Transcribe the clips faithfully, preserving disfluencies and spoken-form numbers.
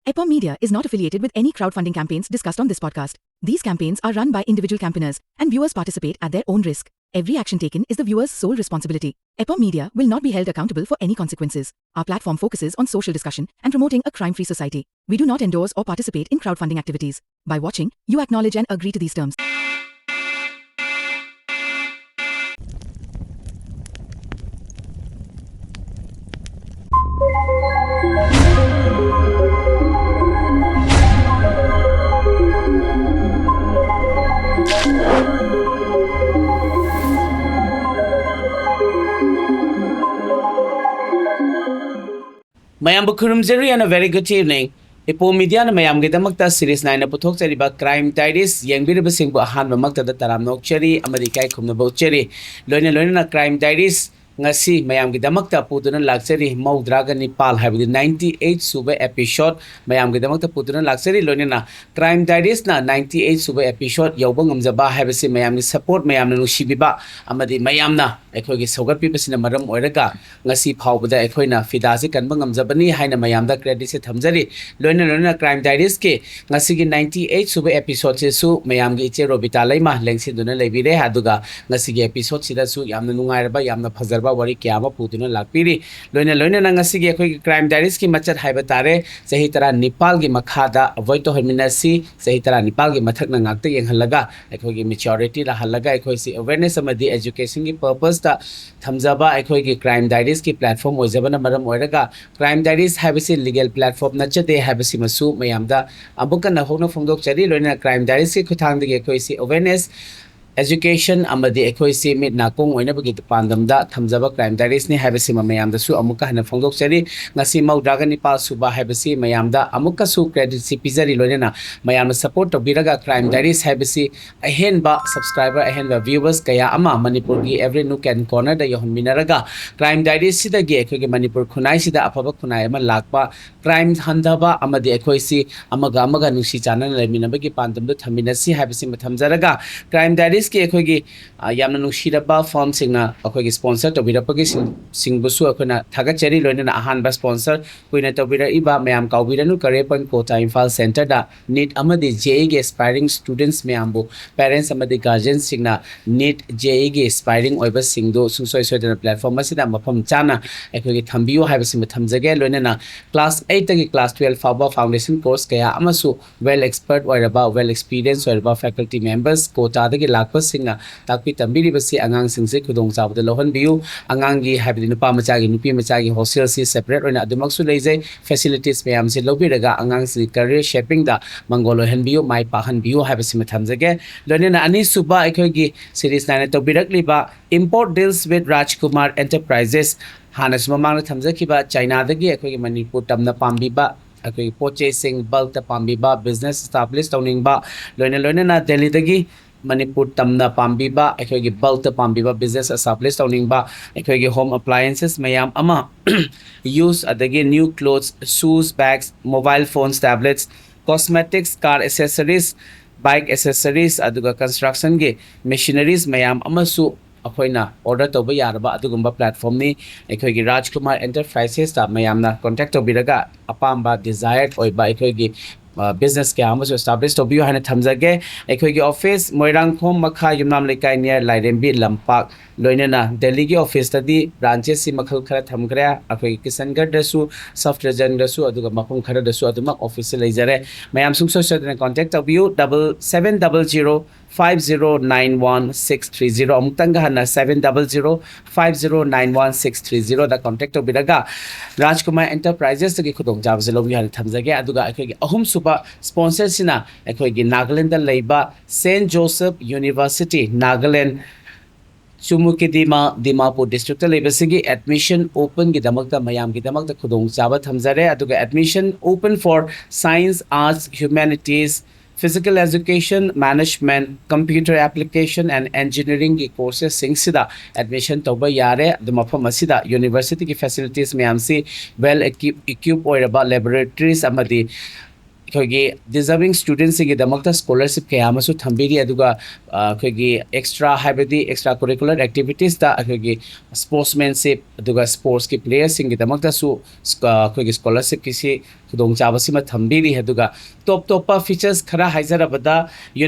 Epom Media is not affiliated with any crowdfunding campaigns discussed on this podcast. These campaigns are run by individual campaigners, and viewers participate at their own risk. Every action taken is the viewer's sole responsibility. Epom Media will not be held accountable for any consequences. Our platform focuses on social discussion and promoting a crime-free society. We do not endorse or participate in crowdfunding activities. By watching, you acknowledge and agree to these terms. ꯃꯌꯥꯝꯕꯨ ꯈꯨꯔꯨꯝꯖꯔꯤ and a very good evening. ꯏꯄꯣ ꯃꯤꯗꯤꯌꯥꯅ ꯃꯌꯥꯝꯒꯤꯗꯃꯛꯇ series ꯅꯥꯏꯅ ꯄꯨꯊꯣꯛꯆꯔꯤꯕ crime diaries ꯌꯦꯡꯕꯤꯔꯤꯕꯁꯤꯡꯕꯨ ꯑꯍꯥꯟꯕꯃꯛꯇꯗ ꯇꯔꯥꯝꯅ ꯑꯣꯛꯆꯔꯤ ꯑꯃꯗꯤ ꯏꯀꯥꯏ ꯈꯨꯝꯅꯕ ꯎꯠꯆꯔꯤ꯫ ꯂꯣꯏꯅ ꯂꯣꯏꯅꯅ ꯀ꯭ꯔꯥꯏꯝ ꯗꯥꯏꯔꯤꯁ ꯉꯁꯤ ꯃꯌꯥꯝꯒꯤꯗꯃꯛꯇ ꯄꯨꯗꯨꯅ ꯂꯥꯛꯆꯔꯤ ꯃꯧꯗ꯭ꯔꯥꯒ ꯅꯤꯄꯥꯜ, ꯍꯥꯏꯕꯗꯤ ninety eight ꯁꯨꯕ episode ꯃꯌꯥꯝꯒꯤꯗꯃꯛꯇ ꯄꯨꯗꯨꯅ ꯂꯥꯛꯆꯔꯤ꯫ ꯂꯣꯏꯅꯅ ꯀ꯭ꯔꯥꯏꯝ ꯗꯥꯏꯔꯤꯁꯅ ninety eight ꯁꯨꯕ episode ꯌꯧꯕ ꯉꯝꯖꯕ ꯍꯥꯏꯕꯁꯤ ꯃꯌꯥꯝꯒꯤ support, ꯃꯌꯥꯝꯅ ꯅꯨꯡꯁꯤꯕꯤꯕ ꯑꯃꯗꯤ ꯃꯌꯥꯝꯅ ꯑꯩꯈꯣꯏꯒꯤ ꯁꯧꯒꯠꯄꯤꯕꯁꯤꯅ ꯃꯔꯝ ꯑꯣꯏꯔꯒ ꯉꯁꯤ ꯐꯥꯎꯕꯗ ꯑꯩꯈꯣꯏꯅ ꯐꯤꯗꯥꯁꯤ ꯀꯟꯕ ꯉꯝꯖꯕꯅꯤ ꯍꯥꯏꯅ ꯃꯌꯥꯝꯗ creditꯁꯦ ꯊꯝꯖꯔꯤ꯫ ꯂꯣꯏꯅ ꯂꯣꯏꯅꯅ ꯀ꯭ꯔꯥꯏꯝ ꯗꯥꯏꯔꯤꯁꯀꯤ ꯉꯁꯤꯒꯤ ninety eight ꯁꯨꯕ episodeꯁꯤꯁꯨ ꯃꯌꯥꯝꯒꯤ ꯏꯆꯦ ꯔꯣꯕꯤꯇꯥ ꯂꯩꯃ ꯂꯦꯡꯁꯤꯟꯗꯨꯅ ꯂꯩꯕꯤꯔꯦ꯫ ꯑꯗꯨꯒ ꯉꯁꯤꯒꯤ episodeꯁꯤꯗꯁꯨ ꯌꯥꯝꯅ ꯅꯨꯡꯉꯥꯏꯔꯕ, ꯌꯥꯝꯅ ꯐꯖꯔꯕ ꯋꯥꯔꯤ ꯀꯌꯥ ꯑꯃ ꯄꯨꯗꯨꯅ ꯂꯥꯛꯄꯤꯔꯤ꯫ ꯂꯣꯏꯅ ꯂꯣꯏꯅꯅ ꯉꯁꯤꯒꯤ ꯑꯩꯈꯣꯏꯒꯤ ꯀ꯭ꯔꯥꯏꯝ ꯗꯥꯏꯔꯤꯁꯀꯤ ꯃꯆꯠ ꯍꯥꯏꯕ ꯇꯥꯔꯦ, ꯆꯍꯤ ꯇꯔꯥꯅꯤꯄꯥꯜꯒꯤ ꯃꯈꯥꯗ avoid ꯇꯧꯍꯟꯃꯤꯟꯅꯁꯤ꯫ ꯆꯍꯤ ꯇꯔꯥꯅꯤꯄꯥꯜꯒꯤ ꯃꯊꯛꯅ ꯉꯥꯛꯇ ꯌꯦꯡꯍꯜꯂꯒ ꯑꯩꯈꯣꯏꯒꯤ maturity ꯂꯥꯛꯍꯜꯂꯒ ꯑꯩꯈꯣꯏꯁꯤ awareness ꯑꯃꯗꯤ educationꯒꯤ purposeꯇ ꯊꯝꯖꯕ ꯑꯩꯈꯣꯏꯒꯤ ꯀ꯭ꯔꯥꯏꯝ ꯗꯥꯏꯔꯤꯁꯀꯤ platform ꯑꯣꯏꯖꯕꯅ ꯃꯔꯝ ꯑꯣꯏꯔꯒ ꯀ꯭ꯔꯥꯏꯝ ꯗꯥꯏꯔꯤꯁ ꯍꯥꯏꯕꯁꯤ legal platform ꯅꯠꯆꯗꯦ ꯍꯥꯏꯕꯁꯤꯃꯁꯨ ꯃꯌꯥꯝꯗ ꯑꯃꯨꯛ ꯍꯟꯅ ꯐꯣꯡꯗꯣꯛꯆꯔꯤ꯫ ꯂꯣꯏꯅꯅ ꯀ꯭ꯔꯥꯏꯝ ꯗꯥꯏꯔꯤꯁꯀꯤ ꯈꯨꯠꯊꯥꯡꯗꯒꯤ ꯑꯩꯈꯣꯏꯁꯤ awareness, education ꯑꯃꯗꯤ ꯑꯩꯈꯣꯏꯁꯤ ꯃꯤꯠ ꯅꯥꯀꯣꯡ ꯑꯣꯏꯅꯕꯒꯤ ꯄꯥꯟꯗꯝꯗ ꯊꯝꯖꯕ ꯀ꯭ꯔꯥꯏꯝ ꯗꯥꯏꯔꯤꯁꯅꯤ ꯍꯥꯏꯕꯁꯤꯃ ꯃꯌꯥꯝꯗꯁꯨ ꯑꯃꯨꯛꯀ ꯍꯟꯅ ꯐꯣꯡꯗꯣꯛꯆꯔꯤ꯫ ꯉꯁꯤ ꯃꯧꯗ꯭ꯔꯥꯒ ꯅꯤꯄꯥꯜ ꯁꯨꯕ ꯍꯥꯏꯕꯁꯤ ꯃꯌꯥꯝꯗ ꯑꯃꯨꯛꯀꯁꯨ creditꯁꯤ ꯄꯤꯖꯔꯤ꯫ ꯂꯣꯏꯅꯅ ꯃꯌꯥꯝꯅ support ꯇꯧꯕꯤꯔꯒ ꯀ꯭ꯔꯥꯏꯝ ꯗꯥꯏꯔꯤꯁ ꯍꯥꯏꯕꯁꯤ ꯑꯍꯦꯟꯕ subscriber, ꯑꯍꯦꯟꯕ viewers ꯀꯌꯥ ꯑꯃ ꯃꯅꯤꯄꯨꯔꯒꯤ every nook and cornerꯗ ꯌꯧꯍꯟꯃꯤꯟꯅꯔꯒ ꯀ꯭ꯔꯥꯏꯝ ꯗꯥꯏꯔꯤꯁꯁꯤꯗꯒꯤ ꯑꯩꯈꯣꯏꯒꯤ ꯃꯅꯤꯄꯨꯔ ꯈꯨꯟꯅꯥꯏꯁꯤꯗ ꯑꯐꯕ ꯈꯨꯟꯅꯥꯏ ꯑꯃ ꯂꯥꯛꯄ, ꯀ꯭ꯔꯥꯏꯝ ꯍꯟꯊꯕ ꯑꯃꯗꯤ ꯑꯩꯈꯣꯏꯁꯤ ꯑꯃꯒ ꯑꯃꯒ ꯅꯨꯡꯁꯤ ꯆꯥꯟꯅꯅ ꯂꯩꯃꯤꯟꯅꯕꯒꯤ ꯄꯥꯟꯗꯝꯗꯨ ꯊꯝꯃꯤꯟꯅꯁꯤ ꯍꯥꯏꯕꯁꯤꯃ ꯊꯝꯖꯔꯒ, ꯀ꯭ꯔꯥꯏꯝ ꯗꯥꯏꯔꯤꯁ ꯀꯤ ꯑꯩꯈꯣꯏꯒꯤ, ꯑ, ꯌꯥꯝꯅ ꯅꯨꯡꯁꯤꯔꯕ ꯐꯥꯔꯝꯁꯤꯡꯅ ꯑꯩꯈꯣꯏꯒꯤ ꯁ꯭ꯄꯣꯟꯁꯔ ꯇꯧꯕꯤꯔꯛꯄꯒꯤ ꯁꯤꯡ-, ꯁꯤꯡꯕꯨꯁꯨ ꯑꯩꯈꯣꯏꯅ ꯊꯥꯒꯠꯆꯔꯤ꯫ ꯂꯣꯏꯅꯅ ꯑꯍꯥꯟꯕ ꯁ꯭ꯄꯣꯟꯁꯔ ꯀꯨꯏꯅ ꯇꯧꯕꯤꯔꯛꯏꯕ ꯃꯌꯥꯝ ꯀꯥꯎꯕꯤꯔꯅꯨ, Career Point ꯀꯣꯇꯥ ꯏꯝꯐꯥꯜ ꯁꯦꯟꯇꯔꯗ ꯅꯤꯠ ꯑꯃꯗꯤ ꯖꯦ ꯏꯒꯤ ꯑꯦꯁꯄꯥꯏꯔꯤꯡ ꯁ꯭ꯇꯨꯗꯦꯟꯠꯁ ꯃꯌꯥꯝꯕꯨ ꯄꯦꯔꯦꯟꯠꯁ ꯑꯃꯗꯤ ꯒꯥꯔꯖꯤꯌꯟꯁꯤꯡꯅ ꯅꯤꯠ ꯖꯦ ꯏꯒꯤ ꯑꯦꯁꯄꯥꯏꯔꯤꯡ ꯑꯣꯏꯕꯁꯤꯡꯗꯨ ꯁꯨꯡꯁꯣꯏ ꯁꯣꯏꯗꯅ ꯄ꯭ꯂꯦꯠꯐꯣꯔꯝ ꯑꯁꯤꯗ ꯃꯐꯝ ꯆꯥꯅ ꯑꯩꯈꯣꯏꯒꯤ ꯊꯝꯕꯤꯌꯨ ꯍꯥꯏꯕꯁꯤꯃ ꯊꯝꯖꯒꯦ꯫ ꯂꯣꯏꯅꯅ ꯀ꯭ꯂꯥꯁ ꯑꯩꯠꯇꯒꯤ ꯀ꯭ꯂꯥꯁ ꯇꯨꯌꯦꯜꯐ ꯐꯥꯎꯕ ꯐꯥꯎꯟꯗꯦꯁꯟ ꯀꯣꯔꯁ ꯀꯌꯥ ꯑꯃꯁꯨ ꯋꯦꯜ ꯑꯦꯛꯁꯄꯔꯠ ꯑꯣꯏꯔꯕ, ꯋꯦꯜ ꯑꯦꯛꯁꯄꯤꯔꯤꯌꯦꯟꯁ ꯑꯣꯏꯔꯕ ꯐꯦꯀꯜꯇꯤ ꯃꯦꯝꯕꯔꯁ ꯀꯣꯇꯥꯗꯒꯤ ꯂꯥꯛꯄꯁꯤꯡꯅ ꯇꯥꯛꯄꯤ ꯇꯝꯕꯤꯔꯤꯕꯁꯤ ꯑꯉꯥꯡꯁꯤꯡꯁꯦ ꯈꯨꯗꯣꯡꯆꯥꯕꯗ ꯂꯧꯍꯟꯕꯤꯌꯨ꯫ ꯑꯉꯥꯡꯒꯤ ꯍꯥꯏꯕꯗꯤ ꯅꯨꯄꯥ ꯃꯆꯥꯒꯤ, ꯅꯨꯄꯤ ꯃꯆꯥꯒꯤ ꯍꯣꯁꯇꯦꯜꯁꯤ ꯁꯦꯄꯔꯦꯠ ꯑꯣꯏꯅ ꯑꯗꯨꯃꯛꯁꯨ ꯂꯩꯖꯩ꯫ ꯐꯦꯁꯤꯂꯤꯇꯤꯁ ꯃꯌꯥꯝꯁꯤ ꯂꯧꯕꯤꯔꯒ ꯑꯉꯥꯡꯁꯤꯡꯒꯤ ꯀꯦꯔꯤꯌꯔ ꯁꯦꯄꯤꯡꯗ ꯃꯪꯒꯣꯜ ꯑꯣꯏꯍꯟꯕꯤꯌꯨ, ꯃꯥꯏ ꯄꯥꯛꯍꯟꯕꯤꯌꯨ ꯍꯥꯏꯕꯁꯤꯃ ꯊꯝꯖꯒꯦ꯫ ꯂꯣꯏꯅꯅ ꯑꯅꯤꯁꯨꯕ ꯑꯩꯈꯣꯏꯒꯤ ꯁꯤꯔꯤꯁ ꯅꯥꯏꯅ ꯇꯧꯕꯤꯔꯛꯂꯤꯕ Import Deals with Rajkumar Enterprises, ꯍꯥꯟꯅꯁꯨ ꯃꯃꯥꯡꯗ ꯊꯝꯖꯈꯤꯕ ꯆꯥꯏꯅꯥꯗꯒꯤ ꯑꯩꯈꯣꯏꯒꯤ ꯃꯅꯤꯄꯨꯔ ꯇꯝꯅ ꯄꯥꯝꯕꯤꯕ, ꯑꯩꯈꯣꯏꯒꯤ ꯄꯣꯠ ꯆꯩꯁꯤꯡ ꯕꯜꯛꯇ ꯄꯥꯝꯕꯤꯕ, ꯕꯤꯖꯤꯅꯦꯁ ꯑꯦꯁꯇꯥꯕ꯭ꯂꯤꯁ ꯇꯧꯅꯤꯡꯕ, ꯂꯣꯏꯅ ꯂꯣꯏꯅꯅ ꯗꯦꯜꯂꯤꯗꯒꯤ ꯃꯅꯤꯄꯨꯔ ꯇꯝꯅ ꯄꯥꯝꯕꯤꯕ, ꯑꯩꯈꯣꯏꯒꯤ ꯕꯜꯛꯇ ꯄꯥꯝꯕꯤꯕ, ꯕꯤꯖꯤꯅꯦꯁ ꯑꯦꯁꯇꯥꯕ꯭ꯂꯤꯁ ꯇꯧꯅꯤꯡꯕ, ꯑꯩꯈꯣꯏꯒꯤ ꯍꯣꯝ ꯑꯦꯄ꯭ꯂꯥꯏꯌꯦꯟꯁꯦꯁ ꯃꯌꯥꯝ ꯑꯃ, ꯌꯨꯁ ꯑꯗꯒꯤ new clothes, shoes, bags, mobile phones, tablets, cosmetics, car accessories, bike accessories, ꯑꯗꯨꯒ ꯀꯟꯁꯇ꯭ꯔꯛꯁꯟꯒꯤ ꯃꯦꯁꯤꯅꯔꯤꯁ ꯃꯌꯥꯝ ꯑꯃꯁꯨ ꯑꯩꯈꯣꯏꯅ ꯑꯣꯔꯗꯔ ꯇꯧꯕ ꯌꯥꯔꯕ ꯑꯗꯨꯒꯨꯝꯕ ꯄ꯭ꯂꯦꯠꯐꯣꯝꯅꯤ꯫ ꯑꯩꯈꯣꯏꯒꯤ ꯔꯥꯖꯀꯨꯃꯥꯔ ꯑꯦꯟꯇꯔꯄ꯭ꯔꯥꯏꯁꯦꯁꯇ ꯃꯌꯥꯝꯅ ꯀꯣꯟꯇꯦꯛ ꯇꯧꯕꯤꯔꯒ ꯑꯄꯥꯝꯕ, ꯗꯤꯖꯥꯌꯔ ꯑꯣꯏꯕ ꯑꯩꯈꯣꯏꯒꯤ, ꯑ, ꯕꯤꯖꯤꯅꯦꯁ ꯀꯌꯥ ꯑꯃꯁꯨ ꯑꯦꯁꯇꯥꯕ꯭ꯂꯤꯁ ꯇꯧꯕꯤꯌꯨ ꯍꯥꯏꯅ ꯊꯝꯖꯒꯦ꯫ ꯑꯩꯈꯣꯏꯒꯤ ꯑꯣꯐꯤꯁ ꯃꯣꯏꯔꯥꯡꯈꯣꯝ ꯃꯈꯥ ꯌꯨꯝꯅꯥꯝ ꯂꯩꯀꯥꯏ near ꯂꯥꯏꯔꯦꯝꯕꯤ ꯂꯝꯄꯥꯛ, ꯂꯣꯏꯅꯅ ꯗꯦꯜꯂꯤꯒꯤ ꯑꯣꯐꯤꯁꯇꯗꯤ ꯕ꯭ꯔꯥꯟꯆꯦꯁꯁꯤ ꯃꯈꯜ ꯈꯔ ꯊꯝꯈ꯭ꯔꯦ꯫ ꯑꯩꯈꯣꯏꯒꯤ ꯀꯤꯁꯟꯒꯔꯗꯁꯨ, ꯁꯕ ꯔꯤꯖꯟꯗꯁꯨ, ꯑꯗꯨꯒ ꯃꯐꯝ ꯈꯔꯗꯁꯨ ꯑꯗꯨꯃꯛ ꯑꯣꯐꯤꯁꯁꯤ ꯂꯩꯖꯔꯦ꯫ ꯃꯌꯥꯝ ꯁꯨꯡꯁꯣꯏ ꯁꯣꯏꯗꯅ ꯀꯣꯟꯇꯦꯛ ꯇꯧꯕꯤꯌꯨ, double seven double zero five zero nine one six three zero꯫ ꯑꯃꯨꯛꯇꯪꯒ ꯍꯟꯅ seven double zero five zero nine one six three zeroꯗ ꯀꯣꯟꯇꯦꯛ ꯇꯧꯕꯤꯔꯒ ꯔꯥꯖꯀꯨꯃꯥꯔ ꯑꯦꯟꯇꯔꯄ꯭ꯔꯥꯏꯖꯦꯁꯇꯒꯤ ꯈꯨꯗꯣꯡꯆꯥꯕꯁꯤ ꯂꯧꯕꯤꯌꯨ ꯍꯥꯏꯅ ꯊꯝꯖꯒꯦ꯫ ꯑꯗꯨꯒ ꯑꯩꯈꯣꯏꯒꯤ ꯑꯍꯨꯝꯁꯨꯕ ꯁ꯭ꯄꯣꯟꯁꯔꯁꯤꯅ ꯑꯩꯈꯣꯏꯒꯤ ꯅꯥꯒꯥꯂꯦꯟꯗ ꯂꯩꯕ Saint Joseph University, Nagaland, Chumukedima, Dimapur district ꯂꯩꯕꯁꯤꯒꯤ ꯑꯦꯗꯃꯤꯁꯟ ꯑꯣꯄꯟꯒꯤꯗꯃꯛꯇ, ꯃꯌꯥꯝꯒꯤꯗꯃꯛꯇ ꯈꯨꯗꯣꯡꯆꯥꯕ ꯊꯝꯖꯔꯦ꯫ ꯑꯗꯨꯒ admission open for science, arts, humanities, physical education, management, computer application and engineeringꯒꯤ ꯀꯣꯔꯁꯦꯁꯁꯤꯡꯁꯤꯗ ꯑꯦꯗꯃꯤꯁꯟ ꯇꯧꯕ ꯌꯥꯔꯦ꯫ ꯑꯗꯨ ꯃꯐꯝ ꯑꯁꯤꯗ ꯌꯨꯅꯤꯚꯔꯁꯤꯇꯤꯒꯤ ꯐꯦꯁꯤꯂꯤꯇꯤꯁ ꯃꯌꯥꯝꯁꯤ ꯋꯦꯜ ꯏꯀ꯭ꯌꯨꯞ ꯑꯣꯏꯔꯕ ꯂꯦꯕꯣꯔꯦꯇꯔꯤꯁ ꯑꯃꯗꯤ ꯑꯩꯈꯣꯏꯒꯤ deserving studentꯁꯤꯡꯒꯤꯗꯃꯛꯇ scholarship ꯀꯌꯥ ꯑꯃꯁꯨ ꯊꯝꯕꯤꯔꯤ꯫ ꯑꯗꯨꯒ ꯑ, ꯑꯩꯈꯣꯏꯒꯤ extra, ꯍꯥꯏꯕꯗꯤ extra curricular activitiesꯇ ꯑꯩꯈꯣꯏꯒꯤ sportsmanship ꯑꯗꯨꯒ sportsꯀꯤ playerꯁꯤꯡꯒꯤꯗꯃꯛꯇꯁꯨ ꯁ꯭ꯀ-, ꯑꯩꯈꯣꯏꯒꯤ scholarshipꯀꯤꯁꯤ ꯈꯨꯗꯣꯡꯆꯥꯕꯁꯤꯃ ꯊꯝꯕꯤꯔꯤ꯫ ꯑꯗꯨꯒ ꯇꯣꯞ ꯇꯣꯞꯄ features ꯈꯔ ꯍꯥꯏꯖꯔꯕꯗ,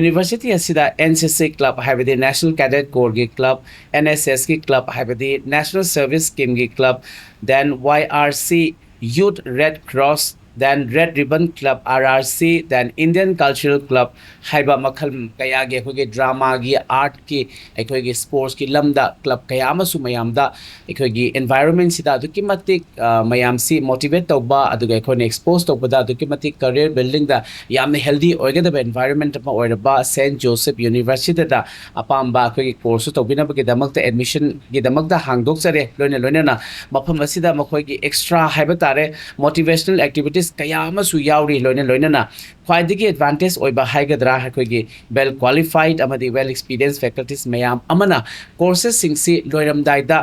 university ꯑꯁꯤꯗ NCC club, ꯍꯥꯏꯕꯗꯤ National Cadet Corps club, NSSꯀꯤ club, ꯍꯥꯏꯕꯗꯤ National Service Schemeꯒꯤ club, then YRC, Youth Red Cross, then Red Ribbon Club, RRC, then Indian Cultural Club ꯍꯥꯏꯕ ꯃꯈꯜ ꯀꯌꯥꯒꯤ ꯑꯩꯈꯣꯏꯒꯤ dramaꯒꯤ, artꯀꯤ, ꯑꯩꯈꯣꯏꯒꯤ sportsꯀꯤ ꯂꯝꯗ club ꯀꯌꯥ ꯑꯃꯁꯨ ꯃꯌꯥꯝꯗ ꯑꯩꯈꯣꯏꯒꯤ environmentꯁꯤꯗ ꯑꯗꯨꯛꯀꯤ ꯃꯇꯤꯛ, ꯑ, ꯃꯌꯥꯝꯁꯤ motivate ꯇꯧꯕ, ꯑꯗꯨꯒ ꯑꯩꯈꯣꯏꯅ expose ꯇꯧꯕꯗ ꯑꯗꯨꯛꯀꯤ ꯃꯇꯤꯛ career buildingꯗ ꯌꯥꯝꯅ healthy ꯑꯣꯏꯒꯗꯕ environment ꯑꯃ ꯑꯣꯏꯔꯕ Saint Joseph Universityꯗ ꯑꯄꯥꯝꯕ ꯑꯩꯈꯣꯏꯒꯤ courseꯁꯨ ꯇꯧꯕꯤꯅꯕꯒꯤꯗꯃꯛꯇ admissionꯒꯤꯗꯃꯛꯇ ꯍꯥꯡꯗꯣꯛꯆꯔꯦ꯫ ꯂꯣꯏꯅ ꯂꯣꯏꯅꯅ ꯃꯐꯝ ꯑꯁꯤꯗ ꯃꯈꯣꯏꯒꯤ extra ꯍꯥꯏꯕ ꯇꯥꯔꯦ, motivational activities ꯀꯌꯥ ꯑꯃꯁꯨ ꯌꯥꯎꯔꯤ꯫ ꯂꯣꯏꯅ ꯂꯣꯏꯅꯅ ꯈ꯭ꯋꯥꯏꯗꯒꯤ advantage ꯑꯣꯏꯕ ꯍꯥꯏꯒꯗ꯭ꯔꯥ, ꯑꯩꯈꯣꯏꯒꯤ well qualified ꯑꯃꯗꯤ well experienced faculties ꯃꯌꯥꯝ ꯑꯃꯅ courses ꯁꯤꯡꯁꯤ ꯂꯣꯏꯔꯝꯗꯥꯏꯗ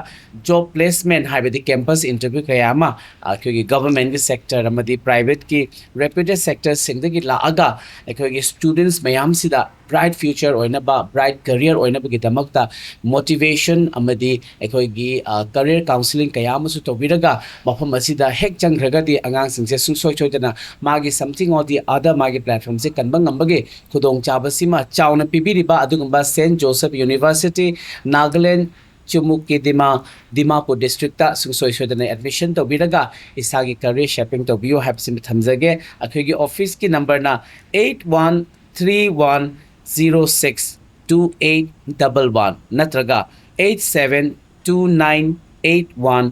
job placement, ꯍꯥꯏꯕꯗꯤ campus interview ꯀꯌꯥ ꯑꯃ ꯑꯩꯈꯣꯏꯒꯤ governmentꯀꯤ sector ꯑꯃꯗꯤ privateꯀꯤ reputed sectorꯁꯤꯡꯗꯒꯤ ꯂꯥꯛꯑꯒ ꯑꯩꯈꯣꯏꯒꯤ students ꯃꯌꯥꯝꯁꯤꯗ bright future ꯑꯣꯏꯅꯕ, bright career ꯑꯣꯏꯅꯕꯒꯤꯗꯃꯛꯇ motivation ꯑꯃꯗꯤ ꯑꯩꯈꯣꯏꯒꯤ, ꯑ, career counselling ꯀꯌꯥ ꯑꯃꯁꯨ ꯇꯧꯕꯤꯔꯒ, ꯃꯐꯝ ꯑꯁꯤꯗ ꯍꯦꯛ ꯆꯪꯈ꯭ꯔꯒꯗꯤ ꯑꯉꯥꯡꯁꯤꯡꯁꯦ ꯁꯨꯡꯁꯣꯏ ꯁꯣꯏꯗꯅ ꯃꯥꯒꯤ something or the other, ꯃꯥꯒꯤ platformꯁꯦ ꯀꯟꯕ ꯉꯝꯕꯒꯤ ꯈꯨꯗꯣꯡꯆꯥꯕꯁꯤꯃ ꯆꯥꯎꯅ ꯄꯤꯕꯤꯔꯤꯕ ꯑꯗꯨꯒꯨꯝꯕ Saint Joseph University, Nagaland, ꯆꯨꯃꯨꯛꯀꯤ ꯗꯤꯃꯥ, Dimapur districtꯇ ꯁꯨꯡꯁꯣꯏ ꯁꯣꯏꯗꯅ admission ꯇꯧꯕꯤꯔꯒ ꯏꯁꯥꯒꯤ career shaping ꯇꯧꯕꯤꯌꯨ ꯍꯥꯏꯕꯁꯤꯃ ꯊꯝꯖꯒꯦ꯫ ꯑꯩꯈꯣꯏꯒꯤ officeꯀꯤ numberꯅ eight one three one zero six two eight double one ꯅꯠꯇ꯭ꯔꯒ eight seven two nine eight one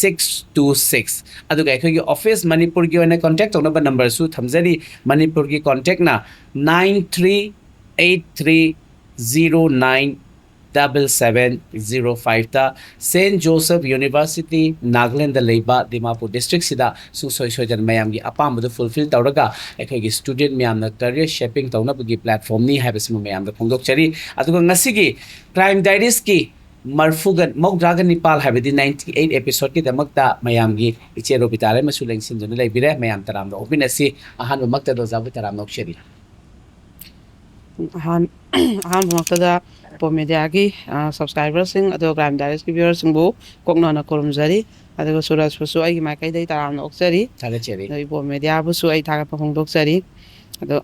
six two six꯫ ꯑꯗꯨꯒ ꯑꯩꯈꯣꯏꯒꯤ office ꯃꯅꯤꯄꯨꯔꯒꯤ ꯑꯣꯏꯅ contact ꯇꯧꯅꯕ numberꯁꯨ ꯊꯝꯖꯔꯤ꯫ ꯃꯅꯤꯄꯨꯔꯒꯤ contactꯅ nine three eight three zero nine double seven zero fiveꯇ꯫ Saint Joseph University, Nagalandꯗ ꯂꯩꯕ ꯗꯤꯃꯥꯄꯨꯔ districtꯁꯤꯗ ꯁꯨꯡꯁꯣꯏ ꯁꯣꯏꯗꯅ ꯃꯌꯥꯝꯒꯤ ꯑꯄꯥꯝꯕꯗꯨ fulfill ꯇꯧꯔꯒ ꯑꯩꯈꯣꯏꯒꯤ student ꯃꯌꯥꯝꯅ career shaping ꯇꯧꯅꯕꯒꯤ platformꯅꯤ ꯍꯥꯏꯕꯁꯤꯃ ꯃꯌꯥꯝꯗ ꯐꯣꯡꯗꯣꯛꯆꯔꯤ꯫ ꯑꯗꯨꯒ ꯉꯁꯤꯒꯤ Crime Diariesꯀꯤ ꯃꯔꯐꯨꯒ ꯃꯧꯗ꯭ꯔꯥꯒ ꯅꯤꯄꯥꯜ, ꯍꯥꯏꯕꯗꯤ ninety eight episodeꯀꯤꯗꯃꯛꯇ ꯃꯌꯥꯝꯒꯤ ꯏꯆꯦ ꯔꯣꯕꯤꯇꯥ ꯂꯩꯃꯁꯨ ꯂꯦꯡꯁꯤꯟꯗꯨꯅ ꯂꯩꯕꯤꯔꯦ꯫ ꯃꯌꯥꯝ ꯇꯔꯥꯝꯅ ꯑꯣꯛꯃꯤꯟꯅꯁꯤ꯫ ꯑꯍꯥꯟꯕꯃꯛꯇꯗ ꯑꯣꯖꯥꯕꯨ ꯇꯔꯥꯝꯅ ꯑꯣꯛꯆꯔꯤ꯫ ꯑꯍꯥꯟ ꯑꯍꯥꯟꯕꯃꯛꯇꯗ ꯄꯣ ꯃꯦꯗꯤꯌꯥꯒꯤ ꯁꯕꯁꯀ꯭ꯔꯥꯏꯕꯔꯁꯤꯡ ꯑꯗꯨꯒ ꯀ꯭ꯔꯥꯏꯝ ꯗꯥꯏꯔꯤꯁꯀꯤ ꯚ꯭ꯌꯨꯋꯔꯁꯤꯡꯕꯨ ꯀꯣꯛꯅꯅ ꯈꯨꯔꯨꯝꯖꯔꯤ꯫ ꯑꯗꯨꯒ ꯁꯨꯔꯖꯄꯨꯁꯨ ꯑꯩꯒꯤ ꯃꯥꯏꯀꯩꯗꯒꯤ ꯇꯔꯥꯝꯅ ꯑꯣꯛꯆꯔꯤ꯫ ꯊꯥꯒꯠꯆꯔꯤ꯫ ꯑꯗꯣ ꯏꯕꯣ ꯃꯦꯗꯤꯌꯥꯕꯨꯁꯨ ꯑꯩ ꯊꯥꯒꯠꯄ ꯐꯣꯡꯗꯣꯛꯆꯔꯤ꯫ ꯑꯗꯣ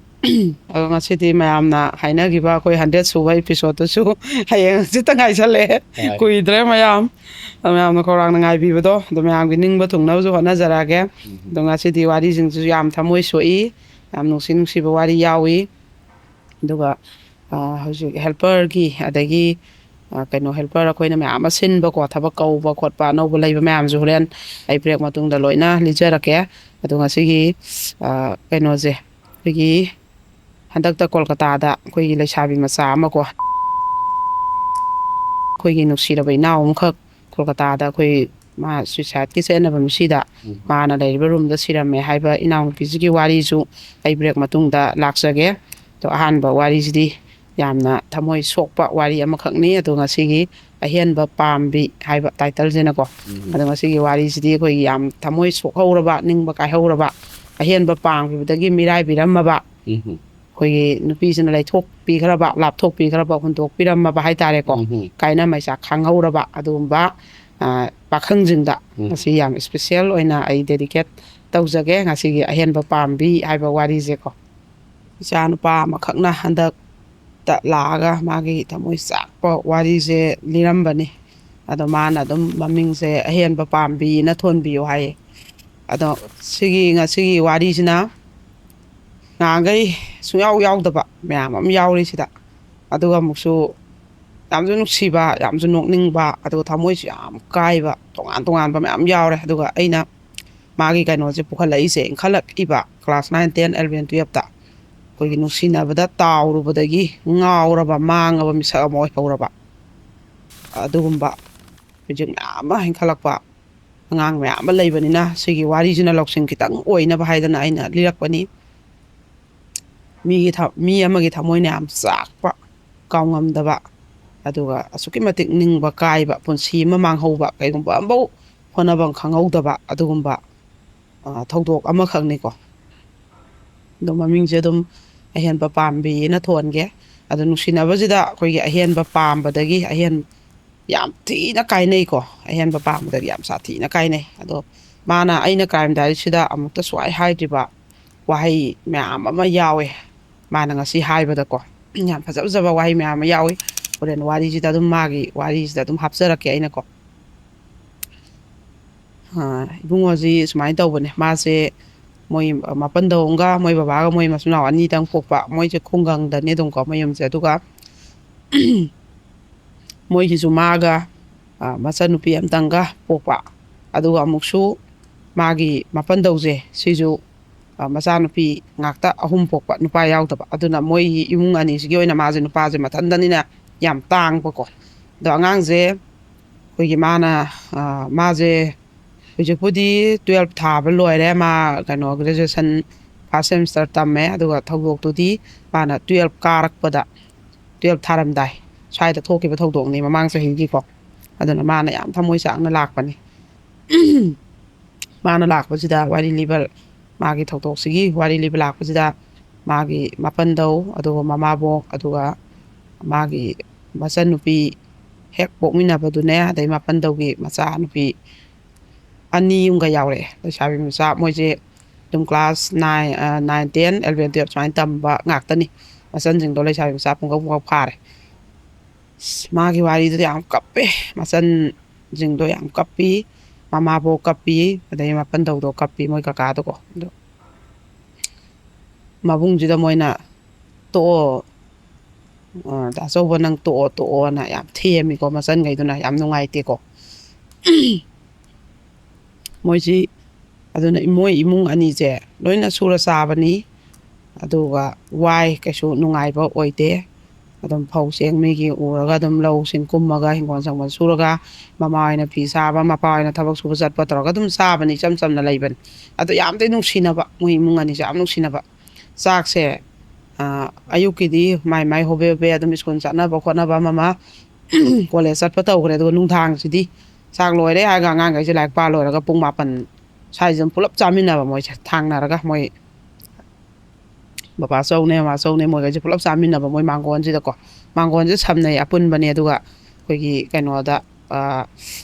ꯑꯗꯣ ꯉꯁꯤꯗꯤ ꯃꯌꯥꯝꯅ ꯍꯥꯏꯅꯈꯤꯕ ꯑꯩꯈꯣꯏ ꯍꯟꯗ꯭ꯔꯦꯠ ꯁꯨꯕ ꯏꯄꯤꯁꯣꯗꯇꯨꯁꯨ ꯍꯌꯦꯡ ꯍꯪꯆꯤꯠꯇ ꯉꯥꯏꯁꯜꯂꯛꯑꯦ꯫ ꯍꯣꯏ꯫ ꯀꯨꯏꯗ꯭ꯔꯦ ꯃꯌꯥꯝ꯫ ꯑꯗꯣ ꯃꯌꯥꯝꯅ ꯈꯧꯔꯥꯡꯅ ꯉꯥꯏꯕꯤꯕꯗꯣ ꯑꯗꯣ ꯃꯌꯥꯝꯒꯤ ꯅꯤꯡꯕ ꯊꯨꯡꯅꯕꯁꯨ ꯍꯣꯠꯅꯖꯔꯛꯑꯒꯦ꯫ ꯎꯝ꯫ ꯑꯗꯣ ꯉꯁꯤꯗꯤ ꯋꯥꯔꯤꯁꯤꯡꯁꯤꯁꯨ ꯌꯥꯝ ꯊꯃꯣꯏ ꯁꯣꯛꯏ, ꯌꯥꯝ ꯅꯨꯡꯁꯤ ꯅꯨꯡꯁꯤꯕ ꯋꯥꯔꯤ ꯌꯥꯎꯏ꯫ ꯑꯗꯨꯒ ꯑ, ꯍꯧꯖꯤꯛ ꯍꯦꯜꯄꯔꯒꯤ ꯑꯗꯒꯤ ꯑ, ꯀꯩꯅꯣ ꯍꯦꯜꯄꯔ ꯑꯩꯈꯣꯏꯅ ꯃꯌꯥꯝ ꯑꯃ ꯁꯤꯟꯕꯀꯣ, ꯊꯕꯛ ꯀꯧꯕ ꯈꯣꯠꯄ ꯑꯅꯧꯕ ꯂꯩꯕ ꯃꯌꯥꯝꯁꯨ ꯍꯣꯔꯦꯟ ꯑꯩ ꯕ꯭ꯔꯦꯛ ꯃꯇꯨꯡꯗ ꯂꯣꯏꯅ ꯂꯤꯖꯔꯛꯀꯦ꯫ ꯑꯗꯣ ꯉꯁꯤꯒꯤ ꯑ, ꯀꯩꯅꯣꯁꯦ ꯑꯩꯈꯣꯏꯒꯤ ꯍꯟꯗꯛꯇ ꯀꯣꯜꯀꯇꯥꯗ ꯑꯩꯈꯣꯏꯒꯤ ꯂꯩꯁꯥꯕꯤ ꯃꯆꯥ ꯑꯃꯀꯣ, ꯑꯩꯈꯣꯏꯒꯤ ꯅꯨꯡꯁꯤꯔꯕ ꯏꯅꯥꯎ ꯑꯃꯈꯛ ꯀꯣꯜꯀꯇꯥꯗ ꯑꯩꯈꯣꯏ ꯃꯥ ꯁꯨꯏꯁꯥꯏꯗꯀꯤ ꯆꯦꯟꯅꯕ ꯃꯤꯁꯤꯗ ꯎꯝ꯫ ꯃꯥꯅ ꯂꯩꯔꯤꯕ ꯔꯨꯝꯗ ꯁꯤꯔꯝꯃꯦ ꯍꯥꯏꯕ ꯏꯅꯥꯎꯅꯨꯄꯤꯁꯤꯒꯤ ꯋꯥꯔꯤꯁꯨ ꯑꯩ ꯕ꯭ꯔꯦꯛ ꯃꯇꯨꯡꯗ ꯂꯥꯛꯆꯒꯦ꯫ ꯑꯗꯣ ꯑꯍꯥꯟꯕ ꯋꯥꯔꯤꯁꯤꯗꯤ ꯌꯥꯝꯅ ꯊꯃꯣꯏ ꯁꯣꯛꯄ ꯋꯥꯔꯤ ꯑꯃꯈꯛꯅꯤ꯫ ꯑꯗꯣ ꯉꯁꯤꯒꯤ ꯑꯍꯦꯟꯕ ꯄꯥꯝꯕꯤ ꯍꯥꯏꯕ ꯇꯥꯏꯇꯜꯁꯤꯅꯀꯣ꯫ ꯎꯝ꯫ ꯑꯗꯣ ꯉꯁꯤꯒꯤ ꯋꯥꯔꯤꯁꯤꯗꯤ ꯑꯩꯈꯣꯏꯒꯤ ꯌꯥꯝ ꯊꯃꯣꯏ ꯁꯣꯛꯍꯧꯔꯕ, ꯅꯤꯡꯕ ꯀꯥꯏꯍꯧꯔꯕ, ꯑꯍꯦꯟꯕ ꯄꯥꯝꯈꯤꯕꯗꯒꯤ ꯃꯤꯔꯥꯏꯕꯤꯔꯝꯃꯕ, ꯎꯝ꯫ ꯑꯩꯈꯣꯏꯒꯤ ꯅꯨꯄꯤꯁꯤꯅ ꯂꯩꯊꯣꯛꯄꯤꯈ꯭ꯔꯕ, ꯂꯥꯞꯊꯣꯛꯄꯤꯈ꯭ꯔꯕ, ꯍꯨꯟꯗꯣꯛꯄꯤꯔꯝꯃꯕ ꯍꯥꯏꯇꯥꯔꯦꯀꯣ꯫ ꯎꯝ꯫ ꯀꯥꯏꯅ ꯃꯩꯆꯥꯛ ꯈꯥꯡꯍꯧꯔꯕ ꯑꯗꯨꯒꯨꯝꯕ, ꯑ, ꯄꯥꯈꯪꯁꯤꯡꯗ ꯎꯝ꯫ ꯉꯁꯤ ꯌꯥꯝ ꯏꯁꯄꯤꯁꯦꯜ ꯑꯣꯏꯅ ꯑꯩ ꯗꯦꯗꯤꯀꯦꯠ ꯇꯧꯖꯒꯦ ꯉꯁꯤꯒꯤ ꯑꯍꯦꯟꯕ ꯄꯥꯝꯕꯤ ꯍꯥꯏꯕ ꯋꯥꯔꯤꯁꯦꯀꯣ꯫ ꯏꯆꯥ ꯅꯨꯄꯥ ꯑꯃꯈꯛꯅ ꯍꯟꯗꯛꯇ ꯂꯥꯛꯑꯒ ꯃꯥꯒꯤ ꯊꯃꯣꯏ ꯆꯥꯛꯄ ꯋꯥꯔꯤꯁꯦ ꯂꯤꯔꯝꯕꯅꯤ꯫ ꯑꯗꯣ ꯃꯥꯅ ꯑꯗꯨꯝ ꯃꯃꯤꯡꯁꯦ ꯑꯍꯦꯟꯕ ꯄꯥꯝꯕꯤꯅ ꯊꯣꯟꯕꯤꯌꯨ ꯍꯥꯏꯌꯦ꯫ ꯑꯗꯣ ꯁꯤꯒꯤ ꯉꯁꯤꯒꯤ ꯋꯥꯔꯤꯁꯤꯅ ꯉꯍꯥꯟꯈꯩ ꯁꯨꯡꯌꯥꯎ ꯌꯥꯎꯗꯕ ꯃꯌꯥꯝ ꯑꯃ ꯌꯥꯎꯔꯤ ꯁꯤꯗ꯫ ꯑꯗꯨꯒ ꯑꯃꯨꯛꯁꯨ ꯌꯥꯝꯁꯨ ꯅꯨꯡꯁꯤꯕ, ꯌꯥꯝꯁꯨ ꯅꯣꯛꯅꯤꯡꯕ, ꯑꯗꯨꯒ ꯊꯃꯣꯏꯁꯨ ꯌꯥꯝ ꯀꯥꯏꯕ ꯇꯣꯉꯥꯟ ꯇꯣꯉꯥꯟꯕ ꯃꯌꯥꯝ ꯌꯥꯎꯔꯦ꯫ ꯑꯗꯨꯒ ꯑꯩꯅ ꯃꯥꯒꯤ ꯀꯩꯅꯣꯁꯦ ꯄꯨꯈꯠꯂꯛꯏꯁꯦ, ꯏꯟꯈꯠꯂꯛꯏꯕ class nine, ten, eleven, twelveꯇ ꯑꯩꯈꯣꯏꯒꯤ ꯅꯨꯡꯁꯤꯅꯕꯗ ꯇꯥꯎꯔꯨꯕꯗꯒꯤ ꯉꯥꯎꯔꯕ, ꯃꯥꯡꯉꯕ ꯃꯤꯁꯛ ꯑꯃ ꯑꯣꯏꯍꯧꯔꯕ꯫ ꯑꯗꯨꯒꯨꯝꯕ ꯍꯧꯖꯤꯛ ꯃꯌꯥꯝ ꯑꯃ ꯏꯟꯈꯠꯂꯛꯄ ꯑꯉꯥꯡ ꯃꯌꯥꯝ ꯑꯃ ꯂꯩꯕꯅꯤꯅ ꯁꯤꯒꯤ ꯋꯥꯔꯤꯁꯤꯅ ꯂꯧꯁꯤꯡ ꯈꯤꯇꯪ ꯑꯣꯏꯅꯕ ꯍꯥꯏꯗꯅ ꯑꯩꯅ ꯂꯤꯔꯛꯄꯅꯤ꯫ ꯃꯤꯒꯤ ꯊ-, ꯃꯤ ꯑꯃꯒꯤ ꯊꯃꯣꯏꯅ ꯌꯥꯝ ꯆꯥꯛꯄ, ꯀꯥꯎꯉꯝꯗꯕ, ꯑꯗꯨꯒ ꯑꯁꯨꯛꯀꯤ ꯃꯇꯤꯛ ꯅꯤꯡꯕ ꯀꯥꯏꯕ, ꯄꯨꯟꯁꯤ ꯑꯃ ꯃꯥꯡꯍꯧꯕ, ꯀꯩꯒꯨꯝꯕ ꯑꯃꯐꯧ ꯍꯣꯠꯅꯐꯝ ꯈꯪꯍꯧꯗꯕ ꯑꯗꯨꯒꯨꯝꯕ, ꯑ, ꯊꯧꯗꯣꯛ ꯑꯃꯈꯛꯅꯤꯀꯣ꯫ ꯑꯗꯣ ꯃꯃꯤꯡꯁꯦ ꯑꯗꯨꯝ ꯑꯍꯦꯟꯕ ꯄꯥꯝꯕꯤꯅ ꯊꯣꯟꯒꯦ꯫ ꯑꯗꯣ ꯅꯨꯡꯁꯤꯅꯕꯁꯤꯗ ꯑꯩꯈꯣꯏꯒꯤ ꯑꯍꯦꯟꯕ ꯄꯥꯝꯕꯗꯒꯤ ꯑꯍꯦꯟ-, ꯌꯥꯝ ꯊꯤꯅ ꯀꯥꯏꯅꯩꯀꯣ꯫ ꯑꯍꯦꯟꯕ ꯄꯥꯝꯕꯗꯒꯤ ꯌꯥꯝ ꯁꯥꯊꯤꯅ ꯀꯥꯏꯅꯩ꯫ ꯑꯗꯣ ꯃꯥꯅ ꯑꯩꯅ ꯀ꯭ꯔꯥꯏꯝ ꯗꯥꯏꯔꯤꯁꯤꯗ ꯑꯃꯨꯛꯇ ꯁꯨꯛꯍꯥꯏ ꯍꯥꯏꯗ꯭ꯔꯤꯕ ꯋꯥꯍꯩ ꯃꯌꯥꯝ ꯑꯃ ꯌꯥꯎꯋꯦ꯫ ꯃꯥꯅ ꯉꯁꯤ ꯍꯥꯏꯕꯗꯀꯣ, ꯌꯥꯝ ꯐꯖ ꯐꯖꯕ ꯋꯥꯍꯩ ꯃꯌꯥꯝ ꯑꯃ ꯌꯥꯎꯏ꯫ ꯍꯣꯔꯦꯟ ꯋꯥꯔꯤꯁꯤꯗ ꯑꯗꯨꯝ, ꯃꯥꯒꯤ ꯋꯥꯔꯤꯁꯤꯗ ꯑꯗꯨꯝ ꯍꯥꯞꯆꯔꯛꯀꯦ ꯑꯩꯅꯀꯣ꯫ ꯑ, ꯏꯕꯨꯡꯉꯣꯁꯤ ꯁꯨꯃꯥꯏꯅ ꯇꯧꯕꯅꯦ꯫ ꯃꯥꯁꯦ ꯃꯣꯏ ꯃꯄꯟꯗꯧ ꯑꯃꯒ, ꯃꯣꯏ ꯕꯕꯥꯒ, ꯃꯣꯏ ꯃꯆꯤꯟ ꯃꯅꯥꯎ ꯑꯅꯤꯗꯪ ꯄꯣꯛꯄ꯫ ꯃꯣꯏꯁꯦ ꯈꯨꯡꯒꯪꯗꯅꯦ ꯑꯗꯨꯝꯀꯣ ꯃꯌꯨꯝꯁꯦ꯫ ꯑꯗꯨꯒ ꯃꯣꯏꯒꯤꯁꯨ ꯃꯥꯒ, ꯑ, ꯃꯆꯟꯅꯨꯄꯤ ꯑꯝꯇꯪꯒ ꯄꯣꯛꯄ꯫ ꯑꯗꯨꯒ ꯑꯃꯨꯛꯁꯨ ꯃꯥꯒꯤ ꯃꯄꯟꯗꯧꯁꯦ ꯁꯤꯁꯨ, ꯑ, ꯃꯆꯥꯅꯨꯄꯤ ꯉꯥꯛꯇ ꯑꯍꯨꯝ ꯄꯣꯛꯄ, ꯅꯨꯄꯥ ꯌꯥꯎꯗꯕ꯫ ꯑꯗꯨꯅ ꯃꯣꯏꯒꯤ ꯏꯃꯨꯡ ꯑꯅꯤꯁꯤꯒꯤ ꯑꯣꯏꯅ ꯃꯥꯁꯦ ꯅꯨꯄꯥꯁꯦ ꯃꯊꯟꯗꯅꯤꯅ ꯌꯥꯝ ꯇꯥꯡꯕꯀꯣ꯫ ꯑꯗꯣ ꯑꯉꯥꯡꯁꯦ ꯑꯩꯈꯣꯏꯒꯤ ꯃꯥꯅ, ꯑ, ꯃꯥꯁꯦ ꯍꯧꯖꯤꯛꯄꯨꯗꯤ ꯇꯨꯌꯦꯜꯞ ꯊꯥꯕ ꯂꯣꯏꯔꯦ꯫ ꯃꯥ ꯀꯩꯅꯣ graduation first semester ꯇꯝꯃꯦ꯫ ꯑꯗꯨꯒ ꯊꯧꯗꯣꯛꯇꯨꯗꯤ ꯃꯥꯅ ꯇꯨꯌꯦꯜꯞ ꯀꯥꯔꯛꯄꯗ, ꯇꯨꯌꯦꯜꯞ ꯊꯥꯔꯝꯗꯥꯏ ꯁ꯭ꯋꯥꯏꯗ ꯊꯣꯛꯈꯤꯕ ꯊꯧꯗꯣꯛꯅꯤ ꯃꯃꯥꯡ ꯆꯍꯤꯒꯤꯀꯣ꯫ ꯑꯗꯨꯅ ꯃꯥꯅ ꯌꯥꯝ ꯊꯃꯣꯏ ꯆꯥꯛꯅ ꯂꯥꯛꯄꯅꯤ꯫ ꯃꯥꯅ ꯂꯥꯛꯄꯁꯤꯗ ꯋꯥꯔꯤ ꯂꯤꯕ, ꯃꯥꯒꯤ ꯊꯧꯗꯣꯛꯁꯤꯒꯤ ꯋꯥꯔꯤ ꯂꯤꯕ ꯂꯥꯛꯄꯁꯤꯗ ꯃꯥꯒꯤ ꯃꯄꯟꯗꯧ, ꯑꯗꯨꯒ ꯃꯃꯥꯕꯣꯛ, ꯑꯗꯨꯒ ꯃꯥꯒꯤ ꯃꯆꯟꯅꯨꯄꯤ ꯍꯦꯛ ꯄꯣꯛꯃꯤꯟꯅꯕꯗꯨꯅꯦ, ꯑꯗꯩ ꯃꯄꯟꯗꯧꯒꯤ ꯃꯆꯥꯅꯨꯄꯤ ꯑꯅꯤ ꯑꯃꯒ ꯌꯥꯎꯔꯛꯑꯦ꯫ ꯂꯩꯁꯥꯕꯤ ꯃꯆꯥ ꯃꯣꯏꯁꯦ ꯑꯗꯨꯝ class nine, ꯑ, nine, ten, eleven, twelve ꯁꯨꯃꯥꯏꯅ ꯇꯝꯕ ꯉꯥꯛꯇꯅꯤ꯫ ꯃꯆꯟꯁꯤꯡꯗꯣ ꯂꯩꯁꯥꯕꯤ ꯃꯆꯥ ꯄꯨꯡꯀꯧ ꯄꯨꯡꯀꯧ ꯐꯥꯔꯦ꯫ ꯑꯁ, ꯃꯥꯒꯤ ꯋꯥꯔꯤꯗꯨꯗꯤ ꯌꯥꯝ ꯀꯞꯄꯦ꯫ ꯃꯆꯟꯁꯤꯡꯗꯣ ꯌꯥꯝ ꯀꯞꯄꯤ꯫ ꯃꯃꯥꯕꯣꯛ ꯀꯞꯄꯤ, ꯑꯗꯩ ꯃꯄꯟꯗꯧꯗꯣ ꯀꯞꯄꯤ, ꯃꯣꯏ ꯀꯀꯥꯗꯣꯀꯣ꯫ ꯑꯗꯣ ꯃꯕꯨꯡꯁꯤꯗ ꯃꯣꯏꯅ "ꯇꯣꯛꯑꯣ, ꯑ, ꯗꯥ ꯑꯆꯧꯕ, ꯅꯪ ꯇꯣꯛꯑꯣ, ꯇꯣꯛꯑꯣꯅ" ꯌꯥꯝ ꯊꯦꯝꯃꯤꯀꯣ꯫ ꯃꯆꯟꯈꯩꯗꯨꯅ ꯌꯥꯝ ꯅꯨꯡꯉꯥꯏꯇꯦꯀꯣ꯫ ꯃꯣꯏꯁꯤ, ꯑꯗꯨꯅ ꯃꯣꯏ ꯏꯃꯨꯡ ꯑꯅꯤꯁꯦ ꯂꯣꯏꯅ ꯁꯨꯔ ꯆꯥꯕꯅꯤ꯫ ꯑꯗꯨꯒ ꯋꯥꯏ, ꯀꯩꯁꯨ ꯅꯨꯡꯉꯥꯏꯕ ꯑꯣꯏꯗꯦ꯫ ꯑꯗꯨꯝ ꯐꯧ ꯆꯦꯡ ꯃꯤꯒꯤ ꯎꯔꯒ, ꯑꯗꯨꯝ ꯂꯧꯁꯤꯡ ꯀꯨꯝꯃꯒ, ꯍꯤꯡꯒꯣꯜ ꯁꯪꯒꯣꯜ ꯁꯨꯔꯒ, ꯃꯃꯥ ꯍꯣꯏꯅ ꯐꯤ ꯁꯥꯕ, ꯃꯄꯥ ꯍꯣꯏꯅ ꯊꯕꯛ ꯁꯨꯕ ꯆꯠꯄ ꯇꯧꯔꯒ ꯑꯗꯨꯝ ꯆꯥꯕꯅꯤ, ꯏꯆꯝ ꯆꯝꯅ ꯂꯩꯕꯅꯤ꯫ ꯑꯗꯣ ꯌꯥꯝꯗꯤ ꯅꯨꯡꯁꯤꯅꯕ, ꯃꯣꯏ ꯏꯃꯨꯡ ꯑꯅꯤꯁꯦ ꯌꯥꯝ ꯅꯨꯡꯁꯤꯅꯕ꯫ ꯆꯥꯛꯁꯦ ꯑꯥ, ꯑꯌꯨꯛꯀꯤꯗꯤ ꯃꯥꯏ ꯃꯥꯏ ꯍꯣꯕꯦ ꯍꯣꯕꯦ ꯑꯗꯨꯝ ꯁ꯭ꯀꯨꯜ ꯆꯠꯅꯕ ꯈꯣꯠꯅꯕ ꯑꯃ ꯑꯃ ꯀꯣꯂꯦꯖ ꯆꯠꯄ ꯇꯧꯈ꯭ꯔꯦ꯫ ꯑꯗꯨꯒ ꯅꯨꯡꯗꯥꯡꯁꯤꯗꯤ ꯆꯥꯛ ꯂꯣꯏꯔꯦ ꯍꯥꯏꯔꯒ ꯑꯉꯥꯡꯈꯩꯁꯦ ꯂꯥꯏꯔꯤꯛ ꯄꯥ ꯂꯣꯏꯔꯒ ꯄꯨꯡ ꯃꯥꯄꯟ ꯁ꯭ꯋꯥꯏꯁꯤꯗ ꯄꯨꯂꯞ ꯆꯥꯃꯤꯟꯅꯕ, ꯃꯣꯏꯁꯦ ꯊꯥꯡꯅꯔꯒ ꯃꯣꯏ ꯕꯕꯥ ꯆꯧꯅꯦ, ꯃꯃꯥ ꯆꯧꯅꯦ, ꯃꯣꯏꯈꯩꯁꯦ ꯄꯨꯂꯞ ꯆꯥꯃꯤꯟꯅꯕ꯫ ꯃꯣꯏ ꯃꯥꯡꯒꯣꯟꯁꯤꯗꯀꯣ, ꯃꯥꯡꯒꯣꯟꯁꯦ ꯁꯝꯅꯩ, ꯑꯄꯨꯟꯕꯅꯦ꯫ ꯑꯗꯨꯒ ꯑꯩꯈꯣꯏꯒꯤ ꯀꯩꯅꯣꯗ, ꯑꯥ,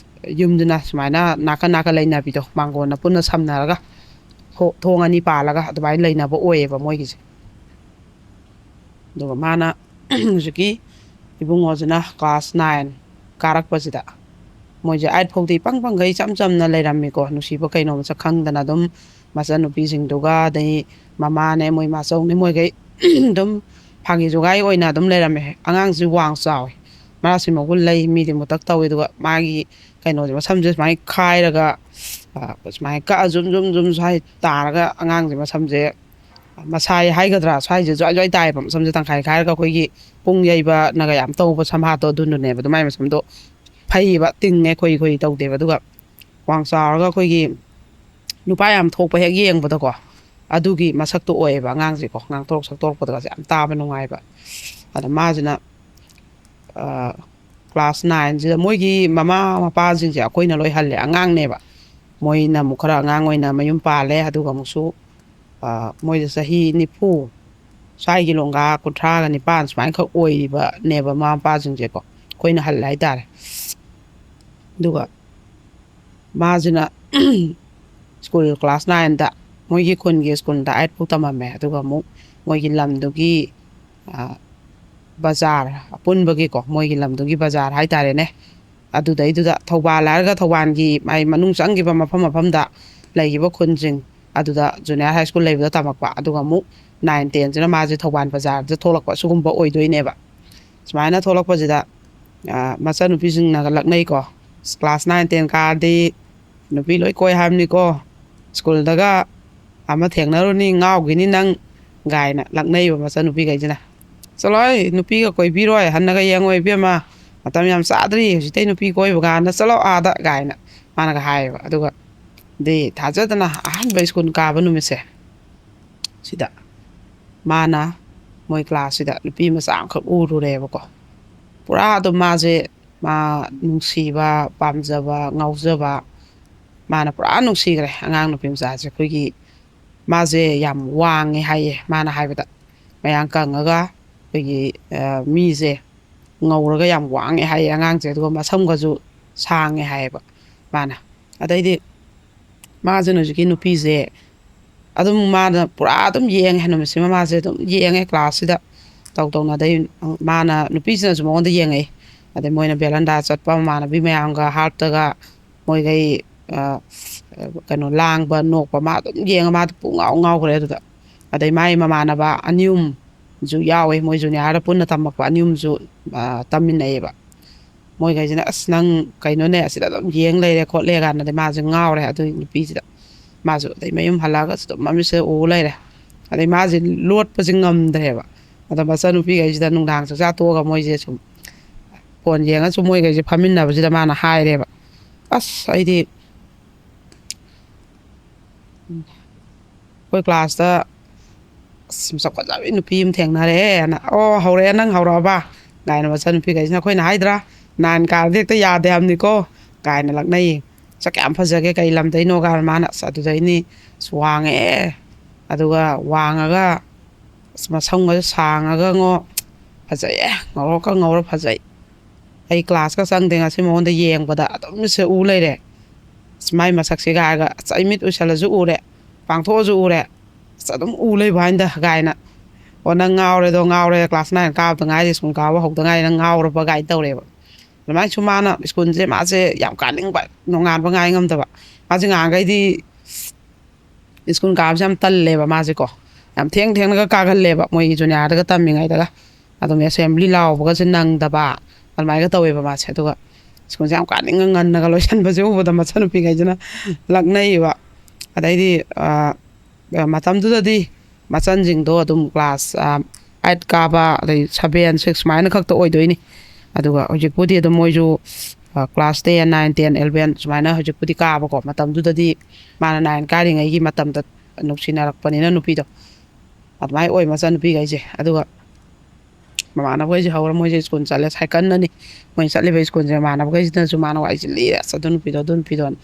ꯌꯨꯝꯗꯨꯅ ꯁꯨꯃꯥꯏꯅ ꯅꯥꯀꯟ ꯅꯥꯀꯟ ꯂꯩꯅꯕꯤꯗꯣ, ꯃꯥꯡꯒꯣꯟꯅ ꯄꯨꯟꯅ ꯁꯝꯅꯔꯒ ꯊꯣ-, ꯊꯣꯡ ꯑꯅꯤ ꯄꯥꯜꯂꯒ ꯑꯗꯨꯃꯥꯏꯅ ꯂꯩꯅꯕ ꯑꯣꯏꯌꯦꯕ ꯃꯣꯏꯒꯤꯁꯦ꯫ ꯑꯗꯨꯒ ꯃꯥꯅ ꯍꯧꯖꯤꯛꯀꯤ ꯏꯕꯨꯡꯉꯣꯁꯤꯅ ꯀ꯭ꯂꯥꯁ ꯅꯥꯏꯟ ꯀꯥꯔꯛꯄꯁꯤꯗ, ꯃꯣꯏꯁꯦ ꯑꯥꯏꯠ ꯐꯥꯎꯗꯤ ꯏꯄꯪ ꯄꯪꯒꯩ ꯏꯆꯝ ꯆꯝꯅ ꯂꯩꯔꯝꯃꯤꯀꯣ, ꯅꯨꯡꯁꯤꯕ ꯀꯩꯅꯣ ꯃꯁꯛ ꯈꯪꯗꯅ ꯑꯗꯨꯝ ꯃꯆꯟꯅꯨꯄꯤꯁꯤꯡꯗꯨꯒ, ꯑꯗꯩ ꯃꯃꯥꯅꯦ, ꯃꯣꯏ ꯃꯥꯆꯧꯅꯦ, ꯃꯣꯏꯈꯩ ꯑꯗꯨꯝ ꯐꯥꯒꯤ ꯖꯨꯒꯥꯏ ꯑꯣꯏꯅ ꯑꯗꯨꯝ ꯂꯩꯔꯝꯃꯦ꯫ ꯑꯉꯥꯡꯁꯤ ꯋꯥꯡ ꯆꯥꯎꯋꯤ, ꯃꯔꯥꯁꯤ ꯃꯒꯨꯟ ꯂꯩ, ꯃꯤꯗꯤ ꯃꯨꯇꯛ ꯇꯧꯋꯤ꯫ ꯑꯗꯨꯒ ꯃꯥꯒꯤ ꯀꯩꯅꯣꯁꯦ, ꯃꯁꯝꯁꯦ ꯁꯨꯃꯥꯏꯅ ꯈꯥꯏꯔꯒ, ꯑ, ꯁꯨꯃꯥꯏꯅ ꯀꯛꯑ ꯖꯨꯝ ꯖꯨꯝ ꯖꯨꯝ ꯁ꯭ꯋꯥꯏ ꯇꯥꯔꯒ, ꯑꯉꯥꯡꯁꯦ ꯃꯁꯝꯁꯦ ꯃꯁꯥꯏ ꯍꯥꯏꯒꯗ꯭ꯔꯥ, ꯁ꯭ꯋꯥꯏꯁꯦ ꯖ꯭ꯋꯥꯏ ꯖ꯭ꯋꯥꯏ ꯇꯥꯏꯌꯦꯕ꯫ ꯃꯁꯝꯁꯦ ꯇꯪꯈꯥꯏ ꯈꯥꯏꯔꯒ ꯑꯩꯈꯣꯏꯒꯤ ꯄꯨꯡ ꯌꯩꯕꯅꯒ ꯌꯥꯝ ꯇꯧꯕ ꯁꯝꯍꯥꯠꯇꯣ, ꯑꯗꯨꯅꯅꯦꯕ꯫ ꯑꯗꯨꯃꯥꯏꯅ ꯃꯁꯝꯗꯣ ꯐꯩꯌꯦꯕ, ꯇꯤꯡꯉꯦ, ꯈꯣꯏ ꯈꯣꯏ ꯇꯧꯗꯦꯕ꯫ ꯑꯗꯨꯒ ꯋꯥꯡ ꯆꯥꯎꯔꯒ ꯑꯩꯈꯣꯏꯒꯤ ꯅꯨꯄꯥ ꯌꯥꯝ ꯊꯣꯛꯄ ꯍꯦꯛ ꯌꯦꯡꯕꯗꯀꯣ, ꯑꯗꯨꯒꯤ ꯃꯁꯛꯇꯣ ꯑꯣꯏꯌꯦꯕ ꯑꯉꯥꯡꯁꯦꯀꯣ꯫ ꯉꯥꯡꯊꯣꯔꯛ ꯁꯛꯇꯣꯔꯛꯄꯗꯒꯁꯦ ꯌꯥꯝ ꯇꯥꯕ ꯅꯨꯡꯉꯥꯏꯕ꯫ ꯑꯗ ꯃꯥꯁꯤꯅ, ꯑ, ꯀ꯭ꯂꯥꯁ ꯅꯥꯏꯟꯁꯤꯗ ꯃꯣꯏꯒꯤ ꯃꯃꯥ ꯃꯄꯥꯁꯤꯡꯁꯦ ꯑꯩꯈꯣꯏꯅ ꯂꯣꯏ ꯍꯜꯂꯦ꯫ ꯑꯉꯥꯡꯅꯦꯕ꯫ ꯃꯣꯏꯅ ꯑꯃꯨꯛ ꯈꯔ ꯑꯉꯥꯡ ꯑꯣꯏꯅ ꯃꯌꯨꯝ ꯄꯥꯜꯂꯦ꯫ ꯑꯗꯨꯒ ꯑꯃꯨꯛꯁꯨ, ꯑ, ꯃꯣꯏꯗ ꯆꯍꯤ ꯅꯤꯐꯨ ꯁ꯭ꯋꯥꯏꯒꯤ ꯂꯣꯡꯒꯥ, ꯀꯨꯟꯊ꯭ꯔꯥꯒ ꯅꯤꯄꯥꯟ ꯁꯨꯃꯥꯏꯅ ꯈꯛ ꯑꯣꯏꯔꯤꯕꯅꯦꯕ ꯃꯃꯥ ꯃꯄꯥꯁꯤꯡꯁꯦꯀꯣ꯫ ꯑꯩꯈꯣꯏꯅ ꯍꯜꯂꯦ ꯍꯥꯏꯇꯥꯔꯦ꯫ ꯑꯗꯨꯒ ꯃꯥꯁꯤꯅ ꯁ꯭ꯀꯨꯜ ꯀ꯭ꯂꯥꯁ ꯅꯥꯏꯟꯗ ꯃꯣꯏꯒꯤ ꯈꯨꯟꯒꯤ ꯁ꯭ꯀꯨꯜꯗ ꯑꯥꯏꯠ ꯐꯥꯎ ꯇꯝꯃꯝꯃꯦ꯫ ꯑꯗꯨꯒ ꯑꯃꯨꯛ ꯃꯣꯏꯒꯤ ꯂꯝꯗꯨꯒꯤ, ꯑ, ꯕꯖꯥꯔ ꯑꯄꯨꯟꯕꯒꯤꯀꯣ, ꯃꯣꯏꯒꯤ ꯂꯝꯗꯨꯒꯤ ꯕꯖꯥꯔ ꯍꯥꯏꯇꯥꯔꯦꯅꯦ, ꯑꯗꯨꯗꯩꯗꯨꯗ, ꯊꯧꯕꯥꯜ ꯍꯥꯏꯔꯒ ꯊꯧꯕꯥꯜꯒꯤ ꯃꯥꯏ ꯃꯅꯨꯡ ꯆꯪꯈꯤꯕ ꯃꯐꯝ ꯃꯐꯝꯗ ꯂꯩꯈꯤꯕ ꯈꯨꯟꯁꯤꯡ, ꯑꯗꯨꯗ ꯖꯨꯅꯤꯌꯔ ꯍꯥꯏ ꯁ꯭ꯀꯨꯜ ꯂꯩꯕꯗ ꯇꯝꯃꯛꯄ꯫ ꯑꯗꯨꯒ ꯑꯃꯨꯛ ꯅꯥꯏꯟ ꯇꯦꯟꯁꯤꯅ ꯃꯥꯁꯦ ꯊꯧꯕꯥꯜ ꯕꯖꯥꯔꯗ ꯊꯣꯛꯂꯛꯄ, ꯁꯤꯒꯨꯝꯕ ꯑꯣꯏꯗꯣꯏꯅꯦꯕ꯫ ꯁꯨꯃꯥꯏꯅ ꯊꯣꯛꯂꯛꯄꯁꯤꯗ, ꯑ, ꯃꯆꯟꯅꯨꯄꯤꯁꯤꯡꯅꯒ ꯂꯛꯅꯩꯀꯣ, "ꯀ꯭ꯂꯥꯁ ꯅꯥꯏꯟ ꯇꯦꯟ ꯀꯥꯔꯗꯤ ꯅꯨꯄꯤ ꯂꯣꯏ ꯀꯣꯏ ꯍꯥꯏꯕꯅꯤꯀꯣ, ꯁ꯭ꯀꯨꯜꯗꯒ ꯑꯃ ꯊꯦꯡꯅꯔꯨꯅꯤ, ꯉꯥꯎꯈꯤꯅꯤ ꯅꯪ" ꯀꯥꯏꯅ ꯂꯛꯅꯩꯕ ꯃꯆꯟꯅꯨꯄꯤꯈꯩꯁꯤꯅ꯫ "ꯆꯠꯂꯣꯍꯦ, ꯅꯨꯄꯤꯒ ꯀꯣꯏꯕꯤꯔꯣꯏ, ꯍꯟꯅꯒ ꯌꯦꯡꯉꯣꯏ ꯏꯕꯦꯝꯃ, ꯃꯇꯝ ꯌꯥꯝ ꯆꯥꯗ꯭ꯔꯤ ꯍꯧꯖꯤꯛꯇꯩ ꯅꯨꯄꯤ ꯀꯣꯏꯕ ꯀꯥꯟꯗ, ꯆꯠꯂꯣ ꯑꯥꯗ" ꯀꯥꯏꯅ ꯃꯥꯅꯒ ꯍꯥꯏꯌꯦꯕ꯫ ꯑꯗꯨꯒ ꯗꯤ ꯊꯥꯖꯗꯅ ꯑꯍꯥꯟꯕ ꯁ꯭ꯀꯨꯜ ꯀꯥꯕ ꯅꯨꯃꯤꯠꯁꯦ ꯁꯤꯗ ꯃꯥꯅ ꯃꯣꯏ ꯀ꯭ꯂꯥꯁꯁꯤꯗ ꯅꯨꯄꯤ ꯃꯆꯥ ꯑꯃꯈꯛ ꯎꯔꯨꯔꯦꯕꯀꯣ꯫ ꯄꯨꯔꯥ ꯑꯗꯨꯝ ꯃꯥꯁꯦ, ꯃꯥ ꯅꯨꯡꯁꯤꯕ, ꯄꯥꯝꯖꯕ, ꯉꯥꯎꯖꯕ, ꯃꯥꯅ ꯄꯨꯔꯥ ꯅꯨꯡꯁꯤꯈ꯭ꯔꯦ ꯑꯉꯥꯡ ꯅꯨꯄꯤ ꯃꯆꯥꯁꯦ꯫ ꯑꯩꯈꯣꯏꯒꯤ ꯃꯥꯁꯦ ꯌꯥꯝ ꯋꯥꯡꯉꯦ ꯍꯥꯏꯌꯦ, ꯃꯥꯅ ꯍꯥꯏꯕꯗ꯫ ꯃꯌꯥꯡ ꯀꯪꯉꯒ ꯑꯩꯈꯣꯏꯒꯤ, ꯑ, ꯃꯤꯁꯦ ꯉꯧꯔꯒ ꯌꯥꯝ ꯋꯥꯡꯉꯦ ꯍꯥꯏꯌꯦ ꯑꯉꯥꯡꯁꯦ, ꯑꯗꯨꯒ ꯃꯁꯝꯒꯁꯨ ꯁꯥꯡꯉꯦ ꯍꯥꯏꯌꯦꯕ ꯃꯥꯅ꯫ ꯑꯗꯩꯗꯤ ꯃꯥꯁꯤꯅ ꯍꯧꯖꯤꯛꯀꯤ ꯅꯨꯄꯤꯁꯦ ꯑꯗꯨꯝ, ꯃꯥꯅ ꯄꯨꯔꯥ ꯑꯗꯨꯝ ꯌꯦꯡꯉꯦ, ꯅꯨꯃꯤꯠꯁꯤꯃ ꯃꯥꯁꯦ ꯑꯗꯨꯝ ꯌꯦꯡꯉꯦ ꯀ꯭ꯂꯥꯁꯁꯤꯗ꯫ ꯇꯧ ꯇꯧꯅ ꯑꯗꯩ ꯃꯥꯅ, ꯅꯨꯄꯤꯁꯤꯅꯁꯨ ꯃꯉꯣꯟꯗ ꯌꯦꯡꯉꯛꯏ꯫ ꯑꯗꯩ ꯃꯣꯏꯅ ꯕꯦꯂꯟꯗꯥ ꯆꯠꯄ, ꯃꯃꯥꯟꯅꯕꯤ ꯃꯌꯥꯝꯒ ꯍꯥꯔꯠꯇꯒ ꯃꯣꯏꯈꯩ, ꯑ, ꯀꯩꯅꯣ, ꯂꯥꯡꯕ ꯅꯣꯛꯄ, ꯃꯥ ꯑꯗꯨꯝ ꯌꯦꯡꯉ ꯃꯥꯗꯣ ꯄꯨꯡ ꯉꯥꯎ ꯉꯥꯎꯈ꯭ꯔꯦ ꯑꯗꯨꯗ꯫ ꯑꯗꯩ ꯃꯥꯒꯤ ꯃꯃꯥꯟꯅꯕ ꯑꯅꯤ ꯑꯍꯨꯝꯁꯨ ꯌꯥꯎꯋꯦ, ꯃꯣꯏ ꯖꯨꯅꯤꯌꯔꯗ ꯄꯨꯟꯅ ꯇꯝꯃꯛꯄ ꯑꯅꯤ ꯑꯍꯨꯝꯁꯨ, ꯑ, ꯇꯝꯃꯤꯟꯅꯩꯌꯦꯕ꯫ ꯃꯣꯏꯈꯩꯁꯤꯅ, "ꯑꯁ, ꯅꯪ ꯀꯩꯅꯣꯅꯦ, ꯑꯁꯤꯗ ꯑꯗꯨꯝ ꯌꯦꯡ ꯂꯩꯔꯦ ꯈꯣꯠꯂꯦ" ꯀꯥꯏꯅꯗꯤ ꯃꯥꯁꯦ ꯉꯥꯎꯔꯦ ꯑꯗꯨꯒꯤ ꯅꯨꯄꯤꯁꯤꯗ꯫ ꯃꯥꯁꯨ ꯑꯗꯩ ꯃꯌꯨꯝ ꯍꯜꯂꯛꯑꯒꯁꯨ ꯑꯗꯨꯝ ꯃꯃꯤꯠꯁꯦ ꯎ ꯂꯩꯔꯦ꯫ ꯑꯗꯩ ꯃꯥꯁꯦ ꯂꯣꯠꯄꯁꯦ ꯉꯝꯗ꯭ꯔꯦꯕ꯫ ꯑꯗꯣ ꯃꯆꯟꯅꯨꯄꯤꯈꯩꯁꯤꯗ ꯅꯨꯡꯗꯥꯡ ꯆꯥꯛꯆꯥ ꯇꯣꯛꯑꯒ ꯃꯣꯏꯁꯦ ꯁꯨꯝ ꯐꯣꯟ ꯌꯦꯡꯉ ꯁꯨꯝ ꯃꯣꯏꯈꯩꯁꯦ ꯐꯝꯃꯤꯟꯅꯕꯁꯤꯗ ꯃꯥꯅ ꯍꯥꯏꯔꯦꯕ, "ꯑꯁ, ꯑꯩꯗꯤ ꯑꯩꯈꯣꯏ ꯀ꯭ꯂꯥꯁꯇ ꯑꯁ, ꯃꯁꯛ ꯐꯖꯕꯤ ꯅꯨꯄꯤ ꯑꯃ ꯊꯦꯡꯅꯔꯦꯅ꯫ "ꯑꯣ, ꯍꯧꯔꯛꯑꯦ, ꯅꯪ ꯍꯧꯔꯛꯑꯕ?" ꯀꯥꯏꯅ ꯃꯆꯟꯅꯨꯄꯤꯈꯩꯁꯤꯅ, "ꯑꯩꯈꯣꯏꯅ ꯍꯥꯏꯗ꯭ꯔꯥ, ꯅꯥꯏꯟ ꯀꯥꯔꯗꯤ ꯍꯦꯛꯇ ꯌꯥꯗꯦ ꯍꯥꯏꯕꯅꯤꯀꯣ" ꯀꯥꯏꯅ ꯂꯛꯅꯩꯌꯦ꯫ "ꯁꯛ ꯀꯌꯥꯝ ꯐꯖꯒꯦ, ꯀꯩ ꯂꯝꯗꯩꯅꯣ?" ꯀꯥꯏꯅ꯫ ꯃꯥꯅ, "ꯑꯁ, ꯑꯗꯨꯗꯩꯅꯤ, ꯑꯁ, ꯋꯥꯡꯉꯦ, ꯑꯗꯨꯒ ꯋꯥꯡꯉꯒ ꯑꯁ, ꯃꯁꯝꯒꯁꯨ ꯁꯥꯡꯉꯒꯉꯣ, ꯐꯖꯩꯌꯦ, ꯉꯧꯔꯣꯛꯀ ꯉꯧꯔ ꯐꯖꯩ꯫ ꯑꯩ ꯀ꯭ꯂꯥꯁꯀ ꯆꯪꯗꯦ, ꯉꯁꯤ ꯃꯉꯣꯟꯗ ꯌꯦꯡꯕꯗ ꯑꯗꯨꯝ ꯃꯤꯠꯁꯦ ꯎ ꯂꯩꯔꯦ꯫ ꯑꯁ, ꯃꯥꯏ ꯃꯁꯛꯁꯤꯒ" ꯍꯥꯏꯔꯒ, "ꯑꯁ, ꯑꯩ ꯃꯤꯠ ꯎꯏꯁꯜꯂꯁꯨ ꯎꯔꯦ, ꯄꯥꯡꯊꯣꯛꯑꯁꯨ ꯎꯔꯦ, ꯑꯁ, ꯑꯗꯨꯝ ꯎ ꯂꯩꯕ ꯍꯥꯏꯅꯗ" ꯀꯥꯏꯅ꯫ "ꯑꯣ, ꯅꯪ ꯉꯥꯎꯔꯦꯗꯣ, ꯉꯥꯎꯔꯦ, ꯀ꯭ꯂꯥꯁ ꯅꯥꯏꯟ ꯀꯥꯕꯗ ꯉꯥꯏꯔꯤ, ꯁ꯭ꯀꯨꯜ ꯀꯥꯕ ꯍꯧꯗ ꯉꯥꯏꯔꯤ, ꯅꯪ ꯉꯥꯎꯔꯕ?" ꯀꯥꯏꯅ ꯇꯧꯔꯦꯕ꯫ ꯑꯗꯨꯃꯥꯏꯅꯁꯨ ꯃꯥꯅ ꯁ꯭ꯀꯨꯜꯁꯦ ꯃꯥꯁꯦ ꯌꯥꯝ ꯀꯥꯅꯤꯡꯕ, ꯅꯣꯡꯉꯥꯟꯕ ꯉꯥꯏ ꯉꯝꯗꯕ꯫ ꯃꯥꯁꯦ ꯉꯍꯥꯟꯈꯩꯗꯤ ꯁ꯭ꯀꯨꯜ ꯀꯥꯕꯁꯦ ꯌꯥꯝ ꯇꯜꯂꯦꯕ ꯃꯥꯁꯦꯀꯣ꯫ ꯌꯥꯝ ꯊꯦꯡ ꯊꯦꯡꯅꯒ ꯀꯥꯒꯜꯂꯦꯕ, ꯃꯣꯏꯒꯤ ꯖꯨꯅꯤꯌꯔꯗꯒ ꯇꯝꯃꯤꯉꯩꯗꯒ꯫ ꯑꯗꯨꯝ ꯑꯦꯁꯦꯝꯕ꯭ꯂꯤ ꯂꯥꯎꯕꯒꯁꯦ ꯅꯪꯗꯕ, ꯑꯗꯨꯃꯥꯏꯅꯒ ꯇꯧꯋꯦꯕ ꯃꯥꯁꯦ꯫ ꯑꯗꯨꯒ ꯁ꯭ꯀꯨꯜꯁꯦ ꯌꯥꯝ ꯀꯥꯅꯤꯡꯉ ꯉꯟꯅꯒ ꯂꯣꯏꯁꯟꯕꯁꯦ ꯎꯕꯗ ꯃꯆꯟꯅꯨꯄꯤꯈꯩꯁꯤꯅ ꯂꯛꯅꯩꯌꯦꯕ꯫ ꯑꯗꯩꯗꯤ, ꯑ, ꯃꯇꯝꯗꯨꯗꯗꯤ ꯃꯆꯟꯁꯤꯡꯗꯣ ꯑꯗꯨꯝ ꯀ꯭ꯂꯥꯁ, ꯑ, ꯑꯥꯏꯠ ꯀꯥꯕ, ꯑꯗꯩ ꯁꯚꯦꯟ, ꯁꯤꯛꯁ ꯁꯨꯃꯥꯏꯅ ꯈꯛꯇ ꯑꯣꯏꯗꯣꯏꯅꯤ꯫ ꯑꯗꯨꯒ ꯍꯧꯖꯤꯛꯄꯨꯗꯤ ꯑꯗꯨꯝ ꯃꯣꯏꯁꯨ, ꯑ, class ten, nine, ten, eleven ꯁꯨꯃꯥꯏꯅ ꯍꯧꯖꯤꯛꯄꯨꯗꯤ ꯀꯥꯕꯀꯣ꯫ ꯃꯇꯝꯗꯨꯗꯗꯤ ꯃꯥꯅ ꯅꯥꯏꯟ ꯀꯥꯔꯤꯉꯩꯒꯤ ꯃꯇꯝꯗ ꯅꯨꯡꯁꯤꯅꯔꯛꯄꯅꯤꯅ ꯅꯨꯄꯤꯗꯣ꯫ ꯑꯗꯨꯃꯥꯏꯅ ꯑꯣꯏ ꯃꯆꯟꯅꯨꯄꯤꯈꯩꯁꯦ꯫ ꯑꯗꯨꯒ ꯃꯃꯥꯟꯅꯕꯈꯩꯁꯦ ꯍꯧꯔ ꯃꯣꯏꯁꯦ ꯁ꯭ꯀꯨꯜ ꯆꯠꯂꯦ, ꯁꯥꯏꯀꯜꯅꯅꯤ ꯃꯣꯏꯅ ꯆꯠꯂꯤꯕ ꯁ꯭ꯀꯨꯜꯁꯦ꯫ ꯃꯃꯥꯟꯅꯕꯈꯩꯁꯤꯅꯁꯨ ꯃꯥꯅ ꯋꯥꯏꯁꯤꯜꯂꯤ, "ꯑꯁ ꯑꯗꯨ ꯅꯨꯄꯤꯗꯣ, ꯑꯗꯨ ꯅꯨꯄꯤꯗꯣꯅ"꯫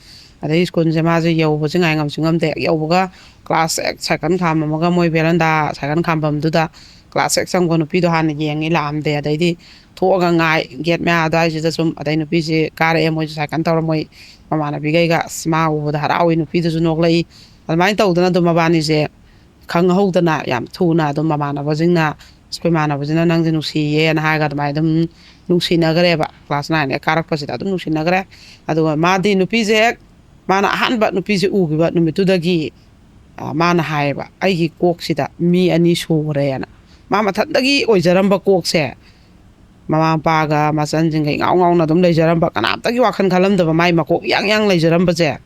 ꯑꯗꯩ ꯁ꯭ꯀꯨꯜꯁꯦ ꯃꯥꯁꯦ ꯌꯧꯕꯁꯦ ꯉꯥꯏ ꯉꯝꯁꯨ ꯉꯝꯗꯦ꯫ ꯌꯧꯕꯒ ꯀ꯭ꯂꯥꯁ ꯍꯦꯛ ꯁꯥꯏꯀꯜ ꯈꯥꯝꯃꯝꯃꯒ ꯃꯣꯏ ꯚꯦꯔꯟꯗꯥ ꯁꯥꯏꯀꯜ ꯈꯥꯝꯐꯝꯗꯨꯗ ꯀ꯭ꯂꯥꯁ ꯍꯦꯛ ꯆꯪꯕ ꯅꯨꯄꯤꯗꯣ ꯍꯥꯟꯅ ꯌꯦꯡꯉꯤ, ꯂꯥꯛꯑꯝꯗꯦ꯫ ꯑꯗꯩꯗꯤ ꯊꯣꯛꯑꯒ ꯉꯥꯏ ꯒꯦꯠ ꯃꯌꯥ ꯑꯗꯨꯋꯥꯏꯁꯤꯗ ꯁꯨꯝ꯫ ꯑꯗꯩ ꯅꯨꯄꯤꯁꯦ ꯀꯥꯔꯛꯑꯦ, ꯃꯣꯏꯁꯨ ꯁꯥꯏꯀꯜ ꯇꯧꯔ ꯃꯣꯏ ꯃꯃꯥꯟꯅꯕꯤꯈꯩꯒ꯫ ꯑꯁ ꯃꯥ ꯎꯕꯗ ꯍꯔꯥꯎꯏ, ꯅꯨꯄꯤꯗꯨꯁꯨ ꯅꯣꯛꯂꯛꯏ꯫ ꯑꯗꯨꯃꯥꯏꯅ ꯇꯧꯗꯅ ꯑꯗꯨꯝ ꯃꯕꯥꯅꯤꯁꯦ ꯈꯪꯍꯧꯗꯅ ꯌꯥꯝ ꯊꯨꯅ ꯑꯗꯨꯝ ꯃꯃꯥꯟꯅꯕꯁꯤꯡꯅ, "ꯑꯁ ꯑꯩꯈꯣꯏ ꯃꯥꯟꯅꯕꯁꯤꯅ ꯅꯪꯁꯦ ꯅꯨꯡꯁꯤꯌꯦꯅ" ꯍꯥꯏꯔꯒ ꯑꯗꯨꯃꯥꯏꯅ ꯑꯗꯨꯝ ꯅꯨꯡꯁꯤꯅꯈ꯭ꯔꯦꯕ꯫ ꯀ꯭ꯂꯥꯁ ꯅꯥꯏꯟ ꯍꯦꯛ ꯀꯥꯔꯛꯄꯁꯤꯗ ꯑꯗꯨꯝ ꯅꯨꯡꯁꯤꯅꯈ꯭ꯔꯦ꯫ ꯑꯗꯨꯒ ꯃꯥꯗꯤ ꯅꯨꯄꯤꯁꯦ ꯍꯦꯛ ꯃꯥꯅ ꯑꯍꯥꯟꯕ ꯅꯨꯄꯤꯁꯦ ꯎꯈꯤꯕ ꯅꯨꯃꯤꯠꯇꯨꯗꯒꯤ ꯑ, ꯃꯥꯅ ꯍꯥꯏꯌꯦꯕ, "ꯑꯩꯒꯤ ꯀꯣꯛꯁꯤꯗ ꯃꯤ ꯑꯅꯤ ꯁꯨꯈ꯭ꯔꯦꯅ"꯫ ꯃꯥ ꯃꯊꯟꯇꯒꯤ ꯑꯣꯏꯖꯔꯝꯕ ꯀꯣꯛꯁꯦ, ꯃꯃꯥ ꯃꯄꯥꯒ ꯃꯆꯟꯁꯤꯡꯒ ꯏꯉꯥꯎ ꯉꯥꯎꯅ ꯑꯗꯨꯝ ꯂꯩꯖꯔꯝꯕ, ꯀꯅꯥꯝꯇꯒꯤ ꯋꯥꯈꯜ ꯈꯜꯂꯝꯗꯕ, ꯃꯥꯏ ꯃꯀꯣꯛ ꯏꯌꯥꯡ ꯌꯥꯡ ꯂꯩꯖꯔꯝꯕꯁꯦ,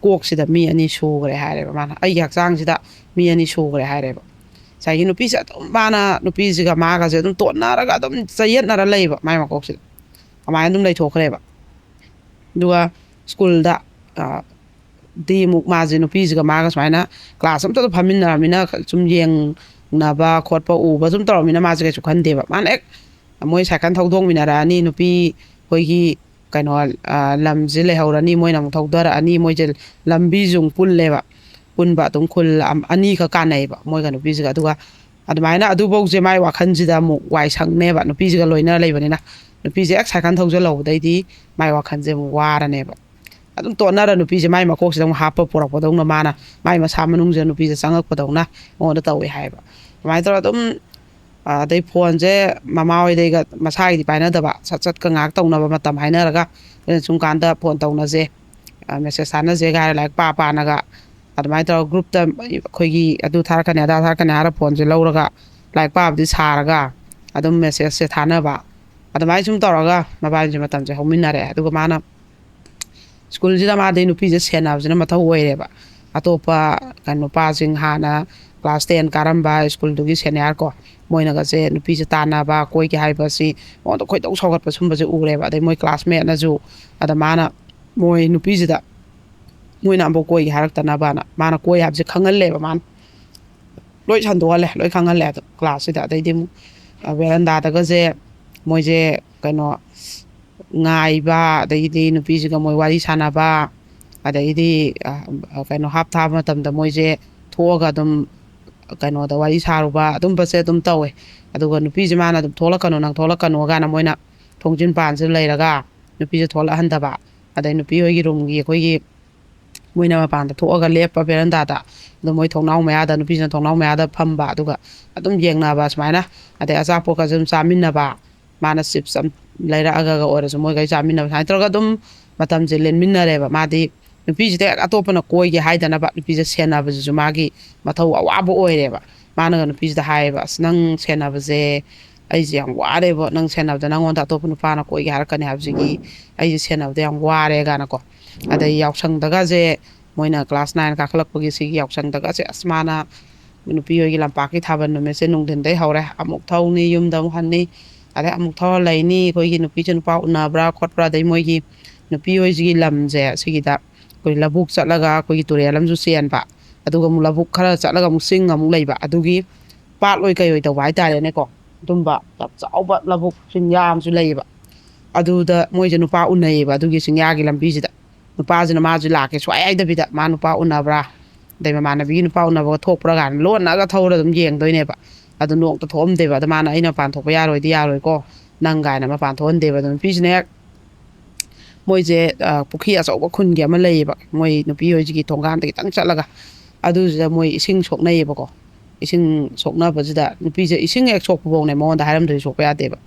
ꯀꯣꯛꯁꯤꯗ ꯃꯤ ꯑꯅꯤ ꯁꯨꯈ꯭ꯔꯦ ꯍꯥꯏꯔꯦꯕ ꯃꯥꯅ꯫ "ꯑꯩꯒꯤ ꯍꯛꯆꯥꯡꯁꯤꯗ ꯃꯤ ꯑꯅꯤ ꯁꯨꯈ꯭ꯔꯦ" ꯍꯥꯏꯔꯦꯕ꯫ ꯉꯁꯥꯏꯒꯤ ꯅꯨꯄꯤꯁꯦ ꯑꯗꯨꯝ, ꯃꯥꯅ ꯅꯨꯄꯤꯁꯤꯒ ꯃꯥꯒꯁꯦ ꯑꯗꯨꯝ ꯇꯣꯟꯅꯔꯒ ꯑꯗꯨꯝ ꯆꯌꯦꯠꯅꯔ ꯂꯩꯕ ꯃꯥꯏ ꯃꯀꯣꯛꯁꯤꯗ꯫ ꯑꯗꯨꯃꯥꯏꯅ ꯑꯗꯨꯝ ꯂꯩꯊꯣꯛꯈ꯭ꯔꯦꯕ꯫ ꯑꯗꯨꯒ ꯁ꯭ꯀꯨꯜꯗ, ꯑ, ꯗꯤ ꯑꯃꯨꯛ ꯃꯥꯁꯦ ꯅꯨꯄꯤꯁꯤꯒ ꯃꯥꯒ ꯁꯨꯃꯥꯏꯅ ꯀ꯭ꯂꯥꯁ ꯑꯝꯇꯗ ꯐꯝꯃꯤꯟꯅꯔꯃꯤꯅ ꯁꯨꯝ ꯌꯦꯡꯅꯕ ꯈꯣꯠꯄ ꯎꯕ ꯁꯨꯝ ꯇꯧꯔꯃꯤꯅ ꯃꯥꯁꯦ ꯀꯩꯁꯨ ꯈꯟꯗꯦꯕ꯫ ꯃꯥꯅ ꯍꯦꯛ ꯃꯣꯏ ꯁꯥꯏꯀꯜ ꯊꯧꯗꯣꯛꯃꯤꯟꯅꯔꯛꯑꯅꯤ, ꯅꯨꯄꯤ ꯑꯩꯈꯣꯏꯒꯤ ꯀꯩꯅꯣ, ꯑ, ꯂꯝꯁꯦ ꯂꯩꯍꯧꯔꯅꯤ, ꯃꯣꯏꯅ ꯑꯃꯨꯛ ꯊꯧꯗꯔꯛꯑꯅꯤ, ꯃꯣꯏꯁꯦ ꯂꯝꯕꯤꯁꯨ ꯑꯃꯨꯛ ꯄꯨꯜꯂꯦꯕ꯫ ꯄꯨꯟꯕ ꯑꯗꯨꯝ ꯈꯨꯜ ꯑꯝ-, ꯑꯅꯤꯈꯛ ꯀꯥꯟꯅꯩꯌꯦꯕ ꯃꯣꯏꯒ ꯅꯨꯄꯤꯁꯤꯒ꯫ ꯑꯗꯨꯒ ꯑꯗꯨꯃꯥꯏꯅ ꯑꯗꯨꯐꯧꯁꯦ ꯃꯥꯏ ꯋꯥꯈꯜꯁꯤꯗ ꯑꯃꯨꯛ ꯋꯥꯏ ꯁꯪꯅꯦꯕ, ꯅꯨꯄꯤꯁꯤꯒ ꯂꯣꯏꯅꯔ ꯂꯩꯕꯅꯤꯅ꯫ ꯅꯨꯄꯤꯁꯦ ꯍꯦꯛ ꯁꯥꯏꯀꯜ ꯊꯧꯖꯤꯜꯍꯧꯕꯗꯩꯗꯤ ꯃꯥꯏ ꯋꯥꯈꯜꯁꯦ ꯑꯃꯨꯛ ꯋꯥꯔꯅꯦꯕ꯫ ꯑꯗꯨꯝ ꯇꯣꯠꯅꯔ ꯅꯨꯄꯤꯁꯦ ꯃꯥꯏ ꯃꯀꯣꯛꯁꯤꯗ ꯑꯃꯨꯛ ꯍꯥꯞꯄ ꯄꯨꯔꯛꯄꯗꯧꯅ, ꯃꯥꯅ ꯃꯥꯏ ꯃꯁꯥ ꯃꯅꯨꯡꯁꯤꯗ ꯅꯨꯄꯤꯁꯦ ꯆꯪꯉꯛꯄꯗꯧꯅ ꯃꯉꯣꯟꯗ ꯇꯧꯋꯦ ꯍꯥꯏꯌꯦꯕ꯫ ꯑꯗꯨꯃꯥꯏꯅ ꯇꯧꯔꯒ ꯑꯗꯨꯝ, ꯑ, ꯑꯗꯩ ꯐꯣꯟꯁꯦ ꯃꯃꯥ ꯍꯣꯏꯗꯩꯒ ꯃꯁꯥꯒꯤꯗꯤ ꯄꯥꯏꯅꯗꯕ, ꯁꯠ ꯁꯠꯀ ꯉꯥꯏꯍꯥꯛ ꯇꯧꯅꯕ ꯃꯇꯝ ꯍꯥꯏꯅꯔꯒ, "ꯑꯩꯅ ꯁꯨꯝ ꯀꯥꯟꯗ ꯐꯣꯟ ꯇꯧꯅꯁꯦ, ꯑ, ꯃꯦꯁꯦꯖ ꯊꯥꯅꯁꯦꯒ" ꯍꯥꯏꯔ ꯂꯥꯏꯔꯤꯛ ꯄꯥ ꯄꯥꯅꯒ ꯑꯗꯨꯃꯥꯏꯅ ꯇꯧꯔꯒ ꯒ꯭ꯔꯨꯞꯇ ꯑꯩꯈꯣꯏꯒꯤ ꯑꯗꯨ ꯊꯥꯔꯛꯀꯅꯤ, ꯑꯗꯥ ꯊꯥꯔꯛꯀꯅꯤ ꯍꯥꯏꯔ ꯐꯣꯟꯁꯦ ꯂꯧꯔꯒ ꯂꯥꯏꯔꯤꯛ ꯄꯥꯕꯗꯤ ꯁꯥꯔꯒ ꯑꯗꯨꯝ ꯃꯦꯁꯦꯖꯁꯦ ꯊꯥꯅꯕ꯫ ꯑꯗꯨꯃꯥꯏꯅ ꯁꯨꯝ ꯇꯧꯔꯒ ꯃꯕꯥꯅꯤꯁꯦ ꯃꯇꯝꯁꯦ ꯍꯧꯃꯤꯟꯅꯔꯦ꯫ ꯑꯗꯨꯒ ꯃꯥꯅ ꯁ꯭ꯀꯨꯜꯁꯤꯗ ꯃꯥꯗꯤ ꯅꯨꯄꯤꯁꯦ ꯁꯦꯟꯅꯕꯁꯤꯅ ꯃꯊꯧ ꯑꯣꯏꯔꯦꯕ꯫ ꯑꯇꯣꯞꯄ ꯀꯩꯅꯣ ꯅꯨꯄꯥꯁꯤꯡ, ꯍꯥꯟꯅ ꯀ꯭ꯂꯥꯁ ꯇꯦꯟ ꯀꯥꯔꯝꯕ ꯁ꯭ꯀꯨꯜꯗꯨꯒꯤ ꯁꯦꯅꯤꯌꯔ ꯀꯣ, ꯃꯣꯏꯅꯒꯁꯦ ꯅꯨꯄꯤꯁꯦ ꯇꯥꯟꯅꯕ, ꯀꯣꯏꯒꯦ ꯍꯥꯏꯕꯁꯤ ꯃꯉꯣꯟꯗ ꯈꯣꯏꯗꯧ ꯁꯥꯎꯒꯠꯄ ꯁꯨꯝꯕꯁꯦ ꯎꯔꯦꯕ꯫ ꯑꯗꯩ ꯃꯣꯏ ꯀ꯭ꯂꯥꯁꯃꯦꯠꯅꯁꯨ ꯑꯗ ꯃꯥꯅ ꯃꯣꯏ ꯅꯨꯄꯤꯁꯤꯗ ꯃꯣꯏꯅ ꯑꯃꯨꯛ ꯀꯣꯏꯒꯦ ꯍꯥꯏꯔꯛꯇꯅꯕꯅ ꯃꯥꯅ ꯀꯣꯏ ꯍꯥꯏꯕꯁꯦ ꯈꯪꯍꯜꯂꯦꯕ ꯃꯥꯅ꯫ ꯂꯣꯏ ꯁꯟꯗꯣꯛꯍꯜꯂꯦ, ꯂꯣꯏ ꯈꯪꯍꯜꯂꯦ ꯑꯗꯣ ꯀ꯭ꯂꯥꯁꯁꯤꯗ꯫ ꯑꯗꯩꯗꯤ ꯑꯃꯨꯛ ꯕꯦꯔꯟꯗꯥꯗꯒꯁꯦ ꯃꯣꯏꯁꯦ ꯀꯩꯅꯣ ꯉꯥꯏꯕ, ꯑꯗꯒꯤꯗꯤ ꯅꯨꯄꯤꯁꯤꯒ ꯃꯣꯏ ꯋꯥꯔꯤ ꯁꯥꯟꯅꯕ, ꯑꯗꯒꯤꯗꯤ ꯀꯩꯅꯣ ꯍꯥꯞ ꯊꯥꯕ ꯃꯇꯝꯗ ꯃꯣꯏꯁꯦ ꯊꯣꯛꯑꯒ ꯑꯗꯨꯝ ꯀꯩꯅꯣꯗ ꯋꯥꯔꯤ ꯁꯥꯔꯨꯕ ꯑꯗꯨꯝꯕꯁꯦ ꯑꯗꯨꯝ ꯇꯧꯋꯦ꯫ ꯑꯗꯨꯒ ꯅꯨꯄꯤꯁꯦ ꯃꯥꯅ ꯑꯗꯨꯝ "ꯊꯣꯛꯂꯛꯀꯅꯨ, ꯅꯪ ꯊꯣꯛꯂꯛꯀꯅꯨ" ꯀꯥꯏꯅ ꯃꯣꯏꯅ ꯊꯣꯡꯖꯤꯟ ꯄꯥꯟꯁꯤꯗ ꯂꯩꯔꯒ ꯅꯨꯄꯤꯁꯦ ꯊꯣꯛꯂꯛꯍꯟꯗꯕ꯫ ꯑꯗꯩ ꯅꯨꯄꯤ ꯍꯣꯏꯒꯤ ꯔꯨꯝꯒꯤ ꯑꯩꯈꯣꯏꯒꯤ ꯃꯣꯏꯅ ꯃꯄꯥꯟꯗ ꯊꯣꯛꯑꯒ ꯂꯦꯞꯄ ꯕꯦꯔꯟꯗꯥꯗ, ꯑꯗꯣ ꯃꯣꯏ ꯊꯣꯡꯅꯥꯎ ꯃꯌꯥꯗ, ꯅꯨꯄꯤꯁꯤꯅ ꯊꯣꯡꯅꯥꯎ ꯃꯌꯥꯗ ꯐꯝꯕ, ꯑꯗꯨꯒ ꯑꯗꯨꯝ ꯌꯦꯡꯅꯕ ꯁꯨꯃꯥꯏꯅ꯫ ꯑꯗꯩ ꯑꯆꯥꯄꯣꯠꯀꯁꯨ ꯑꯗꯨꯝ ꯆꯥꯃꯤꯟꯅꯕ, ꯃꯥꯅ ꯆꯤꯞꯁ ꯑꯃ ꯂꯩꯔꯛꯑꯒ ꯑꯣꯏꯔꯁꯨ ꯃꯣꯏꯒꯩ ꯆꯥꯃꯤꯟꯅꯕ, ꯁꯨꯃꯥꯏꯅ ꯇꯧꯔꯒ ꯑꯗꯨꯝ ꯃꯇꯝꯁꯦ ꯂꯦꯟꯃꯤꯟꯅꯔꯦꯕ꯫ ꯃꯥꯗꯤ ꯅꯨꯄꯤꯁꯤꯗ ꯍꯦꯛ ꯑꯇꯣꯞꯄꯅ ꯀꯣꯏꯒꯦ ꯍꯥꯏꯗꯅꯕ ꯅꯨꯄꯤꯁꯦ ꯁꯦꯟꯅꯕꯁꯤꯁꯨ ꯃꯥꯒꯤ ꯃꯊꯧ ꯑꯋꯥꯕ ꯑꯣꯏꯔꯦꯕ꯫ ꯃꯥꯅꯒ ꯅꯨꯄꯤꯁꯤꯗ ꯍꯥꯏꯌꯦꯕ, "ꯑꯁ, ꯅꯪ ꯁꯦꯟꯅꯕꯁꯦ ꯑꯩꯁꯦ ꯌꯥꯝ ꯋꯥꯔꯦꯕ, ꯅꯪ ꯁꯦꯟꯅꯕꯗ ꯅꯪꯉꯣꯟꯗ ꯑꯇꯣꯞꯄ ꯅꯨꯄꯥꯅ ꯀꯣꯏꯒꯦ ꯍꯥꯏꯔꯛꯀꯅꯤ ꯍꯥꯏꯕꯁꯤꯒꯤ ꯑꯩꯁꯦ ꯁꯦꯟꯅꯕꯗ ꯌꯥꯝ ꯋꯥꯔꯦ" ꯀꯥꯏꯅꯀꯣ꯫ ꯑꯗꯩ ꯌꯥꯎꯁꯪꯗꯒꯁꯦ, ꯃꯣꯏꯅ ꯀ꯭ꯂꯥꯁ ꯅꯥꯏꯟ ꯀꯥꯈꯠꯂꯛꯄꯒꯤ ꯁꯤꯒꯤ ꯌꯥꯎꯁꯪꯗꯒꯁꯦ, ꯑꯁ, ꯃꯥꯅ ꯅꯨꯄꯤ ꯍꯣꯏꯒꯤ ꯂꯝꯄꯥꯛꯀꯤ ꯊꯥꯕꯜ ꯅꯨꯃꯤꯠꯁꯦ ꯅꯨꯡꯊꯤꯟꯗꯩ ꯍꯧꯔꯦ, ꯑꯃꯨꯛ ꯊꯧꯅꯤ, ꯌꯨꯝꯗ ꯑꯃꯨꯛ ꯍꯟꯅꯤ, ꯑꯗꯩ ꯑꯃꯨꯛ ꯊꯧꯔ ꯂꯩꯅꯤ꯫ ꯑꯩꯈꯣꯏꯒꯤ ꯅꯨꯄꯤꯁꯦ ꯅꯨꯄꯥ ꯎꯅꯕ꯭ꯔꯥ ꯈꯣꯠꯄ꯭ꯔꯥ, ꯑꯗꯩ ꯃꯣꯏꯒꯤ ꯅꯨꯄꯤ ꯍꯣꯏꯁꯤꯒꯤ ꯂꯝꯁꯦ ꯁꯤꯒꯤꯗ ꯑꯩꯈꯣꯏ ꯂꯧꯕꯨꯛ ꯆꯠꯂꯒ ꯑꯩꯈꯣꯏꯒꯤ ꯇꯨꯔꯦꯜ ꯑꯃꯁꯨ ꯆꯦꯟꯕ, ꯑꯗꯨꯒ ꯑꯃꯨꯛ ꯂꯧꯕꯨꯛ ꯈꯔ ꯆꯠꯂꯒ ꯑꯃꯨꯛ ꯆꯤꯡ ꯑꯃꯨꯛ ꯂꯩꯕ, ꯑꯗꯨꯒꯤ ꯄꯥꯠ ꯑꯣꯏ ꯀꯩ ꯑꯣꯏ ꯇꯧꯕ ꯍꯥꯏꯇꯥꯔꯦꯅꯦꯀꯣ꯫ ꯑꯗꯨꯝꯕ ꯌꯥꯝ ꯆꯥꯎꯕ ꯂꯧꯕꯨꯛ ꯆꯤꯡꯌꯥ ꯑꯃꯁꯨ ꯂꯩꯌꯦꯕ꯫ ꯑꯗꯨꯗ ꯃꯣꯏꯁꯦ ꯅꯨꯄꯥ ꯎꯅꯩꯌꯦꯕ ꯑꯗꯨꯒꯤ ꯆꯤꯡꯌꯥꯒꯤ ꯂꯝꯕꯤꯁꯤꯗ꯫ ꯅꯨꯄꯥꯁꯤꯅ ꯃꯥꯁꯨ ꯂꯥꯛꯀꯦ ꯁꯨꯡꯌꯥ ꯌꯥꯏꯗꯕꯤꯗ, ꯃꯥ ꯅꯨꯄꯥ ꯎꯅꯕ꯭ꯔꯥ, ꯑꯗꯩ ꯃꯃꯥꯟꯅꯕꯤꯒꯤ ꯅꯨꯄꯥ ꯎꯅꯕꯒ ꯊꯣꯛꯄ꯭ꯔꯥ ꯀꯥꯏꯅ ꯂꯣꯟꯅꯒ ꯊꯧꯔ ꯑꯗꯨꯝ ꯌꯦꯡꯗꯣꯏꯅꯦꯕ꯫ ꯑꯗꯨ ꯅꯣꯡꯇ ꯊꯣꯛꯑꯝꯗꯦꯕ꯫ ꯑꯗꯣ ꯃꯥꯅ "ꯑꯩꯅ ꯃꯄꯥꯟ ꯊꯣꯛꯄ ꯌꯥꯔꯣꯏꯗꯤ ꯌꯥꯔꯣꯏꯀꯣ ꯅꯪ" ꯀꯥꯏꯅ ꯃꯄꯥꯟ ꯊꯣꯛꯍꯟꯗꯦꯕ꯫ ꯑꯗꯣ ꯅꯨꯄꯤꯁꯤꯅ ꯍꯦꯛ ꯃꯣꯏꯁꯦ, ꯑ, ꯄꯨꯈ꯭ꯔꯤ ꯑꯆꯧꯕ ꯈꯨꯟꯒꯤ ꯑꯃ ꯂꯩꯌꯦꯕ, ꯃꯣꯏ ꯅꯨꯄꯤ ꯍꯣꯏꯁꯤꯒꯤ ꯊꯣꯡꯒꯥꯟꯗ ꯈꯤꯇꯪ ꯆꯠꯂꯒ꯫ ꯑꯗꯨꯁꯤꯗ ꯃꯣꯏ ꯏꯁꯤꯡ ꯁꯣꯛꯅꯩꯌꯦꯕꯀꯣ꯫ ꯏꯁꯤꯡ ꯁꯣꯛꯅꯕꯁꯤꯗ ꯅꯨꯄꯤꯁꯦ ꯏꯁꯤꯡ ꯍꯦꯛ ꯁꯣꯛꯄ ꯐꯥꯎꯅꯦ ꯃꯉꯣꯟꯗ ꯍꯥꯏꯔꯝꯗ꯭ꯔꯗꯤ ꯁꯣꯛꯄ ꯌꯥꯗꯦꯕ꯫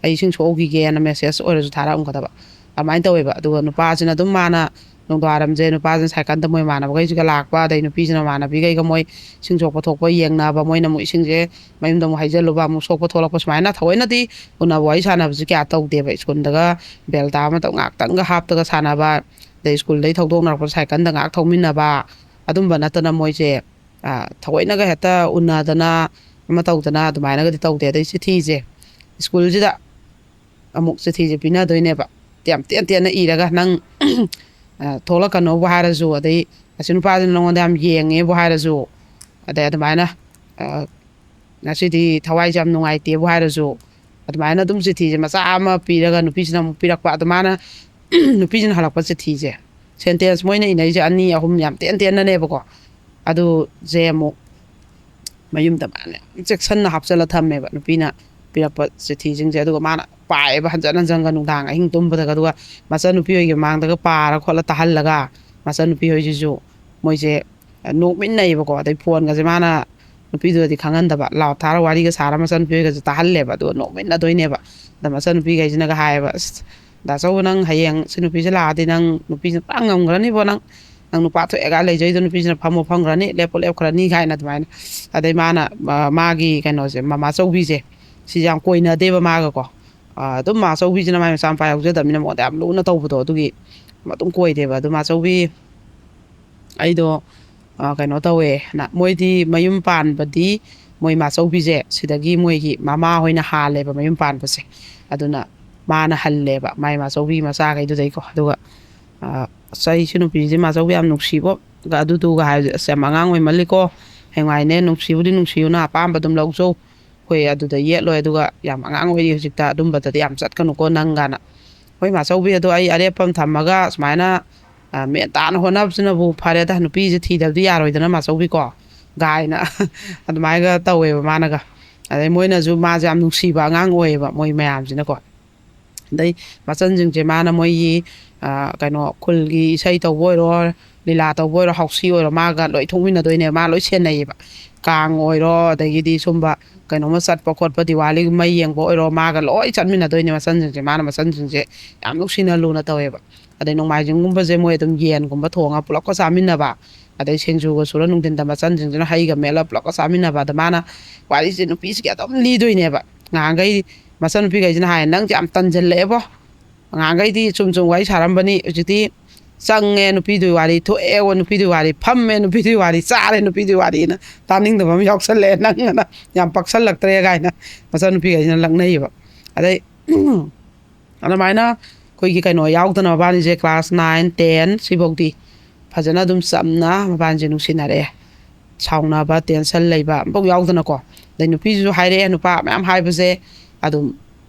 "ꯑꯩ ꯏꯁꯤꯡ ꯁꯣꯛꯎꯈꯤꯒꯦꯅ" ꯃꯦꯁꯦꯖ ꯑꯣꯏꯔꯁꯨ ꯊꯥꯔꯛꯑꯝꯒꯗꯕ꯫ ꯑꯗꯨꯃꯥꯏꯅ ꯇꯧꯋꯦꯕ꯫ ꯑꯗꯨꯒ ꯅꯨꯄꯥꯁꯤꯅ ꯑꯗꯨꯝ ꯃꯥꯅ ꯅꯨꯡꯗꯥꯡꯋꯥꯏꯔꯝꯁꯦ ꯅꯨꯄꯥꯁꯤꯅ ꯁꯥꯏꯀꯜꯗ ꯃꯣꯏ ꯃꯃꯥꯟꯅꯕꯈꯩꯁꯤꯒ ꯂꯥꯛꯄ, ꯑꯗꯩ ꯅꯨꯄꯤꯁꯤꯅ ꯃꯃꯥꯟꯅꯕꯤꯈꯩꯒ ꯃꯣꯏ ꯏꯁꯤꯡ ꯁꯣꯛꯄ ꯊꯣꯛꯄ ꯌꯦꯡꯅꯕ, ꯃꯣꯏꯅ ꯑꯃꯨꯛ ꯏꯁꯤꯡꯁꯦ ꯃꯌꯨꯝꯗ ꯑꯃꯨꯛ ꯍꯩꯖꯤꯜꯂꯨꯕ, ꯑꯃꯨꯛ ꯁꯣꯛꯄ ꯊꯣꯛꯂꯛꯄ, ꯁꯨꯃꯥꯏꯅ ꯊꯑꯣꯏꯅꯗꯤ ꯎꯅꯕ ꯋꯥꯔꯤ ꯁꯥꯟꯅꯕꯁꯦ ꯀꯌꯥ ꯇꯧꯗꯦꯕ꯫ ꯁ꯭ꯀꯨꯜꯗꯒ ꯕꯦꯜ ꯇꯥꯕ ꯃꯇꯝ ꯉꯥꯏꯍꯥꯛꯇꯪꯒ ꯍꯥꯞꯇꯒ ꯁꯥꯟꯅꯕ, ꯑꯗꯩ ꯁ꯭ꯀꯨꯜꯗꯩ ꯊꯧꯗꯣꯛꯅꯔꯛꯄꯗ ꯁꯥꯏꯀꯜꯗ ꯉꯥꯏꯍꯥꯛ ꯊꯧꯃꯤꯟꯅꯕ, ꯑꯗꯨꯝꯕ ꯅꯠꯇꯅ ꯃꯣꯏꯁꯦ, ꯑ, ꯊꯑꯣꯏꯅꯒ ꯍꯦꯛꯇ ꯎꯅꯗꯅ ꯑꯃ ꯇꯧꯗꯅ ꯑꯗꯨꯃꯥꯏꯅꯒꯗꯤ ꯇꯧꯗꯦ꯫ ꯑꯗꯩ ꯆꯤꯊꯤꯁꯦ ꯁ꯭ꯀꯨꯜꯁꯤꯗ ꯑꯃꯨꯛ ꯆꯤꯊꯤꯁꯦ ꯄꯤꯅꯗꯣꯏꯅꯦꯕ꯫ ꯌꯥꯝ ꯇꯦꯟ ꯇꯦꯟꯅ ꯏꯔꯒ, "ꯅꯪ, ꯑ, ꯊꯣꯛꯂꯛꯀꯅꯣꯕꯨ ꯍꯥꯏꯔꯁꯨ, ꯑꯗꯩ ꯑꯁꯤ ꯅꯨꯄꯥꯁꯤꯅ ꯅꯉꯣꯟꯗ ꯌꯥꯝ ꯌꯦꯡꯉꯦꯕꯨ ꯍꯥꯏꯔꯁꯨ", ꯑꯗꯩ ꯑꯗꯨꯃꯥꯏꯅ "ꯉꯁꯤꯗꯤ ꯊꯋꯥꯏꯁꯦ ꯌꯥꯝ ꯅꯨꯡꯉꯥꯏꯇꯦꯕꯨ" ꯍꯥꯏꯔꯁꯨ, ꯑꯗꯨꯃꯥꯏꯅ ꯑꯗꯨꯝ ꯆꯤꯊꯤꯁꯦ ꯃꯆꯥ ꯑꯃ ꯄꯤꯔꯒ ꯅꯨꯄꯤꯁꯤꯅ ꯑꯃꯨꯛ ꯄꯤꯔꯛꯄ, ꯑꯗꯨꯃꯥꯏꯅ ꯅꯨꯄꯤꯁꯤꯅ ꯍꯜꯂꯛꯄ ꯆꯤꯊꯤꯁꯦ, ꯁꯦꯟꯇꯦꯟꯁ ꯃꯣꯏꯅ ꯏꯅꯩꯁꯦ ꯑꯅꯤ ꯑꯍꯨꯝ ꯌꯥꯝ ꯇꯦꯟ ꯇꯦꯟꯅꯅꯦꯕꯀꯣ꯫ ꯑꯗꯨꯁꯦ ꯑꯃꯨꯛ ꯃꯌꯨꯝꯗ ꯃꯥꯅ ꯌꯥꯝ ꯆꯦꯛꯁꯟꯅ ꯍꯥꯞꯆꯜꯂ ꯊꯝꯃꯦꯕ, ꯅꯨꯄꯤꯅ ꯄꯤꯔꯛꯄ ꯆꯤꯊꯤꯁꯤꯡꯁꯦ꯫ ꯑꯗꯨꯒ ꯃꯥꯅ ꯄꯥꯏꯌꯦꯕ ꯍꯟꯖꯟ ꯍꯟꯖꯟꯒ, ꯅꯨꯡꯗꯥꯡ ꯑꯍꯤꯡ ꯇꯨꯝꯕꯗꯒ꯫ ꯑꯗꯨꯒ ꯃꯆꯟꯅꯨꯄꯤ ꯍꯣꯏꯒꯤ ꯃꯃꯥꯡꯗꯒ ꯄꯥꯔ ꯈꯣꯠꯂ ꯇꯥꯍꯜꯂꯒ, ꯃꯆꯟꯅꯨꯄꯤ ꯍꯣꯏꯁꯤꯁꯨ ꯃꯣꯏꯁꯦ ꯅꯣꯛꯃꯤꯟꯅꯩꯕꯀꯣ꯫ ꯑꯗꯩ ꯐꯣꯟꯒꯁꯦ ꯃꯥꯅ, ꯅꯨꯄꯤꯗꯨꯗꯗꯤ ꯈꯪꯍꯟꯗꯕ, ꯂꯥꯎ ꯊꯥꯔ ꯋꯥꯔꯤꯒ ꯁꯥꯔ ꯃꯆꯟꯅꯨꯄꯤ ꯍꯣꯏꯒꯁꯦ ꯇꯥꯍꯜꯂꯦꯕ꯫ ꯑꯗꯨꯒ ꯅꯣꯛꯃꯤꯟꯅꯗꯣꯏꯅꯦꯕ꯫ ꯑꯗ ꯃꯆꯟꯅꯨꯄꯤꯈꯩꯁꯤꯅꯒ ꯍꯥꯏꯌꯦꯕ, "ꯑꯁ, ꯗꯥ ꯆꯧꯕ, ꯅꯪ ꯍꯌꯦꯡ ꯁꯤ ꯅꯨꯄꯤꯁꯦ ꯂꯥꯛꯑꯗꯤ ꯅꯪ ꯅꯨꯄꯤꯁꯦ ꯄꯨꯔꯥ ꯉꯝꯈ꯭ꯔꯅꯤꯕꯣ, ꯅꯪ, ꯅꯪ ꯅꯨꯄꯥ ꯊꯣꯛꯑꯦꯒ ꯂꯩꯖꯩꯗꯣ, ꯅꯨꯄꯤꯁꯤꯅ ꯐꯝꯃꯣ ꯐꯝꯈ꯭ꯔꯅꯤ, ꯂꯦꯞꯄꯣ ꯂꯦꯞꯈ꯭ꯔꯅꯤ" ꯀꯥꯏꯅ ꯑꯗꯨꯃꯥꯏꯅ꯫ ꯑꯗꯩ ꯃꯥꯅ, ꯃꯥ-, ꯃꯥꯒꯤ ꯀꯩꯅꯣꯁꯦ, ꯃꯃꯥꯆꯧꯕꯤꯁꯦ, ꯁꯤꯁꯦ ꯌꯥꯝ ꯀꯣꯏꯅꯗꯦꯕ ꯃꯥꯒꯀꯣ꯫ ꯑꯗꯨꯝ ꯃꯥꯆꯧꯕꯤꯁꯤꯅ ꯃꯥꯏ ꯃꯆꯥꯅꯨꯄꯥ ꯌꯥꯎꯖꯗꯕꯅꯤꯅ ꯃꯉꯣꯟꯗ ꯌꯥꯝ ꯂꯨꯅ ꯇꯧꯕꯗꯣ, ꯑꯗꯨꯒꯤ ꯑꯗꯨꯝ ꯀꯣꯏꯗꯦꯕ꯫ ꯑꯗꯨ ꯃꯥꯆꯧꯕꯤ, ꯑꯩꯗꯣ, ꯑ, ꯀꯩꯅꯣ ꯇꯧꯋꯦ, ꯅ-, ꯃꯣꯏꯗꯤ ꯃꯌꯨꯝ ꯄꯥꯟꯕꯗꯤ, ꯃꯣꯏ ꯃꯥꯆꯧꯕꯤꯁꯦ ꯁꯤꯗꯒꯤ ꯃꯣꯏꯒꯤ ꯃꯃꯥ ꯍꯣꯏꯅ ꯍꯥꯜꯂꯦꯕ ꯃꯌꯨꯝ ꯄꯥꯟꯕꯁꯦ꯫ ꯑꯗꯨꯅ ꯃꯥꯅ ꯍꯜꯂꯦꯕ ꯃꯥꯏ ꯃꯥꯆꯧꯕꯤ ꯃꯆꯥꯈꯩꯗꯨꯗꯩꯀꯣ꯫ ꯑꯗꯨꯒ, ꯑ, "ꯑꯁ, ꯑꯩ ꯁꯤ ꯅꯨꯄꯤꯁꯦ ꯃꯥꯆꯧꯕꯤ ꯌꯥꯝ ꯅꯨꯡꯁꯤꯕꯣ", ꯒ ꯑꯗꯨꯗꯨꯒ ꯍꯥꯏꯕꯁꯦ, "ꯑꯁ, ꯌꯥꯝ ꯑꯉꯥꯡ ꯑꯣꯏꯃꯜꯂꯤꯀꯣ, ꯍꯌꯦꯡꯋꯥꯏꯅꯦ ꯅꯨꯡꯁꯤꯕꯨꯗꯤ ꯅꯨꯡꯁꯤꯌꯨꯅ, ꯑꯄꯥꯝꯕ ꯑꯗꯨꯝ ꯂꯧꯖꯧ, ꯑꯩꯈꯣꯏ ꯑꯗꯨꯗ ꯌꯦꯠꯂꯣꯏ, ꯑꯗꯨꯒ ꯌꯥꯝ ꯑꯉꯥꯡ ꯑꯣꯏꯔꯤ ꯍꯧꯖꯤꯛꯇ, ꯑꯗꯨꯝꯕꯗꯗꯤ ꯌꯥꯝ ꯆꯠꯀꯅꯨꯀꯣ ꯅꯪ", ꯀꯥꯏꯅ꯫ "ꯍꯣꯏ ꯃꯥꯆꯧꯕꯤ, ꯑꯗꯣ ꯑꯩ ꯑꯔꯦꯞꯄ ꯑꯃ ꯊꯝꯃꯒ ꯁꯨꯃꯥꯏꯅ, ꯑ, ꯃꯦꯟ ꯇꯥꯅ ꯍꯣꯠꯅꯕꯁꯤꯅꯕꯨ ꯐꯔꯦꯗ, ꯅꯨꯄꯤꯁꯦ ꯊꯤꯗꯕꯗꯤ ꯌꯥꯔꯣꯏꯗꯅ ꯃꯥꯆꯧꯕꯤꯀꯣ", ꯒꯥꯏꯅ ꯑꯗꯨꯃꯥꯏꯅꯒ ꯇꯧꯋꯦꯕ ꯃꯥꯅꯒ꯫ ꯑꯗꯩ ꯃꯣꯏꯅꯁꯨ ꯃꯥꯁꯦ ꯌꯥꯝ ꯅꯨꯡꯁꯤꯕ ꯑꯉꯥꯡ ꯑꯣꯏꯌꯦꯕ ꯃꯣꯏ ꯃꯌꯥꯝꯁꯤꯅꯀꯣ꯫ ꯑꯗꯩ ꯃꯆꯟꯁꯤꯡꯁꯦ ꯃꯥꯅ ꯃꯣꯏꯒꯤ, ꯑ, ꯀꯩꯅꯣ, ꯈꯨꯜꯒꯤ ꯏꯁꯩ ꯇꯧꯕ ꯑꯣꯏꯔꯣ, ꯂꯤꯂꯥ ꯇꯧꯕ ꯑꯣꯏꯔꯣ, ꯍꯥꯎꯁꯤ ꯑꯣꯏꯔꯣ, ꯃꯥꯒ ꯂꯣꯏ ꯊꯣꯛꯃꯤꯟꯅꯗꯣꯏꯅꯦ, ꯃꯥ ꯂꯣꯏ ꯁꯦꯟꯅꯩꯌꯦꯕ꯫ ꯀꯥꯡ ꯑꯣꯏꯔꯣ, ꯑꯗꯒꯤꯗꯤ ꯁꯨꯝꯕ ꯀꯩꯅꯣꯝꯃ ꯆꯠꯄ ꯈꯣꯠꯄ, ꯗꯤꯋꯥꯂꯤ ꯃꯩ ꯌꯦꯡꯕ ꯑꯣꯏꯔꯣ, ꯃꯥꯒ ꯂꯣꯏ ꯆꯠꯃꯤꯟꯅꯗꯣꯏꯅꯦ ꯃꯆꯟꯁꯤꯡꯁꯦ꯫ ꯃꯥꯅ ꯃꯆꯟꯁꯤꯡꯁꯦ ꯌꯥꯝ ꯅꯨꯡꯁꯤꯅ ꯂꯨꯅ ꯇꯧꯋꯦꯕ꯫ ꯑꯗꯩ ꯅꯣꯡꯃꯥꯏꯖꯤꯡꯒꯨꯝꯕꯁꯦ ꯃꯣꯏ ꯑꯗꯨꯝ ꯌꯦꯟꯒꯨꯝꯕ ꯊꯣꯡꯉ ꯄꯨꯂꯞꯀ ꯆꯥꯃꯤꯟꯅꯕ, ꯑꯗꯩ ꯁꯤꯡꯖꯨꯒ ꯁꯨꯔ ꯅꯨꯡꯊꯤꯟꯗ ꯃꯆꯟꯁꯤꯡꯁꯤꯅ ꯍꯩꯒ ꯃꯦꯠꯂ ꯄꯨꯂꯞꯀ ꯆꯥꯃꯤꯟꯅꯕ꯫ ꯑꯗ ꯃꯥꯅ ꯋꯥꯔꯤꯁꯦ ꯅꯨꯄꯤꯁꯤꯒꯤ ꯑꯗꯨꯝ ꯂꯤꯗꯣꯏꯅꯦꯕ꯫ ꯉꯍꯥꯟꯈꯩ ꯃꯆꯟꯅꯨꯄꯤꯈꯩꯁꯤꯅ ꯍꯥꯏ, "ꯅꯪꯁꯦ ꯌꯥꯝ ꯇꯟꯁꯤꯜꯂꯛꯑꯦꯕꯣ, ꯉꯍꯥꯟꯈꯩꯗꯤ ꯆꯨꯝ ꯆꯨꯝ ꯋꯥꯔꯤ ꯁꯥꯔꯝꯕꯅꯤ, ꯍꯧꯖꯤꯛꯇꯤ ꯆꯪꯉꯦ ꯅꯨꯄꯤꯗꯨꯒꯤ ꯋꯥꯔꯤ, ꯊꯣꯛꯑꯦ ꯅꯨꯄꯤꯗꯨꯒꯤ ꯋꯥꯔꯤ, ꯐꯝꯃꯦ ꯅꯨꯄꯤꯗꯨꯒꯤ ꯋꯥꯔꯤ, ꯆꯥꯔꯦ ꯅꯨꯄꯤꯗꯨꯒꯤ ꯋꯥꯔꯤꯅ, ꯇꯥꯅꯤꯡꯗꯕ ꯑꯃ ꯌꯥꯎꯁꯜꯂꯛꯑꯦ ꯅꯪ", ꯑꯅ, "ꯌꯥꯝ ꯄꯛꯁꯜꯂꯛꯇ꯭ꯔꯦ" ꯀꯥꯏꯅ ꯃꯆꯟꯅꯨꯄꯤꯈꯩꯁꯤꯅ ꯂꯛꯅꯩꯌꯦꯕ꯫ ꯑꯗꯩ ꯑꯗꯨꯃꯥꯏꯅ ꯑꯩꯈꯣꯏꯒꯤ ꯀꯩꯅꯣ ꯌꯥꯎꯗꯅ ꯃꯕꯥꯅꯤꯁꯦ class nine, ten ꯁꯤꯐꯧꯗꯤ ꯐꯖꯅ ꯑꯗꯨꯝ ꯆꯝꯅ ꯃꯕꯥꯅꯤꯁꯦ ꯅꯨꯡꯁꯤꯅꯔꯛꯑꯦ꯫ ꯁꯥꯎꯅꯕ, ꯇꯦꯟꯁꯟ ꯂꯩꯕ ꯑꯃꯐꯥꯎ ꯌꯥꯎꯗꯅꯀꯣ꯫ ꯑꯗꯩ ꯅꯨꯄꯤꯁꯤꯁꯨ ꯍꯥꯏꯔꯛꯑꯦ, ꯅꯨꯄꯥ ꯃꯌꯥꯝ ꯍꯥꯏꯕꯁꯦ ꯑꯗꯨꯝ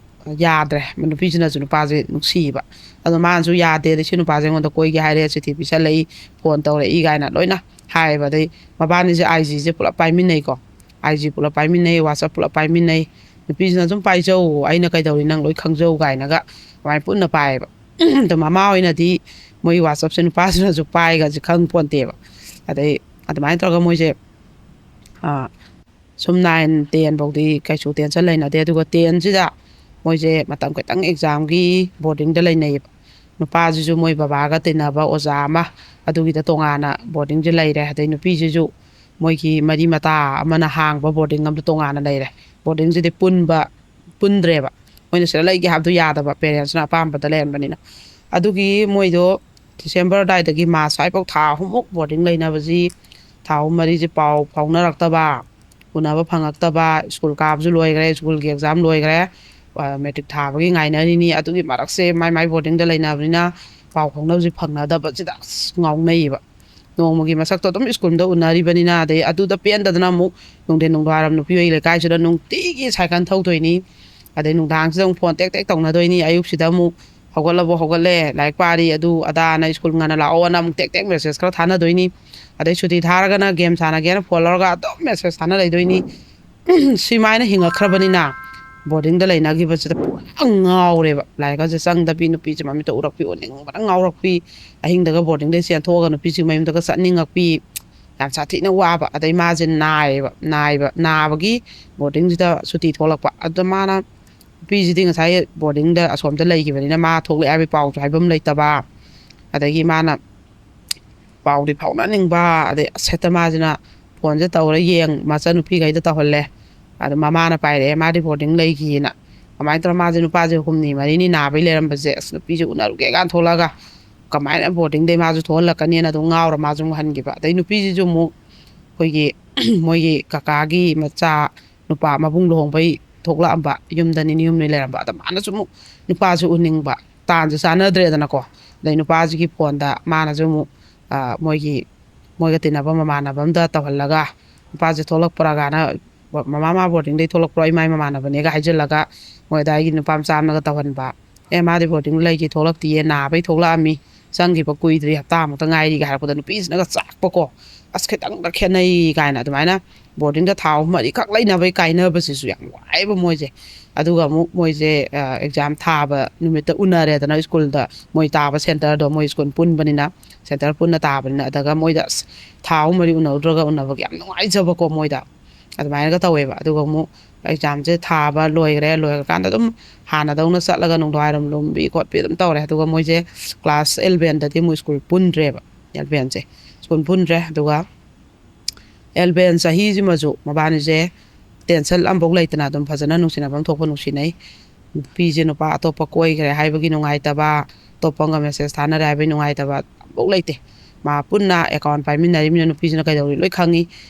ꯌꯥꯗ꯭ꯔꯦ꯫ ꯅꯨꯄꯤꯁꯤꯅꯁꯨ ꯅꯨꯄꯥꯁꯦ ꯅꯨꯡꯁꯤꯕ꯫ ꯑꯗꯣ ꯃꯥꯅꯁꯨ ꯌꯥꯗꯦ, ꯑꯗꯩ ꯁꯤ ꯅꯨꯄꯥꯁꯦ ꯑꯩꯉꯣꯟꯗ ꯀꯣꯏꯒꯦ ꯍꯥꯏꯔꯦ, ꯆꯤꯊꯤ ꯄꯤꯁꯜꯂꯛꯏ, ꯐꯣꯟ ꯇꯧꯔꯛꯏ ꯀꯥꯏꯅ ꯂꯣꯏꯅ ꯍꯥꯏꯌꯦꯕ꯫ ꯑꯗꯩ ꯃꯕꯥꯅꯤꯁꯦ ꯑꯥꯏ ꯖꯤꯁꯦ ꯄꯨꯂꯞ ꯄꯥꯏꯃꯤꯟꯅꯩꯀꯣ꯫ ꯑꯥꯏ ꯖꯤ ꯄꯨꯂꯞ ꯄꯥꯏꯃꯤꯟꯅꯩ, WhatsApp ꯄꯨꯂꯞ ꯄꯥꯏꯃꯤꯟꯅꯩ꯫ ꯅꯨꯄꯤꯁꯤꯅ ꯑꯗꯨꯝ ꯄꯥꯏꯖꯧ, ꯑꯩꯅ ꯀꯩꯗꯧꯔꯤ ꯅꯪ ꯂꯣꯏ ꯈꯪꯖꯧ ꯀꯥꯏꯅꯒ ꯑꯗꯨꯃꯥꯏꯅ ꯄꯨꯟꯅ ꯄꯥꯏꯌꯦꯕ꯫ ꯑꯗꯣ ꯃꯃꯥ ꯍꯣꯏꯅꯗꯤ ꯃꯣꯏ WhatsAppꯁꯦ ꯅꯨꯄꯥꯁꯤꯅꯁꯨ ꯄꯥꯏꯒꯁꯦ ꯈꯪ ꯄꯣꯟꯇꯦꯕ꯫ ꯑꯗꯩ ꯑꯗꯨꯃꯥꯏꯅ ꯇꯧꯔꯒ ꯃꯣꯏꯁꯦ, ꯑꯥ, ꯁꯨꯝ ꯅꯥꯏꯟ ꯇꯦꯟ ꯐꯥꯎꯗꯤ ꯀꯩꯁꯨ ꯇꯦꯟꯁꯟ ꯂꯩꯅꯗꯦ꯫ ꯑꯗꯨꯒ ꯇꯦꯟꯁꯤꯗ ꯃꯣꯏꯁꯦ ꯃꯇꯝ ꯈꯤꯇꯪ ꯑꯦꯛꯖꯥꯝꯒꯤ ꯕꯣꯔꯗꯤꯡꯗ ꯂꯩꯅꯩꯌꯦꯕ꯫ ꯅꯨꯄꯥꯁꯤꯁꯨ ꯃꯣꯏ ꯕꯕꯥꯒ ꯇꯤꯟꯅꯕ ꯑꯣꯖꯥ ꯑꯃ, ꯑꯗꯨꯒꯤꯗ ꯇꯣꯉꯥꯟꯅ ꯕꯣꯔꯗꯤꯡꯁꯦ ꯂꯩꯔꯦ꯫ ꯑꯗꯩ ꯅꯨꯄꯤꯁꯤꯁꯨ ꯃꯣꯏꯒꯤ ꯃꯔꯤ ꯃꯇꯥ ꯑꯃꯅ ꯍꯥꯡꯕ ꯕꯣꯔꯗꯤꯡ ꯑꯃꯗ ꯇꯣꯉꯥꯟꯅ ꯂꯩꯔꯦ꯫ ꯕꯣꯔꯗꯤꯡꯁꯤꯗꯤ ꯄꯨꯟꯕ, ꯄꯨꯟꯗ꯭ꯔꯦꯕ꯫ ꯃꯣꯏꯅ ꯁꯤꯗ ꯂꯩꯒꯦ ꯍꯥꯏꯕꯗꯨ ꯌꯥꯗꯕ, ꯄꯦꯔꯦꯟꯁꯅ ꯑꯄꯥꯝꯕꯗ ꯂꯩꯔꯝꯕꯅꯤꯅ꯫ ꯑꯗꯨꯒꯤ ꯃꯣꯏꯗꯣ ꯗꯤꯁꯦꯝꯕꯔ ꯑꯗꯨꯋꯥꯏꯗꯒꯤ ꯃꯥꯔꯁ ꯁ꯭ꯋꯥꯏꯐꯥꯎ ꯊꯥ ꯑꯍꯨꯝꯃꯨꯛ ꯕꯣꯔꯗꯤꯡ ꯂꯩꯅꯕꯁꯤ, ꯊꯥ ꯑꯍꯨꯝ ꯃꯔꯤꯁꯦ ꯄꯥꯎ ꯐꯥꯎꯅꯔꯛꯇꯕ, ꯎꯅꯕ ꯐꯪꯉꯛꯇꯕ, ꯁ꯭ꯀꯨꯜ ꯀꯥꯕꯁꯨ ꯂꯣꯏꯈ꯭ꯔꯦ, ꯁ꯭ꯀꯨꯜꯒꯤ ꯑꯦꯛꯖꯥꯝ ꯂꯣꯏꯈ꯭ꯔꯦ, ꯑ, ꯃꯦꯇ꯭ꯔꯤꯛ ꯊꯥꯕꯒꯤ ꯉꯥꯏꯅꯔꯤꯅꯤ꯫ ꯑꯗꯨꯒꯤ ꯃꯔꯛꯁꯦ ꯃꯥꯏ ꯃꯥꯏ ꯕꯣꯔꯗꯤꯡꯗ ꯂꯩꯅꯕꯅꯤꯅ ꯄꯥꯎ ꯐꯥꯎꯅꯕꯁꯦ ꯐꯪꯅꯗꯕꯁꯤꯗ ꯑꯁ ꯉꯥꯎꯅꯩꯌꯦꯕ꯫ ꯅꯣꯡꯃꯒꯤ ꯃꯁꯛꯇꯣ ꯑꯗꯨꯝ ꯁ꯭ꯀꯨꯜꯗ ꯎꯅꯔꯤꯕꯅꯤꯅ, ꯑꯗꯩ ꯑꯗꯨꯗ ꯄꯦꯟꯗꯗꯅ ꯑꯃꯨꯛ ꯅꯨꯡꯊꯤꯟ ꯅꯨꯡꯗꯥꯡꯋꯥꯏꯔꯝ ꯅꯨꯄꯤ ꯍꯣꯏꯒꯤ ꯂꯩꯀꯥꯏꯁꯤꯗ ꯅꯨꯡꯇꯤꯒꯤ ꯁꯥꯏꯀꯜ ꯊꯧꯗꯣꯏꯅꯤ, ꯑꯗꯩ ꯅꯨꯡꯗꯥꯡꯁꯤꯗ ꯑꯃꯨꯛ ꯐꯣꯟ ꯇꯦꯛ ꯇꯦꯛ ꯇꯧꯅꯗꯣꯏꯅꯤ, ꯑꯌꯨꯛꯁꯤꯗ ꯑꯃꯨꯛ ꯍꯧꯒꯠꯂꯕꯣ, ꯍꯧꯒꯠꯂꯦ, ꯂꯥꯏꯔꯤꯛ ꯄꯥꯔꯤ, ꯑꯗꯨ ꯑꯗꯥꯅ ꯁ꯭ꯀꯨꯜ ꯉꯟꯅ ꯂꯥꯛꯑꯣꯅ ꯑꯃꯨꯛ ꯇꯦꯛ ꯇꯦꯛ ꯃꯦꯁꯦꯖ ꯈꯔ ꯊꯥꯅꯗꯣꯏꯅꯤ꯫ ꯑꯗꯩ ꯁꯨꯇꯤ ꯊꯥꯔꯒꯅ ꯒꯦꯝ ꯁꯥꯟꯅꯒꯦꯅ ꯐꯣꯟ ꯂꯧꯔꯒ ꯑꯗꯨꯝ ꯃꯦꯁꯦꯖ ꯊꯥꯅ ꯂꯩꯗꯣꯏꯅꯤ꯫ ꯁꯨꯃꯥꯏꯅ ꯍꯤꯡꯉꯛꯈ꯭ꯔꯕꯅꯤꯅ ꯕꯣꯔꯗꯤꯡꯗ ꯂꯩꯅꯈꯤꯕꯁꯤꯗ ꯄꯨꯔꯥ ꯉꯥꯎꯔꯦꯕ꯫ ꯂꯥꯏꯔꯤꯛꯀꯁꯦ ꯆꯪꯗꯕꯤ, ꯅꯨꯄꯤꯁꯦ ꯃꯃꯤꯠꯇ ꯎꯔꯛꯄꯤ, ꯎꯅꯤꯡꯕꯅ ꯉꯥꯎꯔꯛꯄꯤ, ꯑꯍꯤꯡꯗꯒ ꯕꯣꯔꯗꯤꯡꯗꯩ ꯆꯦꯟꯊꯣꯛꯑꯒ ꯅꯨꯄꯤꯁꯤ ꯃꯌꯨꯝꯗꯒ ꯆꯠꯅꯤꯡꯉꯛꯄꯤ, ꯌꯥꯝ ꯁꯥꯊꯤꯅ ꯋꯥꯕ꯫ ꯑꯗꯩ ꯃꯥꯁꯦ ꯅꯥꯏꯌꯦꯕ, ꯅꯥꯏꯕ, ꯅꯥꯕꯒꯤ ꯕꯣꯔꯗꯤꯡꯁꯤꯗ ꯁꯨꯇꯤ ꯊꯣꯛꯂꯛꯄ꯫ ꯑꯗꯨꯗ ꯃꯥꯅ, ꯅꯨꯄꯤꯁꯤꯗꯤ ꯉꯁꯥꯏ ꯕꯣꯔꯗꯤꯡꯗ ꯑꯁꯣꯝꯗ ꯂꯩꯈꯤꯕꯅꯤꯅ ꯃꯥ ꯊꯣꯛꯂꯛꯑꯦ ꯍꯥꯏꯕꯒꯤ ꯄꯥꯎꯁꯨ ꯍꯥꯏꯐꯝ ꯂꯩꯇꯕ, ꯑꯗꯒꯤ ꯃꯥꯅ ꯄꯥꯎꯗꯤ ꯐꯥꯎꯅꯅꯤꯡꯕ, ꯑꯗꯩ ꯑꯁ ꯍꯦꯛꯇ ꯃꯥꯁꯤꯅ ꯐꯣꯟꯁꯦ ꯇꯧꯔ ꯌꯦꯡ, ꯃꯆꯟꯅꯨꯄꯤꯈꯩꯗ ꯇꯧꯍꯜꯂꯦ꯫ ꯑꯗꯣ ꯃꯃꯥꯅ ꯄꯥꯏꯔꯛꯑꯦ, ꯃꯥꯗꯤ ꯕꯣꯔꯗꯤꯡ ꯂꯩꯈꯤꯅ꯫ ꯑꯗꯨꯃꯥꯏꯅ ꯇꯧꯔ ꯃꯥꯁꯦ, ꯅꯨꯄꯥꯁꯦ ꯍꯨꯝꯅꯤ ꯃꯔꯤꯅꯤ ꯅꯥꯕꯩ ꯂꯩꯔꯝꯕꯁꯦ, ꯑꯁ ꯅꯨꯄꯤꯁꯦ ꯎꯅꯔꯨꯒꯦ ꯀꯥꯏꯅ ꯊꯣꯛꯂꯛꯑꯒ ꯀꯃꯥꯏꯅ ꯕꯣꯔꯗꯤꯡꯗꯩ ꯃꯥꯁꯨ ꯊꯣꯛꯍꯜꯂꯛꯀꯅꯤꯅ ꯑꯗꯨꯝ ꯉꯥꯎꯔ ꯃꯥꯁꯨ ꯑꯃꯨꯛ ꯍꯟꯈꯤꯕ꯫ ꯑꯗꯩ ꯅꯨꯄꯤꯁꯤꯁꯨ ꯑꯃꯨꯛ ꯑꯩꯈꯣꯏꯒꯤ ꯃꯣꯏꯒꯤ ꯀꯀꯥꯒꯤ ꯃꯆꯥ ꯅꯨꯄꯥ ꯃꯕꯨꯡ ꯂꯨꯍꯣꯡꯕꯩ ꯊꯣꯛꯂꯛꯑꯝꯕ, ꯌꯨꯝꯗ ꯅꯤꯅꯤ ꯍꯨꯝꯅꯤ ꯂꯩꯔꯝꯕ꯫ ꯑꯗ ꯃꯥꯅꯁꯨ ꯑꯃꯨꯛ ꯅꯨꯄꯥꯁꯨ ꯎꯅꯤꯡꯕ, ꯇꯥꯟꯁꯨ ꯆꯥꯟꯅꯗ꯭ꯔꯦꯗꯅꯀꯣ꯫ ꯑꯗꯩ ꯅꯨꯄꯥꯁꯤꯒꯤ ꯐꯣꯟꯗ ꯃꯥꯅꯁꯨ ꯑꯃꯨꯛ, ꯑ, ꯃꯣꯏꯒꯤ ꯃꯣꯏꯒ ꯇꯤꯟꯅꯕ ꯃꯃꯥꯟꯅꯕ ꯑꯝꯗ ꯇꯧꯍꯜꯂꯒ, "ꯅꯨꯄꯥꯁꯦ ꯊꯣꯛꯂꯛꯄ꯭ꯔꯥ?" ꯀꯥꯏꯅ, "ꯃꯃꯥ, ꯃꯥ ꯕꯣꯔꯗꯤꯡꯗꯩ ꯊꯣꯛꯂꯛꯄ꯭ꯔꯣ? ꯏꯃꯥꯏ ꯃꯃꯥꯟꯅꯕꯅꯦꯒ" ꯍꯥꯏꯖꯤꯜꯂꯒ, ꯃꯣꯏ ꯑꯗꯥꯏꯒꯤ ꯅꯨꯄꯥ ꯃꯆꯥ ꯑꯃꯅꯒ ꯇꯧꯍꯟꯕ꯫ "ꯑꯦ, ꯃꯥꯗꯤ ꯕꯣꯔꯗꯤꯡ ꯂꯩꯈꯤ, ꯊꯣꯛꯂꯛꯇꯤꯌꯦ, ꯅꯥꯕꯩ ꯊꯣꯛꯂꯛꯑꯝꯃꯤ, ꯆꯪꯈꯤꯕ ꯀꯨꯏꯗ꯭ꯔꯤ, ꯍꯞꯇꯥꯃꯨꯛꯇ ꯉꯥꯏꯔꯤꯒ" ꯍꯥꯏꯔꯛꯄꯗ ꯅꯨꯄꯤꯁꯤꯅꯒ ꯆꯥꯛꯄꯀꯣ꯫ "ꯑꯁ, ꯈꯤꯇꯪꯒ ꯈꯦꯠꯅꯩ" ꯀꯥꯏꯅ꯫ ꯑꯗꯨꯃꯥꯏꯅ ꯕꯣꯔꯗꯤꯡꯗ ꯊꯥ ꯑꯍꯨꯝ ꯃꯔꯤꯈꯛ ꯂꯩꯅꯕꯩ ꯀꯥꯏꯅꯕꯁꯤꯁꯨ ꯌꯥꯝ ꯋꯥꯏꯑꯦꯕ ꯃꯣꯏꯁꯦ꯫ ꯑꯗꯨꯒ ꯑꯃꯨꯛ ꯃꯣꯏꯁꯦ, ꯑ, ꯑꯦꯛꯖꯥꯝ ꯊꯥꯕ ꯅꯨꯃꯤꯠꯇ ꯎꯅꯔꯦꯗꯅ, ꯁ꯭ꯀꯨꯜꯗ, ꯃꯣꯏ ꯇꯥꯕ ꯁꯦꯟꯇꯔꯗꯣ, ꯃꯣꯏ ꯁ꯭ꯀꯨꯜ ꯄꯨꯟꯕꯅꯤꯅ, ꯁꯦꯟꯇꯔ ꯄꯨꯟꯅ ꯇꯥꯕꯅꯤꯅ꯫ ꯑꯗꯨꯒ ꯃꯣꯏꯗ, ꯑꯁ, ꯊꯥ ꯑꯍꯨꯝ ꯃꯔꯤ ꯎꯅꯔꯨꯗ꯭ꯔꯒ ꯎꯅꯕꯒꯤ ꯌꯥꯝ ꯅꯨꯡꯉꯥꯏꯖꯕꯀꯣ ꯃꯣꯏꯗ꯫ ꯑꯗꯨꯃꯥꯏꯅꯒ ꯇꯧꯋꯦꯕ꯫ ꯑꯗꯨꯒ ꯑꯃꯨꯛ ꯑꯦꯛꯖꯥꯝꯁꯦ ꯊꯥꯕ ꯂꯣꯏꯈ꯭ꯔꯦ, ꯂꯣꯏꯈ꯭ꯔꯀꯥꯟꯗ ꯑꯗꯨꯝ ꯍꯥꯟꯅꯗꯧꯅ ꯆꯠꯂꯒ ꯅꯨꯡꯗꯥꯡꯋꯥꯏꯔꯝ ꯂꯨꯝꯕꯤ ꯈꯣꯠꯄꯤ ꯑꯗꯨꯝ ꯇꯧꯔꯦ꯫ ꯑꯗꯨꯒ ꯃꯣꯏꯁꯦ ꯀ꯭ꯂꯥꯁ ꯑꯦꯂꯚꯦꯟꯗꯗꯤ ꯃꯣꯏ ꯁ꯭ꯀꯨꯜ ꯄꯨꯟꯗ꯭ꯔꯦꯕ, ꯑꯦꯂꯚꯦꯟꯁꯦ ꯁ꯭ꯀꯨꯜ ꯄꯨꯟꯗ꯭ꯔꯦ꯫ ꯑꯗꯨꯒ ꯑꯦꯂꯚꯦꯟ ꯆꯍꯤꯁꯤꯃꯁꯨ ꯃꯕꯥꯅꯤꯁꯦ ꯇꯦꯟꯁꯟ ꯑꯃꯐꯥꯎ ꯂꯩꯇꯅ ꯑꯗꯨꯝ ꯐꯖꯅ ꯅꯨꯡꯁꯤꯅꯐꯝ ꯊꯣꯛꯄ ꯅꯨꯡꯁꯤꯅꯩ꯫ ꯅꯨꯄꯤꯁꯦ ꯅꯨꯄꯥ ꯑꯇꯣꯞꯄ ꯀꯣꯏꯈ꯭ꯔꯦ ꯍꯥꯏꯕꯒꯤ ꯅꯨꯡꯉꯥꯏꯇꯕ, ꯑꯇꯣꯞꯄ ꯑꯃꯒ ꯃꯦꯁꯦꯖ ꯊꯥꯅꯔꯦ ꯍꯥꯏꯕꯒꯤ ꯅꯨꯡꯉꯥꯏꯇꯕ ꯑꯃꯐꯥꯎ ꯂꯩꯇꯦ꯫ ꯃꯥ ꯄꯨꯟꯅ ꯑꯦꯀꯥꯎꯟ ꯄꯥꯏꯃꯤꯟꯅꯔꯤꯕꯅꯤꯅ ꯅꯨꯄꯤꯁꯤꯅ ꯀꯩꯗꯧꯔꯤ ꯂꯣꯏ ꯈꯪꯉꯤ꯫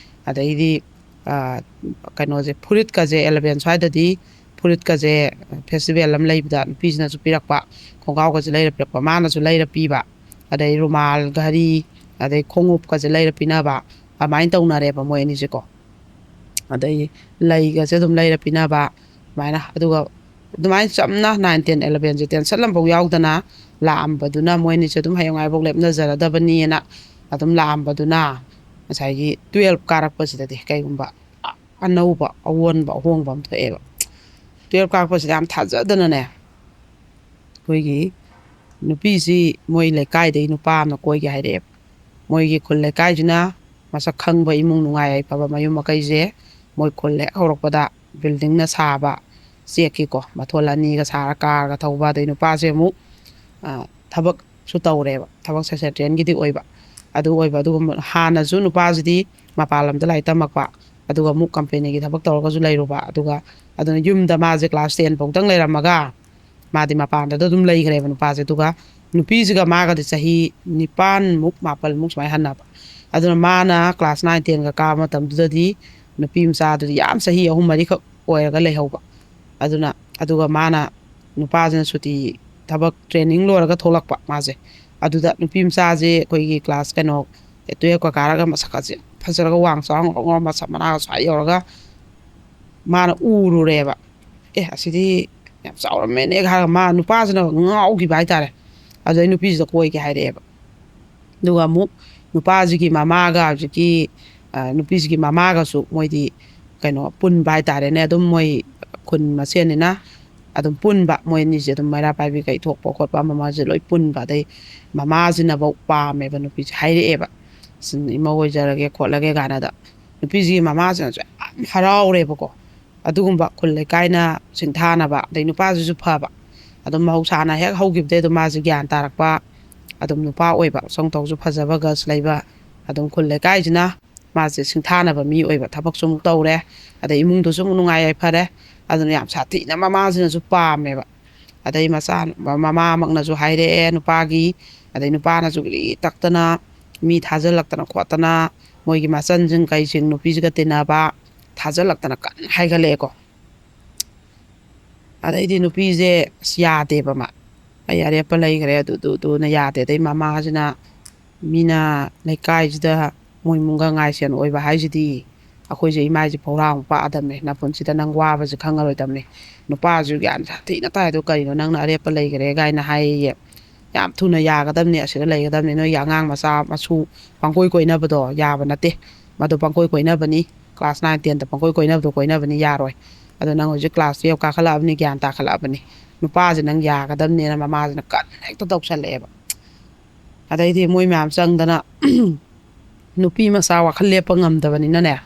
ꯑꯗꯩꯗꯤ, ꯑ, ꯀꯩꯅꯣꯁꯦ, ꯐꯨꯔꯤꯠꯀꯁꯦ ꯑꯦꯂꯚꯦꯟ ꯁ꯭ꯋꯥꯏꯗꯗꯤ ꯐꯨꯔꯤꯠꯀꯁꯦ ꯐꯦꯁꯇꯤꯚꯦꯜ ꯑꯃ ꯂꯩꯕꯗ ꯅꯨꯄꯤꯁꯤꯅꯁꯨ ꯄꯤꯔꯛꯄ, ꯈꯣꯡꯒ꯭ꯔꯥꯎꯒꯁꯦ ꯂꯩꯔ ꯄꯤꯔꯛꯄ, ꯃꯥꯅꯁꯨ ꯂꯩꯔ ꯄꯤꯕ, ꯑꯗꯩ ꯔꯨꯃꯥꯜ, ꯘꯔꯤ, ꯑꯗꯩ ꯈꯣꯡꯎꯞꯀꯁꯦ ꯂꯩꯔ ꯄꯤꯅꯕ, ꯑꯗꯨꯃꯥꯏꯅ ꯇꯧꯅꯔꯦꯕ ꯃꯣꯏ ꯑꯅꯤꯁꯦꯀꯣ꯫ ꯑꯗꯩ ꯂꯩꯒꯁꯦ ꯑꯗꯨꯝ ꯂꯩꯔ ꯄꯤꯅꯕ, ꯑꯗꯨꯃꯥꯏꯅ꯫ ꯑꯗꯨꯒ ꯑꯗꯨꯃꯥꯏꯅ ꯆꯝꯅ ꯅꯥꯏꯟ, ꯇꯦꯟ, ꯑꯦꯂꯚꯦꯟꯁꯦ ꯇꯦꯟꯁꯟ ꯑꯃꯐꯥꯎ ꯌꯥꯎꯗꯅ ꯂꯥꯛꯑꯝꯕꯗꯨꯅ, ꯃꯣꯏ ꯑꯅꯤꯁꯦ ꯑꯗꯨꯝ ꯍꯌꯦꯡꯋꯥꯏꯐꯥꯎ ꯂꯦꯞꯅꯖꯔꯗꯕꯅꯤꯅ ꯑꯗꯨꯝ ꯂꯥꯛꯑꯝꯕꯗꯨꯅ, ꯉꯁꯥꯏꯒꯤ ꯇꯨꯌꯦꯜꯞ ꯀꯥꯔꯛꯄꯁꯤꯗꯗꯤ ꯀꯩꯒꯨꯝꯕ ꯑ-, ꯑꯅꯧꯕ, ꯑꯑꯣꯟꯕ, ꯑꯍꯣꯡꯕ ꯑꯃ ꯊꯣꯛꯑꯦꯕ꯫ ꯇꯨꯌꯦꯜꯞ ꯀꯥꯔꯛꯄꯁꯤꯗ ꯌꯥꯝ ꯊꯥꯖꯗꯅꯅꯦ, ꯑꯩꯈꯣꯏꯒꯤ ꯅꯨꯄꯤꯁꯤ ꯃꯣꯏ ꯂꯩꯀꯥꯏꯗꯒꯤ ꯅꯨꯄꯥ ꯑꯃꯅ ꯀꯣꯏꯒꯦ ꯍꯥꯏꯔꯛꯑꯦꯕ꯫ ꯃꯣꯏꯒꯤ ꯈꯨꯜ ꯂꯩꯀꯥꯏꯁꯤꯅ ꯃꯁꯛ ꯈꯪꯕ ꯏꯃꯨꯡ, ꯅꯨꯡꯉꯥꯏ ꯌꯥꯏꯐꯕ ꯃꯌꯨꯝ ꯃꯀꯩꯁꯦ, ꯃꯣꯏ ꯈꯨꯜ ꯍꯦꯛ ꯍꯧꯔꯛꯄꯗ ꯕꯤꯜꯗꯤꯡꯅ ꯁꯥꯕ, ꯆꯦꯛꯀꯤꯀꯣ, ꯃꯊꯣꯜ ꯑꯅꯤꯒ ꯁꯥꯔ, ꯀꯥꯔꯒ ꯊꯧꯕ, ꯑꯗꯩ ꯅꯨꯄꯥꯁꯦ ꯑꯃꯨꯛ, ꯑ, ꯊꯕꯛꯁꯨ ꯇꯧꯔꯦꯕ, ꯊꯕꯛ ꯁꯦꯀ꯭ꯔꯦꯇꯔꯤꯌꯦꯟꯒꯤꯗꯤ ꯑꯣꯏꯕ꯫ ꯑꯗꯨ ꯑꯣꯏꯕ, ꯑꯗꯨꯒꯨꯝꯕ ꯍꯥꯟꯅꯁꯨ ꯅꯨꯄꯥꯁꯤꯗꯤ ꯃꯄꯥꯟ ꯂꯝꯗ ꯂꯥꯏꯔꯤꯛ ꯇꯝꯃꯛꯄ, ꯑꯗꯨꯒ ꯑꯃꯨꯛ ꯀꯝꯄꯦꯅꯤꯒꯤ ꯊꯕꯛ ꯇꯧꯔꯒꯁꯨ ꯂꯩꯔꯨꯕ, ꯑꯗꯨꯒ ꯑꯗꯨꯅ ꯌꯨꯝꯗ ꯃꯥꯁꯦ ꯀ꯭ꯂꯥꯁ ꯇꯦꯟ ꯐꯥꯎꯗꯪ ꯂꯩꯔꯝꯃꯒ ꯃꯥꯗꯤ ꯃꯄꯥꯟꯗ ꯑꯗꯨꯝ ꯂꯩꯈ꯭ꯔꯦꯕ ꯅꯨꯄꯥꯁꯦ꯫ ꯑꯗꯨꯒ ꯅꯨꯄꯤꯁꯤꯒ ꯃꯥꯒꯗꯤ ꯆꯍꯤ ꯅꯤꯄꯥꯟꯃꯨꯛ, ꯃꯥꯄꯜꯃꯨꯛ ꯁꯨꯃꯥꯏꯅ ꯍꯟꯅꯕ꯫ ꯑꯗꯨꯅ ꯃꯥꯅ ꯀ꯭ꯂꯥꯁ ꯅꯥꯏꯟ, ꯇꯦꯟꯒ ꯀꯥꯕ ꯃꯇꯝꯗꯨꯗꯗꯤ ꯅꯨꯄꯤ ꯃꯆꯥꯗꯨꯗꯤ ꯌꯥꯝ ꯆꯍꯤ ꯑꯍꯨꯝ ꯃꯔꯤꯈꯛ ꯑꯣꯏꯔꯒ ꯂꯩꯍꯧꯕ꯫ ꯑꯗꯨꯅ, ꯑꯗꯨꯒ ꯃꯥꯅ, ꯅꯨꯄꯥꯁꯤꯅ ꯁꯨꯇꯤ, ꯊꯕꯛ ꯇ꯭ꯔꯦꯅꯤꯡ ꯂꯣꯏꯔꯒ ꯊꯣꯛꯂꯛꯄ ꯃꯥꯁꯦ꯫ ꯑꯗꯨꯗ ꯅꯨꯄꯤ ꯃꯆꯥꯁꯦ ꯑꯩꯈꯣꯏꯒꯤ ꯀ꯭ꯂꯥꯁ ꯀꯩꯅꯣ, ꯇꯨꯌꯦꯜꯞꯀ ꯀꯥꯔꯒ ꯃꯁꯛꯀꯁꯦ ꯐꯖꯔꯒ ꯋꯥꯡ ꯆꯥꯎꯔ ꯉꯧꯔꯣꯛ ꯉꯧꯔ ꯃꯁꯝ ꯃꯅꯥꯒ ꯁ꯭ꯋꯥꯏ ꯌꯧꯔꯒ ꯃꯥꯅ ꯎꯔꯨꯔꯦꯕ꯫ "ꯑꯦ, ꯑꯁꯤꯗꯤ ꯌꯥꯝ ꯆꯥꯎꯔꯝꯃꯦꯅꯦ" ꯍꯥꯏꯔꯒ ꯃꯥ ꯅꯨꯄꯥꯁꯤꯅ ꯉꯥꯎꯈꯤꯕ ꯍꯥꯏꯇꯥꯔꯦ꯫ ꯑꯗꯨꯗꯩ ꯅꯨꯄꯤꯁꯤꯗ ꯀꯣꯏꯒꯦ ꯍꯥꯏꯔꯛꯑꯦꯕ꯫ ꯑꯗꯨꯒ ꯑꯃꯨꯛ ꯅꯨꯄꯥꯁꯤꯒꯤ ꯃꯃꯥꯒ ꯍꯧꯖꯤꯛꯀꯤ, ꯑ, ꯅꯨꯄꯤꯁꯤꯒꯤ ꯃꯃꯥꯒꯁꯨ ꯃꯣꯏꯗꯤ ꯀꯩꯅꯣ ꯄꯨꯟꯕ ꯍꯥꯏꯇꯥꯔꯦꯅꯦ꯫ ꯑꯗꯨꯝ ꯃꯣꯏ ꯈꯨꯟ ꯃꯁꯦꯟꯅꯤꯅ ꯑꯗꯨꯝ ꯄꯨꯟꯕ, ꯃꯣꯏ ꯑꯅꯤꯁꯦ ꯑꯗꯨꯝ ꯃꯩꯔꯥ ꯄꯥꯏꯕꯤ ꯀꯩ ꯊꯣꯛꯄ ꯈꯣꯠꯄ ꯑꯃ ꯑꯃꯁꯦ ꯂꯣꯏ ꯄꯨꯟꯕ꯫ ꯑꯗꯩ ꯃꯃꯥꯁꯤꯅꯐꯧ ꯄꯥꯝꯃꯦꯕ ꯅꯨꯄꯤꯁꯦ, ꯍꯥꯏꯔꯛꯑꯦꯕ, "ꯁꯤ ꯏꯃꯧ ꯑꯣꯏꯖꯔꯒꯦ ꯈꯣꯠꯂꯒꯦ" ꯀꯥꯏꯅꯗ꯫ ꯅꯨꯄꯤꯁꯤꯒꯤ ꯃꯃꯥꯁꯤꯅꯁꯨ ꯌꯥꯝ ꯍꯔꯥꯎꯔꯦꯕꯀꯣ꯫ ꯑꯗꯨꯒꯨꯝꯕ ꯈꯨꯜ ꯂꯩꯀꯥꯏꯅ ꯁꯤꯡꯊꯥꯅꯕ, ꯑꯗꯩ ꯅꯨꯄꯥꯁꯤꯁꯨ ꯐꯕ꯫ ꯑꯗꯨꯝ ꯃꯍꯧꯁꯥꯅ ꯍꯦꯛ ꯍꯧꯈꯤꯕꯗꯩ ꯑꯗꯨꯝ ꯃꯥꯁꯦ ꯒ꯭ꯌꯥꯟ ꯇꯥꯔꯛꯄ, ꯑꯗꯨꯝ ꯅꯨꯄꯥ ꯑꯣꯏꯕ, ꯁꯣꯝ ꯇꯧꯁꯨ ꯐꯖꯕ, ꯒꯁ ꯂꯩꯕ, ꯑꯗꯨꯝ ꯈꯨꯜ ꯂꯩꯀꯥꯏꯁꯤꯅ ꯃꯥꯁꯦ ꯁꯤꯡꯊꯥꯅꯕ ꯃꯤ ꯑꯣꯏꯕ, ꯊꯕꯛꯁꯨ ꯑꯃꯨꯛ ꯇꯧꯔꯦ, ꯑꯗꯩ ꯏꯃꯨꯡꯗꯨꯁꯨ ꯑꯃꯨꯛ ꯅꯨꯡꯉꯥꯏ ꯌꯥꯏꯐꯔꯦ꯫ ꯑꯗꯨꯅ ꯌꯥꯝ ꯁꯥꯊꯤꯅ ꯃꯃꯥꯁꯤꯅꯁꯨ ꯄꯥꯝꯃꯦꯕ꯫ ꯑꯗꯩ ꯃꯆꯥ, ꯃꯃꯥꯃꯛꯅꯁꯨ ꯍꯥꯏꯔꯛꯑꯦ ꯅꯨꯄꯥꯒꯤ, ꯑꯗꯩ ꯅꯨꯄꯥꯅꯁꯨ ꯒ꯭ꯔꯤ ꯇꯛꯇꯅ ꯃꯤ ꯊꯥꯖꯤꯜꯂꯛꯇꯅ ꯈꯣꯠꯇꯅ, ꯃꯣꯏꯒꯤ ꯃꯆꯟꯁꯤꯡ ꯀꯩꯁꯤꯡ ꯅꯨꯄꯤꯁꯤꯒ ꯇꯤꯟꯅꯕ ꯊꯥꯖꯤꯜꯂꯛꯇꯅ ꯀꯟꯅ ꯍꯥꯏꯒꯠꯂꯛꯑꯦꯀꯣ꯫ ꯑꯗꯩꯗꯤ ꯅꯨꯄꯤꯁꯦ ꯑꯁ ꯌꯥꯗꯦꯕ ꯃꯥ꯫ "ꯑꯩ ꯑꯔꯦꯞꯄ ꯂꯩꯈ꯭ꯔꯦ" ꯑꯗꯨꯗꯨꯗꯨꯅ ꯌꯥꯗꯦ꯫ ꯑꯗꯩ ꯃꯃꯥꯁꯤꯅ, "ꯃꯤꯅ ꯂꯩꯀꯥꯏꯁꯤꯗ ꯃꯣꯏ ꯏꯃꯨꯡꯒ ꯉꯥꯏꯁꯦꯟ ꯑꯣꯏꯕ ꯍꯥꯏꯁꯤꯗꯤ ꯑꯩꯈꯣꯏꯁꯦ ꯏꯃꯥ ꯏꯆꯦ ꯐꯧꯔꯥ ꯑꯃꯨꯛ ꯄꯥꯛꯑꯗꯕꯅꯦ, ꯅꯄꯨꯟꯁꯤꯗ ꯅꯪ ꯋꯥꯕꯁꯦ ꯈꯪꯉꯔꯣꯏꯗꯕꯅꯦ, ꯅꯨꯄꯥꯁꯨ ꯒ꯭ꯌꯥꯟ ꯁꯥꯊꯤꯅ ꯇꯥꯏ, ꯑꯗꯣ ꯀꯔꯤꯅꯣ ꯅꯪꯅ ꯑꯔꯦꯞꯄ ꯂꯩꯈ꯭ꯔꯦ ꯀꯥꯏꯅ ꯍꯥꯏꯌꯦ, ꯌꯥꯝ ꯊꯨꯅ ꯌꯥꯒꯗꯕꯅꯦ, ꯑꯁꯤꯗ ꯂꯩꯒꯗꯕꯅꯦ, ꯅꯣꯏꯒꯤ ꯑꯉꯥꯡ ꯃꯆꯥ ꯃꯁꯨ ꯄꯪꯀꯣꯏ ꯀꯣꯏꯅꯕꯗꯣ ꯌꯥꯕ ꯅꯠꯇꯦ, ꯃꯗꯨ ꯄꯪꯀꯣꯏ ꯀꯣꯏꯅꯕꯅꯤ, ꯀ꯭ꯂꯥꯁ ꯅꯥꯏꯟ ꯇꯦꯟꯗ ꯄꯪꯀꯣꯏ ꯀꯣꯏꯅꯕꯗꯣ ꯀꯣꯏꯅꯕꯅꯤ, ꯌꯥꯔꯣꯏ, ꯑꯗꯣ ꯅꯪ ꯍꯧꯖꯤꯛ ꯀ꯭ꯂꯥꯁ ꯇꯨꯌꯦꯜꯞ ꯀꯥꯈꯠꯂꯛꯑꯕꯅꯤ, ꯒ꯭ꯌꯥꯟ ꯇꯥꯈꯠꯂꯛꯑꯕꯅꯤ, ꯅꯨꯄꯥꯁꯦ ꯅꯪ ꯌꯥꯒꯗꯕꯅꯦꯅ" ꯃꯃꯥꯁꯤꯅ ꯀꯟꯅ ꯍꯦꯛꯇ ꯇꯧꯁꯜꯂꯛꯑꯦꯕ꯫ ꯑꯗꯩꯗꯤ ꯃꯣꯏ ꯃꯌꯥꯝ ꯆꯪꯗꯅ ꯅꯨꯄꯤ ꯃꯆꯥ ꯋꯥꯈꯜ ꯂꯦꯞꯄ ꯉꯝꯗꯕꯅꯤꯅꯅꯦ,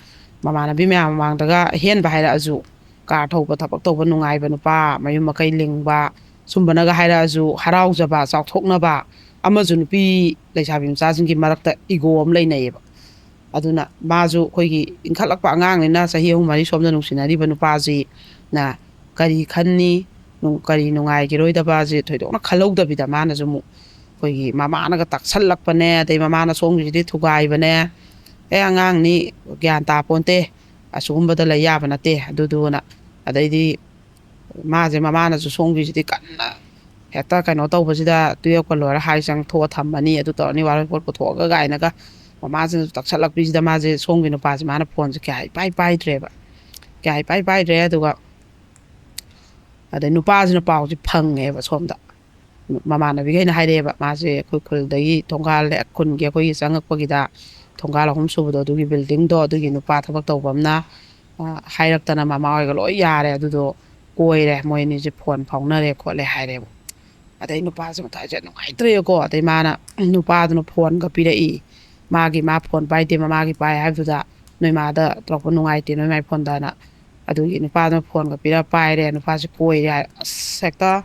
ꯃꯃꯥꯟꯅꯕꯤ ꯃꯌꯥꯝ ꯃꯃꯥꯡꯗꯒ ꯑꯍꯦꯟꯕ ꯍꯥꯏꯔꯛꯑꯁꯨ, ꯀꯥꯔ ꯊꯧꯕ, ꯊꯕꯛ ꯇꯧꯕ ꯅꯨꯡꯉꯥꯏꯕ ꯅꯨꯄꯥ, ꯃꯌꯨꯝ ꯃꯀꯩ ꯂꯤꯡꯕ, ꯁꯨꯝꯕꯅꯒ ꯍꯥꯏꯔꯛꯑꯁꯨ ꯍꯔꯥꯎꯖꯕ, ꯆꯥꯎꯊꯣꯛꯅꯕ ꯑꯃꯁꯨ ꯅꯨꯄꯤ ꯂꯩꯁꯥꯕꯤ ꯃꯆꯥꯁꯤꯡꯒꯤ ꯃꯔꯛꯇ ꯏꯒꯣ ꯑꯃ ꯂꯩꯅꯩꯌꯦꯕ꯫ ꯑꯗꯨꯅ ꯃꯥꯁꯨ ꯑꯩꯈꯣꯏꯒꯤ ꯏꯟꯈꯠꯂꯛꯄ ꯑꯉꯥꯡꯅꯤꯅ ꯆꯍꯤ ꯑꯍꯨꯝ ꯃꯔꯤ ꯁꯣꯝꯗ ꯅꯨꯡꯁꯤꯅꯔꯤꯕ ꯅꯨꯄꯥꯁꯤꯅ ꯀꯔꯤ ꯈꯟꯅꯤ, ꯅꯨꯡ-, ꯀꯔꯤ ꯅꯨꯡꯉꯥꯏꯈꯤꯔꯣꯏꯗꯕꯁꯦ ꯊꯣꯏꯗꯣꯛꯅ ꯈꯜꯍꯧꯗꯕꯤꯗ ꯃꯥꯅꯁꯨ ꯑꯃꯨꯛ ꯑꯩꯈꯣꯏꯒꯤ ꯃꯃꯥꯅꯒ ꯇꯥꯛꯁꯜꯂꯛꯄꯅꯦ, ꯑꯗꯩ ꯃꯃꯥꯅ ꯁꯣꯝꯒꯤꯁꯤꯗꯤ ꯊꯨꯒꯥꯏꯕꯅꯦ, "ꯑꯦ ꯑꯉꯥꯡꯅꯤ, ꯒ꯭ꯌꯥꯟ ꯇꯥꯄꯣꯟꯇꯦ, ꯑꯁꯤꯒꯨꯝꯕꯗ ꯂꯩ ꯌꯥꯕ ꯅꯠꯇꯦ" ꯑꯗꯨꯗꯨꯅ꯫ ꯑꯗꯩꯗꯤ ꯃꯥꯁꯦ ꯃꯃꯥꯅꯁꯨ ꯁꯣꯝꯒꯤꯁꯤꯗꯤ ꯀꯟꯅ ꯍꯦꯛꯇ ꯀꯩꯅꯣ ꯇꯧꯕꯁꯤꯗ ꯇꯨꯌꯦꯜꯞꯀ ꯂꯣꯏꯔ ꯍꯥꯏ ꯆꯪ ꯊꯣꯛꯑ ꯊꯝꯃꯅꯤ, ꯑꯗꯨ ꯇꯧꯔꯅꯤ, ꯋꯥꯔꯣꯏ ꯄꯣꯠ ꯄꯨꯊꯣꯛꯑꯒ ꯀꯥꯏꯅꯒ ꯃꯃꯥꯁꯤꯅꯁꯨ ꯇꯛꯁꯜꯂꯛꯄꯤꯁꯤꯗ ꯃꯥꯁꯦ ꯁꯣꯝꯒꯤ ꯅꯨꯄꯥꯁꯦ ꯃꯥꯅ ꯐꯣꯟꯁꯦ ꯀꯌꯥ ꯏꯄꯥꯏ ꯄꯥꯏꯗ꯭ꯔꯦꯕ꯫ ꯀꯌꯥ ꯏꯄꯥꯏ ꯄꯥꯏꯗ꯭ꯔꯦ꯫ ꯑꯗꯨꯒ ꯑꯗꯩ ꯅꯨꯄꯥꯁꯤꯅ ꯄꯥꯎꯁꯦ ꯐꯪꯉꯦꯕ ꯁꯣꯝꯗ꯫ ꯃꯃꯥꯟꯅꯕꯤꯈꯩꯅ ꯍꯥꯏꯔꯛꯑꯦꯕ, ꯃꯥꯁꯦ ꯑꯩꯈꯣꯏ ꯈꯨꯜꯗꯒꯤ ꯊꯣꯡꯒꯥꯜ ꯈꯨꯟꯒꯤ ꯑꯩꯈꯣꯏꯒꯤ ꯆꯪꯉꯛꯄꯒꯤꯗ ꯊꯣꯡꯒꯥꯜ ꯑꯍꯨꯝ ꯁꯨꯕꯗꯣ ꯑꯗꯨꯒꯤ ꯕꯤꯜꯗꯤꯡꯗꯣ ꯑꯗꯨꯒꯤ ꯅꯨꯄꯥ ꯊꯕꯛ ꯇꯧꯕ ꯑꯃꯅ, ꯑ, ꯍꯥꯏꯔꯛꯇꯅ ꯃꯃꯥ ꯍꯣꯏꯒ ꯂꯣꯏ ꯌꯥꯔꯦ, ꯑꯗꯨꯗꯣ ꯀꯣꯏꯔꯦ, ꯃꯣꯏ ꯑꯅꯤꯁꯦ ꯐꯣꯟ ꯐꯥꯎꯅꯔꯦ ꯈꯣꯠꯂꯦ ꯍꯥꯏꯔꯦꯕ꯫ ꯑꯗꯩ ꯅꯨꯄꯥꯁꯦ ꯃꯊꯥꯏꯁꯦ ꯅꯨꯡꯉꯥꯏꯇ꯭ꯔꯦꯀꯣ꯫ ꯑꯗꯩ ꯃꯥꯅ, ꯅꯨꯄꯥꯗꯨꯅ ꯐꯣꯟꯒ ꯄꯤꯔꯛꯏ, ꯃꯥꯒꯤ ꯃꯥ ꯐꯣꯟ ꯄꯥꯏꯗꯦ, ꯃꯃꯥꯒꯤ ꯄꯥꯏ ꯍꯥꯏꯕꯗꯨꯗ ꯅꯣꯏ ꯃꯥꯗ ꯇꯧꯔꯛꯄ ꯅꯨꯡꯉꯥꯏꯇꯦ ꯅꯣꯏ ꯃꯥꯏ ꯐꯣꯟꯗꯅ꯫ ꯑꯗꯨꯒꯤ ꯅꯨꯄꯥꯗꯨꯅ ꯐꯣꯟꯒ ꯄꯤꯔ ꯄꯥꯏꯔꯦ, ꯅꯨꯄꯥꯁꯦ ꯀꯣꯏꯔꯦ ꯍꯥꯏ꯫ ꯑꯁ, ꯍꯦꯛꯇ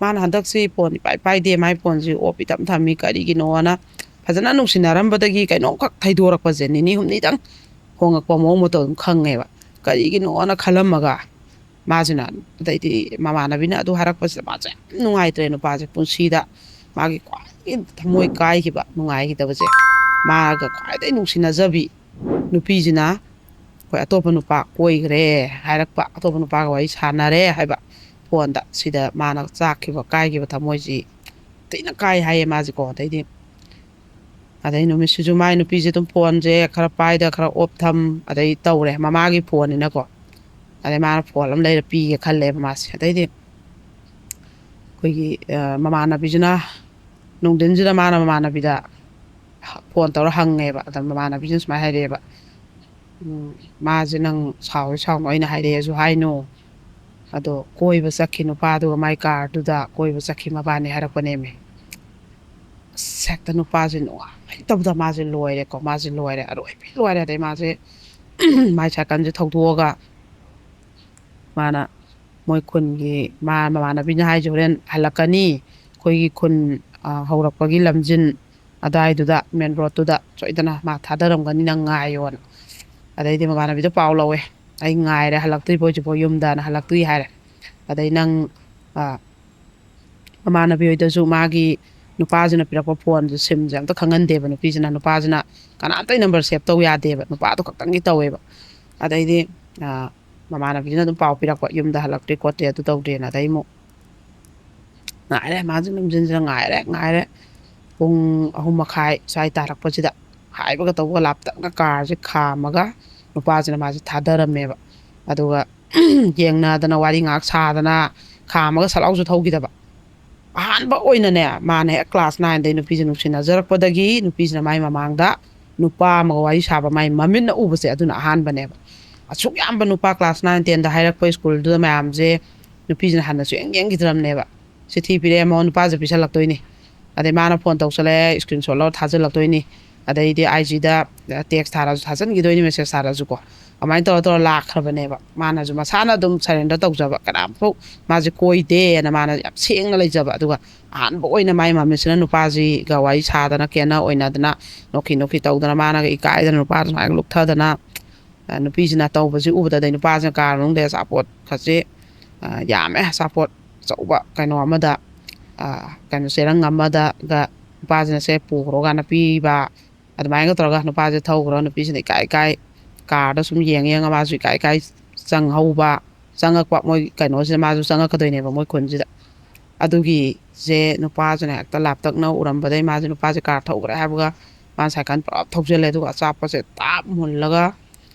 ꯃꯥꯅ ꯍꯟꯗꯛꯁꯤ ꯐꯣꯟ ꯏꯄꯥꯏ ꯄꯥꯏꯗꯦ, ꯃꯥꯏ ꯐꯣꯟꯁꯤ ꯑꯣꯞ ꯏꯇꯝ ꯊꯝꯃꯤ, ꯀꯔꯤꯒꯤꯅꯣꯅ꯫ ꯐꯖꯅ ꯅꯨꯡꯁꯤꯅꯔꯝꯕꯗꯒꯤ ꯀꯩꯅꯣꯝꯈꯛ ꯊꯩꯗꯣꯔꯛꯄꯁꯦ ꯅꯤꯅꯤ ꯍꯨꯝꯅꯤꯗꯪ ꯍꯣꯉꯛꯄ ꯃꯑꯣꯡ ꯃꯇꯧ ꯑꯗꯨꯝ ꯈꯪꯉꯦꯕ꯫ ꯀꯔꯤꯒꯤꯅꯣꯅ ꯈꯜꯂꯝꯃꯒ ꯃꯥꯁꯤꯅ, ꯑꯗꯩꯗꯤ ꯃꯃꯥꯟꯅꯕꯤꯅ ꯑꯗꯨ ꯍꯥꯏꯔꯛꯄꯁꯤꯗ ꯃꯥꯁꯦ ꯌꯥꯝ ꯅꯨꯡꯉꯥꯏꯇ꯭ꯔꯦ꯫ ꯅꯨꯄꯥꯁꯦ ꯄꯨꯟꯁꯤꯗ ꯃꯥꯒꯤ ꯈ꯭ꯋꯥꯏꯗꯒꯤ ꯊꯃꯣꯏ ꯀꯥꯏꯈꯤꯕ, ꯅꯨꯡꯉꯥꯏꯈꯤꯗꯕꯁꯦ, ꯃꯥꯒ ꯈ꯭ꯋꯥꯏꯗꯒꯤ ꯅꯨꯡꯁꯤꯅꯖꯕꯤ ꯅꯨꯄꯤꯁꯤꯅ ꯑꯩꯈꯣꯏ ꯑꯇꯣꯞꯄ ꯅꯨꯄꯥ ꯀꯣꯏꯈ꯭ꯔꯦ ꯍꯥꯏꯔꯛꯄ, ꯑꯇꯣꯞꯄ ꯅꯨꯄꯥꯒ ꯋꯥꯔꯤ ꯁꯥꯟꯅꯔꯦ ꯍꯥꯏꯕ ꯐꯣꯟꯗ꯫ ꯁꯤꯗ ꯃꯥꯅ ꯆꯥꯛꯈꯤꯕ, ꯀꯥꯏꯈꯤꯕ ꯊꯃꯣꯏꯁꯤ ꯊꯤꯅ ꯀꯥꯏ ꯍꯥꯏꯌꯦ ꯃꯥꯁꯦꯀꯣ꯫ ꯑꯗꯩꯗꯤ ꯑꯗꯩ ꯅꯨꯃꯤꯠꯁꯤꯁꯨ ꯃꯥꯏ ꯅꯨꯄꯤꯁꯦ ꯑꯗꯨꯝ ꯐꯣꯟꯁꯦ ꯈꯔ ꯄꯥꯏꯗ ꯈꯔ ꯑꯣꯞ ꯊꯝ ꯑꯗꯩ ꯇꯧꯔꯦ, ꯃꯃꯥꯒꯤ ꯐꯣꯟꯅꯤꯅꯀꯣ꯫ ꯑꯗꯩ ꯃꯥꯅ ꯐꯣꯟ ꯑꯃ ꯂꯩꯔ ꯄꯤꯒꯦ ꯈꯜꯂꯦꯕ ꯃꯥꯁꯦ꯫ ꯑꯗꯩꯗꯤ ꯑꯩꯈꯣꯏꯒꯤ, ꯑ, ꯃꯃꯥꯟꯅꯕꯤꯁꯤꯅ ꯅꯨꯡꯊꯤꯟꯁꯤꯗ ꯃꯥꯅ ꯃꯃꯥꯟꯅꯕꯤꯗ ꯐꯣꯟ ꯇꯧꯔ ꯍꯪꯉꯦꯕ꯫ ꯑꯗ ꯃꯃꯥꯟꯅꯕꯤꯁꯤꯅ ꯁꯨꯃꯥꯏꯅ ꯍꯥꯏꯔꯛꯑꯦꯕ, "ꯎꯝ, ꯃꯥꯁꯦ ꯅꯪ ꯁꯥꯎꯔꯤ ꯁꯥꯎꯅꯨ, ꯑꯩꯅ ꯍꯥꯏꯔꯛꯑꯦꯁꯨ ꯍꯥꯏꯅꯨ, ꯑꯗꯣ ꯀꯣꯏꯕ ꯆꯠꯈꯤ ꯅꯨꯄꯥꯗꯨꯒ ꯃꯥꯏ ꯀꯥꯔꯗꯨꯗ ꯀꯣꯏꯕ ꯆꯠꯈꯤ ꯃꯕꯥꯅꯤ" ꯍꯥꯏꯔꯛꯄꯅꯦꯃꯤ꯫ ꯑꯁ, ꯍꯦꯛꯇ ꯅꯨꯄꯥꯁꯦ ꯅꯨꯡꯉꯥꯏꯇꯕꯗ ꯃꯥꯁꯦ ꯂꯣꯏꯔꯦꯀꯣ, ꯃꯥꯁꯦ ꯂꯣꯏꯔꯦ, ꯑꯔꯣꯏꯕꯤ ꯂꯣꯏꯔꯦ꯫ ꯑꯗꯩ ꯃꯥꯁꯦ ꯃꯥꯏ ꯁꯥꯏꯀꯜꯁꯦ ꯊꯧꯗꯣꯛꯑꯒ ꯃꯥꯅ ꯃꯣꯏ ꯈꯨꯟꯒꯤ, ꯃꯥ ꯃꯃꯥꯟꯅꯕꯤꯅ ꯍꯥꯏꯁꯦ ꯍꯣꯔꯦꯟ ꯍꯜꯂꯛꯀꯅꯤ, ꯑꯩꯈꯣꯏꯒꯤ ꯈꯨꯟ, ꯑ, ꯍꯧꯔꯛꯄꯒꯤ ꯂꯝꯖꯤꯟ ꯑꯗꯥꯏꯗꯨꯗ, ꯃꯦꯟ ꯔꯣꯗꯇꯨꯗ ꯁꯣꯏꯗꯅ ꯃꯥ ꯊꯥꯗꯔꯝꯒꯅꯤ, ꯅꯪ ꯉꯥꯏꯌꯣꯅ꯫ ꯑꯗꯩꯗꯤ ꯃꯃꯥꯟꯅꯕꯤꯗꯣ ꯄꯥꯎ ꯂꯧꯋꯦ, "ꯑꯩ ꯉꯥꯏꯔꯦ, ꯍꯜꯂꯛꯇ꯭ꯔꯤꯕꯣ ꯍꯧꯖꯤꯛꯐꯥꯎ ꯌꯨꯝꯗꯅ", "ꯍꯜꯂꯛꯇ꯭ꯔꯤ" ꯍꯥꯏꯔꯦ꯫ ꯑꯗꯩ ꯅꯪ, ꯑ, ꯃꯃꯥꯟꯅꯕꯤ ꯍꯣꯏꯗꯁꯨ ꯃꯥꯒꯤ ꯅꯨꯄꯥꯁꯤꯅ ꯄꯤꯔꯛꯄ ꯐꯣꯟꯁꯦ, ꯁꯤꯝꯁꯦ ꯑꯝꯇ ꯈꯪꯍꯟꯗꯦꯕ ꯅꯨꯄꯤꯁꯤꯅ꯫ ꯅꯨꯄꯥꯁꯤꯅ ꯀꯅꯥꯝꯇ ꯅꯝꯕꯔ ꯁꯦꯞ ꯇꯧ ꯌꯥꯗꯦꯕ, ꯅꯨꯄꯥꯗꯣ ꯈꯛꯇꯪꯒꯤ ꯇꯧꯋꯦꯕ꯫ ꯑꯗꯩꯗꯤ, ꯑ, ꯃꯃꯥꯟꯅꯕꯤꯁꯤꯅ ꯑꯗꯨꯝ ꯄꯥꯎ ꯄꯤꯔꯛꯄ, "ꯌꯨꯝꯗ ꯍꯜꯂꯛꯇ꯭ꯔꯤ ꯈꯣꯠꯇ꯭ꯔꯤ, ꯑꯗꯨ ꯇꯧꯗ꯭ꯔꯦꯅ", ꯑꯗꯩ ꯑꯃꯨꯛ ꯉꯥꯏꯔꯦ, ꯃꯥꯁꯨ ꯅꯨꯡꯊꯤꯟꯁꯤꯗ ꯉꯥꯏꯔꯦ, ꯉꯥꯏꯔꯦ꯫ ꯄꯨꯡ ꯑꯍꯨꯝ ꯃꯈꯥꯏ ꯁ꯭ꯋꯥꯏ ꯇꯥꯔꯛꯄꯁꯤꯗ ꯍꯥꯏꯕꯒ ꯇꯧꯕꯒ ꯂꯥꯞꯇꯛꯅ ꯀꯥꯔꯁꯦ ꯈꯥꯝꯃꯒ ꯅꯨꯄꯥꯁꯤꯅ ꯃꯥꯁꯦ ꯊꯥꯗꯔꯝꯃꯦꯕ꯫ ꯑꯗꯨꯒ ꯌꯦꯡꯅꯗꯅ ꯋꯥꯔꯤ ꯉꯥꯏꯍꯥꯛ ꯁꯥꯗꯅ ꯈꯥꯝꯃꯒ ꯁꯠ ꯂꯥꯎꯁꯨ ꯊꯧꯈꯤꯗꯕ꯫ ꯑꯍꯥꯟꯕ ꯑꯣꯏꯅꯅꯦ, ꯃꯥꯅ ꯍꯦꯛ ꯀ꯭ꯂꯥꯁ ꯅꯥꯏꯟꯗꯩ ꯅꯨꯄꯤꯁꯦ ꯅꯨꯡꯁꯤꯅꯖꯔꯛꯄꯗꯒꯤ ꯅꯨꯄꯤꯁꯤꯅ ꯃꯥꯏ ꯃꯃꯥꯡꯗ ꯅꯨꯄꯥ ꯑꯃꯒ ꯋꯥꯔꯤ ꯁꯥꯕ ꯃꯥꯏ ꯃꯃꯤꯠꯅ ꯎꯕꯁꯦ ꯑꯗꯨꯅ ꯑꯍꯥꯟꯕꯅꯦꯕ꯫ ꯑꯁꯨꯛ ꯌꯥꯝꯕ ꯅꯨꯄꯥ ꯀ꯭ꯂꯥꯁ ꯅꯥꯏꯟ ꯇꯦꯟꯗ ꯍꯥꯏꯔꯛꯄ ꯁ꯭ꯀꯨꯜꯗꯨꯗ ꯃꯌꯥꯝꯁꯦ ꯅꯨꯄꯤꯁꯤꯅ ꯍꯟꯅ ꯁꯨꯌꯦꯡ ꯌꯦꯡꯈꯤꯗ꯭ꯔꯕꯅꯦꯕ꯫ ꯆꯤꯊꯤ ꯄꯤꯔꯛꯑꯦ, ꯃꯉꯣꯟ ꯅꯨꯄꯥꯁꯦ ꯄꯤꯁꯜꯂꯛꯇꯣꯏꯅꯤ꯫ ꯑꯗꯩ ꯃꯥꯅ ꯐꯣꯟ ꯇꯧꯁꯜꯂꯛꯑꯦ, ꯁ꯭ꯀ꯭ꯔꯤꯟ ꯁꯣꯠ ꯂꯧꯔ ꯊꯥꯖꯤꯜꯂꯛꯇꯣꯏꯅꯤ꯫ ꯑꯗꯩꯗꯤ ꯑꯥꯏ ꯖꯤꯗ ꯇꯦꯛꯁ ꯊꯥꯔꯁꯨ ꯊꯥꯖꯤꯟꯈꯤꯗꯣꯏꯅꯤ, ꯃꯦꯁꯦꯖ ꯊꯥꯔꯁꯨꯀꯣ꯫ ꯑꯗꯨꯃꯥꯏꯅ ꯇꯧꯔ ꯇꯧꯔ ꯂꯥꯛꯈ꯭ꯔꯕꯅꯦꯕ꯫ ꯃꯥꯅꯁꯨ ꯃꯁꯥꯅ ꯑꯗꯨꯝ ꯁꯔꯦꯟꯗꯔ ꯇꯧꯖꯕ, ꯀꯅꯥꯝꯐꯥꯎ ꯃꯥꯁꯦ ꯀꯣꯏꯗꯦꯅ ꯃꯥꯅ ꯌꯥꯝ ꯁꯦꯡꯅ ꯂꯩꯖꯕ꯫ ꯑꯗꯨꯒ ꯑꯍꯥꯟꯕ ꯑꯣꯏꯅ ꯃꯥꯏ ꯃꯃꯤꯠꯁꯤꯅ ꯅꯨꯄꯥꯁꯤꯒ ꯋꯥꯔꯤ ꯁꯥꯗꯅ, ꯀꯦꯅ ꯑꯣꯏꯅꯗꯅ, ꯅꯣꯛꯈꯤ ꯅꯣꯛꯈꯤ ꯇꯧꯗꯅ, ꯃꯥꯅꯒ ꯏꯀꯥꯏꯗꯅ ꯅꯨꯄꯥꯗꯨ ꯁꯨꯃꯥꯏꯅ ꯂꯨꯞꯊꯗꯅ, ꯑ, ꯅꯨꯄꯤꯁꯤꯅ ꯇꯧꯕꯁꯤ ꯎꯕꯗ, ꯑꯗꯩ ꯅꯨꯄꯥꯁꯤꯅ ꯀꯥꯔ ꯃꯅꯨꯡꯗ ꯑꯆꯥꯄꯣꯠ ꯈꯁꯦ, ꯑ, ꯌꯥꯝꯃꯦ, ꯑꯆꯥꯄꯣꯠ ꯑꯆꯧꯕ ꯀꯩꯅꯣ ꯑꯃꯗ, ꯑ, ꯀꯩꯅꯣ ꯆꯦꯔꯪ ꯑꯃꯗꯒ ꯅꯨꯄꯥꯁꯤꯅ ꯁꯦ ꯄꯨꯈ꯭ꯔꯣ ꯀꯥꯏꯅ ꯄꯤꯕ, ꯑꯗꯨꯃꯥꯏꯅꯒ ꯇꯧꯔꯒ ꯅꯨꯄꯥꯁꯦ ꯊꯧꯈ꯭ꯔꯣ, ꯅꯨꯄꯤꯁꯤꯅ ꯏꯀꯥꯏ ꯏꯀꯥꯏ ꯀꯥꯔꯗ ꯁꯨꯝ ꯌꯦꯡ ꯌꯦꯡꯉ ꯃꯥꯁꯨ ꯏꯀꯥꯏ ꯏꯀꯥꯏ ꯆꯪꯍꯧꯕ, ꯆꯪꯉꯛꯄ, ꯃꯣꯏ ꯀꯩꯅꯣꯁꯤꯗ ꯃꯥꯁꯨ ꯆꯪꯉꯛꯀꯗꯣꯏꯅꯦꯕ ꯃꯣꯏ ꯈꯨꯟꯁꯤꯗ꯫ ꯑꯗꯨꯒꯤꯁꯦ ꯅꯨꯄꯥꯁꯤꯅ ꯍꯦꯛꯇ ꯂꯥꯞꯇꯛꯅ ꯎꯔꯝꯕꯗꯩ ꯃꯥꯁꯦ ꯅꯨꯄꯥꯁꯦ ꯀꯥꯔ ꯊꯧꯈ꯭ꯔꯦ ꯍꯥꯏꯕꯒ ꯃꯥꯅ ꯁꯥꯏꯀꯜ ꯄꯨꯔꯥ ꯊꯧꯖꯤꯜꯂꯦ, ꯑꯗꯨꯒ ꯑꯆꯥꯄꯣꯠꯁꯦ ꯇꯥꯞ ꯃꯨꯜꯂꯒ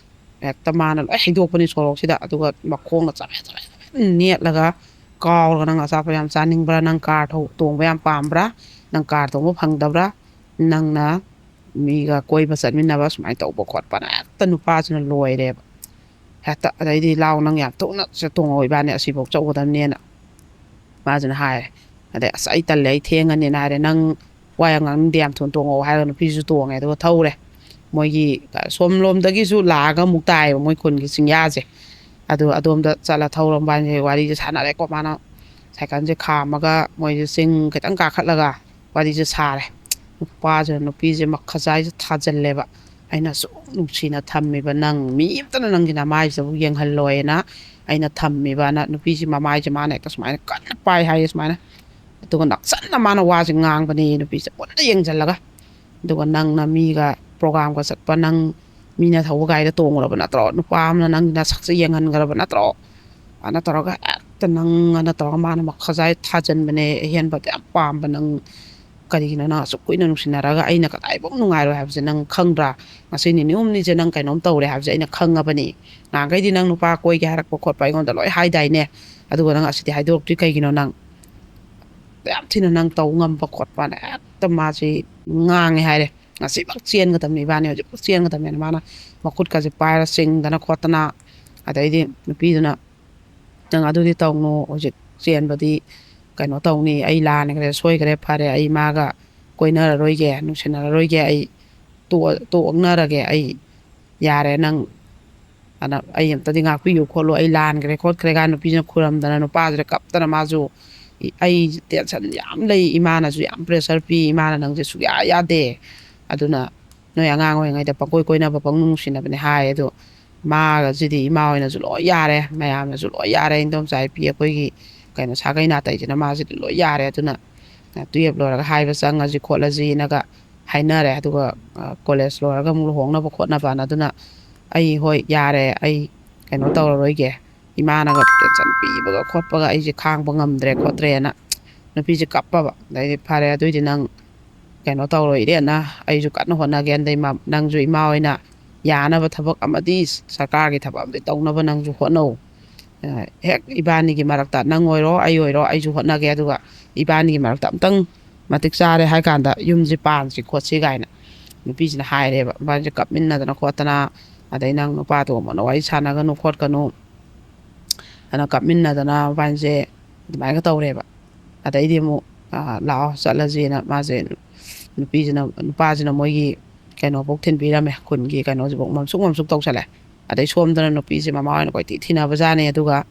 ꯍꯦꯛꯇ ꯃꯥꯅ ꯂꯣꯏ ꯍꯩꯗꯣꯛꯄꯅꯤ ꯁꯣꯔꯣꯛꯁꯤꯗ꯫ ꯑꯗꯨꯒ ꯃꯈꯣꯡꯅ ꯆꯕꯦꯠ ꯆꯕꯦꯠ ꯆꯕꯦꯠ ꯅꯦꯠꯂꯒ, "ꯀꯥꯎꯔꯒ ꯅꯪ ꯑꯆꯥꯄꯣꯠ ꯌꯥꯝ ꯆꯥꯅꯤꯡꯕ꯭ꯔꯥ? ꯅꯪ ꯀꯥꯔ ꯊꯧ-, ꯇꯣꯡꯕ ꯌꯥꯝ ꯄꯥꯝꯕ꯭ꯔꯥ? ꯅꯪ ꯀꯥꯔ ꯇꯣꯡꯕ ꯐꯪꯗꯕ꯭ꯔꯥ? ꯅꯪꯅ ꯃꯤꯒ ꯀꯣꯏꯕ ꯆꯠꯃꯤꯟꯅꯕ ꯁꯨꯃꯥꯏꯅ ꯇꯧꯕ ꯈꯣꯠꯄꯅ" ꯍꯦꯛꯇ ꯅꯨꯄꯥꯁꯤꯅ ꯂꯣꯏꯔꯦꯕ꯫ ꯍꯦꯛꯇ ꯑꯗꯩꯗꯤ, "ꯂꯥꯎ, ꯅꯪ ꯌꯥꯝ ꯊꯨꯅ ꯁꯦ ꯇꯣꯡꯉꯣ, ꯏꯕꯥꯅꯤ ꯑꯁꯤꯐꯥꯎ ꯆꯠꯂꯨꯒꯗꯕꯅꯦꯅ" ꯃꯥꯁꯤꯅ ꯍꯥꯏꯔꯦ꯫ ꯑꯗꯩ, "ꯑꯁ, ꯑꯩ ꯇꯜꯂꯦ, ꯑꯩ ꯊꯦꯡꯉꯅꯤꯅ" ꯍꯥꯏꯔꯦ꯫ "ꯅꯪ ꯋꯥ ꯌꯥꯝ ꯉꯥꯡꯅꯤꯡꯗꯦ, ꯌꯥꯝ ꯊꯨꯅ ꯇꯣꯡꯉꯣ" ꯍꯥꯏꯔꯒ ꯅꯨꯄꯤꯁꯨ ꯇꯣꯡꯉꯦ, ꯑꯗꯨꯒ ꯊꯧꯔꯦ꯫ ꯃꯣꯏꯒꯤ ꯁꯣꯝꯂꯣꯝꯗꯒꯤꯁꯨ ꯂꯥꯛꯑꯒ ꯑꯃꯨꯛ ꯇꯥꯏꯌꯦꯕ ꯃꯣꯏ ꯈꯨꯟꯒꯤ ꯆꯤꯡꯌꯥꯁꯦ꯫ ꯑꯗꯨ ꯑꯗꯣꯝꯗ ꯆꯠꯂ ꯊꯧꯔꯝꯕ ꯍꯥꯏꯁꯦ ꯋꯥꯔꯤꯁꯦ ꯁꯥꯟꯅꯔꯦꯀꯣ꯫ ꯃꯥꯅ ꯁꯥꯏꯀꯜꯁꯦ ꯈꯥꯝꯃꯒ ꯃꯣꯏꯁꯦ ꯆꯤꯡ ꯈꯤꯇꯪ ꯀꯥꯈꯠꯂꯒ ꯋꯥꯔꯤꯁꯦ ꯁꯥꯔꯦ꯫ ꯅꯨꯄꯥꯁꯤꯅ ꯅꯨꯄꯤꯁꯦ ꯃꯈꯖꯥꯏꯁꯦ ꯊꯥꯖꯤꯜꯂꯦꯕ꯫ "ꯑꯩꯅ ꯑꯁꯨꯛ ꯅꯨꯡꯁꯤꯅ ꯊꯝꯃꯤꯕ ꯅꯪ, ꯃꯤ ꯑꯃꯇꯅ ꯅꯪꯒꯤ ꯅꯃꯥꯏꯁꯤꯗꯕꯨ ꯌꯦꯡꯍꯜꯂꯣꯏꯅ ꯑꯩꯅ ꯊꯝꯃꯤꯕꯅ" ꯅꯨꯄꯤꯁꯤ ꯃꯃꯥꯏꯁꯦ ꯃꯥꯅ ꯍꯦꯛꯇ ꯁꯨꯃꯥꯏꯅ ꯀꯟꯅ ꯄꯥꯏ ꯍꯥꯏꯌꯦ ꯁꯨꯃꯥꯏꯅ꯫ ꯑꯗꯨꯒ ꯅꯛꯁꯟꯅ ꯃꯥꯅ ꯋꯥꯁꯦ ꯉꯥꯡꯕꯅꯦ ꯅꯨꯄꯤꯁꯦ ꯃꯨꯟꯅ ꯌꯦꯡꯁꯤꯜꯂꯒ꯫ ꯑꯗꯨꯒ "ꯅꯪꯅ ꯃꯤꯒ ꯄ꯭ꯔꯣꯒꯥꯝꯒ ꯆꯠꯄ, ꯅꯪ ꯃꯤꯅ ꯊꯧꯕ ꯒꯥꯔꯤꯗ ꯇꯣꯡꯉꯨꯔꯕ ꯅꯠꯇ꯭ꯔꯣ? ꯅꯨꯄꯥ ꯑꯃꯅ ꯅꯪꯒꯤ ꯅꯁꯛꯁꯦ ꯌꯦꯡꯍꯟꯈ꯭ꯔꯕ ꯅꯠꯇ꯭ꯔꯣ?" ꯑꯅ ꯇꯧꯔꯒ ꯍꯦꯛꯇ ꯅꯪ ꯑꯅ ꯇꯧꯔꯒ ꯃꯥꯅ ꯃꯈꯖꯥꯏ ꯊꯥꯖꯤꯟꯕꯅꯦ꯫ "ꯑꯍꯦꯟꯕꯗ ꯌꯥꯝ ꯄꯥꯝꯕ ꯅꯪ ꯀꯔꯤꯒꯤꯅꯣ ꯅꯪ ꯑꯁꯨꯛ ꯀꯨꯏꯅ ꯅꯨꯡꯁꯤꯅꯔꯒ ꯑꯩꯅ ꯀꯗꯥꯏꯐꯥꯎ ꯅꯨꯡꯉꯥꯏꯔꯣꯏ ꯍꯥꯏꯕꯁꯦ ꯅꯪ ꯈꯪꯗ꯭ꯔꯥ? ꯉꯁꯤ ꯅꯤꯅꯤ ꯍꯨꯝꯅꯤꯁꯦ ꯅꯪ ꯀꯩꯅꯣꯝ ꯇꯧꯔꯦ ꯍꯥꯏꯕꯁꯦ ꯑꯩꯅ ꯈꯪꯉꯕꯅꯤ꯫ ꯅꯍꯥꯟꯈꯩꯗꯤ ꯅꯪ ꯅꯨꯄꯥ ꯀꯣꯏꯒꯦ ꯍꯥꯏꯔꯛꯄ ꯈꯣꯠꯄ ꯑꯩꯉꯣꯟꯗ ꯂꯣꯏ ꯍꯥꯏꯗꯥꯏꯅꯦ꯫ ꯑꯗꯨꯒ ꯅꯪ ꯑꯁꯤꯗꯤ ꯍꯥꯏꯗꯣꯔꯛꯇ꯭ꯔꯤ ꯀꯩꯒꯤꯅꯣ? ꯅꯪ ꯌꯥꯝ ꯊꯤꯅ ꯅꯪ ꯇꯧ ꯉꯝꯕ ꯈꯣꯠꯄꯅ ꯍꯦꯛꯇ ꯃꯥꯁꯤ ꯉꯥꯡꯉꯦ ꯍꯥꯏꯔꯦ꯫ ꯉꯁꯤꯃꯛ ꯆꯦꯟꯒꯗꯕꯅꯤ ꯏꯕꯥꯅꯤ, ꯍꯧꯖꯤꯛꯃꯛ ꯆꯦꯟꯒꯗꯕꯅꯤꯅ ꯃꯥꯅ ꯃꯈꯨꯠꯀꯁꯦ ꯄꯥꯏꯔ ꯆꯤꯡꯗꯅ ꯈꯣꯠꯇꯅ꯫ ꯑꯗꯩꯗꯤ ꯅꯨꯄꯤꯗꯨꯅ, "ꯅꯪ ꯑꯗꯨꯗꯤ ꯇꯧꯅꯨ, ꯍꯧꯖꯤꯛ ꯆꯦꯟꯕꯗꯤ ꯀꯩꯅꯣ ꯇꯧꯅꯤ, ꯑꯩ ꯂꯥꯟꯈ꯭ꯔꯦ, ꯁꯣꯏꯈ꯭ꯔꯦ, ꯐꯔꯦ, ꯑꯩ ꯃꯥꯒ ꯀꯣꯏꯅꯔꯔꯣꯏꯒꯦ, ꯅꯨꯡꯁꯤꯅꯔꯔꯣꯏꯒꯦ, ꯑꯩ ꯇꯣꯛꯑ-, ꯇꯣꯛꯅꯔꯒꯦ, ꯑꯩ ꯌꯥꯔꯦ, ꯅꯪ ꯑꯗ ꯑꯩ ꯑꯝꯇꯗꯤ ꯉꯥꯛꯄꯤꯌꯨ ꯈꯣꯠꯂꯨ, ꯑꯩ ꯂꯥꯟꯈ꯭ꯔꯦ ꯈꯣꯠꯈ꯭ꯔꯦ" ꯀꯥꯏꯅ ꯅꯨꯄꯤꯁꯤꯅ ꯈꯨꯔꯝꯗꯅ ꯅꯨꯄꯥꯁꯤꯗ ꯀꯞꯇꯅ ꯃꯥꯁꯨ, "ꯑꯩ ꯇꯦꯟꯁꯟ ꯌꯥꯝ ꯂꯩ, ꯏꯃꯥꯅꯁꯨ ꯌꯥꯝ ꯄ꯭ꯔꯦꯁꯔ ꯄꯤ, ꯏꯃꯥꯅ ꯅꯪꯁꯦ ꯁꯨꯛꯌꯥ ꯌꯥꯗꯦ, ꯑꯗꯨꯅ ꯅꯣꯏ ꯑꯉꯥꯡ ꯑꯣꯏꯔꯤꯉꯩꯗ ꯄꯪꯀꯣꯏ ꯀꯣꯏꯅꯕ ꯄꯪꯅꯨꯡ ꯅꯨꯡꯁꯤꯅꯕꯅꯦ" ꯍꯥꯏ꯫ ꯑꯗꯣ ꯃꯥꯒꯁꯤꯗꯤ ꯏꯃꯥ ꯍꯣꯏꯅꯁꯨ ꯂꯣꯏ ꯌꯥꯔꯦ, ꯃꯌꯥꯝꯅꯁꯨ ꯂꯣꯏ ꯌꯥꯔꯦ, ꯏꯟꯗꯣꯝꯆꯥ ꯏꯄꯤ ꯑꯩꯈꯣꯏꯒꯤ ꯀꯩꯅꯣ ꯁꯥꯒꯩ ꯅꯥꯇꯩꯁꯤꯅ ꯃꯥꯁꯤꯗꯤ ꯂꯣꯏ ꯌꯥꯔꯦ꯫ ꯑꯗꯨꯅ ꯇꯨꯌꯦꯞ ꯂꯣꯏꯔꯒ ꯍꯥꯏꯕ ꯆꯪꯉꯁꯤ ꯈꯣꯠꯂꯁꯤꯅꯒ ꯍꯥꯏꯅꯔꯦ꯫ ꯑꯗꯨꯒ ꯀꯣꯂꯦꯖ ꯂꯣꯏꯔꯒ ꯑꯃꯨꯛ ꯂꯨꯍꯣꯡꯅꯕ ꯈꯣꯠꯅꯕꯅ꯫ ꯑꯗꯨꯅ ꯑꯩ, "ꯍꯣꯏ, ꯌꯥꯔꯦ, ꯑꯩ ꯀꯩꯅꯣ ꯇꯧꯔꯔꯣꯏꯒꯦ, ꯏꯃꯥꯅꯒ ꯄ꯭ꯔꯦꯁꯔ ꯄꯤꯕꯒ ꯈꯣꯠꯄꯒ ꯑꯩꯁꯦ ꯈꯥꯡꯕ ꯉꯝꯗ꯭ꯔꯦ ꯈꯣꯠꯇ꯭ꯔꯦꯅ" ꯅꯨꯄꯤꯁꯦ ꯀꯞꯄꯕ꯫ ꯑꯗꯩꯗꯤ, "ꯐꯔꯦ, ꯑꯗꯨꯏꯗꯤ ꯅꯪ ꯀꯩꯅꯣ ꯇꯧꯔꯣ ꯏꯔꯦꯟꯅ, ꯑꯩꯁꯨ ꯀꯟꯅ ꯍꯣꯠꯅꯒꯦ, ꯑꯗꯩ ꯃ-, ꯅꯪꯁꯨ ꯏꯃꯥ ꯍꯣꯏꯅ ꯌꯥꯅꯕ ꯊꯕꯛ ꯑꯃꯗꯤ ꯁꯔꯀꯥꯔꯒꯤ ꯊꯕꯛ ꯑꯃꯗꯤ ꯇꯧꯅꯕ ꯅꯪꯁꯨ ꯍꯣꯠꯅꯧ꯫ ꯑ, ꯍꯦꯛ ꯏꯕꯥꯅꯤꯒꯤ ꯃꯔꯛꯇ ꯅꯪ ꯑꯣꯏꯔꯣ, ꯑꯩ ꯑꯣꯏꯔꯣ, ꯑꯩꯁꯨ ꯍꯣꯠꯅꯒꯦ, ꯑꯗꯨꯒ ꯏꯕꯥꯅꯤꯒꯤ ꯃꯔꯛꯇ ꯑꯝꯇꯪ ꯃꯇꯤꯛ ꯆꯥꯔꯦ ꯍꯥꯏ ꯀꯥꯟꯗ ꯌꯨꯝꯁꯦ ꯄꯥꯟꯁꯤ ꯈꯣꯠꯁꯤ" ꯀꯥꯏꯅ ꯅꯨꯄꯤꯁꯤꯅ ꯍꯥꯏꯔꯦꯕ꯫ ꯃꯕꯥꯅꯤꯁꯦ ꯀꯞꯃꯤꯟꯅꯗꯅ ꯈꯣꯠꯇꯅ, ꯑꯗꯩ "ꯅꯪ ꯅꯨꯄꯥꯗꯨꯒ ꯃꯨꯟꯅ ꯋꯥꯔꯤ ꯁꯥꯟꯅꯒꯅꯨ ꯈꯣꯠꯀꯅꯨ" ꯑꯗꯨꯅ ꯀꯞꯃꯤꯟꯅꯗꯅ ꯃꯕꯥꯅꯤꯁꯦ ꯑꯗꯨꯃꯥꯏꯅ ꯇꯧꯔꯦꯕ꯫ ꯑꯗꯩꯗꯤ ꯑꯃꯨꯛ, ꯑ, "ꯂꯥꯛꯑꯣ, ꯆꯠꯂꯁꯦꯅ" ꯃꯥꯁꯦ, ꯅꯨꯄꯤꯁꯤꯅ, ꯅꯨꯄꯥꯁꯤꯅ ꯃꯣꯏꯒꯤ ꯀꯩꯅꯣꯐꯧ ꯊꯤꯟꯕꯤꯔꯝꯃꯦ, ꯈꯨꯟꯒꯤ ꯀꯩꯅꯣꯁꯤꯐꯥꯎ ꯃꯝꯁꯨꯛ ꯃꯝꯁꯨꯛ ꯇꯧꯁꯜꯂꯦ꯫ ꯑꯗꯩ ꯁꯣꯝꯗꯅ ꯅꯨꯄꯤꯁꯦ ꯃꯃꯥ ꯍꯣꯏꯅ ꯀꯣꯏꯊꯤ ꯊꯤꯅꯕꯖꯥꯠꯅꯦ꯫ ꯑꯗꯨꯒ,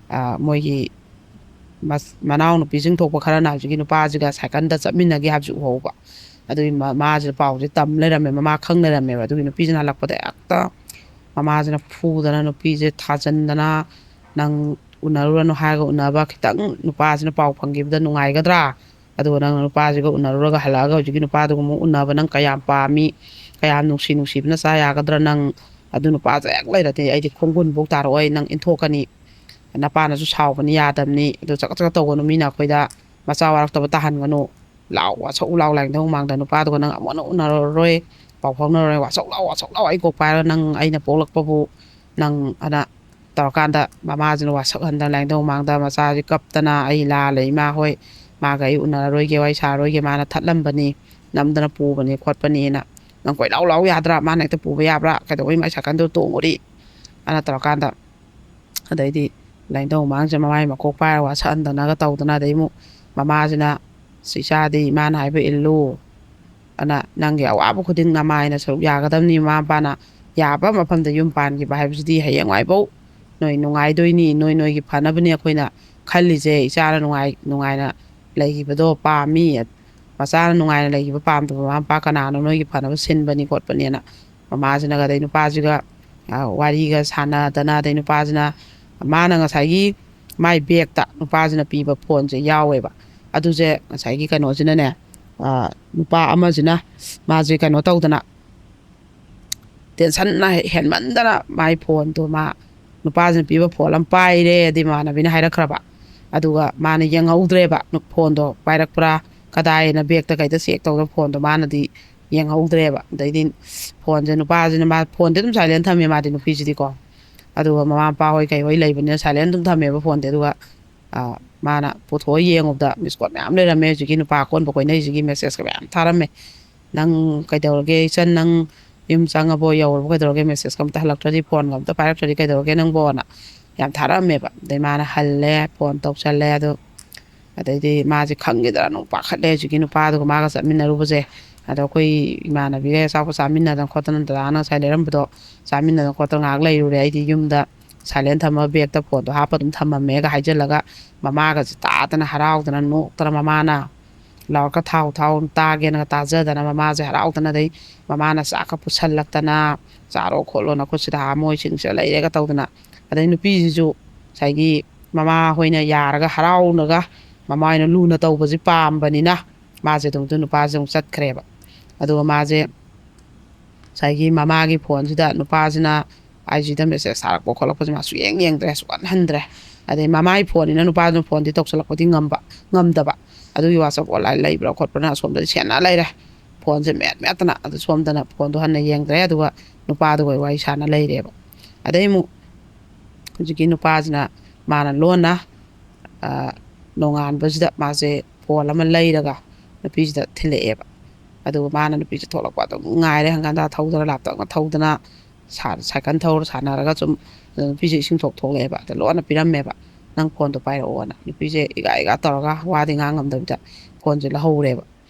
ꯑ, ꯃꯣꯏꯒꯤ ꯃꯁ-, ꯃꯅꯥꯎ ꯅꯨꯄꯤꯁꯤꯡ ꯊꯣꯛꯄ ꯈꯔꯅ ꯍꯧꯖꯤꯛꯀꯤ ꯅꯨꯄꯥꯁꯤꯒ ꯁꯥꯏꯀꯜꯗ ꯆꯠꯃꯤꯟꯅꯒꯦ ꯍꯥꯏꯕꯁꯨ ꯎꯍꯧꯕ꯫ ꯑꯗꯨꯒꯤ ꯃ-, ꯃꯥꯁꯤꯅ ꯄꯥꯎꯁꯦ ꯇꯝ ꯂꯩꯔꯝꯃꯦ, ꯃꯃꯥ ꯈꯪ ꯂꯩꯔꯝꯃꯦꯕ꯫ ꯑꯗꯨꯒꯤ ꯅꯨꯄꯤꯁꯤꯅ ꯍꯜꯂꯛꯄꯗ ꯍꯦꯛꯇ ꯃꯃꯥꯁꯤꯅ ꯐꯨꯗꯅ, ꯅꯨꯄꯤꯁꯦ ꯊꯥꯖꯟꯗꯅ, "ꯅꯪ ꯎꯅꯔꯨꯔꯅꯨ ꯍꯥꯏꯔꯒ ꯎꯅꯕ, ꯈꯤꯇꯪ ꯅꯨꯄꯥꯁꯤꯅ ꯄꯥꯎ ꯐꯪꯈꯤꯕꯗ ꯅꯨꯡꯉꯥꯏꯒꯗ꯭ꯔꯥ? ꯑꯗꯨꯒ ꯅꯪ ꯅꯨꯄꯥꯁꯤꯒ ꯎꯅꯔꯨꯔꯒ ꯍꯜꯂꯛꯑꯒ ꯍꯧꯖꯤꯛꯀꯤ ꯅꯨꯄꯥꯗꯨꯒ ꯑꯃꯨꯛ ꯎꯅꯕ ꯅꯪ ꯀꯌꯥꯝ ꯄꯥꯝꯃꯤ? ꯀꯌꯥꯝ ꯅꯨꯡꯁꯤ ꯅꯨꯡꯁꯤꯕꯅ ꯆꯥ ꯌꯥꯒꯗ꯭ꯔꯥ ꯅꯪ? ꯑꯗꯨ ꯅꯨꯄꯥꯁꯦ ꯍꯦꯛ ꯂꯩꯔꯗꯤ ꯑꯩꯗꯤ ꯈꯣꯡꯒꯨꯟꯐꯧ ꯇꯥꯔꯛꯑꯣꯏ, ꯅꯪ ꯏꯟꯊꯣꯛꯀꯅꯤ꯫ ꯅꯄꯥꯅꯁꯨ ꯁꯥꯎꯕꯅꯤ, ꯌꯥꯗꯕꯅꯤ꯫ ꯑꯗꯨ ꯆꯀꯠ ꯆꯀꯠ ꯇꯧꯒꯅꯨ, ꯃꯤꯅ ꯑꯩꯈꯣꯏꯗ ꯃꯆꯥ ꯋꯥꯔꯛꯇꯕ ꯇꯥꯍꯟꯒꯅꯨ"꯫ "ꯂꯥꯛꯑꯣ, ꯋꯥꯁꯛꯎ ꯂꯥꯛꯑꯣ, ꯂꯥꯏꯅꯤꯡꯊꯧ ꯃꯃꯥꯡꯗ, ꯅꯨꯄꯥꯗꯨꯒ ꯅꯪ ꯑꯃꯨꯛ ꯍꯟꯅ ꯎꯅꯔꯔꯣꯏ, ꯄꯥꯎ ꯐꯥꯎꯅꯔꯔꯣꯏ, ꯋꯥꯁꯛꯎ ꯂꯥꯛꯑꯣ, ꯋꯥꯁꯛꯎ ꯂꯥꯛꯑꯣ, ꯑꯩ ꯀꯣꯛ ꯄꯥꯏꯔꯒ ꯅꯪ ꯑꯩꯅ ꯄꯣꯛꯂꯛꯄꯕꯨ ꯅꯪ" ꯑꯅ ꯇꯧꯔꯀꯥꯟꯗ ꯃꯃꯥꯁꯤꯅ ꯋꯥꯁꯛꯍꯟꯗꯅ ꯂꯥꯏꯅꯤꯡꯊꯧ ꯃꯃꯥꯡꯗ ꯃꯆꯥꯁꯤ ꯀꯞꯇꯅ, "ꯑꯩ ꯂꯥꯜꯂꯦ ꯏꯃꯥ ꯍꯣꯏ, ꯃꯥꯒ ꯑꯩ ꯎꯅꯔꯔꯣꯏꯒꯦ, ꯋꯥꯔꯤ ꯁꯥꯔꯔꯣꯏꯒꯦ, ꯃꯥꯅ ꯊꯠꯂꯝꯕꯅꯤ, ꯅꯝꯗꯅ ꯄꯨꯕꯅꯤ ꯈꯣꯠꯄꯅꯤꯅ, ꯅꯪ ꯀꯣꯏꯂꯥꯎ ꯂꯥꯎ ꯌꯥꯗ꯭ꯔꯥ, ꯃꯥꯅ ꯍꯦꯛꯇ ꯄꯨꯕ ꯌꯥꯕ꯭ꯔꯥ, ꯀꯩꯗꯧꯕꯩ ꯃꯥꯏ ꯁꯥꯏꯀꯜꯗꯣ ꯇꯣꯡꯉꯨꯔꯤ?" ꯑꯅ ꯇꯧꯔꯀꯥꯟꯗ, ꯑꯗꯩꯗꯤ ꯂꯥꯏꯅꯤꯡꯊꯧ ꯃꯃꯥꯡꯁꯦ ꯃꯃꯥꯏ ꯃꯀꯣꯛ ꯄꯥꯏꯔꯒ ꯋꯥꯁꯛꯍꯟꯗꯅꯒ ꯇꯧꯗꯅ, ꯑꯗꯩ ꯑꯃꯨꯛ ꯃꯃꯥꯁꯤꯅ, "ꯏꯆꯥꯗꯤ ꯏꯃꯥꯅ ꯍꯥꯏꯕ ꯏꯜꯂꯨ, ꯑꯅ ꯅꯪꯒꯤ ꯑꯋꯥꯕ ꯈꯨꯗꯤꯡ ꯅꯃꯥꯏꯅ ꯁꯔꯨꯛ ꯌꯥꯒꯗꯕꯅꯤ꯫ ꯃꯃꯥ ꯃꯄꯥꯅ ꯌꯥꯕ ꯃꯐꯝꯗ ꯌꯨꯝ ꯄꯥꯟꯈꯤꯕ ꯍꯥꯏꯕꯁꯤꯗꯤ ꯍꯌꯦꯡꯋꯥꯏꯐꯧ ꯅꯣꯏ ꯅꯨꯡꯉꯥꯏꯗꯣꯏꯅꯤ, ꯅꯣꯏ ꯅꯣꯏꯒꯤ ꯐꯅꯕꯅꯤ ꯑꯩꯈꯣꯏꯅ ꯈꯜꯂꯤꯁꯦ, ꯏꯆꯥꯅ ꯅꯨꯡꯉꯥꯏ ꯅꯨꯡꯉꯥꯏꯅ ꯂꯩꯈꯤꯕꯗꯣ ꯄꯥꯝꯃꯤ, ꯃꯆꯥꯅ ꯅꯨꯡꯉꯥꯏꯅ ꯂꯩꯈꯤꯕ ꯄꯥꯝꯗꯕ ꯃꯃꯥ ꯃꯄꯥ ꯀꯅꯥꯅꯣ, ꯅꯣꯏꯒꯤ ꯐꯅꯕ ꯁꯤꯟꯕꯅꯤ ꯈꯣꯠꯄꯅꯦꯅ" ꯃꯃꯥꯁꯤꯅꯒ ꯑꯗꯩ ꯅꯨꯄꯥꯁꯤꯒ ꯋꯥꯔꯤꯒ ꯁꯥꯟꯅꯗꯅ, ꯑꯗꯩ ꯅꯨꯄꯥꯁꯤꯅ, ꯃꯥꯅ ꯉꯁꯥꯏꯒꯤ ꯃꯥꯏ ꯕꯦꯛꯇ ꯅꯨꯄꯥꯁꯤꯅ ꯄꯤꯕ ꯐꯣꯟꯁꯦ ꯌꯥꯎꯋꯦꯕ꯫ ꯑꯗꯨꯁꯦ ꯉꯁꯥꯏꯒꯤ ꯀꯩꯅꯣꯁꯤꯅꯅꯦ, ꯅꯨꯄꯥ ꯑꯃꯁꯤꯅ ꯃꯥꯁꯦ ꯀꯩꯅꯣ ꯇꯧꯗꯅ, ꯇꯦꯟꯁꯟꯅ ꯍꯦꯟꯃꯟꯗꯅ ꯃꯥꯏ ꯐꯣꯟꯗꯣ ꯃꯥ ꯅꯨꯄꯥꯁꯤꯅ ꯄꯤꯕ ꯐꯣꯟ ꯑꯃ ꯄꯥꯏꯔꯦ, ꯑꯗꯩ ꯃꯃꯥꯟꯅꯕꯤꯅ ꯍꯥꯏꯔꯛꯈ꯭ꯔꯕ꯫ ꯑꯗꯨꯒ ꯃꯥꯅ ꯌꯦꯡꯍꯧꯗ꯭ꯔꯦꯕ, ꯐꯣꯟꯗꯣ ꯄꯥꯏꯔꯛꯄ꯭ꯔꯥ, ꯀꯗꯥꯏꯅ ꯕꯦꯛꯇ ꯀꯩꯗ ꯆꯦꯛ ꯇꯧꯗꯕ ꯐꯣꯟꯗꯣ ꯃꯥꯅꯗꯤ ꯌꯦꯡꯍꯧꯗ꯭ꯔꯦꯕ꯫ ꯑꯗꯩꯗꯤ ꯐꯣꯟꯁꯦ ꯅꯨꯄꯥꯁꯤꯅ, ꯃꯥ ꯐꯣꯟꯗꯤ ꯑꯗꯨꯝ ꯁꯥꯏꯂꯦꯟ ꯊꯝꯃꯦ ꯃꯥꯗꯤ, ꯅꯨꯄꯤꯁꯤꯗꯤꯀꯣ꯫ ꯑꯗꯨꯒ ꯃꯃꯥ ꯃꯄꯥ ꯍꯣꯏ ꯀꯩ ꯍꯣꯏ ꯂꯩꯕꯅꯤꯅ ꯁꯥꯏꯂꯦꯟ ꯑꯗꯨꯝ ꯊꯝꯃꯦꯕ ꯐꯣꯟꯗꯤ꯫ ꯑꯗꯨꯒ ꯃꯥꯅ ꯄꯨꯊꯣꯛꯑ ꯌꯦꯡꯉꯨꯕꯗ ꯃꯤꯁ ꯀꯣꯜ ꯃꯌꯥꯝ ꯂꯩꯔꯝꯃꯦ ꯍꯧꯖꯤꯛꯀꯤ ꯅꯨꯄꯥ ꯑꯀꯣꯟꯕ ꯀꯣꯏꯅꯩꯁꯤꯒꯤ ꯃꯦꯁꯦꯁꯀ ꯃꯌꯥꯝ ꯊꯥꯔꯝꯃꯦ꯫ "ꯅꯪ ꯀꯩꯗꯧꯔꯒꯦ ꯏꯆꯟ, ꯅꯪ ꯌꯨꯝ ꯆꯪꯉꯕꯣ, ꯌꯧꯔꯕꯣ, ꯀꯩꯗꯧꯔꯒꯦ, ꯃꯦꯁꯦꯁꯀ ꯑꯝꯇ ꯍꯜꯂꯛꯇ꯭ꯔꯗꯤ, ꯐꯣꯟꯒ ꯑꯝꯇ ꯄꯥꯏꯔꯛꯇ꯭ꯔꯗꯤ ꯀꯩꯗꯧꯔꯒꯦ ꯅꯪꯕꯣꯅ?" ꯌꯥꯝ ꯊꯥꯔꯛꯑꯝꯃꯦꯕ꯫ ꯑꯗꯩ ꯃꯥꯅ ꯍꯜꯂꯦ, ꯐꯣꯟ ꯇꯧꯁꯜꯂꯦ꯫ ꯑꯗꯣ ꯑꯗꯩꯗꯤ ꯃꯥꯁꯦ ꯈꯪꯈꯤꯗ꯭ꯔꯥ, ꯅꯣꯡ ꯄꯥꯈꯠꯂꯦ ꯍꯧꯖꯤꯛꯀꯤ ꯅꯨꯄꯥꯗꯨꯒ ꯃꯥꯒ ꯆꯠꯃꯤꯟꯅꯔꯨꯕꯁꯦ꯫ ꯑꯗꯣ ꯑꯩꯈꯣꯏ ꯏꯃꯥꯟꯅꯕꯤꯒ ꯑꯆꯥꯄꯣꯠ ꯆꯥꯃꯤꯟꯅꯗꯅ ꯈꯣꯠꯇꯅ, ꯗꯗꯥꯅ ꯉꯁꯥꯏ ꯂꯩꯔꯝꯕꯗꯣ ꯆꯥꯃꯤꯟꯅꯗꯅ ꯈꯣꯠꯇꯅ ꯉꯥꯏꯍꯥꯛ ꯂꯩꯔꯨꯔꯦ꯫ ꯑꯩꯗꯤ ꯌꯨꯝꯗ ꯁꯥꯏꯂꯦꯟ ꯊꯝꯃꯒ ꯕꯦꯛꯇ ꯐꯣꯟꯗꯣ ꯍꯥꯞꯄ ꯑꯗꯨꯝ ꯊꯝꯃꯝꯃꯦꯒ ꯍꯥꯏꯖꯤꯜꯂꯒ, ꯃꯃꯥꯒꯁꯦ ꯇꯥꯗꯅ ꯍꯔꯥꯎꯗꯅ ꯅꯣꯛꯇꯅ, ꯃꯃꯥꯅ ꯂꯥꯎꯔꯒ ꯊꯥꯎ ꯊꯥꯎ ꯇꯥꯒꯦꯅꯒ ꯇꯥꯖꯗꯅ, ꯃꯃꯥꯁꯦ ꯍꯔꯥꯎꯗꯅ, ꯑꯗꯩ ꯃꯃꯥꯅ ꯆꯥꯛꯀ ꯄꯨꯁꯜꯂꯛꯇꯅ, "ꯆꯥꯔꯣ ꯈꯣꯠꯂꯣ, ꯅꯈꯨꯠꯁꯤꯗ ꯍꯥꯝꯃꯣ, ꯏꯁꯤꯡꯁꯤꯗ ꯂꯩꯔꯦꯒ" ꯇꯧꯗꯅ꯫ ꯑꯗꯩ ꯅꯨꯄꯤꯁꯤꯁꯨ ꯉꯁꯥꯏꯒꯤ ꯃꯃꯥ ꯍꯣꯏꯅ ꯌꯥꯔꯒ ꯍꯔꯥꯎꯅꯒ ꯃꯃꯥ ꯍꯣꯏꯅ ꯂꯨꯅ ꯇꯧꯕꯁꯦ ꯄꯥꯝꯕꯅꯤꯅ, ꯃꯥꯁꯦ ꯑꯗꯨꯝ, ꯑꯗꯨ ꯅꯨꯄꯥꯁꯦ ꯑꯃꯨꯛ ꯆꯠꯈ꯭ꯔꯦꯕ꯫ ꯑꯗꯨꯒ ꯃꯥꯁꯦ ꯉꯁꯥꯏꯒꯤ ꯃꯃꯥꯒꯤ ꯐꯣꯟꯁꯤꯗ ꯅꯨꯄꯥꯁꯤꯅ ꯑꯥꯏ ꯖꯤꯗ ꯃꯦꯁꯦꯖ ꯊꯥꯔꯛꯄ ꯈꯣꯠꯂꯛꯄꯁꯦ ꯃꯥ ꯁꯨꯛꯌꯦꯡ ꯌꯦꯡꯗ꯭ꯔꯦ, ꯁꯨꯛꯍꯟ ꯍꯟꯗ꯭ꯔꯦ꯫ ꯑꯗꯩ ꯃꯃꯥꯏ ꯐꯣꯟꯅꯤꯅ ꯅꯨꯄꯥꯗꯨꯅ ꯐꯣꯟꯗꯤ ꯇꯧꯁꯜꯂꯛꯄꯗꯤ ꯉꯝꯕ, ꯉꯝꯗꯕ꯫ ꯑꯗꯨꯒꯤ WhatsApp online ꯂꯩꯕ꯭ꯔꯥ ꯈꯣꯠꯄ꯭ꯔꯥꯅ ꯑꯁꯣꯝꯗꯗꯤ ꯁꯦꯟꯅ ꯂꯩꯔꯦ꯫ ꯐꯣꯟꯁꯦ ꯃꯦꯠ ꯃꯦꯠꯇꯅ, ꯑꯗꯨ ꯁꯣꯝꯗꯅ ꯐꯣꯟꯗꯣ ꯍꯟꯅ ꯌꯦꯡꯗ꯭ꯔꯦ, ꯑꯗꯨꯒ ꯅꯨꯄꯥꯗꯨꯒ ꯋꯥꯔꯤ ꯁꯥꯟꯅ ꯂꯩꯔꯦꯕ꯫ ꯑꯗꯩ ꯑꯃꯨꯛ ꯍꯧꯖꯤꯛꯀꯤ ꯅꯨꯄꯥꯁꯤꯅ ꯃꯥꯅ ꯂꯣꯟꯅ, ꯑ, ꯅꯣꯡꯉꯥꯟꯕꯁꯤꯗ ꯃꯥꯁꯦ ꯐꯣꯟ ꯑꯃ ꯂꯩꯔꯒ ꯅꯨꯄꯤꯁꯤꯗ ꯊꯤꯜꯂꯛꯑꯦꯕ꯫ ꯑꯗꯨꯒ ꯃꯥꯅ ꯅꯨꯄꯤꯁꯦ ꯊꯣꯛꯂꯛꯄ ꯑꯗꯨꯝ ꯉꯥꯏꯔꯦ, ꯍꯪꯒꯟꯗꯥ ꯊꯧꯗꯅ, ꯂꯥꯞꯇꯛꯅ ꯊꯧꯗꯅ, ꯁꯥ-, ꯁꯥꯏꯀꯜ ꯊꯧꯔ ꯁꯥꯟꯅꯔꯒ ꯁꯨꯝ, ꯑ, ꯅꯨꯄꯤꯁꯦ ꯏꯁꯤꯡ ꯁꯣꯛ ꯊꯣꯛꯂꯛꯑꯦꯕ꯫ ꯑꯗ ꯂꯣꯟꯅ ꯄꯤꯔꯝꯃꯦꯕ, "ꯅꯪ ꯐꯣꯟꯗꯣ ꯄꯥꯏꯔꯛꯑꯣꯅ"꯫ ꯅꯨꯄꯤꯁꯦ ꯏꯒꯥ ꯏꯒꯥ ꯇꯧꯔꯒ ꯋꯥꯗꯤ ꯉꯥꯡ ꯉꯝꯗꯕꯤꯗ ꯐꯣꯟꯁꯦ ꯂꯧꯍꯧꯔꯦꯕ꯫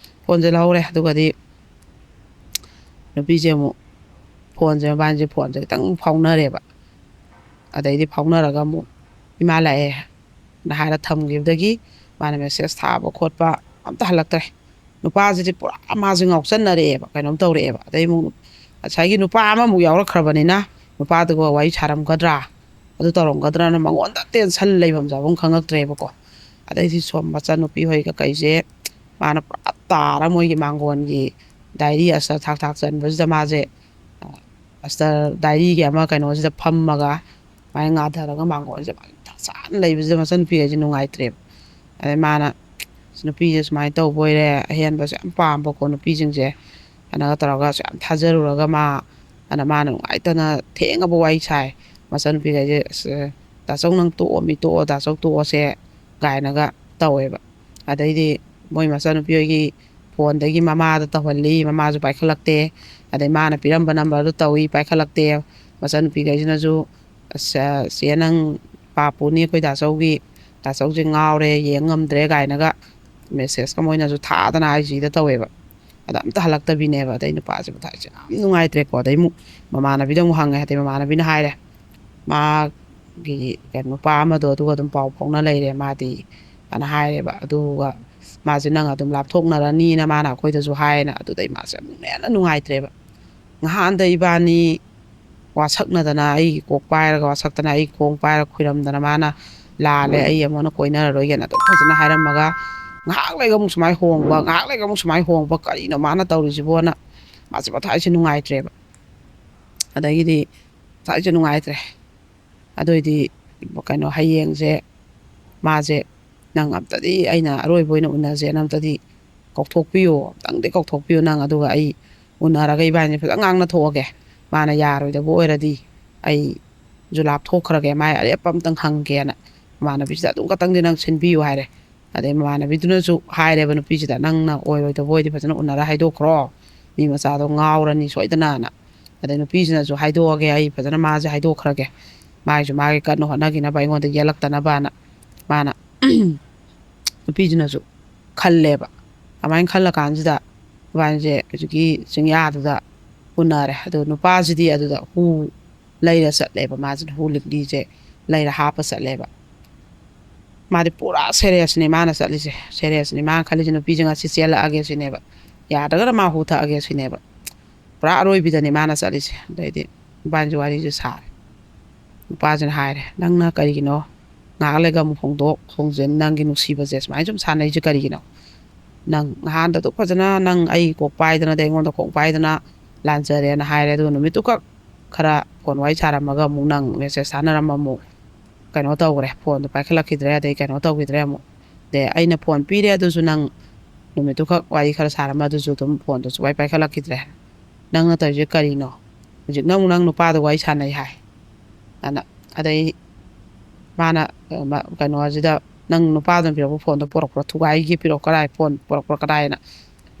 ꯐꯣꯟꯁꯦ ꯂꯧꯍꯧꯔꯦ꯫ ꯑꯗꯨꯒꯗꯤ ꯅꯨꯄꯤꯁꯦ ꯑꯃꯨꯛ ꯐꯣꯟꯁꯦ, ꯃꯕꯥꯅꯤꯁꯦ ꯐꯣꯟꯁꯦ ꯈꯤꯇꯪ ꯐꯥꯎꯅꯔꯦꯕ꯫ ꯑꯗꯩꯗꯤ ꯐꯥꯎꯅꯔꯒ ꯑꯃꯨꯛ "ꯏꯃꯥ ꯂꯥꯛꯑꯦ" ꯅ ꯍꯥꯏꯔ ꯊꯝꯈꯤꯕꯗꯒꯤ ꯃꯥꯅ ꯃꯦꯁꯦꯖ ꯊꯥꯕ ꯈꯣꯠꯄ ꯑꯝꯇ ꯍꯜꯂꯛꯇ꯭ꯔꯦ꯫ ꯅꯨꯄꯥꯁꯤꯗꯤ ꯄꯨꯔꯥ ꯃꯥꯁꯦ ꯉꯥꯎꯁꯟꯅꯔꯛꯑꯦꯕ, ꯀꯩꯅꯣꯝ ꯇꯧꯔꯛꯑꯦꯕ꯫ ꯑꯗꯩ ꯑꯃꯨꯛ ꯉꯁꯥꯏꯒꯤ ꯅꯨꯄꯥ ꯑꯃꯃꯨꯛ ꯌꯥꯎꯔꯛꯈ꯭ꯔꯕꯅꯤꯅ ꯅꯨꯄꯥꯗꯨꯒ ꯋꯥꯔꯤ ꯁꯥꯔꯝꯒꯗ꯭ꯔꯥ, ꯑꯗꯨ ꯇꯧꯔꯝꯒꯗ꯭ꯔꯅ ꯃꯉꯣꯟꯗ ꯇꯦꯟꯁꯟ ꯂꯩꯐꯝ ꯆꯥꯐꯝ ꯈꯪꯉꯛꯇ꯭ꯔꯦꯕꯀꯣ꯫ ꯑꯗꯩꯗꯤ ꯁꯣꯝ ꯃꯆꯟꯅꯨꯄꯤ ꯍꯣꯏ ꯀꯩꯀꯩꯁꯦ ꯃꯥꯅ ꯄꯨꯔꯥ ꯇꯥꯔ ꯃꯣꯏꯒꯤ ꯃꯥꯡꯒꯣꯟꯒꯤ ꯗꯥꯏꯔꯤ ꯑꯁꯇꯔ ꯊꯥꯛ ꯊꯥꯛ ꯆꯟꯕꯁꯤꯗ ꯃꯥꯁꯦ, ꯑ, ꯑꯁꯇꯔ ꯗꯥꯏꯔꯤꯒꯤ ꯑꯃ ꯀꯩꯅꯣꯁꯤꯗ ꯐꯝꯃꯒ ꯃꯥꯏ ꯉꯥꯊꯔꯒ ꯃꯥꯡꯒꯣꯟꯁꯦ ꯃꯥ ꯊꯛꯆꯥꯅ ꯂꯩꯕꯁꯤꯗ ꯃꯆꯟꯅꯨꯄꯤꯈꯩꯁꯦ ꯅꯨꯡꯉꯥꯏꯇ꯭ꯔꯦꯕ꯫ ꯑꯗꯩ ꯃꯥꯅ, "ꯅꯨꯄꯤꯁꯦ ꯁꯨꯃꯥꯏꯅ ꯇꯧꯕ ꯑꯣꯏꯔꯦ, ꯑꯍꯦꯟꯕꯁꯦ ꯌꯥꯝ ꯄꯥꯝꯕꯀꯣ ꯅꯨꯄꯤꯁꯤꯡꯁꯦ", ꯑꯅꯒ ꯇꯧꯔꯒꯁꯨ ꯌꯥꯝ ꯊꯥꯖꯔꯨꯔꯒ ꯃꯥ, ꯑꯅ ꯃꯥꯅ ꯅꯨꯡꯉꯥꯏꯇꯅ ꯊꯦꯡꯉꯕ ꯋꯥꯔꯤ ꯁꯥꯏ꯫ ꯃꯆꯟꯅꯨꯄꯤꯈꯩꯁꯦ, "ꯑꯁ, ꯗꯥꯆꯧ ꯅꯪ ꯇꯣꯛꯑꯣ, ꯃꯤ ꯇꯣꯛꯑꯣ, ꯗꯥꯆꯧ ꯇꯣꯛꯑꯁꯦ" ꯀꯥꯏꯅꯒ ꯇꯧꯋꯦꯕ꯫ ꯑꯗꯩꯗꯤ ꯃꯣꯏ ꯃꯆꯟꯅꯨꯄꯤ ꯍꯣꯏꯒꯤ ꯐꯣꯟꯗꯒꯤ ꯃꯃꯥꯗ ꯇꯧꯍꯜꯂꯤ, ꯃꯃꯥꯁꯨ ꯄꯥꯏꯈꯠꯂꯛꯇꯦ꯫ ꯑꯗꯩ ꯃꯥꯅ ꯄꯤꯔꯝꯕ ꯅꯝꯕꯔꯗꯨ ꯇꯧꯏ, ꯄꯥꯏꯈꯠꯂꯛꯇꯦ꯫ ꯃꯆꯟꯅꯨꯄꯤꯈꯩꯁꯤꯅꯁꯨ, "ꯑꯁ, ꯆꯦ, ꯅꯪ ꯄꯥꯞ ꯄꯨꯅꯤ, ꯑꯩꯈꯣꯏ ꯗꯥꯆꯧꯒꯤ, ꯗꯥꯆꯧꯁꯦ ꯉꯥꯎꯔꯦ, ꯌꯦꯡ ꯉꯝꯗ꯭ꯔꯦ" ꯀꯥꯏꯅꯒ ꯃꯦꯁꯦꯖꯀ ꯃꯣꯏꯅꯁꯨ ꯊꯥꯗꯅ ꯑꯥꯏ ꯖꯤꯗ ꯇꯧꯋꯦꯕ꯫ ꯑꯗ ꯑꯝꯇ ꯍꯜꯂꯛꯇꯕꯤꯅꯦꯕ꯫ ꯑꯗꯩ ꯅꯨꯄꯥꯁꯦ ꯃꯊꯥꯁꯦ ꯌꯥꯝ ꯅꯨꯡꯉꯥꯏꯇ꯭ꯔꯦꯀꯣ꯫ ꯑꯗꯩ ꯑꯃꯨꯛ ꯃꯃꯥꯟꯅꯕꯤꯗ ꯑꯃꯨꯛ ꯍꯪꯉꯦ꯫ ꯑꯗꯩ ꯃꯃꯥꯟꯅꯕꯤꯅ ꯍꯥꯏꯔꯦ, "ꯃꯥꯒꯤ ꯀꯩꯅꯣ, ꯅꯨꯄꯥ ꯑꯃꯗꯣ ꯑꯗꯨꯒ ꯑꯗꯨꯝ ꯄꯥꯎ ꯐꯥꯎꯅ ꯂꯩꯔꯦ ꯃꯥꯗꯤ" ꯑꯅ ꯍꯥꯏꯔꯦꯕ꯫ ꯑꯗꯨꯒ "ꯃꯥꯁꯦ ꯅꯪ ꯑꯗꯨꯝ ꯂꯥꯞꯊꯣꯛꯅꯔꯅꯤꯅ ꯃꯥꯅ ꯑꯩꯈꯣꯏꯗꯁꯨ ꯍꯥꯏꯅ", ꯑꯗꯨꯗꯩ ꯃꯥꯁꯦ ꯑꯃꯨꯛꯅ ꯍꯦꯟꯅ ꯅꯨꯡꯉꯥꯏꯇ꯭ꯔꯦꯕ꯫ ꯉꯍꯥꯟꯗ ꯏꯕꯥꯅꯤ ꯋꯥꯁꯛꯅꯗꯅ, ꯑꯩꯒꯤ ꯀꯣꯛ ꯄꯥꯏꯔꯒ ꯋꯥꯁꯛꯇꯅ, ꯑꯩꯒꯤ ꯈꯣꯡ ꯄꯥꯏꯔꯒ ꯈꯨꯏꯔꯝꯗꯅ, ꯃꯥꯅ "ꯂꯥꯜꯂꯦ, ꯑꯩ ꯑꯃꯨꯛ ꯍꯟꯅ ꯀꯣꯏꯅꯔꯔꯣꯏꯒꯦꯅ" ꯑꯗꯨꯝ ꯐꯖꯅ ꯍꯥꯏꯔꯝꯃꯒ, ꯉꯥꯏꯍꯥꯛ ꯂꯩꯒ ꯑꯃꯨꯛ ꯁꯨꯃꯥꯏꯅ ꯍꯣꯡꯕ, ꯉꯥꯏꯍꯥꯛ ꯂꯩꯒ ꯑꯃꯨꯛ ꯁꯨꯃꯥꯏꯅ ꯍꯣꯡꯕ, ꯀꯔꯤꯅꯣ ꯃꯥꯅ ꯇꯧꯔꯤꯁꯤꯕꯣꯅ ꯃꯥꯁꯦ ꯃꯊꯥꯁꯦ ꯅꯨꯡꯉꯥꯏꯇ꯭ꯔꯦꯕ꯫ ꯑꯗꯒꯤꯗꯤ ꯇꯥꯛꯏꯁꯦ ꯅꯨꯡꯉꯥꯏꯇ꯭ꯔꯦ꯫ ꯑꯗꯨꯑꯣꯏꯗꯤ ꯀꯩꯅꯣ, ꯍꯌꯦꯡꯁꯦ ꯃꯥꯁꯦ ꯅꯪ ꯑꯝꯇꯗꯤ, ꯑꯩꯅ ꯑꯔꯣꯏꯕ ꯑꯣꯏꯅ ꯎꯅꯁꯦꯅ ꯑꯝꯇꯗꯤ ꯀꯧꯊꯣꯛꯄꯤꯌꯨ, ꯑꯝꯇꯪꯗꯤ ꯀꯧꯊꯣꯛꯄꯤꯌꯨ ꯅꯪ, ꯑꯗꯨꯒ ꯑꯩ ꯎꯅꯔꯒ ꯏꯕꯥꯅꯤ ꯐꯖꯅ ꯉꯥꯡꯅ ꯊꯣꯛꯑꯒꯦ꯫ ꯃꯥꯅ ꯌꯥꯔꯣꯏꯗꯕ ꯑꯣꯏꯔꯗꯤ ꯑꯩꯁꯨ ꯂꯥꯞꯊꯣꯛꯈ꯭ꯔꯒꯦ, ꯃꯥꯏ ꯑꯔꯦꯞꯄ ꯑꯝꯇꯪ ꯍꯪꯒꯦꯅ꯫ ꯃꯃꯥꯟꯅꯕꯤꯁꯤꯗ ꯑꯗꯨꯝ ꯈꯛꯇꯪꯗꯤ ꯅꯪ ꯁꯤꯟꯕꯤꯌꯨ ꯍꯥꯏꯔꯦ꯫ ꯑꯗꯩ ꯃꯃꯥꯟꯅꯕꯤꯗꯨꯅꯁꯨ ꯍꯥꯏꯔꯦꯕ ꯅꯨꯄꯤꯁꯤꯗ, "ꯅꯪꯅ ꯑꯣꯏꯔꯣꯏꯗꯕ ꯑꯣꯏꯗꯤ ꯐꯖꯅ ꯎꯅꯔ ꯍꯥꯏꯗꯣꯛꯈ꯭ꯔꯣ, ꯃꯤ ꯃꯆꯥꯗꯣ ꯉꯥꯎꯔꯅꯤ ꯁꯣꯏꯗꯅꯅ"꯫ ꯑꯗꯩ ꯅꯨꯄꯤꯁꯤꯅꯁꯨ, "ꯍꯥꯏꯗꯣꯛꯑꯒꯦ ꯑꯩ ꯐꯖꯅ, ꯃꯥꯁꯦ ꯍꯥꯏꯗꯣꯛꯈ꯭ꯔꯒꯦ, ꯃꯥꯒꯤꯁꯨ ꯃꯥꯒꯤ ꯀꯟꯅ ꯍꯣꯠꯅꯈꯤꯅꯕ, ꯑꯩꯉꯣꯟꯗ ꯌꯦꯜꯂꯛꯇꯅꯕꯅ"꯫ ꯃꯥꯅ ꯅꯨꯄꯤꯁꯤꯅꯁꯨ ꯈꯜꯂꯦꯕ꯫ ꯑꯗꯨꯃꯥꯏꯅ ꯈꯜꯂꯀꯥꯟꯁꯤꯗ ꯃꯕꯥꯅꯤꯁꯦ ꯍꯧꯖꯤꯛꯀꯤ ꯆꯤꯡꯌꯥꯗꯨꯗ ꯎꯅꯔꯦ꯫ ꯑꯗꯣ ꯅꯨꯄꯥꯁꯤꯗꯤ ꯑꯗꯨꯗ ꯍꯨ ꯂꯩꯔ ꯆꯠꯂꯦꯕ, ꯃꯥꯁꯤꯅ ꯍꯨ ꯂꯤꯛꯂꯤꯁꯦ ꯂꯩꯔ ꯍꯥꯞꯄ ꯆꯠꯂꯦꯕ꯫ ꯃꯥꯗꯤ ꯄꯨꯔꯥ ꯁꯦꯔꯤꯌꯁꯅꯤ ꯃꯥꯅ ꯆꯠꯂꯤꯁꯦ꯫ ꯁꯦꯔꯤꯌꯁꯅꯤ ꯃꯥꯅ ꯈꯜꯂꯤꯁꯦ, ꯅꯨꯄꯤꯁꯦ ꯉꯁꯤ ꯆꯦꯜꯂꯛꯑꯒꯦ ꯁꯤꯅꯦꯕ, ꯌꯥꯗ꯭ꯔꯒꯅ ꯃꯥ ꯍꯨ ꯊꯛꯑꯒꯦ ꯁꯤꯅꯦꯕ꯫ ꯄꯨꯔꯥ ꯑꯔꯣꯏꯕꯤꯗꯅꯤ ꯃꯥꯅ ꯆꯠꯂꯤꯁꯦ꯫ ꯑꯗꯩꯗꯤ ꯏꯕꯥꯅꯤꯁꯦ ꯋꯥꯔꯤꯁꯦ ꯁꯥꯔꯦ꯫ ꯅꯨꯄꯥꯁꯤꯅ ꯍꯥꯏꯔꯦ, "ꯅꯪꯅ ꯀꯔꯤꯒꯤꯅꯣ ꯉꯥꯏꯍꯥꯛ ꯂꯩꯒ ꯑꯃꯨꯛ ꯍꯣꯡꯗꯣꯛ ꯍꯣꯡꯖꯤꯟ, ꯅꯪꯒꯤ ꯅꯨꯡꯁꯤꯕꯁꯦ ꯁꯨꯃꯥꯏꯅ ꯁꯨꯝ ꯁꯥꯟꯅꯩꯁꯦ ꯀꯔꯤꯒꯤꯅꯣ? ꯅꯪ ꯅꯍꯥꯟꯗ ꯑꯗꯨꯛ ꯐꯖꯅ ꯅꯪ ꯑꯩ ꯀꯣꯛ ꯄꯥꯏꯗꯅ, ꯑꯗꯩ ꯑꯩꯉꯣꯟꯗ ꯈꯣꯡ ꯄꯥꯏꯗꯅ ꯂꯥꯟꯖꯔꯦꯅ ꯍꯥꯏꯔꯦ, ꯑꯗꯨꯒ ꯅꯨꯃꯤꯠꯇꯨꯈꯛ ꯈꯔ ꯐꯣꯟ ꯋꯥꯔꯤ ꯁꯥꯔꯝꯃꯒ ꯑꯃꯨꯛ ꯅꯪ ꯃꯦꯁꯦꯖ ꯊꯥꯅꯔꯝꯃ ꯑꯃꯨꯛ ꯀꯩꯅꯣ ꯇꯧꯈ꯭ꯔꯦ, ꯐꯣꯟꯗꯣ ꯄꯥꯏꯈꯠꯂꯛꯈꯤꯗ꯭ꯔꯦ, ꯑꯗꯩ ꯀꯩꯅꯣ ꯇꯧꯈꯤꯗ꯭ꯔꯦ ꯑꯃꯨꯛ꯫ ꯑꯗꯩ ꯑꯩꯅ ꯐꯣꯟ ꯄꯤꯔꯦ, ꯑꯗꯨꯁꯨ ꯅꯪ ꯅꯨꯃꯤꯠꯇꯨꯈꯛ ꯋꯥꯔꯤ ꯈꯔ ꯁꯥꯔꯝꯃ ꯑꯗꯨꯁꯨ ꯑꯗꯨꯝ ꯐꯣꯟꯗꯣ ꯁꯨꯡꯄꯥꯏ ꯄꯥꯏꯈꯠꯂꯛꯈꯤꯗ꯭ꯔꯦ꯫ ꯅꯪꯅ ꯇꯧꯔꯤꯁꯦ ꯀꯔꯤꯅꯣ? ꯍꯧꯖꯤꯛꯅ ꯑꯃꯨꯛ ꯅꯪ ꯅꯨꯄꯥꯗꯣ ꯋꯥꯔꯤ ꯁꯥꯟꯅꯩ ꯍꯥꯏ"꯫ ꯑꯗ ꯑꯗꯩ ꯃꯥꯅ, ꯑ, ꯃ-, ꯀꯩꯅꯣꯁꯤꯗ, "ꯅꯪ ꯅꯨꯄꯥꯗꯨꯅ ꯄꯤꯔꯛꯄ ꯐꯣꯟꯗꯣ ꯄꯣꯔꯛꯄ꯭ꯔꯣ? ꯊꯨꯒꯥꯏꯒꯦ ꯄꯤꯔꯛꯑꯣ, ꯀꯗꯥꯏ ꯐꯣꯟ ꯄꯣꯔꯛꯄ꯭ꯔꯣ ꯀꯗꯥꯏꯅ?"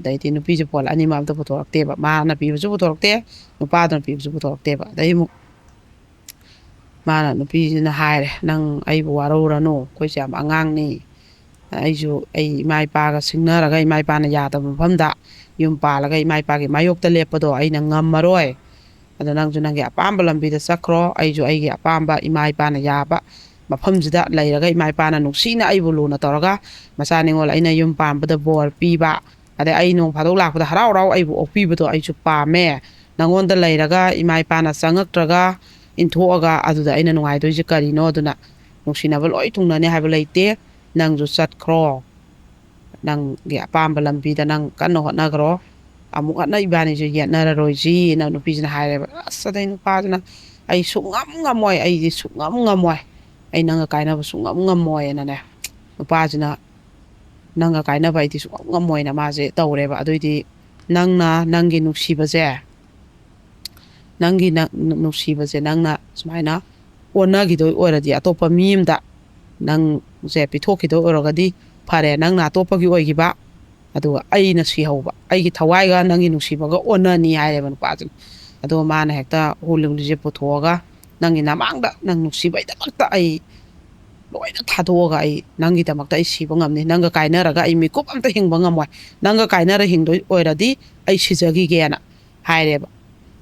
ꯑꯗꯩꯗꯤ ꯅꯨꯄꯤꯁꯦ ꯐꯣꯟ ꯑꯅꯤꯃꯛ ꯑꯝꯇ ꯄꯨꯊꯣꯔꯛꯇꯦꯕ, ꯃꯥꯅ ꯄꯤꯕꯁꯨ ꯄꯨꯊꯣꯔꯛꯇꯦ, ꯅꯨꯄꯥꯗꯨꯅ ꯄꯤꯕꯁꯨ ꯄꯨꯊꯣꯔꯛꯇꯦꯕ꯫ ꯑꯗꯩ ꯑꯃꯨꯛ ꯃꯥꯅ, ꯅꯨꯄꯤꯁꯤꯅ ꯍꯥꯏꯔꯦ, "ꯅꯪ ꯑꯩꯕꯨ ꯋꯥꯔꯧꯔꯅꯨ, ꯑꯩꯈꯣꯏꯁꯦ ꯌꯥꯝ ꯑꯉꯥꯡꯅꯤ, ꯑꯩꯁꯨ ꯑꯩ ꯏꯃꯥ ꯏꯄꯥꯒ ꯁꯤꯡꯅꯔꯒ ꯏꯃꯥ ꯏꯄꯥꯅ ꯌꯥꯗꯕ ꯃꯐꯝꯗ ꯌꯨꯝ ꯄꯥꯜꯂꯒ ꯏꯃꯥ ꯏꯄꯥꯒꯤ ꯃꯥꯌꯣꯛꯇ ꯂꯦꯞꯄꯗꯣ ꯑꯩꯅ ꯉꯝꯃꯔꯣꯏ꯫ ꯑꯗꯣ ꯅꯪꯁꯨ ꯅꯪꯒꯤ ꯑꯄꯥꯝꯕ ꯂꯝꯕꯤꯗ ꯆꯠꯈ꯭ꯔꯣ, ꯑꯩꯁꯨ ꯑꯩꯒꯤ ꯑꯄꯥꯝꯕ ꯏꯃꯥ ꯏꯄꯥꯅ ꯌꯥꯕ ꯃꯐꯝꯁꯤꯗ ꯂꯩꯔꯒ ꯏꯃꯥ ꯏꯄꯥꯅ ꯅꯨꯡꯁꯤꯅ ꯑꯩꯕꯨ ꯂꯨꯅ ꯇꯧꯔꯒ ꯃꯆꯥ ꯅꯤꯉꯣꯜ ꯑꯩꯅ ꯌꯨꯝ ꯄꯥꯟꯕꯗ ꯕꯣꯔ ꯄꯤꯕ, ꯑꯗꯩ ꯑꯩ ꯅꯣꯡ ꯐꯥꯗꯣꯛ ꯂꯥꯛꯄꯗ ꯍꯔꯥꯎ ꯍꯔꯥꯎ ꯑꯩꯕꯨ ꯑꯣꯛꯄꯤꯕꯗꯣ ꯑꯩꯁꯨ ꯄꯥꯝꯃꯦ꯫ ꯅꯪꯉꯣꯟꯗ ꯂꯩꯔꯒ ꯏꯃꯥ ꯏꯄꯥꯅ ꯆꯪꯉꯛꯇ꯭ꯔꯒ ꯏꯟꯊꯣꯛꯑꯒ ꯑꯗꯨꯗ ꯑꯩꯅ ꯅꯨꯡꯉꯥꯏꯗꯣꯏꯁꯦ ꯀꯔꯤꯅꯣ? ꯑꯗꯨꯅ ꯅꯨꯡꯁꯤꯅꯕ ꯂꯣꯏ ꯊꯨꯡꯅꯅꯤ ꯍꯥꯏꯕ ꯂꯩꯇꯦ꯫ ꯅꯪꯁꯨ ꯆꯠꯈ꯭ꯔꯣ, ꯅꯪꯒꯤ ꯑꯄꯥꯝꯕ ꯂꯝꯕꯤꯗ ꯅꯪ ꯀꯟꯅ ꯍꯣꯠꯅꯈ꯭ꯔꯣ, ꯑꯃꯨꯛ ꯍꯟꯅ ꯏꯕꯥꯅꯤꯁꯨ ꯌꯦꯠꯅꯔꯔꯣꯏꯁꯤꯅ ꯅꯨꯄꯤꯁꯤꯅ ꯍꯥꯏꯔꯦꯕ꯫ ꯑꯁ, ꯑꯗꯩ ꯅꯨꯄꯥꯁꯤꯅ "ꯑꯩ ꯁꯨꯡꯉꯝ ꯉꯝꯃꯣꯏ, ꯑꯩꯗꯤ ꯁꯨꯡꯉꯝ ꯉꯝꯃꯣꯏ, ꯑꯩ ꯅꯪꯒ ꯀꯥꯏꯅꯕ ꯁꯨꯡꯉꯝ ꯉꯝꯃꯣꯏꯅꯅꯦ", ꯅꯨꯄꯥꯁꯤꯅ "ꯅꯪꯒ ꯀꯥꯏꯅꯕ ꯑꯩꯗꯤ ꯁꯨꯡꯉꯝ ꯉꯝꯃꯣꯏꯅ" ꯃꯥꯁꯦ ꯇꯧꯔꯦꯕ꯫ ꯑꯗꯨꯏꯗꯤ ꯅꯪꯅ ꯅꯪꯒꯤ ꯅꯨꯡꯁꯤꯕꯁꯦ, ꯅꯪꯒꯤ ꯅ-, ꯅꯨꯡꯁꯤꯕꯁꯦ ꯅꯪꯅ ꯁꯨꯃꯥꯏꯅ ꯑꯣꯟꯅꯈꯤꯗꯣꯏ ꯑꯣꯏꯔꯗꯤ, ꯑꯇꯣꯞꯄ ꯃꯤ ꯑꯃꯗ ꯅꯪꯁꯦ ꯄꯤꯊꯣꯛꯈꯤꯗꯣꯏ ꯑꯣꯏꯔꯒꯗꯤ ꯐꯔꯦ, ꯅꯪꯅ ꯑꯇꯣꯞꯄꯒꯤ ꯑꯣꯏꯈꯤꯕ, ꯑꯗꯨꯒ ꯑꯩꯅ ꯁꯤꯍꯧꯕ, ꯑꯩꯒꯤ ꯊꯋꯥꯏꯒ ꯅꯪꯒꯤ ꯅꯨꯡꯁꯤꯕꯒ ꯑꯣꯟꯅꯅꯤ ꯍꯥꯏꯔꯦꯕ ꯅꯨꯄꯥꯁꯤꯅ꯫ ꯑꯗꯨꯒ ꯃꯥꯅ ꯍꯦꯛꯇ ꯍꯨ ꯂꯤꯛꯂꯤꯁꯦ ꯄꯨꯊꯣꯛꯑꯒ, "ꯅꯪꯒꯤ ꯅꯃꯥꯡꯗ ꯅꯪ ꯅꯨꯡꯁꯤꯕꯩꯗꯃꯛꯇ ꯑꯩ ꯂꯣꯏꯅ ꯊꯥꯗꯣꯛꯑꯒ ꯑꯩ ꯅꯪꯒꯤꯗꯃꯛꯇ ꯑꯩ ꯁꯤꯕ ꯉꯝꯅꯤ꯫ ꯅꯪꯒ ꯀꯥꯏꯅꯔꯒ ꯑꯩ ꯃꯤꯀꯨꯞ ꯑꯝꯇ ꯍꯤꯡꯕ ꯉꯝꯃꯣꯏ꯫ ꯅꯪꯒ ꯀꯥꯏꯅꯔ ꯍꯤꯡꯗꯣꯏ ꯑꯣꯏꯔꯗꯤ ꯑꯩ ꯁꯤꯖꯈꯤꯒꯦꯅ" ꯍꯥꯏꯔꯦꯕ꯫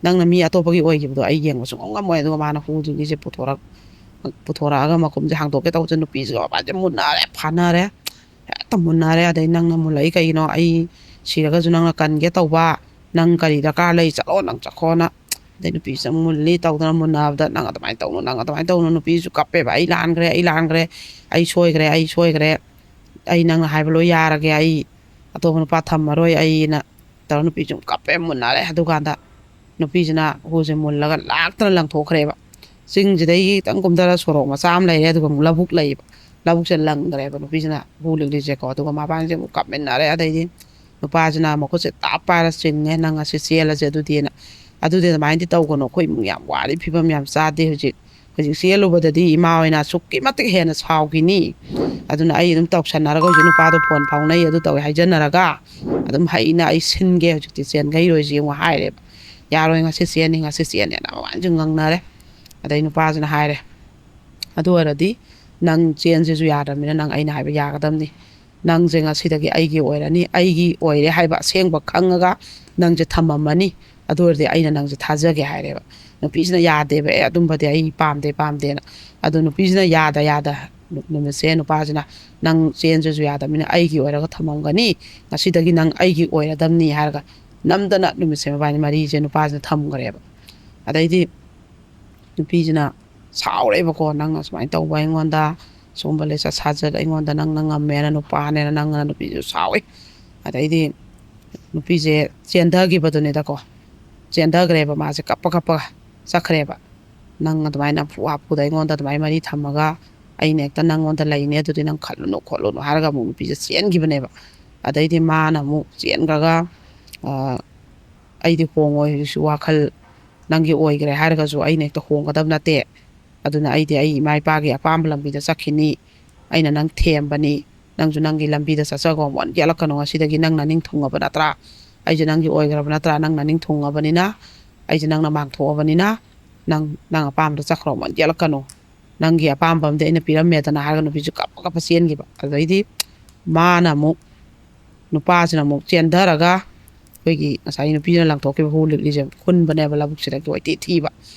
"ꯅꯪꯅ ꯃꯤ ꯑꯇꯣꯞꯄꯒꯤ ꯑꯣꯏꯈꯤꯕꯗꯣ ꯑꯩ ꯌꯦꯡꯕ ꯁꯨꯡꯉꯝ ꯉꯝꯃꯣꯏ"꯫ ꯑꯗꯨꯒ ꯃꯥꯅ ꯍꯨ ꯂꯤꯛꯂꯤꯁꯦ ꯄꯨꯊꯣꯔꯛ-, ꯄꯨꯊꯣꯔꯛꯑꯒ ꯃꯈꯨꯝꯁꯦ ꯍꯥꯡꯗꯣꯛꯀꯦ ꯇꯧꯕꯁꯦ, ꯅꯨꯄꯤꯁꯤꯒ ꯃꯄꯥꯟꯁꯦ ꯃꯨꯟꯅꯔꯦ, ꯐꯥꯅꯔꯦ, ꯍꯦꯛꯇ ꯃꯨꯟꯅꯔꯦ꯫ ꯑꯗꯩ, "ꯅꯪꯅ ꯃꯨꯜꯂꯛꯏ ꯀꯩꯒꯤꯅꯣ? ꯑꯩ ꯁꯤꯔꯒꯁꯨ ꯅꯪꯅ ꯀꯟꯒꯦ ꯇꯧꯕ, ꯅꯪ ꯀꯔꯤ ꯗꯔꯀꯥꯔ ꯂꯩ? ꯆꯠꯂꯣ, ꯅꯪ ꯆꯠꯈꯣꯅ"꯫ ꯑꯗꯩ ꯅꯨꯄꯤꯁꯦ ꯃꯨꯜꯂꯤ ꯇꯧꯗꯅ ꯃꯨꯟꯅꯕꯗ, "ꯅꯪ ꯑꯗꯨꯃꯥꯏꯅ ꯇꯧꯅꯨ, ꯅꯪ ꯑꯗꯨꯃꯥꯏꯅ ꯇꯧꯅꯨ"꯫ ꯅꯨꯄꯤꯁꯨ ꯀꯞꯄꯦꯕ, "ꯑꯩ ꯂꯥꯟꯈ꯭ꯔꯦ, ꯑꯩ ꯂꯥꯟꯈ꯭ꯔꯦ, ꯑꯩ ꯁꯣꯏꯈ꯭ꯔꯦ, ꯑꯩ ꯁꯣꯏꯈ꯭ꯔꯦ, ꯑꯩ ꯅꯪꯅ ꯍꯥꯏꯕ ꯂꯣꯏ ꯌꯥꯔꯒꯦ, ꯑꯩ ꯑꯇꯣꯞꯄ ꯅꯨꯄꯥ ꯊꯝꯃꯔꯣꯏ ꯑꯩꯅ" ꯇꯧꯔ ꯅꯨꯄꯤꯁꯨ ꯀꯞꯄꯦ, ꯃꯨꯟꯅꯔꯦ꯫ ꯑꯗꯨꯀꯥꯟꯗ ꯅꯨꯄꯤꯁꯤꯅ ꯍꯨꯁꯦ ꯃꯨꯜꯂꯒ ꯂꯥꯛꯇꯅ ꯂꯪꯊꯣꯛꯈ꯭ꯔꯦꯕ꯫ ꯆꯤꯡꯁꯤꯗꯒꯤ ꯈꯤꯇꯪ ꯀꯨꯝꯊꯔ ꯁꯣꯔꯣꯛ ꯃꯆꯥ ꯑꯃ ꯂꯩꯔꯦ, ꯑꯗꯨꯒ ꯑꯃꯨꯛ ꯂꯧꯕꯨꯛ ꯂꯩꯌꯦꯕ꯫ ꯂꯧꯕꯨꯛꯁꯦ ꯂꯪꯈ꯭ꯔꯦꯕ ꯅꯨꯄꯤꯁꯤꯅ ꯍꯨ ꯂꯤꯛꯂꯤꯁꯦꯀꯣ꯫ ꯑꯗꯨꯒ ꯃꯕꯥꯅꯤꯁꯦ ꯑꯃꯨꯛ ꯀꯥꯞꯃꯤꯟꯅꯔꯦ꯫ ꯑꯗꯩꯗꯤ ꯅꯨꯄꯥꯁꯤꯅ ꯃꯈꯨꯠꯁꯦ ꯇꯥꯞ ꯄꯥꯏꯔ ꯆꯤꯡꯉꯦ, "ꯅꯪ ꯉꯁꯤ ꯆꯦꯜꯂꯁꯦ ꯑꯗꯨꯗꯤꯅ"꯫ "ꯑꯗꯨꯗꯤ ꯑꯗꯨꯃꯥꯏꯅꯗꯤ ꯇꯧꯒꯅꯨ, ꯑꯩꯈꯣꯏ ꯏꯃꯨꯡ ꯌꯥꯝ ꯋꯥꯔꯤ, ꯐꯤꯕꯝ ꯌꯥꯝ ꯆꯥꯗꯦ ꯍꯧꯖꯤꯛ꯫ ꯍꯧꯖꯤꯛ ꯆꯦꯜꯂꯨꯕꯗꯗꯤ ꯏꯃꯥ ꯍꯣꯏꯅ ꯑꯁꯨꯛꯀꯤ ꯃꯇꯤꯛ ꯍꯦꯟꯅ ꯁꯥꯎꯈꯤꯅꯤ꯫ ꯑꯗꯨꯅ ꯑꯩ ꯑꯗꯨꯝ ꯇꯧꯁꯟꯅꯔꯒ ꯍꯧꯖꯤꯛ ꯅꯨꯄꯥꯗꯣ ꯐꯣꯟ ꯐꯥꯎꯅꯩ, ꯑꯗꯨ ꯇꯧꯋꯦ ꯍꯥꯏꯖꯟꯅꯔꯒ ꯑꯗꯨꯝ ꯍꯩꯅ ꯑꯩ ꯁꯤꯟꯒꯦ, ꯍꯧꯖꯤꯛꯇꯤ ꯆꯦꯟꯈꯩꯔꯣꯏꯁꯤ ꯌꯦꯡꯉꯣ" ꯍꯥꯏꯔꯦꯕ꯫ "ꯌꯥꯔꯣꯏ, ꯉꯁꯤ ꯆꯦꯟꯅꯤ, ꯉꯁꯤ ꯆꯦꯟꯅꯤꯅ" ꯃꯕꯥꯅꯤꯁꯨ ꯉꯪꯅꯔꯦ꯫ ꯑꯗꯩ ꯅꯨꯄꯥꯁꯤꯅ ꯍꯥꯏꯔꯦ, "ꯑꯗꯨ ꯑꯣꯏꯔꯗꯤ ꯅꯪ ꯆꯦꯟꯁꯤꯁꯨ ꯌꯥꯗ꯭ꯔꯕꯅꯤꯅ ꯅꯪ ꯑꯩꯅ ꯍꯥꯏꯕ ꯌꯥꯒꯗꯕꯅꯤ꯫ ꯅꯪꯁꯦ ꯉꯁꯤꯗꯒꯤ ꯑꯩꯒꯤ ꯑꯣꯏꯔꯅꯤ, ꯑꯩꯒꯤ ꯑꯣꯏꯔꯦ ꯍꯥꯏꯕ ꯑꯁꯦꯡꯕ ꯈꯪꯉꯒ ꯅꯪꯁꯦ ꯊꯝꯃꯝꯃꯅꯤ꯫ ꯑꯗꯨ ꯑꯣꯏꯔꯗꯤ ꯑꯩꯅ ꯅꯪꯁꯦ ꯊꯥꯖꯒꯦ" ꯍꯥꯏꯔꯦꯕ꯫ ꯅꯨꯄꯤꯁꯤꯅ ꯌꯥꯗꯦꯕ, "ꯑꯦ, ꯑꯗꯨꯝꯕꯗꯤ ꯑꯩ ꯄꯥꯝꯗꯦ, ꯄꯥꯝꯗꯦꯅ"꯫ ꯑꯗꯣ ꯅꯨꯄꯤꯁꯤꯅ ꯌꯥꯗ ꯌꯥꯗ ꯅꯨ-, ꯅꯨꯃꯤꯠꯁꯦ ꯅꯨꯄꯥꯁꯤꯅ, "ꯅꯪ ꯆꯦꯟꯁꯤꯁꯨ ꯌꯥꯗꯕꯅꯤꯅ ꯑꯩꯒꯤ ꯑꯣꯏꯔꯒ ꯊꯝꯃꯝꯒꯅꯤ, ꯉꯁꯤꯗꯒꯤ ꯅꯪ ꯑꯩꯒꯤ ꯑꯣꯏꯔꯗꯕꯅꯤ" ꯍꯥꯏꯔꯒ ꯅꯝꯗꯅ ꯅꯨꯃꯤꯠꯁꯦ ꯃꯕꯥꯅꯤ ꯃꯔꯤꯁꯦ ꯅꯨꯄꯥꯁꯤꯅ ꯊꯝꯈ꯭ꯔꯦꯕ꯫ ꯑꯗꯩꯗꯤ ꯅꯨꯄꯤꯁꯤꯅ ꯁꯥꯎꯔꯦꯕꯀꯣ, "ꯅꯪꯅ ꯁꯨꯃꯥꯏꯅ ꯇꯧꯕ, ꯑꯩꯉꯣꯟꯗ ꯁꯨꯒꯨꯝꯕ ꯂꯤꯆꯠ ꯁꯥꯖꯠ, ꯑꯩꯉꯣꯟꯗ ꯅꯪꯅ ꯉꯝꯃꯦꯅ, ꯅꯨꯄꯥꯅꯦꯅ", ꯅꯪꯅ ꯅꯨꯄꯤꯁꯨ ꯁꯥꯎꯋꯦ꯫ ꯑꯗꯩꯗꯤ ꯅꯨꯄꯤꯁꯦ ꯆꯦꯟꯊꯈꯤꯕꯗꯨꯅꯤꯗꯀꯣ, ꯆꯦꯟꯊꯈ꯭ꯔꯦꯕ, ꯃꯥꯁꯦ ꯀꯞꯄ ꯀꯞꯄꯒ ꯆꯠꯈ꯭ꯔꯦꯕ꯫ ꯅꯪ ꯑꯗꯨꯃꯥꯏꯅ ꯅꯝꯐꯨ ꯍꯥꯐꯨꯗ ꯑꯩꯉꯣꯟꯗ ꯑꯗꯨꯃꯥꯏꯅ ꯃꯔꯤ ꯊꯝꯃꯒ ꯑꯩꯅ ꯍꯦꯛꯇ ꯅꯪꯉꯣꯟꯗ ꯂꯩꯅꯤ, ꯑꯗꯨꯗꯤ ꯅꯪ ꯈꯜꯂꯨꯅꯨ ꯈꯣꯠꯂꯨꯅꯨ" ꯍꯥꯏꯔꯒ ꯑꯃꯨꯛ ꯅꯨꯄꯤꯁꯦ ꯆꯦꯟꯈꯤꯕꯅꯦꯕ꯫ ꯑꯗꯩꯗꯤ ꯃꯥꯅ ꯑꯃꯨꯛ ꯆꯦꯟꯈ꯭ꯔꯒ, ꯑ, "ꯑꯩꯗꯤ ꯍꯣꯡꯉꯣꯏ ꯍꯧꯖꯤꯛꯁꯨ, ꯋꯥꯈꯜ ꯅꯪꯒꯤ ꯑꯣꯏꯈ꯭ꯔꯦ ꯍꯥꯏꯔꯒꯁꯨ ꯑꯩꯅ ꯍꯦꯛꯇ ꯍꯣꯡꯒꯗꯕ ꯅꯠꯇꯦ꯫ ꯑꯗꯨꯅ ꯑꯩꯗꯤ ꯑꯩ ꯏꯃꯥ ꯏꯄꯥꯒꯤ ꯑꯄꯥꯝꯕ ꯂꯝꯕꯤꯗ ꯆꯠꯈꯤꯅꯤ꯫ ꯑꯩꯅ ꯅꯪ ꯊꯦꯝꯕꯅꯤ, ꯅꯪꯁꯨ ꯅꯪꯒꯤ ꯂꯝꯕꯤꯗ ꯆꯠꯆꯈꯣ, ꯑꯃꯨꯛ ꯍꯟꯅ ꯌꯦꯠꯂꯛꯀꯅꯨ꯫ ꯉꯁꯤꯗꯒꯤ ꯅꯪ ꯅꯅꯤꯡ ꯊꯨꯡꯉꯕ ꯅꯠꯇ꯭ꯔꯥ? ꯑꯩꯁꯦ ꯅꯪꯒꯤ ꯑꯣꯏꯈ꯭ꯔꯕ ꯅꯠꯇ꯭ꯔꯥ? ꯅꯪ ꯅꯅꯤꯡ ꯊꯨꯡꯉꯕꯅꯤꯅ, ꯑꯩꯁꯦ ꯅꯪꯅ ꯃꯥꯡꯊꯣꯛꯑꯕꯅꯤꯅ, ꯅꯪ, ꯅꯪ ꯑꯄꯥꯝꯕꯗ ꯆꯠꯈ꯭ꯔꯣ, ꯑꯃꯨꯛ ꯍꯟꯅ ꯌꯦꯠꯂꯛꯀꯅꯨ꯫ ꯅꯪꯒꯤ ꯑꯄꯥꯝꯕ ꯑꯝꯗꯤ ꯑꯩꯅ ꯄꯤꯔꯝꯃꯦꯗꯅ" ꯍꯥꯏꯔꯒ ꯅꯨꯄꯤꯁꯨ ꯀꯞꯄ ꯀꯞꯄ ꯆꯦꯟꯈꯤꯕ꯫ ꯑꯗꯩꯗꯤ ꯃꯥꯅ ꯑꯃꯨꯛ, ꯅꯨꯄꯥꯁꯤꯅ ꯑꯃꯨꯛ ꯆꯦꯟꯊꯔꯒ ꯑꯩꯈꯣꯏꯒꯤ ꯉꯁꯥꯏ ꯅꯨꯄꯤꯁꯤꯅ ꯂꯪꯊꯣꯛꯈꯤꯕ ꯍꯨ ꯂꯤꯛꯂꯤꯁꯦ ꯈꯨꯟꯕꯅꯦꯕ ꯂꯧꯕꯨꯛꯁꯤꯗ꯫ ꯀꯣꯏꯊꯤ ꯊꯤꯕ,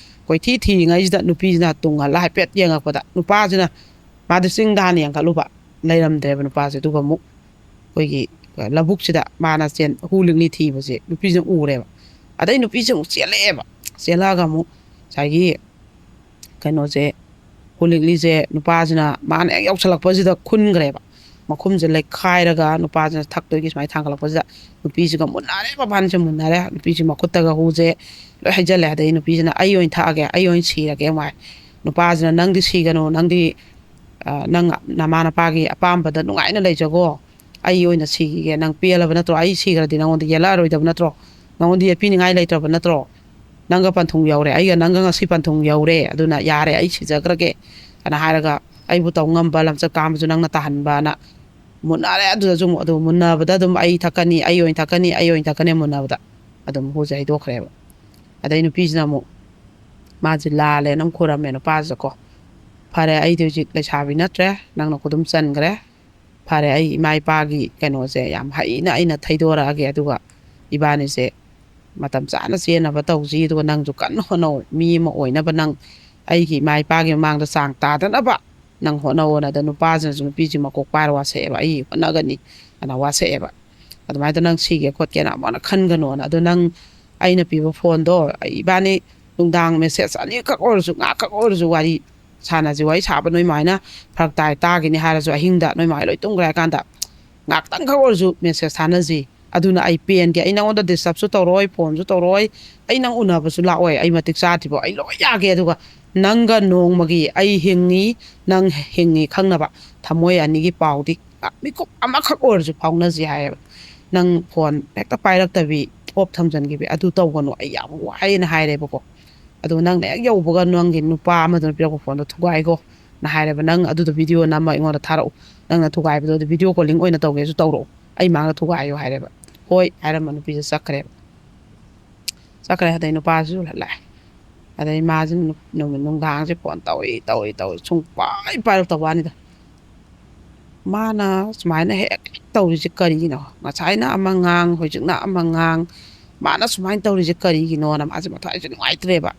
ꯀꯣꯏꯊꯤ ꯊꯤꯔꯤꯉꯩꯁꯤꯗ ꯅꯨꯄꯤꯁꯤꯅ ꯇꯨꯡ ꯍꯜꯂ ꯍꯥꯏꯐꯦꯠ ꯌꯦꯡꯉꯛꯄꯗ, ꯅꯨꯄꯥꯁꯤꯅ, ꯃꯥꯗꯤ ꯆꯤꯡꯗ ꯍꯥꯟꯅ ꯌꯦꯡꯈꯠꯂꯨꯕ, ꯂꯩꯔꯝꯗ꯭ꯔꯦꯕ ꯅꯨꯄꯥꯁꯦ꯫ ꯑꯗꯨꯒ ꯑꯃꯨꯛ ꯑꯩꯈꯣꯏꯒꯤ ꯂꯧꯕꯨꯛꯁꯤꯗ ꯃꯥꯅ ꯆꯦꯟ-, ꯍꯨ ꯂꯤꯛꯂꯤ ꯊꯤꯕꯁꯦ ꯅꯨꯄꯤꯁꯤꯅ ꯎꯔꯦꯕ꯫ ꯑꯗꯩ ꯅꯨꯄꯤꯁꯦ ꯑꯃꯨꯛ ꯆꯦꯜꯂꯛꯑꯦꯕ꯫ ꯆꯦꯜꯂꯛꯑꯒ ꯑꯃꯨꯛ ꯉꯁꯥꯏꯒꯤ ꯀꯩꯅꯣꯁꯦ, ꯍꯨ ꯂꯤꯛꯂꯤꯁꯦ ꯅꯨꯄꯥꯁꯤꯅ ꯃꯥꯅ ꯍꯦꯛ ꯌꯧꯁꯜꯂꯛꯄꯁꯤꯗ ꯈꯨꯟꯈ꯭ꯔꯦꯕ꯫ ꯃꯈꯨꯝꯁꯦ ꯂꯩꯈꯥꯏꯔꯒ ꯅꯨꯄꯥꯁꯤꯅ ꯊꯛꯇꯣꯏꯒꯤ ꯁꯨꯃꯥꯏꯅ ꯊꯥꯡꯒꯠꯂꯛꯄꯁꯤꯗ ꯅꯨꯄꯤꯁꯤꯒ ꯃꯨꯟꯅꯔꯦ, ꯃꯕꯥꯅꯤꯁꯦ ꯃꯨꯟꯅꯔꯦ꯫ ꯅꯨꯄꯤꯁꯤ ꯃꯈꯨꯠꯇꯒ ꯍꯨꯁꯦ ꯂꯣꯏ ꯍꯩꯖꯜꯂꯦ꯫ ꯑꯗꯩ ꯅꯨꯄꯤꯁꯤꯅ "ꯑꯩ ꯑꯣꯏꯅ ꯊꯛꯑꯒꯦ, ꯑꯩ ꯑꯣꯏꯅ ꯁꯤꯔꯒꯦ" ꯑꯃꯨꯛ ꯍꯥꯏ꯫ ꯅꯨꯄꯥꯁꯤꯅ "ꯅꯪꯗꯤ ꯁꯤꯒꯅꯨ, ꯅꯪꯗꯤ, ꯑ, ꯅꯪ ꯅꯃꯥ ꯅꯄꯥꯒꯤ ꯑꯄꯥꯝꯕꯗ ꯅꯨꯡꯉꯥꯏꯅ ꯂꯩꯖꯒꯣ, ꯑꯩ ꯑꯣꯏꯅ ꯁꯤꯈꯤꯒꯦ, ꯅꯪ ꯄꯦꯜꯂꯕ ꯅꯠꯇ꯭ꯔꯣ? ꯑꯩ ꯁꯤꯈ꯭ꯔꯗꯤ ꯅꯪꯉꯣꯟꯗ ꯌꯦꯜꯂꯛꯑꯔꯣꯏꯗꯕ ꯅꯠꯇ꯭ꯔꯣ? ꯅꯪꯉꯣꯟꯗ ꯌꯦꯠꯄꯤꯅꯤꯡꯉꯥꯏ ꯂꯩꯇ꯭ꯔꯕ ꯅꯠꯇ꯭ꯔꯣ? ꯅꯪꯒ ꯄꯟꯊꯨꯡ ꯌꯧꯔꯦ, ꯑꯩꯒ ꯅꯪꯒ ꯉꯁꯤ ꯄꯟꯊꯨꯡ ꯌꯧꯔꯦ, ꯑꯗꯨꯅ ꯌꯥꯔꯦ, ꯑꯩ ꯁꯤꯖꯈ꯭ꯔꯒꯦ" ꯑꯅ ꯍꯥꯏꯔꯒ, "ꯑꯩꯕꯨ ꯇꯧ ꯉꯝꯕ ꯂꯝꯆꯠ ꯀꯥꯝꯕꯁꯨ ꯅꯪꯅ ꯇꯥꯍꯟꯕꯅ" ꯃꯨꯟꯅꯔꯦ꯫ ꯑꯗꯨꯗꯁꯨ ꯑꯃꯨꯛ, ꯑꯗꯨ ꯃꯨꯟꯅꯕꯗ ꯑꯗꯨꯝ "ꯑꯩ ꯊꯛꯀꯅꯤ, ꯑꯩ ꯑꯣꯏꯅ ꯊꯛꯀꯅꯤ, ꯑꯩ ꯑꯣꯏꯅ ꯊꯛꯀꯅꯤ" ꯃꯨꯟꯅꯕꯗ ꯑꯗꯨꯝ ꯍꯨꯁꯦ ꯍꯩꯗꯣꯛꯈ꯭ꯔꯦꯕ꯫ ꯑꯗꯩ ꯅꯨꯄꯤꯁꯤꯅ ꯑꯃꯨꯛ, ꯃꯥꯁꯦ ꯂꯥꯜꯂꯦꯅ ꯑꯃꯨꯛ ꯈꯨꯔꯝꯃꯦ ꯅꯨꯄꯥꯁꯤꯗꯀꯣ꯫ "ꯐꯔꯦ, ꯑꯩꯗꯤ ꯍꯧꯖꯤꯛ ꯂꯩꯁꯥꯕꯤ ꯅꯠꯇ꯭ꯔꯦ, ꯅꯪꯅ ꯈꯨꯗꯨꯝ ꯆꯟꯈ꯭ꯔꯦ꯫ ꯐꯔꯦ, ꯑꯩ ꯏꯃꯥ ꯏꯄꯥꯒꯤ ꯀꯩꯅꯣꯁꯦ ꯌꯥꯝ ꯍꯩꯅ ꯑꯩꯅ ꯊꯩꯗꯣꯔꯛꯑꯒꯦ, ꯑꯗꯨꯒ ꯏꯕꯥꯅꯤꯁꯦ ꯃꯇꯝ ꯆꯥꯅ ꯆꯦꯟꯅꯕ ꯇꯧꯁꯤ, ꯑꯗꯨꯒ ꯅꯪꯁꯨ ꯀꯟꯅ ꯍꯣꯠꯅꯧ, ꯃꯤ ꯑꯃ ꯑꯣꯏꯅꯕ ꯅꯪ ꯑꯩꯒꯤ ꯏꯃꯥ ꯏꯄꯥꯒꯤ ꯃꯃꯥꯡꯗ ꯆꯥꯡ ꯇꯥꯗꯅꯕ ꯅꯪ ꯍꯣꯠꯅꯧꯅ"꯫ ꯑꯗ ꯅꯨꯄꯥꯁꯤꯅꯁꯨ ꯅꯨꯄꯤꯁꯤ ꯃꯀꯣꯛ ꯄꯥꯏꯔ ꯋꯥꯁꯛꯑꯦꯕ, "ꯑꯩ ꯍꯣꯠꯅꯒꯅꯤ" ꯑꯅ ꯋꯥꯁꯛꯑꯦꯕ꯫ "ꯑꯗꯨꯃꯥꯏꯅ ꯅꯪ ꯁꯤꯒꯦ ꯈꯣꯠꯀꯦꯅ ꯑꯃꯨꯛ ꯍꯟꯅ ꯈꯟꯒꯅꯣꯅ꯫ "ꯑꯗꯣ ꯅꯪ ꯑꯩꯅ ꯄꯤꯕ ꯐꯣꯟꯗꯣ, ꯏꯕꯥꯅꯤ ꯅꯨꯡꯗꯥꯡ ꯃꯦꯁꯦꯖ ꯑꯅꯤꯈꯛ ꯑꯣꯏꯔꯁꯨ, ꯉꯥꯏꯍꯥꯛꯈꯛ ꯑꯣꯏꯔꯁꯨ ꯋꯥꯔꯤ ꯁꯥꯟꯅꯁꯤ, ꯋꯥꯔꯤ ꯁꯥꯕ ꯅꯣꯏ ꯃꯥꯏꯅ ꯐꯔꯛ ꯇꯥꯏ, ꯇꯥꯈꯤꯅꯤ ꯍꯥꯏꯔꯁꯨ ꯑꯍꯤꯡꯗ ꯅꯣꯏ ꯃꯥꯏ ꯂꯣꯏ ꯇꯨꯝꯈ꯭ꯔꯦ ꯍꯥꯏ ꯀꯥꯟꯗ ꯉꯥꯏꯍꯥꯛꯇꯪꯈꯛ ꯑꯣꯏꯔꯁꯨ ꯃꯦꯁꯦꯖ ꯊꯥꯅꯁꯤ, ꯑꯗꯨꯅ ꯑꯩ ꯄꯦꯟꯒꯦ, ꯑꯩ ꯅꯪꯉꯣꯟꯗ ꯗꯤꯁꯇꯔꯕꯁꯨ ꯇꯧꯔꯣꯏ, ꯐꯣꯟꯁꯨ ꯇꯧꯔꯣꯏ, ꯑꯩ ꯅꯪ ꯎꯅꯕꯁꯨ ꯂꯥꯛꯑꯣꯏ, ꯑꯩ ꯃꯇꯤꯛ ꯆꯥꯗ꯭ꯔꯤꯕꯣ ꯑꯩ ꯂꯣꯏ ꯌꯥꯒꯦ꯫ ꯑꯗꯨꯒ ꯅꯪꯒ ꯅꯣꯡꯃꯒꯤ ꯑꯩ ꯍꯤꯡꯉꯤ, ꯅꯪ ꯍꯤꯡꯉꯤ ꯈꯪꯅꯕ ꯊꯃꯣꯏ ꯑꯅꯤꯒꯤ ꯄꯥꯎꯗꯤ ꯃꯤꯀꯨꯞ ꯑꯃꯈꯛ ꯑꯣꯏꯔꯁꯨ ꯐꯥꯎꯅꯁꯤ ꯍꯥꯏꯌꯦꯕ꯫ ꯅꯪ ꯐꯣꯟ ꯍꯦꯛꯇ ꯄꯥꯏꯔꯛꯇꯕꯤ ꯑꯣꯞ ꯊꯝꯖꯤꯟꯈꯤꯕꯤ ꯑꯗꯨ ꯇꯧꯒꯅꯨ, ꯑꯩ ꯌꯥꯝ ꯋꯥꯏꯅ ꯍꯥꯏꯔꯦꯕꯀꯣ꯫ ꯑꯗꯣ ꯅꯪꯅ ꯍꯦꯛ ꯌꯧꯕꯒ ꯅꯪꯒꯤ ꯅꯨꯄꯥ ꯑꯃꯗꯨꯅ ꯄꯤꯔꯛꯄ ꯐꯣꯟꯗꯣ ꯊꯨꯒꯥꯏꯈꯣ ꯅ ꯍꯥꯏꯔꯦꯕ꯫ "ꯅꯪ ꯑꯗꯨꯗꯣ ꯚꯤꯗꯤꯑꯣ ꯅꯝꯃ ꯑꯩꯉꯣꯟꯗ ꯊꯥꯔꯛꯎ, ꯅꯪꯅ ꯊꯨꯒꯥꯏꯕꯗꯣ ꯑꯗꯨ ꯚꯤꯗꯤꯑꯣ ꯀꯣꯂꯤꯡ ꯑꯣꯏꯅ ꯇꯧꯒꯦꯁꯨ ꯇꯧꯔꯛꯎ, ꯑꯩ ꯃꯥꯡꯗ ꯊꯨꯒꯥꯏꯌꯨ" ꯍꯥꯏꯔꯦꯕ꯫ "ꯍꯣꯏ" ꯍꯥꯏꯔꯝꯕ ꯅꯨꯄꯤꯁꯦ ꯆꯠꯈ꯭ꯔꯦꯕ꯫ ꯆꯠꯈ꯭ꯔꯦ꯫ ꯑꯗꯩ ꯅꯨꯄꯥꯁꯤꯁꯨ ꯂꯥꯛꯑꯦ꯫ ꯑꯗꯩ ꯃꯥꯁꯤ ꯅꯨ- ꯅꯨꯃꯤꯠ ꯅꯨꯡꯗꯥꯡꯁꯦ ꯐꯣꯟ ꯇꯧꯏ ꯇꯧꯏ ꯇꯧꯏ, ꯁꯨꯡ ꯄꯥꯏ ꯄꯥꯏꯔꯛꯇꯕ ꯋꯥꯅꯤꯗ꯫ ꯃꯥꯅ ꯁꯨꯃꯥꯏꯅ ꯍꯦꯛ ꯇꯧꯔꯤꯁꯦ ꯀꯔꯤꯒꯤꯅꯣ? ꯉꯁꯥꯏꯅ ꯑꯃ ꯉꯥꯡ, ꯍꯧꯖꯤꯛꯅ ꯑꯃ ꯉꯥꯡ, ꯃꯥꯅ ꯁꯨꯃꯥꯏꯅ ꯇꯧꯔꯤꯁꯦ ꯀꯔꯤꯒꯤꯅꯣꯅ ꯃꯥꯁꯦ ꯃꯊ꯭ꯋꯥꯏꯁꯦ ꯅꯨꯡꯉꯥꯏꯇ꯭ꯔꯦꯕ꯫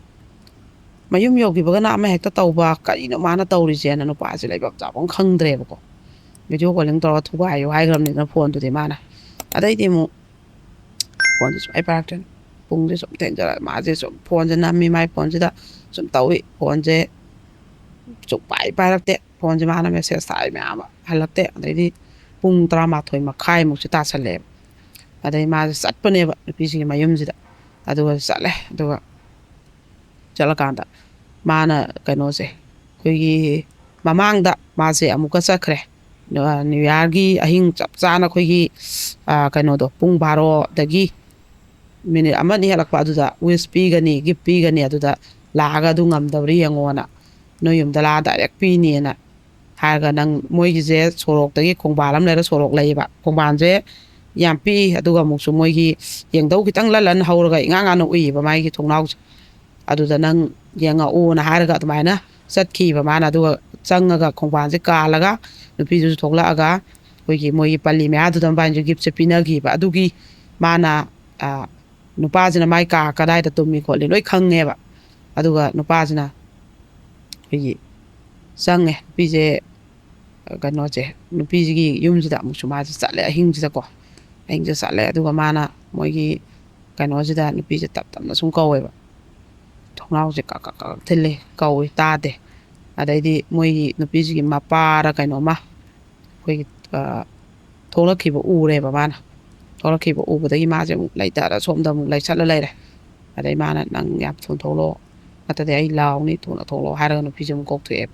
ꯃꯌꯨꯝ ꯌꯧꯈꯤꯕꯒꯅ ꯑꯃ ꯍꯦꯛꯇ ꯇꯧꯕ, ꯀꯔꯤꯅꯣ ꯃꯥꯅ ꯇꯧꯔꯤꯁꯦꯅ ꯅꯨꯄꯥꯁꯦ ꯂꯩꯐꯝ ꯆꯥꯐꯝ ꯈꯪꯗ꯭ꯔꯦꯕꯀꯣ꯫ ꯚꯤꯗꯤꯑꯣ ꯀꯣꯂꯤꯡ ꯇꯧꯔꯒ ꯊꯨꯒꯥꯏꯌꯨ ꯍꯥꯏꯈ꯭ꯔꯕꯅꯤꯅ ꯐꯣꯟꯗꯨꯗꯤ ꯃꯥꯅ꯫ ꯑꯗꯩꯗꯤ ꯑꯃꯨꯛ ꯐꯣꯟꯁꯦ ꯁꯨꯡꯄꯥꯏ ꯄꯥꯏꯔꯛꯇ꯭ꯔꯦ꯫ ꯄꯨꯡꯁꯦ ꯁꯨꯝ ꯊꯦꯡꯖꯔꯛ, ꯃꯥꯁꯦ ꯁꯨꯝ ꯐꯣꯟꯁꯦ ꯅꯝꯃꯤ, ꯃꯥꯏ ꯐꯣꯟꯁꯤꯗ ꯁꯨꯝ ꯇꯧꯏ, ꯐꯣꯟꯁꯦ ꯁꯨꯡꯄꯥꯏ ꯄꯥꯏꯔꯛꯇꯦ꯫ ꯐꯣꯟꯁꯦ ꯃꯥꯅ ꯃꯦꯁꯦꯖ ꯊꯥꯏ ꯃꯌꯥꯝ ꯑꯃ ꯍꯜꯂꯛꯇꯦ꯫ ꯑꯗꯩꯗꯤ ꯄꯨꯡ ꯇꯔꯥꯃꯥꯊꯣꯏ ꯃꯈꯥꯏꯃꯨꯛꯁꯦ ꯇꯥꯁꯜꯂꯛꯑꯦꯕ꯫ ꯑꯗꯩ ꯃꯥꯁꯦ ꯆꯠꯄꯅꯦꯕ ꯅꯨꯄꯤꯁꯤꯒꯤ ꯃꯌꯨꯝꯁꯤꯗ꯫ ꯑꯗꯨꯒ ꯆꯠꯂꯦ꯫ ꯑꯗꯨꯒ ꯆꯠꯂꯀꯥꯟꯗ ꯃꯥꯅ ꯀꯩꯅꯣꯁꯦ, ꯑꯩꯈꯣꯏꯒꯤ ꯃꯃꯥꯡꯗ ꯃꯥꯁꯦ ꯑꯃꯨꯛꯀ ꯆꯠꯈ꯭ꯔꯦ꯫ ꯅ꯭ꯌꯨ ꯌꯥꯔꯒꯤ ꯑꯍꯤꯡ ꯆꯞ ꯆꯥꯅ ꯑꯩꯈꯣꯏꯒꯤ, ꯑ, ꯀꯩꯅꯣꯗꯣ, ꯄꯨꯡ ꯕꯥꯔꯣꯗꯒꯤ ꯃꯤꯅꯤꯠ ꯑꯃ ꯑꯅꯤ ꯍꯦꯜꯂꯛꯄ ꯑꯗꯨꯗ ꯋꯤꯁ ꯄꯤꯒꯅꯤ, ꯒꯤꯐ ꯄꯤꯒꯅꯤ, ꯑꯗꯨꯗ ꯂꯥꯛꯑꯒ ꯑꯗꯨ ꯉꯝꯗꯕ꯭ꯔꯥ ꯌꯦꯡꯉꯣꯅ, ꯅꯣꯏ ꯌꯨꯝꯗ ꯂꯥꯛꯑ ꯗꯥꯏꯔꯦꯛ ꯄꯤꯅꯤꯅ ꯍꯥꯏꯔꯒ, ꯅꯪ ꯃꯣꯏꯒꯤꯁꯦ ꯁꯣꯔꯣꯛꯇꯒꯤ ꯈꯣꯡꯕꯥꯜ ꯑꯃ ꯂꯩꯔ ꯁꯣꯔꯣꯛ ꯂꯩꯌꯦꯕ, ꯈꯣꯡꯕꯥꯜꯁꯦ ꯌꯥꯝ ꯄꯤꯛꯏ, ꯑꯗꯨꯒ ꯑꯃꯨꯛꯁꯨ ꯃꯣꯏꯒꯤ ꯌꯦꯡꯗꯧ ꯈꯤꯇꯪ ꯂꯜꯂꯟ ꯍꯧꯔꯒ ꯏꯉꯥꯡ ꯉꯥꯟꯅ ꯎꯏꯌꯦꯕ ꯃꯥꯒꯤ ꯊꯣꯡꯅꯥꯎꯁꯦ꯫ ꯑꯗꯨꯗ ꯅꯪ ꯌꯦꯡꯉꯛꯎꯅ ꯍꯥꯏꯔꯒ ꯑꯗꯨꯃꯥꯏꯅ ꯆꯠꯈꯤꯕ ꯃꯥꯅ꯫ ꯑꯗꯨꯒ ꯆꯪꯉꯒ ꯈꯣꯡꯕꯥꯟꯁꯦ ꯀꯥꯜꯂꯒ ꯅꯨꯄꯤꯗꯨꯁꯨ ꯊꯣꯛꯂꯛꯑꯒ ꯑꯩꯈꯣꯏꯒꯤ ꯃꯣꯏꯒꯤ ꯄꯜꯂꯤ ꯃꯌꯥꯗꯨꯗ ꯃꯕꯥꯅꯤꯁꯨ ꯒꯤꯐꯁꯦ ꯄꯤꯅꯈꯤꯕ꯫ ꯑꯗꯨꯒꯤ ꯃꯥꯅ, ꯑ, ꯅꯨꯄꯥꯁꯤꯅ ꯃꯥꯏ ꯀꯥ ꯀꯗꯥꯏꯗ ꯇꯨꯝꯃꯤ ꯈꯣꯠꯂꯤ ꯂꯣꯏ ꯈꯪꯉꯦꯕ꯫ ꯑꯗꯨꯒ ꯅꯨꯄꯥꯁꯤꯅ ꯑꯩꯈꯣꯏꯒꯤ ꯆꯪꯉꯦ꯫ ꯅꯨꯄꯤꯁꯦ, ꯀꯩꯅꯣꯁꯦ, ꯅꯨꯄꯤꯁꯤꯒꯤ ꯌꯨꯝꯁꯤꯗ ꯑꯃꯨꯛꯁꯨ ꯃꯥꯁꯦ ꯆꯠꯂꯦ ꯑꯍꯤꯡꯁꯤꯗꯀꯣ꯫ ꯑꯍꯤꯡꯁꯤꯗ ꯆꯠꯂꯦ꯫ ꯑꯗꯨꯒ ꯃꯥꯅ ꯃꯣꯏꯒꯤ ꯀꯩꯅꯣꯁꯤꯗ ꯅꯨꯄꯤꯁꯦ ꯇꯞ ꯇꯞꯅ ꯁꯨꯝ ꯀꯧꯋꯦꯕ꯫ ꯊꯣꯡꯅꯥꯎꯁꯦ ꯀꯛ ꯀꯛ ꯀꯛ ꯊꯤꯜꯂꯦ, ꯀꯧꯏ, ꯇꯥꯗꯦ꯫ ꯑꯗꯩꯗꯤ ꯃꯣꯏꯒꯤ ꯅꯨꯄꯤꯁꯤꯒꯤ ꯃꯄꯥꯔ ꯀꯩꯅꯣꯝꯃ ꯑꯩꯈꯣꯏꯒꯤ, ꯑ, ꯊꯣꯛꯂꯛꯈꯤꯕ ꯎꯔꯦꯕ ꯃꯥꯅ꯫ ꯊꯣꯛꯂꯛꯈꯤꯕ ꯎꯕꯗꯒꯤ ꯃꯥꯁꯦ ꯑꯃꯨꯛ ꯂꯩꯇꯔ ꯁꯣꯝꯗ ꯑꯃꯨꯛ ꯂꯩꯁꯠꯂ ꯂꯩꯔꯦ꯫ ꯑꯗꯩ ꯃꯥꯅ "ꯅꯪ ꯌꯥꯝ ꯊꯨꯅ ꯊꯣꯛꯂꯛꯑꯣ, ꯅꯠꯇ꯭ꯔꯗꯤ ꯑꯩ ꯂꯥꯎꯅꯤ, ꯊꯨꯅ ꯊꯣꯛꯂꯛꯑꯣ" ꯍꯥꯏꯔꯒ ꯅꯨꯄꯤꯁꯦ ꯑꯃꯨꯛ ꯀꯧꯊꯣꯛꯑꯦꯕ꯫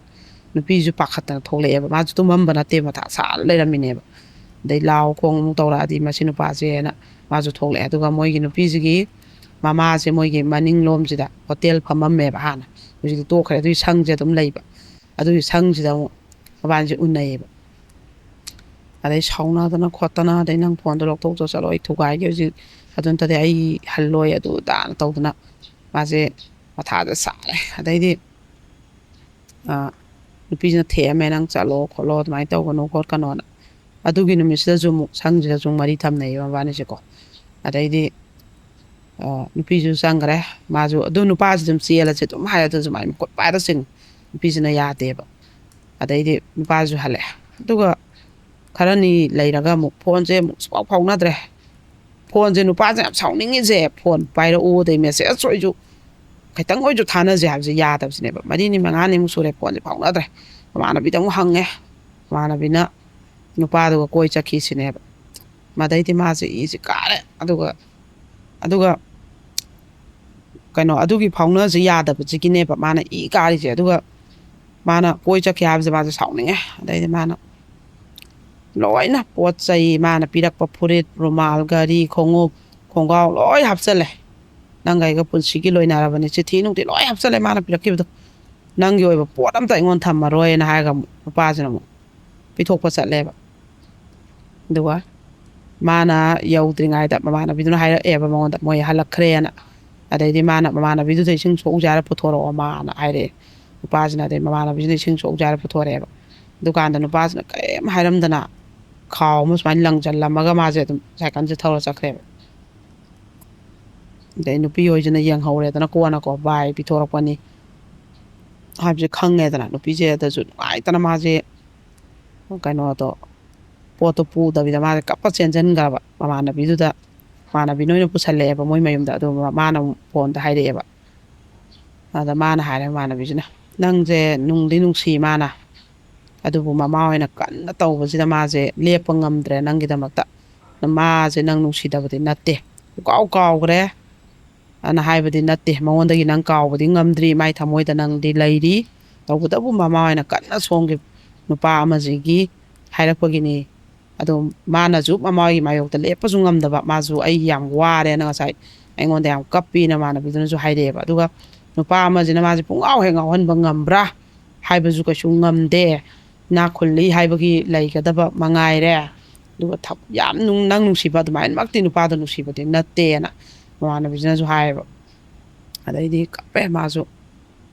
ꯅꯨꯄꯤꯁꯨ ꯄꯥꯈꯠꯇꯅ ꯊꯣꯛꯂꯛꯑꯦꯕ꯫ ꯃꯥꯁꯨ ꯇꯨꯝꯃꯝꯕ ꯅꯠꯇꯦ, ꯃꯊꯥ ꯁꯥꯔ ꯂꯩꯔꯝꯃꯤꯅꯦꯕ꯫ ꯑꯗꯩ ꯂꯥꯎ ꯈꯣꯡ ꯑꯃꯨꯛ ꯇꯧꯔꯛꯑꯗꯤ ꯃꯁꯤ ꯅꯨꯄꯥꯁꯦꯅ ꯃꯥꯁꯨ ꯊꯣꯛꯂꯛꯑꯦ꯫ ꯑꯗꯨꯒ ꯃꯣꯏꯒꯤ ꯅꯨꯄꯤꯁꯤꯒꯤ ꯃꯃꯥꯁꯦ ꯃꯣꯏꯒꯤ ꯃꯅꯤꯡꯂꯣꯝꯁꯤꯗ ꯍꯣꯇꯦꯜ ꯐꯝꯃꯝꯃꯦꯕ ꯍꯥꯟꯅ, ꯍꯧꯖꯤꯛꯇꯤ ꯇꯣꯛꯈ꯭ꯔꯦ꯫ ꯑꯗꯨꯒꯤ ꯁꯪꯁꯦ ꯑꯗꯨꯝ ꯂꯩꯕ꯫ ꯑꯗꯨꯒꯤ ꯁꯪꯁꯤꯗ ꯑꯃꯨꯛ ꯃꯕꯥꯅꯤꯁꯦ ꯎꯅꯩꯌꯦꯕ꯫ ꯑꯗꯩ ꯁꯥꯎꯅꯗꯅ ꯈꯣꯠꯇꯅ, "ꯑꯗꯩ ꯅꯪ ꯐꯣꯟꯗꯣ ꯂꯧꯊꯣꯛ ꯆꯠꯂꯣ, ꯑꯩ ꯊꯨꯒꯥꯏꯒꯦ ꯍꯧꯖꯤꯛ, ꯑꯗꯨ ꯅꯠꯇꯗꯤ ꯑꯩ ꯍꯜꯂꯣꯏ" ꯑꯗꯨ ꯑꯗꯥꯅ ꯇꯧꯗꯅ ꯃꯥꯁꯦ ꯃꯊꯥꯗ ꯁꯥꯔꯦ꯫ ꯑꯗꯩꯗꯤ ꯑ, ꯅꯨꯄꯤꯁꯤꯅ ꯊꯦꯝꯃꯦ, "ꯅꯪ ꯆꯠꯂꯣ ꯈꯣꯠꯂꯣ, ꯑꯗꯨꯃꯥꯏꯅ ꯇꯧꯒꯅꯨ ꯈꯣꯠꯀꯅꯣꯅ"꯫ ꯑꯗꯨꯒꯤ ꯅꯨꯃꯤꯠꯁꯤꯗꯁꯨ ꯑꯃꯨꯛ ꯁꯪꯁꯤꯗꯁꯨ ꯃꯔꯤ ꯊꯝꯅꯩꯌꯦꯕ ꯃꯕꯥꯅꯤꯁꯦꯀꯣ꯫ ꯑꯗꯩꯗꯤ ꯑ, ꯅꯨꯄꯤꯁꯨ ꯆꯪꯈ꯭ꯔꯦ꯫ ꯃꯥꯁꯨ ꯑꯗꯨ ꯅꯨꯄꯥꯁꯤ ꯑꯗꯨꯝ ꯆꯦꯜꯂꯁꯦ ꯑꯗꯨꯝ ꯍꯥꯏ, ꯑꯗꯨꯁꯨ ꯃꯥꯏ ꯃꯈꯨꯠ ꯄꯥꯏꯔ ꯆꯤꯡꯉꯤ꯫ ꯅꯨꯄꯤꯁꯤꯅ ꯌꯥꯗꯦꯕ꯫ ꯑꯗꯩꯗꯤ ꯅꯨꯄꯥꯁꯨ ꯍꯜꯂꯛꯑꯦ꯫ ꯑꯗꯨꯒ ꯈꯔꯅꯤ ꯂꯩꯔꯒ ꯑꯃꯨꯛ ꯐꯣꯟꯁꯦ ꯑꯃꯨꯛ ꯁꯨꯡꯐꯥꯎ ꯐꯥꯎꯅꯗ꯭ꯔꯦ꯫ ꯐꯣꯟꯁꯦ ꯅꯨꯄꯥꯁꯦ ꯌꯥꯝ ꯁꯥꯎꯅꯤꯡꯉꯤꯁꯦ, ꯐꯣꯟ ꯄꯥꯏꯔꯛꯎ, ꯑꯗꯩ ꯃꯦꯁꯦꯖ ꯑꯣꯏꯁꯨ ꯈꯤꯇꯪ ꯑꯣꯏꯁꯨ ꯊꯥꯅꯁꯦ ꯍꯥꯏꯕꯁꯦ ꯌꯥꯗꯕꯁꯤꯅꯦꯕ꯫ ꯃꯔꯤꯅꯤ ꯃꯉꯥꯅꯤꯃꯨꯛ ꯁꯨꯔꯦ ꯐꯣꯟꯁꯦ ꯐꯥꯎꯅꯗ꯭ꯔꯦ꯫ ꯃꯃꯥꯟꯅꯕꯤꯗ ꯑꯃꯨꯛ ꯍꯪꯉꯦ, ꯃꯃꯥꯟꯅꯕꯤꯅ ꯅꯨꯄꯥꯗꯨꯒ ꯀꯣꯏ ꯆꯠꯈꯤꯁꯤꯅꯦꯕ꯫ ꯃꯗꯩꯗꯤ ꯃꯥꯁꯦ ꯏꯁꯦ ꯀꯥꯔꯦ꯫ ꯑꯗꯨꯒ ꯑꯗꯨꯒ ꯀꯩꯅꯣ, ꯑꯗꯨꯒꯤ ꯐꯥꯎꯅꯁꯦ ꯌꯥꯗꯕꯁꯤꯒꯤꯅꯦꯕ ꯃꯥꯅ ꯏ ꯀꯥꯔꯤꯁꯦ꯫ ꯑꯗꯨꯒ ꯃꯥꯅ ꯀꯣꯏ ꯆꯠꯈꯤ ꯍꯥꯏꯕꯁꯦ ꯃꯥꯁꯦ ꯁꯥꯎꯅꯤꯡꯉꯦ꯫ ꯑꯗꯩꯗꯤ ꯃꯥꯅ ꯂꯣꯏꯅ ꯄꯣꯠ ꯆꯩ, ꯃꯥꯅ ꯄꯤꯔꯛꯄ ꯐꯨꯔꯤꯠ, ꯔꯨꯃꯥꯜ, ꯘꯔꯤ, ꯈꯣꯡꯎꯞ, ꯈꯣꯡꯒ꯭ꯔꯥꯎ ꯂꯣꯏ ꯍꯥꯞꯆꯜꯂꯦ꯫ "ꯅꯪꯒ ꯑꯩꯒ ꯄꯨꯟꯁꯤꯒꯤ ꯂꯣꯏꯅꯔꯕꯅꯤ, ꯆꯤꯊꯤ ꯅꯨꯡꯊꯤ ꯂꯣꯏ ꯍꯥꯞꯆꯜꯂꯦ ꯃꯥꯅ ꯄꯤꯔꯛꯈꯤꯕꯗꯣ꯫ ꯅꯪꯒꯤ ꯑꯣꯏꯕ ꯄꯣꯠ ꯑꯝꯇ ꯑꯩꯉꯣꯟꯗ ꯊꯝꯃꯔꯣꯏꯅ" ꯍꯥꯏꯔꯒ ꯑꯃꯨꯛ ꯅꯨꯄꯥꯁꯤꯅ ꯑꯃꯨꯛ ꯄꯤꯊꯣꯛꯄ ꯆꯠꯂꯦꯕ꯫ ꯑꯗꯨꯒ ꯃꯥꯅ ꯌꯧꯗ꯭ꯔꯤꯉꯩꯗ ꯃꯃꯥꯟꯅꯕꯤꯗꯨꯅ ꯍꯥꯏꯔꯛꯑꯦꯕ ꯃꯉꯣꯟꯗ, ꯃꯣꯏ ꯍꯜꯂꯛꯈ꯭ꯔꯦꯅ꯫ ꯑꯗꯩꯗꯤ ꯃꯥꯅ ꯃꯃꯥꯟꯅꯕꯤꯗꯨꯗ "ꯏꯁꯤꯡ ꯁꯣꯛꯎꯁꯦ ꯍꯥꯏꯔ ꯄꯨꯊꯣꯔꯛꯑꯣ ꯃꯥꯅ" ꯍꯥꯏꯔꯛꯑꯦ꯫ ꯅꯨꯄꯥꯁꯤꯅ ꯑꯗꯩ ꯃꯃꯥꯟꯅꯕꯤꯁꯤꯅ ꯏꯁꯤꯡ ꯁꯣꯛꯎꯁꯦ ꯍꯥꯏꯔ ꯄꯨꯊꯣꯔꯛꯑꯦꯕ꯫ ꯗꯨꯀꯥꯟꯗ ꯅꯨꯄꯥꯁꯤꯅ ꯀꯔꯤꯝ ꯍꯥꯏꯔꯝꯗꯅ ꯈꯥꯎ ꯑꯃ ꯁꯨꯃꯥꯏꯅ ꯂꯪꯁꯤꯜꯂꯝꯃꯒ ꯃꯥꯁꯦ ꯑꯗꯨꯝ ꯁꯥꯏꯀꯜꯁꯦ ꯊꯧꯔ ꯆꯠꯈ꯭ꯔꯦꯕ꯫ ꯑꯗꯩ ꯅꯨꯄꯤ ꯍꯣꯏꯁꯤꯅ ꯌꯦꯡꯍꯧꯔꯦꯗꯅ ꯀꯣꯟꯅꯀꯣ, "ꯚꯥꯏ ꯄꯤꯊꯣꯔꯛꯄꯅꯤ" ꯍꯥꯏꯕꯁꯦ ꯈꯪꯉꯦꯗꯅ꯫ ꯅꯨꯄꯤꯁꯦ ꯑꯗꯁꯨ ꯅꯨꯡꯉꯥꯏꯇꯅ ꯃꯥꯁꯦ ꯀꯩꯅꯣꯗꯣ, ꯄꯣꯠꯇꯣ ꯄꯨꯗꯕꯤꯗ ꯃꯥꯁꯦ ꯀꯞꯄ ꯆꯦꯟꯁꯤꯟꯈ꯭ꯔꯕ ꯃꯃꯥꯟꯅꯕꯤꯗꯨꯗ꯫ ꯃꯃꯥꯟꯅꯕꯤ ꯅꯣꯏꯅ ꯄꯨꯁꯜꯂꯛꯑꯦꯕ ꯃꯣꯏ ꯃꯌꯨꯝꯗ꯫ ꯑꯗꯨ ꯃꯥꯅ ꯑꯃꯨꯛ ꯐꯣꯟꯗ ꯍꯥꯏꯔꯛꯑꯦꯕ꯫ ꯑꯗ ꯃꯥꯅ ꯍꯥꯏꯔꯦ ꯃꯃꯥꯟꯅꯕꯤꯁꯤꯅ, "ꯅꯪꯁꯦ ꯅꯨꯡꯗꯤ ꯅꯨꯡꯁꯤ ꯃꯥꯅ, ꯑꯗꯨꯕꯨ ꯃꯃꯥ ꯍꯣꯏꯅ ꯀꯟꯅ ꯇꯧꯕꯁꯤꯗ ꯃꯥꯁꯦ ꯂꯦꯞꯄ ꯉꯝꯗ꯭ꯔꯦ ꯅꯪꯒꯤꯗꯃꯛꯇ꯫ ꯃꯥꯁꯦ ꯅꯪ ꯅꯨꯡꯁꯤꯗꯕꯗꯤ ꯅꯠꯇꯦ, ꯄꯨꯀꯥꯎ ꯀꯥꯎꯈ꯭ꯔꯦ ꯑꯅ ꯍꯥꯏꯕꯗꯤ ꯅꯠꯇꯦ꯫ ꯃꯉꯣꯟꯗꯒꯤ ꯅꯪ ꯀꯥꯎꯕꯗꯤ ꯉꯝꯗ꯭ꯔꯤ, ꯃꯥꯏ ꯊꯃꯣꯏꯗ ꯅꯪꯗꯤ ꯂꯩꯔꯤ꯫ ꯇꯧꯕꯇꯕꯨ ꯃꯃꯥ ꯍꯣꯏꯅ ꯀꯟꯅ ꯁꯣꯝꯒꯤ ꯅꯨꯄꯥ ꯑꯃꯁꯤꯒꯤ ꯍꯥꯏꯔꯛꯄꯒꯤꯅꯤ꯫ ꯑꯗꯣ ꯃꯥꯅꯁꯨ ꯃꯃꯥ ꯍꯣꯏꯒꯤ ꯃꯥꯌꯣꯛꯇ ꯂꯦꯞꯄꯁꯨ ꯉꯝꯗꯕ, ꯃꯥꯁꯨ "ꯑꯩ ꯌꯥꯝ ꯋꯥꯔꯦꯅ" ꯉꯁꯥꯏ ꯑꯩꯉꯣꯟꯗ ꯌꯥꯝ ꯀꯞꯄꯤ ꯅꯃꯥꯟꯅꯕꯤꯗꯨꯅꯁꯨ ꯍꯥꯏꯔꯛꯑꯦꯕ꯫ ꯑꯗꯨꯒ ꯅꯨꯄꯥ ꯑꯃꯁꯤꯅ ꯃꯥꯁꯦ ꯄꯨꯡꯉꯥꯎ ꯍꯦꯛ ꯉꯥꯎꯍꯟꯕ ꯉꯝꯕ꯭ꯔꯥ ꯍꯥꯏꯕꯁꯨ ꯀꯩꯁꯨ ꯉꯝꯗꯦ꯫ ꯏꯅꯥꯛ ꯈꯨꯜꯂꯤ ꯍꯥꯏꯕꯒꯤ ꯂꯩꯒꯗꯕ ꯃꯉꯥꯏꯔꯦ꯫ ꯑꯗꯨꯒ ꯊ-, ꯌꯥꯝ ꯅꯨꯡ-, ꯅꯪ ꯅꯨꯡꯁꯤꯕ ꯑꯗꯨꯃꯥꯏꯅꯃꯛꯇꯤ ꯅꯨꯄꯥꯗꯣ ꯅꯨꯡꯁꯤꯕꯗꯤ ꯅꯠꯇꯦꯅ ꯃꯃꯥꯟꯅꯕꯤꯁꯤꯅꯁꯨ ꯍꯥꯏꯌꯦꯕ꯫ ꯑꯗꯩꯗꯤ ꯀꯞꯄꯦ ꯃꯥꯁꯨ꯫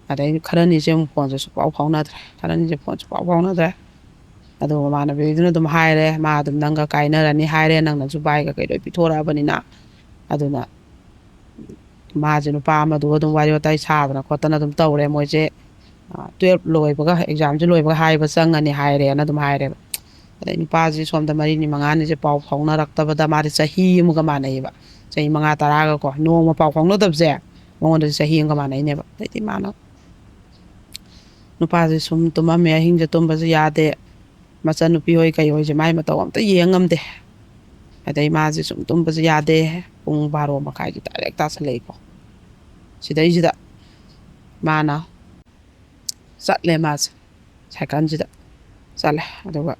ꯑꯗꯩꯗꯤ ꯈꯔꯅꯤꯁꯦ ꯑꯃꯨꯛ ꯐꯣꯟꯁꯦ ꯁꯨꯡꯄꯥꯎ ꯐꯥꯎꯅꯗ꯭ꯔꯦ꯫ ꯈꯔꯅꯤꯁꯦ ꯐꯣꯟ ꯁꯨꯡꯄꯥꯎ ꯐꯥꯎꯅꯗ꯭ꯔꯦ꯫ ꯑꯗꯣ ꯃꯃꯥꯟꯅꯕꯤꯗꯨꯅ ꯑꯗꯨꯝ ꯍꯥꯏꯔꯦ, "ꯃꯥ ꯑꯗꯨꯝ ꯅꯪꯒ ꯀꯥꯏꯅꯔꯅꯤ ꯍꯥꯏꯔꯦ, ꯅꯪꯅꯁꯨ ꯕꯥꯏꯒ ꯀꯩ ꯂꯣꯏ ꯄꯤꯊꯣꯔꯛꯑꯕꯅꯤꯅ"꯫ ꯑꯗꯨꯅ ꯃꯥꯁꯦ ꯅꯨꯄꯥ ꯑꯃꯗꯨꯒ ꯑꯗꯨꯝ ꯋꯥꯔꯤ ꯋꯥꯇꯥꯏ ꯁꯥꯗꯅ ꯈꯣꯠꯇꯅ ꯑꯗꯨꯝ ꯇꯧꯔꯦ꯫ ꯃꯣꯏꯁꯦ, ꯑ, ꯇꯨꯌꯦꯜꯞ ꯂꯣꯏꯕꯒ, ꯑꯦꯛꯖꯥꯝꯁꯦ ꯂꯣꯏꯕꯒ ꯍꯥꯏꯕ ꯆꯪꯉꯅꯤ ꯍꯥꯏꯔꯦꯅ ꯑꯗꯨꯝ ꯍꯥꯏꯔꯦꯕ꯫ ꯑꯗꯩ ꯅꯨꯄꯥꯁꯤ ꯁꯣꯝꯗ ꯃꯔꯤꯅꯤ ꯃꯉꯥꯅꯤꯁꯦ ꯄꯥꯎ ꯐꯥꯎꯅꯔꯛꯇꯕꯗ ꯃꯥꯗꯤ ꯆꯍꯤ ꯑꯃꯒ ꯃꯥꯟꯅꯩꯌꯦꯕ꯫ ꯆꯍꯤ ꯃꯉꯥ ꯇꯔꯥꯒꯀꯣ ꯅꯣꯡꯃ ꯄꯥꯎ ꯐꯥꯎꯅꯗꯕꯁꯦ ꯃꯉꯣꯟꯗꯗꯤ ꯆꯍꯤ ꯑꯃꯒ ꯃꯥꯟꯅꯩꯅꯦꯕ꯫ ꯑꯗꯩꯗꯤ ꯃꯥꯅ ꯅꯨꯄꯥꯁꯦ ꯁꯨꯝ ꯇꯨꯝꯃꯝꯃꯦ, ꯑꯍꯤꯡꯁꯦ ꯇꯨꯝꯕꯁꯨ ꯌꯥꯗꯦ꯫ ꯃꯆꯟꯅꯨꯄꯤ ꯍꯣꯏ ꯀꯩ ꯍꯣꯏꯁꯦ ꯃꯥꯏ ꯃꯇꯧ ꯑꯝꯇ ꯌꯦꯡ ꯉꯝꯗꯦ꯫ ꯑꯗꯩ ꯃꯥꯁꯦ ꯁꯨꯝ ꯇꯨꯝꯕꯁꯨ ꯌꯥꯗꯦ꯫ ꯄꯨꯡ ꯕꯥꯔꯣ ꯃꯈꯥꯏꯁꯦ ꯗꯥꯏꯔꯦꯛ ꯇꯥꯁꯜꯂꯛꯏꯀꯣ꯫ ꯁꯤꯗꯩꯁꯤꯗ ꯃꯥꯅ ꯆꯠꯂꯦ, ꯃꯥꯁꯦ ꯁꯥꯏꯀꯜꯁꯤꯗ ꯆꯠꯂꯦ꯫ ꯑꯗꯨꯒ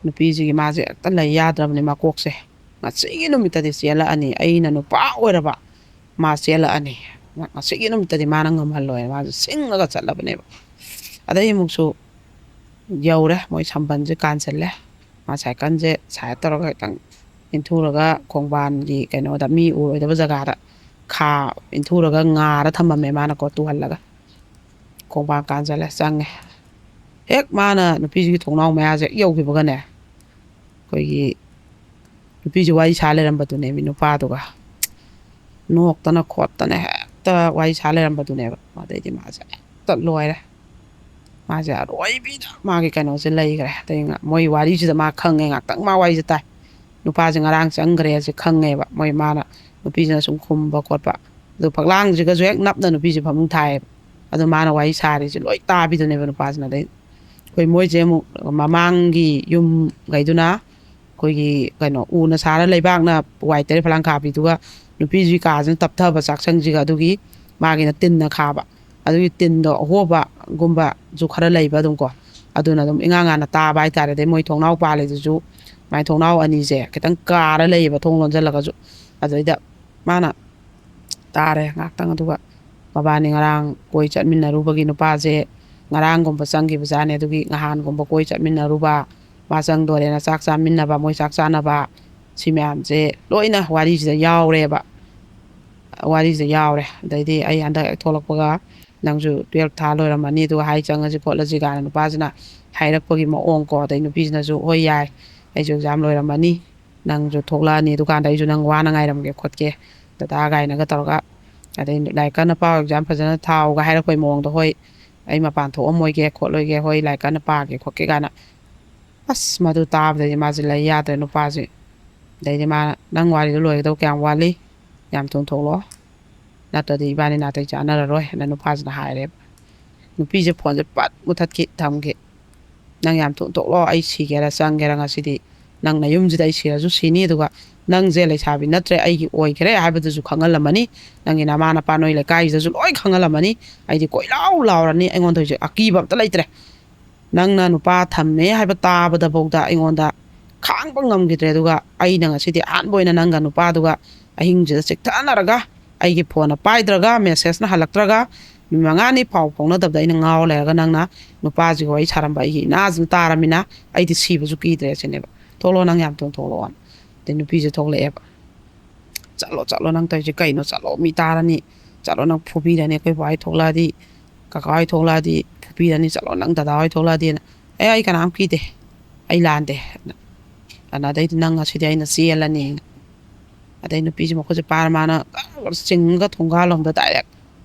ꯅꯨꯄꯤꯁꯤꯒꯤ ꯃꯥꯁꯦ ꯍꯦꯛꯇ ꯂꯩ ꯌꯥꯗ꯭ꯔꯕꯅꯤ ꯃꯀꯣꯛꯁꯦ꯫ ꯉꯁꯤꯒꯤ ꯅꯨꯃꯤꯠꯇꯗꯤ ꯆꯦꯜꯂꯛꯑꯅꯤ, ꯑꯩꯅ ꯅꯨꯄꯥ ꯑꯣꯏꯔꯕ ꯃꯥ ꯆꯦꯜꯂꯛꯑꯅꯤ꯫ ꯉꯁꯤꯒꯤ ꯅꯨꯃꯤꯠꯇꯗꯤ ꯃꯥꯅ ꯉꯝꯍꯜꯂꯣꯏꯅ ꯃꯥꯁꯦ ꯁꯤꯡꯉꯒ ꯆꯠꯂꯕꯅꯦꯕ꯫ ꯑꯗꯩ ꯑꯃꯨꯛꯁꯨ ꯌꯧꯔꯦ, ꯃꯣꯏ ꯁꯝꯕꯜꯁꯦ ꯀꯥꯟꯁꯤꯜꯂꯦ꯫ ꯃꯥ ꯁꯥꯏꯀꯜꯁꯦ ꯁꯥꯏꯠ ꯇꯧꯔꯒ ꯈꯤꯇꯪ ꯏꯟꯊꯨꯔꯒ ꯈꯣꯡꯕꯥꯟꯒꯤ ꯀꯩꯅꯣꯗ, ꯃꯤ ꯎꯔꯣꯏꯗꯕ ꯖꯒꯥꯗ ꯈꯥ ꯏꯟꯊꯨꯔꯒ ꯉꯥꯔ ꯊꯝꯃꯝꯃꯦ ꯃꯥꯅꯀꯣ, ꯇꯨꯍꯜꯂꯒ꯫ ꯈꯣꯡꯕꯥꯟ ꯀꯥꯟꯁꯤꯜꯂꯦ, ꯆꯪꯉꯦ꯫ ꯍꯦꯛ ꯃꯥꯅ ꯅꯨꯄꯤꯁꯤꯒꯤ ꯊꯣꯡꯅꯥꯎ ꯃꯌꯥꯁꯦ ꯍꯦꯛ ꯌꯧꯈꯤꯕꯒꯅꯦ, ꯑꯩꯈꯣꯏꯒꯤ ꯅꯨꯄꯤꯁꯦ ꯋꯥꯔꯤ ꯁꯥ ꯂꯩꯔꯝꯕꯗꯨꯅꯦ ꯃꯤ ꯅꯨꯄꯥꯗꯨꯒ꯫ ꯅꯣꯛꯇꯅ ꯈꯣꯠꯇꯅ ꯍꯦꯛꯇ ꯋꯥꯔꯤ ꯁꯥ ꯂꯩꯔꯝꯕꯗꯨꯅꯦꯕ꯫ ꯑꯗꯩꯗꯤ ꯃꯥꯁꯦ ꯍꯦꯛꯇ ꯂꯣꯏꯔꯦ꯫ ꯃꯥꯁꯦ ꯑꯔꯣꯏꯕꯤꯗ ꯃꯥꯒꯤ ꯀꯩꯅꯣꯁꯦ ꯂꯩꯈ꯭ꯔꯦ꯫ ꯑꯗꯩ ꯉ-, ꯃꯣꯏ ꯋꯥꯔꯤꯁꯤꯗ ꯃꯥ ꯈꯪꯉꯦ, ꯉꯥꯛꯇꯪ ꯃꯥ ꯋꯥꯔꯤꯁꯦ ꯇꯥꯏ꯫ ꯅꯨꯄꯥꯁꯦ ꯉꯔꯥꯡ ꯆꯪꯈ꯭ꯔꯦꯁꯦ ꯈꯪꯉꯦꯕ꯫ ꯃꯣꯏ ꯃꯥꯅ ꯅꯨꯄꯤꯁꯤꯅ ꯁꯨꯝ ꯈꯨꯝꯕ ꯈꯣꯠꯄ꯫ ꯑꯗꯨ ꯐꯛꯂꯥꯡꯁꯤꯒꯁꯨ ꯍꯦꯛ ꯅꯞꯅ ꯅꯨꯄꯤꯁꯦ ꯐꯃꯨꯡ ꯊꯥꯏꯌꯦꯕ꯫ ꯑꯗꯨ ꯃꯥꯅ ꯋꯥꯔꯤ ꯁꯥꯔꯤꯁꯦ ꯂꯣꯏ ꯇꯥꯕꯤꯗꯨꯅꯦꯕ ꯅꯨꯄꯥꯁꯤꯅ꯫ ꯑꯗꯩ ꯑꯩꯈꯣꯏ ꯃꯣꯏꯁꯦ ꯑꯃꯨꯛ ꯃꯃꯥꯡꯒꯤ ꯌꯨꯝꯈꯩꯗꯨꯅ ꯑꯩꯈꯣꯏꯒꯤ ꯀꯩꯅꯣ ꯎꯅ ꯁꯥꯔ ꯂꯩꯕꯥꯛꯅ ꯋꯥꯏ ꯇꯩꯔ ꯐꯂꯥꯡ ꯈꯥꯕꯤꯗꯨꯒ ꯅꯨꯄꯤꯁꯤꯒꯤ ꯀꯥꯁꯤꯅ ꯇꯞꯊꯕ ꯆꯥꯛꯁꯪꯁꯤꯒ, ꯑꯗꯨꯒꯤ ꯃꯥꯒꯤꯅ ꯇꯤꯟꯅ ꯈꯥꯕ, ꯑꯗꯨꯒꯤ ꯇꯤꯟꯗꯣ ꯑꯍꯣꯕꯒꯨꯝꯕꯁꯨ ꯈꯔ ꯂꯩꯕ ꯑꯗꯨꯝ ꯀꯣ꯫ ꯑꯗꯨꯅ ꯑꯗꯨꯝ ꯏꯉꯥꯡ ꯉꯥꯟꯅ ꯇꯥꯕ ꯍꯥꯏꯇꯥꯔꯦ꯫ ꯑꯗꯩ ꯃꯣꯏ ꯊꯣꯡꯅꯥꯎ ꯄꯥꯜꯂꯤꯗꯨꯁꯨ ꯃꯥꯏ ꯊꯣꯡꯅꯥꯎ ꯑꯅꯤꯁꯦ ꯈꯤꯇꯪ ꯀꯥꯔ ꯂꯩꯌꯦꯕ, ꯊꯣꯡ ꯂꯣꯟꯁꯤꯜꯂꯒꯁꯨ꯫ ꯑꯗꯨꯗꯩꯗ ꯃꯥꯅ ꯇꯥꯔꯦ ꯉꯥꯏꯍꯥꯛꯇꯪ꯫ ꯑꯗꯨꯒ ꯃꯕꯥꯅꯤ ꯉꯔꯥꯡ ꯀꯣꯏ ꯆꯠꯃꯤꯟꯅꯔꯨꯕꯒꯤ ꯅꯨꯄꯥꯁꯦ ꯉꯔꯥꯡꯒꯨꯝꯕ ꯆꯪꯈꯤꯕꯖꯥꯠꯅꯦ꯫ ꯑꯗꯨꯒꯤ ꯅꯍꯥꯟꯒꯨꯝꯕ ꯀꯣꯏ ꯆꯠꯃꯤꯟꯅꯔꯨꯕ, ꯃꯥ ꯆꯪꯗꯣꯔꯦꯅ ꯆꯥꯛ ꯆꯥꯃꯤꯟꯅꯕ, ꯃꯣꯏ ꯆꯥꯛ ꯆꯥꯅꯕ, ꯁꯤ ꯃꯌꯥꯝꯁꯦ ꯂꯣꯏꯅ ꯋꯥꯔꯤꯁꯤꯗ ꯌꯥꯎꯔꯦꯕ꯫ ꯋꯥꯔꯤꯁꯦ ꯌꯥꯎꯔꯦ꯫ ꯑꯗꯩꯗꯤ ꯑꯩ ꯍꯟꯗꯛ ꯍꯦꯛ ꯊꯣꯛꯂꯛꯄꯒ ꯅꯪꯁꯨ ꯇꯨꯌꯦꯜꯞ ꯊꯥ ꯂꯣꯏꯔꯝꯃꯅꯤ, ꯑꯗꯨꯒ ꯍꯥꯏ ꯆꯪꯉꯁꯤ ꯈꯣꯠꯂꯁꯤ ꯀꯥꯏꯅ ꯅꯨꯄꯥꯁꯤꯅ ꯍꯥꯏꯔꯛꯄꯒꯤ ꯃꯑꯣꯡ ꯀꯣ꯫ ꯑꯗꯩ ꯅꯨꯄꯤꯁꯤꯅꯁꯨ, "ꯍꯣꯏ ꯌꯥꯏ, ꯑꯩꯁꯨ ꯑꯦꯛꯖꯥꯝ ꯂꯣꯏꯔꯝꯃꯅꯤ, ꯅꯪꯁꯨ ꯊꯣꯛꯂꯛꯑꯅꯤ, ꯑꯗꯨꯀꯥꯟꯗ ꯑꯩꯁꯨ ꯅꯪ ꯋꯥꯅ ꯉꯥꯏꯔꯝꯒꯦ ꯈꯣꯠꯀꯦ ꯗꯗꯥ" ꯀꯥꯏꯅꯒ ꯇꯧꯔꯒ꯫ ꯑꯗꯩ "ꯂꯥꯏꯔꯤꯛ ꯀꯟꯅ ꯄꯥꯎ, ꯑꯦꯛꯖꯥꯝ ꯐꯖꯅ ꯊꯥꯎꯒ" ꯍꯥꯏꯔꯛꯄꯩ ꯃꯑꯣꯡꯗꯣ, "ꯍꯣꯏ, ꯑꯩ ꯃꯄꯥꯟ ꯊꯣꯛꯑꯝꯃꯣꯏꯒꯦ ꯈꯣꯠꯂꯣꯏꯒꯦ, ꯍꯣꯏ, ꯂꯥꯏꯔꯤꯛ ꯀꯟꯅ ꯄꯥꯒꯦ ꯈꯣꯠꯀꯦ" ꯀꯥꯏꯅ꯫ ꯑꯁ, ꯃꯗꯨ ꯇꯥꯕꯗꯗꯤ ꯃꯥꯁꯦ ꯂꯩ ꯌꯥꯗ꯭ꯔꯦ, ꯅꯨꯄꯥꯁꯦ꯫ ꯑꯗꯩꯗꯤ ꯃꯥꯅ, "ꯅꯪ ꯋꯥꯔꯤꯗꯣ ꯂꯣꯏꯒꯗꯧ ꯀꯌꯥꯝ ꯋꯥꯠꯂꯤ? ꯌꯥꯝ ꯊꯨꯅ ꯊꯣꯛꯂꯛꯑꯣ, ꯅꯠꯇ꯭ꯔꯗꯤ ꯏꯕꯥꯅꯤ ꯅꯥꯇꯩ ꯆꯥꯟꯅꯔꯔꯣꯏ" ꯍꯥꯏꯅ ꯅꯨꯄꯥꯁꯤꯅ ꯍꯥꯏꯔꯦꯕ꯫ ꯅꯨꯄꯤꯁꯦ ꯐꯣꯟꯁꯦ ꯄꯠ ꯃꯨꯊꯠꯈꯤ, ꯊꯝꯈꯤ꯫ "ꯅꯪ ꯌꯥꯝ ꯊꯨꯅ ꯊꯣꯛꯂꯛꯑꯣ, ꯑꯩ ꯁꯤꯒꯦꯔꯥ ꯆꯪꯒꯦꯔꯥ ꯉꯁꯤꯗꯤ ꯅꯪ ꯅꯌꯨꯝꯁꯤꯗ ꯑꯩ ꯁꯤꯔꯁꯨ ꯁꯤꯅꯤ, ꯑꯗꯨꯒ ꯅꯪꯁꯦ ꯂꯩꯁꯥꯕꯤ ꯅꯠꯇ꯭ꯔꯦ, ꯑꯩꯒꯤ ꯑꯣꯏꯈ꯭ꯔꯦ ꯍꯥꯏꯕꯗꯨꯁꯨ ꯈꯪꯍꯜꯂꯝꯃꯅꯤ, ꯅꯪꯒꯤ ꯅꯃꯥ ꯅꯄꯥ ꯅꯣꯏ ꯂꯩꯀꯥꯏꯁꯤꯗꯁꯨ ꯂꯣꯏ ꯈꯪꯍꯜꯂꯝꯃꯅꯤ꯫ ꯑꯩꯗꯤ ꯀꯣꯏꯂꯥꯎ ꯂꯥꯎꯔꯅꯤ, ꯑꯩꯉꯣꯟꯗ ꯍꯧꯖꯤꯛ ꯑꯀꯤꯕ ꯑꯝꯇ ꯂꯩꯇ꯭ꯔꯦ꯫ ꯅꯪꯅ ꯅꯨꯄꯥ ꯊꯝꯃꯦ ꯍꯥꯏꯕ ꯇꯥꯕꯗꯐꯥꯎꯗ ꯑꯩꯉꯣꯟꯗ ꯈꯥꯡꯕ ꯉꯝꯈꯤꯗ꯭ꯔꯦ꯫ ꯑꯗꯨꯒ ꯑꯩꯅ ꯉꯁꯤꯗꯤ ꯑꯍꯥꯟꯕ ꯑꯣꯏꯅ ꯅꯪꯒ ꯅꯨꯄꯥꯗꯨꯒ ꯑꯍꯤꯡꯁꯤꯗ ꯆꯤꯛꯊꯅꯔꯒ, ꯑꯩꯒꯤ ꯐꯣꯟꯅ ꯄꯥꯏꯗ꯭ꯔꯒ, ꯃꯦꯁꯦꯖꯅ ꯍꯜꯂꯛꯇ꯭ꯔꯒ, ꯅꯨꯃꯤꯠ ꯃꯉꯥꯅꯤ ꯄꯥꯎ ꯐꯥꯎꯅꯗꯕꯗ ꯑꯩꯅ ꯉꯥꯎꯔ ꯂꯩꯔꯒ, ꯅꯪꯅ ꯅꯨꯄꯥꯁꯤꯒ ꯋꯥꯔꯤ ꯁꯥꯔꯝꯕ ꯑꯩꯒꯤ ꯏꯅꯥꯁꯤꯅ ꯇꯥꯔꯃꯤꯅ ꯑꯩꯗꯤ ꯁꯤꯕꯁꯨ ꯀꯤꯗ꯭ꯔꯦ" ꯁꯤꯅꯦꯕ꯫ "ꯊꯣꯛꯂꯛꯑꯣ, ꯅꯪ ꯌꯥꯝ ꯊꯨꯅ ꯊꯣꯛꯂꯛꯑꯣꯅ"꯫ ꯑꯗꯩ ꯅꯨꯄꯤꯁꯦ ꯊꯣꯛꯂꯛꯑꯦꯕ꯫ "ꯆꯠꯂꯣ, ꯆꯠꯂꯣ, ꯅꯪ ꯇꯧꯔꯤꯁꯦ ꯀꯩꯅꯣ? ꯆꯠꯂꯣ, ꯃꯤ ꯇꯥꯔꯅꯤ꯫ ꯆꯠꯂꯣ, ꯅꯪ ꯐꯨꯕꯤꯔꯅꯤ, ꯑꯩꯈꯣꯏ ꯕꯥꯍꯣꯏ ꯊꯣꯛꯂꯛꯑꯗꯤ, ꯀꯀꯥ ꯍꯣꯏ ꯊꯣꯛꯂꯛꯑꯗꯤ ꯐꯨꯕꯤꯔꯅꯤ, ꯆꯠꯂꯣ, ꯅꯪ ꯗꯗꯥ ꯍꯣꯏ ꯊꯣꯛꯂꯛꯑꯗꯤꯅ"꯫ "ꯑꯦ, ꯑꯩ ꯀꯅꯥꯝ ꯀꯤꯗꯦ, ꯑꯩ ꯂꯥꯟꯗꯦ" ꯑꯅ꯫ ꯑꯗꯩꯗꯤ, "ꯅꯪ ꯉꯁꯤꯗꯤ ꯑꯩꯅ ꯆꯦꯜꯂꯅꯤ"꯫ ꯑꯗꯩ ꯅꯨꯄꯤꯁꯦ ꯃꯈꯨꯠꯁꯦ ꯄꯥꯏꯔ ꯃꯥꯅ ꯆꯤꯡꯉꯒ ꯊꯣꯡꯒꯥꯜꯂꯣꯝꯗ ꯗꯥꯏꯔꯦꯛ,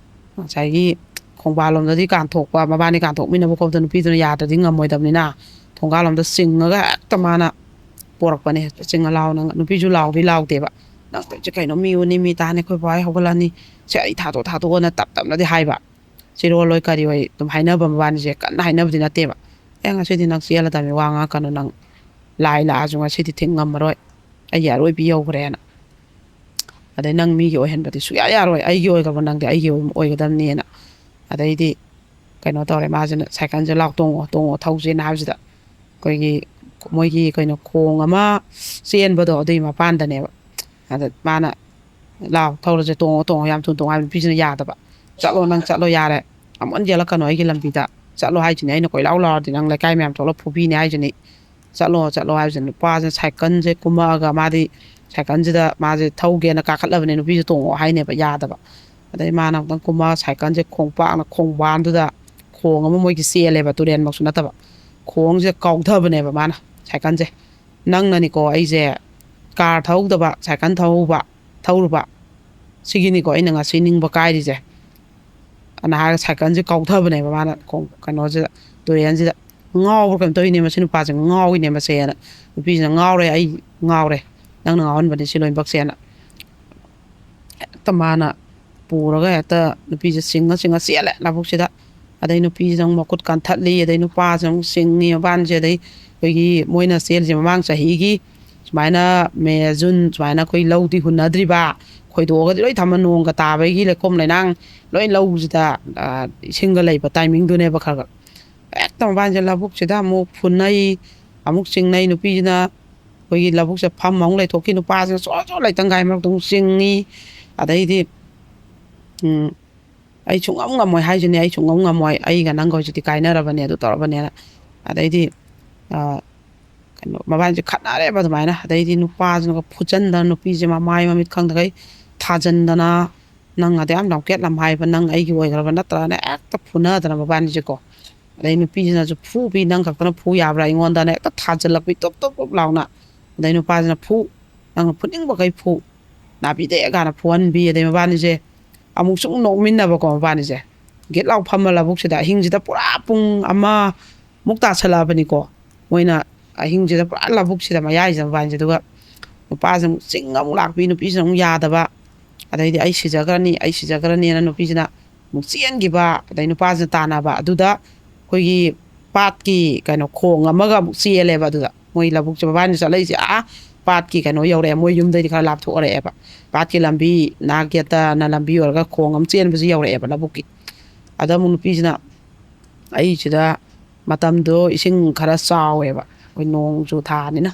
ꯉꯁꯥꯏꯒꯤ ꯈꯣꯡꯕꯥꯜꯂꯣꯝꯗꯗꯤ ꯀꯥꯟꯊꯣꯛꯄ, ꯃꯕꯥꯅꯤ ꯀꯥꯟꯊꯣꯛꯃꯤꯟꯅꯕ ꯈꯣꯠꯄꯗ ꯅꯨꯄꯤꯗꯨꯅ ꯌꯥꯗ꯭ꯔꯗꯤ ꯉꯝꯃꯣꯏꯗꯕꯅꯤꯅ, ꯊꯣꯡꯒꯥꯜꯂꯣꯝꯗ ꯆꯤꯡꯉꯒ ꯍꯦꯛꯇ ꯃꯥꯅ ꯄꯣꯔꯛꯄꯅꯦ꯫ ꯆꯤꯡꯉ ꯂꯥꯎꯅ, ꯅꯨꯄꯤꯁꯨ ꯂꯥꯎꯗꯤ ꯂꯥꯎꯗꯦꯕ꯫ "ꯅꯪ ꯇꯧꯔꯤꯁꯦ ꯀꯩꯅꯣ? ꯃꯤ ꯎꯅꯤ, ꯃꯤ ꯇꯥꯅꯤ, ꯑꯩꯈꯣꯏ ꯕꯥꯍꯣꯏ ꯍꯧꯒꯠꯂꯛꯑꯅꯤ, ꯁꯦ, ꯑꯩ ꯊꯥꯗꯣꯛ ꯊꯥꯗꯣꯛꯑꯣꯅ" ꯇꯞ ꯇꯞꯅꯗꯤ ꯍꯥꯏꯕ꯫ ꯆꯤꯔꯣꯜ ꯍꯣꯏ ꯀꯔꯤ ꯍꯣꯏ ꯑꯗꯨꯝ ꯍꯥꯏꯅꯕ, ꯃꯕꯥꯅꯤꯁꯦ ꯀꯟꯅ ꯍꯥꯏꯅꯕꯗꯤ ꯅꯠꯇꯦꯕ꯫ "ꯑꯦ, ꯉꯁꯤꯗꯤ ꯅꯪ ꯆꯦꯜꯂꯗꯕꯅꯤ, ꯋꯥ ꯉꯥꯡꯉꯛꯀꯅꯨ, ꯅꯪ ꯂꯥꯏ ꯂꯥꯛꯑꯁꯨ ꯉꯁꯤꯗꯤ ꯊꯤꯡ ꯉꯝꯃꯔꯣꯏ, ꯑꯩꯒꯤ ꯑꯔꯣꯏꯕꯤ ꯌꯧꯈ꯭ꯔꯦꯅ꯫ ꯑꯗꯩ ꯅꯪ ꯃꯤꯒꯤ ꯑꯣꯏꯍꯟꯕꯗꯤ ꯁꯨꯡꯌꯥ ꯌꯥꯔꯣꯏ, ꯑꯩꯒꯤ ꯑꯣꯏꯈ꯭ꯔꯕ ꯅꯪꯗꯤ ꯑꯩꯒꯤ ꯑꯣꯏ- ꯑꯣꯏꯒꯗꯕꯅꯦꯅ꯫ ꯑꯗꯩꯗꯤ ꯀꯩꯅꯣ ꯇꯧꯔꯦ, ꯃꯥꯁꯤꯅ ꯁꯥꯏꯀꯜꯁꯦ "ꯂꯥꯎ ꯇꯣꯡꯉꯣ, ꯇꯣꯡꯉꯣ, ꯊꯧꯁꯦꯅ" ꯍꯥꯏꯕꯁꯤꯗ ꯑꯩꯈꯣꯏꯒꯤ ꯃꯣꯏꯒꯤ ꯀꯩꯅꯣ ꯈꯣꯡ ꯑꯃ ꯆꯦꯟꯕꯗꯣ ꯑꯗꯨꯒꯤ ꯃꯄꯥꯟꯗꯅꯦꯕ꯫ ꯑꯗ ꯃꯥꯅ "ꯂꯥꯎ ꯊꯧꯔꯁꯦ, ꯇꯣꯡꯉꯣ, ꯇꯣꯡꯉꯣ, ꯌꯥꯝ ꯊꯨꯅ ꯇꯣꯡꯉꯣ" ꯍꯥꯏꯕ ꯅꯨꯄꯤꯁꯤꯅ ꯌꯥꯗꯕ꯫ "ꯆꯠꯂꯣ ꯅꯪ, ꯆꯠꯂꯣ, ꯌꯥꯔꯦ, ꯑꯃꯨꯛ ꯍꯟꯅ ꯌꯦꯜꯂꯛꯀꯅꯨ ꯑꯩꯒꯤ ꯂꯝꯕꯤꯗ, ꯆꯠꯂꯣ ꯍꯥꯏꯁꯤꯅꯤ, ꯑꯩꯅ ꯀꯣꯏꯂꯥꯎ ꯂꯥꯎꯔꯗꯤ ꯅꯪ ꯂꯩꯀꯥꯏ ꯃꯌꯥꯝ ꯊꯣꯛꯂꯒ ꯐꯨꯕꯤꯅꯤ ꯍꯥꯏꯁꯤꯅꯤ, ꯆꯠꯂꯣ, ꯆꯠꯂꯣ" ꯍꯥꯏꯕꯁꯤꯅꯤ꯫ ꯅꯨꯄꯥꯁꯤꯅ ꯁꯥꯏꯀꯜꯁꯦ ꯀꯨꯝꯃꯛꯑꯒ ꯃꯥꯗꯤ ꯁꯥꯏꯀꯜꯁꯤꯗ ꯃꯥꯁꯦ ꯊꯧꯒꯦꯅ ꯀꯥꯈꯠꯂꯕꯅꯦ, ꯅꯨꯄꯤꯁꯦ "ꯇꯣꯡꯉꯣ" ꯍꯥꯏꯅꯦꯕ, ꯌꯥꯗꯕ꯫ ꯑꯗꯩ ꯃꯥꯅ ꯑꯃꯨꯛꯇꯪ ꯀꯨꯝꯃꯒ ꯁꯥꯏꯀꯜꯁꯦ ꯈꯣꯡꯄꯥꯛꯅ ꯈꯣꯡꯕꯥꯟꯗꯨꯗ ꯈꯣꯡ ꯑꯃ ꯃꯣꯏꯒꯤ ꯆꯦꯜꯂꯦꯕ, ꯇꯨꯔꯦꯟꯃꯛꯁꯨ ꯅꯠꯇꯕ, ꯈꯣꯡꯁꯦ ꯀꯥꯎꯊꯕꯅꯦꯕ ꯃꯥꯅ ꯁꯥꯏꯀꯜꯁꯦ꯫ "ꯅꯪꯅꯅꯤꯀꯣ ꯑꯩꯁꯦ ꯀꯥꯔ ꯊꯧꯗꯕ, ꯁꯥꯏꯀꯜ ꯊꯧꯕ, ꯊꯧꯔꯨꯕ, ꯁꯤꯒꯤꯅꯤꯀꯣ ꯑꯩꯅ ꯉꯁꯤ ꯅꯤꯡꯕ ꯀꯥꯏꯔꯤꯁꯦ" ꯑꯅ ꯍꯥꯏꯔꯒ ꯁꯥꯏꯀꯜꯁꯦ ꯀꯥꯎꯊꯕꯅꯦꯕ ꯃꯥꯅ ꯈꯣꯡ- ꯀꯩꯅꯣꯁꯤꯗ, ꯇꯨꯔꯦꯟꯁꯤꯗ꯫ ꯉꯥꯎꯕ꯭ꯔꯥ ꯀꯩꯅꯣ ꯇꯧꯔꯤꯅꯦ ꯃꯁꯤ ꯅꯨꯄꯥꯁꯦ, ꯉꯥꯎꯏꯅꯦ ꯃꯁꯦꯅ꯫ ꯅꯨꯄꯤꯁꯤꯅ "ꯉꯥꯎꯔꯦ, ꯑꯩ ꯉꯥꯎꯔꯦ, ꯅꯪꯅ ꯉꯥꯎꯍꯟꯕꯅꯦ ꯁꯤ ꯂꯣꯏꯅꯃꯛꯁꯦꯅ" ꯍꯦꯛꯇ ꯃꯥꯅ ꯄꯨꯔꯒ ꯍꯦꯛꯇ ꯅꯨꯄꯤꯁꯦ ꯆꯤꯡꯉ ꯆꯤꯡꯉ ꯆꯦꯜꯂꯦ ꯂꯧꯕꯨꯛꯁꯤꯗ꯫ ꯑꯗꯩ ꯅꯨꯄꯤꯁꯤꯅ ꯑꯃꯨꯛ ꯃꯈꯨꯠ ꯀꯟꯊꯠꯂꯤ, ꯑꯗꯩ ꯅꯨꯄꯥꯁꯤꯅ ꯑꯃꯨꯛ ꯆꯤꯡꯉꯤ ꯃꯕꯥꯅꯤꯁꯦ꯫ ꯑꯗꯩ ꯑꯩꯈꯣꯏꯒꯤ ꯃꯣꯏꯅ ꯆꯦꯜꯂꯤꯁꯦ ꯃꯃꯥꯡ ꯆꯍꯤꯒꯤ ꯁꯨꯃꯥꯏꯅ ꯃꯦ, ꯖꯨꯟ ꯁꯨꯃꯥꯏꯅ ꯑꯩꯈꯣꯏ ꯂꯧꯗꯤ ꯍꯨꯟꯅꯗ꯭ꯔꯤꯕ, ꯈꯣꯏꯗꯣꯛꯑꯒꯗꯤ ꯂꯣꯏ ꯊꯝꯃ, ꯅꯣꯡꯒ ꯇꯥꯕꯒꯤ ꯂꯩꯈꯣꯝ ꯂꯩꯅꯥꯡ ꯂꯣꯏ ꯂꯧꯁꯤꯗ, ꯑ, ꯏꯁꯤꯡꯒ ꯂꯩꯕ ꯇꯥꯏꯃꯤꯡꯗꯨꯅꯦꯕ ꯈꯔ ꯈꯔ꯫ ꯍꯦꯛꯇ ꯃꯕꯥꯅꯤꯁꯦ ꯂꯧꯕꯨꯛꯁꯤꯗ ꯑꯃꯨꯛ ꯐꯨꯅꯩ, ꯑꯃꯨꯛ ꯆꯤꯡꯅꯩ꯫ ꯅꯨꯄꯤꯁꯤꯅ ꯑꯩꯈꯣꯏꯒꯤ ꯂꯧꯕꯨꯛꯁꯦ ꯐꯝ ꯑꯃꯨꯛ ꯂꯩꯊꯣꯛꯈꯤ, ꯅꯨꯄꯥꯁꯤꯅ ꯆꯣ ꯆꯣ ꯂꯩꯇꯪꯒꯥꯏ ꯃꯔꯛꯇ ꯑꯃꯨꯛ ꯆꯤꯡꯉꯤ꯫ ꯑꯗꯩꯗꯤ, ꯎꯝ, "ꯑꯩ ꯁꯨꯡꯉꯝ ꯉꯝꯃꯣꯏ" ꯍꯥꯏꯁꯤꯅꯦ, "ꯑꯩ ꯁꯨꯡꯉꯝ ꯉꯝꯃꯣꯏ, ꯑꯩꯒ ꯅꯪꯒ ꯍꯧꯖꯤꯛꯇꯤ ꯀꯥꯏꯅꯔꯕꯅꯦ, ꯑꯗꯨ ꯇꯧꯔꯕꯅꯦꯅ"꯫ ꯑꯗꯩꯗꯤ, ꯑ, ꯀꯩꯅꯣ, ꯃꯕꯥꯅꯤꯁꯦ ꯈꯠꯅꯔꯦꯕ ꯑꯗꯨꯃꯥꯏꯅ꯫ ꯑꯗꯩꯗꯤ ꯅꯨꯄꯥꯁꯤꯅꯒ ꯐꯨꯖꯟꯗꯅ ꯅꯨꯄꯤꯁꯦ ꯃꯃꯥꯏ ꯃꯃꯤꯠ ꯈꯪꯗꯈꯩ ꯊꯥꯖꯟꯗꯅ, "ꯅꯪ ꯑꯗꯨ ꯌꯥꯝ ꯂꯝꯀꯦꯠ ꯂꯝ ꯍꯥꯏꯕ, ꯅꯪ ꯑꯩꯒꯤ ꯑꯣꯏꯈ꯭ꯔꯕ ꯅꯠꯇ꯭ꯔꯥꯅ" ꯍꯦꯛꯇ ꯐꯨꯅꯗꯅ ꯃꯕꯥꯅꯤꯁꯦꯀꯣ꯫ ꯑꯗꯩ ꯅꯨꯄꯤꯁꯤꯅꯁꯨ "ꯐꯨ ꯐꯤ, ꯅꯪ ꯈꯛꯇꯅ ꯐꯨ ꯌꯥꯕ꯭ꯔꯥ?" ꯑꯩꯉꯣꯟꯗꯅ ꯍꯦꯛꯇ ꯊꯥꯖꯤꯜꯂꯛꯄꯤ, ꯇꯨꯞ ꯇꯨꯞ ꯇꯨꯞ ꯂꯥꯎꯅ꯫ ꯑꯗꯩ ꯅꯨꯄꯥꯁꯤꯅ "ꯐꯨ, ꯅꯪꯅ ꯐꯨꯅꯤꯡꯕꯈꯩ ꯐꯨ, ꯅꯥꯕꯤꯗꯦ" ꯀꯥꯏꯅ ꯐꯨꯍꯟꯕꯤ꯫ ꯑꯗꯩ ꯃꯕꯥꯅꯤꯁꯦ ꯑꯃꯨꯛꯁꯨ ꯑꯃꯨꯛ ꯅꯣꯛꯃꯤꯟꯅꯕꯀꯣ, ꯃꯕꯥꯅꯤꯁꯦ ꯒꯤꯠ ꯂꯥꯎ ꯐꯝꯃ ꯂꯧꯕꯨꯛꯁꯤꯗ꯫ ꯑꯍꯤꯡꯁꯤꯗ ꯄꯨꯔꯥ ꯄꯨꯡ ꯑꯃ ꯃꯨꯛ ꯇꯥꯁꯜꯂꯛꯑꯕꯅꯤꯀꯣ꯫ ꯃꯣꯏꯅ ꯑꯍꯤꯡꯁꯤꯗ ꯄꯨꯔꯥ ꯂꯧꯕꯨꯛꯁꯤꯗ, ꯃꯌꯥꯏꯁꯤꯗ ꯃꯕꯥꯅꯤꯁꯦ꯫ ꯑꯗꯨꯒ ꯅꯨꯄꯥꯁꯦ ꯑꯃꯨꯛ ꯆꯤꯡ ꯑꯃꯨꯛ ꯂꯥꯛꯄꯤ, ꯅꯨꯄꯤꯁꯤꯅ ꯑꯃꯨꯛ ꯌꯥꯗꯕ꯫ ꯑꯗꯩꯗꯤ "ꯑꯩ ꯁꯤꯖꯈ꯭ꯔꯅꯤ, ꯑꯩ ꯁꯤꯖꯈ꯭ꯔꯅꯤꯅ" ꯅꯨꯄꯤꯁꯤꯅ ꯑꯃꯨꯛ ꯆꯦꯟꯈꯤꯕ꯫ ꯑꯗꯩ ꯅꯨꯄꯥꯁꯤꯅ ꯇꯥꯟꯅꯕ꯫ ꯑꯗꯨꯗ ꯑꯩꯈꯣꯏꯒꯤ ꯄꯥꯠꯀꯤ ꯀꯩꯅꯣ ꯈꯣꯡ ꯑꯃꯒ ꯑꯃꯨꯛ ꯆꯦꯜꯂꯦꯕ꯫ ꯑꯗꯨꯗ ꯃꯣꯏ ꯂꯧꯕꯨꯛꯁꯦ ꯃꯕꯥꯅꯤ ꯆꯠꯂꯛꯏꯁꯦ ꯑꯥ ꯄꯥꯠꯀꯤ ꯀꯩꯅꯣ ꯌꯧꯔꯛꯑꯦ, ꯃꯣꯏ ꯌꯨꯝꯗꯩꯗꯤ ꯈꯔ ꯂꯥꯞꯊꯣꯛꯑꯔꯛꯑꯦꯕ꯫ ꯄꯥꯠꯀꯤ ꯂꯝꯕꯤ, ꯅꯥꯛ ꯌꯦꯠꯇꯅ ꯂꯝꯕꯤ ꯑꯣꯏꯔꯒ ꯈꯣꯡ ꯑꯃ ꯆꯦꯟꯕꯁꯨ ꯌꯧꯔꯛꯑꯦꯕ ꯂꯧꯕꯨꯛꯀꯤ꯫ ꯑꯗ ꯑꯃꯨꯛ ꯅꯨꯄꯤꯁꯤꯅ ꯑꯩꯁꯤꯗ, ꯃꯇꯝꯗꯣ ꯏꯁꯤꯡ ꯈꯔ ꯆꯥꯎꯋꯦꯕ, ꯑꯩꯈꯣꯏ ꯅꯣꯡꯖꯨ ꯊꯥꯅꯤꯅ꯫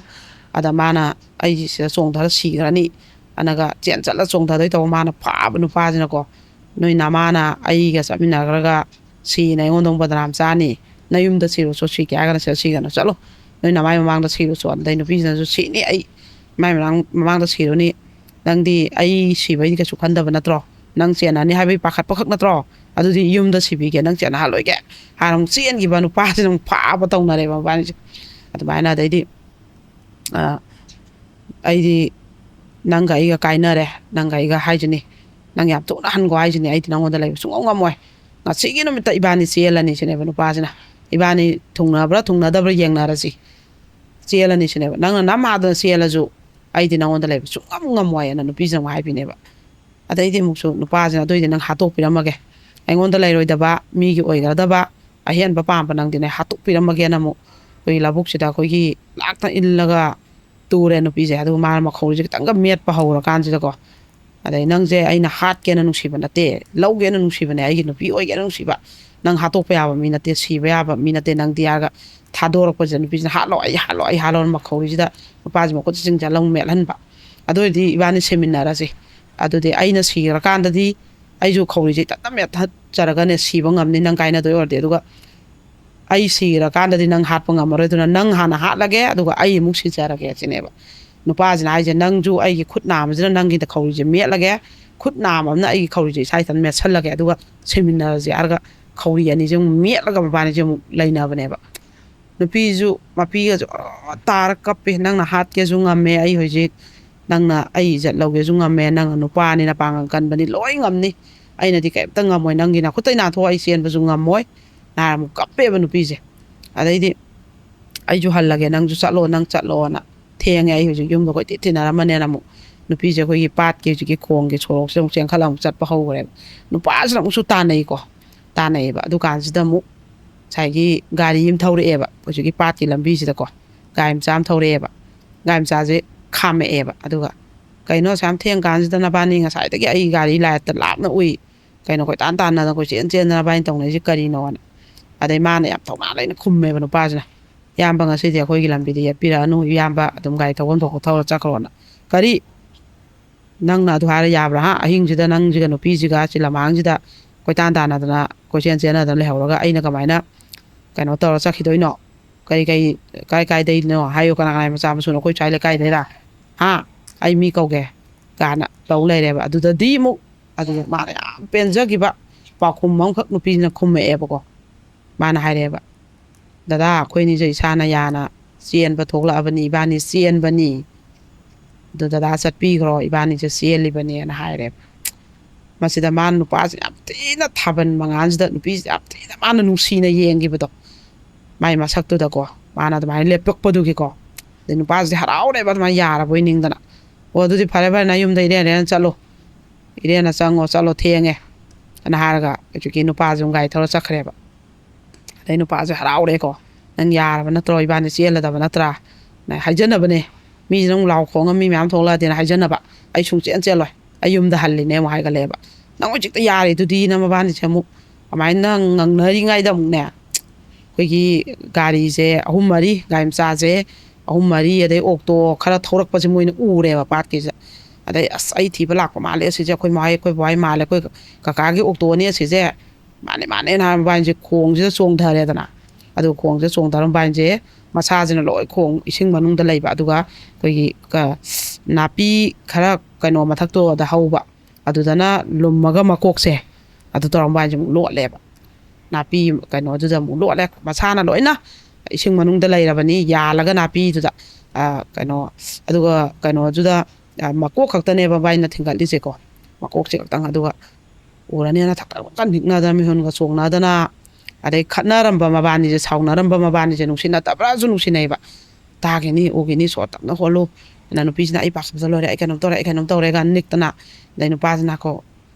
ꯑꯗ ꯃꯥꯅ ꯑꯩꯁꯤꯗ ꯆꯣꯡꯊꯔ ꯁꯤꯈ꯭ꯔꯅꯤ, ꯑꯅꯒ ꯆꯦꯟ ꯆꯠꯂ ꯆꯣꯡꯊꯗꯣꯏ ꯇꯧꯕ꯫ ꯃꯥꯅ ꯐꯥꯕ ꯅꯨꯄꯥꯁꯤꯅꯀꯣ, "ꯅꯣꯏ ꯅꯃꯥꯅ ꯑꯩꯒ ꯆꯠꯃꯤꯟꯅꯈ꯭ꯔꯒ ꯁꯤꯅ ꯑꯩꯉꯣꯟꯗ ꯑꯃꯨꯛ ꯕꯗꯅꯥꯝ ꯆꯥꯅꯤ, ꯅꯌꯨꯝꯗ ꯁꯤꯔꯨꯆꯣ, ꯁꯤꯒꯦ ꯍꯥꯏꯔꯒꯅ ꯁꯤꯗ ꯁꯤꯒꯅꯨ, ꯆꯠꯂꯣ, ꯅꯣꯏ ꯅꯃꯥꯏ ꯃꯃꯥꯡꯗ ꯁꯤꯔꯨꯆꯣ"꯫ ꯑꯗꯩ ꯅꯨꯄꯤꯁꯤꯅꯁꯨ, "ꯁꯤꯅꯤ, ꯑꯩ ꯏꯃꯥꯏ ꯃꯃꯥꯡ-, ꯃꯃꯥꯡꯗ ꯁꯤꯔꯨꯅꯤ, ꯅꯪꯗꯤ ꯑꯩ ꯁꯤꯕꯩꯗꯤ ꯀꯩꯁꯨ ꯈꯟꯗꯕ ꯅꯠꯇ꯭ꯔꯣ? ꯅꯪ ꯆꯦꯟꯅꯅꯤ ꯍꯥꯏꯕꯒꯤ ꯄꯥꯈꯠꯄ ꯈꯛ ꯅꯠꯇ꯭ꯔꯣ? ꯑꯗꯨꯗꯤ ꯌꯨꯝꯗ ꯁꯤꯕꯤꯒꯦ, ꯅꯪ ꯆꯦꯟꯅꯍꯜꯂꯣꯏꯒꯦ" ꯍꯥꯏꯅ ꯑꯃꯨꯛ ꯆꯦꯟꯈꯤꯕ ꯅꯨꯄꯥꯁꯤꯅ ꯑꯃꯨꯛ ꯐꯥꯕ ꯇꯧꯅꯔꯦꯕ ꯃꯕꯥꯅꯤꯁꯦ꯫ ꯑꯗꯨꯃꯥꯏꯅ ꯑꯗꯩꯗꯤ, ꯑ, "ꯑꯩꯗꯤ ꯅꯪꯒ ꯑꯩꯒ ꯀꯥꯏꯅꯔꯦ, ꯅꯪꯒ ꯑꯩꯒ ꯍꯥꯏꯁꯤꯅꯤ, ꯅꯪ ꯌꯥꯝ ꯊꯨꯅ ꯍꯟꯈꯣ ꯍꯥꯏꯁꯤꯅꯤ, ꯑꯩꯗꯤ ꯅꯪꯉꯣꯟꯗ ꯂꯩꯕ ꯁꯨꯡꯉꯝ ꯉꯝꯃꯣꯏ, ꯉꯁꯤꯒꯤ ꯅꯨꯃꯤꯠꯇ ꯏꯕꯥꯅꯤ ꯆꯦꯜꯂꯅꯤ" ꯁꯤꯅꯦꯕ ꯅꯨꯄꯥꯁꯤꯅ꯫ "ꯏꯕꯥꯅꯤ ꯊꯨꯡꯅꯕ꯭ꯔꯥ ꯊꯨꯡꯅꯗꯕ꯭ꯔꯥ ꯌꯦꯡꯅꯔꯁꯤ, ꯆꯦꯜꯂꯅꯤ" ꯁꯤꯅꯦꯕ꯫ "ꯅꯪꯅ ꯅꯝ ꯍꯥꯗꯅ ꯆꯦꯜꯂꯁꯨ ꯑꯩꯗꯤ ꯅꯪꯉꯣꯟꯗ ꯂꯩꯕ ꯁꯨꯡꯉꯝ ꯉꯝꯃꯣꯏꯅ" ꯅꯨꯄꯤꯁꯤꯅ ꯑꯃꯨꯛ ꯍꯥꯏꯕꯤꯅꯦꯕ꯫ ꯑꯗꯩꯗꯤ ꯑꯃꯨꯛꯁꯨ ꯅꯨꯄꯥꯁꯤꯅ, "ꯑꯗꯨꯑꯣꯏꯗꯤ ꯅꯪ ꯍꯥꯠꯇꯣꯛꯄꯤꯔꯝꯃꯒꯦ, ꯑꯩꯉꯣꯟꯗ ꯂꯩꯔꯣꯏꯗꯕ, ꯃꯤꯒꯤ ꯑꯣꯏꯒꯗꯕ ꯑꯍꯦꯟꯕ ꯄꯥꯝꯕ ꯅꯪꯗꯤꯅꯦ, ꯍꯥꯠꯇꯣꯛꯄꯤꯔꯝꯃꯒꯦꯅ" ꯑꯃꯨꯛ ꯑꯩꯈꯣꯏꯒꯤ ꯂꯧꯕꯨꯛꯁꯤꯗ ꯑꯩꯈꯣꯏꯒꯤ ꯂꯥꯛꯇ ꯏꯜꯂꯒ ꯇꯨꯔꯦ ꯅꯨꯄꯤꯁꯦ꯫ ꯑꯗꯨꯒ ꯃꯥꯅ ꯃꯈꯧꯔꯤꯁꯦ ꯈꯤꯇꯪꯒ ꯃꯦꯠꯄ ꯍꯧꯔꯀꯥꯟꯁꯤꯗꯀꯣ, ꯑꯗꯩ, "ꯅꯪꯁꯦ ꯑꯩꯅ ꯍꯥꯠꯀꯦꯅ ꯅꯨꯡꯁꯤꯕ ꯅꯠꯇꯦ, ꯂꯧꯒꯦꯅ ꯅꯨꯡꯁꯤꯕꯅꯦ, ꯑꯩꯒꯤ ꯅꯨꯄꯤ ꯑꯣꯏꯒꯦꯅ ꯅꯨꯡꯁꯤꯕ, ꯅꯪ ꯍꯥꯠꯇꯣꯛꯄ ꯌꯥꯕ ꯃꯤ ꯅꯠꯇꯦ, ꯁꯤꯕ ꯌꯥꯕ ꯃꯤ ꯅꯠꯇꯦ ꯅꯪꯗꯤ" ꯍꯥꯏꯔꯒ ꯊꯥꯗꯣꯔꯛꯄꯁꯤꯗ ꯅꯨꯄꯤꯁꯤꯅ, "ꯍꯥꯠꯂꯣ, ꯑꯩ ꯍꯥꯠꯂꯣ, ꯑꯩ ꯍꯥꯠꯂꯣꯅ" ꯃꯈꯧꯔꯤꯁꯤꯗ ꯅꯨꯄꯥꯁꯤ ꯃꯈꯨꯠꯁꯤ ꯆꯤꯡꯁꯤꯜꯂ ꯑꯃꯨꯛ ꯃꯦꯠꯍꯟꯕ꯫ "ꯑꯗꯨ ꯑꯣꯏꯔꯗꯤ ꯏꯕꯥꯅꯤ ꯁꯤꯃꯤꯟꯅꯔꯁꯤ, ꯑꯗꯨꯗꯤ ꯑꯩꯅ ꯁꯤꯔꯀꯥꯟꯗꯗꯤ ꯑꯩꯁꯨ ꯈꯧꯔꯤꯁꯦ ꯏꯇꯠꯇ ꯃꯦꯠꯊꯠꯆꯔꯒꯅꯦ ꯁꯤꯕ ꯉꯝꯅꯤ ꯅꯪ ꯀꯥꯏꯅꯗꯣꯏ ꯑꯣꯏꯔꯗꯤ, ꯑꯗꯨꯒ ꯑꯩ ꯁꯤꯔꯀꯥꯟꯗꯗꯤ ꯅꯪ ꯍꯥꯠꯄ ꯉꯝꯃꯔꯣꯏ, ꯑꯗꯨꯅ ꯅꯪ ꯍꯥꯟꯅ ꯍꯥꯠꯂꯒꯦ, ꯑꯗꯨꯒ ꯑꯩ ꯑꯃꯨꯛ ꯁꯤꯖꯔꯒꯦ" ꯁꯤꯅꯦꯕ꯫ ꯅꯨꯄꯥꯁꯤꯅ ꯍꯥꯏꯁꯦ, "ꯅꯪꯁꯨ ꯑꯩꯒꯤ ꯈꯨꯠ ꯅꯥꯝꯃꯁꯤꯅ ꯅꯪꯒꯤꯗ ꯈꯧꯔꯤꯁꯦ ꯃꯦꯠꯂꯒꯦ, ꯈꯨꯠ ꯅꯥꯝꯃ ꯑꯃꯅ ꯑꯩꯒꯤ ꯈꯧꯔꯤꯁꯦ ꯏꯁꯥ ꯏꯊꯟ ꯃꯦꯠꯁꯜꯂꯒꯦ, ꯑꯗꯨꯒ ꯁꯤꯃꯤꯟꯅꯔꯁꯦ" ꯍꯥꯏꯔꯒ ꯈꯧꯔꯤ ꯑꯅꯤꯁꯦ ꯑꯃꯨꯛ ꯃꯦꯠꯂꯒ ꯃꯕꯥꯅꯤꯁꯦ ꯑꯃꯨꯛ ꯂꯩꯅꯕꯅꯦꯕ꯫ ꯅꯨꯄꯤꯁꯨ ꯃꯄꯤꯒꯁꯨ ꯑꯥ ꯇꯥꯔ ꯀꯞꯄꯦ, "ꯅꯪꯅ ꯍꯥꯠꯀꯦꯁꯨ ꯉꯝꯃꯦ, ꯑꯩ ꯍꯧꯖꯤꯛ ꯅꯪꯅ ꯑꯩ ꯏꯖꯠ ꯂꯧꯒꯦꯁꯨ ꯉꯝꯃꯦ, ꯅꯪꯅ ꯅꯨꯄꯥꯅꯤ, ꯅꯄꯥꯡꯒꯜ ꯀꯟꯕꯅꯤ, ꯂꯣꯏ ꯉꯝꯅꯤ, ꯑꯩꯅꯗꯤ ꯀꯩꯝꯇ ꯉꯝꯃꯣꯏ, ꯅꯪꯒꯤ ꯅꯈꯨꯠꯇꯩ ꯅꯥꯟꯊꯣꯛꯑ ꯑꯩ ꯆꯦꯟꯕꯁꯨ ꯉꯝꯃꯣꯏ" ꯍꯥꯏꯔ ꯑꯃꯨꯛ ꯀꯞꯄꯦꯕ ꯅꯨꯄꯤꯁꯦ꯫ ꯑꯗꯩꯗꯤ, "ꯑꯩꯁꯨ ꯍꯜꯂꯒꯦ, ꯅꯪꯁꯨ ꯆꯠꯂꯣ, ꯅꯪ ꯆꯠꯂꯣꯅ, ꯊꯦꯡꯉꯦ, ꯑꯩ ꯍꯧꯖꯤꯛ ꯌꯨꯝꯗ ꯀꯣꯏꯇꯤ ꯊꯤꯟꯅꯔꯝꯃꯅꯦꯅ" ꯑꯃꯨꯛ ꯅꯨꯄꯤꯁꯦ ꯑꯩꯈꯣꯏꯒꯤ ꯄꯥꯠꯀꯤ ꯍꯧꯖꯤꯛꯀꯤ ꯈꯣꯡꯒꯤ ꯁꯣꯔꯣꯛꯁꯤꯗ ꯑꯃꯨꯛ ꯆꯦꯟꯈꯠꯂ ꯑꯃꯨꯛ ꯆꯠꯄ ꯍꯧꯈ꯭ꯔꯦꯕ꯫ ꯅꯨꯄꯥꯁꯤꯅ ꯑꯃꯨꯛꯁꯨ ꯇꯥꯟꯅꯩꯀꯣ, ꯇꯥꯟꯅꯩꯌꯦꯕ꯫ ꯑꯗꯨꯀꯥꯟꯁꯤꯗ ꯑꯃꯨꯛ ꯉꯁꯥꯏꯒꯤ ꯒꯥꯔꯤ ꯑꯃ ꯊꯧꯔꯛꯑꯦꯕ ꯍꯧꯖꯤꯛꯀꯤ ꯄꯥꯠꯀꯤ ꯂꯝꯕꯤꯁꯤꯗꯀꯣ꯫ ꯒꯥꯔꯤ ꯃꯆꯥ ꯑꯃ ꯊꯧꯔꯛꯑꯦꯕ꯫ ꯒꯥꯔꯤ ꯃꯆꯥꯁꯦ ꯈꯥꯝꯃꯛꯑꯦꯕ꯫ ꯑꯗꯨꯒ "ꯀꯩꯅꯣ ꯑꯁꯨꯛ ꯌꯥꯝ ꯊꯦꯡ ꯀꯥꯟꯁꯤꯗ ꯅꯕꯥꯅꯤ ꯉꯁꯥꯏꯗꯒꯤ ꯑꯩ ꯒꯥꯔꯤ ꯂꯥꯏꯠꯇ ꯂꯥꯞꯅ ꯎꯏ, ꯀꯩꯅꯣ ꯀꯣꯏꯇꯥꯟ ꯇꯥꯟꯅꯗꯅ ꯀꯣꯏꯆꯦꯟ ꯆꯦꯟꯗꯅ ꯅꯕꯥꯅꯤ ꯇꯧꯅꯩꯁꯦ ꯀꯔꯤꯅꯣꯅ?" ꯑꯗꯩ ꯃꯥꯅ ꯌꯥꯝ ꯊꯧꯅꯥ ꯂꯩꯅ ꯈꯨꯝꯃꯦꯕ ꯅꯨꯄꯥꯁꯤꯅ, "ꯏꯌꯥꯝꯕ, ꯉꯁꯤꯗꯤ ꯑꯩꯈꯣꯏꯒꯤ ꯂꯝꯕꯤꯗ ꯌꯦꯠꯄꯤꯔꯛꯑꯅꯨ, ꯏꯌꯥꯝꯕ ꯑꯗꯨꯝ ꯒꯥꯔꯤ ꯊꯧꯐꯝ ꯊꯣꯛꯄ ꯊꯧꯔ ꯆꯠꯈ꯭ꯔꯣꯅ"꯫ "ꯀꯔꯤ? ꯅꯪꯅ ꯑꯗꯨ ꯍꯥꯏꯔ ꯌꯥꯕ꯭ꯔꯥ? ꯍꯥ? ꯑꯍꯤꯡꯁꯤꯗ ꯅꯪꯁꯤꯒ ꯅꯨꯄꯤꯁꯤꯒ ꯁꯤ ꯂꯝꯍꯥꯡꯁꯤꯗ ꯀꯣꯏꯇꯥꯟ ꯇꯥꯟꯅꯗꯅ ꯀꯣꯏꯆꯦꯟ ꯆꯦꯟꯅꯗꯅ ꯂꯩꯍꯧꯔꯒ ꯑꯩꯅ ꯀꯃꯥꯏꯅ ꯀꯩꯅꯣ ꯇꯧꯔ ꯆꯠꯈꯤꯗꯣꯏꯅꯣ? ꯀꯔꯤ ꯀꯩ, ꯀꯥꯏ ꯀꯥꯏꯗꯩꯅꯣ ꯍꯥꯏꯌꯨ, ꯀꯅꯥ ꯀꯅꯥ ꯃꯆꯥ ꯃꯁꯨꯅꯣ, ꯑꯩꯈꯣꯏ ꯁ꯭ꯋꯥꯏ ꯂꯩꯀꯥꯏꯗꯩꯔꯥ? ꯍꯥ? ꯑꯩ ꯃꯤ ꯀꯧꯒꯦ" ꯀꯥꯏꯅ ꯇꯧ ꯂꯩꯔꯦꯕ꯫ ꯑꯗꯨꯗꯗꯤ ꯑꯃꯨꯛ, ꯑꯗꯨꯗ ꯃꯥꯅ ꯌꯥꯝ ꯄꯦꯟꯖꯈꯤꯕ ꯄꯥꯎꯈꯨꯝ ꯑꯃꯈꯛ ꯅꯨꯄꯤꯁꯤꯅ ꯈꯨꯝꯃꯛꯑꯦꯕꯀꯣ꯫ ꯃꯥꯅ ꯍꯥꯏꯔꯛꯑꯦꯕ, "ꯗꯗꯥ, ꯑꯩꯈꯣꯏꯅꯤꯁꯦ ꯏꯁꯥꯅ ꯌꯥꯅ ꯆꯦꯟꯕ ꯊꯣꯛꯂꯛꯑꯕꯅꯤ, ꯏꯕꯥꯅꯤ ꯆꯦꯟꯕꯅꯤ꯫ ꯑꯗꯨ ꯗꯗꯥ ꯆꯠꯄꯤꯈ꯭ꯔꯣ, ꯏꯕꯥꯅꯤꯁꯦ ꯆꯦꯜꯂꯤꯕꯅꯦꯅ" ꯍꯥꯏꯔꯦꯕ꯫ ꯃꯁꯤꯗ ꯃꯥꯅ ꯅꯨꯄꯥꯁꯦ ꯌꯥꯝ ꯊꯤꯅ ꯊꯥꯕꯜ ꯃꯉꯥꯜꯁꯤꯗ ꯅꯨꯄꯤꯁꯦ ꯌꯥꯝ ꯊꯤꯅ ꯃꯥꯅ ꯅꯨꯡꯁꯤꯅ ꯌꯦꯡꯈꯤꯕꯗꯣ, ꯃꯥꯏ ꯃꯁꯛꯇꯨꯗꯀꯣ, ꯃꯥꯅ ꯑꯗꯨꯃꯥꯏꯅ ꯂꯦꯞꯄꯛꯄꯗꯨꯒꯤꯀꯣ꯫ ꯑꯗꯩ ꯅꯨꯄꯥꯁꯤꯗꯤ ꯍꯔꯥꯎꯔꯦꯕ, ꯑꯗꯨꯃꯥꯏꯅ ꯌꯥꯔꯕꯣꯏ ꯅꯤꯡꯗꯅ꯫ "ꯑꯣ, ꯑꯗꯨꯗꯤ ꯐꯔꯦ ꯐꯔꯦ, ꯅꯌꯨꯝꯗ ꯏꯔꯦꯟ ꯏꯔꯦꯟ ꯆꯠꯂꯣ, ꯏꯔꯦꯟꯅ ꯆꯪꯉꯣ, ꯆꯠꯂꯣ, ꯊꯦꯡꯉꯦ" ꯑꯅ ꯍꯥꯏꯔꯒ ꯍꯧꯖꯤꯛꯀꯤ ꯅꯨꯄꯥꯁꯦ ꯑꯃꯨꯛ ꯒꯥꯔꯤ ꯊꯧꯔ ꯆꯠꯈ꯭ꯔꯦꯕ꯫ ꯑꯗꯩ ꯅꯨꯄꯥꯁꯦ ꯍꯔꯥꯎꯔꯦꯀꯣ꯫ "ꯅꯪ ꯌꯥꯔꯕ ꯅꯠꯇ꯭ꯔꯣ? ꯏꯕꯥꯅꯤ ꯆꯦꯜꯂꯗꯕ ꯅꯠꯇ꯭ꯔꯥ?" ꯅ ꯍꯥꯏꯖꯅꯕꯅꯦ꯫ ꯃꯤꯁꯤꯅ ꯑꯃꯨꯛ ꯂꯥꯎ ꯈꯣꯡꯉ ꯃꯤ ꯃꯌꯥꯝ ꯊꯣꯛꯂꯛꯑꯗꯤꯅ ꯍꯥꯏꯖꯅꯕ꯫ "ꯑꯩ ꯁꯨꯡꯆꯦꯟ ꯆꯦꯜꯂꯣꯏ, ꯑꯩ ꯌꯨꯝꯗ ꯍꯜꯂꯤꯅꯦ" ꯑꯃꯨꯛ ꯍꯥꯏꯒꯠꯂꯛꯑꯦꯕ꯫ "ꯅꯪ ꯍꯧꯖꯤꯛꯇ ꯌꯥꯔꯤꯗꯨꯗꯤ", ꯅ ꯃꯕꯥꯅꯤꯁꯦ ꯑꯃꯨꯛ ꯑꯗꯨꯃꯥꯏꯅ ꯉꯪꯅꯔꯤꯉꯩꯗ ꯑꯃꯨꯛꯅꯦ, ꯑꯩꯈꯣꯏꯒꯤ ꯒꯥꯔꯤꯁꯦ ꯑꯍꯨꯝ ꯃꯔꯤ, ꯒꯥꯔꯤ ꯃꯆꯥꯁꯦ ꯑꯍꯨꯝ ꯃꯔꯤ, ꯑꯗꯩ ꯑꯣꯛꯇꯣ ꯈꯔ ꯊꯧꯔꯛꯄꯁꯦ ꯃꯣꯏꯅ ꯎꯔꯦꯕ ꯄꯥꯠꯀꯤꯁꯦ꯫ ꯑꯗꯩ "ꯑꯁ, ꯑꯩ ꯊꯤꯕ ꯂꯥꯛꯄ ꯃꯥꯜꯂꯦ ꯑꯁꯤꯁꯦ, ꯑꯩꯈꯣꯏ ꯃꯥꯍꯣꯏ, ꯑꯩꯈꯣꯏ ꯕꯥꯍꯣꯏ ꯃꯥꯜꯂꯦ, ꯑꯩꯈꯣꯏ ꯀꯀꯥꯒꯤ ꯑꯣꯛꯇꯣꯅꯤ ꯑꯁꯤꯁꯦ, ꯃꯥꯅꯦ, ꯃꯥꯅꯦꯅ" ꯍꯥꯏꯔ ꯃꯕꯥꯏꯅꯤꯁꯦ ꯈꯣꯡꯁꯤꯗ ꯆꯣꯡꯊꯔꯦꯗꯅ꯫ ꯑꯗꯨ ꯈꯣꯡꯁꯤꯗ ꯆꯣꯡꯊꯔ ꯃꯕꯥꯏꯅꯤꯁꯦ ꯃꯁꯥꯁꯤꯅ ꯂꯣꯏ ꯈꯣꯡ ꯏꯁꯤꯡ ꯃꯅꯨꯡꯗ ꯂꯩꯕ, ꯑꯗꯨꯒ ꯑꯩꯈꯣꯏꯒꯤ ꯀ-, ꯅꯥꯄꯤ ꯈꯔ ꯀꯩꯅꯣ ꯃꯊꯛꯇꯣꯗ ꯍꯧꯕ, ꯑꯗꯨꯗꯅ ꯂꯨꯝꯃꯒ ꯃꯀꯣꯛꯁꯦ ꯑꯗꯨ ꯇꯧꯔ ꯃꯕꯥꯏꯅꯤꯁꯦ ꯑꯃꯨꯛ ꯂꯣꯠꯂꯦꯕ꯫ ꯅꯥꯄꯤ ꯀꯩꯅꯣꯗꯨꯗ ꯑꯃꯨꯛ ꯂꯣꯠꯂꯦ, ꯃꯁꯥꯅ ꯂꯣꯏꯅ ꯏꯁꯤꯡ ꯃꯅꯨꯡꯗ ꯂꯩꯔꯕꯅꯤ, ꯌꯥꯜꯂꯒ ꯅꯥꯄꯤꯗꯨꯗ, ꯑ, ꯀꯩꯅꯣ, ꯑꯗꯨꯒ ꯀꯩꯅꯣꯗꯨꯗ, ꯑ, ꯃꯀꯣꯛ ꯈꯛꯇꯅꯦꯕ ꯃꯕꯥꯏꯅꯤꯅ ꯊꯤꯡꯒꯠꯂꯤꯁꯦꯀꯣ, ꯃꯀꯣꯛꯁꯦ ꯈꯛꯇꯪ꯫ ꯑꯗꯨꯒ ꯎꯔꯅꯦꯅ ꯊꯛ ꯊꯛ ꯀꯟ ꯅꯤꯛꯅꯗꯅ ꯃꯤꯍꯨꯟꯒ ꯆꯣꯡꯅꯗꯅ, ꯑꯗꯩ ꯈꯠꯅꯔꯝꯕ ꯃꯕꯥꯅꯤꯁꯦ, ꯁꯥꯎꯅꯔꯝꯕ ꯃꯕꯥꯅꯤꯁꯦ ꯅꯨꯡꯁꯤꯅꯗꯕ꯭ꯔꯥꯁꯨ ꯅꯨꯡꯁꯤꯅꯩꯕ꯫ "ꯇꯥꯈꯤꯅꯤ, ꯎꯈꯤꯅꯤ, ꯁꯣꯔ ꯇꯞꯅ ꯍꯣꯜꯂꯨ, ꯅ ꯅꯨꯄꯤꯁꯤꯅ ꯑꯩ ꯄꯥꯈꯠꯄꯗ ꯂꯣꯏꯔꯦ, ꯑꯩ ꯀꯩꯅꯣꯝ ꯇꯧꯔꯦ, ꯑꯩ ꯀꯩꯅꯣꯝ ꯇꯧꯔꯦꯒ" ꯅꯤꯛꯇꯅ, ꯑꯗꯩ ꯅꯨꯄꯥꯁꯤꯅ ꯀꯣ,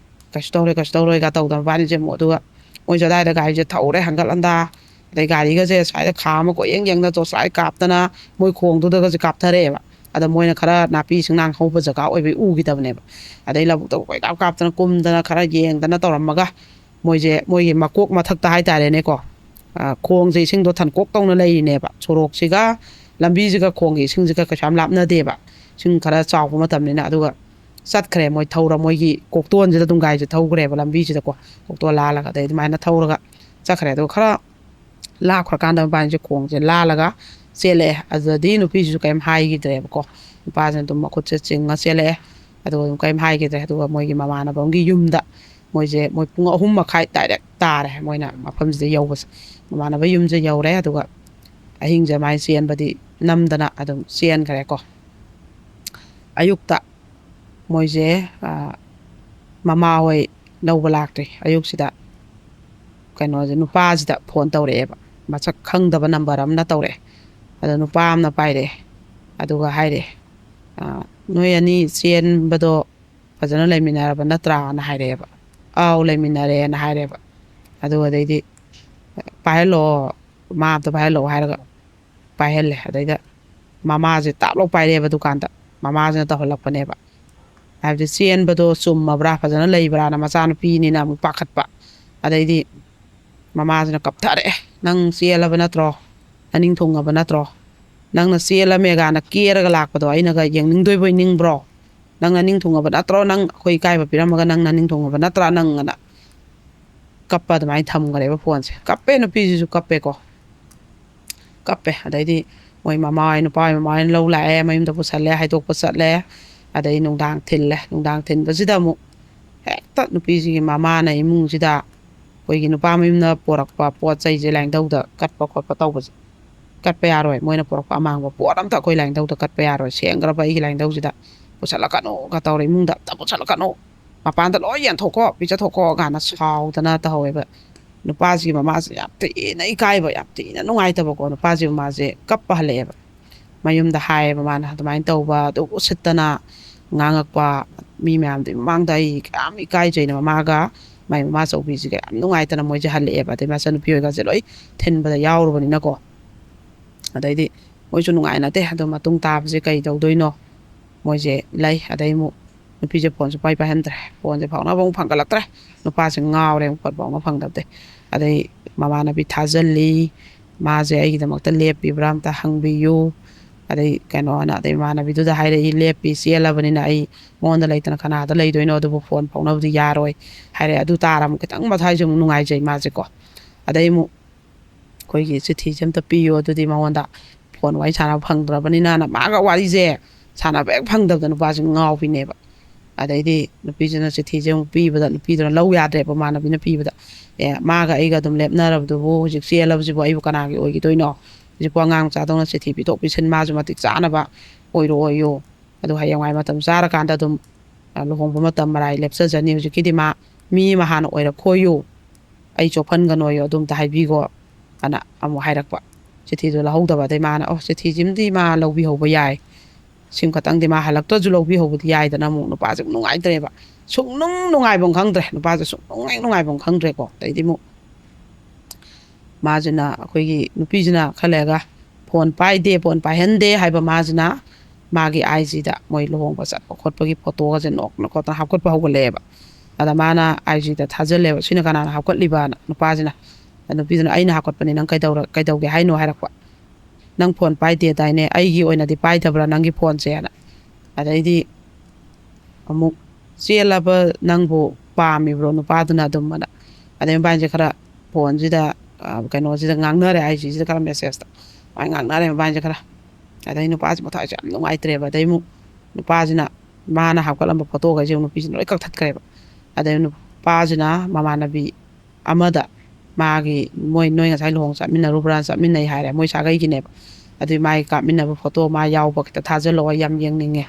"ꯀꯩꯁꯨ ꯇꯧꯔꯣꯏ, ꯀꯩꯁꯨ ꯇꯧꯔꯣꯏꯒ" ꯇꯧꯗꯅ ꯃꯕꯥꯅꯤꯁꯦ ꯑꯃꯨꯛ, ꯑꯗꯨꯒ ꯃꯣꯏꯁꯨ ꯑꯗꯥꯏꯗ ꯒꯥꯔꯤꯁꯦ ꯊꯧꯔꯦ ꯍꯟꯒꯠ ꯍꯟꯗꯥ꯫ ꯑꯗꯩ ꯒꯥꯔꯤꯒꯁꯦ ꯁ꯭ꯋꯥꯏꯗ ꯈꯥꯝꯃ ꯀꯣꯏꯌꯦꯡ ꯌꯦꯡꯅ ꯇꯣꯔꯆ ꯂꯥꯏꯠ ꯀꯥꯞꯇꯅ ꯃꯣꯏ ꯈꯣꯡꯗꯨꯗꯒꯁꯦ ꯀꯥꯞꯊꯔꯛꯑꯦꯕ꯫ ꯑꯗ ꯃꯣꯏꯅ ꯈꯔ ꯅꯥꯄꯤ ꯁꯤꯡꯅꯥꯡ ꯍꯧꯕ ꯖꯒꯥ ꯑꯣꯏꯕꯩ ꯎꯈꯤꯗꯕꯅꯦꯕ꯫ ꯑꯗꯩ ꯂꯧꯕꯨꯛꯇ ꯀꯣꯏꯀꯥꯞ ꯀꯥꯞꯇꯅ ꯀꯨꯝꯗꯅ ꯈꯔ ꯌꯦꯡꯗꯅ ꯇꯧꯔꯝꯃꯒ ꯃꯣꯏꯁꯦ ꯃꯣꯏꯒꯤ ꯃꯀꯣꯛ ꯃꯊꯛꯇ ꯍꯥꯏꯇꯥꯔꯦꯅꯦꯀꯣ, ꯑ, ꯈꯣꯡꯁꯦ ꯏꯁꯤꯡꯗꯣ ꯊꯟꯀꯣꯛ ꯇꯧꯅ ꯂꯩꯔꯤꯅꯦꯕ꯫ ꯁꯣꯔꯣꯛꯁꯤꯒ ꯂꯝꯕꯤꯁꯤꯒ ꯈꯣꯡꯒꯤ ꯏꯁꯤꯡꯁꯤꯒ ꯀꯩꯁꯨ ꯌꯥꯝ ꯂꯥꯞꯅꯗꯦꯕ, ꯏꯁꯤꯡ ꯈꯔ ꯆꯥꯎꯕ ꯃꯇꯝꯅꯤꯅ꯫ ꯑꯗꯨꯒ ꯆꯠꯈ꯭ꯔꯦ ꯃꯣꯏ ꯊꯧꯔ, ꯃꯣꯏꯒꯤ ꯀꯣꯛꯇꯣꯟꯁꯤꯗ ꯑꯗꯨꯝ ꯒꯥꯔꯤꯁꯦ ꯊꯧꯈ꯭ꯔꯦꯕ ꯂꯝꯕꯤꯁꯤꯗꯀꯣ, ꯀꯣꯛꯇꯣꯟ ꯂꯥꯜꯂꯒ꯫ ꯑꯗꯩ ꯑꯗꯨꯃꯥꯏꯅ ꯊꯧꯔꯒ ꯆꯠꯈ꯭ꯔꯦ꯫ ꯑꯗꯨꯒ ꯈꯔ ꯂꯥꯞꯈ꯭ꯔꯀꯥꯟꯗ ꯃꯕꯥꯅꯤꯁꯦ ꯈꯣꯡꯁꯦ ꯂꯥꯜꯂꯒ ꯆꯦꯜꯂꯛꯑꯦ꯫ ꯑꯗꯨꯗꯗꯤ ꯅꯨꯄꯤꯁꯤꯁꯨ ꯀꯔꯤꯝ ꯍꯥꯏꯈꯤꯗ꯭ꯔꯦꯕꯀꯣ, ꯅꯨꯄꯥꯁꯤꯅ ꯑꯗꯨꯝ ꯃꯈꯨꯠꯁꯦ ꯆꯤꯡꯉ ꯆꯦꯜꯂꯛꯑꯦ꯫ ꯑꯗꯨꯒ ꯑꯗꯨꯝ ꯀꯔꯤꯝ ꯍꯥꯏꯈꯤꯗ꯭ꯔꯦ꯫ ꯑꯗꯨꯒ ꯃꯣꯏꯒꯤ ꯃꯃꯥꯟꯅꯕ ꯑꯃꯒꯤ ꯌꯨꯝꯗ ꯃꯣꯏꯁꯦ, ꯃꯣꯏ ꯄꯨꯡ ꯑꯍꯨꯝ ꯃꯈꯥꯏ ꯗꯥꯏꯔꯦꯛ ꯇꯥꯔꯦ ꯃꯣꯏꯅ ꯃꯐꯝꯁꯤꯗ ꯌꯧꯕꯁꯦ꯫ ꯃꯃꯥꯟꯅꯕ ꯌꯨꯝꯁꯦ ꯌꯧꯔꯦ꯫ ꯑꯗꯨꯒ ꯑꯍꯤꯡꯁꯦ ꯑꯗꯨꯃꯥꯏꯅ ꯆꯦꯟꯕꯗꯤ ꯅꯝꯗꯅ ꯑꯗꯨꯝ ꯆꯦꯟꯈ꯭ꯔꯦꯀꯣ꯫ ꯑꯌꯨꯛꯇ ꯃꯣꯏꯁꯦ, ꯑ, ꯃꯃꯥ ꯍꯣꯏ ꯂꯧꯕ ꯂꯥꯛꯇ꯭ꯔꯤ꯫ ꯑꯌꯨꯛꯁꯤꯗ ꯀꯩꯅꯣꯁꯦ, ꯅꯨꯄꯥꯁꯤꯗ ꯐꯣꯟ ꯇꯧꯔꯛꯑꯦꯕ꯫ ꯃꯁꯛ ꯈꯪꯗꯕ ꯅꯝꯕꯔ ꯑꯃꯅ ꯇꯧꯔꯛꯑꯦ꯫ ꯑꯗꯣ ꯅꯨꯄꯥ ꯑꯃꯅ ꯄꯥꯏꯔꯛꯑꯦ꯫ ꯑꯗꯨꯒ ꯍꯥꯏꯔꯛꯑꯦ, "ꯑ, ꯅꯣꯏ ꯑꯅꯤ ꯆꯦꯟꯕꯗꯣ ꯐꯖꯅ ꯂꯩꯃꯤꯟꯅꯔꯕ ꯅꯠꯇ꯭ꯔꯥꯅ?" ꯍꯥꯏꯔꯛꯑꯦꯕ꯫ "ꯑꯥꯎ, ꯂꯩꯃꯤꯟꯅꯔꯦꯅ" ꯍꯥꯏꯔꯦꯕ꯫ ꯑꯗꯨꯒ ꯑꯗꯩꯗꯤ, "ꯄꯥꯏꯍꯜꯂꯣ, ꯃꯥ ꯑꯝꯇ ꯄꯥꯏꯍꯜꯂꯣ" ꯍꯥꯏꯔꯒ ꯄꯥꯏꯍꯜꯂꯦ꯫ ꯑꯗꯩꯗ ꯃꯃꯥꯁꯦ ꯇꯥꯞ ꯂꯧ ꯄꯥꯏꯔꯛꯑꯦꯕ ꯗꯨꯀꯥꯟꯗ꯫ ꯃꯃꯥꯁꯤꯅ ꯇꯧꯍꯜꯂꯛꯄꯅꯦꯕ꯫ ꯍꯥꯏꯕꯗꯤ ꯆꯦꯟꯕꯗꯣ ꯆꯨꯝꯃꯕ꯭ꯔꯥ, ꯐꯖꯅ ꯂꯩꯕ꯭ꯔꯥꯅ ꯃꯆꯥꯅꯨꯄꯤꯅꯤꯅ ꯑꯃꯨꯛ ꯄꯥꯈꯠꯄ꯫ ꯑꯗꯩꯗꯤ ꯃꯃꯥꯁꯤꯅ ꯀꯞꯊꯔꯛꯑꯦ, "ꯅꯪ ꯆꯦꯜꯂꯕ ꯅꯠꯇ꯭ꯔꯣ? ꯅꯅꯤꯡ ꯊꯨꯡꯉꯕ ꯅꯠꯇ꯭ꯔꯣ? ꯅꯪꯅ ꯆꯦꯜꯂꯝꯃꯦꯒꯥꯅ ꯀꯦꯔꯒ ꯂꯥꯛꯄꯗꯣ ꯑꯩꯅꯒ ꯌꯦꯡꯅꯤꯡꯗꯣꯏꯕꯣꯏ ꯅꯤꯡꯕ꯭ꯔꯣ? ꯅꯪ ꯅꯅꯤꯡ ꯊꯨꯡꯉꯕ ꯅꯠꯇ꯭ꯔꯣ? ꯅꯪ ꯑꯩꯈꯣꯏ ꯏꯀꯥꯏꯕ ꯄꯤꯔꯝꯃꯒ ꯅꯪ ꯅꯅꯤꯡ ꯊꯨꯡꯉꯕ ꯅꯠꯇ꯭ꯔꯥ ꯅꯪ?" ꯑꯅ ꯀꯞꯄ ꯑꯗꯨꯃꯥꯏꯅ ꯊꯝꯈ꯭ꯔꯦꯕ ꯐꯣꯟꯁꯦ꯫ ꯀꯞꯄꯦ, ꯅꯨꯄꯤꯁꯤꯁꯨ ꯀꯞꯄꯦꯀꯣ꯫ ꯀꯞꯄꯦ꯫ ꯑꯗꯩꯗꯤ ꯃꯣꯏ ꯃꯃꯥ ꯍꯣꯏ, ꯅꯨꯄꯥ ꯍꯣꯏ, ꯃꯃꯥ ꯍꯣꯏꯅ ꯂꯧ ꯂꯥꯛꯑꯦ, ꯃꯌꯨꯝꯗ ꯄꯨꯁꯜꯂꯦ, ꯍꯥꯏꯗꯣꯛꯄ ꯆꯠꯂꯦ꯫ ꯑꯗꯩ ꯅꯨꯡꯗꯥꯡ ꯊꯤꯜꯂꯦ꯫ ꯅꯨꯡꯗꯥꯡ ꯊꯤꯟꯕꯁꯤꯗ ꯑꯃꯨꯛ ꯍꯦꯛꯇ ꯅꯨꯄꯤꯁꯤꯒꯤ ꯃꯃꯥꯅ ꯏꯃꯨꯡꯁꯤꯗ ꯑꯩꯈꯣꯏꯒꯤ ꯅꯨꯄꯥ ꯃꯌꯨꯝꯅ ꯄꯣꯔꯛꯄ ꯄꯣꯠ ꯆꯩꯁꯦ ꯂꯥꯏꯅꯤꯡꯊꯧꯗ ꯀꯠꯄ ꯈꯣꯠꯄ ꯇꯧꯕꯁꯦ, "ꯀꯠꯄ ꯌꯥꯔꯣꯏ, ꯃꯣꯏꯅ ꯄꯨꯔꯛꯄ ꯑꯃꯥꯡꯕ ꯄꯣꯠ ꯑꯝꯇ ꯑꯩꯈꯣꯏ ꯂꯥꯏꯅꯤꯡꯊꯧꯗ ꯀꯠꯄ ꯌꯥꯔꯣꯏ, ꯁꯦꯡꯈ꯭ꯔꯕ ꯑꯩꯒꯤ ꯂꯥꯏꯅꯤꯡꯊꯧꯁꯤꯗ ꯄꯨꯁꯜꯂꯛꯀꯅꯨꯒ" ꯇꯧꯔꯦ꯫ "ꯏꯃꯨꯡꯗ ꯑꯝꯇ ꯄꯨꯁꯜꯂꯛꯀꯅꯨ, ꯃꯄꯥꯟꯗ ꯂꯣꯏ ꯌꯦꯟꯊꯣꯛꯈꯣ, ꯄꯤꯖꯊꯣꯛꯈꯣ" ꯀꯥꯏꯅ ꯁꯥꯎꯗꯅ ꯇꯧꯍꯧꯋꯦꯕ꯫ ꯅꯨꯄꯥꯁꯤꯒꯤ ꯃꯃꯥꯁꯦ ꯌꯥꯝ ꯊꯤꯅ ꯏꯀꯥꯏꯕ, ꯌꯥꯝ ꯊꯤꯅ ꯅꯨꯡꯉꯥꯏꯇꯕꯀꯣ꯫ ꯅꯨꯄꯥꯁꯤꯒꯤ ꯃꯃꯥꯁꯦ ꯀꯞꯄ ꯍꯜꯂꯛꯑꯦꯕ꯫ ꯃꯌꯨꯝꯗ ꯍꯥꯏꯌꯦꯕ ꯃꯥꯅ ꯑꯗꯨꯃꯥꯏꯅ ꯇꯧꯕ, ꯑꯗꯨ ꯎꯁꯤꯠꯇꯅ ꯉꯥꯡꯉꯛꯄ, ꯃꯤ ꯃꯌꯥꯝꯗꯨꯒꯤ ꯃꯃꯥꯡꯗ ꯑꯩ ꯌꯥꯝ ꯏꯀꯥꯏꯖꯩꯅ ꯃꯃꯥꯒ ꯃꯥꯏ ꯃꯃꯥ ꯑꯆꯧꯕꯤꯁꯤꯒ ꯌꯥꯝ ꯅꯨꯡꯉꯥꯏꯇꯅ ꯃꯣꯏꯁꯦ ꯍꯜꯂꯛꯑꯦꯕ꯫ ꯑꯗꯩ ꯃꯆꯟꯅꯨꯄꯤ ꯍꯣꯏꯒꯁꯦ ꯂꯣꯏ ꯊꯤꯟꯕꯗ ꯌꯥꯎꯔꯨꯕꯅꯤꯅꯀꯣ꯫ ꯑꯗꯩꯗꯤ ꯃꯣꯏꯁꯨ ꯅꯨꯡꯉꯥꯏꯅꯗꯦ꯫ ꯑꯗꯣ ꯃꯇꯨꯡ ꯇꯥꯕꯁꯦ ꯀꯩ ꯇꯧꯗꯣꯏꯅꯣ? ꯃꯣꯏꯁꯦ ꯂꯩ꯫ ꯑꯗꯩ ꯑꯃꯨꯛ ꯅꯨꯄꯤꯁꯦ ꯐꯣꯟꯁꯨ ꯄꯥꯏ ꯄꯥꯏꯍꯟꯗ꯭ꯔꯦ꯫ ꯐꯣꯟꯁꯦ ꯐꯥꯎꯅꯕ ꯑꯃꯨꯛ ꯐꯪꯒꯠꯂꯛꯇ꯭ꯔꯦ꯫ ꯅꯨꯄꯥꯁꯦ ꯉꯥꯎꯔꯦ ꯑꯃꯨꯛ ꯐꯣꯟ ꯐꯥꯎꯅ ꯐꯪꯗꯕꯗꯩ꯫ ꯑꯗꯩ ꯃꯃꯥꯟꯅꯕꯤ ꯊꯥꯖꯤꯜꯂꯤ꯫ ꯃꯥꯁꯦ ꯑꯩꯒꯤꯗꯃꯛꯇ ꯂꯦꯞꯄꯤꯕ꯭ꯔꯥ ꯑꯝꯇ ꯍꯪꯕꯤꯌꯨ꯫ ꯑꯗꯩ ꯀꯩꯅꯣꯅ, ꯑꯗꯩ ꯏꯃꯥꯟꯅꯕꯤꯗꯨꯗ ꯍꯥꯏꯔꯛꯏ, "ꯂꯦꯞꯄꯤ, ꯆꯦꯜꯂꯕꯅꯤꯅ ꯑꯩ ꯃꯉꯣꯟꯗ ꯂꯩꯇꯅ ꯀꯅꯥꯗ ꯂꯩꯗꯣꯏꯅꯣ? ꯑꯗꯨꯕꯨ ꯐꯣꯟ ꯐꯥꯎꯅꯕꯗꯤ ꯌꯥꯔꯣꯏ" ꯍꯥꯏꯔꯦ꯫ ꯑꯗꯨ ꯇꯥꯔ ꯑꯃꯨꯛ ꯈꯤꯇꯪ ꯃꯊꯥꯏꯁꯦ ꯑꯃꯨꯛ ꯅꯨꯡꯉꯥꯏꯖꯩ ꯃꯥꯁꯦꯀꯣ꯫ ꯑꯗꯩ ꯑꯃꯨꯛ ꯑꯩꯈꯣꯏꯒꯤ ꯆꯤꯊꯤꯁꯦ ꯑꯝꯇ ꯄꯤꯌꯨ, ꯑꯗꯨꯗꯤ ꯃꯉꯣꯟꯗ ꯐꯣꯟ ꯋꯥꯔꯤ ꯁꯥꯟꯅꯕ ꯐꯪꯗ꯭ꯔꯕꯅꯤꯅꯅ ꯃꯥꯒ ꯋꯥꯔꯤꯁꯦ ꯁꯥꯟꯅꯕ ꯍꯦꯛ ꯐꯪꯗꯕꯗ ꯅꯨꯄꯥꯁꯦ ꯉꯥꯎꯕꯤꯅꯦꯕ꯫ ꯑꯗꯩꯗꯤ ꯅꯨꯄꯤꯁꯤꯅ ꯆꯤꯊꯤꯁꯦ ꯑꯃꯨꯛ ꯄꯤꯕꯗ, ꯅꯨꯄꯤꯗꯨꯅ ꯂꯧ ꯌꯥꯗ꯭ꯔꯦꯕ, ꯃꯃꯥꯟꯅꯕꯤꯅ ꯄꯤꯕꯗ꯫ "ꯑꯦ, ꯃꯥꯒ ꯑꯩꯒ ꯑꯗꯨꯝ ꯂꯦꯞꯅꯔꯕꯗꯨꯕꯨ ꯍꯧꯖꯤꯛ ꯆꯦꯜꯂꯕꯁꯤꯕꯨ ꯑꯩꯕꯨ ꯀꯅꯥꯒꯤ ꯑꯣꯏꯈꯤꯗꯣꯏꯅꯣ? ꯍꯧꯖꯤꯛꯄꯨ ꯑꯉꯥꯡ ꯃꯆꯥꯗꯧꯅ ꯆꯤꯊꯤ ꯄꯤꯊꯣꯛ ꯄꯤꯁꯤꯟ ꯃꯥꯁꯨ ꯃꯇꯤꯛ ꯆꯥꯅꯕ ꯑꯣꯏꯔꯛꯑꯣꯏꯌꯣ꯫ ꯑꯗꯨ ꯍꯌꯦꯡꯋꯥꯏ ꯃꯇꯝ ꯆꯥꯔꯀꯥꯟꯗ ꯑꯗꯨꯝ, ꯑ, ꯂꯨꯍꯣꯡꯕ ꯃꯇꯝ ꯃꯔꯥꯏ ꯂꯦꯞꯆꯖꯅꯤ꯫ ꯍꯧꯖꯤꯛꯀꯤꯗꯤ ꯃꯥ ꯃꯤ ꯑꯃ ꯍꯥꯟꯅ ꯑꯣꯏꯔꯛꯈꯣꯌꯨ, ꯑꯩ ꯆꯣꯞꯍꯟꯒꯅꯣꯌꯨ, ꯑꯗꯨꯝꯇ ꯍꯥꯏꯕꯤꯒꯣ" ꯑꯅ ꯑꯃꯨꯛ ꯍꯥꯏꯔꯛꯄ꯫ ꯆꯤꯊꯤꯗꯨ ꯂꯧꯍꯧꯗꯕ꯫ ꯑꯗꯩ ꯃꯥꯅ, "ꯑꯣ, ꯆꯤꯊꯤꯁꯤꯃꯗꯤ ꯃꯥ ꯂꯧꯕꯤꯍꯧꯕ ꯌꯥꯏ, ꯁꯤꯝ ꯈꯛꯇꯪꯗꯤ ꯃꯥ ꯍꯜꯂꯛꯇ꯭ꯔꯁꯨ ꯂꯧꯕꯤꯍꯧꯕꯗꯤ ꯌꯥꯏꯗꯅ", ꯑꯃꯨꯛ ꯅꯨꯄꯥꯁꯦ ꯑꯃꯨꯛ ꯅꯨꯡꯉꯥꯏꯇ꯭ꯔꯦꯕ꯫ ꯁꯨꯡꯅꯨꯡ ꯅꯨꯡꯉꯥꯏꯐꯝ ꯈꯪꯗ꯭ꯔꯦ꯫ ꯅꯨꯄꯥꯁꯦ ꯁꯨꯡꯅꯨꯡ ꯍꯦꯛ ꯅꯨꯡꯉꯥꯏꯐꯝ ꯈꯪꯗ꯭ꯔꯦꯀꯣ꯫ ꯑꯗꯩꯗꯤ ꯑꯃꯨꯛ ꯃꯥꯁꯤꯅ, ꯑꯩꯈꯣꯏꯒꯤ ꯅꯨꯄꯤꯁꯤꯅ ꯈꯔ ꯂꯩꯔꯒ ꯐꯣꯟ ꯄꯥꯏꯗꯦ, ꯐꯣꯟ ꯄꯥꯏꯍꯟꯗꯦ ꯍꯥꯏꯕ ꯃꯥꯁꯤꯅ ꯃꯥꯒꯤ ꯑꯥꯏ ꯖꯤꯗ ꯃꯣꯏ ꯂꯨꯍꯣꯡꯕ ꯆꯠꯄ ꯈꯣꯠꯄꯒꯤ ꯐꯣꯇꯣꯒꯁꯦ ꯅꯣꯛꯇꯅ ꯈꯣꯠꯇꯅ ꯍꯥꯞꯀꯠꯄ ꯍꯧꯒꯠꯂꯛꯑꯦꯕ꯫ ꯑꯗ ꯃꯥꯅ ꯑꯥꯏ ꯖꯤꯗ ꯊꯥꯖꯤꯜꯂꯦꯕ, "ꯁꯤꯅ ꯀꯅꯥꯅ ꯍꯥꯞꯀꯠꯂꯤꯕꯅ?" ꯅꯨꯄꯥꯁꯤꯅ꯫ ꯑꯗ ꯅꯨꯄꯤꯗꯨꯅ, "ꯑꯩꯅ ꯍꯥꯞꯀꯠꯄꯅꯤ, ꯅꯪ ꯀꯩꯗꯧꯔ-, ꯀꯩꯗꯧꯒꯦ ꯍꯥꯏꯅꯣ?" ꯍꯥꯏꯔꯛꯄ꯫ "ꯅꯪ ꯐꯣꯟ ꯄꯥꯏꯗꯦꯗꯥꯏꯅꯦ, ꯑꯩꯒꯤ ꯑꯣꯏꯅꯗꯤ ꯄꯥꯏꯗꯕ꯭ꯔꯥ ꯅꯪꯒꯤ ꯐꯣꯟꯁꯦꯅ?" ꯑꯗꯩꯗꯤ ꯑꯃꯨꯛ, "ꯆꯦꯜꯂꯕ ꯅꯪꯕꯨ ꯄꯥꯝꯃꯤꯕ꯭ꯔꯣ ꯅꯨꯄꯥꯗꯨꯅ ꯑꯗꯨꯝ?" ꯑꯅ꯫ ꯑꯗꯩ ꯃꯕꯥꯅꯤꯁꯦ ꯈꯔ ꯐꯣꯟꯁꯤꯗ, ꯑ, ꯀꯩꯅꯣꯁꯤꯗ ꯉꯥꯡꯅꯔꯦ, ꯑꯥꯏ ꯖꯤꯁꯤꯗ ꯈꯔ ꯃꯦꯁꯦꯖꯇ ꯑꯗꯨꯃꯥꯏꯅ ꯉꯥꯡꯅꯔꯦ ꯃꯕꯥꯅꯤꯁꯦ ꯈꯔ꯫ ꯑꯗꯩ ꯅꯨꯄꯥꯁꯦ ꯃꯊꯥꯁꯦ ꯌꯥꯝ ꯅꯨꯡꯉꯥꯏꯇ꯭ꯔꯦꯕ꯫ ꯑꯗꯩ ꯑꯃꯨꯛ ꯅꯨꯄꯥꯁꯤꯅ ꯃꯥꯅ ꯍꯥꯞꯀꯠꯂꯝꯕ ꯐꯣꯇꯣꯈꯩꯁꯦ ꯑꯃꯨꯛ ꯅꯨꯄꯤꯁꯤꯅ ꯂꯣꯏ ꯀꯛꯊꯠꯈ꯭ꯔꯦꯕ꯫ ꯑꯗꯩ ꯅꯨꯄꯥꯁꯤꯅ ꯃꯃꯥꯟꯅꯕꯤ ꯑꯃꯗ, ꯃꯥꯒꯤ, ꯃꯣꯏ, "ꯅꯣꯏ ꯉꯁꯥꯏ ꯂꯨꯍꯣꯡ ꯆꯠꯃꯤꯟꯅꯔꯨꯕ꯭ꯔꯥ?" "ꯆꯠꯃꯤꯟꯅꯩ" ꯍꯥꯏꯔꯦ, "ꯃꯣꯏ ꯁꯥꯒꯩꯒꯤꯅꯦꯕ꯫ ꯑꯗꯨꯏ ꯃꯥꯒꯤ ꯀꯥꯞꯃꯤꯟꯅꯕ ꯐꯣꯇꯣ ꯃꯥ ꯌꯥꯎꯕ ꯈꯤꯇ ꯊꯥꯖꯤꯜꯂꯛꯑꯣ, ꯑꯩ ꯌꯥꯝ ꯌꯦꯡꯅꯤꯡꯉꯦ"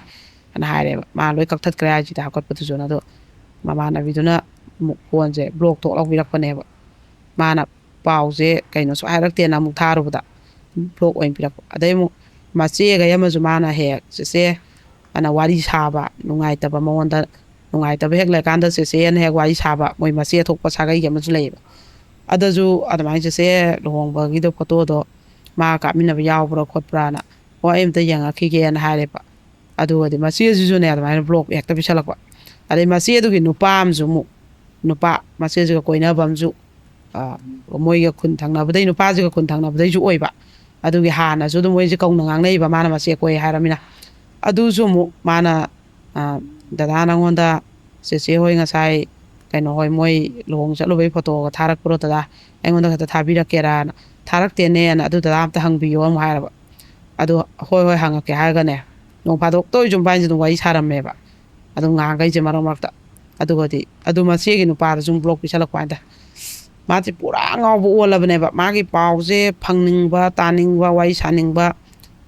ꯑꯅ ꯍꯥꯏꯔꯦꯕ꯫ ꯃꯥ ꯂꯣꯏ ꯀꯛꯊꯠꯈ꯭ꯔꯦ ꯑꯥꯏ ꯖꯤꯗ ꯍꯥꯞꯀꯠꯄꯗꯨꯁꯨ꯫ ꯑꯗꯣ ꯃꯃꯥꯟꯅꯕꯤꯗꯨꯅ ꯑꯃꯨꯛ ꯐꯣꯟꯁꯦ ꯕ꯭ꯂꯣꯛ ꯊꯣꯛ ꯂꯧꯕꯤꯔꯛꯄꯅꯦꯕ꯫ ꯃꯥꯅ ꯄꯥꯎꯁꯦ ꯀꯩꯅꯣꯁꯨ ꯍꯥꯏꯔꯛꯇꯦꯅ ꯑꯃꯨꯛ ꯊꯥꯔꯨꯕꯗ ꯕ꯭ꯂꯣꯛ ꯑꯣꯏꯅ ꯄꯤꯔꯛꯄ꯫ ꯑꯗꯩ ꯑꯃꯨꯛ ꯃꯆꯦꯈꯩ ꯑꯃꯁꯨ ꯃꯥꯅ ꯍꯦꯛ ꯍꯦꯛ, "ꯆꯦꯆꯦ" ꯑꯅ ꯋꯥꯔꯤ ꯁꯥꯕ, ꯅꯨꯡꯉꯥꯏꯇꯕ ꯃꯉꯣꯟꯗ ꯅꯨꯡꯉꯥꯏꯇꯕ ꯍꯦꯛ ꯂꯩꯔꯀꯥꯟꯗ ꯆꯦꯆꯦꯅ ꯍꯦꯛ ꯋꯥꯔꯤ ꯁꯥꯕ, ꯃꯣꯏ ꯃꯆꯦ ꯊꯣꯛꯄ ꯁꯥꯒꯩꯒꯤ ꯑꯃꯁꯨ ꯂꯩꯌꯦꯕ꯫ ꯑꯗꯨꯁꯨ ꯑꯗꯨꯃꯥꯏꯅ ꯆꯦꯆꯦ ꯂꯨꯍꯣꯡꯕꯒꯤꯗꯣ ꯐꯣꯇꯣꯗꯣ ꯃꯥ ꯀꯥꯞꯃꯤꯟꯅꯕ ꯌꯥꯎꯕ꯭ꯔꯥ ꯈꯣꯠꯄ꯭ꯔꯥꯅ, "ꯍꯣꯏ, ꯑꯩ ꯑꯝꯇ ꯌꯦꯡꯉꯛꯈꯤꯒꯦꯅ" ꯍꯥꯏꯔꯦꯕ꯫ ꯑꯗꯨꯒꯗꯤ ꯃꯆꯦꯁꯤꯁꯨꯅꯦ ꯑꯗꯨꯃꯥꯏꯅ ꯕ꯭ꯂꯣꯛ ꯍꯦꯛꯇ ꯄꯤꯁꯜꯂꯛꯄ꯫ ꯑꯗꯩ ꯃꯆꯦꯗꯨꯒꯤ ꯅꯨꯄꯥ ꯑꯃꯁꯨ ꯑꯃꯨꯛ, ꯅꯨꯄꯥ ꯃꯆꯦꯁꯤꯒ ꯀꯣꯏꯅꯕ ꯑꯃꯁꯨ, ꯑ, ꯃꯣꯏꯒ ꯈꯨꯟ ꯊꯪꯅꯕꯗꯩ, ꯅꯨꯄꯥꯁꯤꯒ ꯈꯨꯟ ꯊꯪꯅꯕꯗꯩꯁꯨ ꯑꯣꯏꯕ꯫ ꯑꯗꯨꯒꯤ ꯍꯥꯟꯅꯁꯨ ꯑꯗꯨꯝ ꯃꯣꯏꯁꯦ ꯀꯧꯅ ꯉꯥꯡꯅꯩꯕ, ꯃꯥꯅ ꯃꯆꯦ ꯀꯣꯏ ꯍꯥꯏꯔꯃꯤꯅ꯫ ꯑꯗꯨꯁꯨ ꯑꯃꯨꯛ ꯃꯥꯅ, ꯑ, "ꯗꯗꯥ, ꯅꯪꯉꯣꯟꯗ ꯆꯦꯆꯦ ꯍꯣꯏ ꯉꯁꯥꯏ ꯀꯩꯅꯣ ꯍꯣꯏ ꯃꯣꯏ ꯂꯨꯍꯣꯡ ꯆꯠꯂꯨꯕꯩ ꯐꯣꯇꯣꯒ ꯊꯥꯔꯛꯄ꯭ꯔꯣ ꯗꯗꯥ? ꯑꯩꯉꯣꯟꯗ ꯈꯛꯇ ꯊꯥꯕꯤꯔꯛꯀꯦꯔꯥꯅ?" "ꯊꯥꯔꯛꯇꯦꯅꯦꯅ, ꯑꯗꯨ ꯗꯗꯥ ꯑꯝꯇ ꯍꯪꯕꯤꯌꯣ" ꯑꯃꯨꯛ ꯍꯥꯏꯔꯕ꯫ ꯑꯗꯣ "ꯍꯣꯏ, ꯍꯣꯏ, ꯍꯪꯉꯛꯀꯦ" ꯍꯥꯏꯔꯒꯅꯦ, ꯅꯣꯡ ꯐꯥꯗꯣꯛꯇ ꯑꯣꯏꯁꯨ ꯃꯕꯥꯅꯤꯁꯦ ꯑꯗꯨꯝ ꯋꯥꯔꯤ ꯁꯥꯔꯝꯃꯦꯕ꯫ ꯑꯗꯨꯝ ꯉꯥꯡꯈꯩꯁꯦ ꯃꯔꯛ ꯃꯔꯛꯇ꯫ ꯑꯗꯨꯒꯗꯤ ꯑꯗꯨ ꯃꯆꯦꯒꯤ ꯅꯨꯄꯥꯗꯁꯨ ꯑꯃꯨꯛ ꯕ꯭ꯂꯣꯛ ꯄꯤꯁꯜꯂꯛꯄ ꯍꯥꯏꯇꯥꯔꯦ꯫ ꯃꯥꯁꯦ ꯄꯨꯔꯥ ꯉꯥꯎꯕ ꯑꯣꯜꯂꯕꯅꯦꯕ꯫ ꯃꯥꯒꯤ ꯄꯥꯎꯁꯦ ꯐꯪꯅꯤꯡꯕ, ꯇꯥꯅꯤꯡꯕ, ꯋꯥꯔꯤ ꯁꯥꯅꯤꯡꯕ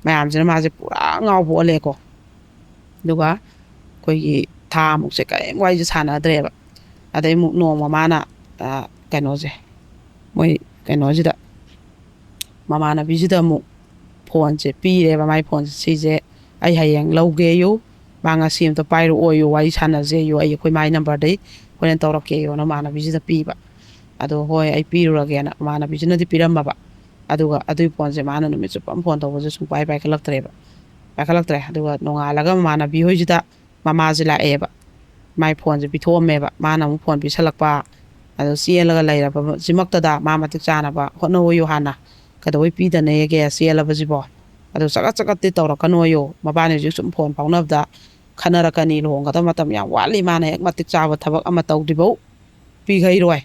ꯃꯌꯥꯝꯁꯤꯅ ꯃꯥꯁꯦ ꯄꯨꯔꯥ ꯉꯥꯎꯕ ꯑꯣꯜꯂꯦꯀꯣ꯫ ꯑꯗꯨꯒ ꯑꯩꯈꯣꯏꯒꯤ ꯊꯥꯃꯨꯛꯁꯦ ꯀꯔꯤꯝ ꯋꯥꯔꯤꯁꯦ ꯁꯥꯟꯅꯗ꯭ꯔꯦꯕ꯫ ꯑꯗꯩ ꯑꯃꯨꯛ ꯅꯣꯡꯃ ꯃꯥꯅ, ꯑ, ꯀꯩꯅꯣꯁꯦ, ꯃꯣꯏ ꯀꯩꯅꯣꯁꯤꯗ, ꯃꯃꯥꯟꯅꯕꯤꯁꯤꯗ ꯑꯃꯨꯛ ꯐꯣꯟꯁꯦ ꯄꯤꯔꯦꯕ, ꯃꯥꯏ ꯐꯣꯟꯁꯦ, "ꯁꯤꯁꯦ ꯑꯩ ꯍꯌꯦꯡ ꯂꯧꯒꯦꯌꯨ, ꯃꯥ ꯉꯁꯤ ꯑꯝꯇ ꯄꯥꯏꯔꯛꯑꯣꯌꯨ, ꯋꯥꯔꯤ ꯁꯥꯟꯅꯁꯦꯌꯨ, ꯑꯩ ꯑꯩꯈꯣꯏ ꯃꯥꯏ ꯅꯝꯕꯔꯗꯩ ꯍꯣꯔꯦꯟ ꯇꯧꯔꯛꯀꯦꯌꯨꯅ" ꯃꯃꯥꯟꯅꯕꯤꯁꯤꯗ ꯄꯤꯕ꯫ ꯑꯗꯣ "ꯍꯣꯏ, ꯑꯩ ꯄꯤꯔꯨꯔꯒꯦꯅ" ꯃꯃꯥꯟꯅꯕꯤꯁꯤꯅꯗꯤ ꯄꯤꯔꯝꯃꯕ꯫ ꯑꯗꯨꯒ ꯑꯗꯨꯒꯤ ꯐꯣꯟꯁꯦ ꯃꯥꯅ ꯅꯨꯃꯤꯠ ꯆꯨꯞꯄ ꯑꯃ ꯐꯣꯟ ꯇꯧꯕꯁꯦ ꯁꯨꯡꯄꯥꯏ ꯄꯥꯏꯈꯠꯂꯛꯇ꯭ꯔꯦꯕ꯫ ꯄꯥꯏꯈꯠꯂꯛꯇ꯭ꯔꯦ꯫ ꯑꯗꯨꯒ ꯅꯣꯡꯉꯥꯜꯂꯒ ꯃꯃꯥꯟꯅꯕꯤ ꯍꯣꯏꯁꯤꯗ ꯃꯃꯥꯁꯦ ꯂꯥꯛꯑꯦꯕ꯫ ꯃꯥꯏ ꯐꯣꯟꯁꯦ ꯄꯤꯊꯣꯛꯑꯝꯃꯦꯕ꯫ ꯃꯥꯅ ꯑꯃꯨꯛ ꯐꯣꯟ ꯄꯤꯁꯜꯂꯛꯄ꯫ ꯑꯗꯣ ꯆꯦꯜꯂꯒ ꯂꯩꯔꯕꯁꯤꯃꯛꯇꯗ ꯃꯥ ꯃꯇꯤꯛ ꯆꯥꯅꯕ ꯍꯣꯠꯅꯧꯌꯨ ꯍꯥꯟꯅ꯫ ꯀꯩꯗꯧꯕꯩ ꯄꯤꯗꯅꯦꯒꯦ ꯆꯦꯜꯂꯕꯁꯤꯕꯣ? ꯑꯗꯣ ꯆꯒꯠ ꯆꯒꯠꯇꯤ ꯇꯧꯔꯛꯀꯅꯣꯌꯨ꯫ ꯃꯕꯥꯅꯤ ꯍꯧꯖꯤꯛ ꯁꯨꯝ ꯐꯣꯟ ꯐꯥꯎꯅꯕꯗ ꯈꯟꯅꯔꯛꯀꯅꯤ꯫ ꯂꯨꯍꯣꯡꯒꯗꯕ ꯃꯇꯝ ꯌꯥꯝ ꯋꯥꯠꯂꯤ꯫ ꯃꯥꯅ ꯍꯦꯛ ꯃꯇꯤꯛ ꯆꯥꯕ ꯊꯕꯛ ꯑꯃ ꯇꯧꯗ꯭ꯔꯤꯐꯧ ꯄꯤꯈꯩꯔꯣꯏ꯫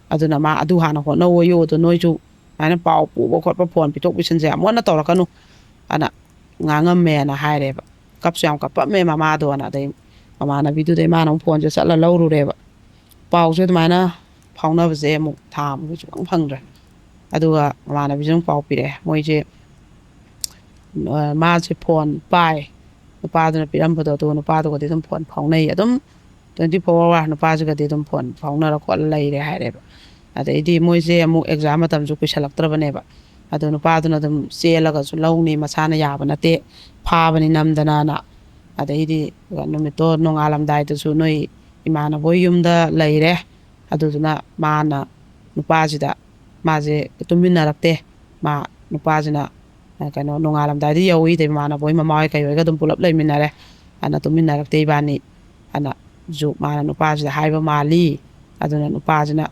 ꯑꯗꯨꯅ ꯃꯥ ꯑꯗꯨ ꯍꯥꯟꯅ ꯍꯣꯠꯅꯧꯌꯨ꯫ ꯑꯗꯣ ꯅꯣꯏꯁꯨ ꯑꯗꯨꯃꯥꯏꯅ ꯄꯥꯎ ꯄꯨꯕ ꯈꯣꯠꯄ, ꯐꯣꯟ ꯄꯤꯊꯣꯛ ꯄꯤꯁꯤꯟꯁꯦ ꯌꯥꯝ ꯋꯥꯅ ꯇꯧꯔꯛꯀꯅꯨ ꯑꯅ ꯉꯥꯡꯉꯝꯃꯦꯅ ꯍꯥꯏꯔꯦꯕ꯫ ꯀꯞꯁꯨ ꯌꯥꯝ ꯀꯞꯄꯝꯃꯦ ꯃꯃꯥꯗꯣꯅ꯫ ꯑꯗꯩ ꯃꯃꯥꯟꯅꯕꯤꯗꯨꯗꯩ ꯃꯥꯅ ꯑꯃꯨꯛ ꯐꯣꯟꯁꯦ ꯆꯠꯂ ꯂꯧꯔꯨꯔꯦꯕ꯫ ꯄꯥꯎꯁꯦ ꯑꯗꯨꯃꯥꯏꯅ ꯐꯥꯎꯅꯕꯁꯦ ꯑꯃꯨꯛ ꯊꯥ ꯑꯃꯨꯛ ꯁꯨꯡꯐꯪ ꯐꯪꯗ꯭ꯔꯦ꯫ ꯑꯗꯨꯒ ꯃꯃꯥꯟꯅꯕꯤꯁꯤꯅ ꯑꯃꯨꯛ ꯄꯥꯎ ꯄꯤꯔꯛꯑꯦ, ꯃꯣꯏꯁꯦ, ꯑ, ꯃꯥꯁꯦ ꯐꯣꯟ ꯄꯥꯏ, ꯅꯨꯄꯥꯗꯨꯅ ꯄꯤꯔꯝꯕꯗꯣ, ꯑꯗꯨꯒ ꯅꯨꯄꯥꯗꯨꯒꯗꯤ ꯑꯗꯨꯝ ꯐꯣꯟ ꯐꯥꯎꯅꯩ, ꯑꯗꯨꯝ twenty four hour ꯅꯨꯄꯥꯁꯤꯒꯗꯤ ꯑꯗꯨꯝ ꯐꯣꯟ ꯐꯥꯎꯅꯔ ꯈꯣꯠꯂ ꯂꯩꯔꯦ ꯍꯥꯏꯔꯦꯕ꯫ ꯑꯗꯩꯗꯤ ꯃꯣꯏꯁꯦ ꯑꯃꯨꯛ ꯑꯦꯛꯖꯥꯝ ꯃꯇꯝꯁꯨ ꯀꯨꯏꯁꯜꯂꯛꯇ꯭ꯔꯕꯅꯦꯕ꯫ ꯑꯗꯣ ꯅꯨꯄꯥꯗꯨꯅ ꯑꯗꯨꯝ ꯆꯦꯜꯂꯒꯁꯨ ꯂꯧꯅꯤ, ꯃꯁꯥꯅ ꯌꯥꯕ ꯅꯠꯇꯦ, ꯐꯥꯕꯅꯤ ꯅꯝꯗꯅꯅ꯫ ꯑꯗꯩꯗꯤ ꯅꯨꯃꯤꯠꯇꯣ ꯅꯣꯡꯉꯥꯜꯂꯝꯗꯥꯏꯗꯁꯨ ꯅꯣꯏ ꯏꯃꯥꯟꯅꯕ ꯍꯣꯏ ꯌꯨꯝꯗ ꯂꯩꯔꯦ꯫ ꯑꯗꯨꯗꯨꯅ ꯃꯥꯅ ꯅꯨꯄꯥꯁꯤꯗ, ꯃꯥꯁꯦ ꯇꯨꯝꯃꯤꯟꯅꯔꯛꯇꯦ꯫ ꯃꯥ ꯅꯨꯄꯥꯁꯤꯅ, ꯑ, ꯀꯩꯅꯣ, ꯅꯣꯡꯉꯥꯜꯂꯝꯗꯥꯏꯗ ꯌꯧꯏꯗ ꯏꯃꯥꯟꯅꯕ ꯍꯣꯏ ꯃꯃꯥ ꯍꯣꯏ ꯀꯩ ꯍꯣꯏꯒ ꯑꯗꯨꯝ ꯄꯨꯂꯞ ꯂꯩꯃꯤꯟꯅꯔꯦ꯫ ꯑꯗꯨꯅ ꯇꯨꯝꯃꯤꯟꯅꯔꯛꯇꯦ ꯏꯕꯥꯅꯤ꯫ ꯑꯗꯨꯅ ꯖꯨ ꯃꯥꯅ ꯅꯨꯄꯥꯁꯤꯗ ꯍꯥꯏꯕ ꯃꯥꯜꯂꯤ꯫ ꯑꯗꯨꯅ ꯅꯨꯄꯥꯁꯤꯅ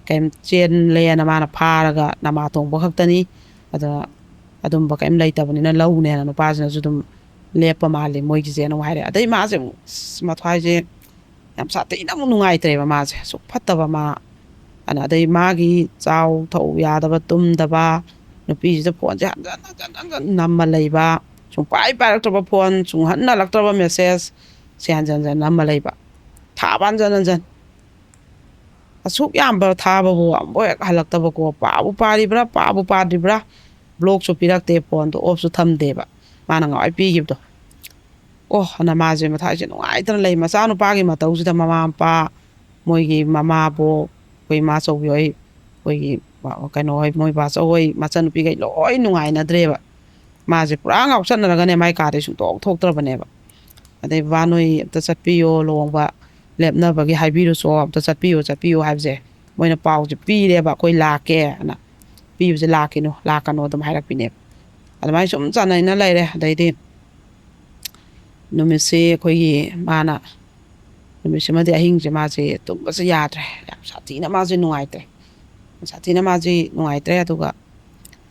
ꯀꯩꯝ ꯆꯦꯜꯂꯦꯅ ꯃꯥꯅ ꯐꯥꯔꯒ ꯅꯃꯥ ꯇꯣꯡꯕ ꯈꯛꯇꯅꯤ꯫ ꯑꯗꯨꯅ ꯑꯗꯨꯝꯕ ꯀꯩꯝ ꯂꯩꯇꯕꯅꯤꯅ ꯂꯧꯅꯦꯅ ꯅꯨꯄꯥꯁꯤꯅꯁꯨ ꯑꯗꯨꯝ ꯂꯦꯞꯄ ꯃꯥꯜꯂꯤ ꯃꯣꯏꯒꯤꯁꯦꯅ ꯑꯃꯨꯛ ꯍꯥꯏꯔꯦ꯫ ꯑꯗꯩ ꯃꯥꯁꯦ ꯑꯃꯨꯛ ꯑꯁ ꯃꯊ꯭ꯋꯥꯏꯁꯦ ꯌꯥꯝ ꯁꯥꯊꯤꯅ ꯑꯃꯨꯛ ꯅꯨꯡꯉꯥꯏꯇ꯭ꯔꯦꯕ ꯃꯥꯁꯦ꯫ ꯑꯁꯨꯛ ꯐꯠꯇꯕ ꯃꯥ꯫ ꯑꯗꯨꯅ ꯑꯗꯩ ꯃꯥꯒꯤ ꯆꯥꯎ ꯊꯛꯎ ꯌꯥꯗꯕ, ꯇꯨꯝꯗꯕ, ꯅꯨꯄꯤꯁꯤꯗ ꯐꯣꯟꯁꯦ ꯍꯟꯖꯟ ꯍꯟꯖꯟ ꯍꯟꯖꯟ ꯅꯝꯃ ꯂꯩꯕ, ꯁꯨꯡꯄꯥꯏ ꯄꯥꯏꯔꯛꯇ꯭ꯔꯕ ꯐꯣꯟ, ꯁꯨꯡꯍꯟ ꯍꯜꯂꯛꯇ꯭ꯔꯕ ꯃꯦꯁꯦꯖ, ꯁꯦ ꯍꯟꯖꯟ ꯍꯟꯖꯟ ꯅꯝꯃ ꯂꯩꯕ꯫ ꯊꯥꯕ ꯍꯟꯖꯟ ꯍꯟꯖꯟ꯫ ꯑꯁꯨꯛ ꯌꯥꯝꯕ ꯊꯥꯕꯕꯨ ꯑꯃꯨꯛ ꯍꯦꯛ ꯍꯜꯂꯛꯇꯕꯀꯣ꯫ ꯄꯥꯕꯨ ꯄꯥꯔꯤꯕ꯭ꯔꯥ, ꯄꯥꯕꯨ ꯄꯥꯗ꯭ꯔꯤꯕ꯭ꯔꯥ? ꯕ꯭ꯂꯣꯛꯁꯨ ꯄꯤꯔꯛꯇꯦ, ꯐꯣꯟꯗꯣ ꯑꯣꯐꯁꯨ ꯊꯝꯗꯦꯕ꯫ ꯃꯥꯅ ꯉꯥꯎꯋꯥꯏ ꯄꯤꯈꯤꯕꯗꯣ꯫ ꯑꯣ, ꯑꯅ ꯃꯥꯁꯦ ꯃꯊꯥꯏꯁꯦ ꯅꯨꯡꯉꯥꯏꯇꯅ ꯂꯩ꯫ ꯃꯆꯥꯅꯨꯄꯥꯒꯤ ꯃꯇꯧꯁꯤꯗ ꯃꯃꯥ ꯃꯄꯥ, ꯃꯣꯏꯒꯤ ꯃꯃꯥꯕꯣꯛ, ꯑꯩꯈꯣꯏ ꯏꯃꯥꯆꯧꯕꯤ ꯍꯣꯏ, ꯑꯩꯈꯣꯏꯒꯤ ꯀꯩꯅꯣ ꯍꯣꯏ, ꯃꯣꯏ ꯕꯥꯆꯧ ꯍꯣꯏ, ꯃꯆꯟꯅꯨꯄꯤꯈꯩ ꯂꯣꯏ ꯅꯨꯡꯉꯥꯏꯅꯗ꯭ꯔꯦꯕ꯫ ꯃꯥꯁꯦ ꯄꯨꯔꯥ ꯉꯥꯎꯁꯟꯅꯔꯒꯅꯦ ꯃꯥꯏ ꯀꯥꯗꯩ ꯁꯨꯡꯊꯣꯛ ꯊꯣꯛꯇ꯭ꯔꯕꯅꯦꯕ꯫ ꯑꯗꯩ, "ꯕꯕꯥ, ꯅꯣꯏ ꯑꯝꯇ ꯆꯠꯄꯤꯌꯣ, ꯂꯨꯍꯣꯡꯕ ꯂꯦꯞꯅꯕꯒꯤ ꯍꯥꯏꯕꯤꯔꯨꯆꯣ, ꯑꯝꯇ ꯆꯠꯄꯤꯌꯨ, ꯆꯠꯄꯤꯌꯨ" ꯍꯥꯏꯕꯁꯦ ꯃꯣꯏꯅ ꯄꯥꯎꯁꯦ ꯄꯤꯔꯦꯕ, "ꯑꯩꯈꯣꯏ ꯂꯥꯛꯀꯦꯅ"꯫ ꯄꯤꯕꯁꯦ "ꯂꯥꯛꯈꯤꯅꯨ, ꯂꯥꯛꯀꯅꯨ" ꯑꯗꯨꯝ ꯍꯥꯏꯔꯛꯄꯤꯅꯦꯕ꯫ ꯑꯗꯨꯃꯥꯏꯅ ꯁꯨꯝ ꯆꯥꯟꯅꯩꯅ ꯂꯩꯔꯦ꯫ ꯑꯗꯩꯗꯤ ꯅꯨꯃꯤꯠꯁꯤ ꯑꯩꯈꯣꯏꯒꯤ ꯃꯥꯅ, ꯅꯨꯃꯤꯠꯁꯤꯃꯗꯤ ꯑꯍꯤꯡꯁꯦ ꯃꯥꯁꯦ ꯇꯨꯝꯕꯁꯦ ꯌꯥꯗ꯭ꯔꯦ꯫ ꯌꯥꯝ ꯁꯥꯊꯤꯅ ꯃꯥꯁꯦ ꯅꯨꯡꯉꯥꯏꯇ꯭ꯔꯦ꯫ ꯁꯥꯊꯤꯅ ꯃꯥꯁꯦ ꯅꯨꯡꯉꯥꯏꯇ꯭ꯔꯦ꯫ ꯑꯗꯨꯒ,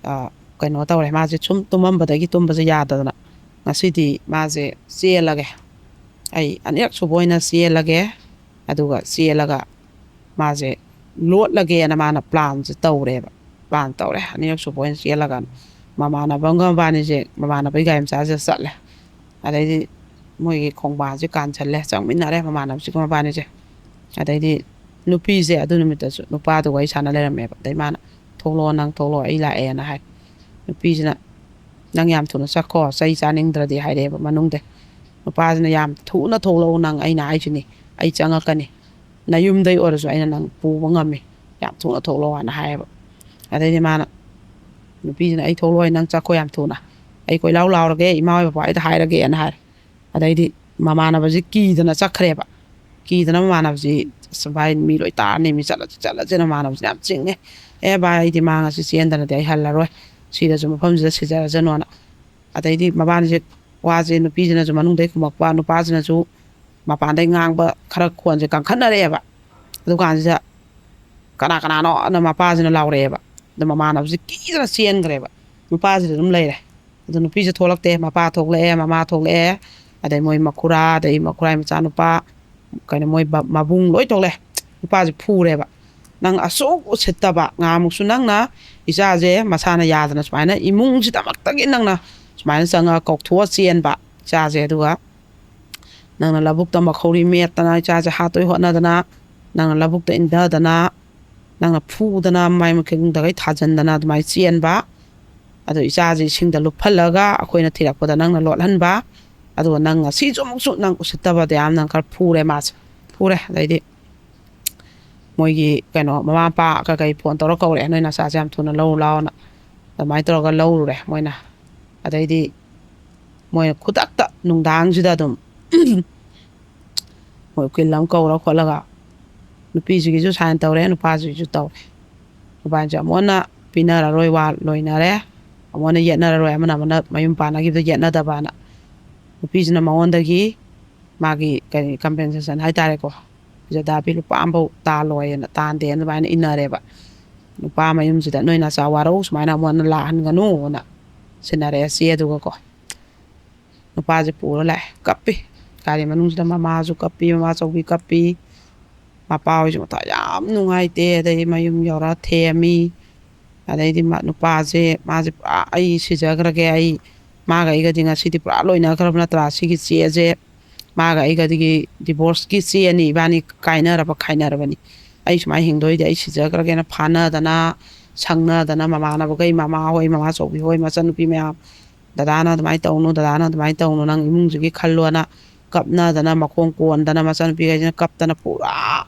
ꯑ, ꯀꯩꯅꯣ ꯇꯧꯔꯦ, ꯃꯥꯁꯦ ꯁꯨꯝ ꯇꯨꯝꯃꯝꯕꯗꯒꯤ ꯇꯨꯝꯕꯁꯦ ꯌꯥꯗꯗꯅ ꯉꯁꯤꯗꯤ ꯃꯥꯁꯦ ꯆꯦꯜꯂꯒꯦ, ꯑꯩ ꯑꯅꯤꯔꯛ ꯁꯨꯕ ꯑꯣꯏꯅ ꯆꯦꯜꯂꯒꯦ꯫ ꯑꯗꯨꯒ ꯆꯦꯜꯂꯒ ꯃꯥꯁꯦ ꯂꯣꯠꯂꯒꯦꯅ ꯃꯥꯅ ꯄ꯭ꯂꯥꯟꯁꯦ ꯇꯧꯔꯦꯕ꯫ ꯄ꯭ꯂꯥꯟ ꯇꯧꯔꯦ, ꯑꯅꯤꯔꯛ ꯁꯨꯕ ꯑꯣꯏꯅ ꯆꯦꯜꯂꯒ ꯃꯃꯥꯟꯅꯕ ꯑꯃꯒ ꯃꯕꯥꯅꯤꯁꯦ, ꯃꯃꯥꯟꯅꯕꯒꯤ ꯒꯥꯔꯤ ꯃꯆꯥꯁꯤꯗ ꯆꯠꯂꯦ꯫ ꯑꯗꯩꯗꯤ ꯃꯣꯏꯒꯤ ꯈꯣꯡꯕꯥꯟꯁꯦ ꯀꯥꯟꯁꯜꯂꯦ, ꯆꯪꯃꯤꯟꯅꯔꯦ ꯃꯃꯥꯟꯅꯕꯁꯤꯒ ꯃꯕꯥꯅꯤꯁꯦ꯫ ꯑꯗꯩꯗꯤ ꯅꯨꯄꯤꯁꯦ ꯑꯗꯨ ꯅꯨꯃꯤꯠꯇꯁꯨ ꯅꯨꯄꯥꯗꯨꯒ ꯋꯥꯔꯤ ꯁꯥꯟꯅ ꯂꯩꯔꯝꯃꯦꯕ꯫ ꯑꯗꯩ ꯃꯥꯅ, "ꯊꯣꯛꯂꯛꯑꯣ, ꯅꯪ ꯊꯣꯛꯂꯛꯑꯣ, ꯑꯩ ꯂꯥꯛꯑꯦꯅ" ꯍꯥꯏ꯫ ꯅꯨꯄꯤꯁꯤꯅ, "ꯅꯪ ꯌꯥꯝ ꯊꯨꯅ ꯆꯠꯈꯣ, ꯆꯩ ꯆꯥꯅꯤꯡꯗ꯭ꯔꯗꯤ" ꯍꯥꯏꯔꯛꯑꯦꯕ ꯃꯅꯨꯡꯗ꯫ ꯅꯨꯄꯥꯁꯤꯅ, "ꯌꯥꯝ ꯊꯨꯅ ꯊꯣꯛꯂꯛꯑꯣ ꯅꯪ, ꯑꯩꯅ ꯍꯥꯏꯁꯤꯅꯤ, ꯑꯩ ꯆꯪꯉꯛꯀꯅꯤ, ꯅꯌꯨꯝꯗꯩ ꯑꯣꯏꯔꯁꯨ ꯑꯩꯅ ꯅꯪ ꯄꯨꯕ ꯉꯝꯃꯤ, ꯌꯥꯝ ꯊꯨꯅ ꯊꯣꯛꯂꯛꯑꯣꯅ" ꯍꯥꯏꯌꯦꯕ꯫ ꯑꯗꯩꯗꯤ ꯃꯥꯅ, ꯅꯨꯄꯤꯁꯤꯅ, "ꯑꯩ ꯊꯣꯛꯂꯛꯑꯣꯏ, ꯅꯪ ꯆꯠꯈꯣ ꯌꯥꯝ ꯊꯨꯅ, ꯑꯩ ꯀꯣꯏꯂꯥꯎ ꯂꯥꯎꯔꯒꯦ, ꯏꯃꯥ ꯍꯣꯏ ꯕꯕꯥ ꯍꯣꯏꯗ ꯍꯥꯏꯔꯒꯦꯅ" ꯍꯥꯏꯔꯦ꯫ ꯑꯗꯩꯗꯤ ꯃꯃꯥꯟꯅꯕꯁꯤ ꯀꯤꯗꯅ ꯆꯠꯈ꯭ꯔꯦꯕ꯫ ꯀꯤꯗꯅ ꯃꯃꯥꯟꯅꯕꯁꯤ, "ꯑꯁ ꯚꯥꯏ, ꯃꯤ ꯂꯣꯏ ꯇꯥꯔꯅꯤ, ꯃꯤ ꯆꯠꯂꯁꯤ ꯆꯠꯂꯁꯤꯅ" ꯃꯃꯥꯟꯅꯕꯁꯤꯅ ꯌꯥꯝ ꯆꯤꯡꯉꯦ꯫ "ꯑꯦ ꯚꯥꯏ, ꯑꯩꯗꯤ ꯃꯥ ꯉꯁꯤ ꯆꯦꯟꯗꯅꯗꯤ ꯑꯩ ꯍꯜꯂꯔꯣꯏ, ꯁꯤꯗꯁꯨ ꯃꯐꯝꯁꯤꯗ ꯁꯤꯖꯔꯁꯅꯣꯅ"꯫ ꯑꯗꯩꯗꯤ ꯃꯕꯥꯅꯤꯁꯦ, ꯋꯥꯁꯦ ꯅꯨꯄꯤꯁꯤꯅꯁꯨ ꯃꯅꯨꯡꯗꯩ ꯈꯨꯝꯃꯛꯄ, ꯅꯨꯄꯥꯁꯤꯅꯁꯨ ꯃꯄꯥꯟꯗꯩ ꯉꯥꯡꯕ ꯈꯔ ꯈꯣꯟꯁꯦ ꯀꯟꯈꯠꯅꯔꯛꯑꯦꯕ꯫ ꯑꯗꯨꯀꯥꯟꯁꯤꯗ "ꯀꯅꯥ ꯀꯅꯥꯅꯣ?" ꯑꯅ ꯃꯄꯥꯁꯤꯅ ꯂꯥꯎꯔꯛꯑꯦꯕ꯫ ꯑꯗꯣ ꯃꯃꯥꯟꯅꯕꯁꯦ ꯀꯤꯗꯅ ꯆꯦꯟꯈ꯭ꯔꯦꯕ꯫ ꯅꯨꯄꯥꯁꯤꯗ ꯑꯗꯨꯝ ꯂꯩꯔꯦ꯫ ꯑꯗꯣ ꯅꯨꯄꯤꯁꯦ ꯊꯣꯛꯂꯛꯇꯦ, ꯃꯄꯥ ꯊꯣꯛꯂꯛꯑꯦ, ꯃꯃꯥ ꯊꯣꯛꯂꯛꯑꯦ, ꯑꯗꯩ ꯃꯣꯏ ꯃꯈꯨꯔꯥ, ꯑꯗꯩ ꯃꯈꯨꯔꯥꯒꯤ ꯃꯆꯥꯅꯨꯄꯥ, ꯀꯩꯅꯣ, ꯃꯣꯏ ꯕ-, ꯃꯕꯨꯡ ꯂꯣꯏ ꯊꯣꯛꯂꯛꯑꯦ꯫ ꯅꯨꯄꯥꯁꯦ ꯐꯨꯔꯦꯕ꯫ "ꯅꯪ ꯑꯁꯨꯛ ꯎꯁꯤꯠꯇꯕ, ꯉꯍꯥꯟꯃꯨꯛꯁꯨ ꯅꯪꯅ ꯏꯆꯥꯁꯦ ꯃꯁꯥꯅ ꯌꯥꯗꯅ ꯁꯨꯃꯥꯏꯅ ꯏꯃꯨꯡꯁꯤꯗꯃꯛꯇꯒꯤ ꯅꯪꯅ ꯁꯨꯃꯥꯏꯅ ꯆꯪꯉꯒ ꯀꯧꯊꯣꯛꯑ ꯆꯦꯟꯕ ꯏꯆꯥꯁꯦ, ꯑꯗꯨꯒ ꯅꯪꯅ ꯂꯧꯕꯨꯛꯇ ꯃꯈꯧꯔꯤ ꯃꯦꯠꯇꯅ ꯏꯆꯥꯁꯦ ꯍꯥꯠꯇꯣꯏ ꯍꯣꯠꯅꯗꯅ, ꯅꯪꯅ ꯂꯧꯕꯨꯛꯇ ꯏꯟꯊꯗꯅ, ꯅꯪꯅ ꯐꯨꯗꯅ, ꯃꯥꯏ ꯃꯈꯣꯡꯗꯒꯩ ꯊꯥꯖꯤꯟꯗꯅ ꯑꯗꯨꯃꯥꯏꯅ ꯆꯦꯟꯕ, ꯑꯗꯣ ꯏꯆꯥꯁꯦ ꯏꯁꯤꯡꯗ ꯂꯨꯞꯍꯜꯂꯒ ꯑꯩꯈꯣꯏꯅ ꯊꯤꯔꯛꯄꯗ ꯅꯪꯅ ꯂꯣꯠꯍꯟꯕ, ꯑꯗꯨꯒ ꯅꯪ ꯉꯁꯤꯁꯨ ꯑꯃꯨꯛꯁꯨ ꯅꯪ ꯎꯁꯤꯠꯇꯕꯗ ꯌꯥꯝ ꯅꯪ ꯈꯔ ꯐꯨꯔꯦ ꯃꯥꯁꯦ꯫ ꯐꯨꯔꯦ꯫ ꯑꯗꯩꯗꯤ ꯃꯣꯏꯒꯤ ꯀꯩꯅꯣ, ꯃꯃꯥ ꯃꯄꯥ ꯀꯩꯀꯩ ꯐꯣꯟ ꯇꯧꯔ ꯀꯧꯔꯛꯑꯦ, "ꯅꯣꯏ ꯅꯆꯥꯁꯦ ꯌꯥꯝ ꯊꯨꯅ ꯂꯧꯔꯨ ꯂꯥꯎꯅ"꯫ ꯑꯗꯨꯃꯥꯏꯅ ꯇꯧꯔꯒ ꯂꯧꯔꯨꯔꯦ ꯃꯣꯏꯅ꯫ ꯑꯗꯩꯗꯤ ꯃꯣꯏꯅ ꯈꯨꯗꯛꯇ ꯅꯨꯡꯗꯥꯡꯁꯤꯗ ꯑꯗꯨꯝ ꯃꯣꯏ ꯎꯀꯤꯜ ꯑꯃ ꯀꯧꯔ ꯈꯣꯠꯂꯒ ꯅꯨꯄꯤꯁꯤꯒꯤꯁꯨ ꯁꯥꯏꯟ ꯇꯧꯔꯦ, ꯅꯨꯄꯥꯁꯤꯒꯤꯁꯨ ꯇꯧꯔꯦ꯫ ꯅꯨꯄꯥꯁꯦ ꯑꯃꯨꯛ ꯍꯟꯅ ꯄꯤꯅꯔꯔꯣꯏ, ꯋꯥ ꯂꯣꯏꯅꯔꯦ꯫ ꯑꯃꯨꯛ ꯍꯟꯅ ꯌꯦꯠꯅꯔꯔꯣꯏ, ꯑꯃꯅ ꯑꯃꯅ ꯃꯌꯨꯝ ꯄꯥꯟꯅꯈꯤꯕꯗ ꯌꯦꯠꯅꯗꯕꯅ꯫ ꯅꯨꯄꯤꯁꯤꯅ ꯃꯉꯣꯟꯗꯒꯤ ꯃꯥꯒꯤ ꯀꯔꯤ compensation ꯍꯥꯏꯇꯥꯔꯦꯀꯣ, ꯖꯗꯥꯕꯤ ꯂꯨꯄꯥ ꯑꯃꯐꯥꯎ ꯇꯥꯜꯂꯣꯏꯅ, ꯇꯥꯟꯗꯦꯅ ꯑꯗꯨꯃꯥꯏꯅ ꯏꯟꯅꯔꯦꯕ꯫ ꯅꯨꯄꯥ ꯃꯌꯨꯝꯁꯤꯗ "ꯅꯣꯏ ꯅꯆꯥ ꯋꯥꯔꯧ" ꯁꯨꯃꯥꯏꯅ ꯑꯃꯨꯛ ꯍꯟꯅ ꯂꯥꯛꯍꯟꯒꯅꯨꯅ ꯁꯤꯟꯅꯔꯛꯑꯦ ꯆꯦ ꯑꯗꯨꯒꯀꯣ꯫ ꯅꯨꯄꯥꯁꯦ ꯄꯨꯔ ꯂꯥꯛꯑꯦ, ꯀꯞꯄꯤ꯫ ꯒꯥꯔꯤ ꯃꯅꯨꯡꯁꯤꯗ ꯃꯃꯥꯁꯨ ꯀꯞꯄꯤ, ꯃꯃꯥ ꯑꯆꯧꯕꯤ ꯀꯞꯄꯤ, ꯃꯄꯥ ꯍꯣꯏꯁꯨ ꯃꯊꯥ ꯌꯥꯝ ꯅꯨꯡꯉꯥꯏꯇꯦ꯫ ꯑꯗꯩ ꯃꯌꯨꯝ ꯌꯧꯔ ꯊꯦꯝꯃꯤ꯫ ꯑꯗꯩꯗꯤ ꯃꯥ, ꯅꯨꯄꯥꯁꯦ, ꯃꯥꯁꯦ ꯄꯨꯔꯥ "ꯑꯩ ꯁꯤꯖꯈ꯭ꯔꯒꯦ, ꯑꯩ, ꯃꯥꯒ ꯑꯩꯒꯗꯤ ꯉꯁꯤꯗꯤ ꯄꯨꯔꯥ ꯂꯣꯏꯅꯈ꯭ꯔꯕ ꯅꯠꯇ꯭ꯔꯥ, ꯁꯤꯒꯤ ꯆꯦꯁꯦ, ꯃꯥꯒ ꯑꯩꯒꯗꯤ divorceꯀꯤ ꯆꯦꯅꯤ, ꯏꯕꯥꯅꯤ ꯀꯥꯏꯅꯔꯕ, ꯈꯥꯏꯅꯔꯕꯅꯤ, ꯑꯩ ꯁꯨꯃꯥꯏꯅ ꯍꯤꯡꯗꯣꯏꯗꯤ ꯑꯩ ꯁꯤꯖꯈ꯭ꯔꯒꯦꯅ" ꯐꯥꯅꯗꯅ, ꯁꯪꯅꯗꯅ, ꯃꯃꯥꯟꯅꯕꯈꯩ, ꯃꯃꯥ ꯍꯣꯏ, ꯃꯃꯥ ꯑꯆꯧꯕꯤ ꯍꯣꯏ, ꯃꯆꯟꯅꯨꯄꯤ ꯃꯌꯥꯝ, "ꯗꯗꯥꯅ ꯑꯗꯨꯃꯥꯏꯅ ꯇꯧꯅꯨ, ꯗꯗꯥꯅ ꯑꯗꯨꯃꯥꯏꯅ ꯇꯧꯅꯨ, ꯅꯪ ꯏꯃꯨꯡꯁꯤꯒꯤ ꯈꯜꯂꯣꯅ" ꯀꯞꯅꯗꯅ, ꯃꯈꯣꯡ ꯀꯣꯟꯗꯅ, ꯃꯆꯟꯅꯨꯄꯤꯈꯩꯁꯤꯅ ꯀꯞꯇꯅ ꯄꯨꯔꯥ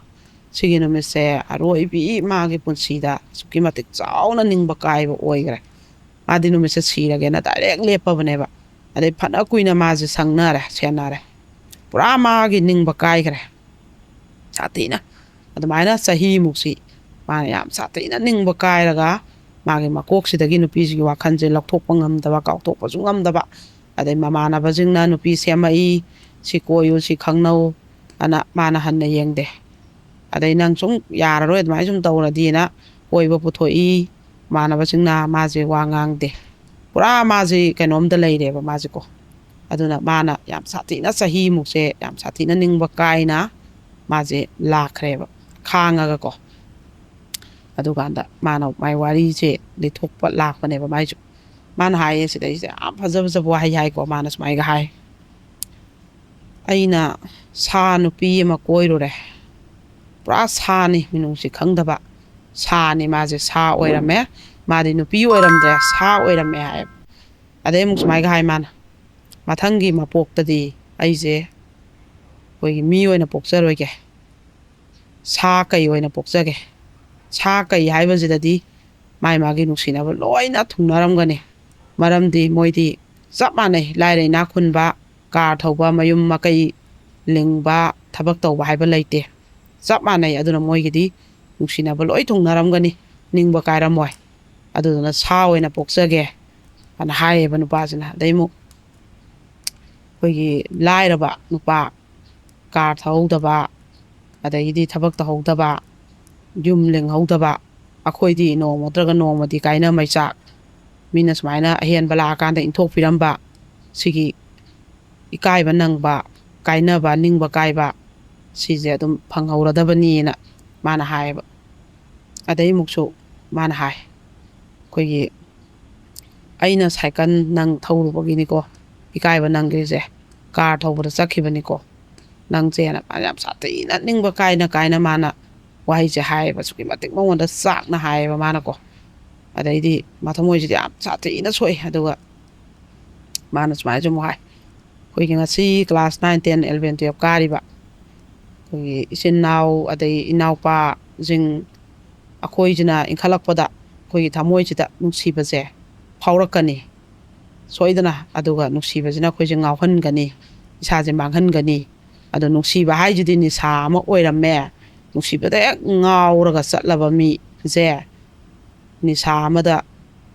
ꯁꯤꯒꯤ ꯅꯨꯃꯤꯠꯁꯦ ꯑꯔꯣꯏꯕꯤ ꯃꯥꯒꯤ ꯄꯨꯟꯁꯤꯗ ꯑꯁꯨꯛꯀꯤ ꯃꯇꯤꯛ ꯆꯥꯎꯅ ꯅꯤꯡꯕ ꯀꯥꯏꯕ ꯑꯣꯏꯈ꯭ꯔꯦ꯫ ꯃꯥꯗꯤ ꯅꯨꯃꯤꯠꯁꯦ ꯁꯤꯔꯒꯦꯅ direct ꯂꯦꯞꯄꯕꯅꯦꯕ꯫ ꯑꯗꯩ ꯐꯅ ꯀꯨꯏꯅ ꯃꯥꯁꯦ ꯁꯪꯅꯔꯦ, ꯁꯦꯟꯅꯔꯦ꯫ ꯄꯨꯔꯥ ꯃꯥꯒꯤ ꯅꯤꯡꯕ ꯀꯥꯏꯈ꯭ꯔꯦ, ꯁꯥꯊꯤꯅ꯫ ꯑꯗꯨꯃꯥꯏꯅ ꯆꯍꯤꯃꯨꯛꯁꯤ ꯃꯥꯅ ꯌꯥꯝ ꯁꯥꯊꯤꯅ ꯅꯤꯡꯕ ꯀꯥꯏꯔꯒ, ꯃꯥꯒꯤ ꯃꯀꯣꯛꯁꯤꯗꯒꯤ ꯅꯨꯄꯤꯁꯤꯒꯤ ꯋꯥꯈꯜꯁꯦ ꯂꯧꯊꯣꯛꯄ ꯉꯝꯗꯕ, ꯀꯥꯎꯊꯣꯛꯄꯁꯨ ꯉꯝꯗꯕ꯫ ꯑꯗꯩ ꯃꯃꯥꯟꯅꯕꯁꯤꯡꯅ ꯅꯨꯄꯤ ꯁꯦꯝꯃꯛꯏ, ꯁꯤ ꯀꯣꯏꯌꯨ, ꯁꯤ ꯈꯪꯅꯧ ꯑꯅ ꯃꯥꯅ ꯍꯟꯅ ꯌꯦꯡꯗꯦ꯫ ꯑꯗꯩ ꯅꯪ ꯁꯨꯝ ꯌꯥꯔꯔꯣꯏ, ꯑꯗꯨꯃꯥꯏꯅ ꯁꯨꯝ ꯇꯧꯔꯗꯤꯅ ꯀꯣꯏꯕ ꯄꯨꯊꯣꯛꯏ꯫ ꯃꯃꯥꯟꯅꯕꯁꯤꯡꯅ ꯃꯥꯁꯦ ꯋꯥ ꯉꯥꯡꯗꯦ꯫ ꯄꯨꯔꯥ ꯃꯥꯁꯦ ꯀꯩꯅꯣꯝꯗ ꯂꯩꯔꯦꯕ ꯃꯥꯁꯦꯀꯣ꯫ ꯑꯗꯨꯅ ꯃꯥꯅ ꯌꯥꯝ ꯁꯥꯊꯤꯅ, ꯆꯍꯤꯃꯨꯛꯁꯦ ꯌꯥꯝ ꯁꯥꯊꯤꯅ ꯅꯤꯡꯕ ꯀꯥꯏꯅ ꯃꯥꯁꯦ ꯂꯥꯛꯈ꯭ꯔꯦꯕ, ꯈꯥꯡꯉꯒꯀꯣ꯫ ꯑꯗꯨꯀꯥꯟꯗ ꯃꯥꯅ ꯃꯥꯏ ꯋꯥꯔꯤꯁꯦ ꯂꯤꯊꯣꯛꯄ ꯂꯥꯛꯄꯅꯦꯕ ꯃꯥꯏꯁꯨ꯫ ꯃꯥꯅ ꯍꯥꯏꯌꯦ ꯁꯤꯗꯩꯁꯤꯗ ꯌꯥꯝ ꯐꯖ ꯐꯖꯕ ꯋꯥꯍꯩ ꯍꯥꯏꯀꯣ꯫ ꯃꯥꯅ ꯁꯨꯃꯥꯏꯒ ꯍꯥꯏ, "ꯑꯩꯅ ꯁꯥ ꯅꯨꯄꯤ ꯑꯃ ꯀꯣꯏꯔꯨꯔꯦ꯫ ꯄꯨꯔꯥ ꯁꯥꯅꯤ, ꯃꯤꯅꯨꯡꯁꯤ ꯈꯪꯗꯕ ꯁꯥꯅꯤ꯫ ꯃꯥꯁꯦ ꯁꯥ ꯑꯣꯏꯔꯝꯃꯦ꯫ ꯃꯥꯗꯤ ꯅꯨꯄꯤ ꯑꯣꯏꯔꯝꯗ꯭ꯔꯦ, ꯁꯥ ꯑꯣꯏꯔꯝꯃꯦ" ꯍꯥꯏꯌꯦꯕ꯫ ꯑꯗꯩ ꯑꯃꯨꯛ ꯁꯨꯃꯥꯏꯒ ꯍꯥꯏ ꯃꯥꯅ, "ꯃꯊꯪꯒꯤ ꯃꯄꯣꯛꯇꯗꯤ ꯑꯩꯁꯦ ꯑꯩꯈꯣꯏꯒꯤ ꯃꯤ ꯑꯣꯏꯅ ꯄꯣꯛꯆꯔꯣꯏꯒꯦ, ꯁꯥ ꯀꯩ ꯑꯣꯏꯅ ꯄꯣꯛꯆꯒꯦ꯫ ꯁꯥ ꯀꯩ ꯍꯥꯏꯕꯁꯤꯗꯗꯤ ꯃꯥꯏ ꯃꯥꯒꯤ ꯅꯨꯡꯁꯤꯅꯕ ꯂꯣꯏꯅ ꯊꯨꯡꯅꯔꯝꯒꯅꯤ꯫ ꯃꯔꯝꯗꯤ ꯃꯣꯏꯗꯤ ꯆꯞ ꯃꯥꯟꯅꯩ, ꯂꯥꯏꯔ ꯏꯅꯥꯛ ꯈꯨꯟꯕ, ꯀꯥꯔ ꯊꯧꯕ, ꯃꯌꯨꯝ ꯃꯀꯩ ꯂꯤꯡꯕ, ꯊꯕꯛ ꯇꯧꯕ ꯍꯥꯏꯕ ꯂꯩꯇꯦ꯫ ꯆꯞ ꯃꯥꯟꯅꯩ꯫ ꯑꯗꯨꯅ ꯃꯣꯏꯒꯤꯗꯤ ꯅꯨꯡꯁꯤꯅꯕ ꯂꯣꯏ ꯊꯨꯡꯅꯔꯝꯒꯅꯤ, ꯅꯤꯡꯕ ꯀꯥꯏꯔꯝꯃꯣꯏ꯫ ꯑꯗꯨꯗꯨꯅ ꯁꯥ ꯑꯣꯏꯅ ꯄꯣꯛꯆꯒꯦ" ꯑꯅ ꯍꯥꯏꯌꯦꯕ ꯅꯨꯄꯥꯁꯤꯅ꯫ ꯑꯗꯩ ꯑꯃꯨꯛ ꯑꯩꯈꯣꯏꯒꯤ ꯂꯥꯏꯔꯕ ꯅꯨꯄꯥ, ꯀꯥꯔ ꯊꯧꯍꯧꯗꯕ, ꯑꯗꯒꯤꯗꯤ ꯊꯕꯛ ꯇꯧꯍꯧꯗꯕ, ꯌꯨꯝ ꯂꯤꯡꯍꯧꯗꯕ, ꯑꯩꯈꯣꯏꯗꯤ ꯅꯣꯡꯃ ꯅꯠꯇ꯭ꯔꯒ ꯅꯣꯡꯃꯗꯤ ꯀꯥꯏꯅ ꯃꯩꯆꯥꯛ, ꯃꯤꯅ ꯁꯨꯃꯥꯏꯅ ꯑꯍꯦꯟꯕ ꯂꯥꯛꯑꯀꯥꯟꯗ ꯏꯟꯊꯣꯛꯄꯤꯔꯝꯕ, ꯁꯤꯒꯤ ꯏꯀꯥꯏꯕ ꯅꯪꯕ, ꯀꯥꯏꯅꯕ ꯅꯤꯡꯕ ꯀꯥꯏꯕ, ꯁꯤꯁꯦ ꯑꯗꯨꯝ ꯐꯪꯍꯧꯔꯗꯕꯅꯤꯅ ꯃꯥꯅ ꯍꯥꯏꯌꯦꯕ꯫ ꯑꯗꯩ ꯑꯃꯨꯛꯁꯨ ꯃꯥꯅ ꯍꯥꯏ, ꯑꯩꯈꯣꯏꯒꯤ, "ꯑꯩꯅ ꯁꯥꯏꯀꯜ ꯅꯪ ꯊꯧꯔꯨꯕꯒꯤꯅꯤꯀꯣ, ꯏꯀꯥꯏꯕ ꯅꯪꯈ꯭ꯔꯤꯁꯦ, ꯀꯥꯔ ꯊꯧꯕꯗ ꯆꯠꯈꯤꯕꯅꯤꯀꯣ ꯅꯪꯁꯦꯅ", ꯃꯥꯅ ꯌꯥꯝ ꯁꯥꯊꯤꯅ ꯅꯤꯡꯕ ꯀꯥꯏꯅ ꯀꯥꯏꯅ ꯃꯥꯅ ꯋꯥꯍꯩꯁꯦ ꯍꯥꯏꯌꯦꯕ꯫ ꯑꯁꯨꯛꯀꯤ ꯃꯇꯤꯛ ꯃꯉꯣꯟꯗ ꯆꯥꯛꯅ ꯍꯥꯏꯌꯦꯕ ꯃꯥꯅꯀꯣ꯫ ꯑꯗꯩꯗꯤ ꯃꯊꯃꯣꯏꯁꯤꯗꯤ ꯌꯥꯝ ꯁꯥꯊꯤꯅ ꯁꯣꯛꯑꯦ꯫ ꯑꯗꯨꯒ ꯃꯥꯅ ꯁꯨꯃꯥꯏꯅꯁꯨ ꯑꯃꯨꯛ ꯍꯥꯏ, ꯑꯩꯈꯣꯏꯒꯤ ꯉꯁꯤ class nine, ten, eleven, twelve ꯀꯥꯔꯤꯕ ꯑꯩꯈꯣꯏꯒꯤ ꯏꯆꯤꯟ ꯏꯅꯥꯎ, ꯑꯗꯩ ꯏꯅꯥꯎꯄꯥꯁꯤꯡ, ꯑꯩꯈꯣꯏꯁꯤꯅ ꯏꯟꯈꯠꯂꯛꯄꯗ ꯑꯩꯈꯣꯏꯒꯤ ꯊꯃꯣꯏꯁꯤꯗ ꯅꯨꯡꯁꯤꯕꯁꯦ ꯐꯥꯎꯔꯛꯀꯅꯤ꯫ ꯁꯣꯏꯗꯅ꯫ ꯑꯗꯨꯒ ꯅꯨꯡꯁꯤꯕꯁꯤꯅ ꯑꯩꯈꯣꯏꯁꯦ ꯉꯥꯎꯍꯟꯒꯅꯤ, ꯏꯁꯥꯁꯦ ꯃꯥꯡꯍꯟꯒꯅꯤ꯫ ꯑꯗꯣ ꯅꯨꯡꯁꯤꯕ ꯍꯥꯏꯁꯤꯗꯤ ꯅꯤꯁꯥ ꯑꯃ ꯑꯣꯏꯔꯝꯃꯦ꯫ ꯅꯨꯡꯁꯤꯕꯗ ꯍꯦꯛ ꯉꯥꯎꯔꯒ ꯆꯠꯂꯕ ꯃꯤꯁꯦ ꯅꯤꯁꯥ ꯑꯃꯗ,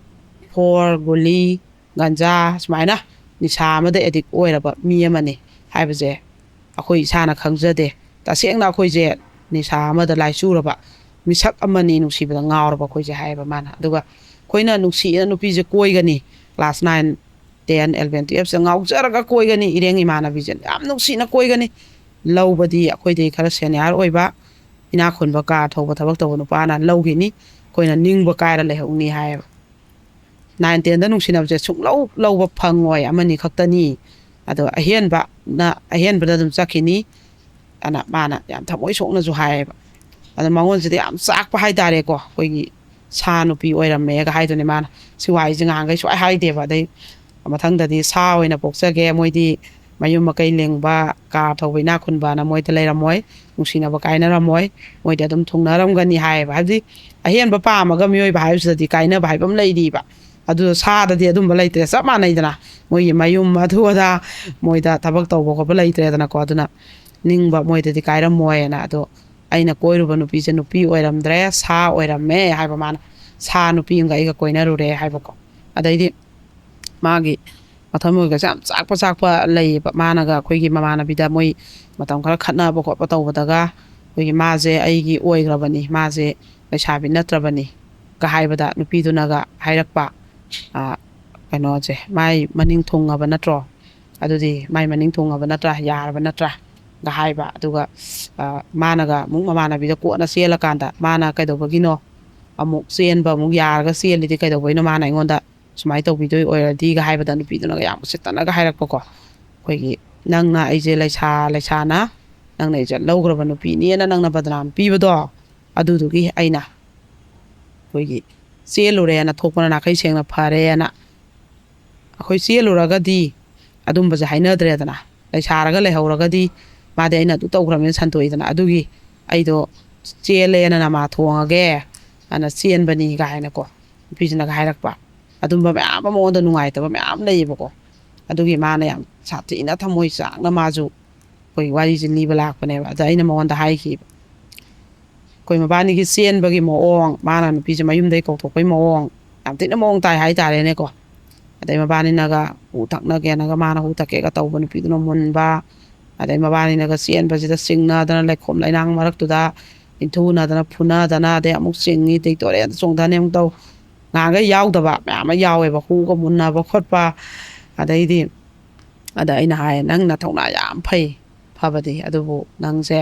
ꯐꯣꯔ, ꯒꯨꯂꯤ, ꯒꯟꯖꯥ, ꯁꯨꯃꯥꯏꯅ ꯅꯤꯁꯥ ꯑꯃꯗ ꯑꯦꯗꯤꯛ ꯑꯣꯏꯔꯕ ꯃꯤ ꯑꯃꯅꯤ ꯍꯥꯏꯕꯁꯦ ꯑꯩꯈꯣꯏ ꯏꯁꯥꯅ ꯈꯪꯖꯗꯦ꯫ ꯇꯁꯦꯡꯅ ꯑꯩꯈꯣꯏꯁꯦ ꯅꯤꯁꯥ ꯑꯃꯗ ꯂꯥꯏꯆꯨꯔꯕ ꯃꯤꯁꯛ ꯑꯃꯅꯤ, ꯅꯨꯡꯁꯤꯕꯗ ꯉꯥꯎꯔꯕ ꯑꯩꯈꯣꯏꯁꯦ ꯍꯥꯏꯌꯦꯕ ꯃꯥꯅ꯫ ꯑꯗꯨꯒ ꯑꯩꯈꯣꯏꯅ ꯅꯨꯡꯁꯤꯅ ꯅꯨꯄꯤꯁꯦ ꯀꯣꯏꯒꯅꯤ, ꯀ꯭ꯂꯥꯁ ꯅꯥꯏꯟ, ꯇꯦꯟ, ꯑꯦꯂꯚꯦꯟ, ꯇꯨꯌꯦꯜꯞꯁꯦ ꯉꯥꯎꯖꯔꯒ ꯀꯣꯏꯒꯅꯤ, ꯏꯔꯦꯡ ꯏꯃꯥꯟꯅꯕꯤꯁꯦ ꯌꯥꯝ ꯅꯨꯡꯁꯤꯅ ꯀꯣꯏꯒꯅꯤ꯫ ꯂꯧꯕꯗꯤ ꯑꯩꯈꯣꯏꯗꯒꯤ ꯈꯔ ꯁꯦꯅꯤꯌꯥꯔ ꯑꯣꯏꯕ, ꯏꯅꯥꯛ ꯈꯨꯟꯕ, ꯀꯥꯔ ꯊꯧꯕ, ꯊꯕꯛ ꯇꯧꯕ ꯅꯨꯄꯥꯅ ꯂꯧꯈꯤꯅꯤ꯫ ꯑꯩꯈꯣꯏꯅ ꯅꯤꯡꯕ ꯀꯥꯏꯔ ꯂꯩꯍꯧꯅꯤ ꯍꯥꯏꯌꯦꯕ꯫ ꯅꯥꯏꯟ ꯇꯦꯟꯗ ꯅꯨꯡꯁꯤꯅꯕꯁꯦ ꯁꯨꯡꯂꯧ ꯂꯧꯕ ꯐꯪꯉꯣꯏ, ꯑꯃꯅꯤ ꯈꯛꯇꯅꯤ꯫ ꯑꯗꯣ ꯑꯍꯦꯟꯕꯅ, ꯑꯍꯦꯟꯕꯗ ꯑꯗꯨꯝ ꯆꯠꯈꯤꯅꯤ ꯑꯅ ꯃꯥꯅ ꯌꯥꯝ ꯊꯃꯣꯏ ꯁꯣꯛꯅꯁꯨ ꯍꯥꯏꯌꯦꯕ꯫ ꯑꯗꯣ ꯃꯉꯣꯟꯁꯤꯗꯤ ꯌꯥꯝ ꯆꯥꯛꯄ ꯍꯥꯏꯇꯥꯔꯦꯀꯣ, ꯑꯩꯈꯣꯏꯒꯤ ꯁꯥ ꯅꯨꯄꯤ ꯑꯣꯏꯔꯝꯃꯦꯒ ꯍꯥꯏꯗꯨꯅꯤ ꯃꯥꯅ꯫ ꯁꯤ ꯋꯥꯍꯩꯁꯦ ꯉꯍꯥꯟꯈꯩ ꯁꯨꯡꯍꯥꯏ ꯍꯥꯏꯗꯦꯕ꯫ ꯑꯗꯩ ꯃꯊꯪꯗꯗꯤ ꯁꯥ ꯑꯣꯏꯅ ꯄꯣꯛꯆꯒꯦ, ꯃꯣꯏꯗꯤ ꯃꯌꯨꯝ ꯃꯀꯩ ꯂꯤꯡꯕ, ꯀꯥꯔ ꯊꯧꯕ, ꯏꯅꯥꯛ ꯈꯨꯟꯕꯅ ꯃꯣꯏꯗ ꯂꯩꯔꯝꯃꯣꯏ, ꯅꯨꯡꯁꯤꯅꯕ ꯀꯥꯏꯅꯔꯝꯃꯣꯏ, ꯃꯣꯏꯗꯤ ꯑꯗꯨꯝ ꯊꯨꯡꯅꯔꯝꯒꯅꯤ ꯍꯥꯏꯌꯦꯕ꯫ ꯍꯥꯏꯕꯗꯤ ꯑꯍꯦꯟꯕ ꯄꯥꯝꯃꯒ ꯃꯤꯑꯣꯏꯕ ꯍꯥꯏꯕꯁꯤꯗꯗꯤ ꯀꯥꯏꯅꯕ ꯍꯥꯏꯕ ꯑꯃ ꯂꯩꯔꯤꯕ꯫ ꯑꯗꯨ ꯁꯥꯗꯗꯤ ꯑꯗꯨꯝꯕ ꯂꯩꯇ꯭ꯔꯦ, ꯆꯞ ꯃꯥꯟꯅꯩꯗꯅ꯫ ꯃꯣꯏꯒꯤ ꯃꯌꯨꯝ ꯑꯗꯨ ꯑꯗꯥ, ꯃꯣꯏꯗ ꯊꯕꯛ ꯇꯧꯕ ꯈꯣꯠꯄ ꯂꯩꯇ꯭ꯔꯦꯗꯅꯀꯣ꯫ ꯑꯗꯨꯅ ꯅꯤꯡꯕ ꯃꯣꯏꯗꯗꯤ ꯀꯥꯏꯔꯝꯃꯣꯏꯅ꯫ ꯑꯗꯣ ꯑꯩꯅ ꯀꯣꯏꯔꯨꯕ ꯅꯨꯄꯤꯁꯦ ꯅꯨꯄꯤ ꯑꯣꯏꯔꯝꯗ꯭ꯔꯦ, ꯁꯥ ꯑꯣꯏꯔꯝꯃꯦ ꯍꯥꯏꯕ ꯃꯥꯅ꯫ ꯁꯥ ꯅꯨꯄꯤ ꯑꯃꯒ ꯑꯩꯒ ꯀꯣꯏꯅꯔꯨꯔꯦ ꯍꯥꯏꯕꯀꯣ꯫ ꯑꯗꯩꯗꯤ ꯃꯥꯒꯤ ꯃꯊꯃꯣꯏꯒꯁꯦ ꯌꯥꯝ ꯆꯥꯛꯄ ꯆꯥꯛꯄ ꯂꯩꯌꯦꯕ꯫ ꯃꯥꯅꯒ ꯑꯩꯈꯣꯏꯒꯤ ꯃꯃꯥꯟꯅꯕꯤꯗ ꯃꯣꯏ ꯃꯇꯝ ꯈꯔ ꯈꯠꯅꯕ ꯈꯣꯠꯄ ꯇꯧꯕꯗꯒ, ꯑꯩꯈꯣꯏꯒꯤ ꯃꯥꯁꯦ ꯑꯩꯒꯤ ꯑꯣꯏꯈ꯭ꯔꯕꯅꯤ, ꯃꯥꯁꯦ ꯂꯩꯁꯥꯕꯤ ꯅꯠꯇ꯭ꯔꯕꯅꯤ ꯀ ꯍꯥꯏꯕꯗ ꯅꯨꯄꯤꯗꯨꯅꯒ ꯍꯥꯏꯔꯛꯄ, "ꯑ, ꯀꯩꯅꯣꯁꯦ, ꯃꯥꯏ ꯃꯅꯤꯡ ꯊꯨꯡꯉꯕ ꯅꯠꯇ꯭ꯔꯣ? ꯑꯗꯨꯗꯤ ꯃꯥꯏ ꯃꯅꯤꯡ ꯊꯨꯡꯉꯕ ꯅꯠꯇ꯭ꯔꯥ? ꯌꯥꯔꯕ ꯅꯠꯇ꯭ꯔꯥ?" ꯒ ꯍꯥꯏꯕ꯫ ꯑꯗꯨꯒ, ꯑ, ꯃꯥꯅꯒ ꯑꯃꯨꯛ ꯃꯃꯥꯟꯅꯕꯤꯗ ꯀꯣꯟꯅ ꯆꯦꯜꯂꯀꯥꯟꯗ, ꯃꯥꯅ ꯀꯩꯗꯧꯕꯒꯤꯅꯣ ꯑꯃꯨꯛ ꯆꯦꯟꯕ, ꯑꯃꯨꯛ ꯌꯥꯔꯒ ꯆꯦꯜꯂꯤꯗꯤ ꯀꯩꯗꯧꯕꯩꯅꯣ ꯃꯥꯅ ꯑꯩꯉꯣꯟꯗ ꯁꯨꯃꯥꯏꯅ ꯇꯧꯕꯤꯗꯣꯏ ꯑꯣꯏꯔꯗꯤꯒ ꯍꯥꯏꯕꯗ ꯅꯨꯄꯤꯗꯨꯅꯒ ꯌꯥꯝ ꯎꯁꯤꯠꯇꯅꯒ ꯍꯥꯏꯔꯛꯄꯀꯣ꯫ ꯑꯩꯈꯣꯏꯒꯤ, "ꯅꯪꯅ ꯑꯩꯁꯦ ꯂꯩꯁꯥ ꯂꯩꯁꯥꯅ ꯅꯪꯅ ꯏꯖꯠ ꯂꯧꯈ꯭ꯔꯕ ꯅꯨꯄꯤꯅꯦꯅ ꯅꯪꯅ ꯕꯗꯅꯥꯝ ꯄꯤꯕꯗꯣ, ꯑꯗꯨꯗꯨꯒꯤ ꯑꯩꯅ ꯑꯩꯈꯣꯏꯒꯤ ꯆꯦꯜꯂꯨꯔꯦꯅ ꯊꯣꯛꯄꯅ ꯅꯥꯈꯩ ꯁꯦꯡꯅ ꯐꯔꯦꯅ꯫ ꯑꯩꯈꯣꯏ ꯆꯦꯜꯂꯨꯔꯒꯗꯤ ꯑꯗꯨꯝꯕꯁꯦ ꯍꯥꯏꯅꯗ꯭ꯔꯦꯗꯅ꯫ ꯂꯩꯁꯥꯔꯒ ꯂꯩꯍꯧꯔꯒꯗꯤ ꯃꯥꯗꯤ ꯑꯩꯅ ꯑꯗꯨ ꯇꯧꯈ꯭ꯔꯕꯅꯤꯅ ꯁꯟꯇꯣꯛꯏꯗꯅ꯫ ꯑꯗꯨꯒꯤ ꯑꯩꯗꯣ ꯆꯦꯜꯂꯦꯅ ꯅꯃꯥ ꯊꯣꯡꯉꯒꯦ ꯑꯅ ꯆꯦꯟꯕꯅꯤ" ꯀꯥꯏꯅꯀꯣ ꯅꯨꯄꯤꯁꯤꯅꯒ ꯍꯥꯏꯔꯛꯄ꯫ ꯑꯗꯨꯝꯕ ꯃꯌꯥꯝ ꯑꯃ, ꯃꯉꯣꯟꯗ ꯅꯨꯡꯉꯥꯏꯇꯕ ꯃꯌꯥꯝ ꯂꯩꯌꯦꯕꯀꯣ꯫ ꯑꯗꯨꯒꯤ ꯃꯥꯅ ꯌꯥꯝ ꯁꯥꯊꯤꯅ ꯊꯃꯣꯏ ꯆꯥꯛꯅ ꯃꯥꯁꯨ ꯑꯩꯈꯣꯏ ꯋꯥꯔꯤꯁꯦ ꯂꯤꯕ ꯂꯥꯛꯄꯅꯦꯕ꯫ ꯑꯗ ꯑꯩꯅ ꯃꯉꯣꯟꯗ ꯍꯥꯏꯈꯤꯕ, ꯑꯩꯈꯣꯏ ꯃꯕꯥꯅꯤꯒꯤ ꯆꯦꯟꯕꯒꯤ ꯃꯑꯣꯡ, ꯃꯥꯅ ꯅꯨꯄꯤꯁꯦ ꯃꯌꯨꯝꯗꯒꯤ ꯀꯧꯊꯣꯛꯄꯒꯤ ꯃꯑꯣꯡ, ꯌꯥꯝ ꯊꯤꯅ ꯃꯑꯣꯡ ꯇꯥꯏ ꯍꯥꯏꯇꯥꯔꯦꯅꯦꯀꯣ꯫ ꯑꯗꯩ ꯃꯕꯥꯅꯤꯅꯒ ꯎ ꯊꯛꯅꯒꯦꯅꯒ ꯃꯥꯅ ꯎ ꯊꯛꯀꯦꯒ ꯇꯧꯕ ꯅꯨꯄꯤꯗꯨꯅ ꯃꯨꯟꯕ, ꯑꯗꯩ ꯃꯕꯥꯅꯤꯅꯒ ꯆꯦꯟꯕꯁꯤꯗ ꯆꯤꯡꯅꯗꯅ ꯂꯩꯈꯣꯝ ꯂꯩꯅꯥꯡ ꯃꯔꯛꯇꯨꯗ ꯏꯟꯊꯨꯅꯗꯅ ꯐꯨꯅꯗꯅ, ꯑꯗꯩ ꯑꯃꯨꯛ ꯆꯤꯡꯉꯤ, ꯑꯗꯩ ꯇꯨꯔꯦꯟꯗ ꯆꯣꯡꯊꯅꯤ ꯑꯃꯨꯛ ꯇꯧ꯫ ꯉꯍꯥꯟꯈꯩ ꯌꯥꯎꯗꯕ ꯃꯌꯥꯝ ꯑꯃ ꯌꯥꯎꯋꯦꯕ, ꯍꯨꯒ ꯃꯨꯟꯅꯕ ꯈꯣꯠꯄ꯫ ꯑꯗꯩꯗꯤ ꯑꯗ ꯑꯩꯅ ꯍꯥꯏ, "ꯅꯪ ꯅꯊꯧꯅꯥ ꯌꯥꯝ ꯐꯩ, ꯐꯕꯗꯤ, ꯑꯗꯨꯕꯨ ꯅꯪꯁꯦ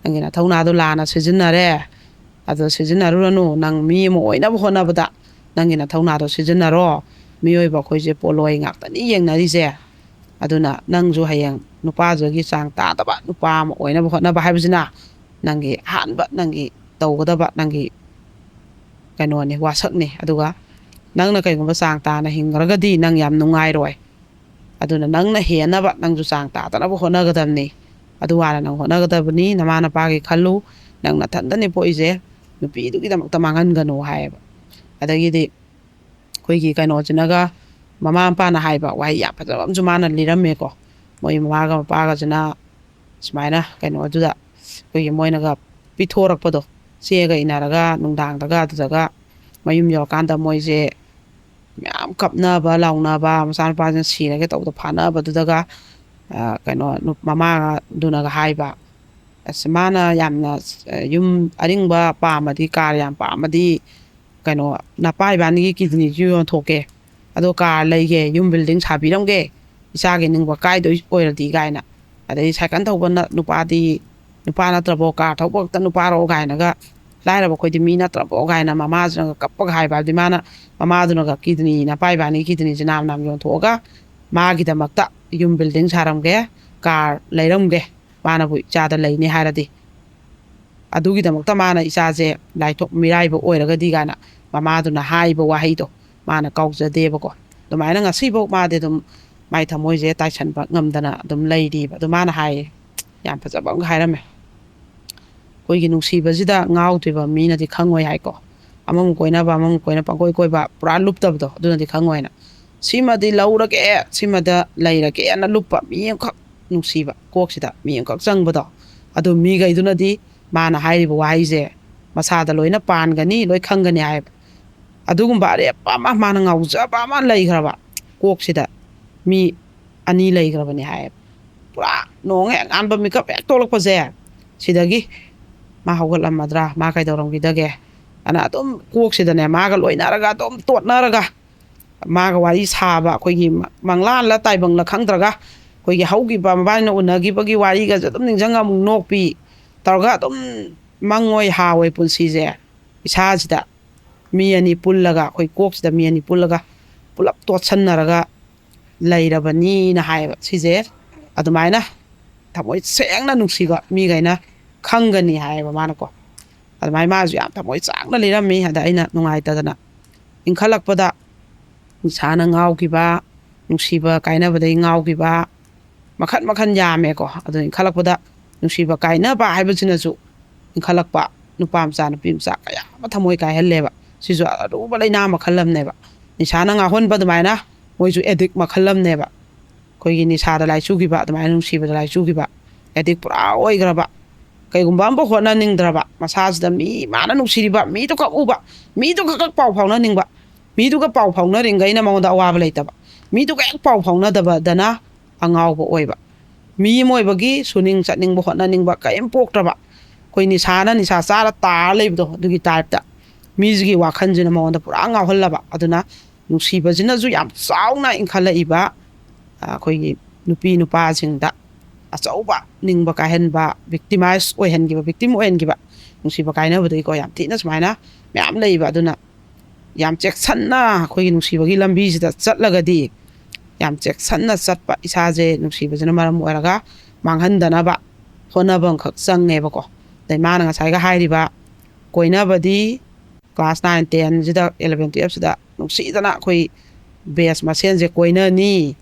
ꯅꯪꯒꯤ ꯅꯊꯧꯅꯥꯗꯣ ꯂꯥꯟꯅ ꯁꯤꯖꯤꯟꯅꯔꯦ꯫ ꯑꯗꯣ ꯁꯤꯖꯤꯟꯅꯔꯨꯔꯅꯨ꯫ ꯅꯪ ꯃꯤ ꯑꯃ ꯑꯣꯏꯅꯕ ꯍꯣꯠꯅꯕꯗ ꯅꯪꯒꯤ ꯅꯊꯧꯅꯥꯗꯣ ꯁꯤꯖꯤꯟꯅꯔꯣ꯫ ꯃꯤꯑꯣꯏꯕ ꯑꯩꯈꯣꯏꯁꯦ ꯄꯣꯠꯂꯣꯏ ꯉꯥꯛꯇꯅꯤ ꯌꯦꯡꯅꯔꯤꯁꯦ꯫ ꯑꯗꯨꯅ ꯅꯪꯁꯨ ꯍꯌꯦꯡ ꯅꯨꯄꯥꯗꯨꯒꯤ ꯆꯥꯡ ꯇꯥꯗꯕ ꯅꯨꯄꯥ ꯑꯃ ꯑꯣꯏꯅꯕ ꯍꯣꯠꯅꯕ ꯍꯥꯏꯕꯁꯤꯅ ꯅꯪꯒꯤ ꯑꯍꯥꯟꯕ, ꯅꯪꯒꯤ ꯇꯧꯒꯗꯕ, ꯅꯪꯒꯤ ꯀꯩꯅꯣꯅꯤ, ꯋꯥꯁꯛꯅꯤ꯫ ꯑꯗꯨꯒ ꯅꯪꯅ ꯀꯩꯒꯨꯝꯕ ꯆꯥꯡ ꯇꯥꯅ ꯍꯤꯡꯈ꯭ꯔꯒꯗꯤ ꯅꯪ ꯌꯥꯝ ꯅꯨꯡꯉꯥꯏꯔꯣꯏ꯫ ꯑꯗꯨꯅ ꯅꯪꯅ ꯍꯦꯟꯅꯕ ꯅꯪꯁꯨ ꯆꯥꯡ ꯇꯥꯗꯅꯕ ꯍꯣꯠꯅꯒꯗꯕꯅꯤ꯫ ꯑꯗꯨ ꯍꯥꯟꯅ ꯅꯪ ꯍꯣꯠꯅꯒꯗꯕꯅꯤ꯫ ꯅꯃꯥ ꯅꯄꯥꯒꯤ ꯈꯜꯂꯨ꯫ ꯅꯪ ꯅꯊꯟꯗꯅꯤ ꯄꯣꯛꯏꯁꯦ꯫ ꯅꯨꯄꯤꯗꯨꯒꯤꯗꯃꯛꯇ ꯃꯥꯡꯍꯟꯒꯅꯨ" ꯍꯥꯏꯌꯦꯕ꯫ ꯑꯗꯒꯤꯗꯤ ꯑꯩꯈꯣꯏꯒꯤ ꯀꯩꯅꯣꯁꯤꯅꯒ, ꯃꯃꯥ ꯃꯄꯥꯅ ꯍꯥꯏꯕ ꯋꯥꯍꯩ ꯌꯥꯝ ꯐꯖꯕ ꯑꯃꯁꯨ ꯃꯥꯅ ꯂꯤꯔꯝꯃꯦꯀꯣ꯫ ꯃꯣꯏ ꯃꯃꯥꯒ ꯃꯄꯥꯒꯁꯤꯅ ꯁꯨꯃꯥꯏꯅ ꯀꯩꯅꯣꯗꯨꯗ, ꯑꯩꯈꯣꯏꯒꯤ ꯃꯣꯏꯅꯒ ꯄꯤꯊꯣꯔꯛꯄꯗꯣ, ꯆꯦꯒ ꯏꯟꯅꯔꯒ ꯅꯨꯡꯗꯥꯡꯗꯒ ꯑꯗꯨꯗꯒ ꯃꯌꯨꯝ ꯌꯧꯔꯀꯥꯟꯗ ꯃꯣꯏꯁꯦ ꯃꯌꯥꯝ ꯀꯞꯅꯕ ꯂꯥꯎꯅꯕ, ꯃꯆꯥꯅꯨꯄꯥꯁꯤꯅ ꯁꯤꯔꯒꯦ ꯇꯧꯕꯗ ꯐꯥꯅꯕꯗꯨꯗꯒ, ꯑ, ꯀꯩꯅꯣ, ꯅꯨ-, ꯃꯃꯥꯗꯨꯅꯒ ꯍꯥꯏꯕ, "ꯑꯁ, ꯃꯥꯅ ꯌꯥꯝꯅ, ꯑ, ꯌꯨꯝ ꯑꯔꯤꯡꯕ ꯄꯥꯝꯃꯗꯤ, ꯀꯥꯔ ꯌꯥꯝ ꯄꯥꯝꯃꯗꯤ, ꯀꯩꯅꯣ, ꯅꯄꯥ ꯏꯕꯥꯅꯤꯒꯤ ꯀꯤꯗꯅꯤꯁꯨ ꯌꯣꯟꯊꯣꯛꯀꯦ, ꯑꯗꯣ ꯀꯥꯔ ꯂꯩꯒꯦ, ꯌꯨꯝ ꯕꯤꯜꯗꯤꯡ ꯁꯥꯕꯤꯔꯝꯒꯦ, ꯏꯆꯥꯒꯤ ꯅꯤꯡꯕ ꯀꯥꯏꯗꯣꯏ ꯑꯣꯏꯔꯗꯤ" ꯀꯥꯏꯅ꯫ ꯑꯗꯩ ꯁꯥꯏꯀꯜ ꯊꯧꯕ ꯅ-, ꯅꯨꯄꯥꯗꯤ, "ꯅꯨꯄꯥ ꯅꯠꯇ꯭ꯔꯕꯣ? ꯀꯥꯔ ꯊꯧꯕ ꯈꯛꯇ ꯅꯨꯄꯥꯔꯣ?" ꯀꯥꯏꯅꯒ, "ꯂꯥꯏꯔꯕ ꯑꯩꯈꯣꯏꯗꯤ ꯃꯤ ꯅꯠꯇ꯭ꯔꯕꯣ?" ꯀꯥꯏꯅ ꯃꯃꯥꯁꯤꯅꯒ ꯀꯞꯄꯒ ꯍꯥꯏꯕ꯫ ꯍꯥꯏꯕꯗꯤ ꯃꯥꯅ, ꯃꯃꯥꯗꯨꯅꯒ ꯀꯤꯗꯅꯤ, ꯅꯄꯥ ꯏꯕꯥꯅꯤ ꯀꯤꯗꯅꯤꯁꯦ ꯅꯥꯝ ꯅꯥꯝ ꯌꯣꯟꯊꯣꯛꯑꯒ ꯃꯥꯒꯤꯗꯃꯛꯇ ꯌꯨꯝ ꯕꯤꯜꯗꯤꯡ ꯁꯥꯔꯝꯒꯦ, ꯀꯥꯔ ꯂꯩꯔꯝꯒꯦ, ꯃꯥꯅꯕꯨ ꯏꯆꯥꯗ ꯂꯩꯅꯤ ꯍꯥꯏꯔꯗꯤ꯫ ꯑꯗꯨꯒꯤꯗꯃꯛꯇ ꯃꯥꯅ ꯏꯆꯥꯁꯦ ꯂꯥꯏꯊꯣꯛ ꯃꯤꯔꯥꯏꯕ ꯑꯣꯏꯔꯒꯗꯤ ꯀꯥꯏꯅ ꯃꯃꯥꯗꯨꯅ ꯍꯥꯏꯕ ꯋꯥꯍꯩꯗꯣ ꯃꯥꯅ ꯀꯥꯎꯖꯗꯦꯕꯀꯣ꯫ ꯑꯗꯨꯃꯥꯏꯅ ꯉꯁꯤꯐꯥꯎ ꯃꯥꯗꯤ ꯑꯗꯨꯝ ꯃꯥꯏ ꯊꯃꯣꯏꯁꯦ ꯇꯥꯏꯁꯟꯕ ꯉꯝꯗꯅ ꯑꯗꯨꯝ ꯂꯩꯔꯤꯕ꯫ ꯑꯗꯨ ꯃꯥꯅ ꯍꯥꯏꯌꯦ, ꯌꯥꯝ ꯐꯖꯕ ꯑꯃꯒ ꯍꯥꯏꯔꯝꯃꯦ, "ꯑꯩꯈꯣꯏꯒꯤ ꯅꯨꯡꯁꯤꯕꯁꯤꯗ ꯉꯥꯎꯗ꯭ꯔꯤꯕ ꯃꯤꯅꯗꯤ ꯈꯪꯉꯣꯏ" ꯍꯥꯏꯀꯣ꯫ ꯑꯃꯃꯨꯛ ꯀꯣꯏꯅꯕ, ꯑꯃꯃꯨꯛ ꯀꯣꯏꯅ ꯄꯪꯀꯣꯏ ꯀꯣꯏꯕ, ꯄꯨꯔꯥ ꯂꯨꯞꯇꯕꯗꯣ, ꯑꯗꯨꯅꯗꯤ ꯈꯪꯉꯣꯏꯅ꯫ ꯁꯤꯃꯗꯤ ꯂꯧꯔꯒꯦ, ꯁꯤꯃꯗ ꯂꯩꯔꯒꯦꯅ ꯂꯨꯞꯄ ꯃꯤ ꯑꯃꯈꯛ ꯅꯨꯡꯁꯤꯕ, ꯀꯣꯛꯁꯤꯗ ꯃꯤ ꯑꯃꯈꯛ ꯆꯪꯕꯗꯣ, ꯑꯗꯨ ꯃꯤꯈꯩꯗꯨꯅꯗꯤ ꯃꯥꯅ ꯍꯥꯏꯔꯤꯕ ꯋꯥꯍꯩꯁꯦ ꯃꯁꯥꯗ ꯂꯣꯏꯅ ꯄꯥꯟꯒꯅꯤ, ꯂꯣꯏ ꯈꯪꯒꯅꯤ ꯍꯥꯏꯌꯦꯕ꯫ ꯑꯗꯨꯒꯨꯝꯕ ꯑꯔꯦꯞꯄ ꯑꯃ, ꯃꯥꯅ ꯉꯥꯎꯖꯕ ꯑꯃ ꯂꯩꯈ꯭ꯔꯕ ꯀꯣꯛꯁꯤꯗ, ꯃꯤ ꯑꯅꯤ ꯂꯩꯈ꯭ꯔꯕꯅꯤ ꯍꯥꯏꯌꯦꯕ꯫ ꯄꯨꯔꯥ ꯅꯣꯡ ꯍꯦꯛ ꯉꯥꯟꯕ, ꯃꯤꯀꯞ ꯍꯦꯛ ꯊꯣꯛꯂꯛꯄꯁꯦ, ꯁꯤꯗꯒꯤ ꯃꯥ ꯍꯧꯒꯠꯂꯝꯃꯗ꯭ꯔꯥ, ꯃꯥ ꯀꯩꯗꯧꯔꯝꯈꯤꯗꯒꯦ ꯑꯅ ꯑꯗꯨꯝ ꯀꯣꯛꯁꯤꯗꯅꯦ ꯃꯥꯒ ꯂꯣꯏꯅꯔꯒ ꯑꯗꯨꯝ ꯇꯣꯠꯅꯔꯒ, ꯃꯥꯒ ꯋꯥꯔꯤ ꯁꯥꯕ, ꯑꯩꯈꯣꯏꯒꯤ ꯃ-, ꯃꯪꯂꯥꯟꯂ ꯇꯥꯏꯕꯪꯂ ꯈꯪꯗ꯭ꯔꯒ, ꯑꯩꯈꯣꯏꯒꯤ ꯍꯧꯈꯤꯕ ꯃꯕꯥꯅꯤꯅ ꯎꯅꯈꯤꯕꯒꯤ ꯋꯥꯔꯤꯒꯁꯦ ꯑꯗꯨꯝ ꯅꯤꯡꯁꯤꯡꯉ ꯑꯃꯨꯛ ꯅꯣꯛꯄꯤ ꯇꯧꯔꯒ ꯑꯗꯨꯝ ꯃꯪꯉꯣꯏ ꯍꯥꯋꯣꯏ ꯄꯨꯟꯁꯤꯁꯦ꯫ ꯏꯁꯥꯁꯤꯗ ꯃꯤ ꯑꯅꯤ ꯄꯨꯜꯂꯒ, ꯑꯩꯈꯣꯏ ꯀꯣꯛꯁꯤꯗ ꯃꯤ ꯑꯅꯤ ꯄꯨꯜꯂꯒ ꯄꯨꯂꯞ ꯇꯣꯠꯁꯟꯅꯔꯒ ꯂꯩꯔꯕꯅꯤꯅ ꯍꯥꯏꯌꯦꯕ꯫ ꯁꯤꯁꯦ ꯑꯗꯨꯃꯥꯏꯅ ꯊꯃꯣꯏ ꯁꯦꯡꯅ ꯅꯨꯡꯁꯤꯕ ꯃꯤꯈꯩꯅ ꯈꯪꯒꯅꯤ ꯍꯥꯏꯌꯦꯕ ꯃꯥꯅꯀꯣ꯫ ꯑꯗꯨꯃꯥꯏꯅ ꯃꯥꯁꯨ ꯌꯥꯝ ꯊꯃꯣꯏ ꯆꯥꯡꯅ ꯂꯤꯔꯝꯃꯤ꯫ ꯑꯗ ꯑꯩꯅ ꯅꯨꯡꯉꯥꯏꯇꯗꯅ ꯏꯟꯈꯠꯂꯛꯄꯗ ꯅꯤꯁꯥꯅ ꯉꯥꯎꯈꯤꯕ, ꯅꯨꯡꯁꯤꯕ ꯀꯥꯏꯅꯕꯗꯒꯤ ꯉꯥꯎꯈꯤꯕ, ꯃꯈꯟ ꯃꯈꯟ ꯌꯥꯝꯃꯦꯀꯣ꯫ ꯑꯗꯨ ꯏꯟꯈꯠꯂꯛꯄꯗ ꯅꯨꯡꯁꯤꯕ ꯀꯥꯏꯅꯕ ꯍꯥꯏꯕꯁꯤꯅꯁꯨ ꯏꯟꯈꯠꯂꯛꯄ ꯅꯨꯄꯥ ꯃꯆꯥ, ꯅꯨꯄꯤ ꯃꯆꯥ ꯀꯌꯥ ꯑꯃ ꯊꯃꯣꯏ ꯀꯥꯏꯍꯜꯂꯦꯕ꯫ ꯁꯤꯁꯨ ꯑꯔꯨꯕ ꯂꯥꯏꯅꯥ ꯃꯈꯜ ꯑꯃꯅꯦꯕ꯫ ꯅꯤꯁꯥꯅ ꯉꯥꯎꯍꯟꯕ ꯑꯗꯨꯃꯥꯏꯅ ꯃꯣꯏꯁꯨ ꯑꯦꯗꯤꯛ ꯃꯈꯜ ꯑꯃꯅꯦꯕ꯫ ꯑꯩꯈꯣꯏꯒꯤ ꯅꯤꯁꯥꯗ ꯂꯥꯏꯆꯨꯈꯤꯕ, ꯑꯗꯨꯃꯥꯏꯅ ꯅꯨꯡꯁꯤꯕꯗ ꯂꯥꯏꯆꯨꯈꯤꯕ, ꯑꯦꯗꯤꯛ ꯄꯨꯔꯥ ꯑꯣꯏꯈ꯭ꯔꯕ, ꯀꯩꯒꯨꯝꯕ ꯑꯃꯐꯥꯎ ꯍꯣꯠꯅꯅꯤꯡꯗ꯭ꯔꯕ, ꯃꯁꯥꯁꯤꯗ ꯃꯤ ꯃꯥꯅ ꯅꯨꯡꯁꯤꯔꯤꯕ ꯃꯤꯗꯨꯈꯛ ꯎꯕ, ꯃꯤꯗꯨꯈꯛ ꯄꯥꯎ ꯐꯥꯎꯅꯅꯤꯡꯕ, ꯃꯤꯗꯨꯒ ꯄꯥꯎ ꯐꯥꯎꯅꯔꯤꯉꯩꯅ ꯃꯉꯣꯟꯗ ꯑꯋꯥꯕ ꯂꯩꯇꯕ, ꯃꯤꯗꯨꯒ ꯍꯦꯛ ꯄꯥꯎ ꯐꯥꯎꯅꯗꯕꯗꯅ ꯑꯉꯥꯎꯕ ꯑꯣꯏꯕ꯫ ꯃꯤ ꯑꯃ ꯑꯣꯏꯕꯒꯤ ꯁꯨꯅꯤꯡ ꯆꯠꯅꯤꯡꯕ, ꯍꯣꯠꯅꯅꯤꯡꯕ ꯀꯔꯤꯝ ꯄꯣꯛꯇ꯭ꯔꯕ, ꯑꯩꯈꯣꯏ ꯅꯤꯁꯥꯅ ꯅꯤꯁꯥ ꯆꯥꯔ ꯇꯥꯔ ꯂꯩꯕꯗꯣ, ꯑꯗꯨꯒꯤ ꯇꯥꯏꯞꯇ ꯃꯤꯁꯤꯒꯤ ꯋꯥꯈꯜꯁꯤꯅ ꯃꯉꯣꯟꯗ ꯄꯨꯔꯥ ꯉꯥꯎꯍꯜꯂꯕ꯫ ꯑꯗꯨꯅ ꯅꯨꯡꯁꯤꯕꯁꯤꯅꯁꯨ ꯌꯥꯝ ꯆꯥꯎꯅ ꯏꯟꯈꯠꯂꯛꯏꯕ, ꯑ, ꯑꯩꯈꯣꯏꯒꯤ ꯅꯨꯄꯤ ꯅꯨꯄꯥꯁꯤꯡꯗ ꯑꯆꯧꯕ ꯅꯤꯡꯕ ꯀꯥꯏꯍꯟꯕ, ꯚꯤꯛꯇꯤꯃꯥꯏꯁ ꯑꯣꯏꯍꯟꯈꯤꯕ, ꯚꯤꯛꯇꯤꯝ ꯑꯣꯏꯍꯟꯈꯤꯕ, ꯅꯨꯡꯁꯤꯕ ꯀꯥꯏꯅꯕꯗꯒꯤꯀꯣ ꯌꯥꯝ ꯊꯤꯅ ꯁꯨꯃꯥꯏꯅ ꯃꯌꯥꯝ ꯂꯩꯕ꯫ ꯑꯗꯨꯅ ꯌꯥꯝ ꯆꯦꯛꯁꯤꯟꯅ ꯑꯩꯈꯣꯏꯒꯤ ꯅꯨꯡꯁꯤꯕꯒꯤ ꯂꯝꯕꯤꯁꯤꯗ ꯆꯠꯂꯒꯗꯤ, ꯌꯥꯝ ꯆꯦꯛꯁꯤꯟꯅ ꯆꯠꯄ, ꯏꯁꯥꯁꯦ ꯅꯨꯡꯁꯤꯕꯁꯤꯅ ꯃꯔꯝ ꯑꯣꯏꯔꯒ ꯃꯥꯡꯍꯟꯗꯅꯕ ꯍꯣꯠꯅꯕ ꯑꯃꯈꯛ ꯆꯪꯉꯦꯕꯀꯣ꯫ ꯑꯗꯩ ꯃꯥꯅ ꯉꯁꯥꯏꯒ ꯍꯥꯏꯔꯤꯕ ꯀꯣꯏꯅꯕꯗꯤ class nine ten ꯁꯤꯗ, eleven twelve ꯁꯤꯗ ꯅꯨꯡꯁꯤꯗꯅ ꯑꯩꯈꯣꯏ batch ꯃꯁꯦꯟꯁꯦ ꯀꯣꯏꯅꯅꯤ,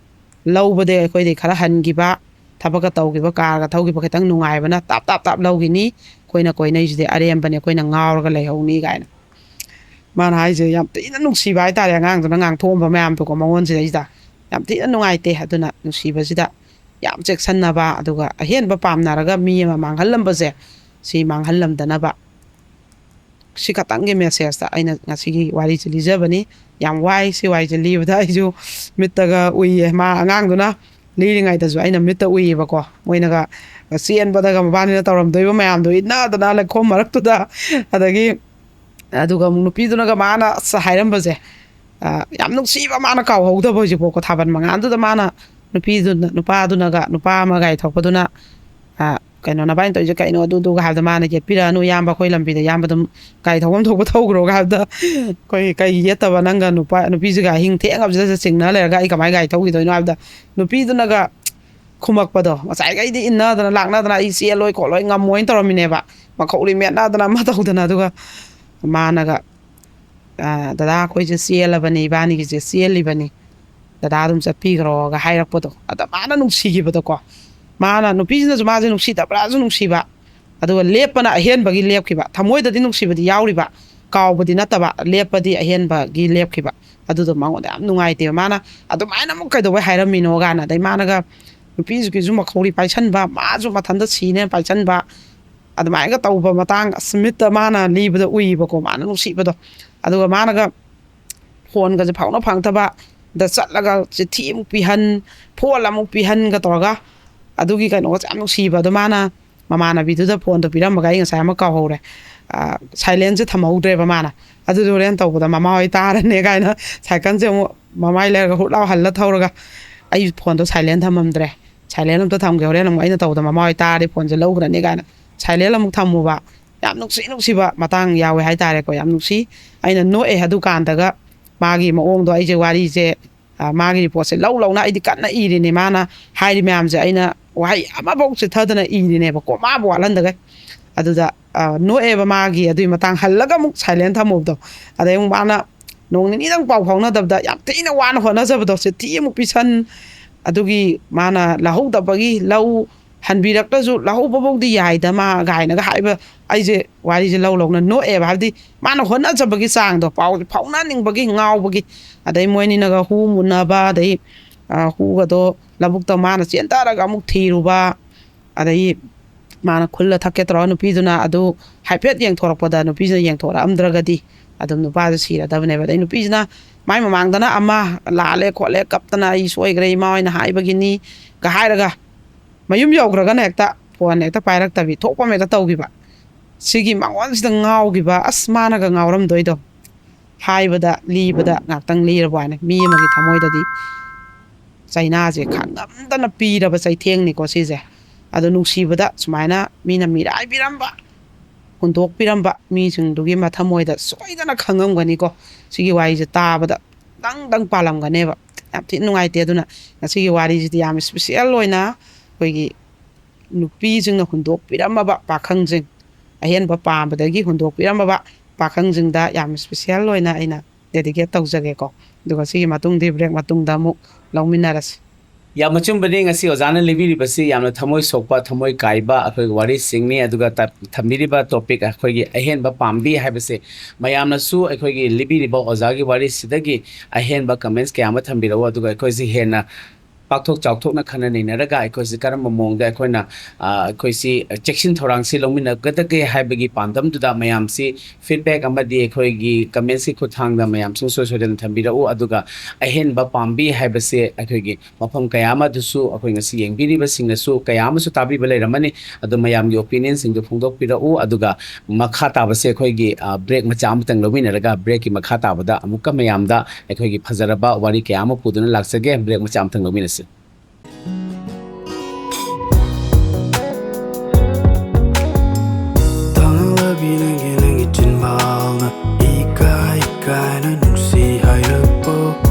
ꯂꯧꯕꯗꯤ ꯑꯩꯈꯣꯏꯗꯤ ꯈꯔ ꯍꯟꯈꯤꯕ, ꯊꯕꯛꯀ ꯇꯧꯈꯤꯕ, ꯀꯥꯔꯒ ꯊꯧꯈꯤꯕ ꯈꯤꯇꯪ ꯅꯨꯡꯉꯥꯏꯕꯅ ꯇꯥꯞ ꯇꯥꯞ ꯇꯥꯞ ꯂꯧꯈꯤꯅꯤ, ꯑꯩꯈꯣꯏꯅ ꯀꯣꯏꯅꯩꯁꯤꯗꯤ ꯑꯔꯦꯝꯕꯅꯦ, ꯑꯩꯈꯣꯏꯅ ꯉꯥꯎꯔꯒ ꯂꯩꯍꯧꯅꯤ ꯀꯥꯏꯅ꯫ ꯃꯥꯅ ꯍꯥꯏꯁꯦ ꯌꯥꯝ ꯊꯤꯅ ꯅꯨꯡꯁꯤꯕ ꯍꯥꯏꯇꯥꯔꯦ, ꯑꯉꯥꯡꯗꯨꯅ ꯉꯥꯡꯊꯣꯛꯑꯝꯕ ꯃꯌꯥꯝꯗꯨꯀꯣ ꯃꯉꯣꯟꯁꯤꯗꯩꯁꯤꯗ꯫ ꯌꯥꯝ ꯊꯤꯅ ꯅꯨꯡꯉꯥꯏꯇꯦ꯫ ꯑꯗꯨꯅ ꯅꯨꯡꯁꯤꯕꯁꯤꯗ ꯌꯥꯝ ꯆꯦꯛꯁꯤꯟꯅꯕ, ꯑꯗꯨꯒ ꯑꯍꯦꯟꯕ ꯄꯥꯝꯅꯔꯒ ꯃꯤ ꯑꯃ ꯃꯥꯡꯍꯜꯂꯝꯕꯁꯦ, ꯁꯤ ꯃꯥꯡꯍꯜꯂꯝꯗꯅꯕ꯫ ꯁꯤ ꯈꯛꯇꯪꯒꯤ ꯃꯦꯁꯦꯖꯇ ꯑꯩꯅ ꯉꯁꯤꯒꯤ ꯋꯥꯔꯤꯁꯦ ꯂꯤꯖꯕꯅꯤ꯫ ꯌꯥꯝ ꯋꯥꯏ ꯁꯤ ꯋꯥꯔꯤꯁꯦ ꯂꯤꯕꯗ, ꯑꯩꯁꯨ ꯃꯤꯠꯇꯒ ꯎꯏꯌꯦ꯫ ꯃꯥ ꯑꯉꯥꯡꯗꯨꯅ ꯂꯤꯔꯤꯉꯩꯗꯁꯨ ꯑꯩꯅ ꯃꯤꯠꯇ ꯎꯏꯌꯦꯕꯀꯣ꯫ ꯃꯣꯏꯅꯒ ꯆꯦꯟꯕꯗꯒ ꯃꯕꯥꯅꯤꯅ ꯇꯧꯔꯝꯗꯣꯏꯕ ꯃꯌꯥꯝꯗꯣ ꯏꯟꯅꯗꯅ ꯂꯩꯈꯣꯝ ꯃꯔꯛꯇꯨꯗ꯫ ꯑꯗꯒꯤ ꯑꯗꯨꯒ ꯑꯃꯨꯛ ꯅꯨꯄꯤꯗꯨꯅꯒ ꯃꯥꯅ ꯑꯁ ꯍꯥꯏꯔꯝꯕꯁꯦ, ꯑ, ꯌꯥꯝ ꯅꯨꯡꯁꯤꯕ, ꯃꯥꯅ ꯀꯥꯎꯍꯧꯗꯕ ꯍꯧꯖꯤꯛꯐꯥꯎꯀꯣ꯫ ꯊꯥꯕꯜ ꯃꯉꯥꯜꯗꯨꯗ ꯃꯥꯅ ꯅꯨꯄꯤꯗꯨꯅ, ꯅꯨꯄꯥꯗꯨꯅꯒ, ꯅꯨꯄꯥ ꯑꯃ ꯒꯥꯔꯤ ꯊꯧꯔꯛꯄꯗꯨꯅ, ꯑ, "ꯀꯩꯅꯣ ꯅꯕꯥꯅꯤ ꯇꯧꯔꯤꯁꯦ ꯀꯩꯅꯣ?" ꯑꯗꯨꯗꯨꯒ ꯍꯥꯏꯕꯗ ꯃꯥꯅ, "ꯌꯦꯠꯄꯤꯔꯛꯑꯅꯨ ꯏꯌꯥꯝꯕ, ꯑꯩꯈꯣꯏ ꯂꯝꯕꯤꯗ ꯏꯌꯥꯝꯕ ꯑꯗꯨꯝ ꯒꯥꯔꯤ ꯊꯧꯐꯝ ꯊꯣꯛꯄ ꯊꯧꯈ꯭ꯔꯣꯒ" ꯍꯥꯏꯕꯗ, "ꯑꯩꯈꯣꯏ ꯀꯩ ꯌꯦꯠꯇꯕ, ꯅꯪꯒ ꯅꯨꯄꯥ, ꯅꯨꯄꯤꯁꯤꯒ ꯑꯍꯤꯡ ꯊꯦꯡꯉꯕꯁꯤꯗ ꯆꯤꯡꯅ ꯂꯩꯔꯒ ꯑꯩ ꯀꯃꯥꯏꯅ ꯒꯥꯔꯤ ꯊꯧꯈꯤꯗꯣꯏꯅꯣ?" ꯍꯥꯏꯕꯗ ꯅꯨꯄꯤꯗꯨꯅꯒ ꯈꯨꯝꯃꯛꯄꯗꯣ, ꯉꯁꯥꯏꯈꯩꯗꯤ ꯏꯟꯅꯗꯅ ꯂꯥꯛꯅꯗꯅ "ꯑꯩ ꯆꯦꯜꯂꯣꯏ ꯈꯣꯠꯂꯣꯏ ꯉꯝꯃꯣꯏꯅ" ꯇꯧꯔꯝꯃꯤꯅꯦꯕ, ꯃꯈꯧꯔꯤ ꯃꯦꯠꯅꯗꯅ ꯑꯃ ꯇꯧꯗꯅ꯫ ꯑꯗꯨꯒ ꯃꯥꯅꯒ, "ꯑ, ꯗꯗꯥ, ꯑꯩꯈꯣꯏꯁꯦ ꯆꯦꯜꯂꯕꯅꯤ, ꯏꯕꯥꯅꯤꯒꯤꯁꯦ ꯆꯦꯜꯂꯤꯕꯅꯤ, ꯗꯗꯥ ꯑꯗꯨꯝ ꯆꯠꯄꯤꯈ꯭ꯔꯣꯒ" ꯍꯥꯏꯔꯛꯄꯗꯣ, ꯑꯗ ꯃꯥꯅ ꯅꯨꯡꯁꯤꯈꯤꯕꯗꯣ ꯀꯣ꯫ ꯃꯥꯅ, ꯅꯨꯄꯤꯁꯤꯅꯁꯨ ꯃꯥꯁꯦ ꯅꯨꯡꯁꯤꯗꯕ꯭ꯔꯥꯁꯨ ꯅꯨꯡꯁꯤꯕ, ꯑꯗꯨꯒ ꯂꯦꯞꯄꯅ ꯑꯍꯦꯟꯕꯒꯤ ꯂꯦꯞꯈꯤꯕ, ꯊꯃꯣꯏꯗꯗꯤ ꯅꯨꯡꯁꯤꯕꯗꯤ ꯌꯥꯎꯔꯤꯕ, ꯀꯥꯎꯕꯗꯤ ꯅꯠꯇꯕ, ꯂꯦꯞꯄꯗꯤ ꯑꯍꯦꯟꯕꯒꯤ ꯂꯦꯞꯈꯤꯕ꯫ ꯑꯗꯨꯗꯣ ꯃꯉꯣꯟꯗ ꯌꯥꯝ ꯅꯨꯡꯉꯥꯏꯇꯦꯕ꯫ ꯃꯥꯅ ꯑꯗꯨꯃꯥꯏꯅ ꯑꯃꯨꯛ ꯀꯩꯗꯧꯕꯩ ꯍꯥꯏꯔꯝꯃꯤꯅꯣ ꯀꯥꯏꯅ, ꯑꯗꯩ ꯃꯥꯅꯒ ꯅꯨꯄꯤꯁꯤꯒꯤꯁꯨ ꯃꯈꯧꯔꯤ ꯄꯥꯏꯁꯟꯕ, ꯃꯥꯁꯨ ꯃꯊꯟꯇ ꯁꯤꯅꯦꯅ ꯄꯥꯏꯁꯟꯕ, ꯑꯗꯨꯃꯥꯏꯅꯒ ꯇꯧꯕ ꯃꯇꯥꯡ ꯑꯁ ꯃꯤꯠꯇ ꯃꯥꯅ ꯂꯤꯕꯗ ꯎꯏꯕꯀꯣ, ꯃꯥꯅ ꯅꯨꯡꯁꯤꯕꯗꯣ꯫ ꯑꯗꯨꯒ ꯃꯥꯅꯒ ꯐꯣꯟꯒꯁꯦ ꯐꯥꯎꯅ ꯐꯪꯗꯕ, ꯗ ꯆꯠꯂꯒ ꯆꯤꯊꯤ ꯑꯃꯨꯛ ꯄꯤꯍꯟ, ꯐꯣꯟ ꯑꯃꯨꯛ ꯄꯤꯍꯟꯒ ꯇꯧꯔꯒ, ꯑꯗꯨꯒꯤ ꯀꯩꯅꯣꯒꯁꯦ ꯌꯥꯝ ꯅꯨꯡꯁꯤꯕ꯫ ꯑꯗꯣ ꯃꯥꯅ ꯃꯃꯥꯟꯅꯕꯤꯗꯨꯗ ꯐꯣꯟꯗꯣ ꯄꯤꯔꯝꯃꯒ, ꯑꯩ ꯉꯁꯥꯏ ꯑꯃ ꯀꯥꯎꯍꯧꯔꯦ, ꯁꯥꯏꯂꯦꯟꯁꯦ ꯊꯝꯍꯧꯗ꯭ꯔꯦꯕ ꯃꯥꯅ꯫ "ꯑꯗꯨꯗꯤ ꯍꯣꯔꯦꯟ ꯇꯧꯕꯗ ꯃꯃꯥ ꯍꯣꯏ ꯇꯥꯔꯅꯦ" ꯀꯥꯏꯅ ꯁꯥꯏꯀꯜꯁꯦ ꯑꯃꯨꯛ ꯃꯃꯥꯏ ꯂꯩꯔꯒ ꯍꯨꯠ ꯂꯥꯎ ꯍꯜꯂ ꯊꯧꯔꯒ, "ꯑꯩ ꯐꯣꯟꯗꯣ ꯁꯥꯏꯂꯦꯟ ꯊꯝꯃꯝꯗ꯭ꯔꯦ, ꯁꯥꯏꯂꯦꯟ ꯑꯝꯇ ꯊꯝꯒꯦ, ꯍꯣꯔꯦꯟ ꯑꯃꯨꯛ ꯑꯩꯅ ꯇꯧꯕꯗ ꯃꯃꯥ ꯍꯣꯏ ꯇꯥꯔꯗꯤ ꯐꯣꯟꯁꯦ ꯂꯧꯈ꯭ꯔꯅꯤ" ꯀꯥꯏꯅ ꯁꯥꯏꯂꯦꯟ ꯑꯃꯨꯛ ꯊꯝꯃꯨꯕ꯫ ꯌꯥꯝ ꯅꯨꯡꯁꯤ ꯅꯨꯡꯁꯤꯕ ꯃꯇꯥꯡ ꯌꯥꯎꯋꯦ ꯍꯥꯏꯇꯥꯔꯦꯀꯣ꯫ ꯌꯥꯝ ꯅꯨꯡꯁꯤ꯫ ꯑꯩꯅ ꯅꯣꯛꯑꯦ ꯑꯗꯨꯀꯥꯟꯗꯒ ꯃꯥꯒꯤ ꯃꯑꯣꯡꯗꯣ꯫ ꯑꯩꯁꯦ ꯋꯥꯔꯤꯁꯦ, ꯑ, ꯃꯥꯒꯤ ꯔꯤꯄꯣꯔꯠꯁꯦ ꯂꯧ ꯂꯧꯅ ꯑꯩꯗꯤ ꯀꯟꯅ ꯏꯔꯤꯅꯦ꯫ ꯃꯥꯅ ꯍꯥꯏꯔꯤ ꯃꯌꯥꯝꯁꯦ ꯑꯩꯅ ꯋꯥꯍꯩ ꯑꯃꯐꯧ ꯆꯤꯠꯊꯗꯅ ꯏꯔꯤꯅꯦꯕꯀꯣ, ꯃꯥꯕꯨ ꯋꯥꯠꯍꯟꯗꯒꯩ꯫ ꯑꯗꯨꯗ, ꯑ, ꯅꯣꯛꯑꯦꯕ ꯃꯥꯒꯤ ꯑꯗꯨꯒꯤ ꯃꯇꯥꯡ, ꯍꯜꯂꯒ ꯑꯃꯨꯛ ꯁꯥꯏꯂꯦꯟ ꯊꯝꯃꯨꯕꯗꯣ꯫ ꯑꯗꯩ ꯑꯃꯨꯛ ꯃꯥꯅ ꯅꯣꯡ ꯅꯤꯅꯤꯗꯪ ꯄꯥꯎ ꯐꯥꯎꯅꯗꯕꯗ ꯌꯥꯝ ꯊꯤꯅ ꯋꯥꯅ ꯍꯣꯠꯅꯖꯕꯗꯣ, ꯆꯤꯊꯤ ꯑꯃꯨꯛ ꯄꯤꯁꯟ, ꯑꯗꯨꯒꯤ ꯃꯥꯅ ꯂꯧꯍꯧꯗꯕꯒꯤ ꯂꯧ ꯍꯟꯕꯤꯔꯛꯇ꯭ꯔꯁꯨ ꯂꯧꯍꯧꯕꯐꯧꯗꯤ ꯌꯥꯏꯗ ꯃꯥ ꯀꯥꯏꯅꯒ ꯍꯥꯏꯕ꯫ ꯑꯩꯁꯦ ꯋꯥꯔꯤꯁꯦ ꯂꯧ ꯂꯧꯅ ꯅꯣꯛꯑꯦꯕ, ꯍꯥꯏꯕꯗꯤ ꯃꯥꯅ ꯍꯣꯠꯅꯖꯕꯒꯤ ꯆꯥꯡꯗꯣ, ꯄꯥꯎꯁꯦ ꯐꯥꯎꯅꯅꯤꯡꯕꯒꯤ, ꯉꯥꯎꯕꯒꯤ꯫ ꯑꯗꯩ ꯃꯣꯏꯅꯤꯅꯒ ꯍꯨ ꯃꯨꯟꯅꯕ, ꯑꯗꯩ ꯍꯨꯒꯗꯣ ꯂꯧꯕꯨꯛꯇ ꯃꯥꯅ ꯆꯦꯟꯊꯔꯒ ꯑꯃꯨꯛ ꯊꯤꯔꯨꯕ꯫ ꯑꯗꯩ ꯃꯥꯅ ꯈꯨꯜꯂ ꯊꯛꯀꯦ ꯇꯧꯔꯒ ꯅꯨꯄꯤꯗꯨꯅ ꯑꯗꯨ ꯍꯥꯏꯐꯦꯠ ꯌꯦꯡꯊꯣꯔꯛꯄꯗ, ꯅꯨꯄꯤꯁꯤꯅ ꯌꯦꯡꯊꯣꯔꯛꯑꯝꯗ꯭ꯔꯒꯗꯤ ꯑꯗꯨꯝ ꯅꯨꯄꯥꯁꯦ ꯁꯤꯔꯗꯕꯅꯦꯕ꯫ ꯑꯗꯩ ꯅꯨꯄꯤꯁꯤꯅ ꯃꯥꯏ ꯃꯃꯥꯡꯗꯅ ꯑꯃ ꯂꯥꯜꯂꯦ ꯈꯣꯠꯂꯦ, ꯀꯞꯇꯅ "ꯑꯩ ꯁꯣꯏꯈ꯭ꯔꯦ, ꯏꯃꯥ ꯍꯣꯏꯅ ꯍꯥꯏꯕꯒꯤꯅꯤꯒ" ꯍꯥꯏꯔꯒ, ꯃꯌꯨꯝ ꯌꯧꯈ꯭ꯔꯒꯅ ꯍꯦꯛꯇ ꯐꯣꯟ ꯍꯦꯛꯇ ꯄꯥꯏꯔꯛꯇꯕꯤ, ꯊꯣꯛꯄ ꯑꯃ ꯍꯦꯛꯇ ꯇꯧꯈꯤꯕ꯫ ꯁꯤꯒꯤ ꯃꯉꯣꯟꯁꯤꯗ ꯉꯥꯎꯈꯤꯕ, ꯑꯁ, ꯃꯥꯅꯒ ꯉꯥꯎꯔꯝꯗꯣꯏꯗꯣ꯫ ꯍꯥꯏꯕꯗ, ꯂꯤꯕꯗ ꯉꯥꯛꯇꯪ ꯂꯤꯔꯕ ꯋꯥꯅꯤ, ꯃꯤ ꯑꯃꯒꯤ ꯊꯃꯣꯏꯗꯗꯤ ꯆꯩꯅꯥꯁꯦ ꯈꯥꯡꯉꯝꯗꯅ ꯄꯤꯔꯕ ꯆꯩꯊꯦꯡꯅꯤꯀꯣ ꯁꯤꯁꯦ꯫ ꯑꯗꯣ ꯅꯨꯡꯁꯤꯕꯗ ꯁꯨꯃꯥꯏꯅ ꯃꯤꯅ ꯃꯤꯔꯥꯏꯕꯤꯔꯝꯕ, ꯍꯨꯟꯗꯣꯛꯄꯤꯔꯝꯕ ꯃꯤꯁꯤꯡꯗꯨꯒꯤ ꯃꯊꯃꯣꯏꯗ ꯁꯣꯏꯗꯅ ꯈꯪꯉꯝꯒꯅꯤꯀꯣ꯫ ꯁꯤꯒꯤ ꯋꯥꯔꯤꯁꯦ ꯇꯥꯕꯗ ꯗꯪ ꯗꯪ ꯄꯥꯜꯂꯝꯒꯅꯦꯕ꯫ ꯌꯥꯝ ꯊꯤꯅ ꯅꯨꯡꯉꯥꯏꯇꯦ꯫ ꯑꯗꯨꯅ ꯉꯁꯤꯒꯤ ꯋꯥꯔꯤꯁꯤꯗꯤ ꯌꯥꯝ ꯏꯁꯄꯤꯁꯦꯜ ꯑꯣꯏꯅ ꯑꯩꯈꯣꯏꯒꯤ ꯅꯨꯄꯤꯁꯤꯡꯅ ꯍꯨꯟꯗꯣꯛꯄꯤꯔꯝꯃꯕ ꯄꯥꯈꯪꯁꯤꯡ, ꯑꯍꯦꯟꯕ ꯄꯥꯝꯕꯗꯒꯤ ꯍꯨꯟꯗꯣꯛꯄꯤꯔꯝꯃꯕ ꯄꯥꯈꯪꯁꯤꯡꯗ ꯌꯥꯝ ꯏꯁꯄꯤꯁꯦꯜ ꯑꯣꯏꯅ ꯑꯩꯅ ꯗꯦꯗꯤꯀꯦꯠ ꯇꯧꯖꯒꯦꯀꯣ꯫ ꯑꯗꯨꯒ ꯁꯤꯒꯤ ꯃꯇꯨꯡꯗꯤ ꯕ꯭ꯔꯦꯛ ꯃꯇꯨꯡꯗ ꯑꯃꯨꯛ ꯂꯧꯃꯤꯟꯅꯔꯁꯤ꯫ ꯌꯥꯝ ꯑꯆꯨꯝꯕꯅꯤ, ꯉꯁꯤ ꯑꯣꯖꯥꯅ ꯂꯤꯕꯤꯔꯤꯕꯁꯤ ꯌꯥꯝꯅ ꯊꯃꯣꯏ ꯁꯣꯛꯄ, ꯊꯃꯣꯏ ꯀꯥꯏꯕ ꯑꯩꯈꯣꯏꯒꯤ ꯋꯥꯔꯤꯁꯤꯡꯅꯤ꯫ ꯑꯗꯨꯒ ꯊꯝꯕꯤꯔꯤꯕ ꯇꯣꯄꯤꯛ ꯑꯩꯈꯣꯏꯒꯤ ꯑꯍꯦꯟꯕ ꯄꯥꯝꯕꯤ ꯍꯥꯏꯕꯁꯦ, ꯃꯌꯥꯝꯅꯁꯨ ꯑꯩꯈꯣꯏꯒꯤ ꯂꯤꯕꯤꯔꯤꯕ ꯑꯣꯖꯥꯒꯤ ꯋꯥꯔꯤꯁꯤꯗꯒꯤ ꯑꯍꯦꯟꯕ ꯀꯃꯦꯟꯁ ꯀꯌꯥ ꯑꯃ ꯊꯝꯕꯤꯔꯛꯎ, ꯑꯗꯨꯒ ꯑꯩꯈꯣꯏꯁꯤ ꯍꯦꯟꯅ ꯄꯥꯛꯊꯣꯛ ꯆꯥꯎꯊꯣꯛꯅ ꯈꯟꯅ ꯅꯩꯅꯔꯒ ꯑꯩꯈꯣꯏꯁꯤ ꯀꯔꯝꯕ ꯃꯑꯣꯡꯗ ꯑꯩꯈꯣꯏꯅ ꯑꯩꯈꯣꯏꯁꯤ ꯆꯦꯛꯁꯤꯟ ꯊꯧꯔꯥꯡꯁꯤ ꯂꯧꯃꯤꯟꯅꯒꯗꯒꯦ ꯍꯥꯏꯕꯒꯤ ꯄꯥꯟꯗꯝꯗꯨꯗ ꯃꯌꯥꯝꯁꯤ ꯐꯤꯗꯕꯦꯛ ꯑꯃꯗꯤ ꯑꯩꯈꯣꯏꯒꯤ ꯀꯃꯦꯟꯁꯀꯤ ꯈꯨꯠꯊꯥꯡꯗ ꯃꯌꯥꯝ ꯁꯨꯡꯁꯣꯏ ꯁꯣꯏꯗꯅ ꯊꯝꯕꯤꯔꯛꯎ꯫ ꯑꯗꯨꯒ ꯑꯍꯦꯟꯕ ꯄꯥꯝꯕꯤ ꯍꯥꯏꯕꯁꯦ ꯑꯩꯈꯣꯏꯒꯤ ꯃꯐꯝ ꯀꯌꯥ ꯑꯃꯗꯁꯨ ꯑꯩꯈꯣꯏ ꯉꯁꯤ ꯌꯦꯡꯕꯤꯔꯤꯕꯁꯤꯡꯅꯁꯨ ꯀꯌꯥ ꯑꯃꯁꯨ ꯇꯥꯕꯤꯕ ꯂꯩꯔꯝꯃꯅꯤ꯫ ꯑꯗꯨ ꯃꯌꯥꯝꯒꯤ ꯑꯣꯄꯤꯅꯤꯌꯟꯁꯤꯡꯗꯨ ꯐꯣꯡꯗꯣꯛꯄꯤꯔꯛꯎ꯫ ꯑꯗꯨꯒ ꯃꯈꯥ ꯇꯥꯕꯁꯦ ꯑꯩꯈꯣꯏꯒꯤ ꯕ꯭ꯔꯦꯛ ꯃꯆꯥ ꯑꯃꯇꯪ ꯂꯧꯃꯤꯟꯅꯔꯒ ꯕ꯭ꯔꯦꯛꯀꯤ ꯃꯈꯥ ꯇꯥꯕꯗ ꯑꯃꯨꯛꯀ ꯃꯌꯥꯝꯗ ꯑꯩꯈꯣꯏꯒꯤ ꯐꯖꯔꯕ ꯋꯥꯔꯤ ꯀꯌꯥ ꯑꯃ ꯄꯨꯗꯨꯅ ꯂꯥꯛꯆꯒꯦ꯫ ꯕ꯭ꯔꯦꯛ ꯃꯆꯥ ꯑꯃꯇꯪ ꯂꯧꯃꯤꯟꯅꯁꯤ꯫ ꯇꯥꯡꯂꯕꯤ ꯅꯪꯒꯤ ꯅꯪꯒꯤ ꯆꯤꯟꯕꯥꯜꯅ ꯏꯀꯥꯏ ꯀꯥꯏꯅ ꯅꯨꯡꯁꯤ ꯍꯥꯏꯔꯛꯄ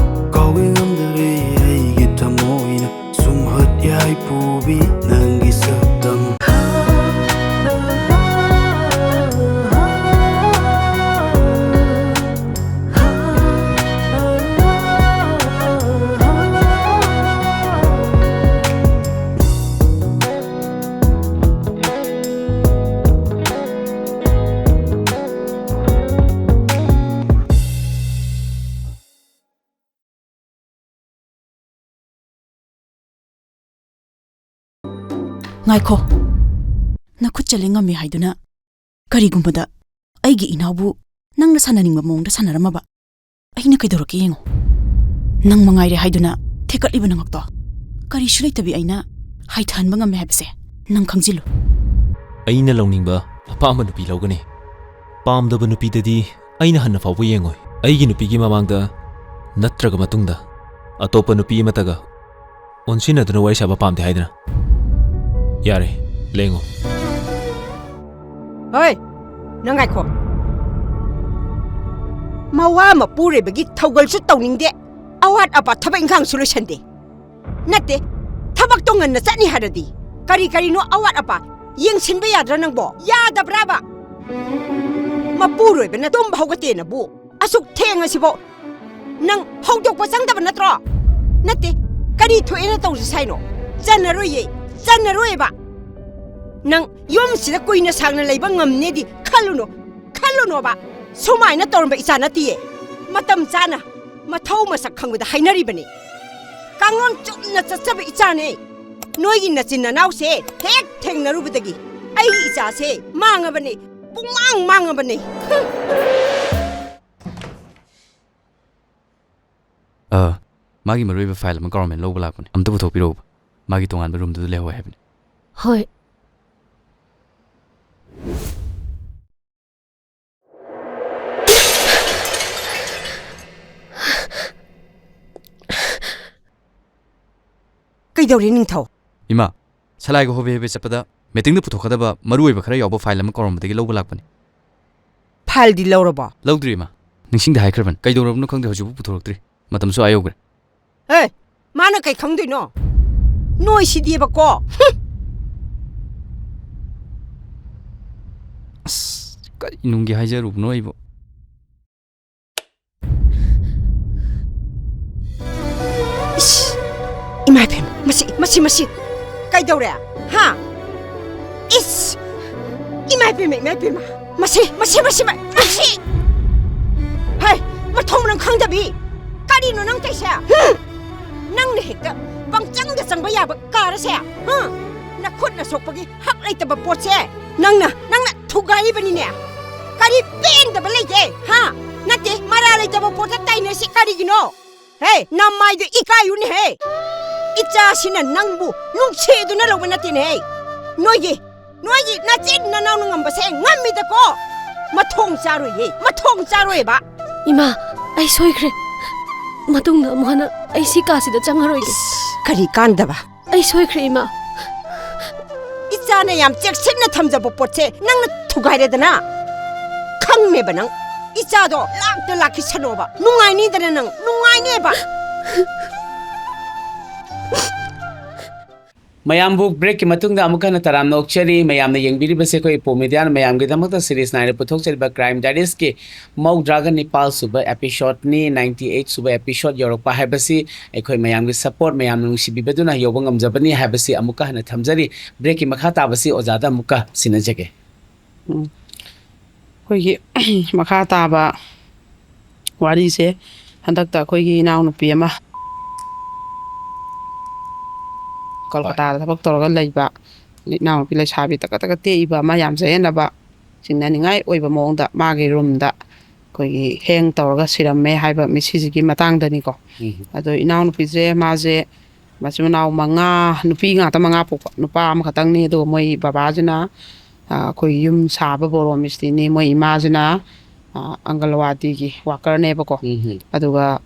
ꯀꯥꯎꯕ ꯉꯝꯗꯔꯦ ꯑꯩꯒꯤ ꯊꯃꯣꯏꯅ ꯁꯨꯝꯍꯠ ꯌꯥꯏ ꯄꯨꯕꯤ ꯅꯪꯒꯤ ꯁꯛꯇꯝ꯫ ꯉꯥꯏꯈꯣ꯫ ꯅꯈꯨꯠ ꯆꯠꯂꯦ ꯉꯝꯃꯦ ꯍꯥꯏꯗꯨꯅ ꯀꯔꯤꯒꯨꯝꯕꯗ ꯑꯩꯒꯤ ꯏꯅꯥꯎꯕꯨ ꯅꯪꯅ ꯁꯥꯟꯅꯅꯤꯡꯕ ꯃꯑꯣꯡꯗ ꯁꯥꯟꯅꯔꯝꯃꯕ? ꯑꯩꯅ ꯀꯩꯗꯧꯔꯛꯀꯦ ꯌꯦꯡꯉꯣ꯫ ꯅꯪ ꯃꯉꯥꯏꯔꯦ ꯍꯥꯏꯗꯨꯅ ꯊꯦꯛꯀꯠꯂꯤꯕ ꯅꯉꯛꯇꯣ ꯀꯔꯤꯁꯨ ꯂꯩꯇꯕꯤ ꯑꯩꯅ ꯍꯥꯏꯊꯍꯟꯕ ꯉꯝꯃꯦ ꯍꯥꯏꯕꯁꯦ ꯅꯪ ꯈꯪꯖꯤꯜꯂꯨ꯫ ꯑꯩꯅ ꯂꯧꯅꯤꯡꯕ ꯑꯄꯥꯝꯕ ꯅꯨꯄꯤ ꯂꯧꯒꯅꯤ꯫ ꯄꯥꯝꯗꯕ ꯅꯨꯄꯤꯗꯗꯤ ꯑꯩꯅ ꯍꯟꯅ ꯐꯥꯎꯕ ꯌꯦꯡꯉꯣꯏ꯫ ꯑꯩꯒꯤ ꯅꯨꯄꯤꯒꯤ ꯃꯃꯥꯡꯗ ꯅꯠꯇ꯭ꯔꯒ ꯃꯇꯨꯡꯗ ꯑꯇꯣꯞꯄ ꯅꯨꯄꯤ ꯑꯃꯠꯇꯒ ꯑꯣꯟꯁꯤꯟꯅꯗꯨꯅ ꯋꯥꯔꯤ ꯁꯥꯕ ꯄꯥꯝꯗꯦ ꯍꯥꯏꯗꯅ꯫ ꯌꯥꯔꯦ, ꯂꯦꯡꯉꯣ꯫ ꯍꯣꯏ, ꯅꯪ ꯉꯥꯏꯈꯣ꯫ ꯃꯋꯥ ꯃꯄꯨꯔꯣꯏꯕꯒꯤ ꯊꯧꯒꯜꯁꯨ ꯇꯧꯅꯤꯡꯗꯦ, ꯑꯋꯥꯠ ꯑꯄꯥ ꯊꯕꯛ ꯏꯪꯈꯥꯡꯁꯨ ꯂꯣꯏꯁꯟꯗꯦ꯫ ꯅꯠꯇꯦ, ꯊꯕꯛꯇꯣ ꯉꯟꯅ ꯆꯠꯅꯤ ꯍꯥꯏꯔꯗꯤ ꯀꯔꯤ ꯀꯔꯤꯅꯣ ꯑꯋꯥꯠ ꯑꯄꯥ ꯌꯦꯡꯁꯤꯟꯕ ꯌꯥꯗ꯭ꯔꯥ ꯅꯪꯕꯣ? ꯌꯥꯗꯕ꯭ꯔꯥꯕ? ꯃꯄꯨꯔꯣꯏꯕꯅ ꯇꯨꯝꯕ ꯍꯧꯒꯠꯇꯦꯅꯕꯨ ꯑꯁꯨꯛ ꯊꯦꯡꯉꯁꯤꯕꯣ ꯅꯪ ꯍꯧꯗꯣꯛꯄ ꯆꯪꯗꯕ ꯅꯠꯇ꯭ꯔꯣ? ꯅꯠꯇꯦ, ꯀꯔꯤ ꯊꯣꯛꯑꯦꯅ ꯇꯧꯁꯤ ꯁꯥꯏꯅꯣ? ꯆꯟꯅꯔꯣꯏꯌꯦ, ꯆꯟꯅꯔꯣꯏꯌꯦꯕ꯫ ꯅꯪ ꯌꯨꯝꯁꯤꯗ ꯀꯨꯏꯅ ꯁꯥꯡꯅ ꯂꯩꯕ ꯉꯝꯅꯦꯗꯤ ꯈꯜꯂꯨꯅꯣ, ꯈꯜꯂꯨꯅꯣꯕ꯫ ꯁꯨꯃꯥꯏꯅ ꯇꯧꯔꯝꯕ ꯏꯆꯥ ꯅꯠꯇꯤꯌꯦ꯫ ꯃꯇꯝ ꯆꯥꯅ ꯃꯊꯧ ꯃꯁꯛ ꯈꯪꯕꯗ ꯍꯥꯏꯅꯔꯤꯕꯅꯤ꯫ ꯀꯥꯡꯂꯣꯟ ꯆꯨꯝꯅ ꯆꯠꯆꯕ ꯏꯆꯥꯅꯦ꯫ ꯅꯣꯏꯒꯤ ꯅꯆꯤꯟ ꯅꯅꯥꯎꯁꯦ ꯍꯦꯛ ꯊꯦꯡꯅꯔꯨꯕꯗꯒꯤ ꯑꯩꯒꯤ ꯏꯆꯥꯁꯦ ꯃꯥꯡꯉꯕꯅꯦ, ꯄꯨꯡꯃꯥꯡ ꯃꯥꯡꯉꯕꯅꯦ꯫ ꯑ, ꯃꯥꯒꯤ ꯃꯔꯨꯑꯣꯏꯕ ꯐꯥꯏꯜ ꯑꯃ ꯒꯚꯔꯟꯃꯦꯟ ꯂꯧꯕ ꯂꯥꯛꯄꯅꯦ꯫ ꯑꯝꯇ ꯄꯨꯊꯣꯛꯄꯤꯔꯛꯎꯕ꯫ ꯃꯥꯒꯤ ꯇꯣꯉꯥꯟꯕ ꯔꯨꯝꯗꯨꯗ ꯂꯩꯍꯧꯋꯦ ꯍꯥꯏꯕꯅꯦ꯫ ꯍꯣꯏ꯫ ꯀꯩꯗꯧꯔꯦ, ꯅꯤꯡꯊꯧ? ꯏꯃꯥ, ꯁꯂꯥꯏꯒ ꯍꯣꯕꯦ ꯍꯣꯕꯦ ꯆꯠꯄꯗ ꯃꯤꯇꯤꯡꯗ ꯄꯨꯊꯣꯛꯀꯗꯕ ꯃꯔꯨꯑꯣꯏꯕ ꯈꯔ ꯌꯥꯎꯕ ꯐꯥꯏꯜ ꯑꯃ ꯀꯧꯔꯝꯕꯗꯒꯤ ꯂꯧꯕ ꯂꯥꯛꯄꯅꯤ꯫ ꯐꯥꯏꯜꯗꯤ ꯂꯧꯔꯕꯣ? ꯂꯧꯗ꯭ꯔꯤ, ꯏꯃꯥ꯫ ꯅꯤꯡꯁꯤꯡꯗ ꯍꯥꯏꯈ꯭ꯔꯕꯅꯤ꯫ ꯀꯩꯗꯧꯔꯕꯅꯣ ꯈꯪꯗꯦ, ꯍꯧꯖꯤꯛꯐꯥꯎ ꯄꯨꯊꯣꯔꯛꯇ꯭ꯔꯤ꯫ ꯃꯇꯝꯁꯨ ꯑꯥ ꯌꯧꯈ꯭ꯔꯦ꯫ ꯑꯦ, ꯃꯥꯅ ꯀꯩ ꯈꯪꯗꯣꯏꯅꯣ? ꯅꯣꯏꯁꯤꯗꯤꯕꯀꯣ꯫ ꯍꯨꯝ! ꯑꯁ, ꯀꯔꯤ ꯅꯨꯡꯒꯤ ꯍꯥꯏꯖꯔꯨꯕꯅꯣ ꯑꯩꯕꯨ? ꯏꯁ! ꯏꯃꯥ ꯏꯕꯦꯝꯃ, ꯃꯁꯤ, ꯃꯁꯤ, ꯃꯁꯤ ꯀꯩꯗꯧꯔꯦ? ꯍꯥ? ꯏꯁ! ꯏꯃꯥ ꯏꯕꯦꯝꯃ, ꯏꯃꯥ ꯏꯕꯦꯝꯃ, ꯃꯁꯤ, ꯃꯁꯤ, ꯃꯁꯤ, ꯃꯁꯤ! ꯍꯩ! ꯃꯊꯣꯡ ꯃꯔꯝ ꯈꯪꯗꯕꯤ! ꯀꯔꯤꯅꯣ ꯅꯪ ꯇꯧꯏꯁꯦ? ꯍꯨꯝ! ꯅꯪꯅ ꯍꯦꯛꯇ ꯄꯪꯆꯪꯗ ꯆꯪꯕ ꯌꯥꯕ ꯀꯥꯔꯁꯦ? ꯍꯨꯝ! ꯅꯈꯨꯠꯅ ꯁꯣꯛꯄꯒꯤ ꯍꯛ ꯂꯩꯇꯕ ꯄꯣꯠꯁꯦ ꯅꯪꯅ, ꯅꯪꯅ ꯊꯨꯒꯥꯏꯔꯤꯕꯅꯤꯅꯦ꯫ ꯀꯔꯤ ꯄꯦꯟꯗꯕ ꯂꯩꯒꯦ? ꯍꯥ? ꯅꯠꯇꯦ, ꯃꯔꯥ ꯂꯩꯇꯕ ꯄꯣꯠꯇ ꯇꯥꯏꯅꯔꯤꯁꯤ ꯀꯔꯤꯒꯤꯅꯣ? ꯍꯦ, ꯅꯃꯥꯏꯗꯨ ꯏꯀꯥꯏꯌꯨꯅꯦꯍꯦ꯫ ꯏꯆꯥꯁꯤꯅ ꯅꯪꯕꯨ ꯅꯨꯡꯁꯤꯗꯨꯅ ꯂꯧꯕ ꯅꯠꯇꯦꯅꯦꯍꯦ꯫ ꯅꯣꯏꯒꯤ, ꯅꯣꯏꯒꯤ ꯅꯆꯤꯟ ꯅꯅꯥꯎꯅ ꯉꯝꯕꯁꯦ ꯉꯝꯃꯤꯗꯀꯣ꯫ ꯃꯊꯣꯡ ꯆꯥꯔꯣꯏꯌꯦ, ꯃꯊꯣꯡ ꯆꯥꯔꯣꯏꯕ꯫ ꯏꯃꯥ, ꯑꯩ ꯁꯣꯏꯈ꯭ꯔꯦ꯫ ꯃꯇꯨꯡꯗ ꯑꯃꯨꯛ ꯍꯟꯅ ꯑꯩ ꯁꯤ ꯀꯥꯁꯤꯗ ꯆꯪꯉꯔꯣꯏꯒꯦ꯫ ꯏꯁ, ꯀꯔꯤ ꯀꯥꯟꯗꯕ? ꯑꯩ ꯁꯣꯏꯈ꯭ꯔꯦ, ꯏꯃꯥ꯫ ꯏꯆꯥꯅ ꯌꯥꯝ ꯆꯦꯛꯁꯤꯟꯅ ꯊꯝꯖꯕ ꯄꯣꯠꯁꯦ ꯅꯪꯅ ꯊꯨꯒꯥꯏꯔꯦꯗꯅ꯫ ꯈꯪꯅꯦꯕ ꯅꯪ꯫ ꯏꯆꯥꯗꯣ ꯂꯥꯛꯇ ꯂꯥꯛꯈꯤꯁꯅꯣꯕ꯫ ꯅꯨꯡꯉꯥꯏꯅꯤꯗꯅ ꯅꯪ꯫ ꯅꯨꯡꯉꯥꯏꯅꯦꯕ꯫ ꯃꯌꯥꯝꯕꯨ ꯕ꯭ꯔꯦꯛꯀꯤ ꯃꯇꯨꯡꯗ ꯑꯃꯨꯛ ꯍꯟꯅ ꯇꯔꯥꯝꯅ ꯑꯣꯛꯆꯔꯤ꯫ ꯃꯌꯥꯝꯅ ꯌꯦꯡꯕꯤꯔꯤꯕꯁꯦ ꯑꯩꯈꯣꯏ ꯏꯄꯣ ꯃꯤꯗꯤꯌꯥꯅ ꯃꯌꯥꯝꯒꯤꯗꯃꯛꯇ ꯁꯤꯔꯤꯁ ꯅꯥꯏꯅ ꯄꯨꯊꯣꯛꯆꯔꯤꯕ ꯀ꯭ꯔꯥꯏꯝ ꯗꯥꯏꯔꯤꯁꯀꯤ ꯃꯧꯗ꯭ꯔꯥꯒ ꯅꯤꯄꯥꯜ ꯁꯨꯕ ꯑꯦꯄꯤꯁꯣꯗꯅꯤ꯫ ꯅꯥꯏꯟꯇꯤ ꯑꯩꯠ ꯁꯨꯕ ꯑꯦꯄꯤꯁꯣꯗ ꯌꯧꯔꯛꯄ ꯍꯥꯏꯕꯁꯤ ꯑꯩꯈꯣꯏ ꯃꯌꯥꯝꯒꯤ ꯁꯄꯣꯔꯠ, ꯃꯌꯥꯝꯅ ꯅꯨꯡꯁꯤꯕꯤꯕꯗꯨꯅ ꯌꯧꯕ ꯉꯝꯖꯕꯅꯤ ꯍꯥꯏꯕꯁꯤ ꯑꯃꯨꯛꯀ ꯍꯟꯅ ꯊꯝꯖꯔꯤ꯫ ꯕ꯭ꯔꯦꯛꯀꯤ ꯃꯈꯥ ꯇꯥꯕꯁꯤ ꯑꯣꯖꯥꯗ ꯑꯃꯨꯛꯀ ꯁꯤꯟꯅꯖꯒꯦ꯫ ꯑꯩꯈꯣꯏꯒꯤ ꯃꯈꯥ ꯇꯥꯕ ꯋꯥꯔꯤꯁꯦ ꯍꯟꯗꯛꯇ ꯑꯩꯈꯣꯏꯒꯤ ꯏꯅꯥꯎꯅꯨꯄꯤ ꯑꯃ ꯀꯣꯜꯀꯇꯥꯗ ꯊꯕꯛ ꯇꯧꯔꯒ ꯂꯩꯕ ꯏꯅꯥꯎꯅꯨꯄꯤ ꯂꯩꯁꯥꯕꯤ ꯇꯀꯠ ꯇꯀꯠ ꯇꯦꯛꯏꯕ ꯑꯃ, ꯌꯥꯝ ꯆꯌꯦꯠꯅꯕ ꯆꯤꯡꯅꯅꯤꯡꯉꯥꯏ ꯑꯣꯏꯕ ꯃꯑꯣꯡꯗ ꯃꯥꯒꯤ ꯔꯨꯝꯗ ꯑꯩꯈꯣꯏꯒꯤ ꯍꯦꯡ ꯇꯧꯔꯒ ꯁꯤꯔꯝꯃꯦ ꯍꯥꯏꯕ ꯃꯤ ꯁꯤꯁꯤꯒꯤ ꯃꯇꯥꯡꯗꯅꯤꯀꯣ꯫ ꯑꯗꯣ ꯏꯅꯥꯎꯅꯨꯄꯤꯁꯦ ꯃꯥꯁꯦ ꯃꯆꯤꯟ ꯃꯅꯥꯎ ꯃꯉꯥ, ꯅꯨꯄꯤ ꯉꯥꯛꯇ ꯃꯉꯥ ꯄꯣꯛꯄ, ꯅꯨꯄꯥ ꯑꯃꯈꯛꯇꯪꯅꯤ꯫ ꯑꯗꯨꯒ ꯃꯣꯏ ꯕꯕꯥꯁꯤꯅ ꯑꯩꯈꯣꯏ ꯌꯨꯝ ꯁꯥꯕ ꯕꯣꯔꯣ ꯃꯤꯁꯇ꯭ꯔꯤꯅꯤ, ꯃꯣꯏ ꯏꯃꯥꯁꯤꯅ ꯑꯪꯒꯜꯋꯥꯗꯤꯒꯤ ꯋꯥꯀꯔꯅꯦꯕꯀꯣ꯫ ꯑꯗꯨꯒ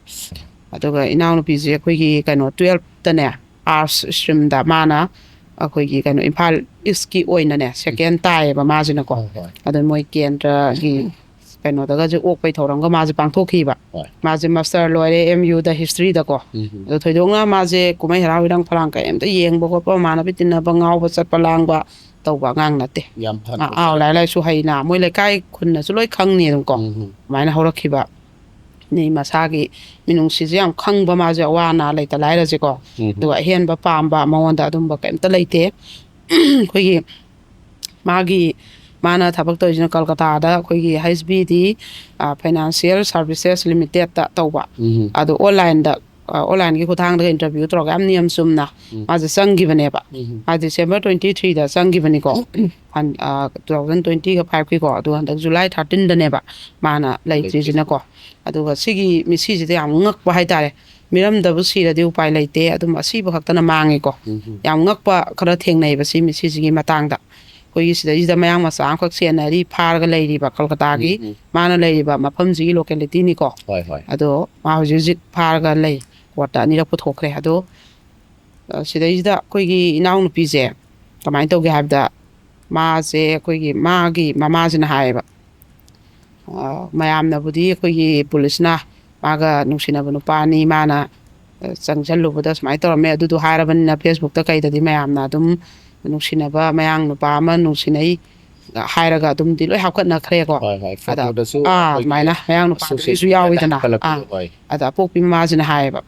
ꯑꯗꯨꯒ ꯏꯅꯥꯎꯅꯨꯄꯤꯁꯦ ꯑꯩꯈꯣꯏꯒꯤ ꯀꯩꯅꯣ ꯇꯨꯌꯦꯜꯞꯇꯅꯦ, ꯑꯥꯔꯠꯁ ꯁ꯭ꯇ꯭ꯔꯤꯝꯗ ꯃꯥꯅ ꯑꯩꯈꯣꯏꯒꯤ ꯀꯩꯅꯣ ꯏꯝꯐꯥꯜ ꯏꯁꯀꯤ ꯑꯣꯏꯅꯅꯦ ꯁꯦꯀꯦꯟ ꯇꯥꯏꯌꯦꯕ ꯃꯥꯁꯤꯅꯀꯣ꯫ ꯑꯗꯣ ꯃꯣꯏ ꯀꯦꯟꯗ꯭ꯔꯒꯤ ꯀꯩꯅꯣꯗꯒꯁꯦ ꯑꯣꯛꯄꯩ ꯊꯧꯔꯝꯒ ꯃꯥꯁꯦ ꯄꯥꯡꯊꯣꯛꯈꯤꯕ꯫ ꯃꯥꯁꯦ ꯃꯥꯁꯇꯔ ꯂꯣꯏꯔꯦ ꯑꯦꯝ ꯌꯨꯗ ꯍꯤꯁꯇ꯭ꯔꯤꯗꯀꯣ꯫ ꯑꯗꯣ ꯊꯣꯏꯗꯣꯛꯅ ꯃꯥꯁꯦ ꯀꯨꯝꯍꯩ ꯍꯔꯥꯎ ꯏꯔꯥꯡ ꯐꯂꯥꯡ ꯀꯔꯤꯝꯇ ꯌꯦꯡꯕ ꯈꯣꯠꯄ, ꯃꯃꯥꯟꯅꯕꯤ ꯇꯤꯟꯅꯕ, ꯉꯥꯎꯕ ꯆꯠꯄ ꯂꯥꯡꯕ ꯇꯧꯕ ꯑꯉꯥꯡ ꯅꯠꯇꯦ꯫ ꯌꯥꯝ ꯐꯅ ꯑꯥ, ꯑꯥꯎ, ꯂꯥꯏꯔꯤꯛ ꯂꯥꯏꯁꯨ ꯍꯩꯅ ꯃꯣꯏ ꯂꯩꯀꯥꯏ ꯈꯨꯟꯅꯁꯨ ꯂꯣꯏ ꯈꯪꯅꯤ ꯑꯗꯨꯝ ꯀꯣ꯫ ꯑꯗꯨꯃꯥꯏꯅ ꯍꯧꯔꯛꯈꯤꯕ꯫ ꯅꯤ ꯃꯁꯥꯒꯤ ꯃꯤꯅꯨꯡꯁꯤꯁꯦ ꯌꯥꯝ ꯈꯪꯕ ꯃꯥꯁꯦ, ꯑꯋꯥ ꯑꯅꯥ ꯂꯩꯇ ꯂꯥꯏꯔꯁꯦꯀꯣ꯫ ꯑꯗꯨꯒ ꯑꯍꯦꯟꯕ ꯄꯥꯝꯕ ꯃꯉꯣꯟꯗ ꯑꯗꯨꯝꯕ ꯀꯩꯝꯇ ꯂꯩꯇꯦ꯫ ꯑꯩꯈꯣꯏꯒꯤ ꯃꯥꯒꯤ ꯃꯥꯅ ꯊꯕꯛ ꯇꯧꯔꯤꯁꯤꯅ ꯀꯜꯀꯇꯥꯗ ꯑꯩꯈꯣꯏꯒꯤ H B D financial services ꯂꯤꯃꯤꯇꯦꯠꯇ ꯇꯧꯕ꯫ ꯑꯗꯣ ꯑꯣꯟꯂꯥꯏꯟꯗ ꯑꯣꯟꯂꯥꯏꯟꯒꯤ ꯈꯨꯠꯊꯥꯡꯗꯒ ꯏꯟꯇꯔꯚ꯭ꯌꯨ ꯇꯧꯔꯒ ꯌꯥꯝ ꯅꯤꯌꯝ ꯆꯨꯝꯅ ꯎꯝ꯫ ꯃꯥꯁꯦ ꯆꯪꯈꯤꯕꯅꯦꯕ꯫ ꯎꯝ꯫ ꯃꯥ ꯗꯤꯁꯦꯝꯕꯔ ꯇ꯭ꯋꯦꯟꯇꯤ ꯊ꯭ꯔꯤꯗ ꯆꯪꯈꯤꯕꯅꯤꯀꯣ꯫ ꯇꯨ ꯊꯥꯎꯖꯟ ꯇ꯭ꯋꯦꯟꯇꯤꯒ ꯐꯥꯏꯚꯀꯤꯀꯣ꯫ ꯑꯗꯨꯒ ꯍꯟꯗꯛ ꯖꯨꯂꯥꯏ ꯊꯥꯔꯇꯤꯟꯗꯅꯦꯕ ꯃꯥꯅ ꯂꯩꯇ꯭ꯔꯤꯁꯤꯅꯀꯣ꯫ ꯑꯗꯨꯒ ꯁꯤꯒꯤ ꯃꯤꯁꯤꯁꯤꯗ ꯌꯥꯝ ꯉꯛꯄ ꯍꯥꯏꯇꯥꯔꯦ꯫ ꯃꯤꯔꯝꯗꯕꯨ ꯁꯤꯔꯗꯤ ꯎꯄꯥꯏ ꯂꯩꯇꯦ, ꯑꯗꯨꯝ ꯑꯁꯤꯕ ꯈꯛꯇꯅ ꯃꯥꯡꯉꯤꯀꯣ꯫ ꯎꯝ꯫ ꯌꯥꯝ ꯉꯛꯄ ꯈꯔ ꯊꯦꯡꯅꯩꯕ ꯁꯤ ꯃꯤꯁꯤꯁꯤꯒꯤ ꯃꯇꯥꯡꯗ꯫ ꯑꯩꯈꯣꯏꯒꯤ ꯁꯤꯗꯩꯁꯤꯗ ꯃꯌꯥꯡ ꯃꯆꯥ ꯑꯃꯈꯛ ꯆꯦꯟꯅꯔꯤ, ꯐꯥꯔꯒ ꯂꯩꯔꯤꯕ ꯀꯜꯀꯇꯥꯒꯤ꯫ ꯎꯝ, ꯎꯝ꯫ ꯃꯥꯅ ꯂꯩꯔꯤꯕ ꯃꯐꯝꯁꯤꯒꯤ ꯂꯣꯀꯦꯂꯤꯇꯤꯅꯤꯀꯣ꯫ ꯍꯣꯏ, ꯍꯣꯏ꯫ ꯑꯗꯣ ꯃꯥ ꯍꯧꯖꯤꯛ ꯍꯧꯖꯤꯛ ꯐꯥꯔꯒ ꯂꯩ꯫ ꯀꯣꯔꯠꯇ ꯑꯅꯤꯔꯛ ꯄꯨꯊꯣꯛꯈ꯭ꯔꯦ꯫ ꯑꯗꯣ ꯑ, ꯁꯤꯗꯩꯁꯤꯗ ꯑꯩꯈꯣꯏꯒꯤ ꯏꯅꯥꯎꯅꯨꯄꯤꯁꯦ ꯀꯃꯥꯏꯅ ꯇꯧꯒꯦ ꯍꯥꯏꯕꯗ, ꯃꯥꯁꯦ ꯑꯩꯈꯣꯏꯒꯤ ꯃꯥꯒꯤ ꯃꯃꯥꯁꯤꯅ ꯍꯥꯏꯌꯦꯕ, ꯑ, ꯃꯌꯥꯝꯅꯕꯨꯗꯤ ꯑꯩꯈꯣꯏꯒꯤ ꯄꯨꯂꯤꯁꯅ ꯃꯥꯒ ꯅꯨꯡꯁꯤꯅꯕ ꯅꯨꯄꯥꯅꯤ, ꯃꯥꯅ, ꯑ, ꯆꯪꯁꯜꯂꯨꯕꯗ ꯁꯨꯃꯥꯏꯅ ꯇꯧꯔꯝꯃꯦ, ꯑꯗꯨꯗꯣ ꯍꯥꯏꯔꯕꯅꯤꯅ ꯐꯦꯁꯕꯨꯛꯇ ꯀꯩꯗꯗꯤ ꯃꯌꯥꯝꯅ ꯑꯗꯨꯝ ꯅꯨꯡꯁꯤꯅꯕ ꯃꯌꯥꯡ ꯅꯨꯄꯥ ꯑꯃ ꯅꯨꯡꯁꯤꯅꯩ ꯍꯥꯏꯔꯒ ꯑꯗꯨꯝꯗꯤ ꯂꯣꯏ ꯍꯥꯞꯀꯠꯅꯈ꯭ꯔꯦꯀꯣ꯫ ꯍꯣꯏ, ꯍꯣꯏ꯫ ꯑꯗ, ꯐꯣꯇꯣꯗꯁꯨ ꯑꯥ, ꯑꯩꯈꯣꯏꯒꯤ ꯑꯗꯨꯃꯥꯏꯅ ꯃꯌꯥꯡ ꯅꯨꯄꯥꯗꯨꯒꯤꯁꯨ association ꯌꯥꯎꯋꯤꯗꯅ꯫ ꯍꯥꯞꯀꯠꯂꯛꯄꯗꯣ, ꯑꯥ, ꯍꯣꯏ꯫ ꯑꯗ ꯑꯄꯣꯛꯄꯤ ꯃꯃꯥꯁꯤꯅ ꯍꯥꯏꯌꯦꯕ,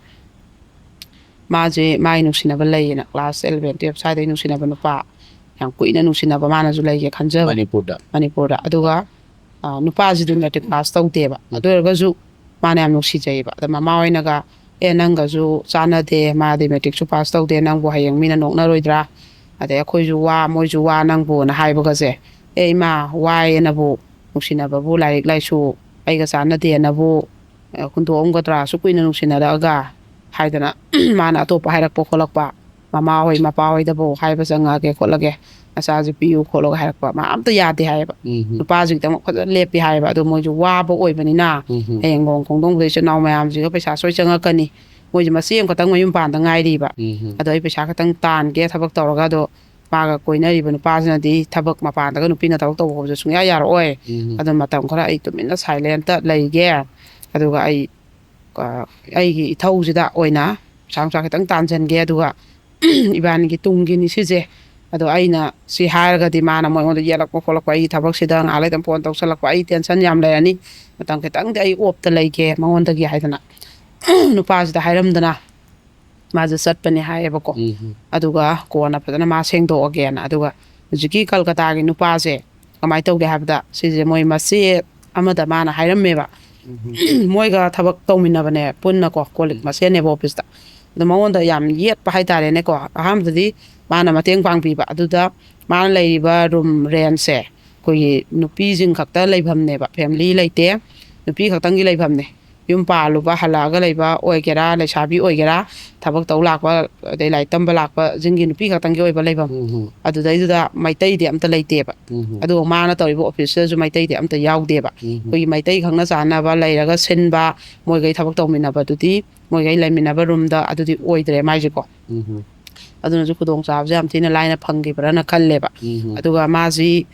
ꯃꯥꯁꯦ ꯃꯥꯒꯤ ꯅꯨꯡꯁꯤꯅꯕ ꯂꯩꯌꯦꯅ, ꯀ꯭ꯂꯥꯁ ꯑꯦꯂꯚꯦꯟ ꯇꯨꯌꯦꯜꯞ ꯁ꯭ꯋꯥꯏꯗꯩ ꯅꯨꯡꯁꯤꯅꯕ ꯅꯨꯄꯥ, ꯌꯥꯝ ꯀꯨꯏꯅ ꯅꯨꯡꯁꯤꯅꯕ ꯃꯥꯅꯁꯨ ꯂꯩꯒꯦ ꯈꯟꯖꯕ꯫ ꯃꯅꯤꯄꯨꯔꯗ꯫ ꯃꯅꯤꯄꯨꯔꯗ꯫ ꯑꯗꯨꯒ, ꯑ, ꯅꯨꯄꯥꯁꯤꯗꯤ ꯃꯦꯇ꯭ꯔꯤꯛ ꯄꯥꯁ ꯇꯧꯗꯦꯕ꯫ ꯑꯗꯨ ꯑꯣꯏꯔꯒꯁꯨ ꯃꯥꯅ ꯌꯥꯝ ꯅꯨꯡꯁꯤꯖꯩꯌꯦꯕ꯫ ꯑꯗ ꯃꯃꯥ ꯍꯣꯏꯅꯒ, "ꯑꯦ, ꯅꯪꯒꯁꯨ ꯆꯥꯟꯅꯗꯦ, ꯃꯥꯗꯤ ꯃꯦꯇ꯭ꯔꯤꯛꯁꯨ ꯄꯥꯁ ꯇꯧꯗꯦ, ꯅꯪꯕꯨ ꯍꯌꯦꯡ ꯃꯤꯅ ꯅꯣꯛꯅꯔꯣꯏꯗ꯭ꯔꯥ? ꯑꯗꯩ ꯑꯩꯈꯣꯏꯁꯨ ꯋꯥ, ꯃꯣꯏꯁꯨ ꯋꯥ ꯅꯪꯕꯨꯅ" ꯍꯥꯏꯕꯒꯁꯦ, "ꯑꯦ ꯏꯃꯥ, ꯋꯥꯏꯌꯦꯅꯕꯨ, ꯅꯨꯡꯁꯤꯅꯕꯕꯨ, ꯂꯥꯏꯔꯤꯛ ꯂꯥꯏꯁꯨ ꯑꯩꯒ ꯆꯥꯟꯅꯗꯦꯅꯕꯨ, ꯑ, ꯍꯨꯟꯗꯣꯛꯑꯝꯒꯗ꯭ꯔꯥ? ꯑꯁꯨꯛ ꯀꯨꯏꯅ ꯅꯨꯡꯁꯤꯅꯔꯛꯑꯒ" ꯍꯥꯏꯗꯅ ꯃꯥꯅ ꯑꯇꯣꯞꯄ ꯍꯥꯏꯔꯛꯄ ꯈꯣꯠꯂꯛꯄ, ꯃꯃꯥ ꯍꯣꯏ ꯃꯄꯥ ꯍꯣꯏꯗꯕꯨ ꯍꯥꯏꯕ ꯆꯪꯉꯛꯑꯒꯦ ꯈꯣꯠꯂꯒꯦ, ꯅꯆꯥꯁꯦ ꯄꯤꯌꯨ ꯈꯣꯠꯂꯣꯒ ꯍꯥꯏꯔꯛꯄ, ꯃꯥ ꯑꯝꯇ ꯌꯥꯗꯦ ꯍꯥꯏꯌꯦꯕ꯫ ꯎꯝ꯫ ꯅꯨꯄꯥꯁꯤꯒꯤꯗꯃꯛ ꯐꯖꯅ ꯂꯦꯞꯄꯤ ꯍꯥꯏꯌꯦꯕ꯫ ꯑꯗꯣ ꯃꯣꯏꯁꯨ ꯋꯥꯕ ꯑꯣꯏꯕꯅꯤꯅ ꯎꯝ꯫ ꯍꯌꯦꯡ ꯂꯨꯍꯣꯡ ꯈꯣꯡꯗꯣꯡꯕꯗ ꯏꯆꯤꯜ ꯏꯅꯥꯎ ꯃꯌꯥꯝꯁꯤꯒ ꯄꯩꯁꯥ ꯁꯣꯏ ꯆꯪꯉꯛꯀꯅꯤ꯫ ꯃꯣꯏꯁꯦ ꯃꯆꯦ ꯑꯃꯈꯛꯇꯪ ꯃꯌꯨꯝ ꯄꯥꯟꯗ ꯉꯥꯏꯔꯤꯕ꯫ ꯎꯝ꯫ ꯑꯗꯣ ꯑꯩ ꯄꯩꯁꯥ ꯈꯛꯇꯪ ꯇꯥꯟꯒꯦ ꯊꯕꯛ ꯇꯧꯔꯒ, ꯑꯗꯣ ꯃꯥꯒ ꯀꯣꯏꯅꯔꯤꯕ ꯅꯨꯄꯥꯁꯤꯅꯗꯤ ꯊꯕꯛ ꯃꯄꯥꯟꯗꯒ ꯅꯨꯄꯤꯅ ꯊꯕꯛ ꯇꯧꯕ ꯈꯣꯠꯄꯁꯦ ꯁꯨꯡꯌꯥ ꯌꯥꯔꯛꯑꯣꯏ꯫ ꯎꯝ꯫ ꯑꯗꯨ ꯃꯇꯝ ꯈꯔ ꯑꯩ ꯇꯨꯃꯤꯟꯅ ꯁꯥꯏꯂꯦꯟꯇ ꯂꯩꯒꯦ, ꯑꯗꯨꯒ ꯑꯩ, ꯑ, ꯑꯩꯒꯤ ꯏꯊꯧꯁꯤꯗ ꯑꯣꯏꯅ ꯄꯩꯁꯥ ꯅꯨꯡꯁꯥ ꯈꯤꯇꯪ ꯇꯥꯟꯁꯤꯟꯒꯦ, ꯑꯗꯨꯒ ꯏꯕꯥꯅꯤꯒꯤ ꯇꯨꯡꯒꯤꯅꯤ ꯁꯤꯁꯦ꯫ ꯑꯗꯣ ꯑꯩꯅ ꯁꯤ ꯍꯥꯏꯔꯒꯗꯤ ꯃꯥꯅ ꯑꯃꯨꯛ ꯑꯩꯉꯣꯟꯗ ꯌꯦꯠꯂꯛꯄ ꯈꯣꯠꯂꯛꯄ, ꯑꯩꯒꯤ ꯊꯕꯛꯁꯤꯗ ꯉꯥꯏꯍꯥꯛ ꯂꯩꯇꯅ ꯐꯣꯟ ꯇꯧꯁꯜꯂꯛꯄ, ꯑꯩ ꯇꯦꯟꯁꯟ ꯌꯥꯝ ꯂꯩꯔꯅꯤ, ꯃꯇꯝ ꯈꯤꯇꯪꯗꯤ ꯑꯩ ꯑꯣꯞꯇ ꯂꯩꯒꯦ ꯃꯉꯣꯟꯗꯒꯤ ꯍꯥꯏꯗꯅ ꯅꯨꯄꯥꯁꯤꯗ ꯍꯥꯏꯔꯝꯗꯅ ꯃꯥꯁꯦ ꯆꯠꯄꯅꯦ ꯍꯥꯏꯌꯦꯕꯀꯣ꯫ ꯎꯝ꯫ ꯑꯗꯨꯒ ꯀꯣꯟꯅ ꯐꯖꯅ ꯃꯥ ꯁꯦꯡꯗꯣꯛꯑꯒꯦꯅ꯫ ꯑꯗꯨꯒ ꯍꯧꯖꯤꯛꯀꯤ ꯀꯜꯀꯇꯥꯒꯤ ꯅꯨꯄꯥꯁꯦ ꯀꯃꯥꯏꯅ ꯇꯧꯒꯦ ꯍꯥꯏꯕꯗ, ꯁꯤꯁꯦ ꯃꯣꯏ ꯃꯆꯦ ꯑꯃꯗ ꯃꯥꯅ ꯍꯥꯏꯔꯝꯃꯦꯕ, ꯎꯝ ꯍꯝ꯫ ꯃꯣꯏꯒ ꯊꯕꯛ ꯇꯧꯃꯤꯟꯅꯕꯅꯦ ꯄꯨꯟꯅꯀꯣ, ꯀꯣꯂꯤꯛ ꯎꯝ꯫ ꯃꯁꯦꯟꯅꯦꯕ ꯑꯣꯐꯤꯁꯇ꯫ ꯑꯗꯣ ꯃꯉꯣꯟꯗ ꯌꯥꯝ ꯌꯦꯠꯄ ꯍꯥꯏꯇꯥꯔꯦꯅꯦꯀꯣ꯫ ꯑꯍꯥꯟꯕꯗꯗꯤ ꯃꯥꯅ ꯃꯇꯦꯡ ꯄꯥꯡꯕꯤꯕ, ꯑꯗꯨꯗ ꯃꯥꯅ ꯂꯩꯔꯤꯕ ꯔꯨꯝ ꯔꯦꯟꯁꯦ ꯑꯩꯈꯣꯏꯒꯤ ꯅꯨꯄꯤꯁꯤꯡ ꯈꯛꯇ ꯂꯩꯐꯝꯅꯦꯕ, ꯐꯦꯃꯤꯂꯤ ꯂꯩꯇꯦ, ꯅꯨꯄꯤ ꯈꯛꯇꯪꯒꯤ ꯂꯩꯐꯝꯅꯦ꯫ ꯌꯨꯝ ꯄꯥꯜꯂꯨꯕ ꯍꯜꯂꯛꯑꯒ ꯂꯩꯕ ꯑꯣꯏꯒꯦꯔꯥ, ꯂꯩꯁꯥꯕꯤ ꯑꯣꯏꯒꯦꯔꯥ, ꯊꯕꯛ ꯇꯧ ꯂꯥꯛꯄ, ꯑꯗꯩ ꯂꯥꯏꯔꯤꯛ ꯇꯝꯕ ꯂꯥꯛꯄꯁꯤꯡꯒꯤ ꯅꯨꯄꯤ ꯈꯛꯇꯪꯒꯤ ꯑꯣꯏꯕ ꯂꯩꯐꯝ꯫ ꯎꯝ ꯍꯝ꯫ ꯑꯗꯨꯗꯩꯗꯨꯗ ꯃꯩꯇꯩꯗꯤ ꯑꯝꯇ ꯂꯩꯇꯦꯕ꯫ ꯎꯝ ꯍꯝ꯫ ꯑꯗꯨꯒ ꯃꯥꯅ ꯇꯧꯔꯤꯕ ꯑꯣꯐꯤꯁꯇꯁꯨ ꯃꯩꯇꯩꯗꯤ ꯑꯝꯇ ꯌꯥꯎꯗꯦꯕ꯫ ꯎꯝ ꯍꯝ꯫ ꯑꯩꯈꯣꯏꯒꯤ ꯃꯩꯇꯩ ꯈꯪꯅ ꯆꯥꯟꯅꯕ ꯂꯩꯔꯒ ꯁꯤꯟꯕ, ꯃꯣꯏꯒꯩ ꯊꯕꯛ ꯇꯧꯃꯤꯟꯅꯕꯗꯨꯗꯤ, ꯃꯣꯏꯒꯩ ꯂꯩꯃꯤꯟꯅꯕ ꯔꯨꯝꯗ ꯑꯗꯨꯗꯤ ꯑꯣꯏꯗ꯭ꯔꯦ ꯃꯥꯏꯁꯦꯀꯣ꯫ ꯎꯝ ꯍꯝ꯫ ꯑꯗꯨꯅꯁꯨ ꯈꯨꯗꯣꯡꯆꯥꯕꯁꯦ ꯌꯥꯝ ꯊꯤꯅ ꯂꯥꯏꯅ ꯐꯪꯈꯤꯕ꯭ꯔꯅ ꯈꯜꯂꯦꯕ꯫ ꯎꯝ ꯍꯝ꯫ ꯑꯗꯨꯒ ꯃꯥꯁꯤ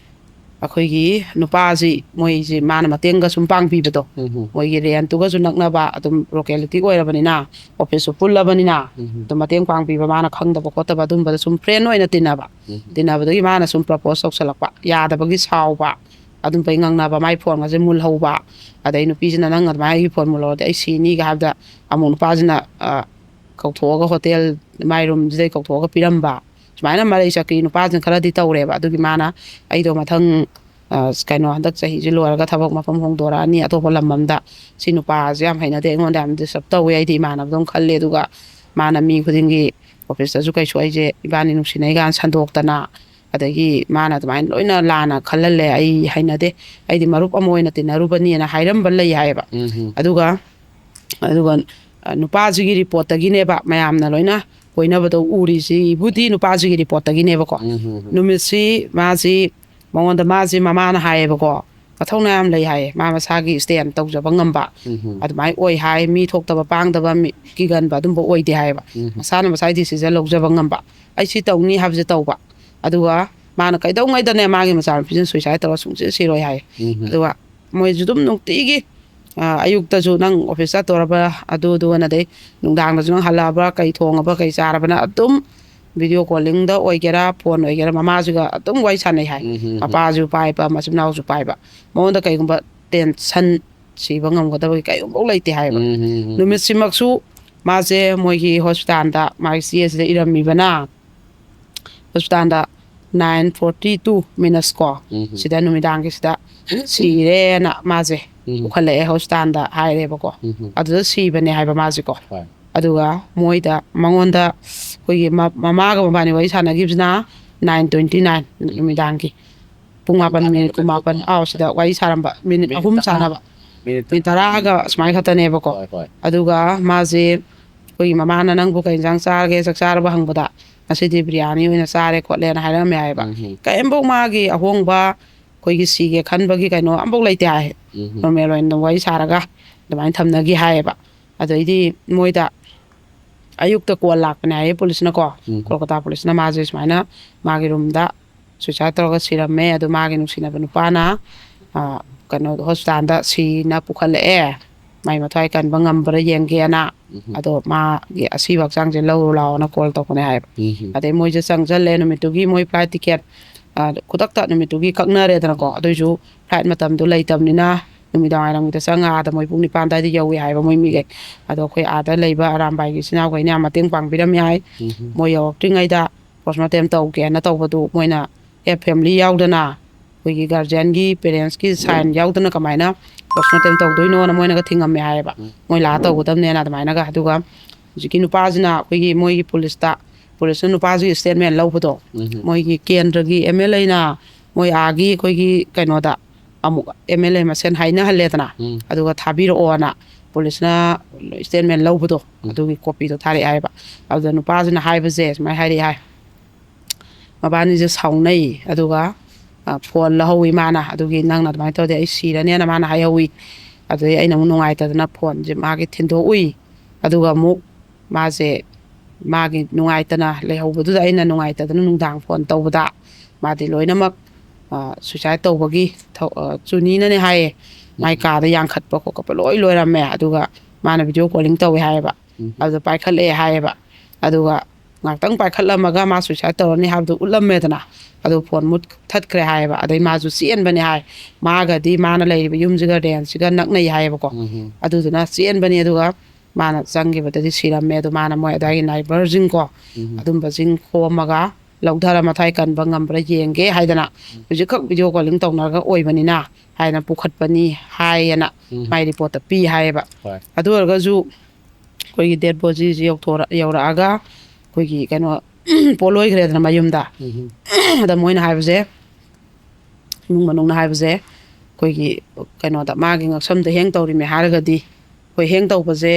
ꯑꯩꯈꯣꯏꯒꯤ ꯅꯨꯄꯥꯁꯤ ꯃꯣꯏꯁꯤ ꯃꯥꯅ ꯃꯇꯦꯡꯒ ꯁꯨꯝ ꯄꯥꯡꯕꯤꯕꯗꯣ, ꯎꯝ ꯍꯝ꯫ ꯃꯣꯏꯒꯤ ꯔꯦꯟꯇꯨꯒꯁꯨ ꯅꯛꯅꯕ, ꯑꯗꯨꯝ ꯂꯣꯀꯦꯂꯤꯇꯤ ꯑꯣꯏꯔꯕꯅꯤꯅ, ꯑꯣꯐꯤꯁꯁꯨ ꯄꯨꯜꯂꯕꯅꯤꯅ, ꯎꯝ ꯍꯝ꯫ ꯑꯗꯨꯝ ꯃꯇꯦꯡ ꯄꯥꯡꯕꯤꯕ, ꯃꯥꯅ ꯈꯪꯗꯕ ꯈꯣꯠꯇꯕ ꯑꯗꯨꯝꯕꯗ ꯁꯨꯝ ꯐ꯭ꯔꯦꯟ ꯑꯣꯏꯅ ꯇꯤꯟꯅꯕ꯫ ꯎꯝ ꯍꯝ꯫ ꯇꯤꯟꯅꯕꯗꯒꯤ ꯃꯥꯅ ꯁꯨꯝ ꯄ꯭ꯔꯄꯣꯁ ꯇꯧꯁꯜꯂꯛꯄ, ꯌꯥꯗꯕꯒꯤ ꯁꯥꯎꯕ, ꯑꯗꯨꯝꯕꯩ ꯉꯪꯅꯕ, ꯃꯥꯏ ꯐꯣꯟꯒꯁꯦ ꯃꯨꯜꯍꯧꯕ, ꯑꯗꯩ ꯅꯨꯄꯤꯁꯤꯅ "ꯅꯪ ꯑꯗꯨꯃꯥꯏꯅ ꯑꯩꯒꯤ ꯐꯣꯟ ꯃꯨꯜꯍꯧꯔꯗꯤ ꯑꯩ ꯁꯤꯅꯤꯒ" ꯍꯥꯏꯕꯗ, ꯑꯃꯨꯛ ꯅꯨꯄꯥꯁꯤꯅ, ꯑ, ꯀꯧꯊꯣꯛꯑꯒ ꯍꯣꯇꯦꯜ ꯃꯥꯏ ꯔꯨꯝꯁꯤꯗꯩ ꯀꯧꯊꯣꯛꯑꯒ ꯄꯤꯔꯝꯕ, ꯁꯨꯃꯥꯏꯅ ꯃꯔꯩ ꯆꯠꯀꯤ ꯅꯨꯄꯥꯁꯤꯡ ꯈꯔꯗꯤ ꯇꯧꯔꯦꯕ꯫ ꯑꯗꯨꯒꯤ ꯃꯥꯅ ꯑꯩꯗꯣ ꯃꯊꯪ, ꯑ, ꯀꯩꯅꯣ, ꯍꯟꯗꯛ ꯆꯍꯤꯁꯦ ꯂꯣꯏꯔꯒ ꯊꯕꯛ ꯃꯐꯝ ꯍꯣꯡꯗꯣꯔꯛꯑꯅꯤ ꯑꯇꯣꯞꯄ ꯂꯝ ꯑꯃꯗ, ꯁꯤ ꯅꯨꯄꯥꯁꯦ ꯌꯥꯝ ꯍꯩꯅꯗꯦ, ꯑꯩꯉꯣꯟꯗ ꯌꯥꯝ ꯗꯤꯁꯇꯔꯕ ꯇꯧꯋꯦ, ꯑꯩꯗꯤ ꯏꯃꯥꯟꯅꯕꯗꯧꯅ ꯈꯜꯂꯦ, ꯑꯗꯨꯒ ꯃꯥꯅ ꯃꯤ ꯈꯨꯗꯤꯡꯒꯤ ꯑꯣꯐꯤꯁꯇꯁꯨ ꯀꯩꯁꯨ ꯑꯩꯁꯦ ꯏꯕꯥꯅꯤ ꯅꯨꯡꯁꯤꯅꯩ ꯀꯥꯏꯅ ꯁꯟꯗꯣꯛꯇꯅ, ꯑꯗꯒꯤ ꯃꯥꯅ ꯑꯗꯨꯃꯥꯏꯅ ꯂꯣꯏꯅ ꯂꯥꯟꯅ ꯈꯜꯍꯜꯂꯦ, ꯑꯩ ꯍꯩꯅꯗꯦ, ꯑꯩꯗꯤ ꯃꯔꯨꯞ ꯑꯃ ꯑꯣꯏꯅ ꯇꯤꯟꯅꯔꯨꯕꯅꯤꯅ ꯍꯥꯏꯔꯝꯕ ꯂꯩ ꯍꯥꯏꯌꯦꯕ꯫ ꯎꯝ ꯍꯝ꯫ ꯑꯗꯨꯒ, ꯑꯗꯨꯒ, ꯑ, ꯅꯨꯄꯥꯁꯤꯒꯤ ꯔꯤꯄꯣꯔꯠꯇꯒꯤꯅꯦꯕ ꯃꯌꯥꯝꯅ ꯂꯣꯏꯅ ꯀꯣꯏꯅꯕꯗꯣ ꯎꯔꯤꯁꯤꯕꯨꯗꯤ ꯅꯨꯄꯥꯁꯤꯒꯤ ꯔꯤꯄꯣꯔꯠꯇꯒꯤꯅꯦꯕꯀꯣ꯫ ꯎꯝ ꯍꯝ ꯍꯝ꯫ ꯅꯨꯃꯤꯠꯁꯤ ꯃꯥꯁꯤ, ꯃꯉꯣꯟꯗ ꯃꯥꯁꯤ ꯃꯃꯥꯅ ꯍꯥꯏꯌꯦꯕꯀꯣ, ꯃꯊꯧꯅꯥ ꯌꯥꯝ ꯂꯩ ꯍꯥꯏꯌꯦ, ꯃꯥ ꯃꯁꯥꯒꯤ ꯁ꯭ꯇꯦꯟ ꯇꯧꯖꯕ ꯉꯝꯕ, ꯎꯝ ꯍꯝ꯫ ꯑꯗꯨꯃꯥꯏꯅ ꯑꯣꯏ ꯍꯥꯏ, ꯃꯤ ꯊꯣꯛꯇꯕ ꯄꯥꯡꯗꯕ, ꯃꯤ ꯀꯤꯒꯟꯕ ꯑꯗꯨꯝꯕ ꯑꯣꯏꯗꯦ ꯍꯥꯏꯌꯦꯕ꯫ ꯎꯝ ꯍꯝ꯫ ꯃꯁꯥꯅ ꯃꯁꯥꯒꯤ ꯗꯤꯁꯤꯖꯟ ꯂꯧꯖꯕ ꯉꯝꯕ, ꯑꯩ ꯁꯤ ꯇꯧꯅꯤ ꯍꯥꯏꯕꯁꯦ ꯇꯧꯕ꯫ ꯑꯗꯨꯒ ꯃꯥꯅ ꯀꯩꯗꯧꯉꯩꯗꯅꯦ ꯃꯥꯒꯤ ꯃꯆꯥꯅꯨꯄꯤꯁꯤꯅ ꯁꯨꯏꯁꯥꯏꯗ ꯇꯧꯔ ꯁꯨꯡꯁꯤ ꯁꯤꯔꯣꯏ ꯍꯥꯏ꯫ ꯎꯝ ꯍꯝ꯫ ꯑꯗꯨꯒ ꯃꯣꯏꯁꯨ ꯑꯗꯨꯝ ꯅꯨꯡꯇꯤꯒꯤ, ꯑ, ꯑꯌꯨꯛꯇꯁꯨ "ꯅꯪ ꯑꯣꯐꯤꯁ ꯆꯠꯇꯣꯔꯕ꯭ꯔꯥ?" ꯑꯗꯨ ꯑꯗꯨ ꯑꯅ, ꯑꯗꯩ ꯅꯨꯡꯗꯥꯡꯗꯁꯨ "ꯅꯪ ꯍꯜꯂꯛꯑꯕ꯭ꯔꯥ? ꯀꯩ ꯊꯣꯡꯉꯕ? ꯀꯩ ꯆꯥꯔꯕꯅ?" ꯑꯗꯨꯝ ꯚꯤꯗꯤꯑꯣ ꯀꯣꯂꯤꯡꯗ ꯑꯣꯏꯒꯦꯔꯥ, ꯐꯣꯟ ꯑꯣꯏꯒꯦꯔꯥ, ꯃꯃꯥꯁꯤꯒ ꯑꯗꯨꯝ ꯋꯥꯔꯤ ꯁꯥꯟꯅꯩ ꯍꯥꯏ꯫ ꯎꯝ ꯍꯝ ꯍꯝ꯫ ꯃꯄꯥꯁꯨ ꯄꯥꯏꯕ, ꯃꯆꯤꯟ ꯃꯅꯥꯎꯁꯨ ꯄꯥꯏꯕ꯫ ꯃꯉꯣꯟꯗ ꯀꯩꯒꯨꯝꯕ ꯇꯦꯟꯁꯟ ꯁꯤꯕ ꯉꯝꯒꯗꯕꯒꯤ ꯀꯩꯒꯨꯝꯕ ꯂꯩꯇꯦ ꯍꯥꯏꯕ꯫ ꯎꯝ ꯍꯝ ꯍꯝ꯫ ꯅꯨꯃꯤꯠꯁꯤꯃꯛꯁꯨ ꯃꯥꯁꯦ ꯃꯣꯏꯒꯤ ꯍꯣꯁꯄꯤꯇꯥꯜꯗ ꯃꯥꯒꯤ ꯆꯦꯁꯤꯗ ꯏꯔꯝꯃꯤꯕꯅ, ꯍꯣꯁꯄꯤꯇꯥꯜꯗ nine forty two minutes ꯀꯣ, ꯎꯝ꯫ ꯁꯤꯗ ꯅꯨꯃꯤꯗꯥꯡꯒꯤꯁꯤꯗ ꯁꯤꯔꯦꯅ ꯃꯥꯁꯦ ꯎꯝ꯫ ꯄꯨꯈꯠꯂꯛꯑꯦ ꯍꯣꯁꯄꯤꯇꯥꯜꯗ ꯍꯥꯏꯔꯦꯕꯀꯣ꯫ ꯎꯝ꯫ ꯑꯗꯨꯗ ꯁꯤꯕꯅꯦ ꯍꯥꯏꯕ ꯃꯥꯁꯦꯀꯣ꯫ ꯍꯣꯏ꯫ ꯑꯗꯨꯒ ꯃꯣꯏꯗ, ꯃꯉꯣꯟꯗ ꯑꯩꯈꯣꯏꯒꯤ ꯃ-, ꯃꯃꯥꯒ ꯃꯕꯥꯅꯤ ꯋꯥꯔꯤ ꯁꯥꯟꯅꯈꯤꯕꯁꯤꯅ nine twenty nine ꯅꯨꯃꯤꯗꯥꯡꯒꯤ ꯄꯨꯡ ꯃꯥꯄꯟ ꯃꯤꯅꯤꯠ ꯀꯨꯟꯃꯥꯄꯟ, ꯑꯥꯎ, ꯁꯤꯗ ꯋꯥꯔꯤ ꯁꯥꯔꯝꯕ ꯃꯤꯅꯤꯠ ꯃꯤꯅꯤꯠ ꯑꯍꯨꯝ ꯇꯔꯥ꯫ ꯁꯥꯟꯅꯕ, ꯃꯤꯅꯤꯠ ꯃꯤꯅꯤꯠ ꯇꯔꯥꯒ ꯁꯨꯃꯥꯏꯅ ꯈꯛꯇꯅꯦꯕꯀꯣ꯫ ꯍꯣꯏ, ꯍꯣꯏ꯫ ꯑꯗꯨꯒ ꯃꯥꯁꯦ ꯑꯩꯈꯣꯏꯒꯤ ꯃꯃꯥꯅ "ꯅꯪꯕꯨ ꯀꯩ ꯏꯟꯁꯥꯡ ꯆꯥꯔꯒꯦ, ꯆꯥꯛ ꯆꯥꯔꯕ?" ꯍꯪꯕꯗ, "ꯉꯁꯤꯗꯤ ꯕꯤꯔꯌꯥꯅꯤ ꯑꯣꯏꯅ ꯆꯥꯔꯦ ꯈꯣꯠꯂꯦꯅ" ꯍꯥꯏꯔꯝꯃꯦ ꯍꯥꯏꯌꯦꯕ꯫ ꯎꯝ꯫ ꯀꯔꯤꯝꯐꯥꯎ ꯃꯥꯒꯤ ꯑꯍꯣꯡꯕ ꯑꯩꯈꯣꯏꯒꯤ ꯁꯤꯒꯦ ꯈꯟꯕꯒꯤ ꯀꯩꯅꯣ ꯑꯃꯐꯥꯎ ꯂꯩꯇꯦ ꯍꯥꯏ꯫ ꯎꯝ꯫ ꯅꯣꯔꯃꯦꯜ ꯑꯣꯏꯅ ꯑꯗꯨꯝ ꯋꯥꯔꯤ ꯁꯥꯔꯒ ꯑꯗꯨꯃꯥꯏꯅ ꯊꯝꯅꯈꯤ ꯍꯥꯏꯌꯦꯕ꯫ ꯑꯗꯩꯗꯤ ꯃꯣꯏꯗ ꯑꯌꯨꯛꯇ ꯀꯣꯜ ꯂꯥꯛꯄꯅꯦ ꯍꯥꯏꯌꯦ ꯄꯨꯂꯤꯁꯅꯀꯣ꯫ ꯎꯝ꯫ ꯀꯣꯜꯀꯇꯥ ꯄꯨꯂꯤꯁꯅ ꯃꯥꯁꯦ ꯁꯨꯃꯥꯏꯅ ꯃꯥꯒꯤ ꯔꯨꯝꯗ ꯁꯨꯏꯁꯥꯏꯠ ꯇꯧꯔꯒ ꯁꯤꯔꯝꯃꯦ, ꯑꯗꯣ ꯃꯥꯒꯤ ꯅꯨꯡꯁꯤꯅꯕ ꯅꯨꯄꯥꯅ, ꯑ, ꯀꯩꯅꯣ, ꯍꯣꯁꯄꯤꯇꯥꯜꯗ ꯁꯤꯅ ꯄꯨꯈꯠꯂꯛꯑꯦ, ꯃꯥꯏ ꯃꯊ꯭ꯋꯥꯏ ꯀꯟꯕ ꯉꯝꯕ꯭ꯔꯥ ꯌꯦꯡꯒꯦꯅ꯫ ꯎꯝ꯫ ꯑꯗꯣ ꯃꯥꯒꯤ ꯑꯁꯤꯕ ꯍꯛꯆꯥꯡꯁꯦ ꯂꯧꯔꯨ ꯂꯥꯎꯅ ꯀꯣꯜ ꯇꯧꯕꯅꯦ ꯍꯥꯏꯌꯦꯕ꯫ ꯎꯝ꯫ ꯑꯗꯩ ꯃꯣꯏꯁꯦ ꯆꯪꯁꯜꯂꯦ, ꯅꯨꯃꯤꯠꯇꯨꯒꯤ ꯃꯣꯏ ꯐ꯭ꯂꯥꯏꯠ ꯇꯤꯀꯦꯠ, ꯑ, ꯈꯨꯗꯛꯇ ꯅꯨꯃꯤꯠꯇꯨꯒꯤ ꯀꯛꯅꯔꯦꯗꯅꯀꯣ꯫ ꯑꯗꯨꯏꯁꯨ ꯐ꯭ꯂꯥꯏꯠ ꯃꯇꯝꯗꯣ ꯂꯩꯇꯕꯅꯤꯅ ꯅꯨꯃꯤꯗꯥꯡ ꯋꯥꯏꯔꯝꯒꯤꯗ ꯆꯪꯉ ꯑꯥꯗ ꯃꯣꯏ ꯄꯨꯡ ꯅꯤꯄꯥꯟ ꯑꯗꯨꯋꯥꯏꯗ ꯌꯧꯏ ꯍꯥꯏꯕ ꯃꯣꯏ ꯃꯤꯈꯩ꯫ ꯑꯗꯣ ꯑꯩꯈꯣꯏ ꯑꯥꯗ ꯂꯩꯕ ꯑꯔꯥꯝꯕꯥꯏꯒꯤ ꯏꯆꯤꯟ ꯏꯅꯥꯎꯈꯩꯅ ꯌꯥꯝ ꯃꯇꯦꯡ ꯄꯥꯡꯕꯤꯔꯝꯃꯤ ꯍꯥꯏ꯫ ꯎꯝ꯫ ꯃꯣꯏ ꯌꯧꯔꯛꯇ꯭ꯔꯤꯉꯩꯗ ꯄꯣꯁꯃꯣꯔꯇꯦꯝ ꯇꯧꯒꯦꯅ ꯇꯧꯕꯗꯨ ꯃꯣꯏꯅ ꯑꯦ ꯐꯦꯃꯤꯂꯤ ꯌꯥꯎꯗꯅ, ꯑꯩꯈꯣꯏꯒꯤ ꯒꯥꯔꯖꯤꯌꯥꯟꯒꯤ, ꯄꯦꯔꯦꯟꯁꯀꯤ ꯁꯥꯏꯟ ꯌꯥꯎꯗꯅ ꯀꯃꯥꯏꯅ ꯄꯣꯁꯃꯣꯔꯇꯦꯝ ꯇꯧꯗꯣꯏꯅꯣꯅ ꯃꯣꯏꯅꯒ ꯊꯤꯡꯉꯝꯃꯦ ꯍꯥꯏꯌꯦꯕ꯫ ꯎꯝ꯫ ꯃꯣꯏ ꯂꯥꯛꯑ ꯇꯧꯒꯗꯕꯅꯦꯅ ꯑꯗꯨꯃꯥꯏꯅꯒ꯫ ꯑꯗꯨꯒ ꯍꯧꯖꯤꯛꯀꯤ ꯅꯨꯄꯥꯁꯤꯅ ꯑꯩꯈꯣꯏꯒꯤ ꯃꯣꯏꯒꯤ ꯄꯨꯂꯤꯁꯇ, ꯄꯨꯂꯤꯁꯅ ꯅꯨꯄꯥꯁꯤꯒꯤ ꯁ꯭ꯇꯦꯠꯃꯦꯟ ꯂꯧꯕꯗꯣ, ꯎꯝ꯫ ꯃꯣꯏꯒꯤ ꯀꯦꯟꯗ꯭ꯔꯒꯤ ꯑꯦꯝ ꯑꯦꯜ ꯑꯦꯅ ꯃꯣꯏ ꯑꯥꯒꯤ ꯑꯩꯈꯣꯏꯒꯤ ꯀꯩꯅꯣꯗ ꯑꯃꯨꯛ ꯑꯦꯝ ꯑꯦꯜ ꯑꯦ ꯃꯁꯦꯟ ꯍꯥꯏꯅꯍꯜꯂꯦꯗꯅ, ꯎꯝ꯫ ꯑꯗꯨꯒ ꯊꯥꯕꯤꯔꯛꯑꯣꯅ ꯄꯨꯂꯤꯁꯅ ꯁ꯭ꯇꯦꯠꯃꯦꯟ ꯂꯧꯕꯗꯣ, ꯎꯝ꯫ ꯑꯗꯨꯒꯤ ꯀꯣꯄꯤꯗꯣ ꯊꯥꯔꯛꯑꯦ ꯍꯥꯏꯕ꯫ ꯑꯗꯨꯗ ꯅꯨꯄꯥꯁꯤꯅ ꯍꯥꯏꯕꯁꯦ ꯁꯨꯃꯥꯏꯅ ꯍꯥꯏꯔꯛꯑꯦ ꯍꯥꯏ, ꯃꯕꯥꯅꯤꯁꯦ ꯁꯥꯎꯅꯩ, ꯑꯗꯨꯒ, ꯑ, ꯐꯣꯟ ꯂꯧꯍꯧꯋꯤ ꯃꯥꯅ꯫ ꯑꯗꯨꯒꯤ ꯅꯪꯅ ꯑꯗꯨꯃꯥꯏꯅ ꯇꯧꯔꯗꯤ ꯑꯩ ꯁꯤꯔꯅꯦꯅ ꯃꯥꯅ ꯍꯥꯏꯍꯧꯋꯤ꯫ ꯑꯗꯨꯗꯩ ꯑꯩꯅ ꯑꯃꯨꯛ ꯅꯨꯡꯉꯥꯏꯇꯗꯅ ꯐꯣꯟꯁꯦ ꯃꯥꯒꯤ ꯊꯤꯟꯗꯣꯛꯎꯏ꯫ ꯑꯗꯨꯒ ꯑꯃꯨꯛ ꯃꯥꯁꯦ, ꯃꯥꯒꯤ ꯅꯨꯡꯉꯥꯏꯇꯅ ꯂꯩꯍꯧꯕꯗꯨꯗ ꯑꯩꯅ ꯅꯨꯡꯉꯥꯏꯇꯗꯅ ꯅꯨꯡꯗꯥꯡ ꯐꯣꯟ ꯇꯧꯕꯗ ꯃꯥꯗꯤ ꯂꯣꯏꯅꯃꯛ, ꯑ, ꯁꯨꯏꯁꯥꯏꯠ ꯇꯧꯕꯒꯤ ꯊꯧ-, ꯑ, ꯆꯨꯅꯤꯅꯅꯦ ꯍꯥꯏꯌꯦ꯫ ꯃꯥꯏ ꯎꯝ꯫ ꯀꯥꯗ ꯌꯥꯡꯈꯠꯄ ꯈꯣꯠꯀꯠꯄ ꯂꯣꯏ ꯂꯣꯏꯔꯝꯃꯦ꯫ ꯑꯗꯨꯒ ꯃꯥꯅ ꯚꯤꯗꯤꯑꯣ ꯀꯣꯂꯤꯡ ꯇꯧꯋꯦ ꯍꯥꯏꯌꯦꯕ꯫ ꯎꯝ꯫ ꯑꯗꯨꯗ ꯄꯥꯏꯈꯠꯂꯛꯑꯦ ꯍꯥꯏꯌꯦꯕ꯫ ꯑꯗꯨꯒ ꯉꯥꯛꯇꯪ ꯄꯥꯏꯈꯠꯂꯝꯃꯒ ꯃꯥ ꯁꯨꯏꯁꯥꯏꯠ ꯇꯧꯔꯅꯤ ꯍꯥꯏꯕꯗꯨ ꯎꯠꯂꯝꯃꯦꯗꯅ, ꯑꯗꯣ ꯐꯣꯟ ꯃꯨꯠꯊꯠꯈ꯭ꯔꯦ ꯍꯥꯏꯌꯦꯕ꯫ ꯑꯗꯩ ꯃꯥꯁꯨ ꯆꯦꯟꯕꯅꯦ ꯍꯥꯏ꯫ ꯃꯥꯒꯗꯤ ꯃꯥꯅ ꯂꯩꯔꯤꯕ ꯌꯨꯝꯁꯤꯒ ꯔꯦꯟꯁꯤꯒ ꯅꯛꯅꯩ ꯍꯥꯏꯌꯦꯕꯀꯣ꯫ ꯎꯝ꯫ ꯑꯗꯨꯗꯨꯅ ꯆꯦꯟꯕꯅꯤ, ꯑꯗꯨꯒ ꯃꯥꯅ ꯆꯪꯈꯤꯕꯗꯗꯤ ꯁꯤꯔꯝꯃꯦ꯫ ꯑꯗꯣ ꯃꯥꯅ ꯃꯣꯏ ꯑꯗꯥꯏꯒꯤ ꯅꯥꯏꯕꯔꯁꯤꯡꯀꯣ, ꯎꯝ꯫ ꯑꯗꯨꯝꯕꯁꯤꯡ ꯈꯣꯝꯃꯒ ꯂꯧꯊꯔ ꯃꯊ꯭ꯋꯥꯏ ꯀꯟꯕ ꯉꯝꯕ꯭ꯔꯥ ꯌꯦꯡꯒꯦ ꯍꯥꯏꯗꯅ ꯍꯧꯖꯤꯛꯈꯛ ꯚꯤꯗꯤꯑꯣ ꯀꯣꯂꯤꯡ ꯇꯧꯅꯔꯒ ꯑꯣꯏꯕꯅꯤꯅ ꯍꯥꯏꯅ ꯄꯨꯈꯠꯄꯅꯤ ꯍꯥꯏꯌꯦꯅ ꯃꯥꯏ ꯔꯤꯄꯣꯔꯠꯇ ꯄꯤ ꯍꯥꯏꯌꯦꯕ꯫ ꯑꯗꯨ ꯑꯣꯏꯔꯒꯁꯨ ꯑꯩꯈꯣꯏꯒꯤ ꯗꯦꯠ ꯕꯣꯗꯤꯁꯤ ꯌꯧꯊꯣꯔ ꯌꯧꯔꯛꯑꯒ ꯑꯩꯈꯣꯏꯒꯤ ꯀꯩꯅꯣ ꯄꯣꯠꯂꯣꯏꯈ꯭ꯔꯦꯗꯅ ꯃꯌꯨꯝꯗ꯫ ꯑꯗ ꯃꯣꯏꯅ ꯍꯥꯏꯕꯁꯦ, ꯏꯃꯨꯡ ꯃꯅꯨꯡꯅ ꯍꯥꯏꯕꯁꯦ, ꯑꯩꯈꯣꯏꯒꯤ ꯀꯩꯅꯣꯗ ꯃꯥꯒꯤ ꯉꯛꯁꯝꯗ ꯍꯦꯡ ꯇꯧꯔꯤꯃꯦ ꯍꯥꯏꯔꯒꯗꯤ, ꯑꯩꯈꯣꯏ ꯍꯦꯡ ꯇꯧꯕꯁꯦ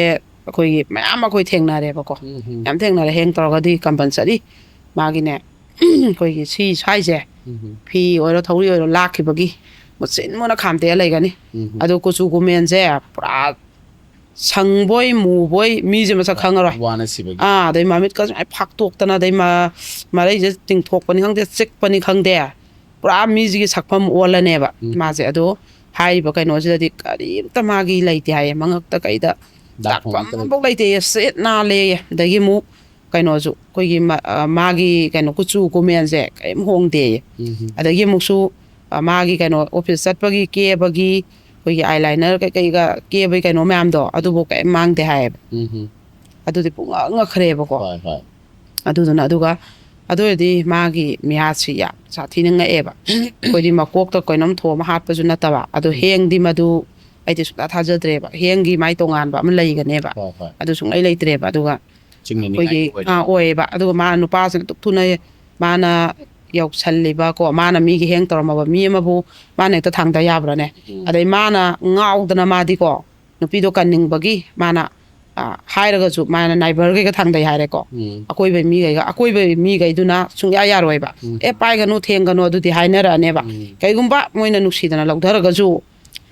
ꯑꯩꯈꯣꯏꯒꯤ ꯃꯌꯥꯝ ꯑꯩꯈꯣꯏ ꯊꯦꯡꯅꯔꯦꯕꯀꯣ꯫ ꯌꯥꯝ ꯊꯦꯡꯅꯔꯦ꯫ ꯍꯦꯡ ꯇꯧꯔꯒꯗꯤ ꯀꯝꯄꯜꯁꯔꯤ ꯃꯥꯒꯤꯅꯦ ꯑꯩꯈꯣꯏꯒꯤ ꯁꯤ ꯁ꯭ꯋꯥꯏꯁꯦ ꯐꯤ ꯑꯣꯏꯔꯣ ꯊꯧꯔꯤ ꯑꯣꯏꯔꯣ ꯂꯥꯛꯈꯤꯕꯒꯤ ꯃꯨꯁꯤꯟ ꯃꯨꯅ ꯈꯥꯝꯇꯦꯛꯑ ꯂꯩꯒꯅꯤ꯫ ꯑꯗꯨ ꯀꯨꯆꯨ ꯀꯨꯃꯦꯟꯁꯦ ꯄꯨꯔꯥ ꯁꯪꯕꯣꯏ ꯃꯨꯕꯣꯏ ꯃꯤꯁꯦ ꯃꯁꯛ ꯈꯪꯉꯔꯣꯏ꯫ ꯋꯥꯅ ꯁꯤꯕꯒꯤ꯫ ꯑꯥ, ꯑꯗꯩ ꯃꯃꯤꯠꯀ ꯁꯨꯃꯥꯏꯅ ꯐꯥꯛꯇꯣꯛꯇꯅ, ꯑꯗꯩ ꯃ-, ꯃꯔꯩꯁꯦ ꯇꯤꯡꯊꯣꯛꯄꯅꯤ ꯈꯪꯗꯦ, ꯆꯤꯛꯄꯅꯤ ꯈꯪꯗꯦ, ꯄꯨꯔꯥ ꯃꯤꯁꯤꯒꯤ ꯁꯛꯐꯝ ꯑꯣꯜꯂꯅꯦꯕ ꯃꯥꯁꯦ꯫ ꯑꯗꯣ ꯍꯥꯏꯔꯤꯕ ꯀꯩꯅꯣꯁꯤꯗꯗꯤ ꯀꯔꯤꯝꯇ ꯃꯥꯒꯤ ꯂꯩꯇꯦ ꯍꯥꯏꯌꯦ, ꯃꯉꯛꯇ ꯀꯩꯗ ꯗꯥꯛꯐꯝ ꯗꯥꯛꯐꯝ ꯑꯝꯇ ꯑꯃꯐꯥꯎ ꯂꯩꯇꯦ꯫ ꯁꯤꯠ ꯅꯥꯜꯂꯦꯌꯦ꯫ ꯑꯗꯒꯤ ꯑꯃꯨꯛ ꯀꯩꯅꯣꯁꯨ ꯑꯩꯈꯣꯏꯒꯤ ꯃ-, ꯑ, ꯃꯥꯒꯤ ꯀꯩꯅꯣ ꯀꯨꯆꯨ ꯀꯨꯃꯦꯟꯁꯦ ꯀꯔꯤꯝ ꯍꯣꯡꯗꯦꯌꯦ꯫ ꯑꯗꯒꯤ ꯑꯃꯨꯛꯁꯨ, ꯑ, ꯃꯥꯒꯤ ꯀꯩꯅꯣ ꯑꯣꯐꯤꯁ ꯆꯠꯄꯒꯤ ꯀꯦꯕꯒꯤ ꯑꯩꯈꯣꯏꯒꯤ ꯑꯥꯏꯂꯥꯏꯅꯔ ꯀꯩꯀꯩꯒ ꯀꯦꯕꯒꯤ ꯀꯩꯅꯣ ꯃꯌꯥꯝꯗꯣ ꯑꯗꯨꯕꯨ ꯀꯔꯤꯝ ꯃꯥꯡꯗꯦ ꯍꯥꯏꯌꯦꯕ꯫ ꯑꯗꯨꯗꯤ ꯄꯨꯡꯉꯛ ꯉꯛꯈ꯭ꯔꯦꯕꯀꯣ꯫ ꯍꯣꯏ, ꯍꯣꯏ꯫ ꯑꯗꯨꯗꯨꯅ ꯑꯗꯨꯒ ꯑꯗꯨ ꯑꯣꯏꯔꯗꯤ ꯃꯥꯒꯤ ꯃꯤꯍꯥꯠꯁꯤ ꯌꯥꯝ ꯁꯥꯊꯤꯅ ꯉꯛꯑꯦꯕ꯫ ꯑꯩꯈꯣꯏꯗꯤ ꯃꯀꯣꯛꯇ ꯀꯩꯅꯣꯝ ꯊꯣꯝꯃ ꯍꯥꯠꯄꯁꯨ ꯅꯠꯇꯕ꯫ ꯑꯗꯣ ꯍꯦꯡꯗꯤ ꯃꯗꯨ ꯑꯩꯗꯤ ꯁꯨꯡꯊꯥ ꯊꯥꯖꯗ꯭ꯔꯦꯕ꯫ ꯍꯦꯡꯒꯤ ꯃꯥꯏ ꯇꯣꯉꯥꯟꯕ ꯑꯃ ꯂꯩꯒꯅꯦꯕ꯫ ꯍꯣꯏ, ꯍꯣꯏ꯫ ꯑꯗꯨ ꯁꯨꯡꯂꯩ ꯂꯩꯇ꯭ꯔꯦꯕ꯫ ꯑꯗꯨꯒ ꯆꯤꯡꯅꯅꯤꯡꯉꯥꯏ ꯑꯩꯈꯣꯏꯒꯤ, ꯑꯣꯏꯔꯦ꯫ ꯑꯥ, ꯑꯣꯏꯌꯦꯕ꯫ ꯑꯗꯨꯒ ꯃꯥ ꯅꯨꯄꯥꯁꯤꯅ ꯑꯗꯨꯛ ꯊꯨꯅ ꯃꯥꯅ ꯌꯧꯁꯜꯂꯤꯕ ꯀꯣ, ꯃꯥꯅ ꯃꯤꯒꯤ ꯍꯦꯡ ꯇꯧꯔꯝꯃꯕ ꯃꯤ ꯑꯃꯕꯨ ꯃꯥꯅ ꯍꯦꯛꯇ ꯊꯥꯡꯗ ꯌꯥꯕ꯭ꯔꯥꯅꯦ? ꯎꯝ꯫ ꯑꯗꯩ ꯃꯥꯅ ꯉꯥꯎꯗꯅ ꯃꯥꯗꯤꯀꯣ, ꯅꯨꯄꯤꯗꯣ ꯀꯟꯅꯤꯡꯕꯒꯤ ꯃꯥꯅ, ꯑ, ꯍꯥꯏꯔꯒꯁꯨ ꯃꯥꯅ ꯅꯥꯏꯕꯔꯈꯩꯒ ꯊꯥꯡꯗꯩ ꯍꯥꯏꯔꯦꯀꯣ꯫ ꯎꯝ꯫ ꯑꯀꯣꯏꯕ ꯃꯤꯈꯩꯒ, ꯑꯀꯣꯏꯕ ꯃꯤꯈꯩꯗꯨꯅ ꯁꯨꯡꯌꯥ ꯌꯥꯔꯣꯏꯕ꯫ ꯎꯝ꯫ "ꯑꯦ, ꯄꯥꯏꯒꯅꯨ, ꯊꯦꯡꯒꯅꯨ" ꯑꯗꯨꯗꯤ ꯍꯥꯏꯅꯔꯛꯑꯅꯦꯕ꯫ ꯎꯝ꯫ ꯀꯩꯒꯨꯝꯕ ꯃꯣꯏꯅ ꯅꯨꯡꯁꯤꯗꯅ ꯂꯧꯊꯔꯒꯁꯨ,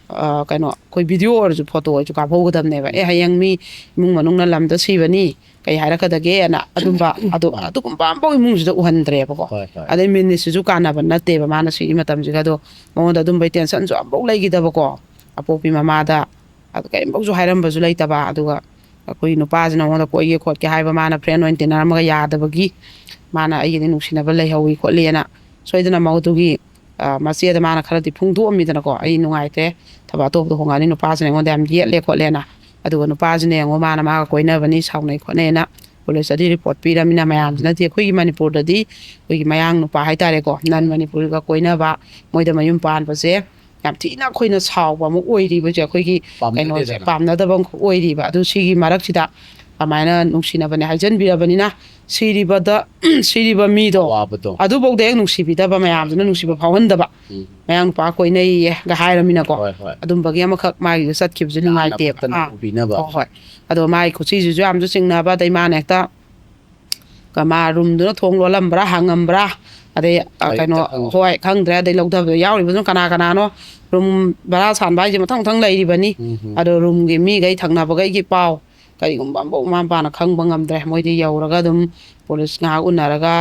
ꯑ, ꯀꯩꯅꯣ, ꯑꯩꯈꯣꯏ ꯚꯤꯗꯤꯑꯣ ꯑꯣꯏꯔꯁꯨ ꯐꯣꯇꯣ ꯑꯣꯏꯔꯁꯨ ꯀꯥꯞꯍꯧꯒꯗꯕꯅꯦꯕ꯫ "ꯑꯦ, ꯍꯌꯦꯡ ꯃꯤ ꯏꯃꯨꯡ ꯃꯅꯨꯡꯅ ꯂꯝꯗ ꯁꯤꯕꯅꯤ, ꯀꯩ ꯍꯥꯏꯔꯛꯀꯗꯒꯦꯅ?" ꯑꯗꯨꯝꯕ, ꯑꯗꯨ, ꯑꯗꯨꯒꯨꯝꯕ ꯑꯝꯐꯥꯎ ꯏꯃꯨꯡꯁꯤꯗ ꯎꯍꯟꯗ꯭ꯔꯦꯕꯀꯣ꯫ ꯍꯣꯏ, ꯍꯣꯏ꯫ ꯑꯗꯩ ꯃꯤꯅꯤꯠꯁꯤꯁꯨ ꯀꯥꯟꯅꯕ ꯅꯠꯇꯦꯕ ꯃꯥꯅ ꯁꯤꯒꯤ ꯃꯇꯝꯁꯤꯒ꯫ ꯑꯗꯣ ꯃꯉꯣꯟꯗ ꯑꯗꯨꯝꯕꯩ ꯇꯦꯟꯁꯟꯁꯨ ꯑꯝꯐꯥꯎ ꯂꯩꯈꯤꯗꯕꯀꯣ꯫ ꯑꯄꯣꯛꯄꯤ ꯃꯃꯥꯗ ꯑꯗꯨ ꯀꯔꯤꯝꯐꯥꯎꯁꯨ ꯍꯥꯏꯔꯝꯕꯁꯨ ꯂꯩꯇꯕ꯫ ꯑꯗꯨꯒ ꯑꯩꯈꯣꯏ ꯅꯨꯄꯥꯁꯤꯅ ꯃꯉꯣꯟꯗ ꯀꯣꯏꯒꯦ ꯈꯣꯠꯀꯦ ꯍꯥꯏꯕ, ꯃꯥꯅ ꯐ꯭ꯔꯦꯟ ꯑꯣꯏꯅ ꯇꯤꯟꯅꯔꯝꯃꯒ ꯌꯥꯗꯕꯒꯤ, ꯃꯥꯅ "ꯑꯩꯒꯤꯗꯤ ꯅꯨꯡꯁꯤꯅꯕ ꯂꯩꯍꯧꯋꯤ" ꯈꯣꯠꯂꯤꯅ ꯁꯣꯏꯗꯅ ꯃꯗꯨꯒꯤ, ꯑ, ꯃꯆꯦꯗ ꯃꯥꯅ ꯈꯔꯗꯤ ꯐꯣꯡꯗꯣꯛꯑꯝꯃꯤꯗꯅꯀꯣ, "ꯑꯩ ꯅꯨꯡꯉꯥꯏꯇ꯭ꯔꯦ, ꯊꯕꯛ ꯑꯇꯣꯞꯄꯗ ꯍꯣꯡꯉꯛꯑꯅꯤ, ꯅꯨꯄꯥꯁꯤꯅ ꯑꯩꯉꯣꯟꯗ ꯌꯥꯝ ꯌꯦꯠꯂꯦ" ꯈꯣꯠꯂꯦꯅ꯫ ꯑꯗꯨꯒ ꯅꯨꯄꯥꯁꯤꯅ ꯌꯦꯡꯉꯣ, ꯃꯥꯅ ꯃꯥꯒ ꯀꯣꯏꯅꯕꯅꯤ, ꯁꯥꯎꯅꯩ ꯈꯣꯠꯅꯩꯅ ꯄꯨꯂꯤꯁꯇꯗꯤ ꯔꯤꯄꯣꯔꯠ ꯄꯤꯔꯃꯤꯅ ꯃꯌꯥꯝꯁꯤꯅꯗꯤ ꯑꯩꯈꯣꯏꯒꯤ ꯃꯅꯤꯄꯨꯔꯗꯗꯤ ꯑꯩꯈꯣꯏꯒꯤ ꯃꯌꯥꯡ ꯅꯨꯄꯥ ꯍꯥꯏꯇꯥꯔꯦꯀꯣ, ꯅꯟ ꯃꯅꯤꯄꯨꯔꯤꯒ ꯀꯣꯏꯅꯕ, ꯃꯣꯏꯗ ꯃꯌꯨꯝ ꯄꯥꯟꯕꯁꯦ ꯌꯥꯝ ꯊꯤꯅ ꯑꯩꯈꯣꯏꯅ ꯁꯥꯎꯕ ꯑꯃ ꯑꯣꯏꯔꯤꯕꯁꯦ, ꯑꯩꯈꯣꯏꯒꯤ ꯀꯩꯅꯣꯁꯦ ꯄꯥꯝꯅꯗꯕ ꯑꯃꯈꯛ ꯑꯣꯏꯔꯤꯕ꯫ ꯑꯗꯨ ꯁꯤꯒꯤ ꯃꯔꯛꯁꯤꯗ ꯑꯗꯨꯃꯥꯏꯅ ꯅꯨꯡꯁꯤꯅꯕꯅꯦ ꯍꯥꯏꯖꯟꯕꯤꯔꯕꯅꯤꯅ ꯁꯤꯔꯤꯕꯗ ꯁꯤꯔꯤꯕ ꯃꯤꯗꯣ ꯑꯗꯨꯐꯧꯗ ꯍꯦꯛ ꯅꯨꯡꯁꯤꯕꯤꯗꯕ, ꯃꯌꯥꯝꯗꯨꯅ ꯅꯨꯡꯁꯤꯕ ꯐꯥꯎꯍꯟꯗꯕ, ꯎꯝ꯫ ꯃꯌꯥꯡ ꯅꯨꯄꯥ ꯀꯣꯏꯅꯩꯌꯦꯒ ꯍꯥꯏꯔꯃꯤꯅꯀꯣ꯫ ꯍꯣꯏ, ꯍꯣꯏ꯫ ꯑꯗꯨꯝꯕꯒꯤ ꯑꯃꯈꯛ ꯃꯥꯒꯤꯗ ꯆꯠꯈꯤꯕꯁꯦ ꯅꯨꯡꯉꯥꯏꯇꯦꯕ꯫ ꯍꯣꯏ, ꯍꯣꯏ꯫ ꯑꯗꯣ ꯃꯥꯒꯤ ꯈꯨꯠꯁꯤꯁꯤꯁꯨ ꯌꯥꯝꯁꯨ ꯆꯤꯡꯅꯕ, ꯑꯗꯩ ꯃꯥꯅ ꯍꯦꯛꯇ ꯀ-, ꯃꯥ ꯔꯨꯝꯗꯨꯅ ꯊꯣꯡ ꯂꯣꯜꯂꯝꯕ꯭ꯔꯥ, ꯍꯥꯡꯉꯝꯕ꯭ꯔꯥ, ꯑꯗꯩ, ꯑ, ꯀꯩꯅꯣ, ꯍꯣꯏ, ꯈꯪꯗ꯭ꯔꯦ꯫ ꯑꯗꯩ ꯂꯧꯊꯕꯗ ꯌꯥꯎꯔꯤꯕꯗꯨꯅ ꯀꯅꯥ ꯀꯅꯥꯅꯣ? ꯔꯨꯝ ꯚꯔꯥ ꯁꯥꯟꯕ ꯍꯥꯏꯁꯦ ꯃꯊꯪ ꯃꯊꯪ ꯂꯩꯔꯤꯕꯅꯤ꯫ ꯎꯝ, ꯎꯝ꯫ ꯑꯗꯣ ꯔꯨꯝꯒꯤ ꯃꯤꯈꯩ, ꯊꯪꯅꯕꯈꯩꯒꯤ ꯄꯥꯎ ꯀꯔꯤꯒꯨꯝꯕ ꯑꯃꯐꯥꯎ ꯃꯃꯥ ꯃꯄꯥꯅ ꯈꯪꯕ ꯉꯝꯗ꯭ꯔꯦ꯫ ꯃꯣꯏꯗꯤ ꯌꯧꯔꯒ ꯑꯗꯨꯝ ꯄꯨꯂꯤꯁ ꯉꯥꯏꯍꯥꯛ ꯎꯅꯔꯒ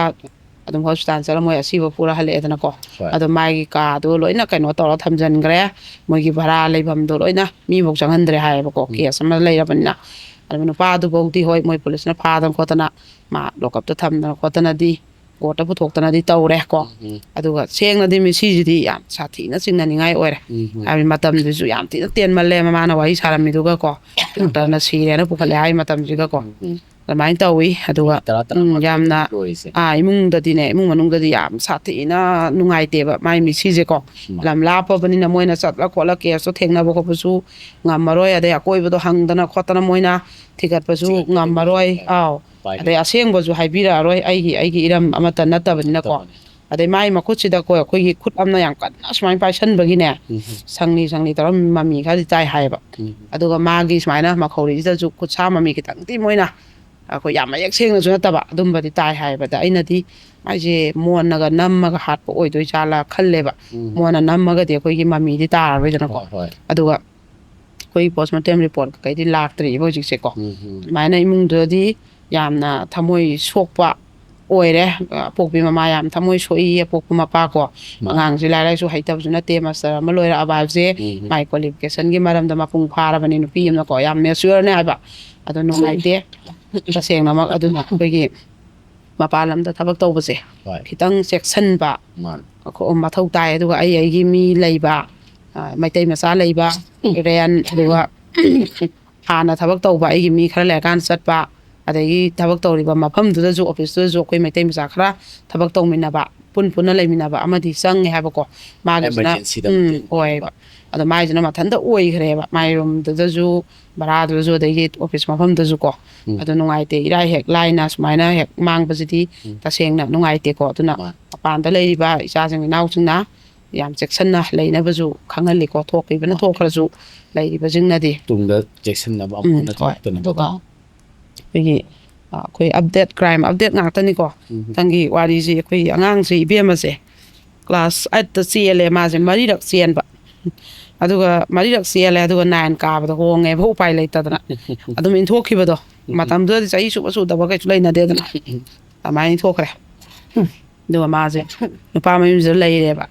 ꯑꯗꯨꯝ ꯍꯣꯁꯄꯤꯇꯥꯜ ꯆꯠꯂ ꯃꯣꯏ ꯑꯁꯤꯕ ꯄꯨꯔ ꯍꯜꯂꯛꯑꯦꯗꯅꯀꯣ꯫ ꯍꯣꯏ꯫ ꯑꯗꯣ ꯃꯥꯒꯤ ꯀꯥꯗꯣ ꯂꯣꯏꯅ ꯀꯩꯅꯣ ꯇꯧꯔ ꯊꯝꯖꯤꯟꯈ꯭ꯔꯦ꯫ ꯃꯣꯏꯒꯤ ꯚꯔꯥ ꯂꯩꯐꯝꯗꯣ ꯂꯣꯏꯅ ꯃꯤꯐꯧ ꯆꯪꯍꯟꯗ꯭ꯔꯦ ꯍꯥꯏꯌꯦꯕꯀꯣ, ꯎꯝ꯫ ꯀꯦꯁ ꯑꯃ ꯂꯩꯔꯕꯅꯤꯅ꯫ ꯑꯗꯨ ꯅꯨꯄꯥꯗꯨꯐꯧꯗꯤ ꯍꯣꯏ ꯃꯣꯏ ꯄꯨꯂꯤꯁꯅ ꯐꯥꯗꯅ ꯈꯣꯠꯇꯅ ꯃꯥ ꯂꯣꯀꯞꯇ ꯊꯝꯗꯅ ꯈꯣꯠꯇꯅꯗꯤ ꯀꯣꯔꯠꯇ ꯄꯨꯊꯣꯛꯇꯅꯗꯤ ꯇꯧꯔꯦ ꯀꯣ꯫ ꯎꯝ, ꯎꯝ꯫ ꯑꯗꯨꯒ ꯁꯦꯡꯅꯗꯤ ꯃꯤꯁꯤꯁꯤꯗꯤ ꯌꯥꯝ ꯁꯥꯊꯤꯅ ꯆꯤꯡꯅꯅꯤꯡꯉꯥꯏ ꯑꯣꯏꯔꯦ꯫ ꯎꯝ, ꯎꯝ꯫ ꯍꯥꯏꯕꯗꯤ ꯃꯇꯝꯁꯤꯁꯨ ꯌꯥꯝ ꯊꯤꯅ ꯇꯦꯟꯃꯜꯂꯦ꯫ ꯃꯃꯥꯅ ꯋꯥꯔꯤ ꯁꯥꯔꯝꯃꯤꯗꯨꯒ ꯀꯣ, ꯗꯣꯛꯇꯔꯅ ꯁꯤꯔꯦꯅ ꯄꯨꯈꯠꯂꯦ ꯍꯥꯏ ꯃꯇꯝꯁꯤꯒ ꯀꯣ꯫ ꯎꯝ, ꯎꯝ꯫ ꯑꯗꯨꯃꯥꯏꯅ ꯇꯧꯋꯤ꯫ ꯑꯗꯨꯒ, ꯃꯤꯅꯤꯠ ꯇꯔꯥ, ꯎꯝ, ꯇꯔꯥꯃꯉꯥ ꯌꯥꯝꯅ, ꯂꯣꯏꯔꯤꯁꯦ꯫ ꯑꯥ, ꯏꯃꯨꯡꯗꯗꯤꯅꯦ, ꯏꯃꯨꯡ ꯃꯅꯨꯡꯗꯗꯤ ꯌꯥꯝ ꯁꯥꯊꯤꯅ ꯅꯨꯡꯉꯥꯏꯇꯦꯕ ꯃꯥꯏ ꯃꯤꯁꯤꯁꯦꯀꯣ꯫ ꯎꯝ꯫ ꯂꯝ ꯂꯥꯞꯄꯕꯅꯤꯅ ꯃꯣꯏꯅ ꯆꯠꯂ ꯈꯣꯠꯂ ꯀꯦꯁꯇꯣ ꯊꯦꯡꯅꯕ ꯈꯣꯠꯄꯁꯨ ꯉꯝꯃꯔꯣꯏ, ꯑꯗꯩ ꯑꯀꯣꯏꯕꯗꯣ ꯍꯪꯗꯅ ꯈꯣꯠꯇꯅ ꯃꯣꯏꯅ ꯊꯤꯒꯠꯄꯁꯨ ꯊꯤꯒꯠꯄꯗꯤ ꯉꯝꯃꯔꯣꯏ꯫ ꯉꯝꯃꯔꯣꯏ꯫ ꯑꯥꯎ꯫ ꯎꯄꯥꯏ ꯑꯗꯩ ꯂꯩꯇꯦ꯫ ꯑꯁꯦꯡꯕꯁꯨ ꯍꯥꯏꯕꯤꯔꯛꯑꯔꯣꯏ, ꯑꯩꯒꯤ, ꯑꯩꯒꯤ ꯏꯔꯝ ꯑꯃꯠꯇ ꯅꯠꯇꯕꯅꯤꯅꯀꯣ꯫ ꯅꯠꯇꯕꯅꯤ꯫ ꯑꯗꯩ ꯃꯥꯏ ꯃꯈꯨꯠꯁꯤꯗꯀꯣ ꯑꯩꯈꯣꯏꯒꯤ ꯈꯨꯠ ꯑꯃꯅ ꯌꯥꯝ ꯀꯟꯅ ꯁꯨꯃꯥꯏꯅ ꯄꯥꯏꯁꯟꯕꯒꯤꯅꯦ, ꯎꯝ꯫ ꯁꯪꯂꯤ ꯁꯪꯂꯤ ꯇꯧꯔ ꯃꯃꯤ ꯈꯔꯗꯤ ꯇꯥꯏ ꯍꯥꯏꯌꯦꯕ꯫ ꯎꯝ꯫ ꯑꯗꯨꯒ ꯃꯥꯒꯤ ꯁꯨꯃꯥꯏꯅ ꯃꯈꯧꯔꯤꯁꯤꯗꯁꯨ ꯈꯨꯠꯁꯥ ꯃꯃꯤ ꯈꯤꯇꯪꯗꯤ ꯃꯣꯏꯅ ꯑꯩꯈꯣꯏ ꯌꯥꯝ ꯃꯌꯦꯛ ꯁꯦꯡꯅꯁꯨ ꯅꯠꯇꯕ ꯑꯗꯨꯝꯕꯗꯤ ꯇꯥꯏ ꯍꯥꯏꯕꯗ ꯑꯩꯅꯗꯤ ꯃꯥꯏꯁꯦ ꯃꯣꯟꯅꯒ ꯅꯝꯃꯒ ꯍꯥꯠꯄ ꯑꯣꯏꯗꯣꯏ ꯖꯥꯠꯂꯥ ꯈꯜꯂꯦꯕ꯫ ꯎꯝ꯫ ꯃꯣꯟꯅ ꯅꯝꯃꯒꯗꯤ ꯑꯩꯈꯣꯏꯒꯤ ꯃꯃꯤꯗꯤ ꯇꯥꯔꯔꯣꯏꯗꯅꯀꯣ꯫ ꯍꯣꯏ, ꯍꯣꯏ꯫ ꯑꯗꯨꯒ ꯑꯩꯈꯣꯏ ꯄꯣꯁꯃꯣꯔꯇꯦꯝ ꯔꯤꯄꯣꯔꯠ ꯀꯩꯗꯤ ꯂꯥꯛꯇ꯭ꯔꯤꯕ ꯍꯧꯖꯤꯛꯁꯦꯀꯣ꯫ ꯎꯝ, ꯎꯝ꯫ ꯑꯗꯨꯃꯥꯏꯅ ꯏꯃꯨꯡꯗꯨꯗꯗꯤ ꯌꯥꯝꯅ ꯊꯃꯣꯏ ꯁꯣꯛꯄ ꯑꯣꯏꯔꯦ꯫ ꯑꯄꯣꯛꯄꯤ ꯃꯃꯥ ꯌꯥꯝ ꯊꯃꯣꯏ ꯁꯣꯛꯏ, ꯑꯄꯣꯛꯄ ꯃꯄꯥ ꯀꯣ꯫ ꯃꯥꯅꯤ꯫ ꯑꯉꯥꯡꯁꯦ ꯂꯥꯏꯔꯤꯛ ꯂꯥꯏꯁꯨ ꯍꯩꯇꯕꯁꯨ ꯅꯠꯇꯦ, ꯃꯥꯁꯇꯔ ꯑꯃ ꯂꯣꯏꯔꯛꯑꯕ ꯍꯥꯏꯕꯁꯦ꯫ ꯎꯝ, ꯎꯝ꯫ ꯃꯥꯏ ꯀ꯭ꯋꯥꯂꯤꯐꯤꯀꯦꯁꯟꯒꯤ ꯃꯔꯝꯗ ꯃꯄꯨꯡ ꯐꯥꯔꯕꯅꯤ, ꯅꯨꯄꯤ ꯑꯃꯅꯀꯣ꯫ ꯌꯥꯝ ꯃꯦꯆꯤꯌꯣꯔꯅꯦ ꯍꯥꯏꯕ꯫ ꯑꯗꯣ ꯅꯨꯡꯉꯥꯏꯇꯦ꯫ ꯇꯁꯦꯡꯅꯃꯛ ꯑꯗꯨꯅ ꯑꯩꯈꯣꯏꯒꯤ ꯃꯄꯥꯟ ꯂꯝꯗ ꯊꯕꯛ ꯇꯧꯕꯁꯦ ꯍꯣꯏ꯫ ꯈꯤꯇꯪ ꯆꯦꯛꯁꯤꯟꯕ, ꯃꯥꯅꯤ꯫ ꯑꯩꯈꯣꯏ ꯃꯊꯧ ꯇꯥꯏ꯫ ꯑꯗꯨꯒ ꯑꯩ ꯑꯩꯒꯤ ꯃꯤ ꯂꯩꯕ, ꯑ, ꯃꯩꯇꯩ ꯃꯆꯥ ꯂꯩꯕ, ꯔꯦꯟ, ꯑꯗꯨꯒ ꯍꯥꯟꯅ ꯊꯕꯛ ꯇꯧꯕ ꯑꯩꯒꯤ ꯃꯤ ꯈꯔ ꯂꯩꯔꯀꯥꯟꯗ ꯆꯠꯄ, ꯑꯗꯒꯤ ꯊꯕꯛ ꯇꯧꯔꯤꯕ ꯃꯐꯝꯗꯨꯗꯁꯨ, ꯑꯣꯐꯤꯁꯇꯨꯗꯁꯨ ꯑꯩꯈꯣꯏ ꯃꯩꯇꯩ ꯃꯆꯥ ꯈꯔ ꯊꯕꯛ ꯇꯧꯃꯤꯟꯅꯕ, ꯄꯨꯟ ꯄꯨꯟꯅ ꯂꯩꯃꯤꯟꯅꯕ ꯑꯃꯗꯤ ꯆꯪꯉꯦ ꯍꯥꯏꯕꯀꯣ꯫ ꯃꯥꯒꯤꯁꯤꯅ Emergencyꯗ ꯎꯝ, ꯃꯇꯦꯡ ꯑꯣꯏꯌꯦꯕ꯫ ꯑꯗꯣ ꯃꯥꯏꯁꯤꯅ ꯃꯊꯟꯇ ꯑꯣꯏꯈ꯭ꯔꯦꯕ, ꯃꯥꯏ ꯔꯨꯝꯗꯨꯗꯁꯨ, ꯚꯔꯥꯗꯨꯗꯁꯨ, ꯑꯗꯒꯤ ꯑꯣꯐꯤꯁ ꯃꯐꯝꯗꯁꯨ ꯀꯣ꯫ ꯎꯝ꯫ ꯑꯗꯣ ꯅꯨꯡꯉꯥꯏꯇꯦ, ꯏꯔꯥꯏ ꯍꯦꯛ ꯂꯥꯏꯅ ꯁꯨꯃꯥꯏꯅ ꯍꯦꯛ ꯃꯥꯡꯕꯁꯤꯗꯤ ꯎꯝ꯫ ꯇꯁꯦꯡꯅ ꯅꯨꯡꯉꯥꯏꯇꯦꯀꯣ꯫ ꯑꯗꯨꯅ ꯃꯥꯅꯦ꯫ ꯃꯄꯥꯟꯗ ꯂꯩꯔꯤꯕ ꯏꯆꯥꯁꯤꯡ ꯏꯅꯥꯎꯁꯤꯡꯅ ꯌꯥꯝ ꯆꯦꯛꯁꯤꯟꯅ ꯂꯩꯅꯕꯁꯨ ꯈꯪꯍꯜꯂꯤꯀꯣ꯫ ꯊꯣꯛꯈꯤꯕꯅ ꯊꯣꯛꯈ꯭ꯔꯁꯨ, ꯂꯩꯔꯤꯕꯁꯤꯡꯅꯗꯤ꯫ ꯇꯨꯡꯗ ꯆꯦꯛꯁꯤꯟꯅꯕ ꯎꯝ, ꯑꯃꯨꯛ ꯍꯟꯅ ꯍꯣꯏ꯫ ꯊꯣꯛꯇꯅꯕ꯫ ꯑꯗꯨꯒ ꯑꯩꯈꯣꯏꯒꯤ, ꯑ, ꯑꯩꯈꯣꯏ ꯑꯞꯗꯦꯠ, ꯀ꯭ꯔꯥꯏꯝ ꯑꯞꯗꯦꯠ ꯉꯥꯛꯇꯅꯤꯀꯣ꯫ ꯎꯝ꯫ ꯃꯊꯪꯒꯤ ꯋꯥꯔꯤꯁꯦ, ꯑꯩꯈꯣꯏꯒꯤ ꯑꯉꯥꯡꯁꯦ, ꯏꯕꯦꯝꯃꯁꯦ ꯀ꯭ꯂꯥꯁ ꯑꯩꯠꯇ ꯆꯦꯜꯂꯦ꯫ ꯃꯥꯁꯦ ꯃꯔꯤꯔꯛ ꯆꯦꯟꯕ, ꯑꯗꯨꯒ ꯃꯔꯤꯔꯛ ꯆꯦꯜꯂꯦ, ꯑꯗꯨꯒ ꯅꯥꯏꯟ ꯀꯥꯕꯗ ꯍꯣꯡꯉꯦꯕ, ꯎꯄꯥꯏ ꯂꯩꯇꯗꯅ꯫ ꯑꯗꯨꯝ ꯏꯟꯊꯣꯛꯈꯤꯕꯗꯣ꯫ ꯃꯇꯝꯗꯨꯗꯗꯤ ꯆꯍꯤ ꯁꯨꯕ ꯁꯨꯗꯕ ꯀꯩꯁꯨ ꯂꯩꯅꯗꯦꯗꯅ꯫ ꯑꯗꯨꯃꯥꯏꯅ ꯏꯟꯊꯣꯛꯈ꯭ꯔꯦ꯫ ꯑꯗꯨꯒ ꯃꯥꯁꯦ ꯅꯨꯄꯥ ꯃꯌꯨꯝꯁꯤꯗ ꯂꯩꯔꯦꯕ꯫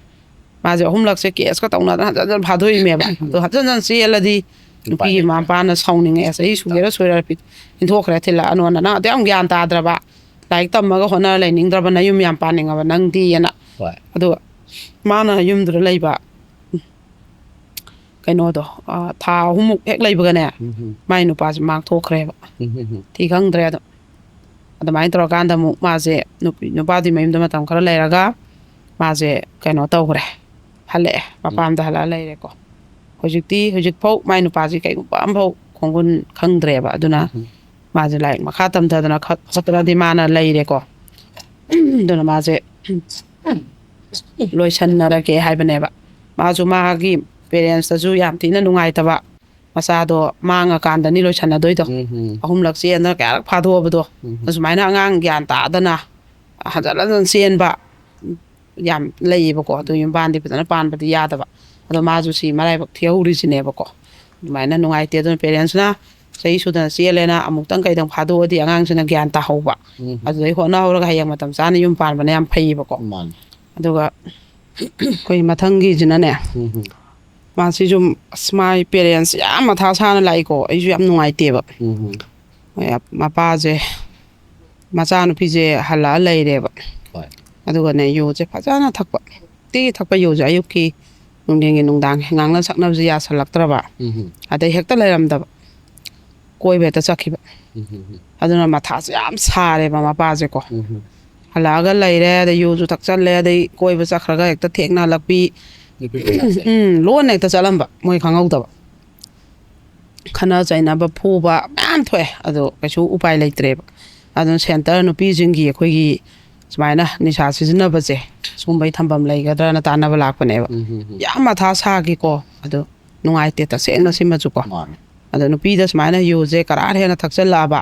ꯃꯥꯁꯦ ꯑꯍꯨꯝꯂꯛꯁꯦ ꯀꯦꯁꯀ ꯇꯧꯅꯗꯅ ꯍꯟꯖꯟ ꯍꯟꯖꯟ ꯐꯥꯗꯣꯛꯏꯃꯦꯕ꯫ ꯑꯗꯣ ꯍꯟꯖꯟ ꯍꯟꯖꯟ ꯆꯦꯜꯂꯗꯤ ꯅꯨꯄꯤꯒꯤ ꯃꯃꯥ ꯃꯄꯥꯅ ꯁꯥꯎꯅꯤꯡꯉꯛꯑꯦ, ꯆꯍꯤ ꯁꯨꯒꯦꯔꯥ ꯁꯣꯏꯔ ꯏꯟꯊꯣꯛꯈ꯭ꯔꯦ, ꯊꯤꯜꯂꯛꯑꯅꯣꯅ꯫ "ꯅꯪ ꯑꯗꯨ ꯌꯥꯝ ꯒ꯭ꯌꯥꯟ ꯇꯥꯗ꯭ꯔꯕ, ꯂꯥꯏꯔꯤꯛ ꯇꯝꯃꯒ ꯍꯣꯠꯅꯔ ꯂꯩꯅꯤꯡꯗ꯭ꯔꯕ, ꯅꯌꯨꯝ ꯌꯥꯝ ꯄꯥꯅꯤꯡꯉꯕ ꯅꯪꯗꯤꯅ"꯫ ꯍꯣꯏ꯫ ꯑꯗꯨꯒ ꯃꯥꯅ ꯌꯨꯝꯗꯨꯗ ꯂꯩꯕ ꯀꯩꯅꯣꯗꯣ, ꯑ, ꯊꯥ ꯑꯍꯨꯝꯃꯨꯛ ꯍꯦꯛ ꯂꯩꯕꯒꯅꯦ, ꯎꯝ, ꯎꯝ꯫ ꯃꯥꯏ ꯅꯨꯄꯥꯁꯦ ꯃꯥꯡꯊꯣꯛꯈ꯭ꯔꯦꯕ꯫ ꯎꯝ, ꯎꯝ, ꯎꯝ꯫ ꯊꯤ ꯈꯪꯗ꯭ꯔꯦ ꯑꯗꯨꯝ꯫ ꯑꯗꯨꯃꯥꯏꯅ ꯇꯧꯔꯀꯥꯟꯗ ꯑꯃꯨꯛ ꯃꯥꯁꯦ ꯅꯨꯄꯤ, ꯅꯨꯄꯥꯗꯨꯒꯤ ꯃꯌꯨꯝꯗ ꯃꯇꯝ ꯈꯔ ꯂꯩꯔꯒ ꯃꯥꯁꯦ ꯀꯩꯅꯣ ꯇꯧꯈ꯭ꯔꯦ, ꯍꯜꯂꯛꯑꯦ, ꯃꯄꯥꯝꯗ ꯍꯜꯂꯛꯑ ꯂꯩꯔꯦꯀꯣ꯫ ꯍꯧꯖꯤꯛꯇꯤ, ꯍꯧꯖꯤꯛꯐꯥꯎ ꯃꯥꯏ ꯅꯨꯄꯥꯁꯤ ꯀꯩꯒꯨꯝꯕ ꯑꯃꯐꯥꯎ ꯈꯣꯡꯒꯨꯟ ꯈꯪꯗ꯭ꯔꯦꯕ꯫ ꯑꯗꯨꯅ ꯎꯝ꯫ ꯃꯥꯁꯦ ꯂꯥꯏꯔꯤꯛ ꯃꯈꯥ ꯇꯝꯊꯗꯅ ꯈ-, ꯈꯣꯠꯇꯅꯗꯤ ꯃꯥꯅ ꯂꯩꯔꯦꯀꯣ꯫ ꯑꯗꯨꯅ ꯃꯥꯁꯦ ꯂꯣꯏꯁꯟꯅꯔꯒꯦ ꯍꯥꯏꯕꯅꯦꯕ꯫ ꯃꯥꯁꯨ ꯃꯥꯒꯤ ꯄꯦꯔꯦꯟꯁꯇꯁꯨ ꯌꯥꯝ ꯊꯤꯅ ꯅꯨꯡꯉꯥꯏꯇꯕ, ꯃꯆꯥꯗꯣ ꯃꯥꯡꯉꯀꯥꯟꯗꯅꯤ ꯂꯣꯏꯁꯟꯅꯗꯣꯏꯗꯣ꯫ ꯎꯝ, ꯎꯝ꯫ ꯑꯍꯨꯝꯂꯛ ꯆꯦꯟꯗꯅ ꯀꯌꯥꯔꯛ ꯐꯥꯗꯣꯛꯑꯕꯗꯣ꯫ ꯎꯝ꯫ ꯑꯁꯨꯃꯥꯏꯅ ꯑꯉꯥꯡ ꯒ꯭ꯌꯥꯟ ꯇꯥꯗꯅ ꯍꯟꯖꯟ ꯍꯟꯖꯟ ꯆꯦꯟꯕ ꯌꯥꯝ ꯂꯩꯌꯦꯕꯀꯣ꯫ ꯑꯗꯨ ꯌꯨꯝꯕꯥꯟꯗꯤ ꯐꯖꯅ ꯄꯥꯟꯕꯗꯤ ꯌꯥꯗꯕ꯫ ꯑꯗꯣ ꯃꯥꯁꯨ ꯁꯤ ꯃꯔꯥꯏꯕꯛ ꯊꯤꯍꯧꯔꯤꯁꯤꯅꯦꯕꯀꯣ꯫ ꯑꯗꯨꯃꯥꯏꯅ ꯅꯨꯡꯉꯥꯏꯇꯦ꯫ ꯑꯗꯨꯅ ꯄꯦꯔꯦꯟꯁꯅ ꯆꯍꯤ ꯁꯨꯗꯅ ꯆꯦꯜꯂꯦꯅ ꯑꯃꯨꯛꯇꯪ ꯀꯩꯗꯪ ꯐꯥꯗꯣꯛꯑꯗꯤ ꯑꯉꯥꯡꯁꯤꯅ ꯒ꯭ꯌꯥꯟ ꯇꯥꯍꯧꯕ꯫ ꯎꯝ꯫ ꯑꯗꯨꯗꯩ ꯍꯣꯠꯅꯍꯧꯔꯒ ꯍꯌꯦꯡ ꯃꯇꯝ ꯆꯥꯅ ꯌꯨꯝ ꯄꯥꯟꯕꯅ ꯌꯥꯝ ꯐꯩꯌꯦꯕꯀꯣ꯫ ꯃꯥꯅꯤ꯫ ꯑꯗꯨꯒ ꯑꯩꯈꯣꯏ ꯃꯊꯪꯒꯤꯁꯤꯅꯅꯦ, ꯎꯝ, ꯎꯝ꯫ ꯃꯥꯁꯤꯁꯨ ꯑꯁ, ꯃꯥꯏ ꯄꯦꯔꯦꯟꯁ ꯌꯥꯝ ꯃꯊꯥ ꯁꯥꯅ ꯂꯥꯛꯏꯀꯣ꯫ ꯑꯩꯁꯨ ꯌꯥꯝ ꯅꯨꯡꯉꯥꯏꯇꯦꯕ꯫ ꯎꯝ, ꯎꯝ꯫ ꯃꯄꯥꯁꯦ, ꯃꯆꯥꯅꯨꯄꯤꯁꯦ ꯍꯜꯂꯛꯑ ꯂꯩꯔꯦꯕ꯫ ꯍꯣꯏ꯫ ꯑꯗꯨꯒꯅꯦ, ꯌꯨꯁꯦ ꯐꯖꯅ ꯊꯛꯄ꯫ ꯅꯨꯡꯇꯤꯒꯤ ꯊꯛꯄ ꯌꯨꯁꯦ, ꯑꯌꯨꯛꯀꯤ, ꯅꯨꯡꯊꯤꯟꯒꯤ, ꯅꯨꯡꯗꯥꯡꯒꯤ ꯉꯥꯡꯅ ꯁꯛꯅꯕꯁꯦ ꯌꯥꯁꯜꯂꯛꯇ꯭ꯔꯕ꯫ ꯎꯝ, ꯎꯝ꯫ ꯑꯗꯩ ꯍꯦꯛꯇ ꯂꯩꯔꯝꯗꯕ꯫ ꯀꯣꯏꯕ ꯍꯦꯛꯇ ꯆꯠꯈꯤꯕ꯫ ꯎꯝ, ꯎꯝ, ꯎꯝ, ꯑꯗꯨꯅ ꯃꯊꯥꯁꯦ ꯌꯥꯝ ꯁꯥꯔꯦꯕ ꯃꯄꯥꯁꯦꯀꯣ꯫ ꯎꯝ, ꯎꯝ꯫ ꯍꯜꯂꯛꯑꯒ ꯂꯩꯔꯦ, ꯑꯗꯩ ꯌꯨꯁꯨ ꯊꯛꯆꯜꯂꯦ, ꯑꯗꯩ ꯀꯣꯏꯕ ꯆꯠꯈ꯭ꯔꯒ ꯍꯦꯛꯇ ꯊꯦꯡꯅ ꯍꯜꯂꯛꯄꯤ꯫ ꯅꯨꯄꯤ ꯃꯆꯥꯁꯦ꯫ ꯎꯝ, ꯂꯣꯟꯅ ꯍꯦꯛꯇ ꯆꯠꯂꯝꯕ, ꯃꯣꯏ ꯈꯪꯍꯧꯗꯕ꯫ ꯈꯠꯅ ꯆꯩꯅꯕ, ꯐꯨꯕ ꯃꯌꯥꯝ ꯊꯣꯛꯑꯦ꯫ ꯑꯗꯣ ꯀꯩꯁꯨ ꯎꯄꯥꯏ ꯂꯩꯇ꯭ꯔꯦꯕ꯫ ꯑꯗꯨꯅ ꯁꯦꯟꯇꯔ ꯅꯨꯄꯤꯁꯤꯡꯒꯤ ꯑꯩꯈꯣꯏꯒꯤ ꯁꯨꯃꯥꯏꯅ ꯅꯤꯁꯥ ꯁꯤꯖꯤꯟꯅꯕꯁꯦ, ꯁꯤꯒꯨꯝꯕꯩ ꯊꯝꯐꯝ ꯂꯩꯒꯗ꯭ꯔꯅ ꯇꯥꯟꯅꯕ ꯂꯥꯛꯄꯅꯦꯕ꯫ ꯎꯝ, ꯎꯝ, ꯎꯝ꯫ ꯌꯥꯝ ꯃꯊꯥ ꯁꯥꯈꯤꯀꯣ꯫ ꯑꯗꯣ ꯅꯨꯡꯉꯥꯏꯇꯦ ꯇꯁꯦꯡꯅ ꯁꯤꯃꯁꯨꯀꯣ꯫ ꯃꯥꯅꯦ꯫ ꯑꯗꯣ ꯅꯨꯄꯤꯗ ꯁꯨꯃꯥꯏꯅ ꯌꯨꯁꯦ ꯀꯔꯥꯔ ꯍꯦꯟꯅ ꯊꯛꯆꯜꯂꯛꯑꯕ,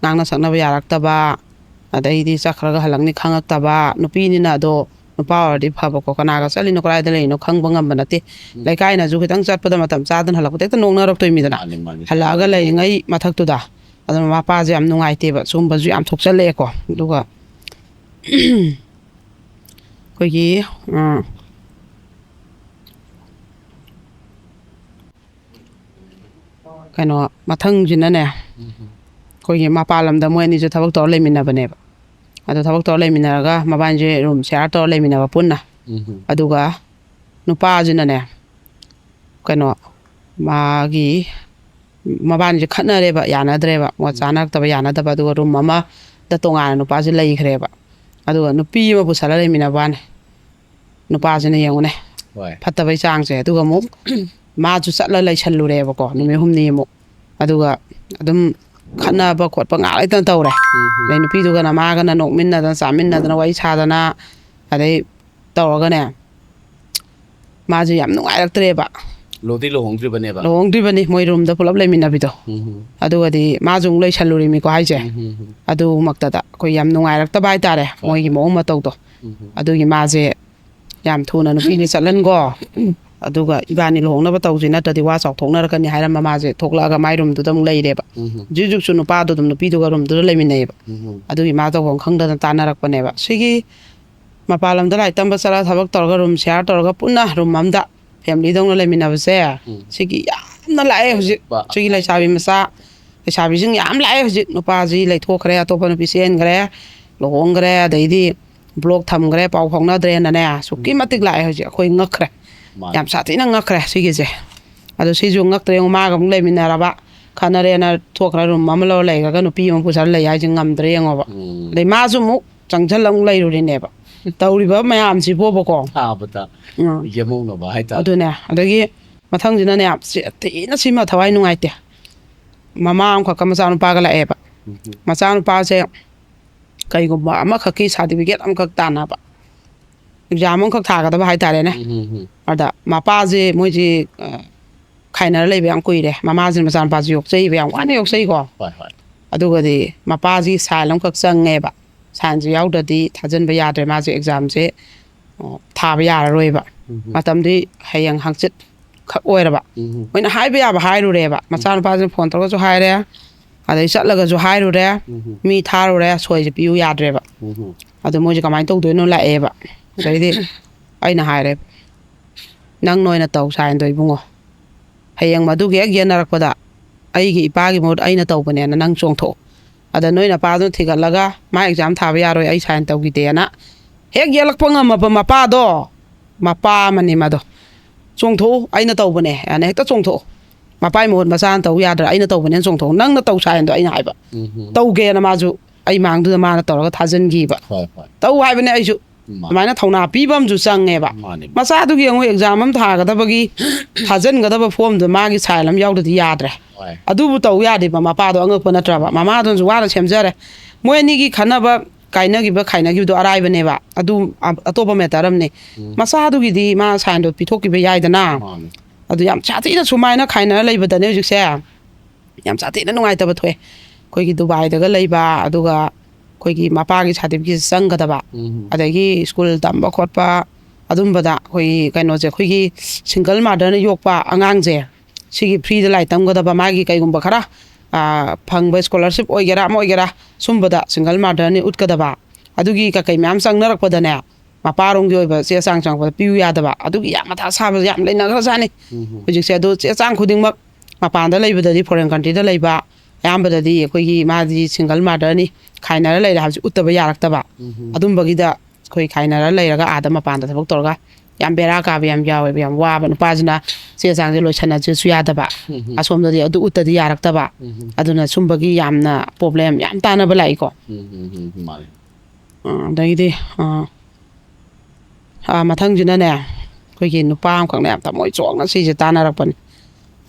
ꯉꯥꯡꯅ ꯁꯛꯅꯕ ꯌꯥꯔꯛꯇꯕ, ꯑꯗꯩꯗꯤ ꯆꯠꯈ꯭ꯔꯒ ꯍꯜꯂꯛꯅꯤ ꯈꯪꯉꯛꯇꯕ, ꯅꯨꯄꯤꯅꯤꯅ꯫ ꯑꯗꯣ ꯅꯨꯄꯥ ꯑꯣꯏꯔꯗꯤ ꯐꯕꯀꯣ, ꯀꯅꯥꯒ ꯆꯠꯂꯤꯅꯣ ꯀꯗꯥꯏꯗ ꯂꯩꯔꯤꯅꯣ ꯈꯪꯕ ꯉꯝꯕ ꯅꯠꯇꯦ꯫ ꯎꯝ꯫ ꯂꯩꯀꯥꯏꯅꯁꯨ ꯈꯤꯇꯪ ꯆꯠꯄꯗ ꯃꯇꯝ ꯆꯥꯗꯅ ꯍꯜꯂꯛꯄꯗ ꯍꯦꯛꯇ ꯅꯣꯛꯅꯔꯛꯇꯣꯏꯃꯤꯗꯅ꯫ ꯃꯥꯅꯦ, ꯃꯥꯅꯦ꯫ ꯍꯜꯂꯛꯑꯒ ꯂꯩꯔꯤꯉꯩ ꯃꯊꯛꯇꯨꯗ꯫ ꯑꯗꯨꯅ ꯃꯄꯥꯁꯦ ꯌꯥꯝ ꯅꯨꯡꯉꯥꯏꯇꯦꯕ꯫ ꯁꯤꯒꯨꯝꯕꯁꯨ ꯌꯥꯝ ꯊꯣꯛꯆꯜꯂꯛꯑꯦꯀꯣ꯫ ꯑꯗꯨꯒ ꯑꯩꯈꯣꯏꯒꯤ ꯎꯝ, ꯀꯩꯅꯣ ꯃꯊꯪꯁꯤꯅꯅꯦ, ꯎꯝ, ꯎꯝ꯫ ꯑꯩꯈꯣꯏꯒꯤ ꯃꯄꯥꯟ ꯂꯝꯗ ꯃꯣꯏ ꯑꯅꯤꯁꯦ ꯊꯕꯛ ꯇꯧꯔ ꯂꯩꯃꯤꯟꯅꯕꯅꯦꯕ꯫ ꯑꯗꯣ ꯊꯕꯛ ꯇꯧꯔ ꯂꯩꯃꯤꯟꯅꯔꯒ ꯃꯕꯥꯅꯤꯁꯦ ꯔꯨꯝ ꯁꯦꯌꯥꯔ ꯇꯧꯔ ꯂꯩꯃꯤꯟꯅꯕ ꯄꯨꯟꯅ꯫ ꯎꯝ, ꯎꯝ꯫ ꯑꯗꯨꯒ ꯅꯨꯄꯥꯁꯤꯅꯅꯦ, ꯀꯩꯅꯣ, ꯃꯥꯒꯤ ꯃꯕꯥꯅꯤꯁꯦ ꯈꯠꯅꯔꯦꯕ, ꯌꯥꯅꯗ꯭ꯔꯦꯕ, ꯃꯣꯠ ꯆꯥꯅꯔꯛꯇꯕ, ꯌꯥꯅꯗꯕ꯫ ꯑꯗꯨꯒ ꯔꯨꯝ ꯑꯃꯗ ꯇꯣꯉꯥꯟꯅ ꯅꯨꯄꯥꯁꯦ ꯂꯩꯈ꯭ꯔꯦꯕ꯫ ꯑꯗꯨꯒ ꯅꯨꯄꯤ ꯑꯃ ꯄꯨꯁꯜꯂ ꯂꯩꯃꯤꯟꯅꯕ ꯋꯥꯅꯤ꯫ ꯅꯨꯄꯥꯁꯤꯅ ꯌꯦꯡꯉꯨꯅꯦ, ꯍꯣꯏ꯫ ꯐꯠꯇꯕꯩ ꯆꯥꯡꯁꯦ꯫ ꯑꯗꯨꯒ ꯑꯃꯨꯛ ꯃꯥꯁꯨ ꯆꯠꯂ ꯂꯩꯁꯜꯂꯨꯔꯦꯕꯀꯣ, ꯅꯨꯃꯤꯠ ꯍꯨꯝꯅꯤꯃꯨꯛ꯫ ꯑꯗꯨꯒ ꯑꯗꯨꯝ ꯈꯠꯅꯕ ꯈꯣꯠꯄ ꯉꯥꯛ ꯂꯩꯇꯅ ꯇꯧꯔꯦ꯫ ꯎꯝ, ꯎꯝ꯫ ꯑꯗꯩ ꯅꯨꯄꯤꯗꯨꯒꯅ ꯃꯥꯒꯅ ꯅꯣꯛꯃꯤꯟꯅꯗꯅ ꯆꯥꯃꯤꯟꯅꯗꯅ ꯋꯥꯔꯤ ꯁꯥꯗꯅ, ꯑꯗꯩ ꯇꯧꯔꯒꯅꯦ, ꯃꯥꯁꯦ ꯌꯥꯝ ꯅꯨꯡꯉꯥꯏꯔꯛꯇ꯭ꯔꯦꯕ꯫ ꯂꯨꯍꯣꯡꯗꯤ ꯂꯨꯍꯣꯡꯗ꯭ꯔꯤꯕꯅꯦꯕ꯫ ꯂꯨꯍꯣꯡꯗ꯭ꯔꯤꯕꯅꯤ, ꯃꯣꯏ ꯔꯨꯝꯗ ꯄꯨꯂꯞ ꯂꯩꯃꯤꯟꯅꯕꯤꯗꯣ꯫ ꯎꯝ, ꯎꯝ꯫ ꯑꯗꯨꯒꯗꯤ ꯃꯥꯁꯨ ꯑꯃꯨꯛ ꯂꯩꯁꯜꯂꯨꯔꯤꯃꯤꯀꯣ ꯍꯥꯏꯁꯦ꯫ ꯎꯝ, ꯎꯝ, ꯎꯝ꯫ ꯑꯗꯨꯃꯛꯇꯗ ꯑꯩꯈꯣꯏ ꯌꯥꯝ ꯅꯨꯡꯉꯥꯏꯔꯛꯇꯕ ꯍꯥꯏꯇꯥꯔꯦ, ꯍꯣꯏ꯫ ꯃꯣꯏꯒꯤ ꯃꯑꯣꯡ ꯃꯇꯧꯗꯣ꯫ ꯎꯝ, ꯎꯝ꯫ ꯑꯗꯨꯒꯤ ꯃꯥꯁꯦ ꯌꯥꯝ ꯊꯨꯅ ꯅꯨꯄꯤꯁꯦ ꯆꯠꯍꯟꯈꯣ, ꯑꯗꯨꯒ ꯏꯕꯥꯅꯤ ꯂꯨꯍꯣꯡꯅꯕ ꯇꯧꯁꯤ, ꯅꯠꯇ꯭ꯔꯗꯤ ꯋꯥ ꯆꯥꯎꯊꯣꯛꯅꯔꯛꯀꯅꯤ ꯍꯥꯏꯔꯝꯃ ꯃꯥꯁꯦ ꯊꯣꯛꯂꯛꯑꯒ ꯃꯥꯏ ꯔꯨꯝꯗꯨꯗ ꯑꯃꯨꯛ ꯂꯩꯔꯦꯕ꯫ ꯎꯝ, ꯎꯝ꯫ ꯍꯧꯖꯤꯛ ꯍꯧꯖꯤꯛꯁꯨ ꯅꯨꯄꯥꯗꯣ ꯑꯗꯨꯝ ꯅꯨꯄꯤꯗꯨꯒ ꯔꯨꯝꯗꯨꯗ ꯂꯩꯃꯤꯟꯅꯩꯌꯦꯕ꯫ ꯎꯝ, ꯎꯝ꯫ ꯑꯗꯨꯒꯤ ꯃꯥ ꯇꯧꯐꯝ ꯈꯪꯗꯅ ꯇꯥꯟꯅꯔꯛꯄꯅꯦꯕ꯫ ꯁꯤꯒꯤ ꯃꯄꯥꯟ ꯂꯝꯗ ꯂꯥꯏꯔꯤꯛ ꯇꯝꯕ ꯆꯠꯂꯒ ꯊꯕꯛ ꯇꯧꯔꯒ ꯔꯨꯝ ꯁꯦꯌꯥꯔ ꯇꯧꯔꯒ ꯄꯨꯟꯅ ꯔꯨꯝ ꯑꯝꯗ ꯐꯦꯃꯤꯂꯤꯗꯧꯅ ꯂꯩꯃꯤꯟꯅꯕꯁꯦ, ꯎꯝ꯫ ꯁꯤꯒꯤ ꯌꯥꯝꯅ ꯂꯥꯛꯑꯦ ꯍꯧꯖꯤꯛ꯫ ꯕꯥ꯫ ꯁꯤꯒꯤ ꯂꯩꯁꯥꯕꯤ ꯃꯆꯥ, ꯂꯩꯁꯥꯕꯤꯁꯤꯡ ꯌꯥꯝ ꯂꯥꯛꯑꯦ ꯍꯧꯖꯤꯛ꯫ ꯅꯨꯄꯥꯁꯤ ꯂꯩꯊꯣꯛꯈ꯭ꯔꯦ, ꯑꯇꯣꯞꯄ ꯅꯨꯄꯤ ꯆꯦꯟꯈ꯭ꯔꯦ, ꯂꯨꯍꯣꯡꯈ꯭ꯔꯦ, ꯑꯗꯩꯗꯤ ꯕ꯭ꯂꯣꯛ ꯊꯝꯈ꯭ꯔꯦ, ꯄꯥꯎ ꯐꯥꯎꯅꯗ꯭ꯔꯦꯅꯅꯦ꯫ ꯑꯁꯨꯛꯀꯤ ꯃꯇꯤꯛ ꯂꯥꯛꯑꯦ ꯍꯧꯖꯤꯛ꯫ ꯑꯩꯈꯣꯏ ꯉꯛꯈ꯭ꯔꯦ꯫ ꯃꯥꯅꯦ꯫ ꯌꯥꯝ ꯁꯥꯊꯤꯅ ꯉꯛꯈ꯭ꯔꯦ ꯁꯤꯒꯤꯁꯦ꯫ ꯑꯗꯣ ꯁꯤꯁꯨ ꯉꯛꯇ꯭ꯔꯦ, ꯌꯦꯡꯉꯨ, ꯃꯥꯒ ꯑꯃꯨꯛ ꯂꯩꯃꯤꯟꯅꯔꯕ, ꯈꯠꯅꯔꯦꯅ ꯊꯣꯛꯈ꯭ꯔ ꯔꯨꯝ ꯑꯃ ꯂꯧꯔ ꯂꯩꯈ꯭ꯔꯒ ꯅꯨꯄꯤ ꯑꯃ ꯄꯨꯁꯜꯂ ꯂꯩ ꯍꯥꯏꯁꯦ ꯉꯝꯗ꯭ꯔꯦ ꯌꯦꯡꯉꯣꯕ꯫ ꯎꯝ꯫ ꯑꯗꯩ ꯃꯥꯁꯨ ꯑꯃꯨꯛ ꯆꯪꯁꯜꯂ ꯑꯃꯨꯛ ꯂꯩꯔꯨꯔꯤꯅꯦꯕ꯫ ꯇꯧꯔꯤꯕ ꯃꯌꯥꯝꯁꯤꯕꯣꯕꯀꯣ꯫ ꯊꯥꯕꯗ ꯎꯝ꯫ ꯌꯦꯃꯧꯅꯕ ꯍꯥꯏꯇꯥꯔꯦ꯫ ꯑꯗꯨꯅꯦ꯫ ꯑꯗꯒꯤ ꯃꯊꯪꯁꯤꯅꯅꯦ, ꯁꯤ ꯊꯤꯅ ꯁꯤꯃ ꯊꯋꯥꯏ ꯅꯨꯡꯉꯥꯏꯇꯦ꯫ ꯃꯃꯥ ꯑꯃꯈꯛꯀ ꯃꯆꯥꯅꯨꯄꯥꯒ ꯂꯥꯛꯑꯦꯕ꯫ ꯎꯝ꯫ ꯃꯆꯥꯅꯨꯄꯥꯁꯦ ꯀꯩꯒꯨꯝꯕ ꯑꯃꯈꯛꯀꯤ ꯁꯥꯔꯇꯤꯐꯤꯀꯦꯠ ꯑꯃꯈꯛ ꯇꯥꯟꯅꯕ, ꯑꯦꯛꯖꯥꯝ ꯑꯃꯈꯛ ꯊꯥꯒꯗꯕ ꯍꯥꯏꯇꯥꯔꯦꯅꯦ꯫ ꯎꯝ, ꯎꯝ, ꯎꯝ꯫ ꯑꯗ ꯃꯄꯥꯁꯦ ꯃꯣꯏꯁꯦ, ꯑ, ꯈꯥꯏꯅꯔ ꯂꯩꯕ ꯌꯥꯝ ꯀꯨꯏꯔꯦ꯫ ꯃꯃꯥꯁꯤꯅ ꯃꯆꯥꯅꯨꯄꯥꯁꯦ ꯌꯣꯛꯆꯩꯕ, ꯌꯥꯝ ꯋꯥꯅ ꯌꯣꯛꯆꯩꯀꯣ꯫ ꯍꯣꯏ, ꯍꯣꯏ꯫ ꯑꯗꯨꯒꯗꯤ ꯃꯄꯥꯁꯤ ꯁꯥꯏꯟ ꯑꯃꯈꯛ ꯆꯪꯉꯦꯕ꯫ ꯁꯥꯏꯟꯁꯦ ꯌꯥꯎꯗ꯭ꯔꯗꯤ ꯊꯥꯖꯤꯟꯕ ꯌꯥꯗ꯭ꯔꯦ, ꯃꯥꯁꯦ ꯑꯦꯛꯖꯥꯝꯁꯦ, ꯑ, ꯊꯥꯕ ꯌꯥꯔꯔꯣꯏꯕ꯫ ꯎꯝ, ꯎꯝ꯫ ꯃꯇꯝꯗꯤ ꯍꯌꯦꯡ ꯍꯪꯆꯤꯠ ꯈꯛ ꯑꯣꯏꯔꯕ꯫ ꯎꯝ, ꯎꯝ꯫ ꯃꯣꯏꯅ ꯍꯥꯏꯕ ꯌꯥꯕ ꯍꯥꯏꯔꯨꯔꯦꯕ꯫ ꯃꯆꯥꯅꯨꯄꯥꯁꯤꯅ ꯐꯣꯟ ꯇꯧꯔꯒꯁꯨ ꯍꯥꯏꯔꯦ, ꯑꯗꯩ ꯆꯠꯂꯒꯁꯨ ꯍꯥꯏꯔꯨꯔꯦ, ꯎꯝ, ꯎꯝ꯫ ꯃꯤ ꯊꯥꯔꯨꯔꯦ, ꯁꯣꯏꯁꯦ ꯄꯤꯌꯨ ꯌꯥꯗ꯭ꯔꯦꯕ꯫ ꯎꯝ, ꯎꯝ꯫ ꯑꯗꯨ ꯃꯣꯏꯁꯦ ꯀꯃꯥꯏꯅ ꯇꯧꯗꯣꯏꯅꯣ ꯂꯥꯛꯑꯦꯕ꯫ ꯑꯗꯩꯗꯤ ꯑꯩꯅ ꯍꯥꯏꯔꯦ, "ꯅꯪ ꯅꯣꯏꯅ ꯇꯧ ꯁꯥꯏꯟꯗꯣ ꯏꯕꯨꯡꯉꯣ, ꯍꯌꯦꯡ ꯃꯗꯨꯒꯤ ꯍꯦꯛ ꯌꯦꯟꯅꯔꯛꯄꯗ ꯑꯩꯒꯤ ꯏꯄꯥꯒꯤ ꯃꯍꯨꯠ ꯑꯩꯅ ꯇꯧꯕꯅꯦꯅ ꯅꯪ ꯆꯣꯡꯊꯣꯛꯑꯣ꯫ ꯑꯗ ꯅꯣꯏ ꯅꯄꯥꯗꯨꯅ ꯊꯤꯒꯠꯂꯒ ꯃꯥ ꯑꯦꯛꯖꯥꯝ ꯊꯥꯕ ꯌꯥꯔꯣꯏ, ꯑꯩ ꯁꯥꯏꯟ ꯇꯧꯈꯤꯗꯦꯅ ꯍꯦꯛ ꯌꯦꯜꯂꯛꯄ ꯉꯝꯃꯕ ꯃꯄꯥꯗꯣ, ꯃꯄꯥ ꯑꯃꯅꯤ ꯃꯗꯣ, ꯆꯣꯡꯊꯣꯛꯎ, ꯑꯩꯅ ꯇꯧꯕꯅꯦ ꯍꯥꯏꯅ ꯍꯦꯛꯇ ꯆꯣꯡꯊꯣꯛꯎ꯫ ꯃꯄꯥꯒꯤ ꯃꯍꯨꯠ ꯃꯆꯥꯅ ꯇꯧ ꯌꯥꯗ꯭ꯔꯥ? ꯑꯩꯅ ꯇꯧꯕꯅꯦꯅ ꯆꯣꯡꯊꯣꯛꯎ꯫ ꯅꯪꯅ ꯇꯧ ꯁꯥꯏꯟꯗꯣ ꯑꯩꯅ ꯍꯥꯏꯕ꯫ ꯎꯝ, ꯎꯝ꯫ ꯇꯧꯒꯦꯅ ꯃꯥꯁꯨ ꯑꯩ ꯃꯥꯡꯗꯨꯗ ꯃꯥꯅ ꯇꯧꯔꯒ ꯊꯥꯖꯤꯟꯈꯤꯕ꯫ ꯍꯣꯏ, ꯍꯣꯏ꯫ ꯇꯧ ꯍꯥꯏꯕꯅꯦ ꯑꯩꯁꯨ꯫ ꯃꯥ-, ꯑꯗꯨꯃꯥꯏꯅ ꯊꯧꯅꯥ ꯄꯤꯕ ꯑꯃꯁꯨ ꯆꯪꯉꯦꯕ꯫ ꯃꯥꯅꯦ꯫ ꯃꯆꯥꯗꯨꯒꯤ ꯑꯃꯨꯛ ꯑꯦꯛꯖꯥꯝ ꯑꯃ ꯊꯥꯒꯗꯕꯒꯤ ꯊꯥꯖꯤꯟꯒꯗꯕ ꯐꯣꯝꯗꯨ ꯃꯥꯒꯤ ꯁꯥꯏꯟ ꯑꯃ ꯌꯥꯎꯗ꯭ꯔꯗꯤ ꯌꯥꯗ꯭ꯔꯦ꯫ ꯍꯣꯏ꯫ ꯑꯗꯨꯕꯨ ꯇꯧ ꯌꯥꯗꯦꯕ, ꯃꯄꯥꯗꯣ ꯑꯉꯛꯄ ꯅꯠꯇ꯭ꯔꯕ? ꯃꯃꯥꯗꯨꯅꯁꯨ ꯋꯥꯅ ꯁꯦꯝꯖꯔꯦ꯫ ꯃꯣꯏ ꯑꯅꯤꯒꯤ ꯈꯟꯅꯕ, ꯀꯥꯏꯅꯈꯤꯕ ꯈꯥꯏꯅꯈꯤꯕꯗꯣ ꯑꯔꯥꯏꯕꯅꯦꯕ꯫ ꯑꯗꯨ ꯑ-, ꯑꯇꯣꯞꯄ ꯃꯦꯇꯔ ꯑꯃꯅꯤ꯫ ꯎꯝ꯫ ꯃꯆꯥꯗꯨꯒꯤꯗꯤ ꯃꯥ ꯁꯥꯏꯟꯗꯣ ꯄꯤꯊꯣꯛꯈꯤꯕ ꯌꯥꯏꯗꯅ꯫ ꯃꯥꯅꯦ꯫ ꯑꯗꯨ ꯌꯥꯝ ꯁꯥꯊꯤꯅ ꯁꯨꯃꯥꯏꯅ ꯈꯥꯏꯅꯔ ꯂꯩꯕꯗꯅꯦ ꯍꯧꯖꯤꯛꯁꯦ ꯌꯥꯝ ꯁꯥꯊꯤꯅ ꯅꯨꯡꯉꯥꯏꯇꯕ ꯊꯣꯛꯑꯦ꯫ ꯑꯩꯈꯣꯏꯒꯤ ꯗꯨꯕꯥꯏꯗꯒ ꯂꯩꯕ, ꯑꯗꯨꯒ ꯑꯩꯈꯣꯏꯒꯤ ꯃꯄꯥꯒꯤ ꯁꯥꯔꯇꯤꯐꯤꯀꯦꯠ ꯆꯪꯒꯗꯕ, ꯎꯝ꯫ ꯑꯗꯒꯤ ꯁ꯭ꯀꯨꯜ ꯇꯝꯕ ꯈꯣꯠꯄ, ꯑꯗꯨꯝꯕꯗ ꯑꯩꯈꯣꯏꯒꯤ ꯀꯩꯅꯣꯁꯦ, ꯑꯩꯈꯣꯏꯒꯤ ꯁꯤꯡꯒꯜ ꯃꯥꯗꯔꯅ ꯌꯣꯛꯄ ꯑꯉꯥꯡꯁꯦ, ꯁꯤꯒꯤ ꯐ꯭ꯔꯤꯗ ꯂꯥꯏꯔꯤꯛ ꯇꯝꯒꯗꯕ, ꯃꯥꯒꯤ ꯀꯩꯒꯨꯝꯕ ꯈꯔ, ꯑꯥ, ꯐꯪꯕ ꯁ꯭ꯀꯣꯂꯔꯁꯤꯞ ꯑꯣꯏꯒꯦꯔꯥ ꯑꯃ ꯑꯣꯏꯒꯦꯔꯥ, ꯁꯨꯝꯕꯗ ꯁꯤꯡꯒꯜ ꯃꯥꯗꯔꯅꯤ ꯎꯠꯀꯗꯕ꯫ ꯑꯗꯨꯒꯤ ꯀꯩꯀꯩ ꯃꯌꯥꯝ ꯆꯪꯅꯔꯛꯄꯗꯅꯦ, ꯃꯄꯥꯔꯣꯝꯒꯤ ꯑꯣꯏꯕ ꯆꯦ ꯆꯥꯡ ꯆꯪꯉꯛꯄꯗ ꯄꯤꯌꯨ ꯌꯥꯗꯕ, ꯑꯗꯨꯒꯤ ꯌꯥꯝ ꯃꯊꯥ ꯁꯥꯕꯁꯦ ꯌꯥꯝ ꯂꯩꯅꯈ꯭ꯔꯖꯥꯠꯅꯤ꯫ ꯎꯝ꯫ ꯍꯧꯖꯤꯛꯁꯦ ꯑꯗꯨ ꯆꯦ ꯆꯥꯡ ꯈꯨꯗꯤꯡꯃꯛ ꯃꯄꯥꯟꯗ ꯂꯩꯕꯗꯗꯤ, ꯐꯣꯔꯦꯟ ꯀꯟꯇ꯭ꯔꯤꯗ ꯂꯩꯕ ꯑꯌꯥꯝꯕꯗꯗꯤ ꯑꯩꯈꯣꯏꯒꯤ ꯃꯥꯗꯤ ꯁꯤꯡꯒꯜ ꯃꯥꯗꯔꯅꯤ, ꯈꯥꯏꯅꯔ ꯂꯩꯔꯦ ꯍꯥꯏꯕꯁꯤ ꯎꯠꯇꯕ ꯌꯥꯔꯛꯇꯕ꯫ ꯎꯝ꯫ ꯑꯗꯨꯝꯕꯒꯤꯗ ꯑꯩꯈꯣꯏ ꯈꯥꯏꯅꯔ ꯂꯩꯔꯒ ꯑꯥꯗ ꯃꯄꯥꯟꯗ ꯊꯕꯛ ꯇꯧꯔꯒ ꯌꯥꯝ ꯕꯦꯔꯥ ꯀꯥꯕ ꯌꯥꯝ ꯌꯥꯎꯋꯦꯕ, ꯌꯥꯝ ꯋꯥꯕ꯫ ꯅꯨꯄꯥꯁꯤꯅ ꯆꯦ ꯆꯥꯡꯁꯦ ꯂꯣꯏꯁꯟꯅꯁꯦꯁꯨ ꯌꯥꯗꯕ, ꯎꯝ ꯍꯝ. ꯑꯁꯣꯝꯗꯗꯤ ꯑꯗꯨ ꯎꯠꯇꯗꯤ ꯌꯥꯔꯛꯇꯕ꯫ ꯎꯝ ꯍꯝ. ꯑꯗꯨꯅ ꯁꯨꯝꯕꯒꯤ ꯌꯥꯝꯅ ꯄ꯭ꯔꯣꯕ꯭ꯂꯦꯝ ꯌꯥꯝ ꯇꯥꯟꯅꯕ ꯂꯥꯛꯏꯀꯣ꯫ ꯎꯝ ꯍꯝ ꯍꯝ. ꯃꯥꯅꯦ. ꯑ, ꯑꯗꯒꯤꯗꯤ ꯑ, ꯑ, ꯃꯊꯪꯁꯤꯅꯅꯦ, ꯑꯩꯈꯣꯏꯒꯤ ꯅꯨꯄꯥ ꯑꯃꯈꯛꯅ ꯌꯥꯝ ꯊꯃꯣꯏ ꯆꯣꯛꯅ ꯁꯤꯁꯦ ꯇꯥꯟꯅꯔꯛꯄꯅꯤ꯫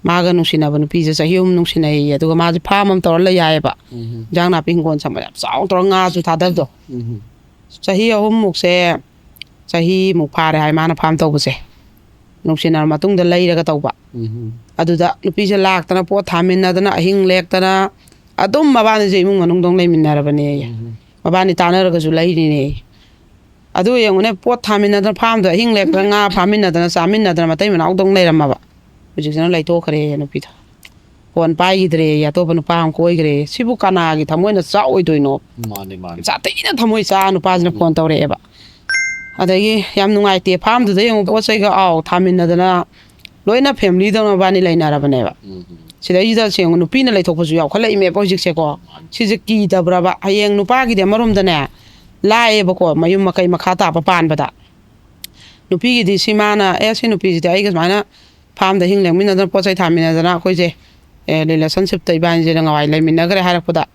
ꯃꯥꯒ ꯅꯨꯡꯁꯤꯅꯕ ꯅꯨꯄꯤꯁꯦ ꯆꯍꯤ ꯑꯍꯨꯝ ꯅꯨꯡꯁꯤꯅꯩꯌꯦ, ꯑꯗꯨꯒ ꯃꯥꯁꯦ ꯐꯥꯝ ꯑꯃ ꯇꯧꯔ ꯂꯩ ꯍꯥꯏꯌꯦꯕ꯫ ꯎꯝ ꯍꯝ. ꯏꯟꯖꯥꯡ ꯅꯥꯄꯤ ꯍꯤꯡꯒꯣꯜ ꯁꯝꯕ ꯌꯥꯝ ꯆꯥꯎꯅ ꯇꯧꯔꯒ ꯉꯥꯁꯨ ꯊꯥꯗꯕꯗꯣ꯫ ꯎꯝ ꯍꯝ. ꯆꯍꯤ ꯑꯍꯨꯝꯃꯨꯛꯁꯦ, ꯆꯍꯤꯃꯨꯛ ꯐꯥꯔꯦ ꯍꯥꯏ ꯃꯥꯅ ꯐꯥꯝ ꯇꯧꯕꯁꯦ꯫ ꯅꯨꯡꯁꯤꯅꯔ ꯃꯇꯨꯡꯗ ꯂꯩꯔꯒ ꯇꯧꯕ꯫ ꯎꯝ ꯍꯝ. ꯑꯗꯨꯗ ꯅꯨꯄꯤꯁꯦ ꯂꯥꯛꯇꯅ, ꯄꯣꯠ ꯊꯥꯃꯤꯟꯅꯗꯅ, ꯑꯍꯤꯡ ꯂꯦꯛꯇꯅ, ꯑꯗꯨꯝ ꯃꯕꯥꯅꯤꯁꯦ ꯏꯃꯨꯡ ꯃꯅꯨꯡꯗꯧ ꯂꯩꯃꯤꯟꯅꯔꯕꯅꯦ꯫ ꯎꯝ ꯍꯝ. ꯃꯕꯥꯅꯤ ꯇꯥꯟꯅꯔꯒꯁꯨ ꯂꯩꯔꯤꯅꯦ꯫ ꯑꯗꯨ ꯌꯦꯡꯉꯨꯅꯦ, ꯄꯣꯠ ꯊꯥꯃꯤꯟꯅꯗꯅ, ꯐꯥꯝꯗ ꯑꯍꯤꯡ ꯂꯦꯛꯇꯅ, ꯉꯥ ꯐꯥꯃꯤꯟꯅꯗꯅ, ꯆꯥꯃꯤꯟꯅꯗꯅ ꯃꯇꯩ ꯃꯅꯥꯎꯗꯧ ꯂꯩꯔꯝꯃꯕ꯫ ꯍꯧꯖꯤꯛꯁꯤꯅ ꯂꯩꯊꯣꯛꯈ꯭ꯔꯦ ꯅꯨꯄꯤꯗꯣ꯫ ꯐꯣꯟ ꯄꯥꯏꯈꯤꯗ꯭ꯔꯦ, ꯑꯇꯣꯞꯄ ꯅꯨꯄꯥ ꯑꯃ ꯀꯣꯏꯈ꯭ꯔꯦ꯫ ꯁꯤꯕꯨ ꯀꯅꯥꯒꯤ ꯊꯃꯣꯏꯅ ꯆꯥꯛꯑꯣꯏꯗꯣꯏꯅꯣ? ꯃꯥꯅꯦ, ꯃꯥꯅꯦ. ꯌꯥꯝ ꯊꯤꯅ ꯊꯃꯣꯏ ꯆꯥ ꯅꯨꯄꯥꯁꯤꯅ ꯐꯣꯟ ꯇꯧꯔꯛꯑꯦꯕ꯫ ꯑꯗꯒꯤ ꯌꯥꯝ ꯅꯨꯡꯉꯥꯏꯇꯦ, ꯐꯥꯝꯗꯨꯗ ꯌꯦꯡꯉꯨ, ꯄꯣꯠ ꯆꯩꯒ, ꯑꯥꯎ, ꯊꯥꯃꯤꯟꯅꯗꯅ ꯂꯣꯏꯅ ꯐꯦꯃꯤꯂꯤꯗꯧꯅ ꯃꯕꯥꯅꯤ ꯂꯩꯅꯔꯕꯅꯦꯕ꯫ ꯎꯝ ꯍꯝ. ꯁꯤꯗꯩꯁꯤꯗ ꯁꯦꯡꯅ ꯅꯨꯄꯤꯅ ꯂꯩꯊꯣꯛꯄꯁꯨ ꯌꯥꯎꯈꯠꯂꯛꯏꯃꯦꯕ ꯍꯧꯖꯤꯛꯁꯦꯀꯣ꯫ ꯁꯤꯁꯦ ꯀꯤꯗꯕ꯭ꯔꯕ? ꯍꯌꯦꯡ ꯅꯨꯄꯥꯒꯤꯗꯤ ꯑꯃꯔꯣꯝꯗꯅꯦ ꯂꯥꯛꯑꯦꯕꯀꯣ, ꯃꯌꯨꯝ ꯃꯀꯩ ꯃꯈꯥ ꯇꯥꯕ ꯄꯥꯟꯕꯗ꯫ ꯅꯨꯄꯤꯒꯤꯗꯤ ꯁꯤ ꯃꯥꯅ, "ꯑꯦ, ꯁꯤ ꯅꯨꯄꯤꯁꯤꯗꯤ ꯑꯩꯒ ꯁꯨꯃꯥꯏꯅ ꯐꯥꯝꯗ ꯍꯤꯡ ꯂꯦꯡꯃꯤꯟꯅꯗꯅ, ꯄꯣꯠ ꯆꯩ ꯊꯥꯃꯤꯟꯅꯗꯅ, ꯑꯩꯈꯣꯏꯁꯦ, ꯑꯦ, ꯔꯤꯂꯦꯁꯟꯁꯤꯞꯇ ꯏꯕꯥꯅꯤꯁꯦ ꯅꯍꯥꯟꯋꯥꯏ ꯂꯩꯃꯤꯟꯅꯈ꯭ꯔꯦ" ꯍꯥꯏꯔꯛꯄꯗ,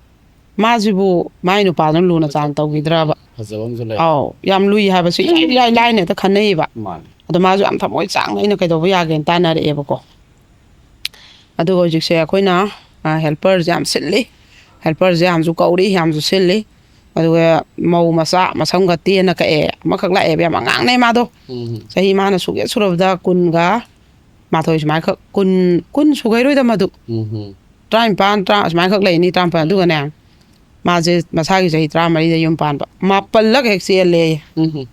ꯃꯥꯁꯤꯕꯨ ꯃꯥꯏ ꯅꯨꯄꯥꯗꯨꯅ ꯂꯨꯅ ꯆꯥꯟꯅ ꯇꯧꯈꯤꯗ꯭ꯔꯕ? ꯐꯖꯕ ꯑꯃꯁꯨ ꯂꯩ. ꯑꯧ, ꯌꯥꯝ ꯂꯨꯏ ꯍꯥꯏꯕꯁꯤ ꯏꯔꯥꯏ ꯏꯔꯥꯏ ꯂꯥꯏꯅ ꯍꯦꯛꯇ ꯈꯟꯅꯩꯌꯦꯕ꯫ ꯃꯥꯅꯦ. ꯑꯗꯣ ꯃꯥꯁꯨ ꯌꯥꯝ ꯊꯃꯣꯏ ꯆꯥꯡꯅ "ꯑꯩꯅ ꯀꯩꯗꯧꯕ ꯌꯥꯒꯦꯅ" ꯇꯥꯟꯅꯔꯛꯑꯦꯕꯀꯣ꯫ ꯑꯗꯨꯒ ꯍꯧꯖꯤꯛꯁꯦ ꯑꯩꯈꯣꯏꯅ, ꯑ, ꯍꯦꯜꯄꯔꯁꯦ ꯌꯥꯝ ꯁꯤꯜꯂꯤ, ꯍꯦꯜꯄꯔꯁꯦ ꯌꯥꯝꯁꯨ ꯀꯧꯔꯤ, ꯌꯥꯝꯁꯨ ꯁꯤꯜꯂꯤ꯫ ꯑꯗꯨꯒ ꯃꯧ ꯃꯆꯥ ꯃꯁꯝꯒ ꯇꯦꯟꯅ ꯀꯛꯑꯦ, ꯑꯃꯈꯛ ꯂꯥꯛꯑꯦꯕ, ꯌꯥꯝ ꯑꯉꯥꯡꯅꯦ ꯃꯥꯗꯣ꯫ ꯎꯝ. ꯆꯍꯤ ꯃꯥꯅ ꯁꯨꯒꯦ ꯁꯨꯔꯕꯗ ꯀꯨꯟꯒ ꯃꯥꯊꯣꯏ ꯁꯨꯃꯥꯏꯅ ꯈꯛ, ꯀꯨꯟ, ꯀꯨꯟ ꯁꯨꯒꯩꯔꯣꯏꯗ ꯃꯗꯨ꯫ ꯎꯝ. ꯇꯔꯥꯅꯤꯄꯥꯟ, ꯇꯔꯥ ꯁꯨꯃꯥꯏꯅ ꯈꯛ ꯂꯩꯅꯤ, ꯇꯔꯥꯃꯥꯄꯟ꯫ ꯑꯗꯨꯒꯅꯦ, ꯃꯥꯁꯦ ꯃꯁꯥꯒꯤ ꯆꯍꯤ ꯇꯔꯥꯃꯔꯤꯗ ꯌꯨꯝ ꯄꯥꯟꯕ, ꯃꯥꯄꯜꯂꯛ ꯍꯦꯛ ꯆꯦꯜꯂꯦ꯫ ꯎꯝ.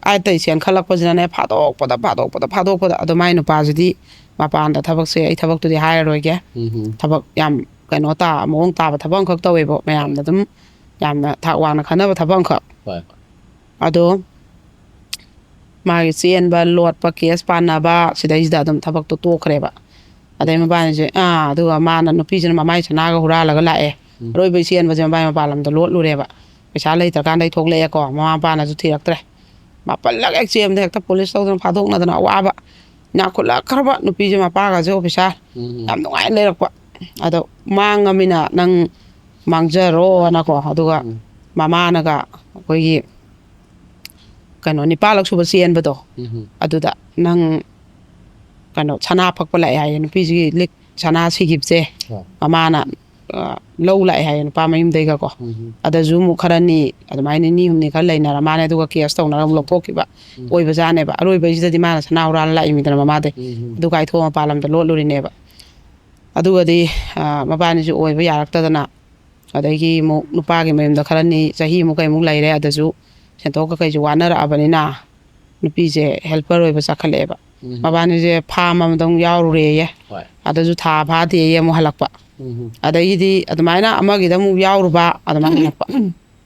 ꯑꯇꯩ ꯆꯦꯟꯈꯠꯂꯛꯄꯁꯤꯅꯅꯦ, ꯐꯥꯗꯣꯛꯄꯗ, ꯐꯥꯗꯣꯛꯄꯗ, ꯐꯥꯗꯣꯛꯄꯗ꯫ ꯑꯗꯣ ꯃꯥꯏ ꯅꯨꯄꯥꯁꯤꯗꯤ ꯃꯄꯥꯟꯗ ꯊꯕꯛꯁꯦ, ꯑꯩ ꯊꯕꯛꯇꯨꯗꯤ ꯍꯥꯏꯔꯔꯣꯏꯒꯦ꯫ ꯎꯝ. ꯊꯕꯛ ꯌꯥꯝ ꯀꯩꯅꯣ ꯇꯥ, ꯃꯑꯣꯡ ꯇꯥꯕ ꯊꯕꯛ ꯑꯃꯈꯛ ꯇꯧꯋꯦꯕ, ꯃꯌꯥꯝꯅ ꯑꯗꯨꯝ ꯌꯥꯝꯅ ꯊꯥꯛ ꯋꯥꯡꯅ ꯈꯟꯅꯕ ꯊꯕꯛ ꯑꯃꯈꯛ꯫ ꯍꯣꯏ. ꯑꯗꯣ ꯃꯥꯒꯤ ꯆꯦꯟꯕ, ꯂꯣꯠꯄ, ꯀꯦꯁ ꯄꯥꯟꯅꯕ, ꯁꯤꯗꯩꯁꯤꯗ ꯑꯗꯨꯝ ꯊꯕꯛꯇꯣ ꯇꯣꯛꯈ꯭ꯔꯦꯕ꯫ ꯑꯗꯩ ꯃꯕꯥꯅꯤꯁꯦ, ꯑꯥ, ꯑꯗꯨꯒ ꯃꯥꯅ, ꯅꯨꯄꯤꯁꯤꯅ ꯃꯃꯥꯏ ꯁꯅꯥꯒ ꯍꯨꯔꯥꯜꯂꯒ ꯂꯥꯛꯑꯦ꯫ ꯎꯝ. ꯑꯔꯣꯏꯕ ꯆꯦꯟꯕꯁꯦ ꯃꯕꯥꯅꯤ ꯃꯄꯥꯟ ꯂꯝꯗ ꯂꯣꯠꯂꯨꯔꯦꯕ꯫ ꯄꯩꯁꯥ ꯂꯩꯇ꯭ꯔꯀꯥꯟꯗ ꯑꯩ ꯊꯣꯛꯂꯛꯑꯦꯀꯣ, ꯃꯃꯥ ꯃꯄꯥꯅꯁꯨ ꯊꯤꯔꯛꯇ꯭ꯔꯦ꯫ ꯃꯥꯄꯜꯂꯛ ꯍꯦꯛ ꯆꯦꯟꯕꯗ ꯍꯦꯛꯇ ꯄꯨꯂꯤꯁ ꯇꯧꯗꯅ ꯐꯥꯗꯣꯛꯅꯗꯅ ꯑꯋꯥꯕ꯫ ꯏꯅꯥꯛ ꯈꯨꯠꯂꯛꯈ꯭ꯔꯕ ꯅꯨꯄꯤꯁꯦ, ꯃꯄꯥꯒꯁꯦ ꯑꯣꯐꯤꯁꯥꯔ, ꯎꯝ꯫ ꯌꯥꯝ ꯅꯨꯡꯉꯥꯏꯅ ꯂꯩꯔꯛꯄ꯫ ꯑꯗꯣ ꯃꯥꯡꯉꯃꯤꯅ ꯅꯪ ꯃꯥꯡꯖꯔꯣꯅꯀꯣ, ꯑꯗꯨꯒ ꯎꯝ꯫ ꯃꯃꯥꯅꯒ ꯑꯩꯈꯣꯏꯒꯤ ꯀꯩꯅꯣ ꯅꯤꯄꯥꯜꯂꯛ ꯁꯨꯕ ꯆꯦꯟꯕꯗꯣ, ꯎꯝ꯫ ꯑꯗꯨꯗ ꯅꯪ ꯀꯩꯅꯣ ꯁꯅꯥ ꯐꯛꯄ ꯂꯥꯛꯑꯦ ꯍꯥꯏꯌꯦ, ꯅꯨꯄꯤꯁꯤꯒꯤ ꯂꯤꯛ ꯁꯅꯥ ꯁꯤꯈꯤꯕꯁꯦ꯫ ꯍꯣꯏ꯫ ꯃꯃꯥꯅ ꯑ, ꯂꯧ ꯂꯥꯛꯑꯦ ꯍꯥꯏꯌꯦ ꯅꯨꯄꯥ ꯃꯌꯨꯝꯗꯩꯒꯀꯣ꯫ ꯎꯝ꯫ ꯑꯗꯁꯨ ꯑꯃꯨꯛ ꯈꯔ ꯅꯤ, ꯑꯗꯨꯃꯥꯏꯅ ꯅꯤꯅꯤ ꯍꯨꯝꯅꯤ ꯈꯔ ꯂꯩꯅꯔ ꯃꯥꯅꯦ, ꯑꯗꯨꯒ ꯀꯦꯁ ꯇꯧꯅꯔ ꯑꯃꯨꯛ ꯂꯧꯊꯣꯛꯈꯤꯕ ꯎꯝ꯫ ꯑꯣꯏꯕꯖꯥꯠꯅꯦꯕ꯫ ꯑꯔꯣꯏꯕꯩꯁꯤꯗꯗꯤ ꯃꯥꯅ ꯁꯅꯥ ꯍꯨꯔꯥꯜꯂ ꯂꯥꯛꯏꯃꯤꯗꯅ ꯃꯃꯥꯗꯩ꯫ ꯎꯝ꯫ ꯑꯗꯨ ꯀꯥꯏꯊꯣꯛꯑ ꯃꯄꯥꯟ ꯂꯝꯗ ꯂꯣꯠꯂꯨꯔꯤꯅꯦꯕ꯫ ꯑꯗꯨꯒꯗꯤ ꯑ, ꯃꯕꯥꯅꯤꯁꯨ ꯑꯣꯏꯕ ꯌꯥꯔꯛꯇꯗꯅ, ꯑꯗꯒꯤ ꯑꯃꯨꯛ ꯅꯨꯄꯥꯒꯤ ꯃꯌꯨꯝꯗ ꯈꯔꯅꯤ, ꯆꯍꯤꯃꯨꯛ ꯀꯩꯃꯨꯛ ꯂꯩꯔꯦ꯫ ꯑꯗꯁꯨ ꯁꯦꯟꯊꯣꯛ ꯀꯀꯩꯁꯨ ꯋꯥꯅꯔꯛꯑꯕꯅꯤꯅ ꯅꯨꯄꯤꯁꯦ ꯍꯦꯜꯄꯔ ꯑꯣꯏꯕ ꯆꯠꯈꯠꯂꯛꯑꯦꯕ꯫ ꯎꯝ꯫ ꯃꯕꯥꯅꯤꯁꯦ ꯐꯥꯔꯝ ꯑꯃꯗ ꯑꯃꯨꯛ ꯌꯥꯎꯔꯨꯔꯦꯌꯦ꯫ ꯍꯣꯏ꯫ ꯑꯗꯁꯨ ꯊꯥ ꯐꯥꯗꯦꯌꯦ, ꯑꯃꯨꯛ ꯍꯜꯂꯛꯄ꯫ ꯎꯝ꯫ ꯑꯗꯒꯤꯗꯤ ꯑꯗꯨꯃꯥꯏꯅ ꯑꯃꯒꯤꯗ ꯑꯃꯨꯛ ꯌꯥꯎꯔꯨꯕ, ꯑꯗꯨꯃꯥꯏꯅ ꯍꯜꯂꯛꯄ꯫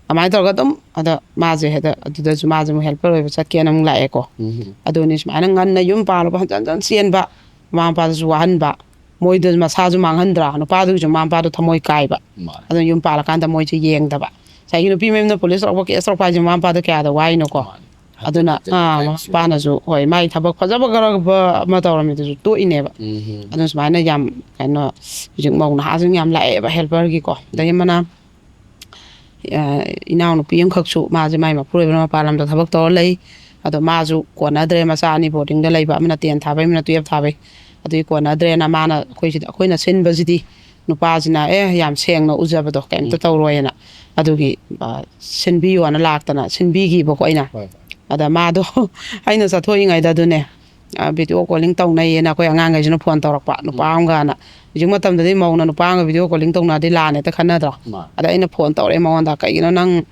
ꯑꯗꯨꯃꯥꯏꯅ ꯇꯧꯔꯒ ꯑꯗꯨꯝ, ꯑꯗ ꯃꯥꯁꯦ ꯍꯦꯛꯇ ꯑꯗꯨꯗꯁꯨ ꯃꯥꯁꯦ ꯑꯃꯨꯛ ꯍꯦꯜꯄꯔ ꯑꯣꯏꯕ ꯆꯠꯀꯦꯅ ꯑꯃꯨꯛ ꯂꯥꯛꯑꯦꯀꯣ꯫ ꯎꯝ꯫ ꯑꯗꯨꯅꯤ ꯁꯨꯃꯥꯏꯅ ꯉꯟꯅ ꯌꯨꯝ ꯄꯥꯜꯂꯨꯕ, ꯍꯟꯖꯟ ꯍꯟꯖꯟ ꯆꯦꯟꯕ, ꯃꯃꯥ ꯃꯄꯥꯗꯨꯁꯨ ꯋꯥꯍꯟꯕ, ꯃꯣꯏꯗ ꯃꯁꯥꯁꯨ ꯃꯥꯡꯍꯟꯗ꯭ꯔꯥ, ꯅꯨꯄꯥꯗꯨꯒꯤꯁꯨ ꯃꯃꯥ ꯃꯄꯥꯗꯣ ꯊꯃꯣꯏ ꯀꯥꯏꯕ꯫ ꯃꯥꯅꯦ꯫ ꯑꯗꯨꯅ ꯌꯨꯝ ꯄꯥꯜꯂꯀꯥꯟꯗ ꯃꯣꯏꯁꯦ ꯌꯦꯡꯗꯕ꯫ ꯉꯁꯥꯏꯒꯤ ꯅꯨꯄꯤ ꯃꯌꯨꯝꯗ ꯄꯨꯂꯤꯁ ꯇꯧꯔꯛꯄ, ꯀꯦꯁ ꯇꯧꯔꯛꯄ ꯍꯥꯏꯁꯦ ꯃꯃꯥ ꯃꯄꯥꯗ ꯀꯌꯥꯗ ꯋꯥꯏꯅꯣꯀꯣ꯫ ꯃꯥꯅꯦ꯫ ꯑꯗꯨꯅ, ꯍꯟꯖꯟ ꯍꯟꯖꯟ ꯑꯥ, ꯃꯃꯥ ꯃꯄꯥꯅꯁꯨ, ꯍꯣꯏ, ꯃꯥꯏ ꯊꯕꯛ ꯐꯖꯕ ꯈꯔꯕ ꯑꯃ ꯇꯧꯔꯝꯃꯤꯗꯨꯁꯨ ꯇꯣꯛꯏꯅꯦꯕ꯫ ꯎꯝ꯫ ꯑꯗꯨꯅ ꯁꯨꯃꯥꯏꯅ ꯌꯥꯝ ꯀꯩꯅꯣ, ꯍꯧꯖꯤꯛ ꯃꯧ ꯅꯍꯥꯁꯤꯡ ꯌꯥꯝ ꯂꯥꯛꯑꯦꯕ ꯍꯦꯜꯄꯔꯒꯤꯀꯣ꯫ ꯑꯗꯒꯤ ꯑꯃꯅ, ꯑ, ꯏꯅꯥꯎꯅꯨꯄꯤ ꯑꯃꯈꯛꯁꯨ, ꯃꯥꯁꯦ ꯃꯥꯏ ꯃꯄꯨꯔꯣꯏꯕꯅ ꯃꯄꯥꯟ ꯂꯝꯗ ꯊꯕꯛ ꯇꯧꯔ ꯂꯩ꯫ ꯑꯗꯣ ꯃꯥꯁꯨ ꯀꯣꯟꯅꯗ꯭ꯔꯦ, ꯃꯆꯥ ꯑꯅꯤ ꯕꯣꯔꯗꯤꯡꯗ ꯂꯩꯕ, ꯑꯃꯅ ꯇꯦꯟ ꯊꯥꯕꯩ, ꯑꯃꯅ ꯇꯨꯌꯦꯜꯞ ꯊꯥꯕꯩ꯫ ꯑꯗꯨꯒꯤ ꯀꯣꯟꯅꯗ꯭ꯔꯦꯅ ꯃꯥꯅ ꯑꯩꯈꯣꯏꯁꯤꯗ, ꯑꯩꯈꯣꯏꯅ ꯁꯤꯟꯕꯁꯤꯗꯤ ꯅꯨꯄꯥꯁꯤꯅ ꯑꯦ ꯌꯥꯝ ꯁꯦꯡꯅ ꯎꯖꯕꯗꯣ, ꯀꯩꯝꯇ ꯎꯝ꯫ ꯇꯧꯔꯣꯏꯅ꯫ ꯑꯗꯨꯒꯤ, ꯑ, ꯁꯤꯟꯕꯤꯌꯣꯅ ꯂꯥꯛꯇꯅ ꯁꯤꯟꯕꯤꯈꯤꯕꯀꯣ ꯑꯩꯅ꯫ ꯍꯣꯏ, ꯍꯣꯏ꯫ ꯑꯗ ꯃꯥꯗꯣ ꯑꯩꯅ ꯆꯠꯊꯣꯛꯏꯉꯩꯗ ꯑꯗꯨꯅꯦ, ꯑ, ꯚꯤꯗꯤꯑꯣ ꯀꯣꯂꯤꯡ ꯇꯧꯅꯩꯌꯦꯅ ꯑꯩꯈꯣꯏ ꯑꯉꯥꯡꯈꯩꯁꯤꯅ ꯐꯣꯟ ꯇꯧꯔꯛꯄ, ꯅꯨꯄꯥ ꯎꯝ꯫ ꯑꯃꯒꯅ꯫ ꯍꯧꯖꯤꯛ ꯃꯇꯝꯗꯗꯤ ꯃꯧꯅ ꯅꯨꯄꯥ ꯑꯃꯒ ꯚꯤꯗꯤꯑꯣ ꯀꯣꯂꯤꯡ ꯇꯧꯅꯔꯗꯤ ꯂꯥꯟꯅ ꯍꯦꯛꯇ ꯈꯟꯅꯗ꯭ꯔꯣ? ꯃꯥꯅꯦ꯫ ꯑꯗ ꯑꯩꯅ ꯐꯣꯟ ꯇꯧꯔꯛꯑꯦ ꯃꯉꯣꯟꯗ, "ꯀꯩꯒꯤꯅꯣ ꯅꯪ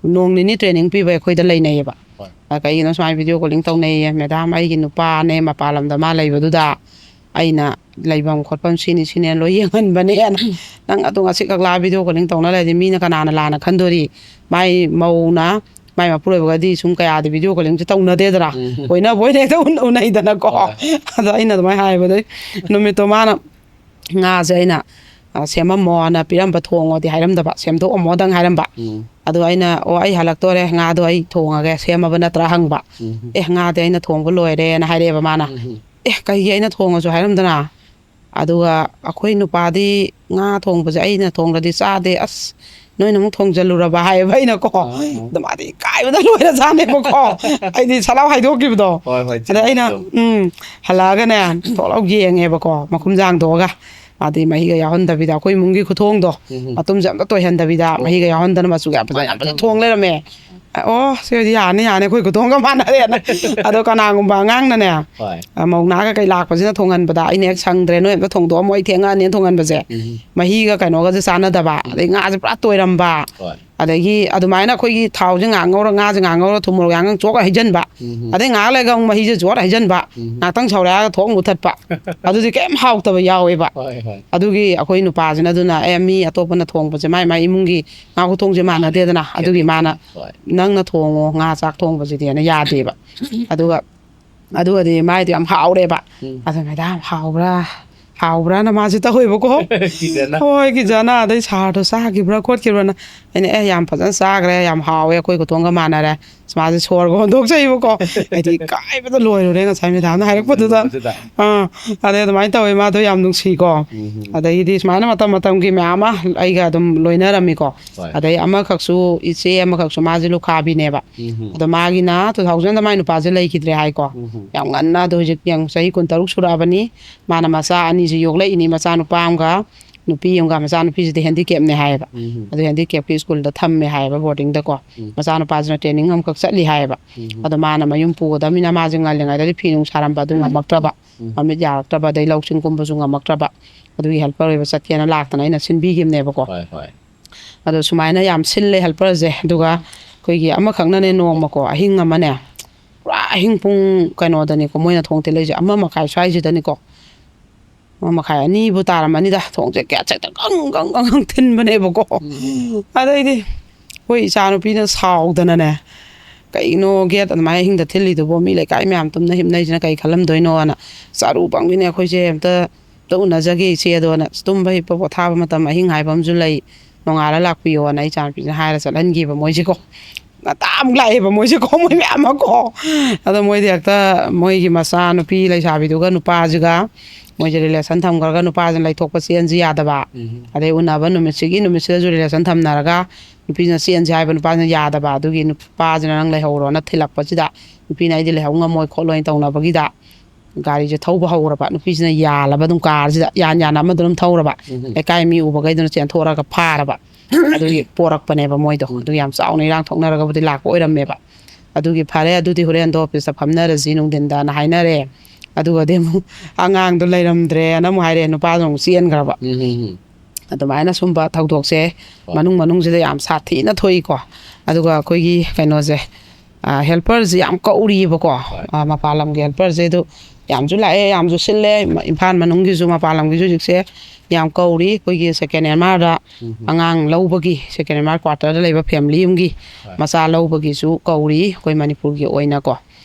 ꯅꯣꯡ ꯅꯤꯅꯤ ꯇ꯭ꯔꯦꯅꯤꯡ ꯄꯤꯕ ꯑꯩꯈꯣꯏꯗ ꯂꯩꯅꯩꯌꯦꯕ꯫ ꯍꯣꯏ꯫ ꯑ, ꯀꯩꯒꯤꯅꯣ ꯁꯨꯃꯥꯏꯅ ꯚꯤꯗꯤꯑꯣ ꯀꯣꯂꯤꯡ ꯇꯧꯅꯩꯌꯦ?" "ꯃꯦꯗꯥꯝ, ꯑꯩꯒꯤ ꯅꯨꯄꯥꯅꯦ ꯃꯄꯥꯟ ꯂꯝꯗ ꯃꯥ ꯂꯩꯕꯗꯨꯗ ꯑꯩꯅ ꯂꯩꯐꯝ ꯈꯣꯠꯐꯝ ꯁꯤꯅꯤ ꯁꯤꯅꯦꯅ ꯂꯣꯏ ꯌꯦꯡꯍꯟꯕꯅꯦꯅ꯫ ꯅꯪ ꯑꯗꯨ ꯉꯁꯤ ꯈꯛ ꯂꯥꯛꯑ ꯚꯤꯗꯤꯑꯣ ꯀꯣꯂꯤꯡ ꯇꯧꯅ ꯂꯩꯔꯗꯤ ꯃꯤꯅ ꯀꯅꯥꯅ ꯂꯥꯟꯅ ꯈꯟꯗꯣꯔꯤ? ꯃꯥꯏ ꯃꯧꯅ ꯃꯥꯏ ꯃꯄꯨꯔꯣꯏꯕꯒꯗꯤ ꯁꯨꯝ ꯀꯌꯥꯗꯤ ꯚꯤꯗꯤꯑꯣ ꯀꯣꯂꯤꯡꯁꯦ ꯇꯧꯅꯗꯦꯗꯅ꯫ ꯎꯝ꯫ ꯀꯣꯏꯅꯕ ꯑꯣꯏꯅ ꯍꯦꯛꯇ ꯎꯟ-, ꯎꯅꯩꯗꯅꯀꯣ꯫ ꯍꯣꯏ, ꯍꯣꯏ꯫ ꯑꯗꯣ ꯑꯩꯅ ꯑꯗꯨꯃꯥꯏꯅ ꯍꯥꯏꯕꯗꯩ ꯅꯨꯃꯤꯠꯇꯣ ꯃꯥꯅ ꯉꯥꯁꯦ ꯑꯩꯅ, ꯑ, "ꯁꯦꯝꯃꯝꯃꯣꯅ ꯄꯤꯔꯝꯕ, ꯊꯣꯡꯉꯣꯗꯤ ꯍꯥꯏꯔꯝꯗꯕ, ꯁꯦꯝꯗꯣꯛꯑꯝꯃꯣꯗꯪ ꯍꯥꯏꯔꯝꯕ"꯫ ꯎꯝ꯫ ꯑꯗꯣ ꯑꯩꯅ, "ꯑꯣ, ꯑꯩ ꯍꯜꯂꯛꯇꯣꯔꯦ, ꯉꯥꯗꯣ ꯑꯩ ꯊꯣꯡꯉꯒꯦ, ꯁꯦꯝꯃꯕ ꯅꯠꯇ꯭ꯔꯥ?" ꯍꯪꯕ꯫ ꯎꯝ꯫ "ꯑꯦ, ꯉꯥꯗꯤ ꯑꯩꯅ ꯊꯣꯡꯕ ꯂꯣꯏꯔꯦꯅ" ꯍꯥꯏꯔꯛꯑꯦꯕ ꯃꯥꯅ꯫ ꯎꯝ꯫ "ꯑꯦ, ꯀꯩꯒꯤ ꯑꯩꯅ ꯊꯣꯡꯉꯁꯨ ꯍꯥꯏꯔꯝꯗꯅ?" ꯑꯗꯨꯒ ꯑꯩꯈꯣꯏ ꯅꯨꯄꯥꯗꯤ ꯉꯥ ꯊꯣꯡꯕꯁꯦ ꯑꯩꯅ ꯊꯣꯡꯗ꯭ꯔꯗꯤ ꯆꯥꯗꯦ, "ꯑꯁ, ꯅꯣꯏꯅ ꯑꯃꯨꯛ ꯊꯣꯡꯖꯜꯂꯨꯔꯕ?" ꯍꯥꯏꯌꯦꯕ ꯑꯩꯅꯀꯣ꯫ ꯑꯥ, ꯑꯥ꯫ ꯑꯗ ꯃꯥꯗꯤ ꯏꯀꯥꯏꯕꯗ ꯂꯣꯏꯔꯖꯥꯠꯅꯦꯕꯀꯣ꯫ ꯑꯩꯗꯤ ꯁꯠ ꯂꯥꯎ ꯍꯥꯏꯗꯣꯛꯈꯤꯕꯗꯣ꯫ ꯍꯣꯏ, ꯍꯣꯏ, ꯑꯗ ꯑꯩꯅ, ꯆꯤꯟꯕꯗꯣ꯫ ꯎꯝ, ꯍꯜꯂꯛꯑꯒꯅꯦ, ꯊꯣꯛ ꯂꯥꯎ ꯌꯦꯡꯉꯦꯕꯀꯣ, ꯃꯈꯨꯝ ꯍꯥꯡꯗꯣꯛꯑꯒ꯫ ꯃꯥꯗꯤ ꯃꯍꯤꯒ ꯌꯥꯎꯍꯟꯗꯕꯤꯗ, ꯑꯩꯈꯣꯏ ꯏꯃꯨꯡꯒꯤ ꯈꯨꯊꯣꯡꯗꯣ, ꯎꯝ, ꯎꯝ꯫ ꯃꯇꯨꯝꯁꯦ ꯑꯝꯇ ꯇꯣꯏꯍꯟꯗꯕꯤꯗ, ꯑꯣ꯫ ꯃꯍꯤꯒ ꯌꯥꯎꯍꯟꯗꯅ, ꯃꯆꯨꯒ ꯌꯥꯝ ꯐꯖꯅ, ꯌꯥꯝ ꯐꯖꯅ ꯊꯣꯡ ꯂꯩꯔꯝꯃꯦ꯫ ꯑꯣ, ꯁꯤ ꯑꯣꯏꯗꯤ ꯌꯥꯅꯤ, ꯌꯥꯅꯤ, ꯑꯩꯈꯣꯏ ꯈꯨꯊꯣꯡꯒ ꯃꯥꯟꯅꯔꯦꯅ꯫ ꯑꯗꯣ ꯀꯅꯥꯒꯨꯝꯕ ꯑꯉꯥꯡꯅꯅꯦ, ꯍꯣꯏ꯫ ꯑ, ꯃꯧ ꯅꯍꯥꯒ ꯀꯩ ꯂꯥꯛꯄꯁꯤꯅ ꯊꯣꯡꯍꯟꯕꯗ, ꯑꯩꯅ ꯍꯦꯛ ꯁꯪꯗ꯭ꯔꯦ, ꯅꯣꯏ ꯑꯝꯇ ꯊꯣꯡꯗꯣꯛꯑꯝꯃꯣ, ꯑꯩ ꯊꯦꯡꯉꯛꯑꯅꯤꯅ ꯊꯣꯡꯍꯟꯕꯁꯦ, ꯎꯝ꯫ ꯃꯍꯤꯒ ꯀꯩꯅꯣꯒꯁꯦ ꯆꯥꯟꯅꯗꯕ, ꯎꯝ꯫ ꯑꯗꯩ ꯉꯥꯁꯦ ꯄꯨꯔꯥ ꯇꯣꯏꯔꯝꯕ, ꯍꯣꯏ꯫ ꯑꯗꯒꯤ ꯑꯗꯨꯃꯥꯏꯅ ꯑꯩꯈꯣꯏꯒꯤ ꯊꯥꯎꯁꯦ ꯉꯥꯏꯍꯥꯛ ꯉꯧꯔ, ꯉꯥꯁꯦ ꯉꯥꯏꯍꯥꯛ ꯉꯧꯔ, ꯊꯨꯝ ꯃꯣꯔꯣꯛ ꯌꯥꯉꯪ ꯆꯣꯛ ꯍꯩꯖꯤꯟꯕ, ꯎꯝ꯫ ꯑꯗꯩ ꯉꯥꯏꯍꯥꯛ ꯂꯩꯔꯒ ꯑꯃꯨꯛ ꯃꯍꯤꯁꯦ ꯆꯣꯠ ꯍꯩꯖꯤꯟꯕ, ꯎꯝ꯫ ꯉꯥꯛꯇꯪ ꯁꯧꯔꯛꯑꯒ ꯊꯣꯛ ꯃꯨꯊꯠꯄ꯫ ꯑꯗꯨꯗꯤ ꯀꯩꯝ ꯍꯥꯎꯇꯕ ꯌꯥꯎꯋꯦꯕ꯫ ꯍꯣꯏ, ꯍꯣꯏ꯫ ꯑꯗꯨꯒꯤ ꯑꯩꯈꯣꯏ ꯅꯨꯄꯥꯁꯤꯅ ꯑꯗꯨꯅ, "ꯑꯦ, ꯃꯤ ꯑꯇꯣꯞꯄꯅ ꯊꯣꯡꯕꯁꯦ ꯃꯥꯏ ꯃꯥꯏ ꯏꯃꯨꯡꯒꯤ ꯉꯥ ꯈꯨꯊꯣꯡꯁꯦ ꯃꯥꯟꯅꯗꯦꯗꯅ", ꯑꯗꯨꯒꯤ ꯃꯥꯅ, ꯍꯣꯏ꯫ "ꯅꯪꯅ ꯊꯣꯡꯉꯣ ꯉꯥ ꯆꯥꯛ ꯊꯣꯡꯕꯁꯤꯗꯤꯅ" ꯌꯥꯗꯦꯕ꯫ ꯑꯗꯨꯒ ꯑꯗꯨꯒꯗꯤ ꯃꯥꯏꯗꯤ ꯌꯥꯝ ꯍꯥꯎꯔꯦꯕ꯫ ꯎꯝ꯫ ꯑꯗ, "ꯃꯦꯗꯥꯝ, ꯍꯥꯎꯕ꯭ꯔꯥ? ꯍꯥꯎꯕ꯭ꯔꯥꯅ?" ꯃꯥꯁꯦ ꯇꯧꯋꯦꯕꯀꯣ꯫ ꯀꯤꯖꯅ꯫ ꯍꯣꯏ, ꯀꯤꯖꯅ꯫ ꯑꯗꯩ ꯁꯥꯔꯗꯣ ꯆꯥꯈꯤꯕ꯭ꯔꯥ ꯈꯣꯠꯈꯤꯕ꯭ꯔꯥꯅ꯫ ꯑꯩꯅ, "ꯑꯦ, ꯌꯥꯝ ꯐꯖꯅ ꯆꯥꯈ꯭ꯔꯦ, ꯌꯥꯝ ꯍꯥꯎꯋꯦ, ꯑꯩꯈꯣꯏ ꯈꯨꯊꯣꯡꯒ ꯃꯥꯟꯅꯔꯦ"꯫ ꯑꯁ, ꯃꯥꯁꯦ ꯁꯣꯔꯒ ꯍꯣꯟꯗꯣꯛꯆꯩꯕꯀꯣ꯫ ꯑꯩꯗꯤ ꯏꯀꯥꯏꯕꯗ ꯂꯣꯏꯔꯨꯔꯦ ꯉꯁꯥꯏ ꯃꯦꯗꯥꯝꯅ ꯍꯥꯏꯔꯛꯄꯗꯨꯗ꯫ ꯑꯗꯨꯗ꯫ ꯑꯥ, ꯑꯗꯩ ꯑꯗꯨꯃꯥꯏꯅ ꯇꯧꯋꯦ, ꯃꯥꯗꯣ ꯌꯥꯝ ꯅꯨꯡꯁꯤꯀꯣ꯫ ꯎꯝ꯫ ꯑꯗꯒꯤꯗꯤ ꯁꯨꯃꯥꯏꯅ ꯃꯇꯝ ꯃꯇꯝꯒꯤ ꯃꯌꯥꯝ ꯑꯃ ꯑꯩꯒ ꯑꯗꯨꯝ ꯂꯣꯏꯅꯔꯝꯃꯤꯀꯣ꯫ ꯍꯣꯏ꯫ ꯑꯗꯩ ꯑꯃꯈꯛꯁꯨ, ꯏꯆꯦ ꯑꯃꯈꯛꯁꯨ, ꯃꯥꯁꯦ ꯂꯨꯈꯥꯕꯤꯅꯦꯕ꯫ ꯎꯝ꯫ ꯑꯗꯣ ꯃꯥꯒꯤꯅ two thousand ꯗ ꯃꯥꯏ ꯅꯨꯄꯥꯁꯦ ꯂꯩꯈꯤꯗ꯭ꯔꯦ ꯍꯥꯏꯀꯣ꯫ ꯎꯝ꯫ ꯌꯥꯝ ꯉꯟꯅ, ꯑꯗꯣ ꯍꯧꯖꯤꯛ ꯌꯦꯡꯉꯨ, ꯆꯍꯤ ꯀꯨꯟꯇꯔꯨꯛ ꯁꯨꯔꯛꯑꯕꯅꯤ꯫ ꯃꯥꯅ ꯃꯆꯥ ꯑꯅꯤꯁꯦ ꯌꯣꯛꯂꯛꯏꯅꯤ, ꯃꯆꯥ ꯅꯨꯄꯥ ꯑꯃꯒ ꯅꯨꯄꯤ ꯑꯃꯒ꯫ ꯃꯆꯥ ꯅꯨꯄꯤꯁꯤꯗꯤ handicap ꯅꯦ ꯍꯥꯏꯌꯦꯕ꯫ ꯎꯝ꯫ ꯑꯗꯨ handicap ꯀꯤ ꯁ꯭ꯀꯨꯜꯗ ꯊꯝꯃꯦ ꯍꯥꯏꯌꯦꯕ, boarding ꯗꯀꯣ꯫ ꯎꯝ꯫ ꯃꯆꯥ ꯅꯨꯄꯥꯁꯤꯅ training ꯑꯃꯈꯛ ꯆꯠꯂꯤ ꯍꯥꯏꯌꯦꯕ꯫ ꯎꯝ꯫ ꯑꯗꯣ ꯃꯥꯅ ꯃꯌꯨꯝ ꯄꯨꯒꯗꯕꯅꯤꯅ ꯃꯥꯁꯦ ꯉꯜꯂꯤꯉꯩꯗꯗꯤ ꯐꯤ ꯅꯨꯡ ꯁꯥꯔꯝꯕ ꯑꯗꯨ ꯉꯝꯃꯛꯇ꯭ꯔꯕ꯫ ꯎꯝ꯫ ꯃꯃꯤꯠ ꯌꯥꯔꯛꯇ꯭ꯔꯕ, ꯑꯗꯩ ꯂꯧꯁꯤꯡ ꯀꯨꯝꯕꯁꯨ ꯉꯝꯃꯛꯇ꯭ꯔꯕ꯫ ꯑꯗꯨꯒꯤ helper ꯑꯣꯏꯕ ꯆꯠꯀꯦꯅ ꯂꯥꯛꯇꯅ ꯑꯩꯅ ꯁꯤꯟꯕꯤꯈꯤꯕꯅꯦꯕꯀꯣ꯫ ꯍꯣꯏ, ꯍꯣꯏ꯫ ꯑꯗꯣ ꯁꯨꯃꯥꯏꯅ ꯌꯥꯝ ꯁꯤꯜꯂꯦ helper ꯁꯦ꯫ ꯑꯗꯨꯒ ꯑꯩꯈꯣꯏꯒꯤ ꯑꯃꯈꯛꯅꯅꯦ ꯅꯣꯡꯃꯀꯣ, ꯑꯍꯤꯡ ꯑꯃꯅꯦ, ꯄꯨꯔꯥ ꯑꯍꯤꯡ ꯄꯨꯡ ꯀꯩꯅꯣꯗꯅꯤꯀꯣ ꯃꯣꯏꯅ ꯊꯣꯡ ꯊꯤꯜꯂꯛꯏꯁꯦ, ꯑꯃ ꯃꯈꯥꯏ ꯁ꯭ꯋꯥꯏꯁꯤꯗꯅꯤꯀꯣ꯫ ꯑꯃ ꯃꯈꯥꯏ, ꯑꯅꯤꯕꯨ ꯇꯥꯔꯝꯃꯅꯤꯗ, ꯊꯣꯡꯁꯦ ꯀꯌꯥ ꯆꯦꯛꯇ ꯒꯪ ꯒꯪ ꯒꯪ ꯒꯪ ꯊꯤꯟꯕꯅꯦꯕꯀꯣ꯫ ꯎꯝ꯫ ꯑꯗꯩꯗꯤ ꯑꯩꯈꯣꯏ ꯏꯆꯥꯅꯨꯄꯤꯅ ꯁꯥꯎꯗꯅꯅꯦ, "ꯀꯩꯅꯣ gate ꯑꯗꯨꯃꯥꯏꯅ ꯑꯍꯤꯡꯗ ꯊꯤꯜꯂꯤꯗꯨꯕꯣ? ꯃꯤ ꯂꯩꯀꯥꯏ ꯃꯌꯥꯝ ꯇꯨꯝꯅ ꯍꯤꯞꯅꯩꯁꯤꯅ ꯀꯩ ꯈꯜꯂꯝꯗꯣꯏꯅꯣꯅ?" "ꯆꯥꯔꯨ ꯄꯪꯉꯤꯅꯦ ꯑꯩꯈꯣꯏꯁꯦ, ꯑꯝꯇ, ꯑꯝꯇ ꯎꯅꯖꯒꯦ ꯏꯆꯦꯗꯣꯅ"꯫ ꯇꯨꯝꯕ ꯍꯤꯞꯄ ꯄꯣꯊꯥꯕ ꯃꯇꯝ ꯑꯍꯤꯡ ꯍꯥꯏꯕ ꯑꯃꯁꯨ ꯂꯩ, "ꯅꯣꯡꯉꯥꯜꯂ ꯂꯥꯛꯄꯤꯌꯣꯅ" ꯑꯩ ꯏꯆꯥꯅꯨꯄꯤꯁꯤꯅ ꯍꯥꯏꯔ ꯆꯠꯍꯟꯈꯤꯕ ꯃꯣꯏꯁꯦꯀꯣ꯫ ꯉꯟꯇꯥ ꯑꯃꯨꯛ ꯂꯥꯛꯑꯦꯕ ꯃꯣꯏꯁꯦꯀꯣ, ꯃꯣꯏ ꯃꯌꯥꯝ ꯑꯃꯀꯣ꯫ ꯑꯗꯣ ꯃꯣꯏꯗꯤ ꯍꯦꯛꯇ ꯃꯣꯏꯒꯤ ꯃꯆꯥ ꯅꯨꯄꯤ ꯂꯩꯁꯥꯕꯤꯗꯨꯒ ꯅꯨꯄꯥꯁꯤꯒ ꯃꯣꯏꯁꯦ ꯔꯤꯂꯦꯁꯟ ꯊꯝꯈ꯭ꯔꯒ ꯅꯨꯄꯥꯁꯤꯅ ꯂꯩꯊꯣꯛꯄ ꯆꯦꯟꯁꯤ ꯌꯥꯗꯕ꯫ ꯑꯗꯩ ꯎꯅꯕ ꯅꯨꯃꯤꯠꯁꯤꯒꯤ ꯅꯨꯃꯤꯠꯁꯤꯗꯁꯨ ꯔꯤꯂꯦꯁꯟ ꯊꯝꯅꯔꯒ ꯅꯨꯄꯤꯁꯤꯅ ꯆꯦꯟꯁꯤ ꯍꯥꯏꯕ, ꯅꯨꯄꯥꯁꯤꯅ ꯌꯥꯗꯕ꯫ ꯑꯗꯨꯒꯤ ꯅꯨꯄꯥꯁꯤꯅ ꯅꯪ ꯂꯩꯍꯧꯔꯣꯅ ꯊꯤꯜꯂꯛꯄꯁꯤꯗ ꯅꯨꯄꯤꯅ ꯑꯩꯗꯤ ꯂꯩꯍꯧ ꯉꯝꯃꯣꯏ ꯈꯣꯠꯂꯣꯏꯅ ꯇꯧꯅꯕꯒꯤꯗ ꯒꯥꯔꯤꯁꯦ ꯊꯧꯕ ꯍꯧꯔꯕ꯫ ꯅꯨꯄꯤꯁꯤꯅ ꯌꯥꯜꯂꯕ ꯑꯗꯨꯝ ꯀꯥꯔꯁꯤꯗ ꯌꯥꯟ ꯌꯥꯟꯅ ꯑꯃꯗ ꯑꯗꯨꯝ ꯊꯧꯔꯕ꯫ ꯎꯝ꯫ ꯂꯩꯀꯥꯏ ꯃꯤ ꯎꯕꯈꯩꯗꯨꯅ ꯆꯦꯟꯊꯣꯛꯑꯒ ꯐꯥꯔꯕ꯫ ꯑꯗꯨꯒꯤ ꯄꯣꯔꯛꯄꯅꯦꯕ ꯃꯣꯏꯗꯣ꯫ ꯎꯝ꯫ ꯑꯗꯨ ꯌꯥꯝ ꯆꯥꯎꯅ ꯏꯔꯥꯡ ꯊꯣꯛꯅꯔꯒꯕꯨꯗꯤ ꯂꯥꯛꯄ ꯑꯣꯏꯔꯝꯃꯦꯕ꯫ ꯑꯗꯨꯒꯤ ꯐꯔꯦ, ꯑꯗꯨꯗꯤ ꯍꯣꯔꯦꯟꯗꯣ ꯑꯣꯐꯤꯁꯇ ꯐꯝꯅꯔꯁꯤ ꯅꯨꯡꯊꯤꯟꯗꯅ ꯍꯥꯏꯅꯔꯦ꯫ ꯑꯗꯨꯒꯗꯤ ꯑꯃꯨꯛ ꯑꯉꯥꯡꯗꯣ ꯂꯩꯔꯝꯗ꯭ꯔꯦꯅ ꯑꯃꯨꯛ ꯍꯥꯏꯔꯦ, ꯅꯨꯄꯥꯗꯣ ꯑꯃꯨꯛ ꯆꯦꯟꯈ꯭ꯔꯕ꯫ ꯎꯝ, ꯎꯝ, ꯎꯝ꯫ ꯑꯗꯨꯃꯥꯏꯅ ꯁꯨꯝꯕ ꯊꯧꯗꯣꯛꯁꯦ ꯍꯣꯏ꯫ ꯃꯅꯨꯡ ꯃꯅꯨꯡꯁꯤꯗ ꯌꯥꯝ ꯁꯥꯊꯤꯅ ꯊꯣꯛꯏꯀꯣ꯫ ꯑꯗꯨꯒ ꯑꯩꯈꯣꯏꯒꯤ ꯀꯩꯅꯣꯁꯦ, ꯍꯦꯜꯄꯔꯁꯦ ꯌꯥꯝ ꯀꯧꯔꯤꯕꯀꯣ꯫ ꯍꯣꯏ꯫ ꯃꯄꯥꯟ ꯂꯝꯒꯤ ꯍꯦꯜꯄꯔꯁꯦ ꯑꯗꯨ ꯌꯥꯝꯁꯨ ꯂꯥꯛꯑꯦ, ꯌꯥꯝꯁꯨ ꯁꯤꯜꯂꯦ꯫ ꯏꯝꯐꯥꯜ ꯃꯅꯨꯡꯒꯤꯁꯨ ꯃꯄꯥꯟ ꯂꯝꯒꯤꯁꯨ ꯍꯧꯖꯤꯛꯁꯦ ꯌꯥꯝ ꯀꯧꯔꯤ꯫ ꯑꯩꯈꯣꯏꯒꯤ ꯁꯦꯀꯦꯟ ꯑꯦꯝ ꯑꯥꯔꯗ ꯎꯝ꯫ ꯑꯉꯥꯡ ꯂꯧꯕꯒꯤ, ꯁꯦꯀꯦꯟ ꯑꯦꯝ ꯑꯥꯔ ꯀ꯭ꯋꯥꯇꯔꯗ ꯂꯩꯕ ꯐꯦꯃꯤꯂꯤ ꯑꯃꯒꯤ ꯍꯣꯏ꯫ ꯃꯆꯥ ꯂꯧꯕꯒꯤꯁꯨ ꯀꯧꯔꯤ ꯑꯩꯈꯣꯏ ꯃꯅꯤꯄꯨꯔꯒꯤ ꯑꯣꯏꯅꯀꯣ꯫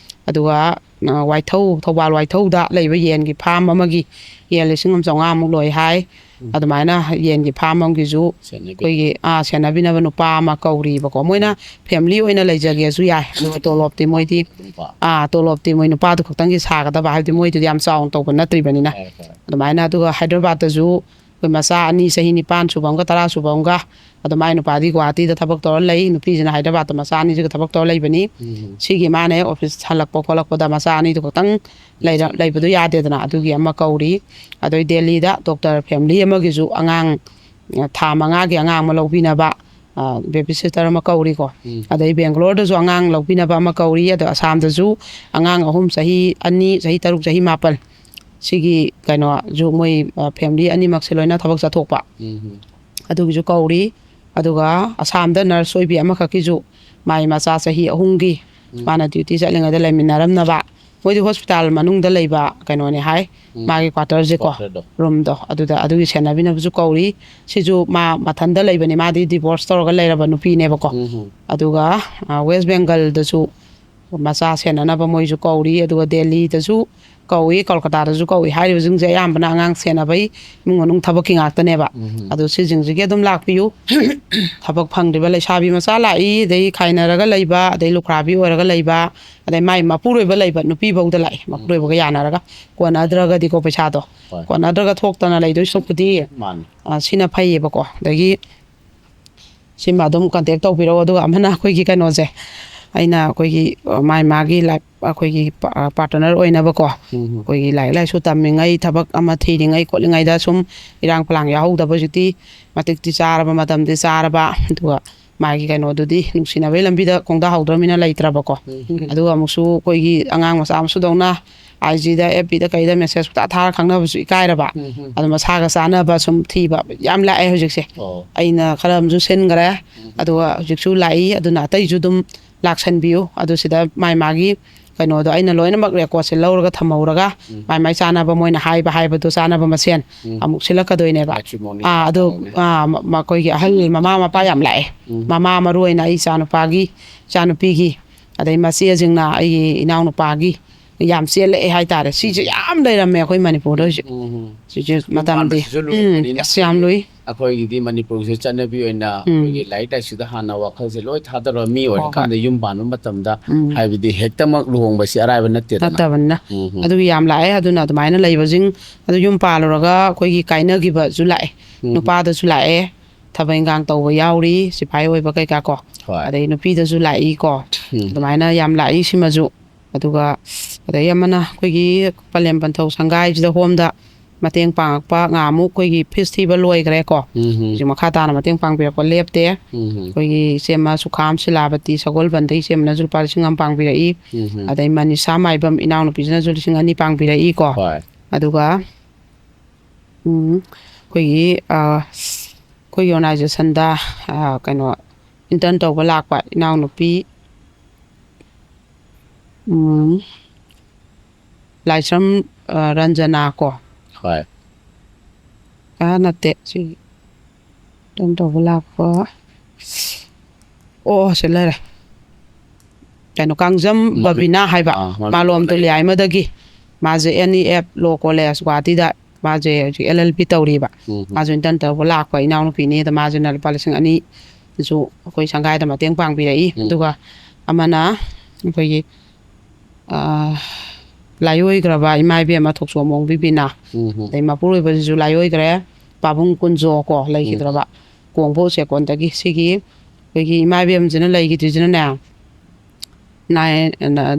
ꯑꯗꯨꯒ ꯋꯥꯏꯊꯧ, ꯊꯧꯕꯥꯜ ꯋꯥꯏꯊꯧꯗ ꯂꯩꯕ ꯌꯦꯟꯒꯤ ꯐꯥꯝ ꯑꯃꯒꯤ ꯌꯦꯟ ꯂꯤꯁꯤꯡ ꯑꯃ ꯆꯥꯝꯃꯉꯥꯃꯨꯛ ꯂꯣꯏ ꯍꯥꯏ꯫ ꯎꯝ꯫ ꯑꯗꯨꯃꯥꯏꯅ ꯌꯦꯟꯒꯤ ꯐꯥꯝ ꯑꯃꯒꯤꯁꯨ ꯁꯦꯟꯅꯕꯤ꯫ ꯑꯩꯈꯣꯏꯒꯤ, ꯑꯥ, ꯁꯦꯟꯅꯕꯤꯅꯕ ꯅꯨꯄꯥ ꯑꯃ ꯀꯧꯔꯤꯕꯀꯣ꯫ ꯃꯣꯏꯅ ꯎꯝ꯫ ꯐꯦꯃꯤꯂꯤ ꯑꯣꯏꯅ ꯂꯩꯖꯒꯦꯁꯨ ꯌꯥꯏ꯫ ꯑꯗꯨꯒ ꯇꯣꯂꯣꯞꯇꯤ ꯃꯣꯏꯗꯤ, ꯅꯨꯄꯥ꯫ ꯑꯥ, ꯇꯣꯂꯣꯞꯇꯤ ꯃꯣꯏ ꯅꯨꯄꯥꯗꯨ ꯈꯛꯇꯪꯒꯤ ꯁꯥꯒꯗꯕ, ꯍꯥꯏꯕꯗꯤ ꯃꯣꯏꯗꯨꯗꯤ ꯌꯥꯝ ꯆꯥꯎꯅ ꯇꯧꯕ ꯅꯠꯇ꯭ꯔꯤꯕꯅꯤꯅ꯫ ꯍꯣꯏ, ꯍꯣꯏ꯫ ꯑꯗꯨꯃꯥꯏꯅ꯫ ꯑꯗꯨꯒ ꯍꯥꯏꯗ꯭ꯔꯕꯥꯠꯇꯁꯨ ꯑꯩꯈꯣꯏ ꯃꯆꯥ ꯑꯅꯤ, ꯆꯍꯤ ꯅꯤꯄꯥꯟ ꯁꯨꯕ ꯑꯃꯒ ꯇꯔꯥ ꯁꯨꯕ ꯑꯃꯒ, ꯑꯗꯣ ꯃꯥꯏ ꯅꯨꯄꯥꯗꯤ ꯒꯨꯋꯥꯍꯥꯇꯤꯗ ꯊꯕꯛ ꯇꯧꯔ ꯂꯩ, ꯅꯨꯄꯤꯁꯤꯅ ꯍꯥꯏꯗ꯭ꯔꯕꯥꯠꯇ ꯃꯆꯥ ꯑꯅꯤꯁꯤꯒ ꯊꯕꯛ ꯇꯧꯔ ꯂꯩꯕꯅꯤ꯫ ꯎꯝ꯫ ꯁꯤꯒꯤ ꯃꯥꯅ ꯍꯦꯛ ꯑꯣꯐꯤꯁ ꯍꯜꯂꯛꯄ ꯈꯣꯠꯂꯛꯄꯗ ꯃꯆꯥ ꯑꯅꯤꯗꯨ ꯈꯛꯇꯪ ꯂꯩꯔ-, ꯂꯩꯕꯗꯣ ꯌꯥꯗꯦꯗꯅ, ꯑꯗꯨꯒꯤ ꯑꯃ ꯀꯧꯔꯤ꯫ ꯑꯗꯩ ꯗꯦꯜꯂꯤꯗ ꯗꯣꯛꯇꯔ ꯐꯦꯃꯤꯂꯤ ꯑꯃꯒꯤꯁꯨ ꯑꯉꯥꯡ, ꯑ, ꯊꯥ ꯃꯉꯥꯒꯤ ꯑꯉꯥꯡ ꯑꯃ ꯂꯧꯕꯤꯅꯕ, ꯑ, ꯕꯦꯕꯤ ꯁꯤꯇꯔ ꯑꯃ ꯀꯧꯔꯤꯀꯣ꯫ ꯎꯝ꯫ ꯑꯗꯩ ꯕꯦꯡꯒ꯭ꯂꯣꯔꯗꯁꯨ ꯑꯉꯥꯡ ꯂꯧꯕꯤꯅꯕ ꯑꯃ ꯀꯧꯔꯤ꯫ ꯑꯗꯣ ꯑꯁꯥꯝꯗꯁꯨ ꯑꯉꯥꯡ ꯑꯍꯨꯝ, ꯆꯍꯤ ꯑꯅꯤ, ꯆꯍꯤ ꯇꯔꯨꯛ, ꯆꯍꯤ ꯃꯥꯄꯟ, ꯁꯤꯒꯤ ꯀꯩꯅꯣꯁꯨ ꯃꯣꯏ, ꯑ, ꯐꯦꯃꯤꯂꯤ ꯑꯅꯤꯃꯛꯁꯦ ꯂꯣꯏꯅ ꯊꯕꯛ ꯆꯠꯊꯣꯛꯄ꯫ ꯎꯝ꯫ ꯑꯗꯨꯒꯤꯁꯨ ꯀꯧꯔꯤ꯫ ꯑꯗꯨꯒ ꯑꯁꯥꯝꯗ ꯅꯔꯁ ꯑꯣꯏꯕꯤ ꯑꯃꯈꯛꯀꯤꯁꯨ ꯃꯥꯏ ꯃꯆꯥ ꯆꯍꯤ ꯑꯍꯨꯝꯒꯤ ꯎꯝ꯫ ꯃꯥꯅ ꯗ꯭ꯌꯨꯇꯤ ꯆꯠꯂꯤꯉꯩꯗ ꯂꯩꯃꯤꯟꯅꯔꯝꯅꯕ꯫ ꯃꯣꯏꯗꯤ ꯍꯣꯁꯄꯤꯇꯥꯜ ꯃꯅꯨꯡꯗ ꯂꯩꯕ ꯀꯩꯅꯣꯅꯦ ꯍꯥꯏ, ꯎꯝ꯫ ꯃꯥꯒꯤ ꯀ꯭ꯋꯥꯇꯔꯁꯦꯀꯣ, ꯀ꯭ꯋꯥꯇꯔꯗꯣ꯫ ꯔꯨꯝꯗꯣ, ꯑꯗꯨꯗ ꯑꯗꯨꯒꯤ ꯁꯦꯟꯅꯕꯤꯅꯕꯁꯨ ꯀꯧꯔꯤ꯫ ꯁꯤꯁꯨ ꯃꯥ ꯃꯊꯟꯇ ꯂꯩꯕꯅꯤ, ꯃꯥꯗꯤ ꯗꯤꯚꯣꯔꯁ ꯇꯧꯔꯒ ꯂꯩꯔꯕ ꯅꯨꯄꯤꯅꯦꯕꯀꯣ꯫ ꯎꯝ, ꯎꯝ꯫ ꯑꯗꯨꯒ, ꯑ, ꯋꯦꯁ ꯕꯦꯡꯒꯜꯗꯁꯨ ꯃꯆꯥ ꯁꯦꯟꯅꯅꯕ ꯃꯣꯏꯁꯨ ꯀꯧꯔꯤ꯫ ꯑꯗꯨꯒ ꯗꯦꯜꯂꯤꯗꯁꯨ ꯀꯧꯏ, ꯀꯣꯜꯀꯇꯥꯗꯁꯨ ꯀꯧꯏ꯫ ꯍꯥꯏꯔꯤꯕꯁꯤꯡꯁꯦ ꯑꯌꯥꯝꯕꯅ ꯑꯉꯥꯡ ꯁꯦꯟꯅꯕꯩ, ꯏꯃꯨꯡ ꯃꯅꯨꯡ ꯊꯕꯛꯀꯤ ꯉꯥꯛꯇꯅꯦꯕ꯫ ꯎꯝ꯫ ꯑꯗꯣ ꯁꯤꯁꯤꯡꯁꯤꯒꯤ ꯑꯗꯨꯝ ꯂꯥꯛꯄꯤꯌꯨ꯫ ꯊꯕꯛ ꯐꯪꯗ꯭ꯔꯤꯕ ꯂꯩꯁꯥꯕꯤ ꯃꯆꯥ ꯂꯥꯛꯏ, ꯑꯗꯩ ꯈꯥꯏꯅꯔꯒ ꯂꯩꯕ, ꯑꯗꯩ ꯂꯨꯈ꯭ꯔꯥꯕꯤ ꯑꯣꯏꯔꯒ ꯂꯩꯕ, ꯑꯗꯩ ꯃꯥꯏ ꯃꯄꯨꯔꯣꯏꯕ ꯂꯩꯕ ꯅꯨꯄꯤꯐꯧꯗ ꯂꯥꯛꯏ꯫ ꯃꯄꯨꯔꯣꯏꯕꯒ ꯌꯥꯅꯔꯒ, ꯀꯣꯟꯅꯗ꯭ꯔꯒꯗꯤꯀꯣ ꯄꯩꯁꯥꯗꯣ, ꯍꯣꯏ꯫ ꯀꯣꯟꯅꯗ꯭ꯔꯒ ꯊꯣꯛꯇꯅ ꯂꯩꯗꯣꯏ ꯁꯔꯨꯛꯄꯨꯗꯤ, ꯃꯥꯅꯤ꯫ ꯑ, ꯁꯤꯅ ꯐꯩꯌꯦꯕꯀꯣ꯫ ꯑꯗꯒꯤ ꯁꯤꯃ ꯑꯗꯨꯝ ꯀꯟꯇꯦꯛ ꯇꯧꯕꯤꯔꯛꯑꯣ꯫ ꯑꯗꯨꯒ ꯑꯃꯅ ꯑꯩꯈꯣꯏꯒꯤ ꯀꯩꯅꯣꯁꯦ, ꯑꯩꯅ ꯑꯩꯈꯣꯏꯒꯤ, ꯑ, ꯃꯥꯏ ꯃꯥꯒꯤ ꯂꯥꯏꯐ, ꯑꯩꯈꯣꯏꯒꯤ ꯄꯥ-, ꯑ, ꯄꯥꯔꯠꯅꯔ ꯑꯣꯏꯅꯕꯀꯣ꯫ ꯎꯝ꯫ ꯑꯩꯈꯣꯏꯒꯤ ꯂꯥꯏꯔꯤꯛ ꯂꯥꯏꯁꯨ ꯇꯝꯃꯤꯉꯩ, ꯊꯕꯛ ꯑꯃ ꯊꯤꯔꯤꯉꯩ ꯈꯣꯠꯂꯤꯉꯩꯗ ꯁꯨꯝ ꯏꯔꯥꯡ ꯐꯂꯥꯡ ꯌꯥꯎꯍꯧꯗꯕ, ꯍꯧꯖꯤꯛꯇꯤ ꯃꯇꯤꯛꯇꯤ ꯆꯥꯔꯕ, ꯃꯇꯝꯗꯤ ꯆꯥꯔꯕ, ꯑꯗꯨꯒ ꯃꯥꯒꯤ ꯀꯩꯅꯣꯗꯨꯗꯤ ꯅꯨꯡꯁꯤꯅꯕꯩ ꯂꯝꯕꯤꯗ ꯈꯣꯡꯗꯥꯍꯧꯗ꯭ꯔꯃꯤꯅ ꯂꯩꯇ꯭ꯔꯕꯀꯣ꯫ ꯎꯝ꯫ ꯑꯗꯨꯒ ꯑꯃꯨꯛꯁꯨ ꯑꯩꯈꯣꯏꯒꯤ ꯑꯉꯥꯡ ꯃꯆꯥ ꯑꯃꯁꯨꯗꯧꯅ ꯑꯥꯏ ꯖꯤꯗ, ꯑꯦꯐ ꯕꯤꯗ ꯀꯩꯗ ꯃꯦꯁꯦꯖ ꯄꯨꯡꯊꯥ ꯊꯥꯔ ꯈꯪꯅꯕꯁꯨ ꯏꯀꯥꯏꯔꯕ꯫ ꯎꯝ꯫ ꯑꯗꯨ ꯃꯁꯥꯒ ꯆꯥꯟꯅꯕ ꯁꯨꯝ ꯊꯤꯕ ꯌꯥꯝ ꯂꯥꯛꯑꯦ ꯍꯧꯖꯤꯛꯁꯦ꯫ ꯑꯣ꯫ ꯑꯩꯅ ꯈꯔ ꯑꯃꯁꯨ ꯁꯤꯟꯈ꯭ꯔꯦ꯫ ꯎꯝ꯫ ꯑꯗꯨꯒ ꯍꯧꯖꯤꯛꯁꯨ ꯂꯥꯛꯏ꯫ ꯑꯗꯨꯅ ꯑꯇꯩꯁꯨ ꯑꯗꯨꯝ ꯂꯥꯛꯁꯟꯕꯤꯌꯨ꯫ ꯑꯗꯨ ꯁꯤꯗ ꯃꯥꯏ ꯃꯥꯒꯤ ꯀꯩꯅꯣꯗꯣ ꯑꯩꯅ ꯂꯣꯏꯅꯃꯛ ꯔꯦꯀꯣꯔꯠꯁꯦ ꯂꯧꯔꯒ ꯊꯝꯍꯧꯔꯒ, ꯎꯝ꯫ ꯃꯥꯏ ꯃꯥꯏ ꯆꯥꯅꯕ, ꯃꯣꯏꯅ ꯍꯥꯏꯕ ꯍꯥꯏꯕꯗꯣ ꯆꯥꯅꯕ ꯃꯁꯦꯟ ꯎꯝ꯫ ꯑꯃꯨꯛ ꯁꯤꯜꯂꯛꯀꯗꯣꯏꯅꯦꯕ꯫ Matrimony ꯑꯥ, ꯑꯗꯨ, ꯇꯧꯔꯅꯤ꯫ ꯑꯥ, ꯃ-, ꯃꯈꯣꯏꯒꯤ ꯑꯍꯜ ꯃꯃꯥ ꯃꯄꯥ ꯌꯥꯝ ꯂꯥꯛꯑꯦ꯫ ꯎꯝ꯫ ꯃꯃꯥ ꯃꯔꯨ ꯑꯣꯏꯅ ꯑꯩ ꯏꯆꯥꯅꯨꯄꯥꯒꯤ, ꯏꯆꯥꯅꯨꯄꯤꯒꯤ, ꯑꯗꯩ ꯃꯆꯦꯁꯤꯡꯅ ꯑꯩꯒꯤ ꯏꯅꯥꯎꯅꯨꯄꯥꯒꯤ ꯌꯥꯝ ꯆꯦꯜꯂꯛꯑꯦ ꯍꯥꯏꯇꯥꯔꯦ꯫ ꯁꯤꯁꯦ ꯌꯥꯝ ꯂꯩꯔꯝꯃꯦ ꯑꯩꯈꯣꯏ ꯃꯅꯤꯄꯨꯔꯗ ꯍꯧꯖꯤꯛ꯫ ꯎꯝ, ꯎꯝ꯫ ꯁꯤꯁꯦ ꯃꯇꯝꯗꯤ, ꯄꯥꯟꯕꯁꯤꯁꯨ ꯎꯝ, ꯂꯨꯕꯅꯤꯅ꯫ ꯑꯁ, ꯌꯥꯝ ꯂꯨꯏ꯫ ꯑꯩꯈꯣꯏꯒꯤꯗꯤ ꯃꯅꯤꯄꯨꯔꯁꯦ ꯆꯠꯅꯕꯤ ꯑꯣꯏꯅ ꯎꯝ꯫ ꯑꯩꯈꯣꯏꯒꯤ ꯂꯥꯏꯔꯤꯛ ꯂꯥꯏꯁꯨꯗ ꯍꯥꯟꯅ ꯋꯥꯈꯜꯁꯦ ꯂꯣꯏ ꯊꯥꯗꯔꯒ ꯃꯤ ꯍꯣꯏ, ꯑꯣꯏꯔꯀꯥꯟꯗ ꯍꯣꯏ꯫ ꯌꯨꯝ ꯄꯥꯟꯕ ꯃꯇꯝꯗ, ꯎꯝ꯫ ꯍꯥꯏꯕꯗꯤ ꯍꯦꯛꯇꯃꯛ ꯂꯨꯍꯣꯡꯕꯁꯤ ꯑꯔꯥꯏꯕ ꯅꯠꯇꯦꯗꯅ꯫ ꯅꯠꯇꯕꯅꯤꯅ꯫ ꯎꯝ, ꯎꯝ꯫ ꯑꯗꯨꯒꯤ ꯌꯥꯝ ꯂꯥꯛꯑꯦ꯫ ꯑꯗꯨꯅ ꯑꯗꯨꯃꯥꯏꯅ ꯂꯩꯕꯁꯤꯡ, ꯑꯗꯨ ꯌꯨꯝ ꯄꯥꯜꯂꯨꯔꯒ ꯑꯩꯈꯣꯏꯒꯤ ꯀꯥꯏꯅꯈꯤꯕꯁꯨ ꯂꯥꯛꯑꯦ꯫ ꯎꯝ꯫ ꯅꯨꯄꯥꯗꯁꯨ ꯂꯥꯛꯑꯦ, ꯊꯕꯛ ꯏꯟꯈꯥꯡ ꯇꯧꯕ ꯌꯥꯎꯔꯤ, ꯁꯤꯐꯥꯏ ꯑꯣꯏꯕ ꯀꯩꯀꯥ ꯀꯣ꯫ ꯍꯣꯏ꯫ ꯑꯗꯩ ꯅꯨꯄꯤꯗꯁꯨ ꯂꯥꯛꯏ ꯀꯣ꯫ ꯎꯝ꯫ ꯑꯗꯨꯃꯥꯏꯅ ꯌꯥꯝ ꯂꯥꯛꯏ ꯁꯤꯃꯁꯨ꯫ ꯑꯗꯨꯒ ꯑꯗꯩ ꯑꯃꯅ ꯑꯩꯈꯣꯏꯒꯤ ꯄꯂꯦꯝ ꯄꯟꯊꯧ ꯁꯪꯒꯥꯏꯁꯤꯗ ꯍꯣꯝꯗ ꯃꯇꯦꯡ ꯄꯥꯡꯉꯛꯄ, ꯉꯍꯥꯟꯃꯨꯛ ꯑꯩꯈꯣꯏꯒꯤ ꯐꯤꯁ ꯊꯤꯕ ꯂꯣꯏꯈ꯭ꯔꯦꯀꯣ꯫ ꯎꯝ꯫ ꯍꯧꯖꯤꯛ ꯃꯈꯥ ꯇꯥꯅ ꯃꯇꯦꯡ ꯄꯥꯡꯕꯤꯔꯛꯄ ꯂꯦꯞꯇꯦ꯫ ꯎꯝ꯫ ꯑꯩꯈꯣꯏꯒꯤ ꯏꯆꯦꯃ ꯁꯨꯈꯥꯝ ꯁꯤꯂꯥꯕꯇꯤ ꯁꯒꯣꯜꯕꯟꯗ ꯏꯆꯦꯃꯅꯁꯨ ꯂꯨꯄꯥ ꯂꯤꯁꯤꯡ ꯑꯃ ꯄꯥꯡꯕꯤꯔꯛꯏ꯫ ꯎꯝ꯫ ꯑꯗꯩ ꯃꯅꯤꯁꯥ ꯃꯥꯏꯕꯝ ꯏꯅꯥꯎꯅꯨꯄꯤꯁꯤꯅꯁꯨ ꯂꯤꯁꯤꯡ ꯑꯅꯤ ꯄꯥꯡꯕꯤꯔꯛꯏꯀꯣ꯫ ꯍꯣꯏ꯫ ꯑꯗꯨꯒ, ꯎꯝ, ꯑꯩꯈꯣꯏꯒꯤ, ꯑ, ꯑꯩꯈꯣꯏꯒꯤ ꯑꯣꯔꯒꯅꯥꯏꯖꯦꯁꯟꯗ, ꯑ, ꯀꯩꯅꯣ, ꯏꯟꯇꯔꯟ ꯇꯧꯕ ꯂꯥꯛꯄ ꯏꯅꯥꯎꯅꯨꯄꯤ, ꯎꯝ, ꯂꯥꯏꯁ꯭ꯔꯝ, ꯑ, ꯔꯟꯖꯅꯥ ꯀꯣ꯫ ꯍꯣꯏ꯫ ꯑ, ꯅꯠꯇꯦ, ꯁꯤ ꯏꯟꯇꯔꯟ ꯇꯧꯕ ꯂꯥꯛꯄ꯫ ꯑꯣ, ꯁꯤ ꯂꯩꯔꯦ꯫ ꯀꯩꯅꯣ, ꯀꯥꯡꯖꯝ ꯃꯥ-, ꯕꯕꯤꯅꯥ ꯍꯥꯏꯕ, ꯑꯥ, ꯃꯥ-, ꯃꯥꯂꯣꯝ ꯂꯩ꯫ ꯇꯨꯂꯤꯌꯥꯏꯃꯗꯒꯤ꯫ ꯃꯥꯁꯦ ꯑꯦꯟ ꯏ ꯑꯦꯐ ꯂꯣ ꯀꯣꯂꯦꯖ ꯒꯨꯋꯥꯍꯥꯇꯤꯗ ꯃꯥꯁꯦ ꯍꯧꯖꯤꯛ ꯑꯦꯜ ꯑꯦꯜ ꯕꯤ ꯇꯧꯔꯤꯕ꯫ ꯎꯝ. ꯃꯥꯁꯨ ꯏꯟꯇꯔꯟ ꯇꯧꯕ ꯂꯥꯛꯄ ꯏꯅꯥꯎꯅꯨꯄꯤꯅꯦꯗ, ꯃꯥꯁꯤꯅ ꯂꯨꯄꯥ ꯂꯤꯁꯤꯡ ꯑꯅꯤꯁꯨ ꯑꯩꯈꯣꯏ ꯁꯪꯒꯥꯏꯗ ꯃꯇꯦꯡ ꯄꯥꯡꯕꯤꯔꯛꯏ꯫ ꯎꯝ. ꯑꯗꯨꯒ ꯑꯃꯅ ꯑꯩꯈꯣꯏꯒꯤ ꯑꯥ, ꯂꯥꯏꯑꯣꯏꯈ꯭ꯔꯕ ꯏꯃꯥ ꯏꯕꯦꯝꯃ ꯊꯣꯛꯆꯣꯝ ꯑꯣꯡꯕꯤ ꯕꯤꯅꯥ, ꯎꯝ. ꯑꯗꯩ ꯃꯄꯨꯔꯣꯏꯕꯁꯤꯁꯨ ꯂꯥꯏꯑꯣꯏꯈ꯭ꯔꯦ, ꯄꯥꯕꯨꯡ ꯀꯨꯟꯖꯣ ꯀꯣ, ꯂꯩꯈꯤꯗ꯭ꯔꯕ ꯀꯣꯡꯕ ꯎꯆꯦꯛꯀꯣꯟꯗꯒꯤ꯫ ꯁꯤꯒꯤ ꯑꯩꯈꯣꯏꯒꯤ ꯏꯃꯥ ꯏꯕꯦꯝꯁꯤꯅ ꯂꯩꯈꯤꯗ꯭ꯔꯤꯁꯤꯅꯅꯦ, ꯅꯥꯏꯟ,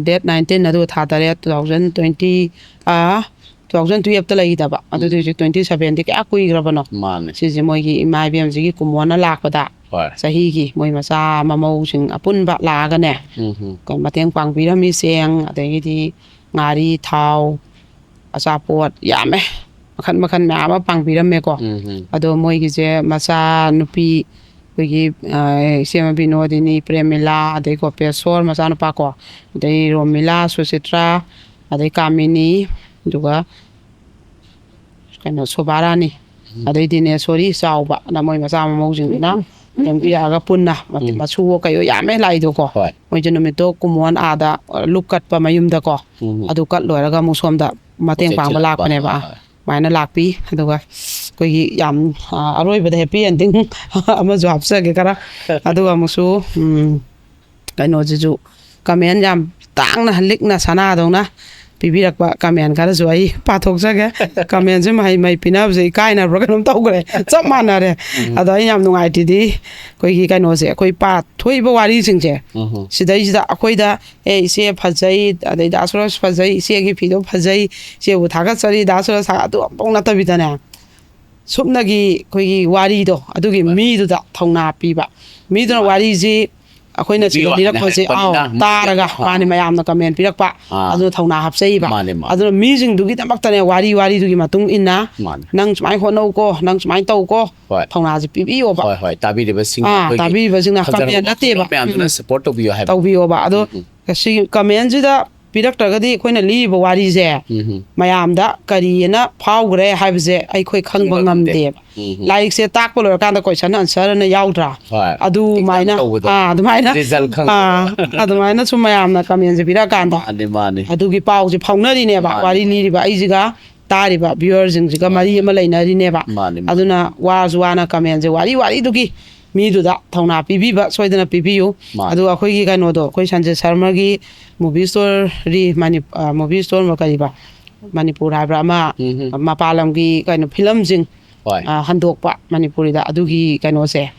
ꯗꯦꯠ ꯅꯥꯏꯟꯇꯤꯟ ꯑꯗꯨ ꯊꯥ ꯇꯔꯦꯠ, ꯇꯨ ꯊꯥꯎꯖꯟ ꯇ꯭ꯋꯦꯟꯇꯤ, ꯑꯥ, ꯇꯨ ꯊꯥꯎꯖꯟ ꯇꯨꯌꯦꯜꯞꯇ ꯂꯩꯈꯤꯗꯕ, ꯑꯗꯨꯗꯤ ꯍꯧꯖꯤꯛ ꯇ꯭ꯋꯦꯟꯇꯤ ꯁꯚꯦꯟꯗꯤ ꯀꯌꯥ ꯀꯨꯏꯈ꯭ꯔꯕꯅꯣ? ꯃꯥꯅꯦ꯫ ꯁꯤꯁꯦ ꯃꯣꯏꯒꯤ ꯏꯃꯥ ꯏꯕꯦꯝꯁꯤꯒꯤ ꯀꯨꯃꯣꯟꯅ ꯂꯥꯛꯄꯗ ꯍꯣꯏ꯫ ꯆꯍꯤꯒꯤ ꯃꯣꯏ ꯃꯆꯥ ꯃꯃꯧꯁꯤꯡ ꯑꯄꯨꯟꯕ ꯂꯥꯛꯑꯒꯅꯦ, ꯎꯝ. ꯀꯩꯅꯣ ꯃꯇꯦꯡ ꯄꯥꯡꯕꯤꯔꯝꯃꯤ꯫ ꯆꯦꯡ, ꯑꯗꯒꯤꯗꯤ ꯉꯥꯔꯤ, ꯊꯥꯎ, ꯑꯆꯥꯄꯣꯠ ꯌꯥꯝꯃꯦ, ꯃꯈꯟ ꯃꯈꯟ ꯃꯌꯥꯝ ꯑꯃ ꯄꯥꯡꯕꯤꯔꯝꯃꯦꯀꯣ꯫ ꯎꯝ. ꯑꯗꯣ ꯃꯣꯏꯒꯤꯁꯦ ꯃꯆꯥ ꯅꯨꯄꯤ ꯑꯩꯈꯣꯏꯒꯤ, ꯑ, ꯏꯆꯦꯃ ꯕꯤꯅꯣꯗꯤꯅꯤ, ꯄ꯭ꯔꯦꯃꯤꯂꯥ, ꯑꯗꯩ ꯒꯣꯄꯦꯁꯣꯔ ꯃꯆꯥꯅꯨꯄꯥ ꯀꯣ, ꯑꯗꯩ ꯔꯣꯃꯤꯂꯥ, ꯁꯨꯆꯤꯇ꯭ꯔꯥ, ꯑꯗꯩ ꯀꯥꯃꯤꯅꯤ, ꯑꯗꯨꯒ ꯀꯩꯅꯣ ꯁꯣꯚꯥꯔꯥꯅꯤ, ꯑꯗꯩ ꯗꯤꯅꯦꯁꯣꯔꯤ ꯆꯥꯎꯕ, ꯑꯗ ꯃꯣꯏ ꯃꯆꯥ ꯃꯃꯧꯁꯤꯡꯗꯨꯅ ꯂꯦꯡꯕꯤꯔꯛꯑꯒ ꯄꯨꯟꯅ ꯃ-, ꯎꯝ. ꯃꯁꯨꯋꯣ ꯀꯩꯌꯣ ꯌꯥꯝꯃꯦ ꯂꯥꯛꯏꯗꯣꯀꯣ꯫ ꯍꯣꯏ. ꯃꯣꯏꯁꯦ ꯅꯨꯃꯤꯠꯇꯣ ꯀꯨꯃꯣꯟ ꯑꯥꯗ ꯂꯨꯞ ꯀꯠꯄ ꯃꯌꯨꯝꯗꯀꯣ, ꯎꯝ. ꯑꯗꯨ ꯀꯠ ꯂꯣꯏꯔꯒ ꯑꯃꯨꯛ ꯁꯣꯝꯗ ꯃꯇꯦꯡ ꯄꯣꯠ ꯆꯩ ꯄꯥꯡꯕ ꯊꯤꯜꯂꯛꯄ. ꯂꯥꯛꯄꯅꯦꯕ꯫ ꯍꯣꯏ, ꯑꯥ, ꯍꯣꯏ. ꯑꯗꯨꯃꯥꯏꯅ ꯂꯥꯛꯄꯤ꯫ ꯑꯗꯨꯒ ꯑꯩꯈꯣꯏꯒꯤ ꯌꯥꯝ, ꯑꯥ, ꯑꯔꯣꯏꯕꯗ ꯍꯦꯄꯤ ꯑꯦꯟꯗꯤꯡ ꯑꯃꯁꯨ ꯍꯥꯞꯆꯒꯦ ꯈꯔ꯫ ꯑꯗꯨꯒ ꯑꯃꯨꯛꯁꯨ, ꯎꯝ, ꯀꯩꯅꯣꯁꯤꯁꯨ ꯀꯃꯦꯟ ꯌꯥꯝ ꯇꯥꯡꯅ ꯂꯤꯛꯅ ꯁꯅꯥꯗꯧꯅ ꯄꯤꯕꯤꯔꯛꯄ ꯀꯃꯦꯟ ꯈꯔꯁꯨ ꯑꯩ ꯄꯥꯊꯣꯛꯆꯒꯦ꯫ ꯀꯃꯦꯟꯁꯦ ꯃꯍꯩ ꯃꯍꯩ ꯄꯤꯅꯕꯁꯦ ꯏꯀꯥꯏꯅꯕ꯭ꯔꯥ ꯀꯩꯅꯣꯝ ꯇꯧꯈ꯭ꯔꯦ, ꯆꯞ ꯃꯥꯟꯅꯔꯦ꯫ ꯑꯗꯣ ꯑꯩ ꯌꯥꯝ ꯅꯨꯡꯉꯥꯏꯇ꯭ꯔꯤꯗꯤ ꯑꯩꯈꯣꯏꯒꯤ ꯀꯩꯅꯣꯁꯦ, ꯑꯩꯈꯣꯏ ꯄꯥꯊꯣꯛꯏꯕ ꯋꯥꯔꯤꯁꯤꯡꯁꯦ, ꯎꯝ. ꯁꯤꯗꯩꯁꯤꯗ ꯑꯩꯈꯣꯏꯗ, "ꯑꯦ, ꯏꯆꯦ ꯐꯖꯩ, ꯑꯗꯩ ꯗꯥ ꯁꯨꯔꯖ ꯐꯖꯩ, ꯏꯆꯦꯒꯤ ꯐꯤꯗꯣ ꯐꯖꯩ, ꯏꯆꯦꯕꯨ ꯊꯥꯒꯠꯆꯔꯤ, ꯗꯥ ꯁꯨꯔꯖ ꯊꯥꯒꯠ-," ꯑꯗꯨ ꯑꯃꯐꯥꯎ ꯅꯠꯇꯕꯤꯗꯅꯦ, ꯁꯨꯞꯅꯒꯤ ꯑꯩꯈꯣꯏꯒꯤ ꯋꯥꯔꯤꯗꯣ, ꯑꯗꯨꯒꯤ ꯃꯤꯗꯨꯗ ꯊꯧꯅꯥ ꯄꯤꯕ꯫ ꯃꯤꯗꯨꯅ ꯋꯥꯔꯤꯁꯤ ꯑꯩꯈꯣꯏꯅ ꯁꯤꯗ ꯅꯨꯄꯤ ꯋꯥꯅ ꯂꯤꯔꯛꯄꯁꯦ, ꯑꯥꯎ, ꯍꯥꯏꯔꯛꯄꯅꯤꯅ꯫ ꯇꯥꯔꯒ ꯑꯥ. ꯃꯥꯅꯦ, ꯃꯌꯥꯝꯅ ꯀꯃꯦꯟ ꯄꯤꯔꯛꯄ, ꯑꯥ. ꯑꯗꯨꯅ ꯊꯧꯅꯥ ꯍꯥꯞꯆꯩꯕ꯫ ꯃꯥꯅꯦ, ꯃꯥꯅꯦ. ꯑꯗꯨꯅ ꯃꯤꯁꯤꯡꯗꯨꯒꯤꯗꯃꯛꯇꯅꯦ, ꯋꯥꯔꯤ ꯋꯥꯔꯤꯗꯨꯒꯤ ꯃꯇꯨꯡ ꯏꯟꯅ ꯃꯥꯅꯦ. ꯅꯪ ꯁꯨꯃꯥꯏꯅ ꯍꯣꯠꯅꯧꯀꯣ, ꯅꯪ ꯁꯨꯃꯥꯏꯅ ꯇꯧꯀꯣ, ꯍꯣꯏ. ꯊꯧꯅꯥꯁꯦ ꯄꯤꯕꯤꯌꯣꯕ꯫ ꯍꯣꯏ, ꯍꯣꯏ. ꯇꯥꯕꯤꯔꯤꯕꯁꯤꯡ ꯑꯥ, ꯑꯩꯈꯣꯏꯒꯤ ꯇꯥꯕꯤꯔꯤꯕꯁꯤꯡꯅ ꯐꯖꯔꯕ ꯀꯃꯦꯟ ꯅꯠꯇꯦꯕ꯫ ꯃꯌꯥꯝꯗꯨꯅ ꯎꯝ. ꯁꯄꯣꯔꯠ ꯇꯧꯕꯤꯌꯨ ꯍꯥꯏꯕ. ꯇꯧꯕꯤꯌꯣꯕ꯫ ꯑꯗꯣ ꯎꯝ. ꯁꯤꯒꯤ ꯀꯃꯦꯟꯁꯤꯗ ꯄꯤꯔꯛꯇ꯭ꯔꯒꯗꯤ ꯑꯩꯈꯣꯏꯅ ꯂꯤꯔꯤꯕ ꯋꯥꯔꯤꯁꯦ ꯎꯝ ꯃꯌꯥꯝꯗ ꯀꯔꯤꯅ ꯐꯥꯎꯈ꯭ꯔꯦ ꯍꯥꯏꯕꯁꯦ ꯑꯩꯈꯣꯏ ꯈꯪꯕ ꯈꯪꯕ ꯉꯝꯗꯦ꯫ ꯉꯝꯗꯦꯕ꯫ ꯎꯝ꯫ ꯂꯥꯏꯔꯤꯛꯁꯦ ꯇꯥꯛꯄ ꯂꯣꯏꯔꯀꯥꯟꯗ ꯀꯣꯏꯁꯟ ꯑꯟꯁꯔ ꯑꯅ ꯌꯥꯎꯗ꯭ꯔꯥ? ꯍꯣꯏ꯫ ꯑꯗꯨꯃꯥꯏꯅ ꯇꯧꯕꯗꯣ꯫ ꯑꯥ, ꯑꯗꯨꯃꯥꯏꯅ꯫ ꯔꯤꯖꯜ ꯈꯪꯕꯗꯣ꯫ ꯑꯥ, ꯑꯗꯨꯃꯥꯏꯅ ꯁꯨꯝ ꯃꯌꯥꯝꯅ ꯀꯃꯦꯟꯁꯦ ꯄꯤꯔꯛꯑꯀꯥꯟꯗ ꯃꯥꯅꯤ, ꯃꯥꯅꯤ꯫ ꯑꯗꯨꯒꯤ ꯄꯥꯎꯁꯦ ꯐꯥꯎꯅꯔꯤꯅꯦꯕ꯫ ꯃꯥꯅꯤ꯫ ꯋꯥꯔꯤ ꯂꯤꯔꯤꯕ ꯑꯩꯁꯤꯒ ꯇꯥꯔꯤꯕ ꯚ꯭ꯌꯨꯋꯔꯁꯤꯡꯁꯤꯒ ꯃꯔꯤ ꯑꯃ ꯂꯩꯅꯔꯤꯅꯦꯕ꯫ ꯃꯥꯅꯤ, ꯃꯥꯅꯤ꯫ ꯑꯗꯨꯅ ꯋꯥꯔꯁꯨ ꯋꯥꯅ ꯀꯃꯦꯟꯁꯦ ꯋꯥꯔꯤ ꯋꯥꯔꯤꯗꯨꯒꯤ ꯃꯤꯗꯨꯗ ꯊꯧꯅꯥ ꯄꯤꯕꯤꯕ ꯁꯣꯏꯗꯅ ꯄꯤꯕꯤꯌꯨ꯫ ꯃꯥꯅꯤ꯫ ꯑꯗꯨꯒ ꯑꯩꯈꯣꯏꯒꯤ ꯀꯩꯅꯣꯗꯣ, ꯑꯩꯈꯣꯏ ꯁꯟꯖꯤꯠ ꯁꯔꯃꯒꯤ movie story ꯃꯅꯤ-, ꯑ, movie story ꯀꯔꯤꯕ? ꯃꯅꯤꯄꯨꯔ ꯍꯥꯏꯕ꯭ꯔꯥ ꯑꯃ, ꯎꯝ ꯍꯝ꯫ ꯃꯄꯥꯟ ꯂꯝꯒꯤ ꯀꯩꯅꯣ ꯐꯤꯂꯝꯁꯤꯡ, ꯍꯣꯏ꯫ ꯑ, ꯍꯟꯗꯣꯛꯄ ꯃꯅꯤꯄꯨꯔꯤꯗ, ꯑꯗꯨꯒꯤ ꯀꯩꯅꯣꯁꯦ꯫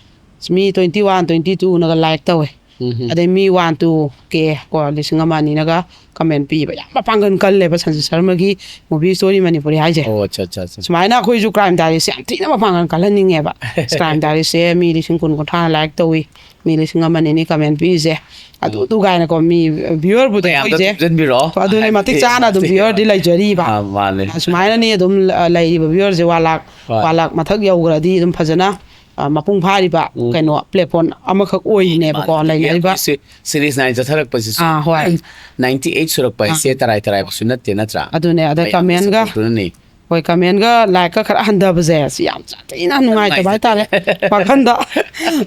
ꯃꯤ twenty one, twenty two ꯅꯒ like ꯇꯧꯋꯦ꯫ ꯎꯝ ꯍꯝ꯫ ꯑꯗꯩ ꯃꯤ one two K ꯀꯣ, ꯂꯤꯁꯤꯡ ꯑꯃ ꯑꯅꯤꯅꯒ comment ꯄꯤꯕ꯫ ꯌꯥꯝ ꯃꯄꯥꯡꯒꯜ ꯀꯜꯂꯦꯕ ꯁꯟꯖꯤꯠ ꯁꯔꯃꯒꯤ movie story ꯃꯅꯤꯄꯨꯔꯤ ꯍꯥꯏꯁꯦ꯫ ꯑꯣ, ꯑꯠꯆꯥ, ꯑꯠꯆꯥ, ꯑꯠꯆꯥ꯫ ꯁꯨꯃꯥꯏꯅ ꯑꯩꯈꯣꯏꯁꯨ Crime Diaries ꯁꯦ ꯌꯥꯝ ꯊꯤꯅ ꯃꯄꯥꯡꯒꯜ ꯀꯜꯍꯟꯅꯤꯡꯉꯦꯕ꯫ Crime Diaries ꯁꯦ ꯃꯤ ꯂꯤꯁꯤꯡ ꯀꯨꯟ, ꯀꯨꯟꯊ꯭ꯔꯥꯅ like ꯇꯧꯏ, ꯃꯤ ꯂꯤꯁꯤꯡ ꯑꯃ ꯑꯅꯤꯅꯤ comment ꯄꯤꯔꯤꯁꯦ꯫ ꯑꯗꯨ, ꯎꯝ꯫ ꯑꯗꯨ ꯀꯥꯏꯅꯀꯣ, ꯃꯤ viewer ꯕꯨꯗꯤ ꯃꯌꯥꯝꯗ ꯑꯩꯈꯣꯏꯁꯦ ꯊꯨꯞꯆꯟꯕꯤꯔꯛꯑꯣ꯫ ꯑꯗꯨꯅꯦ, ꯍꯥꯏꯕꯗꯤ ꯃꯇꯤꯛ ꯆꯥꯅ ꯑꯗꯨꯝ ꯃꯇꯤꯛ viewer ꯗꯤ ꯂꯩꯖꯔꯤꯕ꯫ ꯑꯥ, ꯃꯥꯅꯦ꯫ ꯑꯁꯨꯃꯥꯏꯅꯅꯦ ꯑꯗꯨꯝ, ꯑ, ꯂꯩꯔꯤꯕ viewer ꯁꯦ one lakh, ꯍꯣꯏ꯫ One lakh ꯃꯊꯛ ꯌꯧꯈ꯭ꯔꯗꯤ ꯑꯗꯨꯝ ꯐꯖꯅ, ꯑ, ꯃꯄꯨꯡ ꯐꯥꯔꯤꯕ ꯎꯝ꯫ ꯀꯩꯅꯣ platform ꯑꯃꯈꯛ ꯑꯣꯏꯔꯤꯅꯦꯕꯀꯣ, ꯃꯥꯅꯦ꯫ ꯂꯩꯅꯔꯤꯕ꯫ ꯑꯩꯈꯣꯏꯁꯦ series nine ꯆꯠꯊꯔꯛꯄꯁꯤꯁꯨ ꯑꯥ, ꯍꯣꯏ꯫ ninety eight ꯁꯨꯔꯛꯄ ꯍꯥꯏꯁꯦ ꯑꯥ꯫ ꯇꯔꯥꯏ ꯇꯔꯥꯏꯕꯁꯨ ꯅꯠꯇꯦ, ꯅꯠꯇ꯭ꯔꯥ? ꯑꯗꯨꯅꯦ, ꯑꯗ ꯃꯌꯥꯝꯒꯤ comment ꯒ support ꯇꯨꯅꯅꯦ꯫ ꯍꯣꯏ, comment ꯒ like ꯀ ꯈꯔ ꯍꯟꯊꯕꯁꯦ, ꯁꯤ ꯌꯥꯝ ꯊꯤꯅ ꯅꯨꯡꯉꯥꯏꯇꯕ ꯅꯨꯡꯉꯥꯏꯇꯦ꯫ ꯍꯥꯏꯇꯥꯔꯦ, ꯋꯥꯈꯟꯗ꯫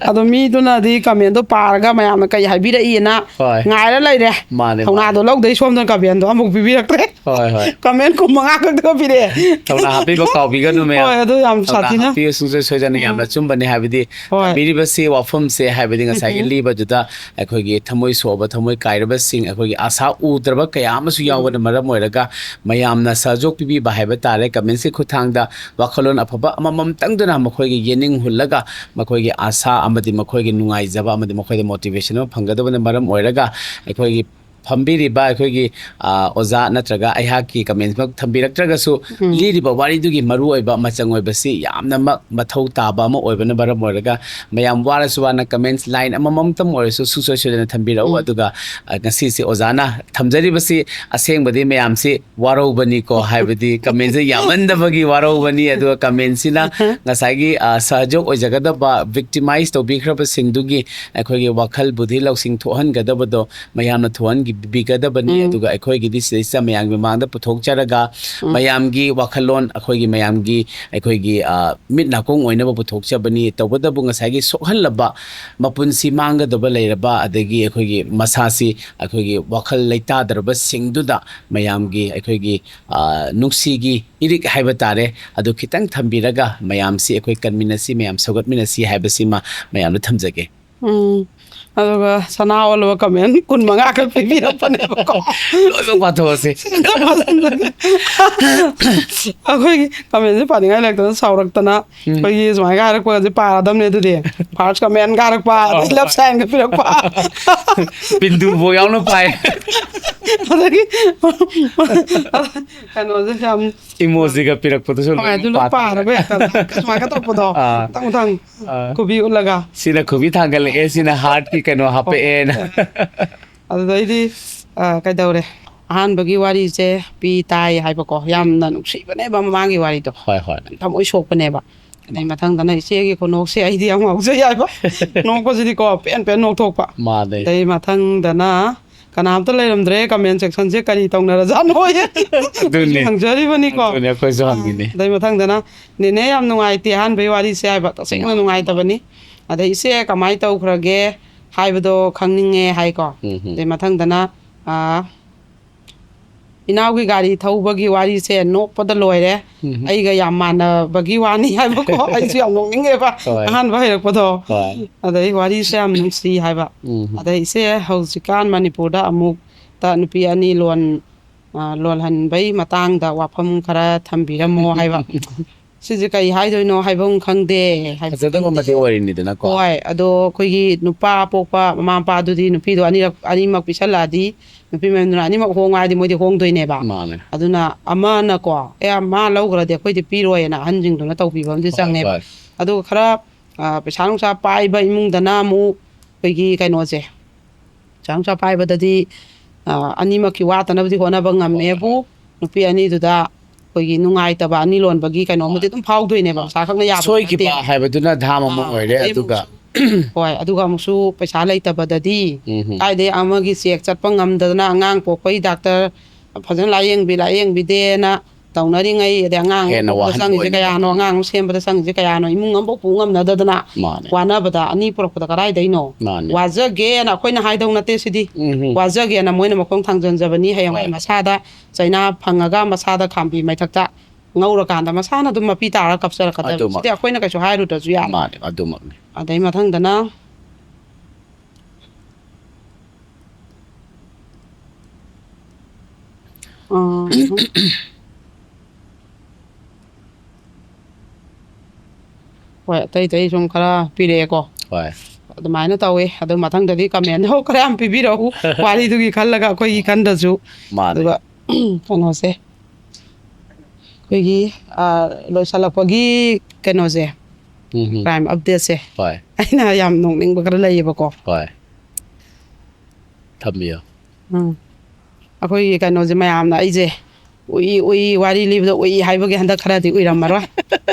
ꯑꯗꯣ ꯃꯤꯗꯨꯅꯗꯤ comment ꯗꯣ ꯄꯥꯔꯒ ꯃꯌꯥꯝꯅ ꯀꯩ ꯍꯥꯏꯕꯤꯔꯛꯏꯅ ꯍꯣꯏ꯫ ꯉꯥꯏꯔ ꯂꯩꯔꯦ꯫ ꯃꯥꯅꯦ, ꯊꯧꯅꯥꯗꯣ ꯃꯥꯅꯦ꯫ ꯂꯧꯗꯩ ꯁꯣꯝꯗ comment ꯗꯣ ꯑꯃꯨꯛ ꯄꯤꯕꯤꯔꯛꯇ꯭ꯔꯦ꯫ ꯍꯣꯏ, ꯍꯣꯏ꯫ Comment ꯀꯨꯟ ꯃꯉꯥ ꯈꯛꯇ ꯄꯤꯔꯛꯑꯦ꯫ ꯊꯧꯅꯥ ꯍꯥꯞꯄꯤꯕ ꯀꯥꯎꯕꯤꯒꯅꯨ, ꯃꯌꯥꯝ꯫ ꯍꯣꯏ, ꯑꯗꯨ ꯌꯥꯝ ꯊꯧꯅꯥ ꯁꯥꯊꯤꯅ꯫ ꯍꯥꯞꯄꯤꯌꯨ, ꯁꯨꯡꯁꯣꯏ ꯁꯣꯏꯗꯅ꯫ ꯌꯥꯝꯅ ꯎꯝ꯫ ꯑꯆꯨꯝꯕꯅꯤ, ꯍꯥꯏꯕꯗꯤ ꯍꯣꯏ꯫ ꯊꯝꯕꯤꯔꯤꯕꯁꯤ, ꯋꯥꯐꯝꯁꯦ, ꯍꯥꯏꯕꯗꯤ ꯉꯁꯥꯏꯒꯤ ꯎꯝ꯫ ꯂꯤꯕꯗꯨꯗ ꯑꯩꯈꯣꯏꯒꯤ ꯊꯃꯣꯏ ꯁꯣꯛꯑꯕ, ꯊꯃꯣꯏ ꯀꯥꯏꯔꯕꯁꯤꯡ, ꯑꯩꯈꯣꯏꯒꯤ ꯑꯥꯁꯥ ꯎꯗ꯭ꯔꯕ ꯀꯌꯥ ꯑꯃꯁꯨ ꯎꯝ꯫ ꯌꯥꯎꯕꯅ ꯃꯔꯝ ꯑꯣꯏꯔꯒ ꯃꯌꯥꯝꯅ ꯁꯍꯖꯣꯛ ꯄꯤꯕꯤꯕ ꯍꯥꯏꯕ ꯇꯥꯔꯦ꯫ Comment ꯀꯤ ꯈꯨꯠꯊꯥꯡꯗ ꯋꯥꯈꯜꯂꯣꯟ ꯑꯐꯕ ꯑꯃꯃꯝꯇꯪꯗꯨꯅ ꯃꯈꯣꯏꯒꯤ ꯌꯦꯅꯤꯡ ꯍꯨꯜꯂꯒ ꯃꯈꯣꯏꯒꯤ ꯑꯥꯁꯥ ꯑꯃꯗꯤ ꯃꯈꯣꯏꯒꯤ ꯅꯨꯡꯉꯥꯏꯖꯕ ꯑꯃꯗꯤ ꯃꯈꯣꯏꯗ motivation ꯑꯃ ꯐꯪꯒꯗꯕꯅ ꯃꯔꯝ ꯑꯣꯏꯔꯒ ꯑꯩꯈꯣꯏꯒꯤ ꯐꯝꯕꯤꯔꯤꯕ ꯑꯩꯈꯣꯏꯒꯤ, ꯑ, ꯑꯣꯖꯥ ꯅꯠꯇ꯭ꯔꯒ ꯑꯩꯍꯥꯛꯀꯤ comment ꯃꯛ ꯊꯝꯕꯤꯔꯛꯇ꯭ꯔꯒꯁꯨ, ꯎꯝ꯫ ꯂꯤꯔꯤꯕ ꯋꯥꯔꯤꯗꯨꯒꯤ ꯃꯔꯨꯑꯣꯏꯕ ꯃꯆꯪ ꯑꯣꯏꯕꯁꯤ ꯌꯥꯝꯅꯃꯛ ꯃꯊꯧ ꯇꯥꯕ ꯑꯃ ꯑꯣꯏꯕꯅ ꯃꯔꯝ ꯑꯣꯏꯔꯒ ꯃꯌꯥꯝ ꯋꯥꯔꯁꯨ ꯋꯥꯅ comment line ꯑꯃꯃꯝꯇꯪ ꯑꯣꯏꯔꯁꯨ ꯁꯨꯡꯁꯣꯏ ꯁꯣꯏꯗꯅ ꯊꯝꯕꯤꯔꯛꯎ꯫ ꯎꯝ꯫ ꯑꯗꯨꯒ, ꯑ, ꯉꯁꯤꯁꯦ ꯑꯣꯖꯥꯅ ꯊꯝꯖꯔꯤꯕꯁꯤ ꯑꯁꯦꯡꯕꯗꯤ ꯃꯌꯥꯝꯁꯤ ꯋꯥꯔꯧꯕꯅꯤꯀꯣ, ꯍꯥꯏꯕꯗꯤ comment ꯁꯦ ꯌꯥꯝꯃꯟꯗꯕꯒꯤ ꯋꯥꯔꯧꯕꯅꯤ꯫ ꯑꯗꯨꯒ comment ꯁꯤꯅ ꯎꯝ꯫ ꯉꯁꯥꯏꯒꯤ, ꯑ, ꯁꯍꯖꯣꯛ ꯑꯣꯏꯖꯒꯗꯕ, victimize ꯇꯧꯕꯤꯈ꯭ꯔꯕꯁꯤꯡꯗꯨꯒꯤ ꯑꯩꯈꯣꯏꯒꯤ ꯋꯥꯈꯜ ꯕꯨꯙꯤ ꯂꯧꯁꯤꯡ ꯊꯣꯛꯍꯟꯒꯗꯕꯗꯣ ꯃꯌꯥꯝꯅ ꯊꯣꯛꯍꯟꯈꯤ ꯕꯤꯒꯗꯕꯅꯤ꯫ ꯎꯝ꯫ ꯑꯗꯨꯒ ꯑꯩꯈꯣꯏꯒꯤꯗꯤ ꯁꯤꯗꯩꯁꯤꯗ ꯃꯌꯥꯝꯒꯤ ꯃꯃꯥꯡꯗ ꯄꯨꯊꯣꯛꯆꯔꯒ, ꯎꯝ꯫ ꯃꯌꯥꯝꯒꯤ ꯋꯥꯈꯜꯂꯣꯟ, ꯑꯩꯈꯣꯏꯒꯤ ꯃꯌꯥꯝꯒꯤ, ꯑꯩꯈꯣꯏꯒꯤ, ꯑ, ꯃꯤꯠ ꯅꯥꯀꯣꯡ ꯑꯣꯏꯅꯕ ꯄꯨꯊꯣꯛꯆꯕꯅꯤ꯫ ꯇꯧꯕꯇꯕꯨ ꯉꯁꯥꯏꯒꯤ ꯁꯣꯛꯍꯜꯂꯕ, ꯃꯄꯨꯟꯁꯤ ꯃꯥꯡꯒꯗꯕ ꯂꯩꯔꯕ, ꯑꯗꯒꯤ ꯑꯩꯈꯣꯏꯒꯤ ꯃꯁꯥꯁꯤ ꯑꯩꯈꯣꯏꯒꯤ ꯋꯥꯈꯜ ꯂꯩꯇꯥꯗ꯭ꯔꯕꯁꯤꯡꯗꯨꯗ ꯃꯌꯥꯝꯒꯤ ꯑꯩꯈꯣꯏꯒꯤ, ꯑ, ꯅꯨꯡꯁꯤꯒꯤ ꯏꯔꯤꯛ ꯍꯥꯏꯕ ꯇꯥꯔꯦ, ꯑꯗꯨ ꯈꯤꯇꯪ ꯊꯝꯕꯤꯔꯒ ꯃꯌꯥꯝꯁꯤ ꯑꯩꯈꯣꯏ ꯀꯟꯃꯤꯟꯅꯁꯤ, ꯃꯌꯥꯝ ꯁꯧꯒꯠꯃꯤꯟꯅꯁꯤ ꯍꯥꯏꯕꯁꯤꯃ ꯃꯌꯥꯝꯗ ꯊꯝꯖꯒꯦ꯫ ꯎꯝ꯫ ꯑꯗꯨꯒ ꯁꯅꯥ ꯑꯣꯜꯂꯕ comment ꯀꯨꯟ ꯃꯉꯥ ꯈꯛ ꯄꯤꯕꯤꯔꯛꯄꯅꯦꯕꯀꯣ꯫ ꯂꯣꯏꯅꯃꯛ ꯄꯥꯊꯣꯛꯑꯁꯤ꯫ ꯑꯩꯈꯣꯏꯒꯤ commentꯁꯦ ꯄꯥꯅꯤꯡꯉꯥꯏ ꯂꯩꯔꯛꯇꯅ ꯁꯥꯎꯔꯛꯇꯅ ꯎꯝ꯫ ꯑꯩꯈꯣꯏꯒꯤ ꯁꯨꯃꯥꯏꯅ ꯍꯥꯏꯔꯛꯄꯒꯁꯦ ꯄꯥꯔꯗꯕꯅꯦ ꯑꯗꯨꯗꯤ꯫ First commentꯒ ꯍꯥꯏꯔꯛꯄ, ꯑꯗꯩ ꯑꯧ꯫ Love signꯒ ꯄꯤꯔꯛꯄ꯫ ꯕꯤꯟꯗꯨꯐꯥꯎ ꯌꯥꯎꯅ ꯄꯥꯏ꯫ ꯑꯗꯒꯤ ꯀꯩꯅꯣꯁꯦ ꯌꯥꯝ emojiꯒ ꯄꯤꯔꯛꯄꯗꯨꯁꯨ ꯍꯣꯏ, ꯂꯣꯏꯅ ꯑꯗꯨ ꯂꯣꯏ ꯄꯥꯊꯣꯛꯑꯦ꯫ ꯄꯥꯔꯕ ꯍꯦꯛꯇ ꯁꯨꯃꯥꯏꯅ ꯇꯧꯕꯗꯣ꯫ ꯑꯥ꯫ ꯃꯊꯪ ꯃꯊꯪ ꯑꯥ꯫ ꯈꯨꯕꯤ ꯎꯠꯂꯒ꯫ ꯁꯤꯅ ꯈꯨꯕꯤ ꯊꯥꯡꯒꯠꯂꯛꯑꯦ, ꯁꯤꯅ heartꯀꯤ ꯀꯩꯅꯣ ꯍꯥꯞꯄꯛꯑꯦꯅ꯫ ꯑꯗꯨꯗꯩꯗꯤ, ꯑ, ꯀꯩꯗꯧꯔꯦ? ꯑꯍꯥꯟꯕꯒꯤ ꯋꯥꯔꯤꯁꯦ ꯄꯤ ꯇꯥꯏ ꯍꯥꯏꯕꯀꯣ, ꯌꯥꯝꯅ ꯅꯨꯡꯁꯤꯕꯅꯦꯕ ꯃꯃꯥꯡꯒꯤ ꯋꯥꯔꯤꯗꯣ꯫ ꯍꯣꯏ, ꯍꯣꯏ꯫ ꯊꯃꯣꯏ ꯁꯣꯛꯄꯅꯦꯕ꯫ ꯑꯗꯩ ꯃꯊꯪꯗꯅ ꯏꯆꯦꯒꯤ ꯈꯨꯅꯣꯛꯁꯦ ꯑꯩꯗꯤ ꯌꯥꯝ ꯉꯥꯎꯖꯩ ꯍꯥꯏꯕ꯫ ꯅꯣꯛꯄꯁꯤꯗꯤꯀꯣ, ꯄꯦꯟ ꯄꯦꯟ ꯅꯣꯛꯊꯣꯛꯄ꯫ ꯃꯥꯅꯦ꯫ ꯑꯗꯩ ꯃꯊꯪꯗꯅ ꯀꯅꯥꯝꯇ ꯂꯩꯔꯝꯗ꯭ꯔꯦ comment sectionꯁꯦ, ꯀꯔꯤ ꯇꯧꯅꯔꯖꯥꯠꯅꯣꯌꯦ꯫ ꯑꯗꯨꯅꯤ꯫ ꯍꯪꯖꯔꯤꯕꯅꯤꯀꯣ꯫ ꯑꯗꯨꯅꯤ, ꯑꯩꯈꯣꯏꯁꯨ ꯍꯪꯉꯤꯅꯦ꯫ ꯑꯗꯩ ꯃꯊꯪꯗꯅ, "ꯅꯦꯅꯦ, ꯌꯥꯝ ꯅꯨꯡꯉꯥꯏꯇꯦ ꯑꯍꯥꯟꯕꯩ ꯋꯥꯔꯤꯁꯦ" ꯍꯥꯏꯕ, ꯇꯁꯦꯡꯅ ꯎꯝ꯫ ꯅꯨꯡꯉꯥꯏꯇꯕꯅꯤ꯫ ꯑꯗꯩ "ꯏꯆꯦ, ꯀꯃꯥꯏꯅ ꯇꯧꯈ꯭ꯔꯒꯦ ꯍꯥꯏꯕꯗꯣ ꯈꯪꯅꯤꯡꯉꯦ" ꯍꯥꯏꯀꯣ꯫ ꯎꯝ ꯍꯝ꯫ ꯑꯗꯩ ꯃꯊꯪꯗꯅ, ꯑꯥ, "ꯏꯅꯥꯎꯒꯤ ꯒꯥꯔꯤ ꯊꯧꯕꯒꯤ ꯋꯥꯔꯤꯁꯦ ꯅꯣꯛꯄꯗ ꯂꯣꯏꯔꯦ꯫ ꯎꯝ ꯍꯝ꯫ ꯑꯩꯒ ꯌꯥꯝ ꯃꯥꯟꯅꯕꯒꯤ ꯋꯥꯅꯤ" ꯍꯥꯏꯕꯀꯣ꯫ ꯑꯩꯁꯨ ꯌꯥꯝ ꯅꯣꯛꯅꯤꯡꯉꯦꯕ ꯍꯣꯏ꯫ ꯑꯍꯥꯟꯕ ꯍꯩꯔꯛꯄꯗꯣ꯫ ꯍꯣꯏ꯫ ꯑꯗꯩ "ꯋꯥꯔꯤꯁꯦ ꯌꯥꯝ ꯅꯨꯡꯁꯤ" ꯍꯥꯏꯕ꯫ ꯎꯝ ꯍꯝ꯫ ꯑꯗꯩ "ꯏꯆꯦ, ꯍꯧꯖꯤꯛꯀꯥꯟ ꯃꯅꯤꯄꯨꯔꯗ ꯑꯃꯨꯛꯇ ꯅꯨꯄꯤ ꯑꯅꯤ ꯂꯣꯟ ꯑ, ꯂꯣꯜꯍꯟꯕꯩ ꯃꯇꯥꯡꯗ ꯋꯥꯐꯝ ꯈꯔ ꯊꯝꯕꯤꯔꯝꯃꯣ" ꯍꯥꯏꯕ꯫ ꯁꯤꯁꯦ ꯀꯩ ꯍꯥꯏꯗꯣꯏꯅꯣ ꯍꯥꯏꯕꯝ ꯈꯪꯗꯦ ꯍꯥꯏꯕ ꯐꯖꯗꯕ ꯈꯪꯗꯦ꯫ ꯃꯇꯦꯛ ꯑꯣꯏꯔꯤꯅꯤꯗꯅꯀꯣ꯫ ꯍꯣꯏ, ꯑꯗꯣ ꯑꯩꯈꯣꯏꯒꯤ ꯅꯨꯄꯥ ꯄꯣꯛꯄ ꯃꯃꯥ ꯃꯄꯥꯗꯨꯗꯤ ꯅꯨꯄꯤꯗꯣ ꯑꯅꯤꯔꯛ, ꯑꯅꯤꯃꯛ ꯄꯤꯁꯜꯂꯛꯑꯗꯤ ꯅꯨꯄꯤ ꯃꯌꯨꯝꯗꯨꯅ ꯑꯅꯤꯃꯛ ꯍꯣꯡꯉꯣ ꯍꯥꯏꯔꯗꯤ ꯃꯣꯏꯗꯤ ꯍꯣꯡꯗꯣꯏꯅꯦꯕ꯫ ꯃꯥꯅꯦ꯫ ꯑꯗꯨꯅ ꯑꯃꯅꯀꯣ, "ꯑꯦ, ꯃꯥ ꯂꯧꯈ꯭ꯔꯗꯤ ꯑꯩꯈꯣꯏꯗꯤ ꯄꯤꯔꯣꯏꯅ" ꯑꯍꯟꯁꯤꯡꯗꯨꯅ ꯇꯧꯕꯤꯕ ꯑꯃꯗꯤ ꯍꯣꯏ, ꯆꯪꯉꯦꯕ꯫ ꯍꯣꯏ꯫ ꯑꯗꯨꯒ ꯈꯔ, ꯑ, ꯄꯩꯁꯥ ꯅꯨꯡꯁꯥ ꯄꯥꯏꯕ ꯏꯃꯨꯡꯗꯅ ꯑꯃꯨꯛ ꯑꯩꯈꯣꯏꯒꯤ ꯀꯩꯅꯣꯁꯦ, ꯄꯩꯁꯥ ꯅꯨꯡꯁꯥ ꯄꯥꯏꯕꯗꯗꯤ, ꯑ, ꯑꯅꯤꯃꯛꯀꯤ ꯋꯥꯠꯇꯅꯕꯗꯤ ꯍꯣꯠꯅꯕ ꯉꯝꯃꯦꯕꯨ, ꯍꯣꯏ, ꯍꯣꯏ꯫ ꯅꯨꯄꯤ ꯑꯅꯤꯗꯨꯗ ꯑꯩꯈꯣꯏꯒꯤ ꯅꯨꯡꯉꯥꯏꯇꯕ ꯑꯅꯤ ꯂꯣꯟꯕꯒꯤ ꯀꯩꯅꯣꯝꯃꯗꯤ ꯍꯣꯏ꯫ ꯑꯗꯨꯝ ꯐꯥꯎꯗꯣꯏꯅꯦꯕ, ꯄꯩꯁꯥ ꯈꯛꯅ ꯌꯥꯕ ꯁꯣꯏꯈꯤꯕ ꯅꯠꯇꯦꯕ꯫ ꯍꯥꯏꯕꯗꯨꯅ ꯙꯥꯝ ꯑꯃ ꯑꯥ, ꯑꯣꯏꯔꯦ, ꯑꯗꯩ ꯑꯗꯨꯒ ꯑꯃꯨꯛꯁꯨ ꯍꯣꯏ, ꯑꯗꯨꯒ ꯑꯃꯨꯛꯁꯨ ꯄꯩꯁꯥ ꯂꯩꯇꯕꯗꯗꯤ ꯎꯝ ꯍꯝ꯫ ꯀꯥꯏꯗꯩ ꯑꯃꯒꯤ ꯆꯦꯛ ꯆꯠꯄ ꯉꯝꯗꯗꯅ ꯑꯉꯥꯡ ꯄꯣꯛꯄꯩ ꯗꯥꯛꯇꯔ ꯐꯖꯅ ꯂꯥꯏꯌꯦꯡꯕꯤ ꯂꯥꯏꯌꯦꯡꯕꯤꯗꯦꯅ ꯇꯧꯅꯔꯤꯉꯩ, ꯑꯗꯩ ꯑꯉꯥꯡ ꯍꯦꯟꯅ ꯄꯣꯛꯄꯗ ꯆꯪꯉꯤꯁꯦ ꯋꯥꯍꯟꯕ ꯀꯌꯥꯅꯣ, ꯑꯣꯏꯅ꯫ ꯑꯉꯥꯡ ꯁꯦꯝꯕꯗ ꯆꯪꯉꯤꯁꯦ ꯀꯌꯥꯅꯣ, ꯏꯃꯨꯡ ꯑꯃꯐꯥꯎ ꯄꯨ ꯉꯝꯅꯗꯗꯅ ꯃꯥꯅꯦ꯫ ꯋꯥꯅꯕꯗ ꯑꯅꯤ ꯄꯨꯔꯛꯄꯗ ꯀꯗꯥꯏꯗꯩꯅꯣ? ꯃꯥꯅꯦ꯫ ꯋꯥꯖꯒꯦꯅ ꯑꯩꯈꯣꯏꯅ ꯍꯥꯏꯗꯧ ꯅꯠꯇꯦ ꯁꯤꯗꯤ꯫ ꯎꯝ ꯍꯝ꯫ ꯋꯥꯖꯒꯦꯅ ꯃꯣꯏꯅ ꯃꯈꯣꯡ ꯊꯥꯡꯖꯟꯖꯕꯅꯤ꯫ ꯍꯌꯦꯡꯋꯥꯏ ꯍꯣꯏ꯫ ꯃꯁꯥꯗ ꯆꯩꯅꯥ ꯐꯪꯉꯒ ꯃꯁꯥꯗ ꯈꯥꯝꯕꯤ ꯃꯩꯊꯛꯇ ꯉꯧꯔꯀꯥꯟꯗ ꯃꯁꯥꯅ ꯑꯗꯨꯝ ꯃꯄꯤ ꯇꯥꯔꯒ ꯀꯞꯆꯔꯛꯀꯗꯕꯅꯤ꯫ ꯑꯗꯨꯃꯛ꯫ ꯁꯤꯗꯤ ꯑꯩꯈꯣꯏꯅ ꯀꯩꯁꯨ ꯍꯥꯏꯔꯨꯗ꯭ꯔꯁꯨ ꯌꯥꯔꯦ꯫ ꯃꯥꯅꯦ, ꯑꯗꯨꯃꯛꯅꯤ꯫ ꯑꯗꯩ ꯃꯊꯪꯗꯅ, ꯑ, ꯍꯣꯏ, ꯑꯇꯩ ꯑꯇꯩ ꯁꯨꯝ ꯈꯔ ꯄꯤꯔꯛꯑꯦꯀꯣ꯫ ꯍꯣꯏ꯫ ꯑꯗꯨꯃꯥꯏꯅ ꯇꯧꯋꯦ꯫ ꯑꯗꯨ ꯃꯊꯪꯗꯗꯤ comment ꯈꯔ ꯌꯥꯝ ꯄꯤꯕꯤꯔꯛꯎ꯫ ꯋꯥꯔꯤꯗꯨꯒꯤ ꯈꯜꯂꯒ ꯑꯩꯈꯣꯏꯒꯤ ꯈꯟꯗꯁꯨ꯫ ꯃꯥꯅꯦ꯫ ꯑꯗꯨꯒ ꯀꯩꯅꯣꯁꯦ, ꯑꯩꯈꯣꯏꯒꯤ, ꯑ, ꯂꯣꯏꯁꯤꯜꯂꯛꯄꯒꯤ ꯀꯩꯅꯣꯁꯦ, ꯎꯝ ꯍꯝ꯫ Crime updateꯁꯦ꯫ ꯍꯣꯏ꯫ ꯑꯩꯅ ꯌꯥꯝ ꯅꯣꯛꯅꯤꯡꯕ ꯈꯔ ꯂꯩꯌꯦꯕꯀꯣ꯫ ꯍꯣꯏ꯫ ꯊꯝꯕꯤꯌꯣ꯫ ꯎꯝ꯫ ꯑꯩꯈꯣꯏꯒꯤ ꯀꯩꯅꯣꯁꯦ ꯃꯌꯥꯝꯅ ꯑꯩꯁꯦ ꯎꯏ, ꯎꯏ, ꯋꯥꯔꯤ ꯂꯤꯕꯗ ꯎꯏ ꯍꯥꯏꯕꯒꯤ ꯍꯟꯗꯛ ꯈꯔꯗꯤ ꯎꯏꯔꯝꯃꯔꯣꯏ꯫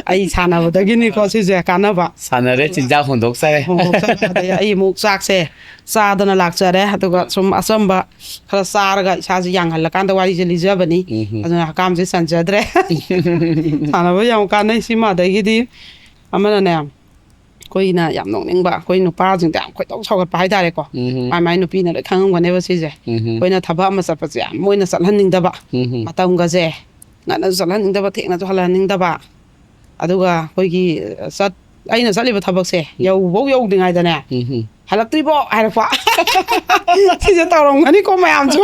ꯑꯩ ꯁꯥꯟꯅꯕꯗꯒꯤꯅꯤꯀꯣ ꯁꯤꯁꯦ ꯀꯥꯟꯅꯕ꯫ ꯁꯥꯟꯅꯔꯦ, ꯆꯤꯟꯖꯥꯛ ꯍꯣꯟꯗꯣꯛꯆꯔꯦ꯫ ꯍꯣꯟꯗꯣꯛꯆꯔꯦ꯫ ꯑꯗꯩ ꯑꯩ ꯑꯃꯨꯛ ꯆꯥꯛꯁꯦ ꯆꯥꯗꯅ ꯂꯥꯛꯆꯔꯦ꯫ ꯑꯗꯨꯒ ꯁꯨꯝ ꯑꯆꯝꯕ ꯈꯔ ꯆꯥꯔꯒ ꯏꯁꯥꯁꯦ ꯌꯥꯡꯍꯜꯂꯀꯥꯟꯗ ꯋꯥꯔꯤꯁꯦ ꯂꯤꯖꯕꯅꯤ꯫ ꯎꯝ ꯍꯝ꯫ ꯑꯗꯨꯅ ꯍꯛꯀꯥꯝꯁꯦ ꯆꯟꯖꯗ꯭ꯔꯦ꯫ ꯁꯥꯟꯅꯕ ꯌꯥꯝ ꯀꯥꯟꯅꯩ ꯁꯤꯃ꯫ ꯑꯗꯒꯤꯗꯤ ꯑꯃꯅꯅꯦ, ꯑꯩꯈꯣꯏꯅ ꯌꯥꯝ ꯅꯣꯛꯅꯤꯡꯕ, ꯑꯩꯈꯣꯏ ꯅꯨꯄꯥꯁꯤꯡꯗ ꯌꯥꯝ ꯈꯣꯏꯗꯧ ꯁꯥꯎꯒꯠꯄ ꯍꯥꯏꯇꯥꯔꯦꯀꯣ꯫ ꯎꯝ ꯍꯝ꯫ ꯃꯥꯏ ꯃꯥꯏ ꯅꯨꯄꯤꯅ ꯂꯣꯏ ꯈꯪꯉꯝꯒꯅꯦꯕ ꯁꯤꯁꯦ꯫ ꯎꯝ ꯍꯝ꯫ ꯑꯩꯈꯣꯏꯅ ꯊꯕꯛ ꯑꯃ ꯆꯠꯄꯁꯦ ꯌꯥꯝ ꯃꯣꯏꯅ ꯆꯠꯍꯟꯅꯤꯡꯗꯕ꯫ ꯎꯝ ꯍꯝ꯫ ꯃꯇꯝꯒꯁꯦ ꯉꯟꯅꯁꯨ ꯆꯠꯍꯟꯅꯤꯡꯗꯕ, ꯊꯦꯡꯅꯁꯨ ꯍꯜꯍꯟꯅꯤꯡꯗꯕ꯫ ꯑꯗꯨꯒ ꯑꯩꯈꯣꯏꯒꯤ ꯆꯠ-, ꯑꯩꯅ ꯆꯠꯂꯤꯕ ꯊꯕꯛꯁꯦ ꯎꯝ꯫ ꯌꯧꯐꯧ ꯌꯧꯗ꯭ꯔꯤꯉꯩꯗꯅꯦ, ꯎꯝ ꯍꯝ꯫ "ꯍꯜꯂꯛꯇ꯭ꯔꯤꯕꯣ?" ꯍꯥꯏꯔꯛꯄ꯫ ꯁꯤꯁꯦ ꯇꯧꯔꯝꯒꯅꯤꯀꯣ ꯃꯌꯥꯝꯁꯨ꯫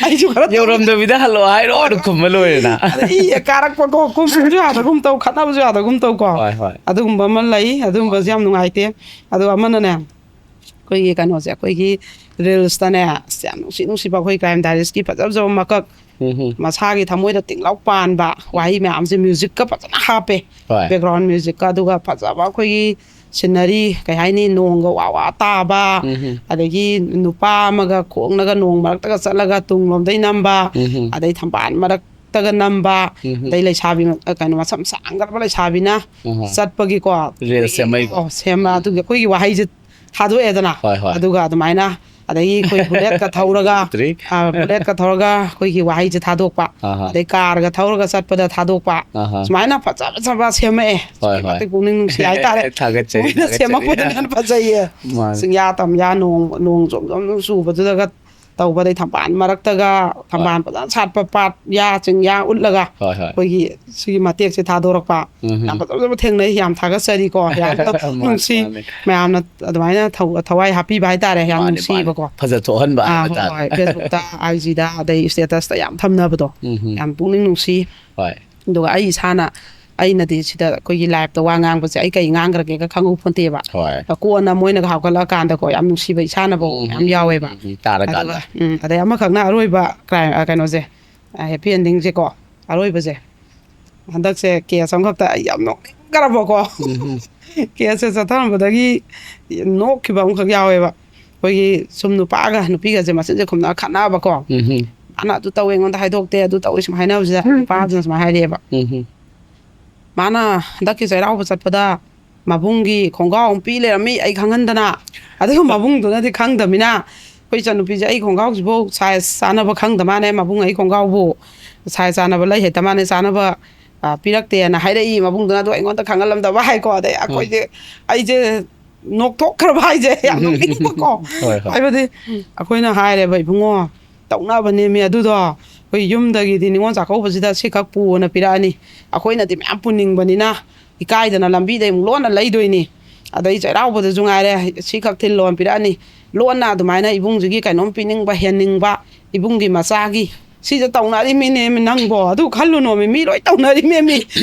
ꯑꯩꯁꯨ ꯈꯔ ꯌꯧꯔꯝꯗꯕꯤꯗ "ꯍꯜꯂꯛꯑꯣ" ꯍꯥꯏꯔꯣ, ꯑꯗꯨ ꯈꯨꯝꯕ ꯂꯣꯏꯔꯦꯅ꯫ ꯑꯗ ꯏ ꯀꯥꯔꯛꯄꯀꯣ, ꯈꯨꯝꯕꯁꯨ ꯌꯥꯗꯒꯨꯝ ꯇꯧ, ꯈꯠꯅꯕꯁꯨ ꯌꯥꯗꯒꯨꯝ ꯇꯧꯀꯣ꯫ ꯍꯣꯏ, ꯍꯣꯏ꯫ ꯑꯗꯨꯒꯨꯝꯕ ꯑꯃ ꯂꯩ, ꯑꯗꯨꯒꯨꯝꯕꯁꯨ ꯌꯥꯝ ꯅꯨꯡꯉꯥꯏꯇꯦ꯫ ꯑꯗꯨꯒ ꯑꯃꯅꯅꯦ, ꯑꯩꯈꯣꯏꯒꯤ ꯀꯩꯅꯣꯁꯦ, ꯑꯩꯈꯣꯏꯒꯤ reelsꯇꯅꯦ, ꯑꯁ, ꯌꯥꯝ ꯅꯨꯡꯁꯤ ꯅꯨꯡꯁꯤꯕ ꯑꯩꯈꯣꯏ crime diaries ꯀꯤ ꯐꯖ ꯐꯖꯕ ꯃꯀꯛ, ꯎꯝ ꯍꯝ꯫ ꯃꯁꯥꯒꯤ ꯊꯃꯣꯏꯗ ꯇꯤꯡꯂꯧ ꯄꯥꯟꯕ ꯋꯥꯍꯩ ꯃꯌꯥꯝꯁꯦ musicꯀ ꯐꯖꯅ ꯍꯥꯞꯄꯦ꯫ ꯍꯣꯏ꯫ Background musicꯀ, ꯑꯗꯨꯒ ꯐꯖꯕ ꯑꯩꯈꯣꯏꯒꯤ scenery, ꯀꯩ ꯍꯥꯏꯅꯤ, ꯅꯣꯡꯒ ꯋꯥ ꯋꯥ ꯇꯥꯕ, ꯎꯝ ꯍꯝ꯫ ꯑꯗꯒꯤ ꯅꯨꯄꯥ ꯑꯃꯒ ꯈꯣꯡꯅꯒ ꯅꯣꯡ ꯃꯔꯛꯇꯒ ꯆꯠꯂꯒ ꯇꯨꯡꯂꯣꯝꯗꯩ ꯅꯝꯕ, ꯎꯝ ꯍꯝ꯫ ꯑꯗꯩ ꯊꯝꯕꯥꯜ ꯃꯔꯛ ꯇꯒ ꯅꯝꯕ, ꯑꯗꯩ ꯂꯩꯁꯥꯕꯤ ꯀꯩꯅꯣ ꯃꯁꯝ ꯁꯥꯡꯗ꯭ꯔꯕ ꯂꯩꯁꯥꯕꯤꯅ ꯆꯠꯄꯒꯤꯀꯣ, Reel ꯁꯦꯝꯃꯛꯏꯀꯣ꯫ ꯑꯣ, ꯁꯦꯝꯕ ꯑꯗꯨꯒꯤ ꯑꯩꯈꯣꯏꯒꯤ ꯋꯥꯍꯩꯁꯦ ꯊꯥꯗꯣꯛꯑꯦꯗꯅ꯫ ꯍꯣꯏ, ꯍꯣꯏ꯫ ꯑꯗꯨꯒ ꯑꯗꯨꯃꯥꯏꯅ ꯑꯗꯒꯤ ꯑꯩꯈꯣꯏ ꯕꯨꯂꯦꯠꯀ ꯊꯧꯔꯒ ꯇ꯭ꯔꯤꯛ꯫ ꯑ, ꯕꯨꯂꯦꯠꯀ ꯊꯧꯔꯒ ꯑꯩꯈꯣꯏꯒꯤ ꯋꯥꯍꯩꯁꯦ ꯊꯥꯗꯣꯛꯄ, ꯑꯍꯥ꯫ ꯑꯗꯩ ꯀꯥꯔꯒ ꯊꯧꯔꯒ ꯆꯠꯄꯗ ꯊꯥꯗꯣꯛꯄ, ꯑꯍꯥ꯫ ꯁꯨꯃꯥꯏꯅ ꯐꯖ ꯐꯖꯕ ꯁꯦꯝꯃꯛꯑꯦ꯫ ꯍꯣꯏ, ꯍꯣꯏ꯫ ꯃꯇꯤꯛ ꯄꯨꯛꯅꯤꯡ ꯅꯨꯡꯁꯤ ꯍꯥꯏꯇꯥꯔꯦ꯫ ꯊꯥꯒꯠꯆꯔꯤ, ꯃꯣꯏꯅ ꯊꯥꯒꯠꯆꯔꯤ꯫ ꯁꯦꯝꯃꯛꯄꯗꯨꯅ ꯍꯦꯟꯅ ꯐꯖꯩꯌꯦ꯫ ꯃꯥꯅꯦ꯫ ꯆꯤꯡꯌꯥ ꯇꯝꯌꯥ ꯅꯣꯡ ꯅꯣꯡ ꯖꯣꯝ ꯖꯣꯝ ꯖꯣꯝ ꯆꯨꯕꯗꯨꯗꯒ ꯇꯧꯕ, ꯑꯗꯩ ꯊꯝꯕꯥꯜ ꯃꯔꯛꯇꯒ ꯊꯝꯕꯥꯜ ꯐꯖꯅ ꯁꯥꯠꯄ ꯄꯥꯠ, ꯌꯥ ꯆꯤꯡꯌꯥ ꯎꯠꯂꯒ ꯍꯣꯏ, ꯍꯣꯏ꯫ ꯑꯩꯈꯣꯏꯒꯤ ꯁꯤꯒꯤ ꯃꯇꯦꯛꯁꯦ ꯊꯥꯗꯣꯔꯛꯄ꯫ ꯎꯝ꯫ ꯌꯥꯝ ꯐꯖ ꯐꯖꯕ ꯊꯦꯡꯅꯩ, ꯌꯥꯝ ꯊꯥꯒꯠꯆꯔꯤꯀꯣ꯫ ꯌꯥꯝ ꯃꯥꯅꯦ, ꯅꯨꯡꯁꯤ꯫ ꯃꯥꯅꯦ꯫ ꯃꯌꯥꯝꯅ ꯑꯗꯨꯃꯥꯏꯅ ꯊꯧ-, ꯊꯋꯥꯏ ꯍꯥꯞꯄꯤꯕ ꯍꯥꯏꯇꯥꯔꯦ꯫ ꯌꯥꯝ ꯃꯥꯅꯦ, ꯅꯨꯡꯁꯤꯕꯀꯣ꯫ ꯃꯥꯅꯦ꯫ ꯐꯖꯊꯣꯛꯍꯟꯕ ꯑꯥ, ꯍꯥꯏꯕ ꯍꯣꯏ, ꯇꯥꯔꯦ꯫ ꯍꯣꯏ꯫ Facebook-ꯇ, IG-ꯗ, ꯑꯗꯩ status-ꯇ ꯌꯥꯝ ꯊꯝꯅꯕꯗꯣ꯫ ꯎꯝ꯫ ꯌꯥꯝ ꯄꯨꯛꯅꯤꯡ ꯅꯨꯡꯁꯤ꯫ ꯍꯣꯏ꯫ ꯑꯗꯨꯒ ꯑꯩ ꯏꯁꯥꯅ, ꯑꯩꯅꯗꯤ ꯁꯤꯗ ꯑꯩꯈꯣꯏꯒꯤ live-ꯇ ꯋꯥ ꯉꯥꯡꯕꯁꯦ ꯑꯩ ꯀꯩ ꯉꯥꯡꯈ꯭ꯔꯒꯦꯒ ꯈꯪꯍꯧ ꯄꯣꯟꯇꯦꯕ꯫ ꯍꯣꯏ꯫ ꯀꯣꯟꯅ ꯃꯣꯏꯅꯒ ꯍꯧꯒꯠꯂꯛꯑꯀꯥꯟꯗꯀꯣ ꯌꯥꯝ ꯅꯨꯡꯁꯤꯕ ꯏꯁꯥꯅꯐꯥꯎ ꯎꯝ, ꯌꯥꯝ ꯌꯥꯎꯋꯦꯕ꯫ ꯎꯝ, ꯇꯥꯔꯀꯥꯟꯗ꯫ ꯑꯗꯨꯒ, ꯎꯝ, ꯑꯗꯩ ꯑꯃꯈꯛꯅ ꯑꯔꯣꯏꯕ crime, ꯑ, ꯀꯩꯅꯣꯁꯦ, ꯑ, happy ending-ꯁꯦꯀꯣ, ꯑꯔꯣꯏꯕꯁꯦ꯫ ꯍꯟꯗꯛꯁꯦ case ꯑꯃꯈꯛꯇ ꯑꯩ ꯌꯥꯝ ꯅꯣꯛꯅꯤꯡꯈ꯭ꯔꯕꯀꯣ꯫ ꯎꯝ꯫ Case-ꯁꯦ ꯆꯠꯊꯔꯝꯕꯗꯒꯤ ꯅꯣꯛꯈꯤꯕ ꯑꯃꯈꯛ ꯌꯥꯎꯋꯦꯕ꯫ ꯑꯩꯈꯣꯏꯒꯤ ꯁꯨꯝ ꯅꯨꯄꯥꯒ ꯅꯨꯄꯤꯒꯁꯦ ꯃꯆꯤꯟꯁꯦ ꯈꯨꯝꯅ ꯈꯠꯅꯕꯀꯣ꯫ ꯎꯝ꯫ "ꯃꯥꯅ ꯑꯗꯨ ꯇꯧꯋꯦ, ꯑꯩꯉꯣꯟꯗ ꯍꯥꯏꯗꯣꯛꯇꯦ, ꯑꯗꯨ ꯇꯧꯋꯦ", ꯁꯨꯝ ꯍꯥꯏꯅꯕꯁꯤꯗ ꯅꯨꯄꯥꯗꯨꯅ ꯁꯨꯃꯥꯏꯅ ꯍꯥꯏꯔꯛꯑꯦꯕ꯫ ꯎꯝ꯫ "ꯃꯥꯅ ꯍꯟꯗꯛꯀꯤ ꯆꯩꯔꯥꯎꯕ ꯆꯠꯄꯗ ꯃꯕꯨꯡꯒꯤ ꯈꯣꯡꯒ꯭ꯔꯥꯎ ꯑꯃ ꯄꯤ ꯂꯩꯔꯝꯃꯤ, ꯑꯩ ꯈꯪꯍꯟꯗꯅ꯫ ꯑꯗꯨꯒ ꯃꯕꯨꯡꯗꯨꯅꯗꯤ ꯈꯪꯗꯕꯅꯤꯅ, ꯑꯩꯈꯣꯏ ꯏꯆꯟꯅꯨꯄꯤꯁꯦ ꯑꯩ ꯈꯣꯡꯒ꯭ꯔꯥꯎꯁꯤꯐꯥꯎ size ꯆꯥꯅꯕ ꯈꯪꯗ ꯃꯥꯅꯦ, ꯃꯕꯨꯡ ꯑꯩ ꯈꯣꯡꯒ꯭ꯔꯥꯎꯕꯨ size ꯆꯥꯅꯕ ꯂꯩ ꯍꯦꯛꯇ ꯃꯥꯅꯦ, ꯆꯥꯅꯕ, ꯑ, ꯄꯤꯔꯛꯇꯦꯅ ꯍꯥꯏꯔꯛꯏ꯫ ꯃꯕꯨꯡꯗꯨꯅ ꯑꯗꯨ ꯑꯩꯉꯣꯟꯗ ꯈꯪꯍꯜꯂꯝꯗꯕ ꯍꯥꯏꯀꯣ꯫ ꯑꯗꯩ ꯑꯩꯈꯣꯏꯁꯦ, ꯑꯩꯁꯦ ꯅꯣꯛꯊꯣꯛꯈ꯭ꯔꯕ ꯍꯥꯏꯁꯦ, ꯌꯥꯝ ꯅꯣꯛꯅꯤꯡꯕꯀꯣ꯫ ꯍꯣꯏ, ꯍꯣꯏ꯫ ꯍꯥꯏꯕꯗꯤ ꯑꯩꯈꯣꯏꯅ ꯍꯥꯏꯔꯦꯕ, "ꯏꯕꯨꯡꯉꯣ, ꯇꯧꯅꯕꯅꯦꯃꯤ ꯑꯗꯨꯗꯣ, ꯑꯩꯈꯣꯏ ꯌꯨꯝꯗꯒꯤꯗꯤ ꯅꯤꯉꯣꯜ ꯆꯥꯛꯀꯧꯕꯁꯤꯗ ꯁꯤꯈꯛ ꯄꯨꯑꯣꯅ ꯄꯤꯔꯛꯑꯅꯤ, ꯑꯩꯈꯣꯏꯅꯗꯤ ꯃꯌꯥꯝ ꯄꯨꯅꯤꯡꯕꯅꯤꯅ ꯏꯀꯥꯏꯗꯅ ꯂꯝꯕꯤꯗ ꯑꯃꯨꯛ ꯂꯣꯟꯅ ꯂꯩꯗꯣꯏꯅꯤ, ꯑꯗꯩ ꯆꯩꯔꯥꯎꯕꯗꯁꯨ ꯉꯥꯏꯔꯦ ꯁꯤꯈꯛ ꯊꯤꯜꯂꯣꯅ ꯄꯤꯔꯛꯑꯅꯤ, ꯂꯣꯟꯅ ꯑꯗꯨꯃꯥꯏꯅ ꯏꯕꯨꯡꯁꯤꯒꯤ ꯀꯩꯅꯣꯝ ꯄꯤꯅꯤꯡꯕ, ꯍꯦꯟꯅꯤꯡꯕ, ꯏꯕꯨꯡꯒꯤ ꯃꯆꯥꯒꯤ, ꯁꯤꯁꯦ ꯇꯧꯅꯔꯤꯃꯤꯅꯦ ꯅꯪꯕꯣ, ꯑꯗꯨ ꯈꯜꯂꯨꯅꯣꯃꯤ, ꯃꯤ ꯂꯣꯏ ꯇꯧꯅꯔꯤꯃꯦꯃꯤ,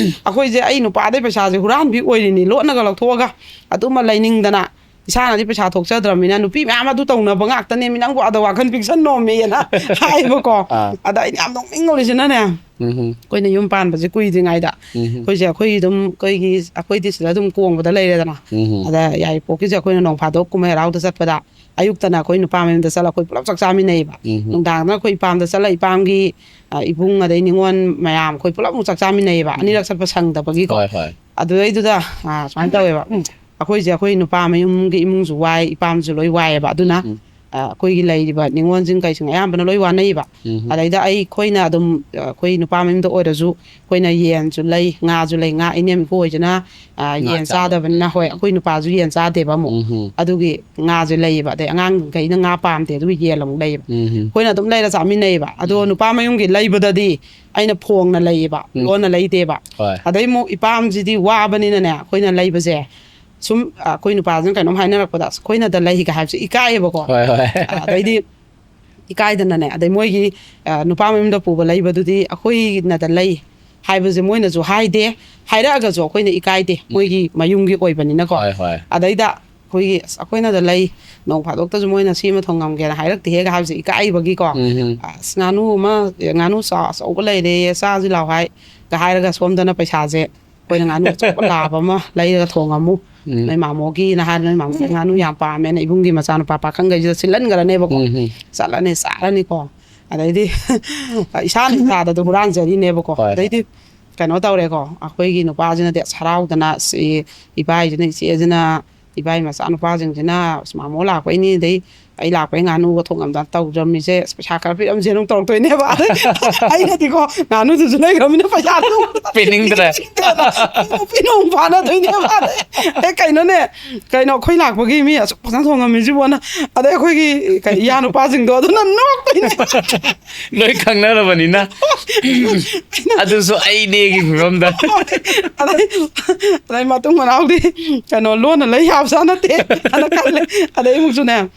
ꯑꯩꯈꯣꯏꯁꯦ ꯑꯩ ꯅꯨꯄꯥꯗꯩ ꯄꯩꯁꯥꯁꯦ ꯍꯨꯔꯥꯟꯕꯤ ꯑꯣꯏꯔꯤꯅꯤ, ꯂꯣꯟꯅꯒ ꯂꯧꯊꯣꯛꯑꯒ ꯑꯗꯨꯃ ꯂꯩꯅꯤꯡꯗꯅ, ꯏꯁꯥꯅꯗꯤ ꯄꯩꯁꯥ ꯊꯣꯛꯆꯗ꯭ꯔꯕꯅꯤꯅ ꯅꯨꯄꯤ ꯃꯌꯥꯝ ꯑꯗꯨ ꯇꯧꯅꯕ ꯉꯥꯛꯇꯅꯦꯃꯤ, ꯅꯪꯕꯨ ꯑꯗ ꯋꯥꯈꯜ ꯄꯤꯛꯁꯟꯅꯣꯃꯤꯅ ꯍꯥꯏꯕꯀꯣ꯫ ꯑꯥ꯫ ꯑꯗ ꯑꯩꯅ ꯌꯥꯝ ꯅꯣꯛꯅꯤꯡꯉꯨꯔꯤꯁꯤꯅꯅꯦ, ꯎꯝ꯫ ꯑꯩꯈꯣꯏꯅ ꯌꯨꯝ ꯄꯥꯟꯕꯁꯦ ꯀꯨꯏꯗ꯭ꯔꯤꯉꯩꯗ, ꯎꯝ꯫ ꯑꯩꯈꯣꯏꯁꯦ, ꯑꯩꯈꯣꯏ ꯑꯗꯨꯝ, ꯑꯩꯈꯣꯏꯒꯤ, ꯑꯩꯈꯣꯏꯗꯤ ꯁꯤꯗ ꯑꯗꯨꯝ ꯀꯣꯡꯕꯗ ꯂꯩꯔꯦꯗꯅ꯫ ꯎꯝ꯫ ꯑꯗ ꯌꯥꯏꯔꯤꯄꯣꯛꯀꯤꯁꯦ ꯑꯩꯈꯣꯏꯅ ꯅꯣꯡ ꯐꯥꯗꯣꯛ ꯀꯨꯝꯍꯩ ꯍꯔꯥꯎꯗ ꯆꯠꯄꯗ ꯑꯌꯨꯛꯇꯅ ꯑꯩꯈꯣꯏ ꯅꯨꯄꯥ ꯃꯌꯨꯝꯗ ꯆꯠꯂ ꯑꯩꯈꯣꯏ ꯄꯨꯂꯞ ꯆꯥꯛ ꯆꯥꯃꯤꯟꯅꯩꯕ꯫ ꯎꯝ. ꯅꯨꯡꯗꯥꯡꯗꯅ ꯑꯩꯈꯣꯏ ꯏꯄꯥꯝꯗ ꯆꯠꯂ ꯏꯄꯥꯝꯒꯤ, ꯑ, ꯏꯕꯨꯡ ꯑꯗꯩ ꯅꯤꯉꯣꯜ ꯃꯌꯥꯝ ꯑꯩꯈꯣꯏ ꯄꯨꯂꯞ ꯑꯃꯨꯛ ꯆꯥꯛ ꯆꯥꯃꯤꯟꯅꯩꯕ, ꯑꯅꯤꯔꯛ ꯆꯠꯄ ꯁꯪꯗꯕꯒꯤꯀꯣ꯫ ꯍꯣꯏ, ꯍꯣꯏ. ꯑꯗꯨꯗꯩꯗꯨꯗ, ꯑ, ꯁꯨꯃꯥꯏꯅ ꯇꯧꯋꯦꯕ, ꯎꯝ, ꯑꯩꯈꯣꯏꯁꯦ ꯑꯩꯈꯣꯏ ꯅꯨꯄꯥ ꯃꯌꯨꯝꯒꯤ ꯏꯃꯨꯡꯁꯨ ꯋꯥꯏ, ꯏꯄꯥꯝꯁꯨ ꯂꯣꯏ ꯋꯥꯏꯑꯦꯕ꯫ ꯑꯗꯨꯅ, ꯎꯝ. ꯑ, ꯑꯩꯈꯣꯏꯒꯤ ꯂꯩꯔꯤꯕ ꯅꯤꯉꯣꯜꯁꯤꯡ ꯀꯩꯁꯤꯡ ꯑꯌꯥꯝꯕꯅ ꯂꯣꯏ ꯋꯥꯅꯩꯕ꯫ ꯎꯝ. ꯑꯗꯩꯗ ꯑꯩꯈꯣꯏꯅ ꯑꯗꯨꯝ, ꯑ, ꯑꯩꯈꯣꯏ ꯅꯨꯄꯥ ꯃꯌꯨꯝꯗ ꯑꯣꯏꯔꯁꯨ ꯑꯩꯈꯣꯏꯅ ꯌꯦꯟꯁꯨ ꯂꯩ, ꯉꯥꯁꯨ ꯂꯩ, ꯉꯥ ꯏꯅꯦꯝ ꯏꯀꯨ ꯍꯣꯏꯁꯤꯅ, ꯑ, ꯉꯥ ꯌꯦꯟ ꯆꯥꯗꯕ. ꯆꯥꯗꯕꯅꯤꯅ, ꯍꯣꯏ, ꯑꯩꯈꯣꯏ ꯅꯨꯄꯥꯁꯨ ꯌꯦꯟ ꯆꯥꯗꯦꯕ ꯑꯃꯨꯛ꯫ ꯎꯝ. ꯑꯗꯨꯒꯤ ꯉꯥꯁꯦ ꯂꯩꯌꯦꯕ, ꯑꯗꯩ ꯑꯉꯥꯡꯈꯩꯅ ꯉꯥ ꯄꯥꯝꯗꯦ, ꯑꯗꯨꯒꯤ ꯌꯦꯟ ꯑꯃꯨꯛ ꯂꯩꯌꯦꯕ꯫ ꯎꯝ. ꯑꯩꯈꯣꯏꯅ ꯑꯗꯨꯝ ꯂꯩꯔ ꯆꯥꯃꯤꯟꯅꯩꯌꯦꯕ꯫ ꯑꯗꯣ ꯅꯨꯄꯥ ꯃꯌꯨꯝꯒꯤ ꯂꯩꯕꯗꯗꯤ ꯑꯩꯅ ꯐꯣꯡꯅ ꯂꯩꯌꯦꯕ, ꯎꯝ. ꯂꯣꯟꯅ ꯂꯩꯗꯦꯕ꯫ ꯍꯣꯏ. ꯑꯗꯩ ꯑꯃꯨꯛ ꯏꯄꯥꯝꯁꯤꯗꯤ ꯋꯥꯕꯅꯤꯅꯅꯦ, ꯑꯩꯈꯣꯏꯅ ꯂꯩꯕꯁꯦ ꯁꯨꯝ, ꯑ, ꯑꯩꯈꯣꯏ ꯅꯨꯄꯥꯁꯤꯅ ꯀꯩꯅꯣꯝ ꯍꯥꯏꯅꯔꯛꯄꯗ, "ꯑꯁ, ꯑꯩꯈꯣꯏꯅꯗ ꯂꯩꯒ" ꯍꯥꯏꯕꯁꯦ ꯏꯀꯥꯏꯌꯦꯕꯀꯣ꯫ ꯍꯣꯏ, ꯍꯣꯏ. ꯑ, ꯑꯗꯩꯗꯤ ꯏꯀꯥꯏꯗꯅꯅꯦ, ꯑꯗꯩ ꯃꯣꯏꯒꯤ, ꯑ, ꯅꯨꯄꯥ ꯃꯌꯨꯝꯗ ꯄꯨꯕ ꯂꯩꯕꯗꯨꯗꯤ ꯑꯩꯈꯣꯏꯅꯗ ꯂꯩ ꯍꯥꯏꯕꯁꯦ ꯃꯣꯏꯅꯁꯨ ꯍꯥꯏꯗꯦ, ꯍꯥꯏꯔꯛꯑꯒꯁꯨ ꯑꯩꯈꯣꯏꯅ ꯏꯀꯥꯏꯗꯦ, ꯃꯣꯏꯒꯤ ꯃꯌꯨꯝꯒꯤ ꯑꯣꯏꯕꯅꯤꯅꯀꯣ꯫ ꯍꯣꯏ, ꯍꯣꯏ. ꯑꯗꯩꯗ ꯑꯩꯈꯣꯏꯒꯤ, "ꯑꯁ, ꯑꯩꯈꯣꯏꯅꯗ ꯂꯩ, ꯅꯣꯡ ꯐꯥꯗꯣꯛꯇꯁꯨ ꯃꯣꯏꯅ ꯁꯤ ꯑꯃ ꯊꯣꯡꯉꯝꯒꯦꯅ ꯍꯥꯏꯔꯛꯇꯦꯍꯦꯒ" ꯍꯥꯏꯕꯁꯦ ꯏꯀꯥꯏꯕꯒꯤꯀꯣ꯫ ꯎꯝ. "ꯑꯁ, ꯉꯥꯅꯨ ꯑꯃ, ꯉꯥꯅꯨ ꯆꯥ-, ꯑꯆꯧꯕ ꯂꯩꯔꯦ, ꯆꯥꯁꯤ ꯂꯥꯎ" ꯍꯥꯏ, ꯒ ꯍꯥꯏꯔꯒ ꯁꯣꯝꯗꯅ ꯄꯩꯁꯥꯁꯦ ꯑꯩꯈꯣꯏꯅ ꯉꯥꯅꯨ ꯑꯆꯧꯕ ꯂꯥꯕ ꯑꯃ ꯂꯩꯔꯒ ꯊꯣꯡꯉꯝꯃꯨ꯫ ꯎꯝ. "ꯅꯣꯏ ꯃꯥꯃꯣꯒꯤꯅ" ꯍꯥꯏꯔ, ꯅꯣꯏ ꯃꯥꯃꯣꯒꯤ ꯉꯥꯅꯨ ꯌꯥꯝ ꯄꯥꯝꯃꯦꯅ ꯏꯕꯨꯡꯒꯤ ꯃꯆꯥꯅꯨꯄꯥ ꯄꯥꯈꯪꯈꯩꯁꯤꯗ ꯁꯤꯜꯍꯟꯈ꯭ꯔꯅꯦꯕꯀꯣ꯫ ꯎꯝ. ꯆꯠꯂꯅꯤ, ꯆꯥꯔꯅꯤꯀꯣ꯫ ꯑꯗꯩꯗꯤ ꯏꯁꯥꯅ ꯏꯁꯥꯗ ꯑꯗꯨꯝ ꯍꯨꯔꯥꯟꯖꯔꯤꯅꯦꯕꯀꯣ꯫ ꯍꯣꯏ. ꯑꯗꯩꯗꯤ ꯀꯩꯅꯣ ꯇꯧꯔꯦꯀꯣ, ꯑꯩꯈꯣꯏꯒꯤ ꯅꯨꯄꯥꯁꯤꯅꯗꯤ ꯑꯁ ꯍꯔꯥꯎꯗꯅ, "ꯑꯁ, ꯏ-, ꯏꯕꯥꯏꯁꯤꯅ, ꯏꯆꯦꯁꯤꯅ, ꯏꯕꯥꯏ ꯃꯆꯥꯅꯨꯄꯥꯁꯤꯡꯁꯤꯅ ꯑꯁ ꯃꯥꯃꯣ ꯂꯥꯛꯄꯩꯅꯤ, ꯑꯗꯩ ꯑꯩ ꯂꯥꯛꯄꯩ ꯉꯥꯅꯨꯒ ꯊꯣꯡꯉꯝꯗꯅ ꯇꯧꯖꯔꯝꯃꯤꯁꯦ, ꯑꯁ, ꯄꯩꯁꯥ ꯈꯔ ꯄꯤꯔꯝꯁꯦꯅ" ꯑꯃꯨꯛ ꯇꯧꯔꯛꯇꯣꯏꯅꯦꯕ꯫ ꯑꯗꯩ ꯑꯩꯅꯗꯤꯀꯣ, ꯉꯥꯅꯨꯗꯨꯁꯨ ꯂꯩꯈ꯭ꯔꯃꯤꯅ ꯄꯩꯁꯥꯗꯨ ꯄꯤꯅꯤꯡꯗ꯭ꯔꯦ. ꯄꯤꯅꯣꯡ ꯐꯥꯅꯗꯣꯏꯅꯦꯕ꯫ ꯑꯦ, ꯀꯩꯅꯣꯅꯦ, ꯀꯩꯅꯣ, ꯑꯩꯈꯣꯏ ꯂꯥꯛꯄꯒꯤ ꯃꯤ ꯑꯁꯨꯛ ꯐꯖꯅ ꯊꯣꯡꯉꯝꯃꯤꯁꯤꯕꯣꯅ꯫ ꯑꯗꯩ ꯑꯩꯈꯣꯏꯒꯤ ꯀꯩ, ꯏꯌꯥ ꯅꯨꯄꯥꯁꯤꯡꯗꯣ ꯑꯗꯨꯅ ꯅꯣꯛꯇꯣꯏꯅꯦ꯫ ꯂꯣꯏ ꯈꯪꯅꯔꯕꯅꯤꯅ꯫ ꯑꯗꯨꯁꯨ ꯑꯩꯅꯦꯒꯤ ꯐꯤꯕꯝꯗ꯫ ꯑꯗꯩ, ꯑꯗꯩ ꯃꯇꯨꯡ ꯃꯅꯥꯎꯗꯤ ꯀꯩꯅꯣ, ꯂꯣꯟꯅ ꯂꯩ ꯌꯥꯕꯖꯥꯠ ꯅꯠꯇꯦ ꯑꯅ ꯈꯜꯂꯦ꯫ ꯑꯗꯩ ꯑꯃꯨꯛꯁꯨꯅꯦ, ꯑ,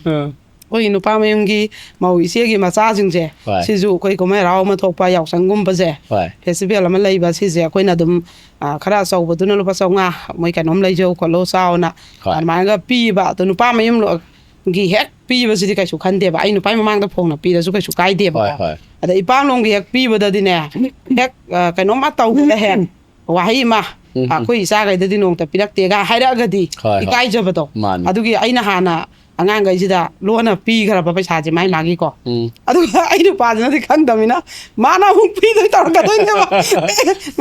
ꯑꯩꯈꯣꯏꯒꯤ ꯅꯨꯄꯥ ꯃꯌꯨꯝꯒꯤ ꯃꯧ ꯏꯆꯦꯒꯤ ꯃꯆꯥꯁꯤꯡꯁꯦ, ꯍꯣꯏ. ꯁꯤꯁꯨ ꯑꯩꯈꯣꯏ ꯀꯨꯝꯍꯩ ꯍꯔꯥꯎ ꯑꯃ ꯊꯣꯛꯄ, ꯌꯥꯎꯁꯪꯒꯨꯝꯕꯁꯦ, ꯍꯣꯏ. ꯐꯦꯁꯇꯤꯚꯦꯜ ꯑꯃ ꯂꯩꯕ, ꯁꯤꯁꯦ ꯑꯩꯈꯣꯏꯅ ꯑꯗꯨꯝ, ꯑ, ꯈꯔ ꯑꯆꯧꯕꯗꯨꯅ ꯂꯨꯄꯥ ꯆꯥꯝꯃꯉꯥ, "ꯃꯣꯏ ꯀꯩꯅꯣꯝ ꯂꯩꯖꯧ ꯈꯣꯠꯂꯣ ꯆꯥꯎꯅ", ꯍꯣꯏ. ꯑꯗꯨꯃꯥꯏꯅꯒ ꯄꯤꯕ꯫ ꯑꯗꯣ ꯅꯨꯄꯥ ꯃꯌꯨꯝꯒꯤ ꯍꯦꯛ ꯄꯤꯕꯁꯤꯗꯤ ꯀꯩꯁꯨ ꯈꯟꯗꯦꯕ, ꯑꯩ ꯅꯨꯄꯥ ꯃꯃꯥꯡꯗ ꯐꯣꯡꯅ ꯄꯤꯔꯁꯨ ꯀꯩꯁꯨ ꯀꯥꯏꯗꯦꯕꯀꯣ꯫ ꯍꯣꯏ, ꯍꯣꯏ. ꯑꯗ ꯏꯄꯥꯝꯂꯣꯝꯒꯤ ꯍꯦꯛ ꯄꯤꯕꯗꯗꯤꯅꯦ, ꯍꯦꯛ, ꯑ, ꯀꯩꯅꯣꯝꯃ ꯇꯧꯕꯗ ꯍꯦꯛ ꯋꯥꯍꯩ ꯑꯃ, ꯎꯝ. "ꯑꯩꯈꯣꯏ ꯏꯆꯥꯈꯩꯗꯗꯤ ꯅꯣꯡꯇ ꯄꯤꯔꯛꯇꯦꯒ" ꯍꯥꯏꯔꯛꯑꯒꯗꯤ ꯍꯣꯏ, ꯍꯣꯏ. ꯏꯀꯥꯏꯖꯕꯗꯣ꯫ ꯃꯥꯅꯤ. ꯑꯗꯨꯒꯤ ꯑꯩꯅ ꯍꯥꯟꯅ ꯑꯉꯥꯡꯈꯩꯁꯤꯗ ꯂꯣꯟꯅ ꯄꯤꯈ꯭ꯔꯕ ꯄꯩꯁꯥꯁꯦ ꯃꯥꯏ ꯃꯥꯒꯤꯀꯣ꯫ ꯎꯝ꯫ ꯑꯗꯨꯒ ꯑꯩ ꯅꯨꯄꯥꯁꯤꯅꯗꯤ ꯈꯪꯗꯕꯅꯤꯅ ꯃꯥꯅ ꯑꯃꯨꯛ ꯄꯤꯗꯣꯏ ꯇꯧꯔꯛꯀꯗꯣꯏꯅꯦꯕ꯫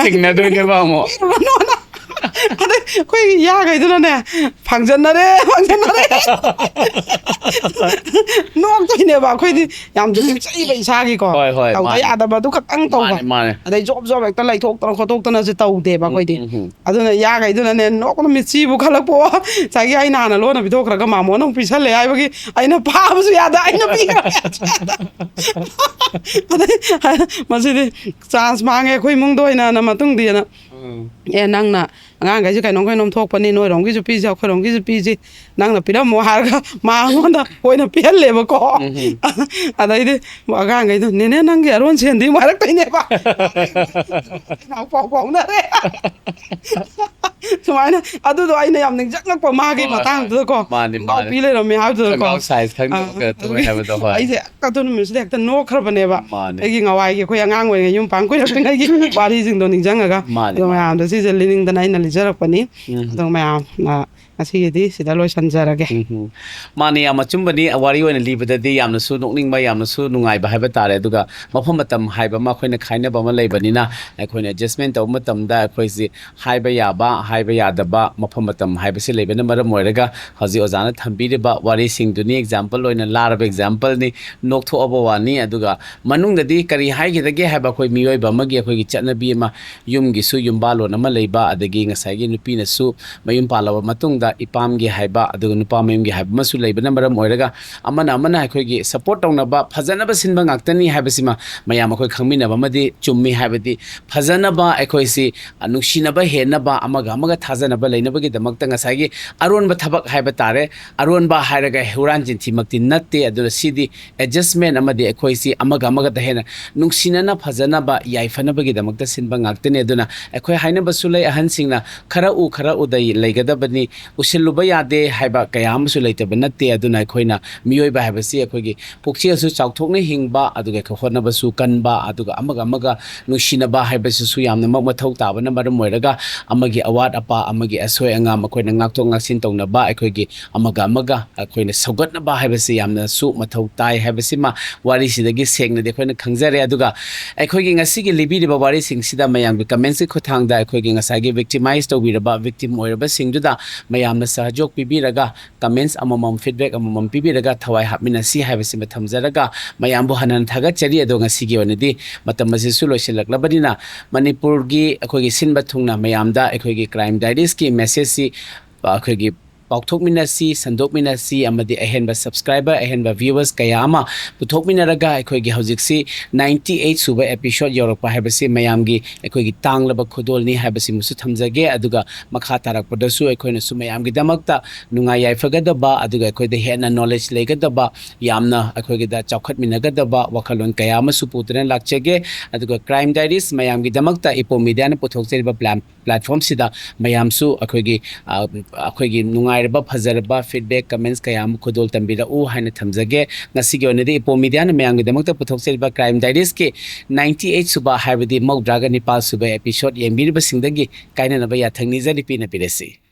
ꯆꯤꯡꯅꯗꯣꯏꯅꯦꯕ ꯑꯃꯨꯛ꯫ ꯄꯤꯔꯨꯔꯅꯣꯅ꯫ ꯑꯗꯩ ꯑꯩꯈꯣꯏ ꯌꯥꯈꯩꯗꯨꯅꯅꯦ, ꯐꯪꯖꯟꯅꯔꯦ, ꯐꯪꯖꯟꯅꯔꯦ꯫ ꯅꯣꯛꯇꯣꯏꯅꯦꯕ ꯑꯩꯈꯣꯏꯗꯤ, ꯌꯥꯝ ꯆꯩꯕ ꯏꯁꯥꯒꯤꯀꯣ꯫ ꯍꯣꯏ, ꯍꯣꯏ, ꯇꯧꯗ ꯃꯥꯅꯦ꯫ ꯌꯥꯗꯕ ꯑꯗꯨ ꯈꯛꯇꯪ ꯇꯧꯕ꯫ ꯃꯥꯅꯦ, ꯃꯥꯅꯦ꯫ ꯑꯗꯩ ꯖꯣꯕ ꯖꯣꯕ ꯍꯦꯛꯇ ꯂꯩꯊꯣꯛꯇꯅ ꯈꯣꯠꯇꯣꯛꯇꯅꯁꯨ ꯇꯧꯗꯦꯕ ꯑꯩꯈꯣꯏꯗꯤ꯫ ꯎꯝ, ꯎꯝ꯫ ꯑꯗꯨꯅ ꯌꯥꯈꯩꯗꯨꯅꯅꯦ ꯅꯣꯛꯄꯗ ꯃꯤꯠꯁꯤꯕꯨ ꯈꯜꯂꯛꯄꯣ꯫ ꯉꯁꯥꯏꯒꯤ ꯑꯩꯅ ꯍꯥꯟꯅ ꯂꯣꯟꯅ ꯄꯤꯊꯣꯛꯈ꯭ꯔꯒ ꯃꯥꯃꯣꯅ ꯑꯃꯨꯛ ꯄꯤꯁꯜꯂꯦ ꯍꯥꯏꯕꯒꯤ ꯑꯩꯅ ꯐꯥꯕꯁꯨ ꯌꯥꯗ, ꯑꯩꯅ ꯄꯤꯈ꯭ꯔꯕꯁꯨ ꯌꯥꯗ꯫ ꯑꯗꯩ ꯃꯁꯤꯗꯤ ꯆꯥꯟꯁ ꯃꯥꯡꯉꯦ ꯑꯩꯈꯣꯏ ꯏꯃꯨꯡꯗ ꯑꯣꯏꯅ ꯃꯇꯨꯡꯗꯤꯅ꯫ ꯎꯝ꯫ ꯑꯦ, ꯅꯪꯅ ꯑꯉꯥꯡꯈꯩꯁꯦ ꯀꯩꯅꯣꯝ ꯀꯩꯅꯣꯝ ꯊꯣꯛꯄꯅꯤ, ꯅꯣꯏꯔꯣꯝꯒꯤꯁꯨ ꯄꯤꯁꯤ, ꯑꯩꯈꯣꯏꯔꯣꯝꯒꯤꯁꯨ ꯄꯤꯁꯤ, ꯅꯪꯅ ꯄꯤꯔꯝꯃꯣ ꯍꯥꯏꯔꯒ ꯃꯉꯣꯟꯗ ꯑꯣꯏꯅ ꯄꯤꯍꯜꯂꯦꯕꯀꯣ꯫ ꯎꯝ꯫ ꯑꯗꯩꯗꯤ ꯑꯉꯥꯡꯈꯩꯗꯣ, "ꯅꯦꯅꯦ, ꯅꯪꯒꯤ ꯑꯔꯣꯟ ꯁꯦꯟꯗꯤ?" ꯑꯃꯨꯛ ꯍꯥꯏꯔꯛꯇꯣꯏꯅꯦꯕ꯫ ꯏꯅꯥꯎ ꯄꯥꯎ ꯐꯥꯎꯅꯔꯦ꯫ ꯁꯨꯃꯥꯏꯅ ꯑꯗꯨꯗꯣ ꯑꯩꯅ ꯌꯥꯝ ꯅꯤꯡꯁꯤꯡꯉꯛꯄ ꯃꯥꯒꯤ ꯍꯣꯏ, ꯍꯣꯏ꯫ ꯃꯇꯥꯡꯗꯨꯗꯀꯣ꯫ ꯃꯥꯅꯤ, ꯃꯥꯅꯤ꯫ ꯏꯅꯥꯎꯄꯤ ꯂꯩꯔꯝꯃꯦ ꯍꯥꯏꯕꯗꯨꯗꯀꯣ꯫ ꯈꯣꯡꯒ꯭ꯔꯥꯎ ꯁꯥꯏꯖ ꯈꯪꯗꯕ ꯑꯥ, ꯀꯩꯅꯣ ꯇꯧꯋꯦ ꯑꯗꯨꯒꯤ ꯍꯥꯏꯕꯗꯣ, ꯍꯣꯏ꯫ ꯑꯩꯁꯦ ꯑꯗꯨ ꯅꯨꯃꯤꯠꯁꯤꯗ ꯍꯦꯛꯇ ꯅꯣꯛꯈ꯭ꯔꯕꯅꯦꯕ꯫ ꯃꯥꯅꯦ꯫ ꯑꯩꯒꯤ ꯉꯋꯥꯏꯒꯤ ꯑꯩꯈꯣꯏ ꯑꯉꯥꯡ ꯑꯣꯏꯔꯤꯉꯩ ꯌꯨꯝ ꯄꯥꯟ ꯀꯨꯏꯔꯛꯇ꯭ꯔꯤꯉꯩꯒꯤ ꯋꯥꯔꯤꯁꯤꯡꯗꯣ ꯅꯤꯡꯁꯤꯡꯉꯒ꯫ ꯃꯥꯅꯦ, ꯑꯗꯣ ꯃꯥꯅꯦ꯫ ꯃꯌꯥꯝꯗꯣ ꯁꯤꯁꯦ ꯂꯤꯅꯤꯡꯗꯅ ꯑꯩꯅ ꯂꯤꯖꯔꯛꯄꯅꯤ꯫ ꯎꯝ꯫ ꯑꯗꯣ ꯃꯌꯥꯝ, ꯑ, ꯉꯁꯤꯒꯤꯗꯤ ꯁꯤꯗ ꯂꯣꯏꯁꯤꯟꯖꯔꯒꯦ꯫ ꯎꯝ, ꯎꯝ꯫ ꯃꯥꯅꯦ, ꯌꯥꯝ ꯑꯆꯨꯝꯕꯅꯤ꯫ ꯋꯥꯔꯤ ꯑꯣꯏꯅ ꯂꯤꯕꯗꯗꯤ ꯌꯥꯝꯅꯁꯨ ꯅꯣꯛꯅꯤꯡꯕ, ꯌꯥꯝꯅꯁꯨ ꯅꯨꯡꯉꯥꯏꯕ ꯍꯥꯏꯕ ꯇꯥꯔꯦ꯫ ꯑꯗꯨꯒ ꯃꯐꯝ ꯃꯇꯝ ꯍꯥꯏꯕ ꯑꯃ ꯑꯩꯈꯣꯏꯅ ꯈꯥꯏꯅꯕ ꯑꯃ ꯂꯩꯕꯅꯤꯅ, ꯑꯩꯈꯣꯏꯅ ꯑꯦꯗꯖꯁꯃꯦꯟ ꯇꯧꯕ ꯃꯇꯝꯗ ꯑꯩꯈꯣꯏꯁꯤ ꯍꯥꯏꯕ ꯌꯥꯕ, ꯍꯥꯏꯕ ꯌꯥꯗꯕ ꯃꯐꯝ ꯃꯇꯝ ꯍꯥꯏꯕꯁꯤ ꯂꯩꯕꯅ ꯃꯔꯝ ꯑꯣꯏꯔꯒ ꯍꯧꯖꯤꯛ ꯑꯣꯖꯥꯅ ꯊꯝꯕꯤꯔꯤꯕ ꯋꯥꯔꯤꯁꯤꯡꯗꯨꯅꯤ ꯑꯦꯛꯖꯥꯝꯄꯜ ꯑꯣꯏꯅ ꯂꯥꯔꯕ ꯑꯦꯛꯖꯥꯝꯄꯜꯅꯤ, ꯅꯣꯛꯊꯣꯛꯑꯕ ꯋꯥꯅꯤ꯫ ꯑꯗꯨꯒ ꯃꯅꯨꯡꯗꯗꯤ ꯀꯔꯤ ꯍꯥꯏꯒꯗꯒꯦ ꯍꯥꯏꯕ ꯑꯩꯈꯣꯏ ꯃꯤꯑꯣꯏꯕ ꯑꯃꯒꯤ ꯑꯩꯈꯣꯏꯒꯤ ꯆꯠꯅꯕꯤ ꯑꯃ, ꯌꯨꯝꯒꯤꯁꯨ ꯌꯨꯝꯕꯥꯂꯣꯟ ꯑꯃ ꯂꯩꯕ, ꯑꯗꯒꯤ ꯉꯁꯥꯏꯒꯤ ꯅꯨꯄꯤꯅꯁꯨ ꯃꯌꯨꯝ ꯄꯥꯜꯂꯕ ꯃꯇꯨꯡꯗ ꯏꯄꯥꯝꯒꯤ ꯍꯥꯏꯕ, ꯑꯗꯨꯒ ꯅꯨꯄꯥ ꯃꯌꯨꯝꯒꯤ ꯍꯥꯏꯕ ꯑꯃꯁꯨ ꯂꯩꯕꯅ ꯃꯔꯝ ꯑꯣꯏꯔꯒ ꯑꯃꯅ ꯑꯃꯅ ꯑꯩꯈꯣꯏꯒꯤ ꯁꯞꯄꯣꯔꯠ ꯇꯧꯅꯕ, ꯐꯖꯅꯕ ꯁꯤꯟꯕ ꯉꯥꯛꯇꯅꯤ ꯍꯥꯏꯕꯁꯤꯃ ꯃꯌꯥꯝ ꯑꯩꯈꯣꯏ ꯈꯪꯃꯤꯟꯅꯕ ꯑꯃꯗꯤ ꯆꯨꯝꯃꯤ꯫ ꯍꯥꯏꯕꯗꯤ ꯐꯖꯅꯕ ꯑꯩꯈꯣꯏꯁꯤ, ꯑ, ꯅꯨꯡꯁꯤꯅꯕ ꯍꯦꯟꯅꯕ, ꯑꯃꯒ ꯑꯃꯒ ꯊꯥꯖꯅꯕ ꯂꯩꯅꯕꯒꯤꯗꯃꯛꯇ ꯉꯁꯥꯏꯒꯤ ꯑꯔꯣꯟꯕ ꯊꯕꯛ ꯍꯥꯏꯕ ꯇꯥꯔꯦ, ꯑꯔꯣꯟꯕ ꯍꯥꯏꯔꯒ ꯍꯨꯔꯥꯟ ꯆꯤꯟꯊꯤꯃꯛꯇꯤ ꯅꯠꯇꯦ꯫ ꯑꯗꯨꯅ ꯁꯤꯗꯤ ꯑꯦꯗꯖꯁꯃꯦꯟ ꯑꯃꯗꯤ ꯑꯩꯈꯣꯏꯁꯤ ꯑꯃꯒ ꯑꯃꯒꯗ ꯍꯦꯟꯅ ꯅꯨꯡꯁꯤꯅꯅ ꯐꯖꯅꯕ ꯌꯥꯏꯐꯅꯕꯒꯤꯗꯃꯛꯇ ꯁꯤꯟꯕ ꯉꯥꯛꯇꯅꯤ꯫ ꯑꯗꯨꯅ ꯑꯩꯈꯣꯏ ꯍꯥꯏꯅꯕꯁꯨ ꯂꯩ ꯑꯍꯟꯁꯤꯡꯅ, "ꯈꯔ ꯎ ꯈꯔ ꯎꯗ ꯂꯩꯒꯗꯕꯅꯤ, ꯄꯨꯁꯤꯜꯂꯨꯕ ꯌꯥꯗꯦ ꯍꯥꯏꯕ ꯀꯌꯥ ꯑꯃꯁꯨ ꯂꯩꯇꯕ ꯅꯠꯇꯦ꯫ ꯑꯗꯨꯅ ꯑꯩꯈꯣꯏꯅ ꯃꯤꯑꯣꯏꯕ ꯍꯥꯏꯕꯁꯤ ꯑꯩꯈꯣꯏꯒꯤ ꯄꯨꯛꯆꯦꯜꯁꯨ ꯆꯥꯎꯊꯣꯛꯅ ꯍꯤꯡꯕ, ꯑꯗꯨꯒ ꯑꯩꯈꯣꯏ ꯍꯣꯠꯅꯕꯁꯨ ꯀꯟꯕ, ꯑꯗꯨꯒ ꯑꯃꯒ ꯑꯃꯒ ꯅꯨꯡꯁꯤꯅꯕ ꯍꯥꯏꯕꯁꯤꯁꯨ ꯌꯥꯝꯅꯃꯛ ꯃꯊꯧ ꯇꯥꯕꯅ ꯃꯔꯝ ꯑꯣꯏꯔꯒ ꯑꯃꯒꯤ ꯑꯋꯥꯠ ꯑꯄꯥ, ꯑꯃꯒꯤ ꯑꯁꯣꯏ ꯑꯉꯥꯝ ꯑꯩꯈꯣꯏꯅ ꯉꯥꯛꯊꯣꯛ ꯉꯥꯛꯁꯤꯟ ꯇꯧꯅꯕ, ꯑꯩꯈꯣꯏꯒꯤ ꯑꯃꯒ ꯑꯃꯒ ꯑꯩꯈꯣꯏꯅ ꯁꯧꯒꯠꯅꯕ ꯍꯥꯏꯕꯁꯤ ꯌꯥꯝꯅꯁꯨ ꯃꯊꯧ ꯇꯥꯏ ꯍꯥꯏꯕꯁꯤꯃ ꯋꯥꯔꯤꯁꯤꯗꯒꯤ ꯁꯦꯡꯅꯗꯤ ꯑꯩꯈꯣꯏꯅ ꯈꯪꯖꯔꯦ꯫ ꯑꯗꯨꯒ ꯑꯩꯈꯣꯏꯒꯤ ꯉꯁꯤꯒꯤ ꯂꯤꯕꯤꯔꯤꯕ ꯋꯥꯔꯤꯁꯤꯡꯁꯤꯗ ꯃꯌꯥꯝꯒꯤ comments ꯀꯤ ꯈꯨꯠꯊꯥꯡꯗ ꯑꯩꯈꯣꯏꯒꯤ ꯉꯁꯥꯏꯒꯤ victimize ꯇꯧꯕꯤꯔꯕ victim ꯑꯣꯏꯔꯕꯁꯤꯡꯗꯨꯗ ꯃꯌꯥꯝꯅ ꯁꯍꯖꯣꯛ ꯄꯤꯕꯤꯔꯒ comments ꯑꯃꯃꯝ, feedback ꯑꯃꯃꯝ ꯄꯤꯕꯤꯔꯒ ꯊꯋꯥꯏ ꯍꯥꯞꯃꯤꯟꯅꯁꯤ ꯍꯥꯏꯕꯁꯤꯃ ꯊꯝꯖꯔꯒ ꯃꯌꯥꯝꯕꯨ ꯍꯟꯅ ꯍꯟꯅ ꯊꯥꯒꯠꯆꯔꯤ꯫ ꯑꯗꯣ ꯉꯁꯤꯒꯤ ꯑꯣꯏꯅꯗꯤ ꯃꯇꯝ ꯑꯁꯤꯁꯨ ꯂꯣꯏꯁꯤꯜꯂꯛꯂꯕꯅꯤꯅ ꯃꯅꯤꯄꯨꯔꯒꯤ ꯑꯩꯈꯣꯏꯒꯤ ꯁꯤꯟꯕ ꯊꯨꯡꯅ ꯃꯌꯥꯝꯗ ꯑꯩꯈꯣꯏꯒꯤ Crime Diaries ꯀꯤ message ꯁꯤ, ꯑ, ꯑꯩꯈꯣꯏꯒꯤ ꯄꯥꯎꯊꯣꯛꯃꯤꯟꯅꯁꯤ, ꯁꯟꯗꯣꯛꯃꯤꯟꯅꯁꯤ ꯑꯃꯗꯤ ꯑꯍꯦꯟꯕ subscriber, ꯑꯍꯦꯟꯕ viewers ꯀꯌꯥ ꯑꯃ ꯄꯨꯊꯣꯛꯃꯤꯟꯅꯔꯒ ꯑꯩꯈꯣꯏꯒꯤ ꯍꯧꯖꯤꯛꯁꯤ ninety eight ꯁꯨꯕ episode ꯌꯧꯔꯛꯄ ꯍꯥꯏꯕꯁꯤ ꯃꯌꯥꯝꯒꯤ ꯑꯩꯈꯣꯏꯒꯤ ꯇꯥꯡꯂꯕ ꯈꯨꯗꯣꯜꯅꯤ ꯍꯥꯏꯕꯁꯤꯃꯁꯨ ꯊꯝꯖꯒꯦ꯫ ꯑꯗꯨꯒ ꯃꯈꯥ ꯇꯥꯔꯛꯄꯗꯁꯨ ꯑꯩꯈꯣꯏꯅꯁꯨ ꯃꯌꯥꯝꯒꯤꯗꯃꯛꯇ ꯅꯨꯡꯉꯥꯏ ꯌꯥꯏꯐꯒꯗꯕ, ꯑꯗꯨꯒ ꯑꯩꯈꯣꯏꯗ ꯍꯦꯟꯅ knowledge ꯂꯩꯒꯗꯕ, ꯌꯥꯝꯅ ꯑꯩꯈꯣꯏꯒꯤꯗ ꯆꯥꯎꯈꯠꯃꯤꯟꯅꯒꯗꯕ ꯋꯥꯈꯜꯂꯣꯟ ꯀꯌꯥ ꯑꯃꯁꯨ ꯄꯨꯗꯨꯅ ꯂꯥꯛꯆꯒꯦ꯫ ꯑꯗꯨꯒ Crime Diaries ꯃꯌꯥꯝꯒꯤꯗꯃꯛꯇ ꯏꯄꯣ ꯃꯤꯗꯤꯌꯥꯅ ꯄꯨꯊꯣꯛꯆꯔꯤꯕ plan platform ꯁꯤꯗ ꯃꯌꯥꯝꯁꯨ ꯑꯩꯈꯣꯏꯒꯤ, ꯑ, ꯑꯩꯈꯣꯏꯒꯤ ꯅꯨꯡꯉꯥꯏꯔꯕ, ꯐꯖꯔꯕ feedback, comments ꯀꯌꯥ ꯑꯃ ꯈꯨꯗꯣꯜ ꯇꯝꯕꯤꯔꯛꯎ ꯍꯥꯏꯅ ꯊꯝꯖꯒꯦ꯫ ꯉꯁꯤꯒꯤ ꯑꯣꯏꯅꯗꯤ ꯏꯄꯣ ꯃꯤꯗꯤꯌꯥꯅ ꯃꯌꯥꯝꯒꯤꯗꯃꯛꯇ ꯄꯨꯊꯣꯛꯆꯔꯤꯕ Crime Diaries ꯀꯤ ninety eight ꯁꯨꯕ, ꯍꯥꯏꯕꯗꯤ ꯃꯧꯗ꯭ꯔꯥꯒ ꯅꯤꯄꯥꯜ ꯁꯨꯕ episode ꯌꯦꯡꯕꯤꯔꯤꯕꯁꯤꯡꯗꯒꯤ ꯀꯥꯏꯅꯅꯕ ꯌꯥꯊꯪ ꯅꯤꯖꯔꯤ, ꯄꯤꯅ ꯄꯤꯔꯁꯤ꯫